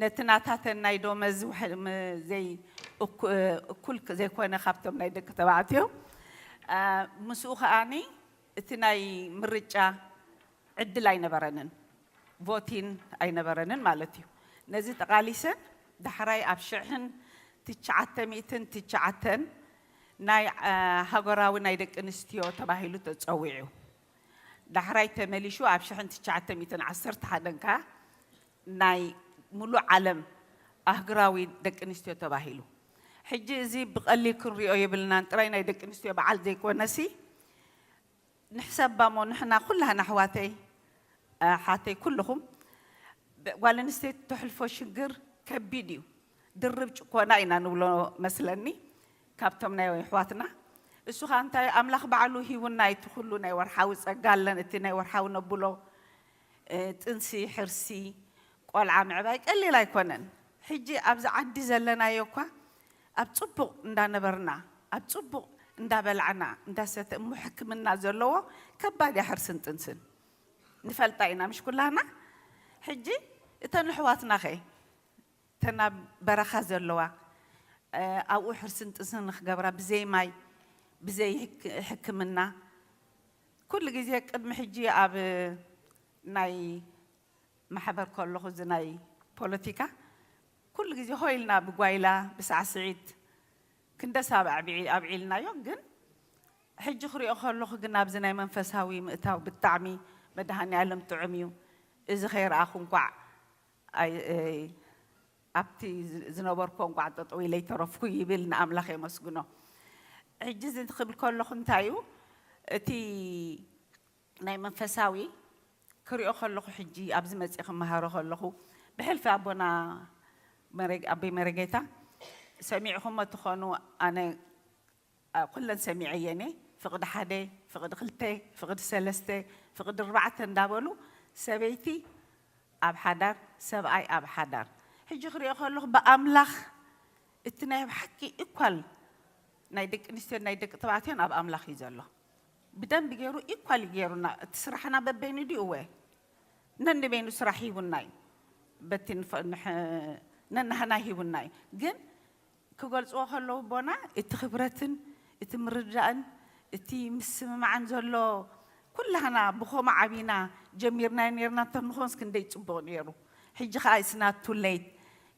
ነቲ ናታተን ናይ ዶመዝ እኩል ዘይኮነ ካብቶም ናይ ደቂ ተባዕትዮ ምስኡ ከዓኒ እቲ ናይ ምርጫ ዕድል ኣይነበረንን ቮቲን ኣይነበረንን ማለት እዩ ነዚ ጠቓሊሰን ዳሕራይ ኣብ ሽሕን ትሽዓተ ሚእትን ትሽዓተን ናይ ሃገራዊ ናይ ደቂ ኣንስትዮ ተባሂሉ ተፀዊዑ ዳሕራይ ተመሊሹ ኣብ ሽሕን ትሽዓተ ሚእትን ዓሰርተ ሓደን ከኣ ናይ ሙሉእ ዓለም ኣህግራዊ ደቂ ኣንስትዮ ተባሂሉ። ሕጂ እዚ ብቐሊል ክንሪኦ የብልናን ጥራይ ናይ ደቂ ኣንስትዮ በዓል ዘይኮነሲ ንሕሰባ እሞ ንሕና ኩላህና ኣሕዋተይ ኣሓተይ ኩልኹም ጓል ኣንስተይቲ ተሕልፎ ሽግር ከቢድ እዩ። ድርብ ጭኮና ኢና ንብሎ መስለኒ ካብቶም ናይ ኣሕዋትና። እሱ ኸዓ እንታይ ኣምላኽ ባዕሉ ሂቡና እቲ ኩሉ ናይ ወርሓዊ ጸጋ ኣለን እቲ ናይ ወርሓዊ ነብሎ ጥንሲ፣ ሕርሲ፣ ቆልዓ ምዕባይ ቀሊል ኣይኮነን። ሕጂ ኣብዚ ዓዲ ዘለናዮ እኳ ኣብ ጽቡቕ እንዳነበርና ኣብ ጽቡቕ እንዳበላዕና እንዳሰተ እሞ ሕክምና ዘለዎ ከባድ እያ ሕርስን ጥንስን ንፈልጣ ኢና ምሽ ኩላና። ሕጂ እተን ኣሕዋትና ኸ እተን ኣብ በረኻ ዘለዋ ኣብኡ ሕርስን ጥንስን ንክገብራ ብዘይ ማይ ብዘይ ሕክምና ኩሉ ግዜ ቅድሚ ሕጂ ኣብ ናይ ማሕበር ከለኹ እዚ ናይ ፖለቲካ ኩሉ ግዜ ሆ ኢልና ብጓይላ ብሳዕስዒት ክንደስ ኣብ ኣዕብዒ- ኣብዒልናዮ። ግን ሕጂ ክሪኦ ከለኹ ግን ኣብዚ ናይ መንፈሳዊ ምእታው ብጣዕሚ መድሃኒ ኣለም ጥዑም እዩ። እዚ ከይረኣኹ እንኳዕ ኣይ- ኣይ- ኣብቲ ዝ- ዝነበርኩ እንኳዕ ጠጠው ኢለ ይተረፍኩ ይብል ንኣምላኽ የመስግኖ። ሕጂ እዚ ክብል ከለኹ እንታይ እዩ እቲ ናይ መንፈሳዊ ክሪኦ ከለኹ ሕጂ ኣብዚ መፅእ ክመሃሮ ከለኹ ብሕልፊ ኣቦና መሬግ- ኣቦይ መረጌታ ሰሚዕኹሞ ትኾኑ ኣነ ኩለን ሰሚዐየን እየ። ፍቕዲ ሓደ፣ ፍቕዲ ክልተ፣ ፍቕዲ ሰለስተ፣ ፍቕዲ ኣርባዕተ እንዳበሉ ሰበይቲ ኣብ ሓዳር ሰብኣይ ኣብ ሓዳር። ሕጂ ክሪኦ ከለኹ ብኣምላኽ እቲ ናይ ብሓቂ ኢኳል ናይ ደቂ ኣንስትዮን ናይ ደቂ ተባዕትዮን ኣብ ኣምላኽ እዩ ዘሎ። ብደንቢ ገይሩ ኢኳል እዩ ገይሩና። እቲ ስራሕና በበይኑ ድዩ? እወ፣ ነንበይኑ ስራሕ ሂቡና እዩ። በቲ ንፈ- ንሕ- ነናህና ሂቡና እዩ። ግን ክገልፅዎ ከለዉ ኣቦና እቲ ክብረትን እቲ ምርዳእን እቲ ምስምማዕን ዘሎ ኩላህና ብኸምኡ ዓቢና ጀሚርናዮ ነርና እንተንኾንስ ክንደይ ፅቡቕ ነይሩ። ሕጂ ከዓ it's not too late።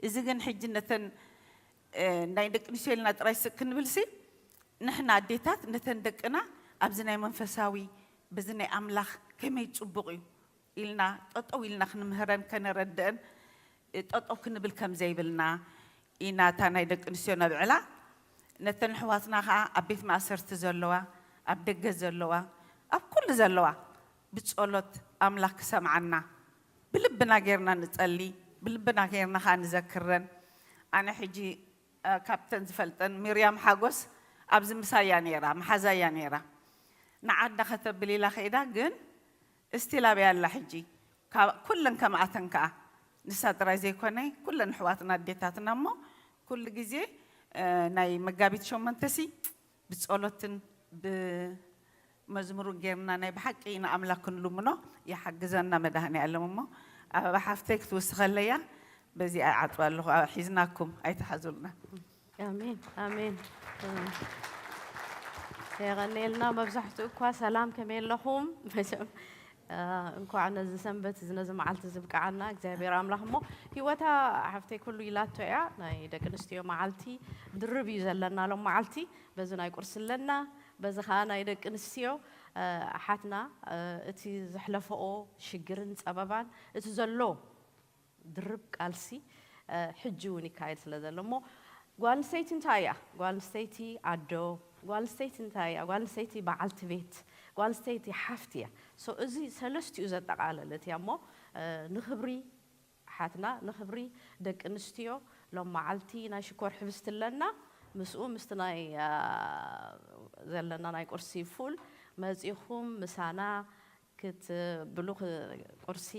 እዚ ግን ሕጂ ነተን ናይ ደቂ ኣንስትዮ ኢልና ጥራይ ስቅ ክንብልሲ ንሕና ኣዴታት ነተን ደቅና ኣብዚ ናይ መንፈሳዊ በዚ ናይ ኣምላኽ ከመይ ፅቡቕ እዩ ኢልና ጠጠው ኢልና ክንምህረን ከነረድአን ጠጠው ክንብል ከም ዘይብልና ኢና እታ ናይ ደቂ ኣንስትዮ ነብዕላ። ነተን ኣሕዋትና ከዓ ኣብ ቤት ማእሰርቲ ዘለዋ፣ ኣብ ደገ ዘለዋ፣ ኣብ ኩሉ ዘለዋ ብጸሎት ኣምላኽ ክሰምዓና ብልብና ጌርና ንጸሊ፣ ብልብና ጌርና ከዓ ንዘክረን። ኣነ ሕጂ ካብተን ዝፈልጠን ሚርያም ሓጎስ ኣብዚ ምሳያ ነይራ፣ መሓዛያ ነይራ። ንዓዳ ከተብል ኢላ ከይዳ ግን እስቲል ኣብያ ኣላ ሕጂ። ኩለን ከምኣተን ከኣ ንሳ ጥራይ ዘይኮነ ኩለን ኣሕዋትና ኣዴታትና እሞ ኩሉ ግዜ ናይ መጋቢት ሸሞንተሲ ብጸሎትን ብመዝሙርን ጌርና ናይ ብሓቂ ንኣምላኽ ክንልምኖ ይሓግዘና መድሃኔ ኣለም እሞ ኣበባ ሓፍተይ ክትውስኸለያ በዚ ኣይዓጽዋ ኣለኹ ሒዝናኩም ኣይትሓዙልና። ኣሜን ኣሜን። የቐንየልና። መብዛሕትኡ እኳ ሰላም ከመይ ኣለኹም? መቸም እንኳዕ ነዚ ሰንበት እዚ ነዚ መዓልቲ ዝብቅዓና እግዚኣብሔር ኣምላኽ እሞ ህይወታ ሓፍተይ ኩሉ ኢላቶ እያ። ናይ ደቂ ኣንስትዮ መዓልቲ ድርብ እዩ ዘለና ሎም መዓልቲ። በዚ ናይ ቁርሲ ኣለና፣ በዚ ኸዓ ናይ ደቂ ኣንስትዮ ኣሓትና እቲ ዘሕለፈኦ ሽግርን ጸበባን እቲ ዘሎ ድርብ ቃልሲ ሕጂ እውን ይካየድ ስለ ዘሎ እሞ ጓል ኣንስተይቲ እንታይ እያ? ጓል ኣንስተይቲ ኣዶ፣ ጓል ኣንስተይቲ እንታይ እያ? ጓል ኣንስተይቲ በዓልቲ ቤት፣ ጓል ኣንስተይቲ ሓፍቲ እያ። ሶ እዚ ሰለስቲኡ ዘጠቓለለት እያ እሞ ንኽብሪ ኣሓትና ንኽብሪ ደቂ ኣንስትዮ ሎም መዓልቲ ናይ ሽኮር ሕብስቲ ኣለና። ምስኡ ምስቲ ናይ ዘለና ናይ ቁርሲ ፉል መፂኹም ምሳና ክትብሉ ቁርሲ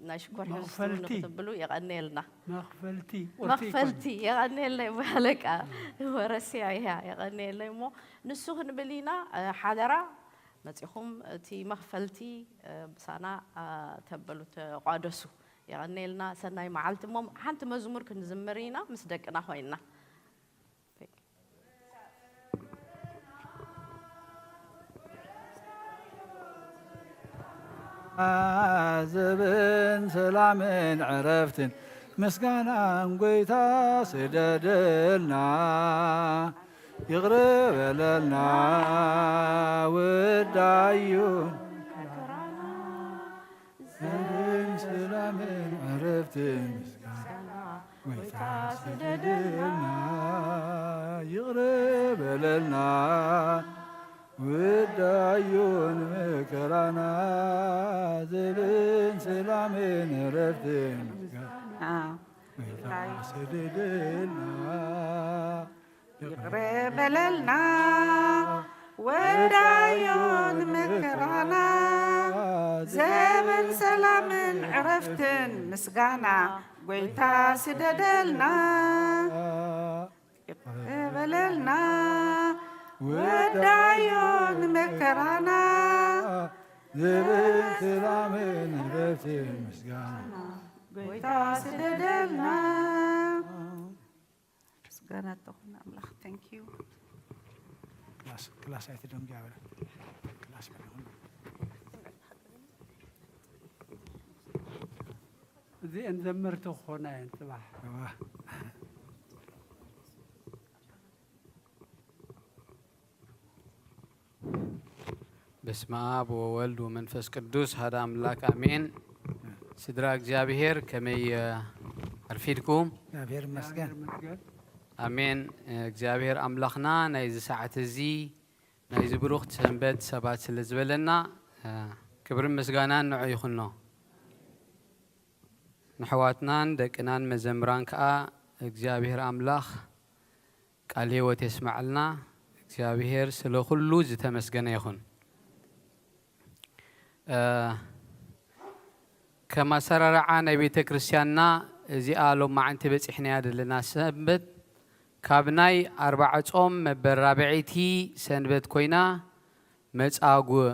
ናይ ሽኮር ሕብስቲ ክትብሉ የቐንየልና። መኽፈልቲ መኽፈልቲ የቐንየልና ይበሃለቃ ወረስያ እያ የቐንየልና እሞ ንሱ ክንብል ኢና። ሓደራ መፂኹም እቲ መኽፈልቲ ምሳና ተበሉ ተቋደሱ። የቐንየልና ሰናይ መዓልቲ እሞ ሓንቲ መዝሙር ክንዝምር ኢና ምስ ደቅና ኮይንና። ዘበን ሰላምን ዕረፍትን ምስጋናን ጎይታ ስደደልና። ይቕረ በለልና ወዳዩን ዘበን ሰላምን ዕረፍትን ምስጋና ጎይታ ስደደልና። ይቕረ በለልና ወዳዩን መከራና ዘበን ሰላምን ዕረፍትን ምስጋና ጎይታ ስደደልና። ይቕረ በለልና ወዳዩን መከራና ዘበን ሰላምን ዕረፍትን ምስጋና ጎይታ ስደደልና። ይቕረ በለልና ወዳዩን መከራና ዘበን ሰላምን ዕረፍትን ምስጋና ጎይታ ስደደልና። ምስጋና ትኹን ኣምላኽ። Thank you። ክላስ ክላስ ኣይትደንጉያ በለ። ክላስ በለ። እዚ እዚአን ዘመርቲ ክኾና እየን ጽባሕ። በስመ አብ ወወልድ ወመንፈስ ቅዱስ ሓደ አምላክ አሜን። ስድራ እግዚኣብሔር ከመይ፣ እ፣ ኣርፊድኩም? እግዚኣብሔር ይመስገን። ይመስገን። ኣሜን። እግዚኣብሔር ኣምላኽና ናይዚ ሰዓት እዚ ናይዚ ብሩኽቲ ሰንበት ሰባት ስለ ዝበለና፣ እ፣ ክብርን ምስጋናን ንዑ ይኹኖ። ንሕዋትናን ደቅናን መዘምራን ከኣ እግዚኣብሔር ኣምላኽ ቃል ህይወት የስማዕልና። እግዚኣብሔር ስለ ኩሉ ዝተመስገነ ይኹን። እ፣ ከም ኣሰራርዓ ናይ ቤተ ክርስቲያንና እዚኣ ሎማዓንቲ በፂሕናያ ዘለና ሰንበት ካብ ናይ ኣርባዓ ጾም መበል ራብዐይቲ ሰንበት ኮይና መጻጉዕ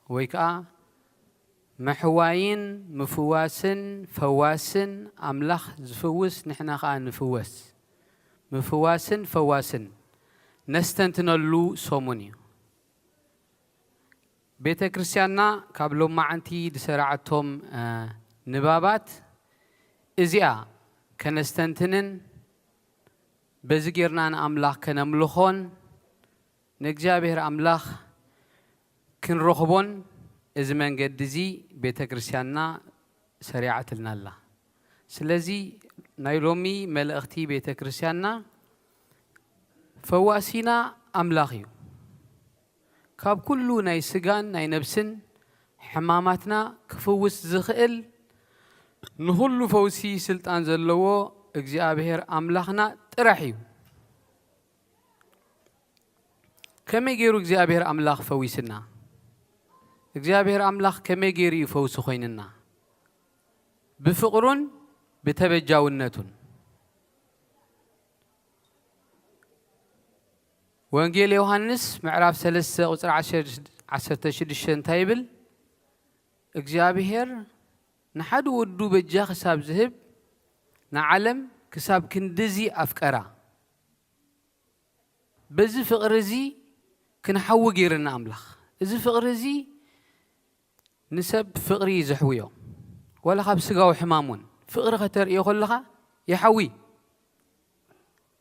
ወይ ከዓ መሕዋይን ምፍዋስን ፈዋስን ኣምላኽ ዝፍውስ ንሕና ከዓ ንፍወስ ምፍዋስን ፈዋስን ነስተንትነሉ ሰሙን እዩ። ቤተ ክርስቲያንና ካብ ሎማዓንቲ ዝሰራዓቶም፣ እ፣ ንባባት እዚኣ ከነስተንትንን በዚ ጌርና ንኣምላኽ ከነምልኾን ንእግዚኣብሔር ኣምላኽ ክንረኽቦን እዚ መንገዲ እዚ ቤተ ክርስቲያንና ሰሪዓትልና ኣላ። ስለዚ ናይ ሎሚ መልእኽቲ ቤተ ክርስቲያንና ፈዋሲና ኣምላኽ እዩ። ካብ ኩሉ ናይ ስጋን ናይ ነብስን ሕማማትና ክፍውስ ዝኽእል ንኹሉ ፈውሲ ስልጣን ዘለዎ እግዚኣብሔር ኣምላኽና ጥራሕ እዩ። ከመይ ገይሩ እግዚኣብሔር ኣምላኽ ፈዊስና? እግዚኣብሔር ኣምላኽ ከመይ ገይሩ እዩ ፈውሲ ኮይንና? ብፍቕሩን ብተበጃውነቱን። ወንጌል ዮሃንስ ምዕራፍ ሰለስተ ቁፅሪ ዓሰርተ ሽዱሽተ እንታይ ይብል? እግዚኣብሔር ንሓደ ወዱ በጃ ክሳብ ዝህብ ንዓለም ክሳብ ክንድዚ ኣፍቀራ። በዚ ፍቕሪ እዚ ክንሓዊ ገይርና ኣምላኽ። እዚ ፍቕሪ እዚ ንሰብ ፍቕሪ እዩ ዘሕውዮ። ዋላ ካብ ስጋዊ ሕማም እውን ፍቕሪ ከተርእዮ ከለኻ ይሓዊ።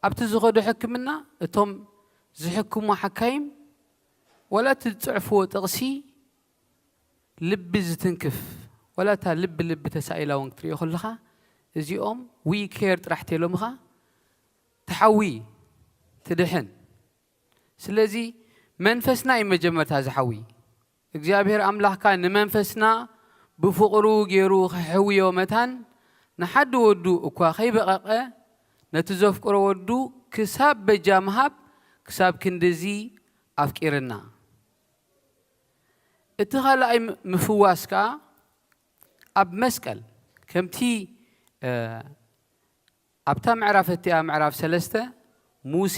ኣብቲ ዝኸዶ ሕክምና እቶም ዝሕክሙ ሓካይም ዋላ እቲ ዝፅዕፍዎ ጥቕሲ ልቢ ዝትንክፍ ዋላ እታ ልቢ ልቢ ተሳኢላ እውን ክትርእዮ ከለኻ እዚኦም we care ጥራሕ ተሎምኻ ትሓዊ ትድሕን። ስለዚ መንፈስና እዩ መጀመርታ ዝሓዊ። እግዚኣብሔር ኣምላኽካ ንመንፈስና ብፍቕሩ ገይሩ ክሕውዮ መታን ንሓዲ ወዱ እኳ ከይበቐቐ ነቲ ዘፍቅሮ ወዱ ክሳብ በጃ ምሃብ ክሳብ ክንድዚ ኣፍቂርና። እቲ ካልኣይ ም- ምፍዋስ ከኣ ኣብ መስቀል ከምቲ፣ እ፣ ኣብታ ምዕራፍ እቲኣ ምዕራፍ ሰለስተ ሙሴ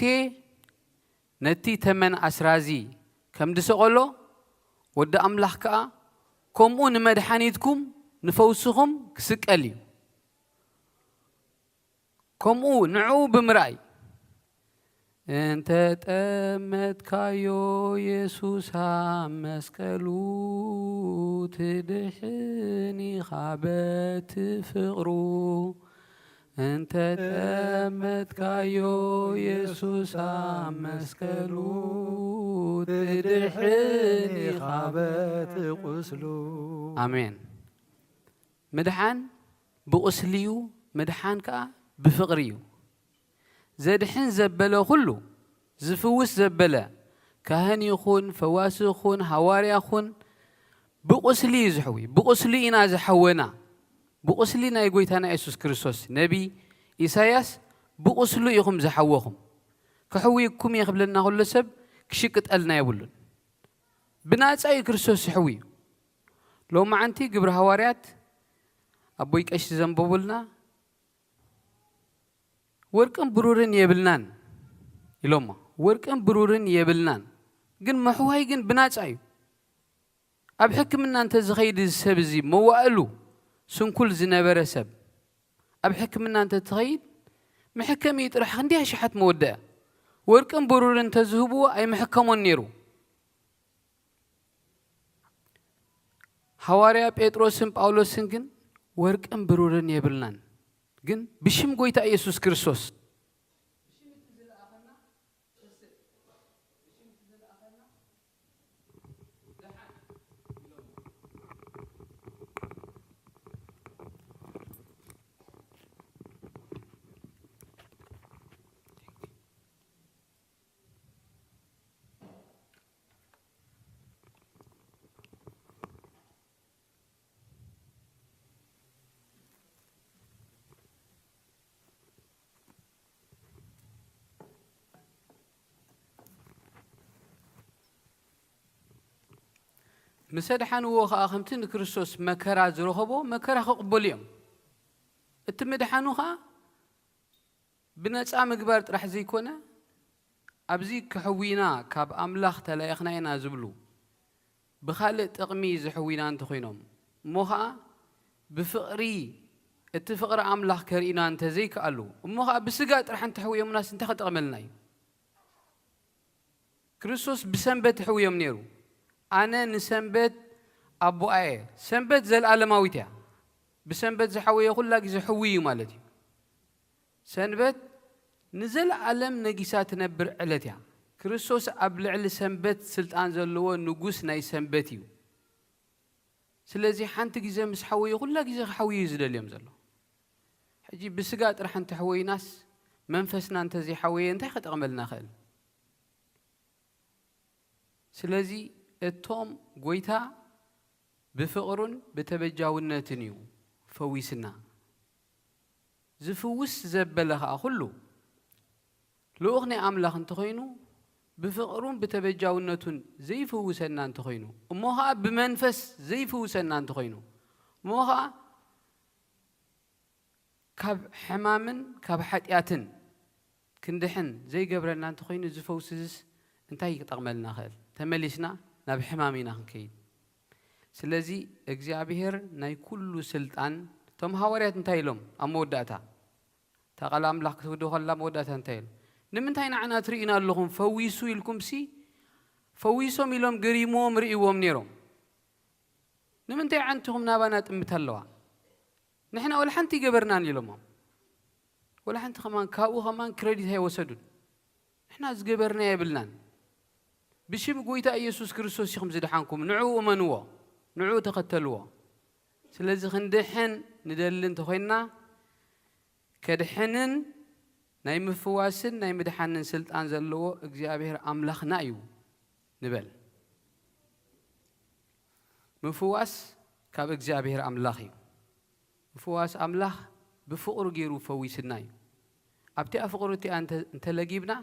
ነቲ ተመን ኣስራዚ ከም ዝሰቐሎ ወዲ ኣምላኽ ከኣ ከምኡ ንመድሓኒትኩም ንፈውስኹም ክስቀል እዩ። ከምኡ ንዕኡ ብምርኣይ እንተ ጠመትካዮ የሱስ ኣብ መስቀሉ ትድሕን ኢኻ በቲ ፍቕሩ። እንተ ጠመትካዮ የሱስ ኣብ መስቀሉ ትድሕን ኢኻ በቲ ቁስሉ። ኣሜን። ምድሓን ብቑስሊ እዩ፣ ምድሓን ከኣ ብፍቕሪ እዩ። ዘድሕን ዘበለ ኩሉ ዝፍውስ ዘበለ ካህን ይኹን ፈዋሲ ይኹን ሃዋርያ ይኹን ብቑስሊ እዩ ዝሕዊ። ብቑስሊ ኢና ዝሓወና። ብቑስሊ ናይ ጎይታና የሱስ ክርስቶስ ነቢ ኢሳያስ ብቑስሉ ኢኹም ዝሓወኹም። ክሕውየኩም እየ ክብለና ከሎ ሰብ ክሽቅጠልና የብሉን። ብናጻ እዩ ክርስቶስ ዝሕዊ እዩ። ሎማዓንቲ ግብሪ ሃዋርያት ኣቦይ ቀሺ ዘንበቡልና ወርቅን ብሩርን የብልናን ኢሎሞ። ወርቅን ብሩርን የብልናን ግን ምሕዋይ ግን ብናጻ እዩ። ኣብ ሕክምና እንተ ዝኸይድ እዚ ሰብ እዚ መዋእሉ ስንኩል ዝነበረ ሰብ ኣብ ሕክምና እንተ ትኸይድ መሐከሚ ጥራሕ ክንደይ ኣሽሓት መወደአ። ወርቅን ብሩርን እንተ ዝህብዎ ኣይምሕከሞን ነይሩ። ሃዋርያ ጴጥሮስን ጳውሎስን ግን ወርቅን ብሩርን የብልናን፣ ግን ብሽም ጎይታ ኢየሱስ ክርስቶስ ምስ ኣድሓንዎ ኸኣ፣ ከምቲ ንክርስቶስ መከራ ዝረኸቦ መከራ ክቕበሉ እዮም። እቲ ምድሓኑ ኸኣ ብነጻ ምግባር ጥራሕ ዘይኮነ፣ ኣብዚ ክሕውዩና ካብ ኣምላኽ ተላኢኽና ኢና ዝብሉ፣ ብኻልእ ጥቕሚ ዝሕውዩና እንተኾይኖም፣ እሞ ኸኣ ብፍቕሪ፣ እቲ ፍቕሪ ኣምላኽ ከርእዩና እንተዘይከኣሉ፣ እሞ ኸኣ ብስጋ ጥራሕ እንተሕውዮምናስ እንታይ ክጠቕመልና እዩ? ክርስቶስ ብሰንበት ይሕውዮም ነይሩ። ኣነ ንሰንበት ኣቦኣ እየ። ሰንበት ዘለኣለማዊት እያ። ብሰንበት ዝሓወየ ኩላ ግዜ ሕውይ እዩ ማለት እዩ። ሰንበት ንዘለኣለም ነጊሳ ትነብር ዕለት እያ። ክርስቶስ ኣብ ልዕሊ ሰንበት ስልጣን ዘለዎ ንጉስ ናይ ሰንበት እዩ። ስለዚ ሓንቲ ግዜ ምስ ሓወየ ኩላ ግዜ ክሓውዩ እዩ ዝደልዮም ዘሎ። ሕጂ ብስጋ ጥራሕ እንተሕወይናስ መንፈስና እንተዘይሓወየ እንታይ ክጠቕመልና ይኽእል? ስለዚ እቶም ጎይታ ብፍቕሩን ብተበጃውነትን እዩ ፈዊስና። ዝፍውስ ዘበለ ኸኣ ኩሉ ልኡኽ ናይ ኣምላኽ እንተኾይኑ፣ ብፍቕሩን ብተበጃውነቱን ዘይፍውሰና እንተኾይኑ፣ እሞ ኸኣ ብመንፈስ ዘይፍውሰና እንተኾይኑ፣ እሞ ኸኣ ካብ ሕማምን ካብ ሓጢኣትን ክንድሕን ዘይገብረና እንተኾይኑ፣ እዚ ፈውሲ እዚስ እንታይ ክጠቕመልና ይኽእል? ተመሊስና ናብ ሕማም ኢና ክንከይድ። ስለዚ እግዚኣብሔር ናይ ኩሉ ስልጣን፣ እቶም ሃዋርያት እንታይ ኢሎም ኣብ መወዳእታ? እታ ቃል ኣምላኽ ክትውዶ ከላ መወዳእታ እንታይ ኢሎም? ንምንታይ ንዓና ትርእዩና ኣለኹም? ፈዊሱ ኢልኩምሲ፣ ፈዊሶም ኢሎም ገሪምዎም ርእይዎም ነይሮም። ንምንታይ ዓንትኹም ናባና ጥምት ኣለዋ? ንሕና ወላ ሓንቲ ኣይገበርናን ኢሎሞም። ወላ ሓንቲ ከማን፣ ካብኡ ከማን ክረዲት ኣይወሰዱን። ንሕና ዝገበርና የብልናን። ብሽም ጎይታ ኢየሱስ ክርስቶስ ኢኹም ዝደሓንኩም። ንዕኡ እመንዎ፣ ንዕኡ ተኸተልዎ። ስለዚ ክንድሕን ንደሊ እንተኾይንና፣ ከድሕንን ናይ ምፍዋስን ናይ ምድሓንን ስልጣን ዘለዎ እግዚኣብሔር ኣምላኽና እዩ ንበል። ምፍዋስ ካብ እግዚኣብሔር ኣምላኽ እዩ። ምፍዋስ ኣምላኽ ብፍቕሩ ገይሩ ፈዊስና እዩ። ኣብቲኣ ፍቕሩ እቲኣ እንተ-፣ እንተለጊብና፣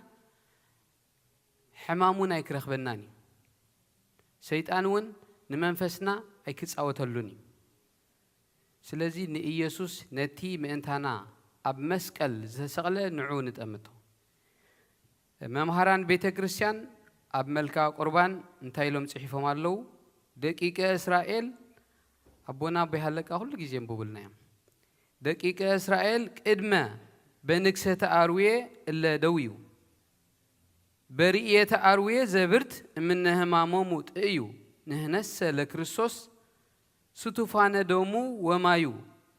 ሕማም እውን ኣይክረኽበናን እዩ። ሰይጣን እውን ንመንፈስና ኣይክጻወተሉን እዩ። ስለዚ ንኢየሱስ ነቲ ምእንታና ኣብ መስቀል ዝተሰቕለ ንዑ ንጠምቶ። መምሃራን ቤተ ክርስቲያን ኣብ መልክዓ ቁርባን እንታይ ኢሎም ጽሒፎም ኣለዉ? ደቂቀ እስራኤል፣ ኣቦና ኣቦይ ሃለቃ ኩሉ ግዜ የንብቡልና እዮም። ደቂቀ እስራኤል ቅድመ በንግሰተ ኣርዌ እለ ደውዩ፣ በርእየተ ኣርዌ ዘብርት እምነ ህማሞሙ ጥእዩ፣ ንህነሰ ለክርስቶስ ስቱፋነ ደሙ ወማዩ፣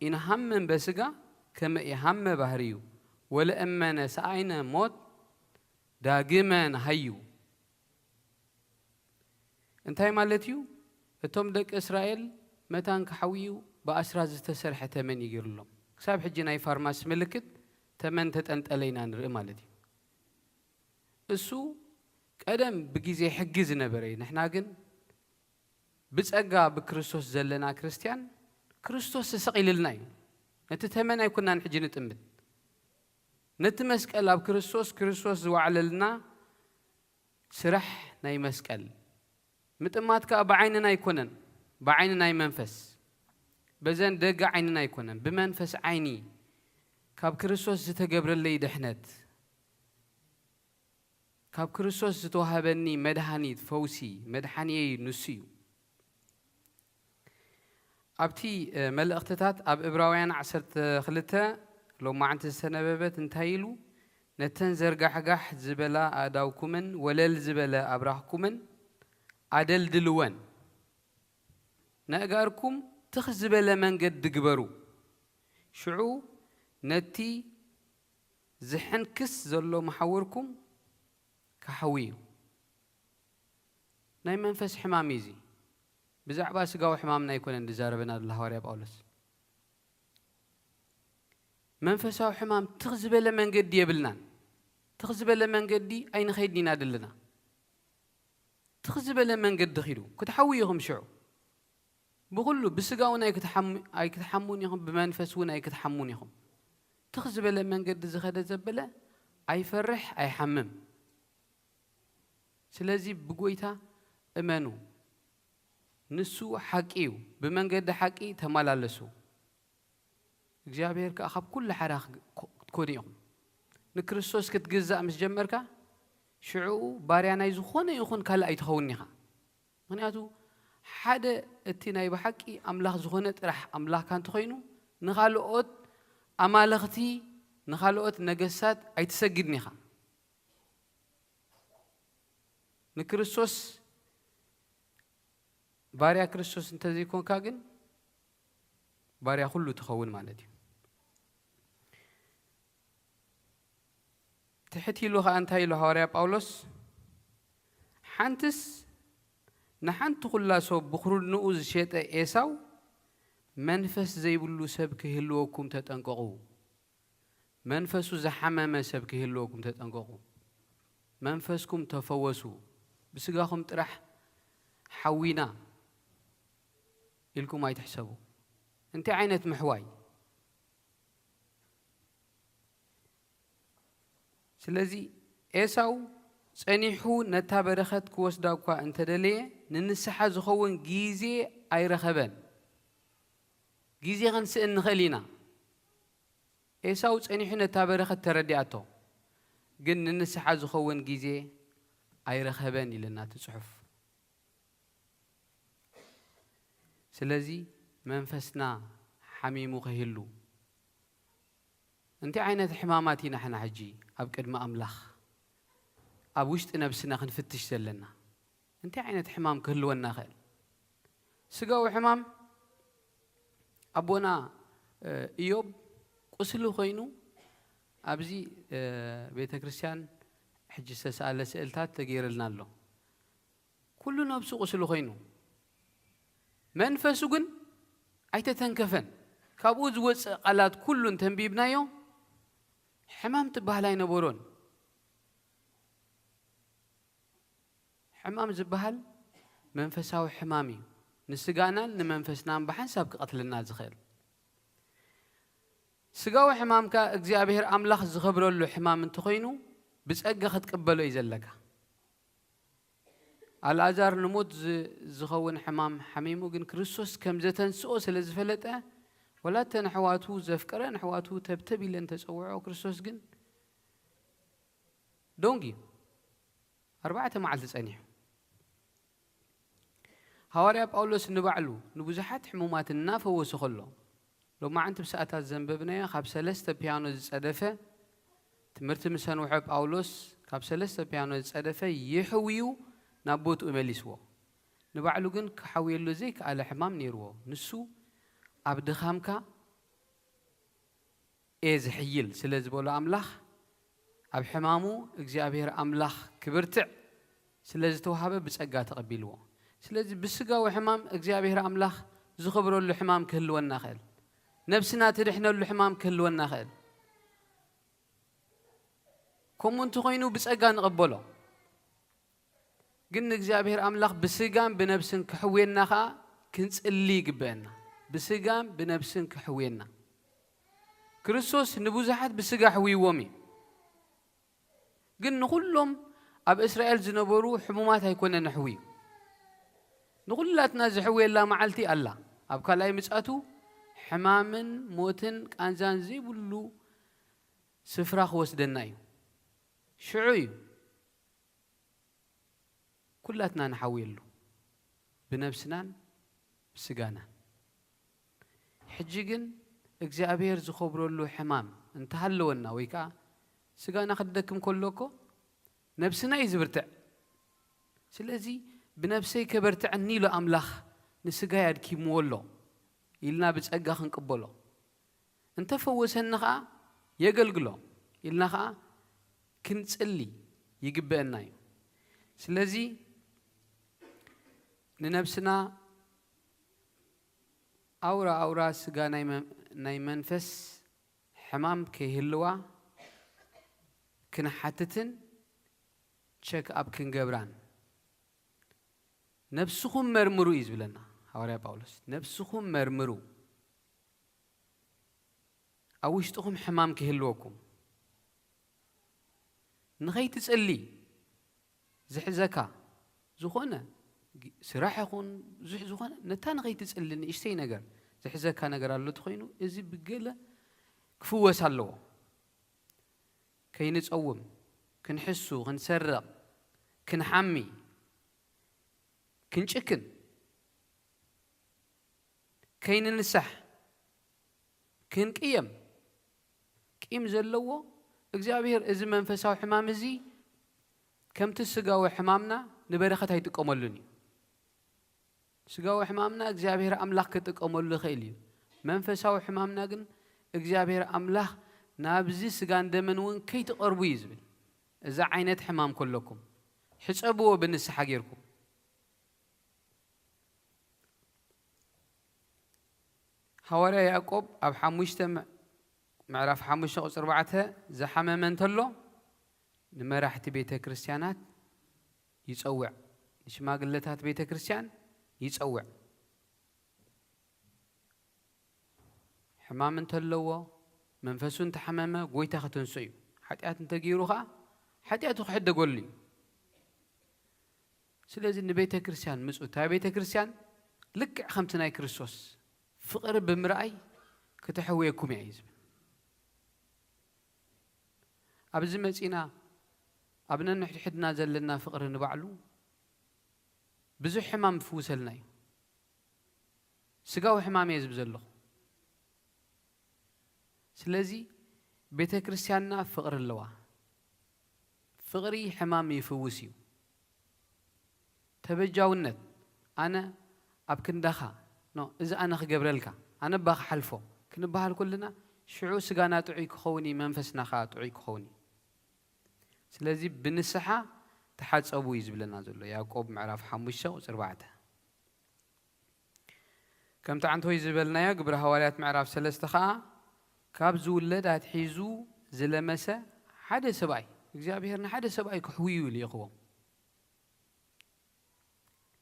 ኢንሃምም በስጋ ከመ ኢሃመ ባህርዩ፣ ወለእመነ ሰኣይነ ሞት ዳግመ ንሃዩ። እንታይ ማለት እዩ? እቶም ደቂ እስራኤል መታን ክሓውዩ ብኣስራት ዝተሰርሐ ተመን እዩ ገይሩሎም። ክሳብ ሕጂ ናይ ፋርማሲ ምልክት ተመን ተጠንጠለ ኢና ንርኢ ማለት እዩ። እሱ ቀደም ብግዜ ሕጊ ዝነበረ እዩ። ንሕና ግን ብጸጋ ብክርስቶስ ዘለና ክርስትያን፣ ክርስቶስ ተሰቒልልና እዩ። ነቲ ተመን ኣይኮናን ሕጂ ንጥምት። ነቲ መስቀል፣ ኣብ ክርስቶስ፣ ክርስቶስ ዝወዓለልና ስራሕ ናይ መስቀል ምጥማት ከኣ ብዓይንና ኣይኮነን፣ ብዓይኒ ናይ መንፈስ። በዘን ደገ ዓይንና ኣይኮነን፣ ብመንፈስ ዓይኒ ካብ ክርስቶስ ዝተገብረለይ ድሕነት፣ ካብ ክርስቶስ ዝተዋህበኒ መድሃኒት፣ ፈውሲ፣ መድሓኒየይ ንሱ እዩ። ኣብቲ፣ እ፣ መልእኽትታት ኣብ ዕብራውያን ዓሰርተ ክልተ ሎማዓንቲ ዝተነበበት እንታይ ኢሉ? "ነተን ዘርጋሕጋሕ ዝበላ ኣእዳውኩምን ወለል ዝበለ ኣብራኽኩምን ኣደልድልወን፣ ነእጋርኩም ትኽ ዝበለ መንገዲ ግበሩ፣ ሽዑ ነቲ ዝሕንክስ ዘሎ መሓውርኩም ክሓዊ እዩ። ናይ መንፈስ ሕማም እዩ እዚ። ብዛዕባ ስጋዊ ሕማምና ኣይኮነን ዝዛረበና ዘሎ ሃዋርያ ጳውሎስ። መንፈሳዊ ሕማም ትኽ ዝበለ መንገዲ የብልናን። ትኽ ዝበለ መንገዲ ኣይንኸይድን ኢና ዘለና። ትኽ ዝበለ መንገዲ ኺዱ ክትሓዊ ኢኹም ሽዑ። ብኹሉ ብስጋ እውን ኣይክትሓሙ-፣ ኣይክትሓሙን ኢኹም፣ ብመንፈስ እውን ኣይክትሓሙን ኢኹም። ትኽ ዝበለ መንገዲ ዝኸደ ዘበለ ኣይፈርሕ ኣይሓምም። ስለዚ ብጎይታ እመኑ። ንሱ ሓቂ እዩ። ብመንገዲ ሓቂ ተመላለሱ። እግዚኣብሔር ከኣ ካብ ኩሉ ሓራ ክትኮኑ ኢኹም። ንክርስቶስ ክትግዛእ ምስ ጀመርካ፣ ሽዕኡ ባርያ ናይ ዝኾነ ይኹን ካልእ ኣይትኸውን ኢኻ። ምኽንያቱ ሓደ እቲ ናይ ብሓቂ ኣምላኽ ዝኾነ ጥራሕ ኣምላኽካ እንተኾይኑ፣ ንኻልኦት ኣማልኽቲ፣ ንኻልኦት ነገስታት ኣይትሰግድን ኢኻ። ንክርስቶስ ባርያ ክርስቶስ እንተዘይኮንካ ግን ባርያ ኩሉ ትኸውን ማለት እዩ። ትሕት ኢሉ ኸኣ እንታይ ኢሉ ሃዋርያ ጳውሎስ? ሓንትስ ንሓንቲ ኩላ ሰብ ብኹርንኡ ዝሸጠ ኤሳው መንፈስ ዘይብሉ ሰብ ክህልወኩም ተጠንቀቑ። መንፈሱ ዝሓመመ ሰብ ክህልወኩም ተጠንቀቑ። መንፈስኩም ተፈወሱ። ብስጋኹም ጥራሕ ሓዊና ኢልኩም ኣይትሕሰቡ። እንታይ ዓይነት ምሕዋይ? ስለዚ ኤሳው ጸኒሑ ነታ በረኸት ክወስዳ እኳ እንተደለየ፣ ንንስሓ ዝኸውን ግዜ ኣይረኸበን። ግዜ ክንስእን ንኽእል ኢና። ኤሳው ጸኒሑ ነታ በረኸት ተረዲኣቶ፣ ግን ንንስሓ ዝኸውን ግዜ ኣይረኸበን ኢለና እቲ ጽሑፍ። ስለዚ መንፈስና ሓሚሙ ከይህሉ፣ እንታይ ዓይነት ሕማማት ኢና ንሕና ሕጂ ኣብ ቅድሚ ኣምላኽ፣ ኣብ ውሽጢ ነብስና ክንፍትሽ ዘለና? እንታይ ዓይነት ሕማም ክህልወና ይኽእል? ስጋዊ ሕማም፣ ኣቦና፣ እ፣ ኢዮብ ቁስሊ ኮይኑ ኣብዚ፣ እ፣ ቤተ ክርስቲያን ሕጂ ዝተሰኣለ ስእልታት ተገይርልና ኣሎ። ኩሉ ነብሱ ቁስሊ ኮይኑ፣ መንፈሱ ግን ኣይተተንከፈን። ካብኡ ዝወጽእ ቃላት ኩሉ እንተንቢብናዮ፣ ሕማም ትበሃል ኣይነበሮን። ሕማም ዝበሃል መንፈሳዊ ሕማም እዩ። ንስጋናን ንመንፈስናን ብሓንሳብ ክቐትለና ዝኽእል። ስጋዊ ሕማምካ እግዚኣብሔር ኣምላኽ ዝኸብረሉ ሕማም እንተኾይኑ፣ ብጸጋ ክትቅበሎ እዩ ዘለካ። ኣልኣዛር ንሞት ዝ-፣ ዝኸውን ሕማም ሓሚሙ፣ ግን ክርስቶስ ከም ዘተንስኦ ስለ ዝፈለጠ፣ ወላ እተን ኣሕዋቱ ዘፍቀረን ኣሕዋቱ ተብተብ ኢለን ተጸውዖ፣ ክርስቶስ ግን ደንጉዩ ኣርባዕተ መዓልቲ ጸኒሑ። ሃዋርያ ጳውሎስ ንባዕሉ ንብዙሓት ሕሙማት እናፈወሰ ከሎ፣ ሎማዓንቲ ብሰዓታት ዘንበብናዮ ካብ ሰለስተ ፒያኖ ዝጸደፈ ትምህርቲ ምስ ኣንውሐ፣ ጳውሎስ ካብ ሰለስተ ፒያኖ ዝጸደፈ የሕውዩ ናብ ቦትኡ መሊስዎ። ንባዕሉ ግን ክሓውየሉ ዘይከኣለ ሕማም ነይርዎ። ንሱ ኣብ ድኻምካ እየ ዝሕይል ስለ ዝበሎ ኣምላኽ፣ ኣብ ሕማሙ እግዚኣብሔር ኣምላኽ ክብርትዕ ስለ ዝተዋህበ ብጸጋ ተቐቢልዎ። ስለዚ ብስጋዊ ሕማም እግዚኣብሔር ኣምላኽ ዝኸብረሉ ሕማም ክህልወና ይኽእል። ነብስና ትድሕነሉ ሕማም ክህልወና ይኽእል። ከምኡ እንተኾይኑ ብጸጋ ንቐበሎ። ግን ንእግዚኣብሔር ኣምላኽ ብስጋን ብነብስን ክሕውየና ኸኣ ክንጽሊ ይግበአና። ብስጋን ብነብስን ክሕውየና። ክርስቶስ ንብዙሓት ብስጋ ሕውይዎም እዩ። ግን ንኹሎም ኣብ እስራኤል ዝነበሩ ሕሙማት ኣይኮነን ኣሕውዩ። ንኹላትና ዝሕውየላ መዓልቲ ኣላ። ኣብ ካልኣይ ምጽኣቱ ሕማምን ሞትን ቃንዛን ዘይብሉ ስፍራ ክወስደና እዩ። ሽዑ እዩ ኩላትና ንሓውየሉ፣ ብነብስናን ብስጋናን። ሕጂ ግን እግዚኣብሔር ዝኸብረሉ ሕማም እንተሃለወና፣ ወይ ከኣ ስጋና ክደክም ከሎ እኮ ነብስና እዩ ዝብርትዕ። ስለዚ ብነብሰይ ከበርትዐኒ ኢሉ ኣምላኽ ንስጋይ ኣድኪምዎ ኣሎ ኢልና ብጸጋ ክንቅበሎ። እንተፈወሰኒ ኸዓ የገልግሎ ኢልና ኸዓ ክንጽሊ ይግበአና እዩ። ስለዚ ንነብስና ኣውራ ኣውራ ስጋ ናይ መ-፣ ናይ መንፈስ ሕማም ከይህልዋ ክንሓትትን ቸክ ኣፕ ክንገብራን፣ ነብስኹም መርምሩ እዩ ዝብለና ሃዋርያ ጳውሎስ። ነብስኹም መርምሩ፣ ኣብ ውሽጥኹም ሕማም ክህልወኩም፣ ንኸይትጽሊ ዝሕዘካ ዝኾነ ግ-፣ ስራሕ ይኹን ብዙሕ ዝኾነ፣ ነታ ንኸይትጽሊ ንእሽተይ ነገር ዝሕዘካ ነገር ኣሎ ተኾይኑ፣ እዚ ብገለ ክፍወስ ኣለዎ። ከይንጸውም፣ ክንሕሱ፣ ክንሰርቕ፣ ክንሓሚ፣ ክንጭክን፣ ከይንንሳሕ፣ ክንቅየም፣ ቂም ዘለዎ እግዚኣብሔር እዚ መንፈሳዊ ሕማም እዚ ከምቲ ስጋዊ ሕማምና ንበረኸት ኣይጥቀመሉን እዩ። ስጋዊ ሕማምና እግዚኣብሔር ኣምላኽ ክጥቀመሉ ይኽእል እዩ። መንፈሳዊ ሕማምና ግን እግዚኣብሔር ኣምላኽ ናብዚ ስጋን ደምን እውን ከይትቐርቡ እዩ ዝብል። እዚ ዓይነት ሕማም ከለኩም ሕጸብዎ ብንስሓ ጌርኩም። ሃዋርያ ያዕቆብ ኣብ ሓሙሽተ ም-፣ ምዕራፍ ሓሙሽተ ቁጽሪ ኣርባዕተ ዝሓመመ እንተሎ ንመራሕቲ ቤተ ክርስቲያናት ይጸውዕ፣ ንሽማግለታት ቤተ ክርስቲያን ይጸውዕ። ሕማም እንተለዎ፣ መንፈሱ እንተሓመመ፣ ጎይታ ከተንስኦ እዩ። ሓጢኣት እንተገይሩ ኸዓ፣ ሓጢኣቱ ክሕደገሉ እዩ። ስለዚ ንቤተ ክርስቲያን ምጹ፣ እታ ቤተ ክርስቲያን ልክዕ ከምቲ ናይ ክርስቶስ ፍቕሪ ብምርኣይ ክተሕውየኩም እያ እዩ ዝብል። ኣብዚ መጺና፣ ኣብ ነንሕድሕድና ዘለና ፍቕሪ ንባዕሉ ብዙሕ ሕማም ይፍውሰልና እዩ። ስጋዊ ሕማም እየ ዝብል ዘለኹ። ስለዚ ቤተ ክርስቲያንና ፍቕሪ ኣለዋ። ፍቕሪ ሕማም ይፍውስ እዩ። ተበጃውነት፣ ኣነ ኣብ ክንዳኻ፣ ኖ፣ እዚ ኣነ ክገብረልካ፣ ኣነ እባ ክሓልፎ ክንበሃል ከለና፣ ሽዑ ስጋና ጥዑይ ክኸውን እዩ፣ መንፈስና ኸዓ ጥዑይ ክኸውን እዩ። ስለዚ ብንስሓ ተሓጸቡ እዩ ዝብለና ዘሎ ያዕቆብ ምዕራፍ ሓሙሽተ ቁጽሪ ኣርባዕተ። ከምቲ ዓንተወይ ዝበልናዮ ግብረ ሃዋርያት ምዕራፍ ሰለስተ ኸዓ፣ ካብ ዝውለድ ኣትሒዙ ዝለመሰ ሓደ ሰብኣይ፣ እግዚኣብሔር ንሓደ ሰብኣይ ክሕውዩ ልኢኽዎም።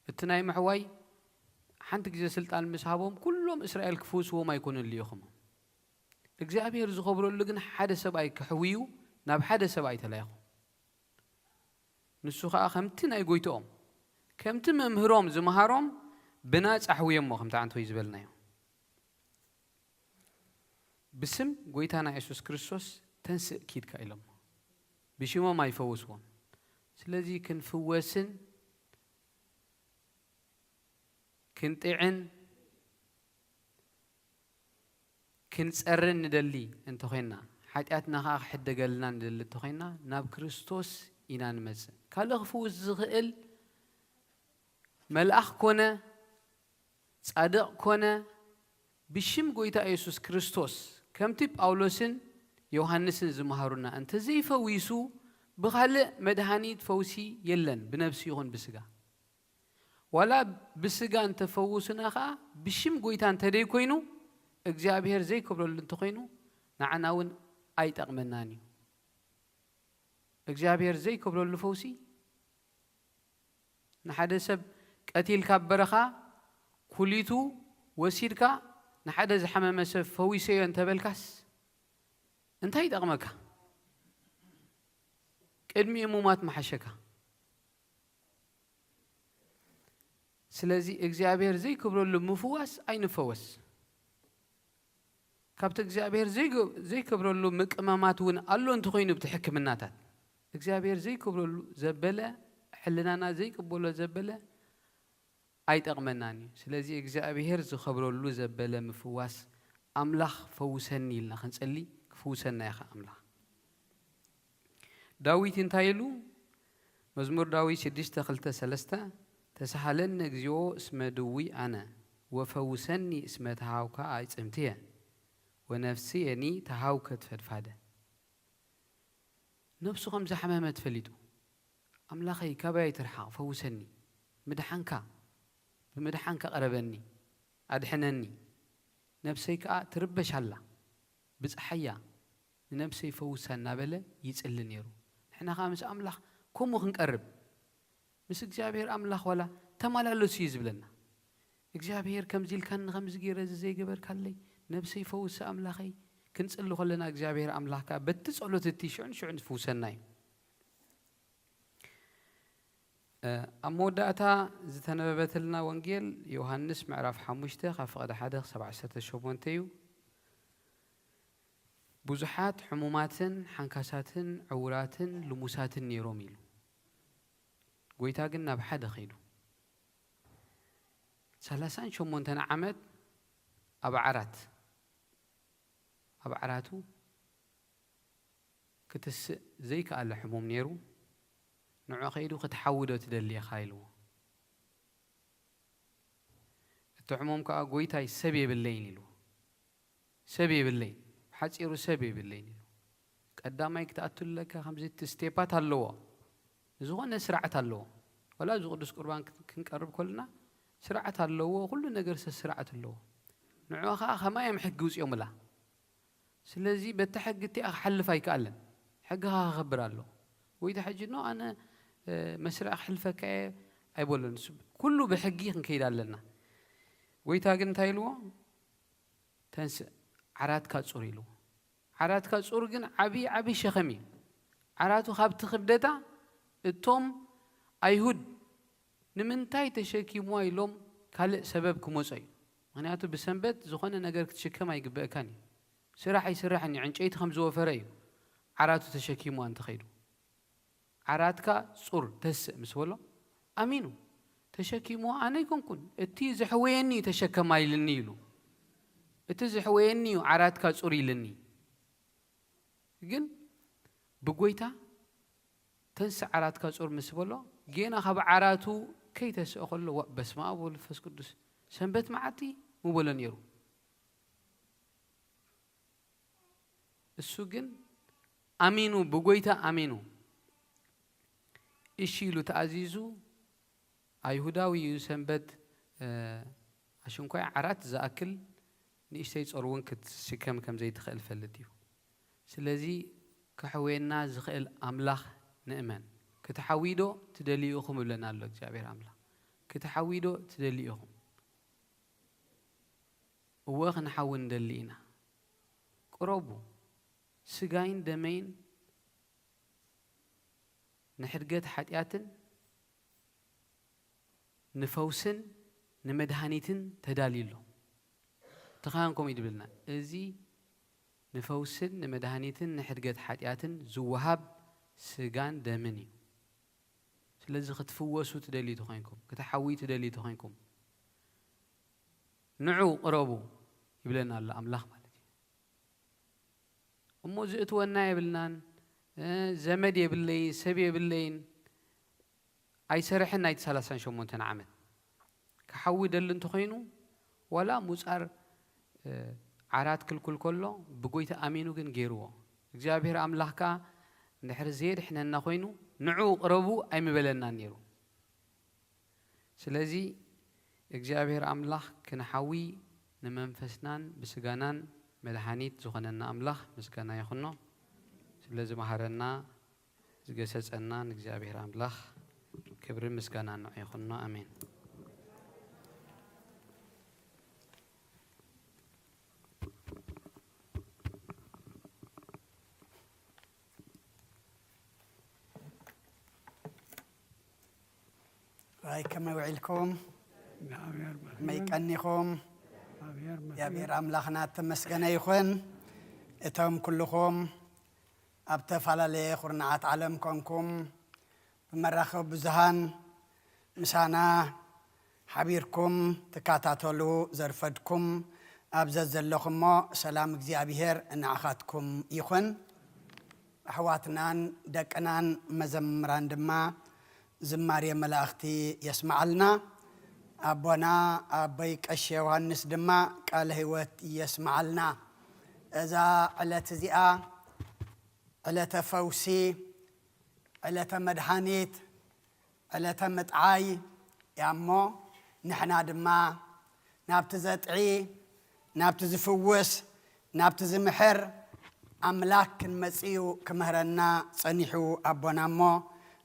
እቲ ናይ ምሕዋይ ሓንቲ ግዜ ስልጣን ምስ ሃቦም፣ ኩሎም እስራኤል ክፍውስዎም ኣይኮኑን ልኢኹሞም። እግዚኣብሔር ዝኸብረሉ ግን ሓደ ሰብኣይ ክሕውዩ ናብ ሓደ ሰብኣይ ተላኢኹ። ንሱ ኸዓ ከምቲ ናይ ጎይትኦም፣ ከምቲ መምህሮም ዝመሃሮም ብናጻ ኣሕውዮሞ፣ ከምቲ ዓንተወይ ዝበልናዮ። ብስም ጎይታና የሱስ ክርስቶስ ተንስእ ኪድካ ኢሎሞ። ብሽሞም ኣይፈውስዎን። ስለዚ ክንፍወስን ክንጥዕን ክንጸርን ንደሊ እንተኾይንና፣ ሓጢኣትና ኸዓ ክሕደገልና ንደሊ እንተኾይንና፣ ናብ ክርስቶስ ኢና ንመጽእ። ካልእ ክፍውስ ዝኽእል መልኣኽ ኮነ፣ ጻድቕ ኮነ፣ ብሽም ጎይታ የሱስ ክርስቶስ፣ ከምቲ ጳውሎስን ዮሃንስን ዝመሃሩና፣ እንተዘይፈዊሱ፣ ብኻልእ መድሃኒት ፈውሲ የለን፣ ብነብሲ ይኹን ብስጋ። ዋላ ብስጋ እንተፈውሱና ኸዓ፣ ብሽም ጎይታ እንተደይኮይኑ፣ እግዚኣብሔር ዘይከብረሉ እንተኾይኑ፣ ንዓና እውን ኣይጠቕመናን እዩ። እግዚኣብሔር ዘይከብረሉ ፈውሲ፣ ንሓደ ሰብ ቀቲልካ ኣብ በረኻ፣ ኩሊቱ ወሲድካ፣ ንሓደ ዝሓመመ ሰብ ፈዊሰዮ እንተበልካስ፣ እንታይ ይጠቕመካ? ቅድሚኡ ምሟት ምሓሸካ። ስለዚ እግዚኣብሔር ዘይከብረሉ ምፍዋስ ኣይንፈወስ። ካብቲ እግዚኣብሔር ዘይገ-፣ ዘይከብረሉ ምቅማማት እውን ኣሎ እንተኾይኑ፣ ብቲ ሕክምናታት እግዚኣብሔር ዘይከብረሉ ዘበለ፣ ሕልናና ዘይቅበሎ ዘበለ ኣይጠቕመናን እዩ። ስለዚ እግዚኣብሔር ዝኸብረሉ ዘበለ ምፍዋስ፣ ኣምላኽ ፈውሰኒ ኢልና ክንጸሊ፣ ክፍውሰና ኢኻ ኣምላኽ። ዳዊት እንታይ ኢሉ? መዝሙር ዳዊት ሽዱሽተ ክልተ ሰለስተ፣ "ተሳሃለኒ እግዚኦ እስመ ድውይ ኣነ፣ ወፈውሰኒ እስመ ተሃውካ ኣዕጽምትየ፣ ወነፍስየኒ ተሃውከት ፈድፋደ። ነፍሱ ከም ዝሓመመት ፈሊጡ፣ ኣምላኸይ ካባይ ኣይትርሓቕ፣ ፈውሰኒ፣ ምድሓንካ፣ ብምድሓንካ ቅረበኒ፣ ኣድሕነኒ፣ ነፍሰይ ከኣ ትርበሽ ኣላ፣ ብጽሓያ፣ ንነፍሰይ ፈውሳ እናበለ ይጽሊ ነይሩ። ንሕና ከኣ ምስ ኣምላኽ ከምኡ ክንቀርብ፣ ምስ እግዚኣብሔር ኣምላኽ ዋላ ተመላለሱ እዩ ዝብለና። እግዚኣብሔር ከምዚ ኢልካኒ፣ ከምዚ ገይረ፣ እዚ ዘይገበርካለይ፣ ነብሰይ ፈውሲ ኣምላኸይ። ክንጽሊ ከለና እግዚኣብሔር ኣምላኽ ከኣ በቲ ጸሎት እቲ ሽዑን ሽዑን ዝፍውሰና እዩ። እ፣ ኣብ መወዳእታ ዝተነበበትልና ወንጌል ዮሃንስ ምዕራፍ ሓሙሽተ ካብ ፍቕዲ ሓደ ክሳብ ዓሰርተ ሸሞንተ እዩ። ብዙሓት ሕሙማትን ሓንካሳትን ዕውራትን ልሙሳትን ነይሮም ኢሉ። ጎይታ ግን ናብ ሓደ ኸይዱ። ሰላሳን ሸሞንተን ዓመት ኣብ ዓራት፣ ኣብ ዓራቱ ክትስእ ዘይከኣለ ሕሙም ነይሩ። ንዑ ኸይዱ ክትሓዊ ዶ ትደሊ ኢኻ ኢልዎ። እቲ ሕሙም ከኣ ጎይታይ ሰብ የብለይን ኢልዎ። ሰብ የብለይን፣ ብሓጺሩ ሰብ የብለይን ኢልዎ። ቀዳማይ ክትኣቱ ኣለካ ከምዚ እቲ ስቴፓት ኣለዎ። ዝኾነ ስርዓት ኣለዎ። ወላ እዚ ቅዱስ ቁርባን ክን-፣ ክንቀርብ ከለና ስርዓት ኣለዎ። ኩሉ ነገር ሰ-፣ ስርዓት ኣለዎ። ንዑ ኸኣ ከማይ እዮም ሕጊ ውጽኦምላ። ስለዚ በቲ ሕጊ እቲኣ ክሓልፍ ኣይከኣለን። ሕጊ ኸኣ ከኸብር ኣለዎ። ጎይታ ሕጂ ኖ ኣነ፣ እ፣ መስርዕ ክሕልፈካ እየ ኣይበሎን። ንሱ ኩሉ ብሕጊ ክንከይድ ኣለና። ጎይታ ግን እንታይ ኢልዎ? ተንስእ፣ ዓራትካ ጹር ኢልዎ። ዓራትካ ጹር ግን ዓቢ፣ ዓቢ ሸኸም እዩ። ዓራቱ ካብቲ ክብደታ እቶም ኣይሁድ ንምንታይ ተሸኪምዋ ኢሎም ካልእ ሰበብ ክመጾ እዩ። ምኽንያቱ ብሰንበት ዝኾነ ነገር ክትሽከም ኣይግበእካን እዩ። ስራሕ ኣይስራሕን እዩ። ዕንጨይቲ ከም ዝወፈረ እዩ ዓራቱ ተሸኪምዋ እንተኸይዱ። ዓራትካ ጹር ተስእ ምስ በሎ ኣሚኑ። ተሸኪምዋ ኣነ ኣይኮንኩን፣ እቲ ዝሕወየኒ እዩ ተሸከማ ኢልኒ ኢሉ። እቲ ዝሕወየኒ እዩ ዓራትካ ጹር ኢልኒ። ግን ብጎይታ ተንስእ ዓራትካ ጹር ምስ በሎ፣ ጌና ካብ ዓራቱ ከይተስአ ከሎ፣ "ዋ፣ በስመ ኣብ ወወልድ ወመንፈስ ቅዱስ፣ ሰንበት መዓልቲ?" ምበሎ ነይሩ። እሱ ግን ኣሚኑ፣ ብጎይታ ኣሚኑ፣ እሺ ኢሉ ተኣዚዙ፣ ኣይሁዳዊ እዩ፣ ሰንበት፣ እ፣ ኣሽንኳይ ዓራት ዝኣክል ንእሽተይ ጾር እውን ክትሽከም ከም ዘይትኽእል ፈልጥ እዩ። ስለዚ ከሕውየና ዝኽእል ኣምላኽ ንእመን። ክትሓዊ ዶ ትደልዩ ኢኹም ይብለና ኣሎ እግዚኣብሔር ኣምላኽ። ክትሓዊ ዶ ትደልዩ ኢኹም? እወ፣ ክንሓዊ ንደሊ ኢና። ቅረቡ። ስጋይን ደመይን ንሕድገት ሓጢኣትን ንፈውስን ንመድሃኒትን ተዳልዩ ኣሎ። ተኻንኩም እዩ ድብልና። እዚ ንፈውስን ንመድሃኒትን ንሕድገት ሓጢኣትን ዝወሃብ ስጋን ደምን እዩ። ስለዚ ክትፍወሱ ትደልዩ ተኾይንኩም፣ ክትሓውዩ ትደልዩ ተኾይንኩም፣ ንዑ ቅረቡ ይብለና ኣሎ ኣምላኽ ማለት እዩ። እሞ ዝእትወና የብልናን፣ እ፣ ዘመድ የብለይን፣ ሰብ የብለይን፣ ኣይሰርሕን ናይቲ ሰላሳን ሸሞንተን ዓመት። ክሓዊ ደሊ እንተኾይኑ፣ ዋላ ሙጻር፣ እ፣ ዓራት ክልኩል ከሎ፣ ብጎይታ ኣሚኑ ግን ገይርዎ። እግዚኣብሔር ኣምላኽ ከኣ እንድሕር ዘየድሕነና ኮይኑ፣ ንዑ ቅረቡ ኣይምበለናን ነይሩ። ስለዚ እግዚኣብሔር ኣምላኽ ክንሓዊ ንመንፈስናን ብስጋናን መድሓኒት ዝኾነና ኣምላኽ ምስጋና ይኹኖ። ስለ ዝመሃረና ዝገሰጸና ንእግዚኣብሔር ኣምላኽ ክብርን ምስጋናን ንዑ ይኹኖ። ኣሜን። ራይ ከመይ ውዒልኩም? እግዚኣብሔር ይመስገን። ከመይ ቀኒኹም? እግዚኣብሔር ይመስገን። እግዚኣብሔር ኣምላኽና እተመስገነ ይኹን። እቶም ኩልኹም ኣብ ተፈላለየ ኩርናዓት ዓለም ኮንኩም ብመራኸቢ ብዙሃን ምሳና ሓቢርኩም ትከታተሉ ዘርፈድኩም ኣብ ዘዘለኹሞ ሰላም እግዚኣብሔር ንዓኻትኩም ይኹን። ኣሕዋትናን ደቅናን መዘምራን ድማ ዝማሬ መላእኽቲ የስምዓልና። ኣቦና ኣቦይ ቀሺ ዮሃንስ ድማ ቃለ ህይወት የስምዓልና። እዛ ዕለት እዚኣ ዕለተ ፈውሲ፣ ዕለተ መድኃኒት፣ ዕለተ ምጥዓይ እያ እሞ፣ ንሕና ድማ ናብቲ ዘጥዒ፣ ናብቲ ዝፍውስ፣ ናብቲ ዝምሕር ኣምላኽ ክንመጽእ እዩ ክምህረና ጸኒሑ ኣቦና እሞ፣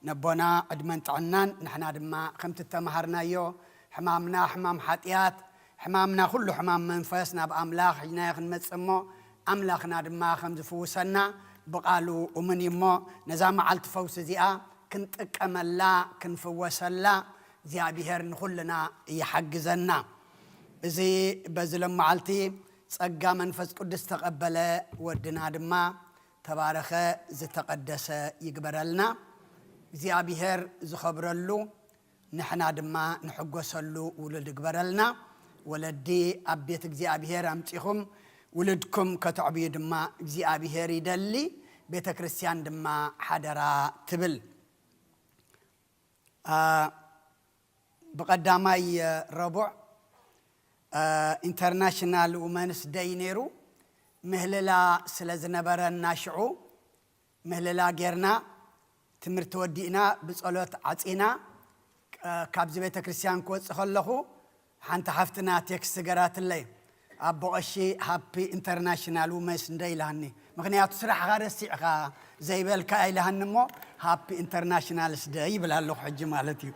ነቦና ዕድመን ጥዕናን፣ ንሕና ድማ ከምቲ እተማሃርናዮ ሕማምና ሕማም ሓጢኣት፣ ሕማምና ኩሉ ሕማም መንፈስ ናብ ኣምላኽ ሒዝናዮ ክንመጽእ እሞ፣ ኣምላኽና ድማ ከም ዝፍውሰና ብቓሉ እሙን እዩ እሞ፣ ነዛ መዓልቲ ፈውሲ እዚኣ ክንጥቀመላ፣ ክንፍወሰላ እግዚኣብሔር ንኹልና ይሓግዘና። እዚ በዚ ሎም መዓልቲ ጸጋ መንፈስ ቅዱስ ዝተቐበለ ወድና ድማ ተባረኸ፣ ዝተቐደሰ ይግበረልና። እግዚኣብሔር ዝኸብረሉ፣ ንሕና ድማ ንሕጎሰሉ ውሉድ ይግበረልና። ወለዲ ኣብ ቤት እግዚኣብሔር ኣምጺኹም ውሉድኩም ከተዕብዩ ድማ እግዚኣብሔር ይደሊ፣ ቤተ ክርስቲያን ድማ ሓደራ ትብል። አ፣ ብቐዳማይ ረቡዕ፣ አ፣ ኢንተርናሽናል ውመንስ ደይ ነይሩ። ምህልላ ስለ ዝነበረና ሽዑ ምህልላ ጌርና፣ ትምህርቲ ወዲእና፣ ብጸሎት ዓጺና፣ አ፣ ካብዚ ቤተ ክርስቲያን ክወጽእ ከለኹ ሓንቲ ሓፍትና ቴክስት ገራትለይ፣ "ኣቦ ቀሺ ሃፒ ኢንተርናሽናል ውመንስ ደይ" ኢላኒ። ምኽንያቱ ስራሕኻ ረሲዕኻ ዘይበልካ ኢላሃኒ እሞ ሃፒ ኢንተርናሽናልስ ደይ ይብል ኣለኹ ሕጂ ማለት እዩ።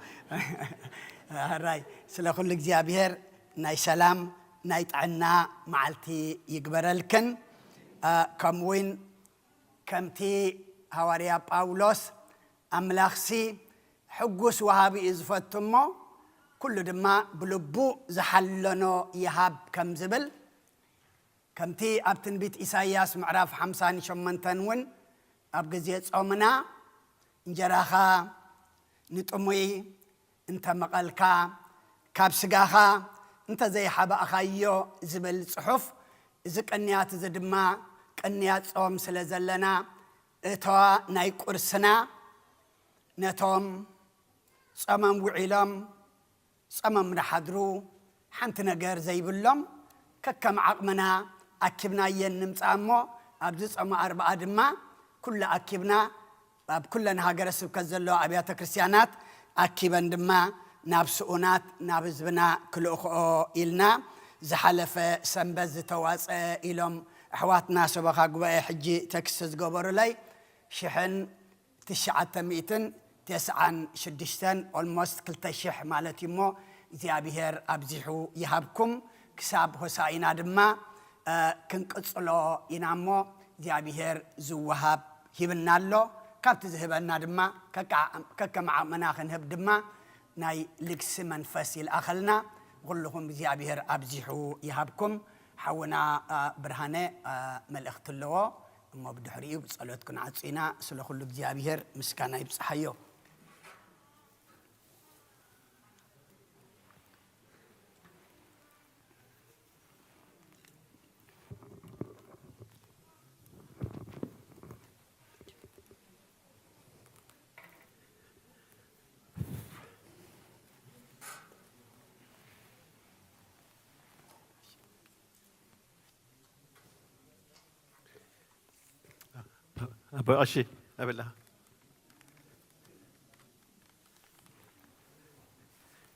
ሕራይ፣ ስለ ኩሉ እግዚኣብሔር ናይ ሰላም ናይ ጥዕና መዓልቲ ይግበረልክን። አ፣ ከምኡውን ከምቲ ሃዋርያ ጳውሎስ ኣምላኽሲ ሕጉስ ወሃቢ እዩ ዝፈቱ እሞ ኩሉ ድማ ብልቡ ዝሓለኖ ይሃብ ከም ዝብል፣ ከምቲ ኣብ ትንቢት ኢሳይያስ ምዕራፍ ሓምሳን ሸሞንተን እውን ኣብ ግዜ ጾምና እንጀራኻ ንጥሙይ እንተ መቐልካ፣ ካብ ስጋኻ እንተ ዘይሓባእኻዮ ዝብል ጽሑፍ፣ እዚ ቅንያት እዚ ድማ ቅንያት ጾም ስለ ዘለና፣ እተዋ ናይ ቁርስና ነቶም ጾሞም ውዒሎም ጾሞም ዝሓድሩ፣ ሓንቲ ነገር ዘይብሎም፣ ከከም ዓቕምና ኣኪብናየን ንምጻእ እሞ፣ ኣብዚ ጾመ ኣርብዓ ድማ ኩሉ ኣኪብና ኣብ ኩለን ሃገረ ስብከት ዘለዋ ኣብያተ ክርስቲያናት ኣኪበን ድማ ናብ ስኡናት፣ ናብ ህዝብና ክልእኽኦ ኢልና፣ ዝሓለፈ ሰንበት ዝተዋጸ ኢሎም ኣሕዋትና ሰበኻ ጉባኤ ሕጂ ቴክስት ዝገበሩለይ፣ ሽሕን ትሽዓተ ሚእትን ተስዓን ሽዱሽተን፣ ኦልሞስት ክልተ ሽሕ ማለት እዩ እሞ፣ እግዚኣብሔር ኣብዚሑ ይሃብኩም። ክሳብ ሆሳኢና ድማ፣ እ፣ ክንቅጽሎ ኢና እሞ፣ እግዚኣብሔር ዝወሃብ ሂብና ኣሎ። ካብቲ ዝህበና ድማ ከቃ-፣ ከከም ዓቕምና ክንህብ ድማ ናይ ልግሲ መንፈስ ይልኣኸልና። ንኹልኹም እግዚኣብሔር ኣብዚሑ ይሃብኩም። ሓውና፣ እ፣ ብርሃነ፣ እ፣ መልእኽቲ ኣለዎ እሞ፣ ብድሕሪኡ ብጸሎት ክንዓጹ ኢና። ስለ ኩሉ እግዚኣብሔር ምስጋና ይብጽሓዮ። ኣቦ ቀሺ፣ ኣበላ።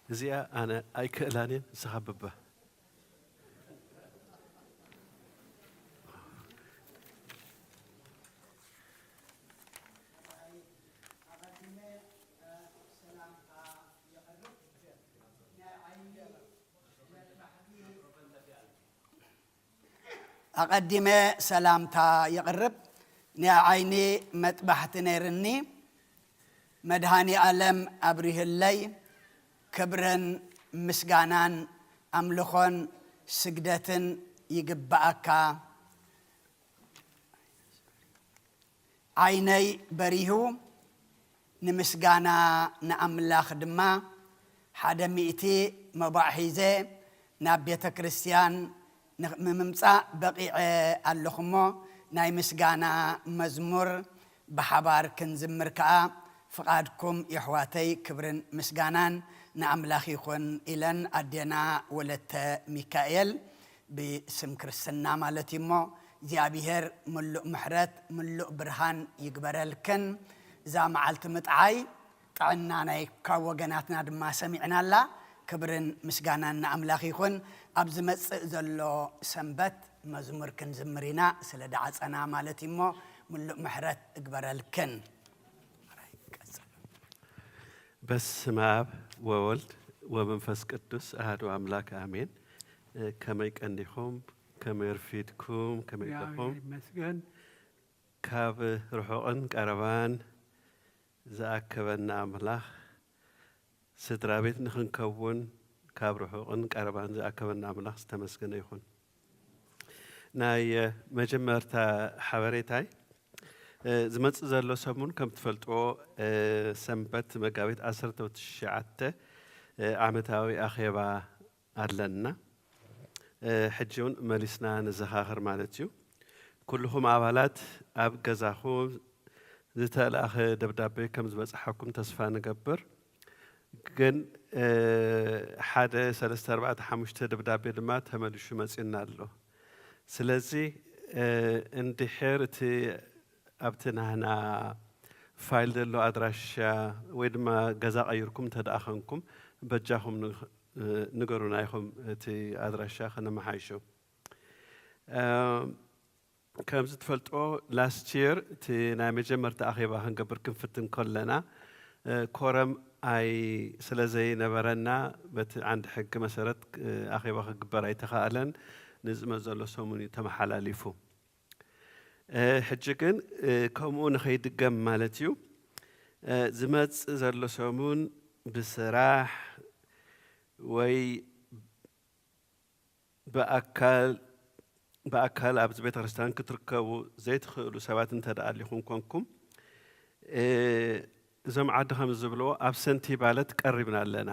እዚኣ ኣነ ኣይክእላን እየ፣ ንስኻ ብባ። ኣቐዲመ ሰላምታ የቕርብ። ናይ ዓይኒ መጥባሕቲ ነይርኒ፣ መድሃኒ ኣለም ኣብሪህለይ። ክብርን ምስጋናን ኣምልኾን ስግደትን ይግብኣካ። ዓይነይ በሪሁ፣ ንምስጋና ንኣምላኽ ድማ ሓደ ሚእቲ መባእ ሒዘ ናብ ቤተ ክርስቲያን ንምምጻእ በቒዐ ኣለኹ እሞ፣ ናይ ምስጋና መዝሙር ብሓባር ክንዝምር ከኣ ፍቓድኩም የሕዋተይ። ክብርን ምስጋናን ንኣምላኽ ይኹን ኢለን ኣዴና ወለተ ሚካኤል፣ ብስም ክርስትና ማለት እዩ እሞ፣ እግዚኣብሔር ምሉእ ምሕረት ምሉእ ብርሃን ይግበረልክን። እዛ መዓልቲ ምጥዓይ ጥዕና ናይ ካብ ወገናትና ድማ ሰሚዕናላ። ክብርን ምስጋናን ንኣምላኽ ይኹን። ኣብ ዝመጽእ ዘሎ ሰንበት መዝሙር ክንዝምር ኢና፣ ስለ ደዓጸና ማለት እዩ እሞ፣ ምሉእ ምሕረት እግበረልክን። ቀጽል። በስመ አብ ወወልድ ወመንፈስ ቅዱስ አሐዱ አምላክ አሜን። ከመይ ቀኒኹም? ከመይ ርፊድኩም? ከመይ ኣለኹም? ይመስገን። ካብ ርሑቕን ቀረባን ዝኣከበና ኣምላኽ ስድራ ቤት ንኽንከውን ካብ ርሑቕን ቀረባን ዝኣከበና ኣምላኽ ዝተመስገነ ይኹን። ናይ መጀመርታ ሓበሬታይ ዝመፅእ ዘሎ ሰሙን ከም ትፈልጥዎ ሰንበት መጋቢት ዓሰርተ ትሽዓተ ዓመታዊ ኣኼባ ኣለና። ሕጂ እውን መሊስና ንዘኻኽር ማለት እዩ። ኩልኹም ኣባላት ኣብ ገዛኹም ዝተላእኸ ደብዳቤ ከም ዝበፅሓኩም ተስፋ ንገብር። ግን ሓደ ሰለስተ ኣርባዕተ ሓሙሽተ ደብዳቤ ድማ ተመሊሹ መፂና ኣሎ። ስለዚ እንድሕር እቲ ኣብቲ ናህና ፋይል ዘሎ ኣድራሻ ወይ ድማ ገዛ ቀይርኩም እንተ ደኣ ኸንኩም በጃኹም ንገሩና ኢኹም እቲ ኣድራሻ ከነመሓይሾ። ከምዚ ትፈልጥዎ last year እቲ ናይ መጀመርታ ኣኼባ ክንገብር ክንፍትን ከለና ኮረም ኣይ ስለ ዘይነበረና በቲ ዓንዲ ሕጊ መሰረት ኣኼባ ክግበር ኣይተኻእለን። ንዝመ ዘሎ ሰሙን እዩ ተመሓላሊፉ። ሕጂ ግን ከምኡ ንኸይድገም ማለት እዩ ዝመፅእ ዘሎ ሰሙን ብስራሕ ወይ ብኣካል ብኣካል ኣብዚ ቤተ ክርስቲያን ክትርከቡ ዘይትኽእሉ ሰባት እንተ ደኣ ኣሊኹም ኮንኩም እዞም ዓዲ ከም ዝብልዎ ኣብሰንቲ ባለት ቀሪብና ኣለና።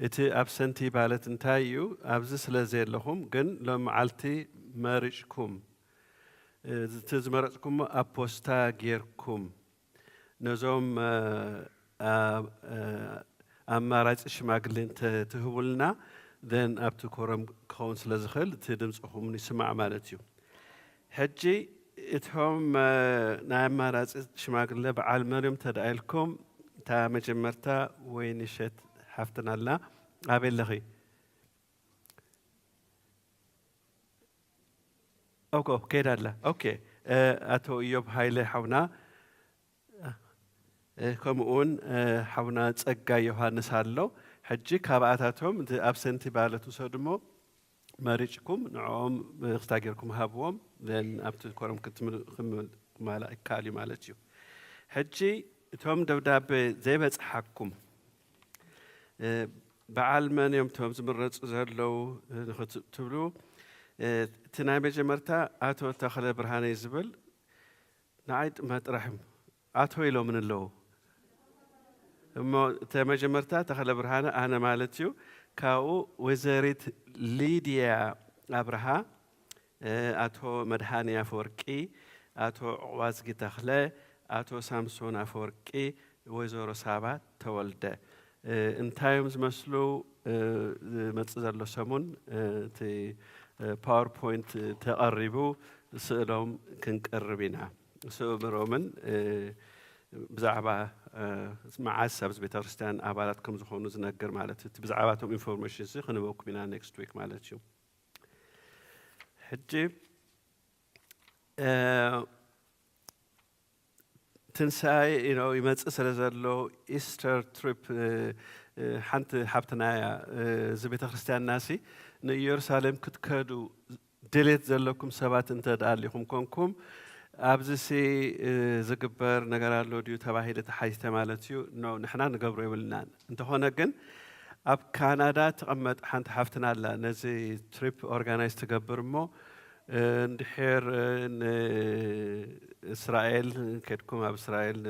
እቲ ኣብሰንቲ ባለት እንታይ እዩ? ኣብዚ ስለ ዘየለኹም ግን ሎም መዓልቲ መሪጭኩም እቲ ዝመረፅኩሞ ኣብ ፖስታ ጌርኩም ነዞም ኣማራፂ ሽማግሌ እንተትህቡልና then ኣብቲ ኮረም ክኸውን ስለ ዝኽእል እቲ ድምፅኹም ይስማዕ ማለት እዩ። ሕጂ እቶም ናይ ኣማራፂ ሽማግሌ በዓል መን እዮም ተደኣ ኢልኩም እታ መጀመርታ ወይንሸት ሓፍትና ኣላ ኣበይ ኣለኺ? ኦኮ ከይዳ ኣላ። ኦኬ ኣቶ እዮብ ሃይለ ሓውና ከምኡ እውን ሓውና ፀጋይ ዮሃንስ ኣሎ። ሕጂ ካብኣታቶም እቲ ኣብሰንቲ ባለት ውሰዱ እሞ መሪጭኩም ንዕኦም ብክስታ ጌርኩም ሃብዎም then ኣብቲ ኮረም ክትማላእ ይከኣል እዩ ማለት እዩ። ሕጂ እቶም ደብዳቤ ዘይበፅሓኩም በዓል መን እዮም እቶም ዝምረፁ ዘለዉ ንክትብሉ እቲ ናይ መጀመርታ ኣቶ ተኽለ ብርሃነ እዩ ዝብል ንዓይ ጥመ ጥራሕ እዮም ኣቶ ኢሎምን ኣለዉ እሞ እተ መጀመርታ ተኽለ ብርሃነ ኣነ ማለት እዩ። ካብኡ ወይዘሪት ሊድያ ኣብርሃ ኣቶ መድሃኒ ኣፈወርቂ ኣቶ ዕቑባዝጊ ተኽለ ኣቶ ሳምሶን ኣፈወርቂ ወይዘሮ ሳባ ተወልደ እንታይ እዮም ዝመስሉ? ዝመፅእ ዘሎ ሰሙን እቲ ፓወርፖይንት ተቐሪቡ ስእሎም ክንቅርብ ኢና። ስእምሮምን ብዛዕባ መዓስ ኣብዚ ቤተ ክርስቲያን ኣባላት ከም ዝኾኑ ዝነግር ማለት እቲ ብዛዕባ እቶም ኢንፎርሜሽን ሲ ክንበኩም ኢና ኔክስት ዊክ ማለት እዩ። ሕጂ ትንሳኤ you know ይመጽእ ስለ ዘሎ ኢስተር ትሪፕ ሓንቲ ሓብትና እያ እዚ ቤተ ክርስቲያንና ሲ ንኢየሩሳሌም ክትከዱ ድሌት ዘለኩም ሰባት እንተ ደኣ ኣሊኹም ኮንኩም ኣብዚ ሲ ዝግበር ነገር ኣሎ ድዩ ተባሂለ ተሓቲተ ማለት እዩ። ኖ ንሕና ንገብሮ የብልናን። እንተኾነ ግን ኣብ ካናዳ ትቕመጥ ሓንቲ ሓፍትና ኣላ ነዚ ትሪፕ ኦርጋናይዝ ትገብር እሞ እንድሕር ንእስራኤል ከድኩም ኣብ እስራኤል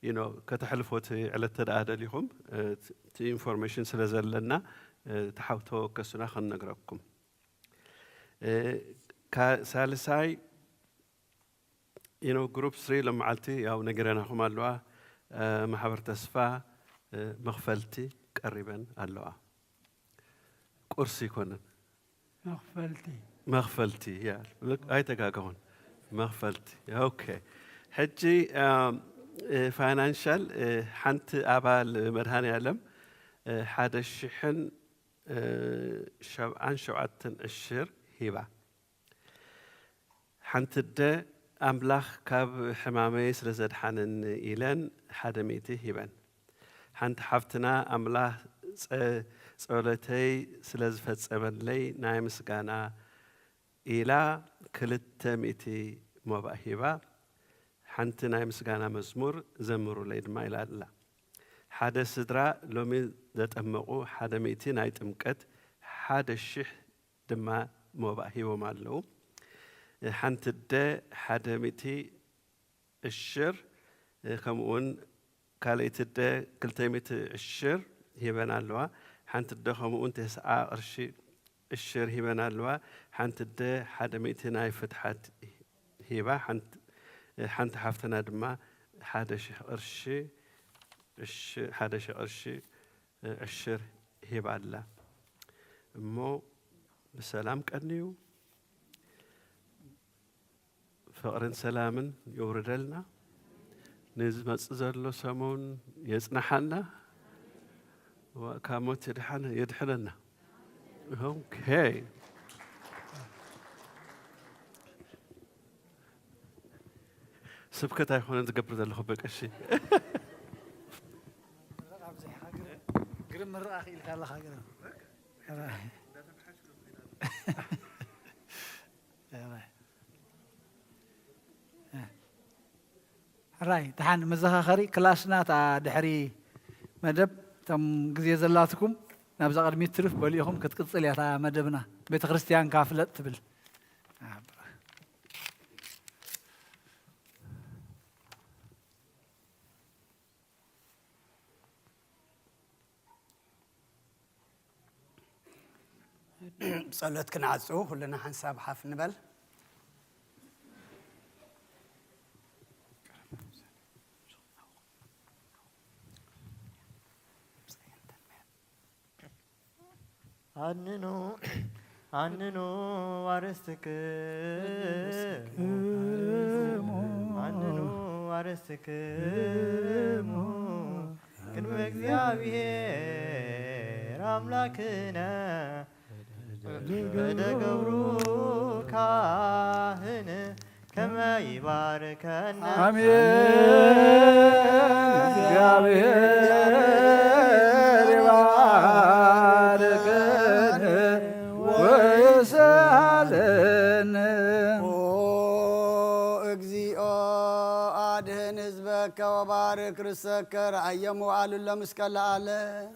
you know ከተሕልፎ እቲ ዕለት ተደኣ ደሊኹም እቲ ኢንፎርሜሽን ስለ ዘለና ተሓውቶ ከሱና ክንነግረኩም። ሳልሳይ you know ግሩፕ ስሪ ሎመዓልቲ ያው ነጊረናኹም ኣለዋ። ማሕበር ተስፋ መኽፈልቲ ቀሪበን ኣለዋ። ቁርሲ ይኮነን። መኽፈልቲ መኽፈልቲ፣ ያ፣ ኣይተጋገኹን። መኽፈልቲ። ኦኬ። ሕጂ፣ ኣም፣ እ፣ ፋይናንሻል፣ እ፣ ሓንቲ ኣባል መድሃኔ ዓለም፣ እ፣ ሓደ ሽሕን፣ እ፣ ሸብዓን ሸውዓተን ዕሽር ሂባ። ሓንቲ ኣደ፣ ኣምላኽ ካብ ሕማመይ ስለ ዘድሓነኒ ኢለን ሓደ ሚእቲ ሂበን። ሓንቲ ሓፍትና፣ ኣምላኽ ጸ-፣ ጸሎተይ ስለ ዝፈጸመለይ ናይ ምስጋና ኢላ ክልተ ሚእቲ ሞባእ ሂባ። ሓንቲ ናይ ምስጋና መዝሙር ዘምሩለይ ድማ ኢላ ኣላ። ሓደ ስድራ፣ ሎሚ ዘጠመቑ ሓደ ሚእቲ ናይ ጥምቀት፣ ሓደ ሽሕ ድማ ሞባእ ሂቦም ኣለዉ። ሓንቲ ኣደ ሓደ ሚእቲ ዕሽር፣ ከምኡውን ካልኣይቲ ኣደ ክልተ ሚእቲ ዕሽር ሂበን ኣለዋ። ሓንቲ ኣደ ከምኡውን ተስዓ ቅርሺ ዕሽር ሂበን ኣለዋ። ሓንቲ ኣደ ሓደ ሚእቲ ናይ ፍትሓት ሂባ፣ ሓንቲ፣ ሓንቲ ሓፍትና ድማ ሓደ ሽሕ ቅርሺ፣ ዕሽ-፣ ሓደ ሽሕ ቅርሺ ዕሽር ሂባ ኣላ። እሞ ብሰላም ቀንዩ፣ ፍቕርን ሰላምን የውርደልና። ንዝመጽእ ዘሎ ሰሙን የጽንሓና። ዋ-፣ ካብ ሞት የድሓነ-፣ የድሕነና። ኦኬ። ስብከት ኣይኮነን ዝገብር ዘለኹ፣ በቃ፣ እሺ። ግርም ምርቓ ክኢልካ ኣለኻ፣ ግርም። ሕራይ፣ ደሓን መዘኻኸሪ ክላስና፣ እታ ድሕሪ መደብ፣ እቶም ግዜ ዘላትኩም ናብዛ ቅድሚት ትርፍ በሉ ኢኹም፣ ክትቅጽል እያ እታ መደብና። ቤተ ክርስቲያንካ ፍለጥ ትብል። ጸሎት ክንዓጹ፣ ኩልና ሓንሳብ ሓፍ ንበል። ኣንኑ፣ ኣንኑ ኣርስትክሙ፣ ኣንኑ ኣርስትክሙ ቅድመ እግዚኣብሔር ኣምላክነ፣ በደ ገብሩ ካህን ከመ ይባርከነ። ኣሜን። እግዚኣብሔር ይባርክን ወይስኣልን። ኦ እግዚኦ፣ ኣድህን ህዝበከ ወባርክ ርእሰከ፣ ረኣዮም ወኣልሎም እስከ ለዓለም።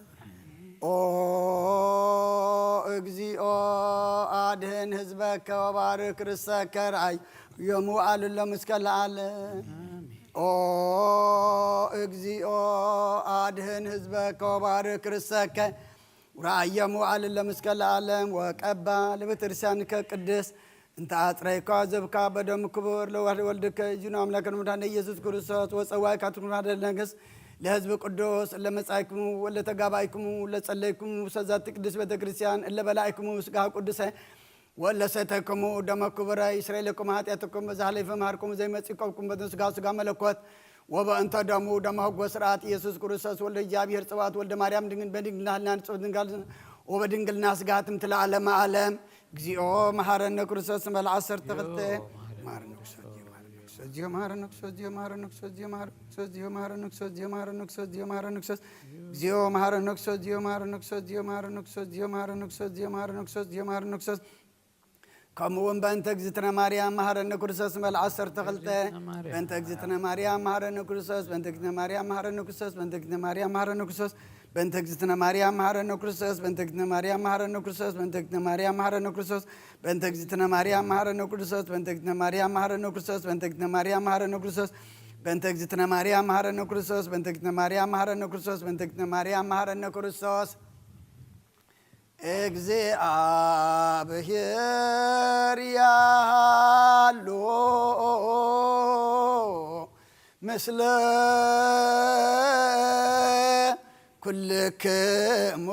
ኦ እግዚኦ፣ ኣድህን ህዝበከ ወባርክ ርእሰከ፣ ረኣዮም ወኣልሎም እስከ ለዓለም። ኦ እግዚኦ፣ ኣድህን ህዝበከ ወባርክ ርእሰከ፣ ረኣዮም ወኣልሎም እስከ ለዓለም። ወቀባ ለቤተክርስቲያንከ ቅድስት እንተ ኣጽረይካ ዘብካ በደም ክቡር ለዋህድ ወልድከ እዩ። ኣምላክን መድኃኒነ ኢየሱስ ክርስቶስ ወጸዋይካ ትኩናደ ነገስ ለህዝብ ቅዱስ ለመጻይክሙ ወለተጋባይክሙ ለጸለይክሙ ሰዛቲ ቅድስት ቤተ ክርስቲያን እለ በላይክሙ ስጋ ቅዱሰ ወለሰተክሙ ደመ ክቡረ ይስረይ ለኩም ኃጢአትኩም በዛ ሐለይፈ መሃርኩም ዘይመጽእ ቆብኩም በትን ስጋ ስጋ መለኮት ወበእንተ ደሙ ደመ ህጎ ስርዓት ኢየሱስ ክርስቶስ ወልደ እግዚኣብሔር ጽባኦት ወልደ ማርያም ድንግል በድንግልና ህልና ንጽሕት ድንጋል ወበድንግልና ስጋ ትምትለ ዓለመ ዓለም። እግዚኦ መሐረነ ክርስቶስ መል ዓሰርተ ክልተ። መሐረነ ክርስቶስ፣ እግዚኦ መሐረነ ክርስቶስ፣ እግዚኦ መሐረነ ክርስቶስ፣ እግዚኦ መሐረነ ክርስቶስ፣ እግዚኦ መሐረነ ክርስቶስ፣ እግዚኦ መሐረነ ክርስቶስ፣ እግዚኦ መሐረነ ክርስቶስ፣ እግዚኦ መሐረነ ክርስቶስ፣ እግዚኦ መሐረነ ክርስቶስ፣ እግዚኦ መሐረነ ክርስቶስ፣ እግዚኦ መሐረነ ክርስቶስ፣ እግዚኦ መሐረነ ክርስቶስ። ከምኡ እውን በእንተ እግዝእትነ ማርያም መሐረነ ክርስቶስ መል ዓሰርተ ክልተ። በእንተ እግዝእትነ ማርያም መሐረነ ክርስቶስ፣ በእንተ እግዝእትነ ማርያም መሐረነ ክርስቶስ፣ በእንተ እግዝእትነ ማርያም መሐረነ ክርስቶስ፣ በእንተ እግዝእትነ ማርያም መሐረነ ክርስቶስ፣ በእንተ እግዝእትነ ማርያም መሐረነ ክርስቶስ፣ በእንተ እግዝእትነ ማርያም መሐረነ ክርስቶስ፣ በእንተ እግዝእትነ ማርያም መሐረነ ክርስቶስ፣ በእንተ እግዝእትነ ማርያም መሐረነ ክርስቶስ፣ በእንተ እግዝእትነ ማርያም መሐረነ ክርስቶስ፣ በእንተ እግዝእትነ ማርያም መሐረነ ክርስቶስ፣ በእንተ እግዝእትነ ማርያም መሐረነ ክርስቶስ፣ በእንተ እግዝእትነ ማርያም መሐረነ ክርስቶስ። እግዚኣብሔር ያሉ ምስለ ኩልክሙ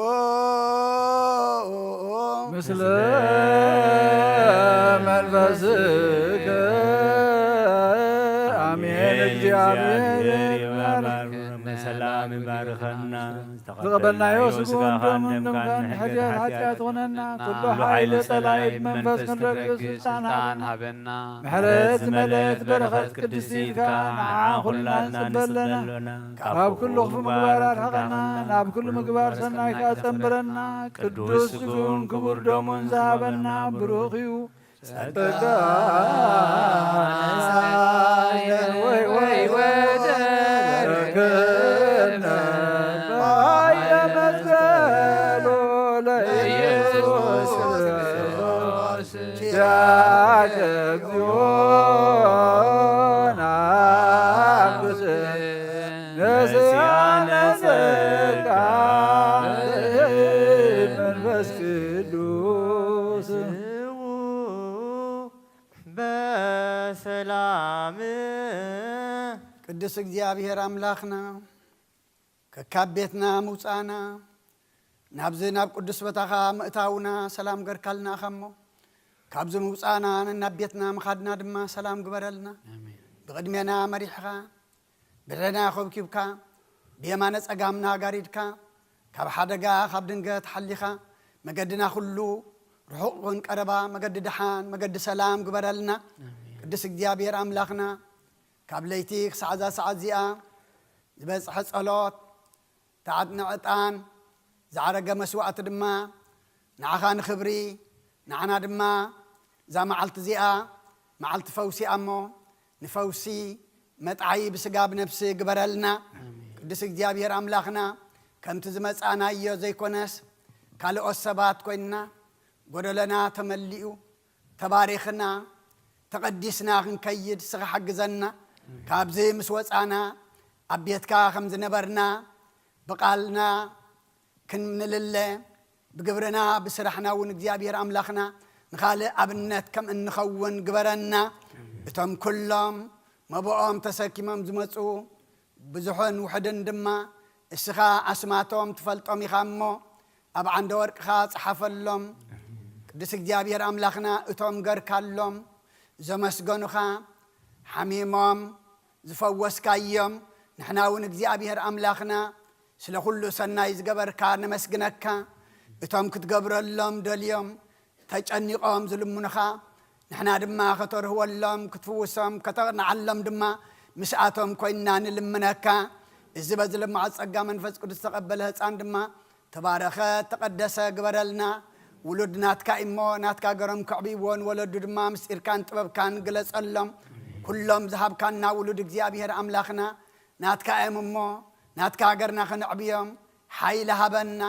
ምስለ መንፈስከ ኣሜን። እግዚኣብሔር ይባርክ። ሰላም ይባርከና። ዝተቐበልናዮ ስጋኻን ደምካን ንሕድገት ሓጢኣት ትኹነና። ኩሉ ሓይሊ ጸላኢ ብመንፈስ ክንረግጽ ስልጣን ሃበና። ምሕረት ዝመልአት በረኸት ቅድስቲ ኢድካ ንዓ ኩልና ንጽበለና። ካብ ኩሉ ክፉ ምግባር ኣርሕቐና፣ ናብ ኩሉ ምግባር ሰናይ ከኣ ጸንብረና። ቅዱስ ስግኡን ክቡር ደሙን ዝሃበና ብሩኽ እዩ። ጸጋ ወይ ወይ ወደረከነ ባየ መስቀሉ ለኢየሱስ ክርስቶስ ኪያከ እግዚኦ ናብስ ነስያነ ጸጋ መንፈስ ቅዱስ በሰላም ቅዱስ እግዚኣብሔር ኣምላኽና ከካብ ቤትና ምውፃእና ናብዚ ናብ ቅዱስ ቦታኻ ምእታውና ሰላም ገርካልና ኢኻ እሞ ካብዚ ምውፃእና ናብ ቤትና ምኻድና ድማ ሰላም ግበረልና። ኣሜን። ብቕድሜና መሪሕኻ ብረና ኮብኪብካ ብየማነ ጸጋምና ጋሪድካ ካብ ሓደጋ ካብ ድንገት ሓሊኻ መገድና ኩሉ ርሑቕ ይኹን ቀረባ መገዲ ደሓን መገዲ ሰላም ግበረልና። ኣሜን። ቅዱስ እግዚኣብሔር ኣምላኽና ካብ ለይቲ ክሳዕ እዛ ሰዓት እዚኣ ዝበጽሐ ጸሎት ተዓጥነ ዕጣን ዝዓረገ መስዋእቲ ድማ ንዓኻ ንኽብሪ ንዓና ድማ እዛ መዓልቲ እዚኣ መዓልቲ ፈውሲ እያ እሞ ንፈውሲ መጥዓዪ ብስጋ ብነፍሲ ግበረልና። ኣሜን። ቅዱስ እግዚኣብሔር ኣምላኽና ከምቲ ዝመጻእናዮ ዘይኮነስ ካልኦት ሰባት ኮይንና ጎደለና ተመሊኡ ተባሪኽና ተቐዲስና ክንከይድ ንስኻ ሓግዘና። ካብዚ ምስ ወጻና ኣብ ቤትካ ከም ዝነበርና ብቓልና ክንልለ ብግብርና ብስራሕና እውን እግዚኣብሔር ኣምላኽና ንኻልእ ኣብነት ከም እንኸውን ግበረና። እቶም ኩሎም መብኦም ተሰኪሞም ዝመፁ ብዙሕን ውሕድን ድማ እስኻ ኣስማቶም ትፈልጦም ኢኻ እሞ ኣብ ዓንደ ወርቅኻ ጽሓፈሎም። ቅዱስ እግዚኣብሔር ኣምላኽና እቶም ገርካሎም ዘመስገኑኻ ሓሚሞም ዝፈወስካዮም ንሕና እውን እግዚኣብሔር ኣምላኽና ስለ ኩሉ ሰናይ ዝገበርካ ነመስግነካ። እቶም ክትገብረሎም ደልዮም ተጨኒቖም ዝልምኑኻ ንሕና ድማ ከተርህወሎም ክትፍውሶም ከተቕንዓሎም ድማ ምስኣቶም ኮይንና ንልምነካ። እዚ በዚ ለማዓት ጸጋ መንፈስ ቅዱስ ዝተቐበለ ህፃን ድማ ተባረኸ ተቐደሰ ግበረልና። ውሉድ ናትካ እሞ ናትካ ገሮም ከዕብይዎ ንወለዱ ድማ ምስጢርካን ጥበብካን ግለጸሎም። ኩሎም ዝሃብካና ውሉድ እግዚኣብሔር ኣምላኽና ናትካ እዮም እሞ ናትካ ሃገርና ከነዕብዮም ሓይሊ ሃበና።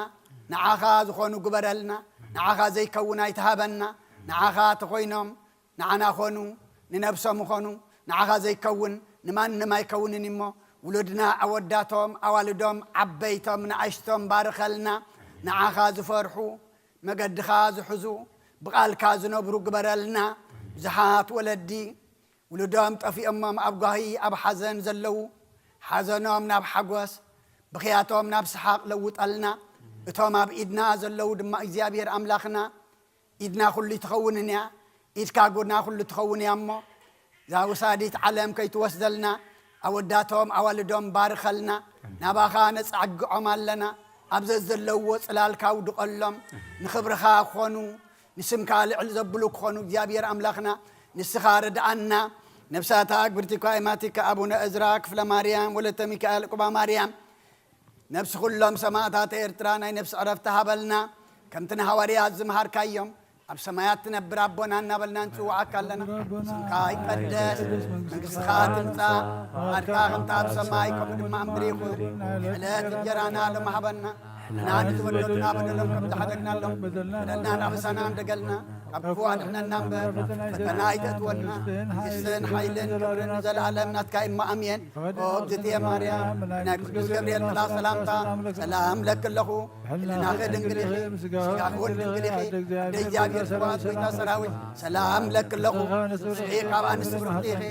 ንዓኻ ዝኾኑ ግበረልና። ንዓኻ ዘይከውን ኣይትሃበና። ንዓኻ ተኾይኖም ንዓና ኾኑ ንነብሶም ኾኑ ንዓኻ ዘይከውን ንማንም ኣይከውንን እሞ ውሉድና ኣወዳቶም ኣዋልዶም ዓበይቶም ንኣሽቶም ባርኸልና። ንዓኻ ዝፈርሑ መገድኻ ዝሕዙ ብቓልካ ዝነብሩ ግበረልና። ብዙሓት ወለዲ ውሉዶም ጠፊኦሞም ኣብ ጓሂ ኣብ ሓዘን ዘለዉ ሓዘኖም ናብ ሓጎስ ብኽያቶም ናብ ሰሓቕ ለውጠልና። እቶም ኣብ ኢድና ዘለዉ ድማ እግዚኣብሔር ኣምላኽና ኢድና ኩሉ ትኸውንን እያ። ኢድካ ጎና ኩሉ ትኸውን እያ እሞ እዛ ውሳዲት ዓለም ከይትወስደልና ኣወዳቶም ኣዋልዶም ባርኸልና። ናባኻ ነጻግዖም ኣለና። ኣብ ዘዘለውዎ ጽላልካ ውድቐሎም ንኽብርኻ ክኾኑ ንስምካ ልዕል ዘብሉ ክኾኑ እግዚኣብሔር ኣምላኽና ንስኻ ርድኣና። ነብሳታ ግብርቲ ኳይማቲካ ኣቡነ እዝራ ክፍለ ማርያም ወለተ ሚካኤል ቁባ ማርያም ነብሲ ኩሎም ሰማእታት ኤርትራ ናይ ነብሲ ዕረፍቲ ሃበልና። ከምቲ ንሃዋርያት ዝመሃርካዮም ኣብ ሰማያት ትነብር ኣቦና እናበልና ንጽውዓካ ኣለና። ስምካ ይቀደስ፣ መንግስትኻ ትምጻእ፣ ፍቓድካ ከምቲ ኣብ ሰማይ ከምኡ ድማ ኣብ ምድሪ ይኹን። ዕለት እንጀራና ሎም ሃበና። ንሕና ንዝበደሉና በደሎም ከም ዝሓደግናሎም፣ በደልና ናብ ኣበሳና እንደገልና፣ ካብ ክፉእ ኣድሕነና እምበር፣ ፈተና ኣይተእትወና። መንግስትን ሓይልን ክብርን ንዘለኣለም ናትካ እማ፣ ኣሜን። ኦ እግዝእትየ ማርያም፣ ናይ ቅዱስ ገብርኤል መልኣኽ ሰላምታ ሰላም እለኪ ኣለኹ። ሕልናኺ ድንግል ኢኺ፣ ስጋኺ እውን ድንግል ኢኺ። ኣደ እግዚኣብሔር ስብሐት ጎይታ ሰራዊት ሰላም እለኪ ኣለኹ። ንስኺ ካብ ኣንስቲ ብርኽቲ ኢኺ፣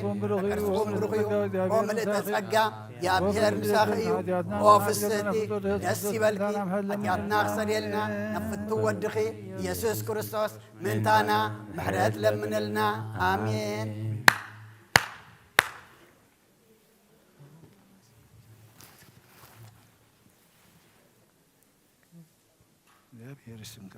ከርስኹም ብሩኽ እዩ። ኦ ምልእተ ጸጋ፣ እግዚኣብሔር ምሳኺ እዩ። ኦ ፍስሕቲ፣ ደስ ይበልኪ፣ ሓጢኣትና ክሰድየልና ናብ ፍትው ወድኺ ኢየሱስ ክርስቶስ ምእንታና ምሕረት ለምንልና። ኣሜን። እግዚኣብሔር ይስምከ።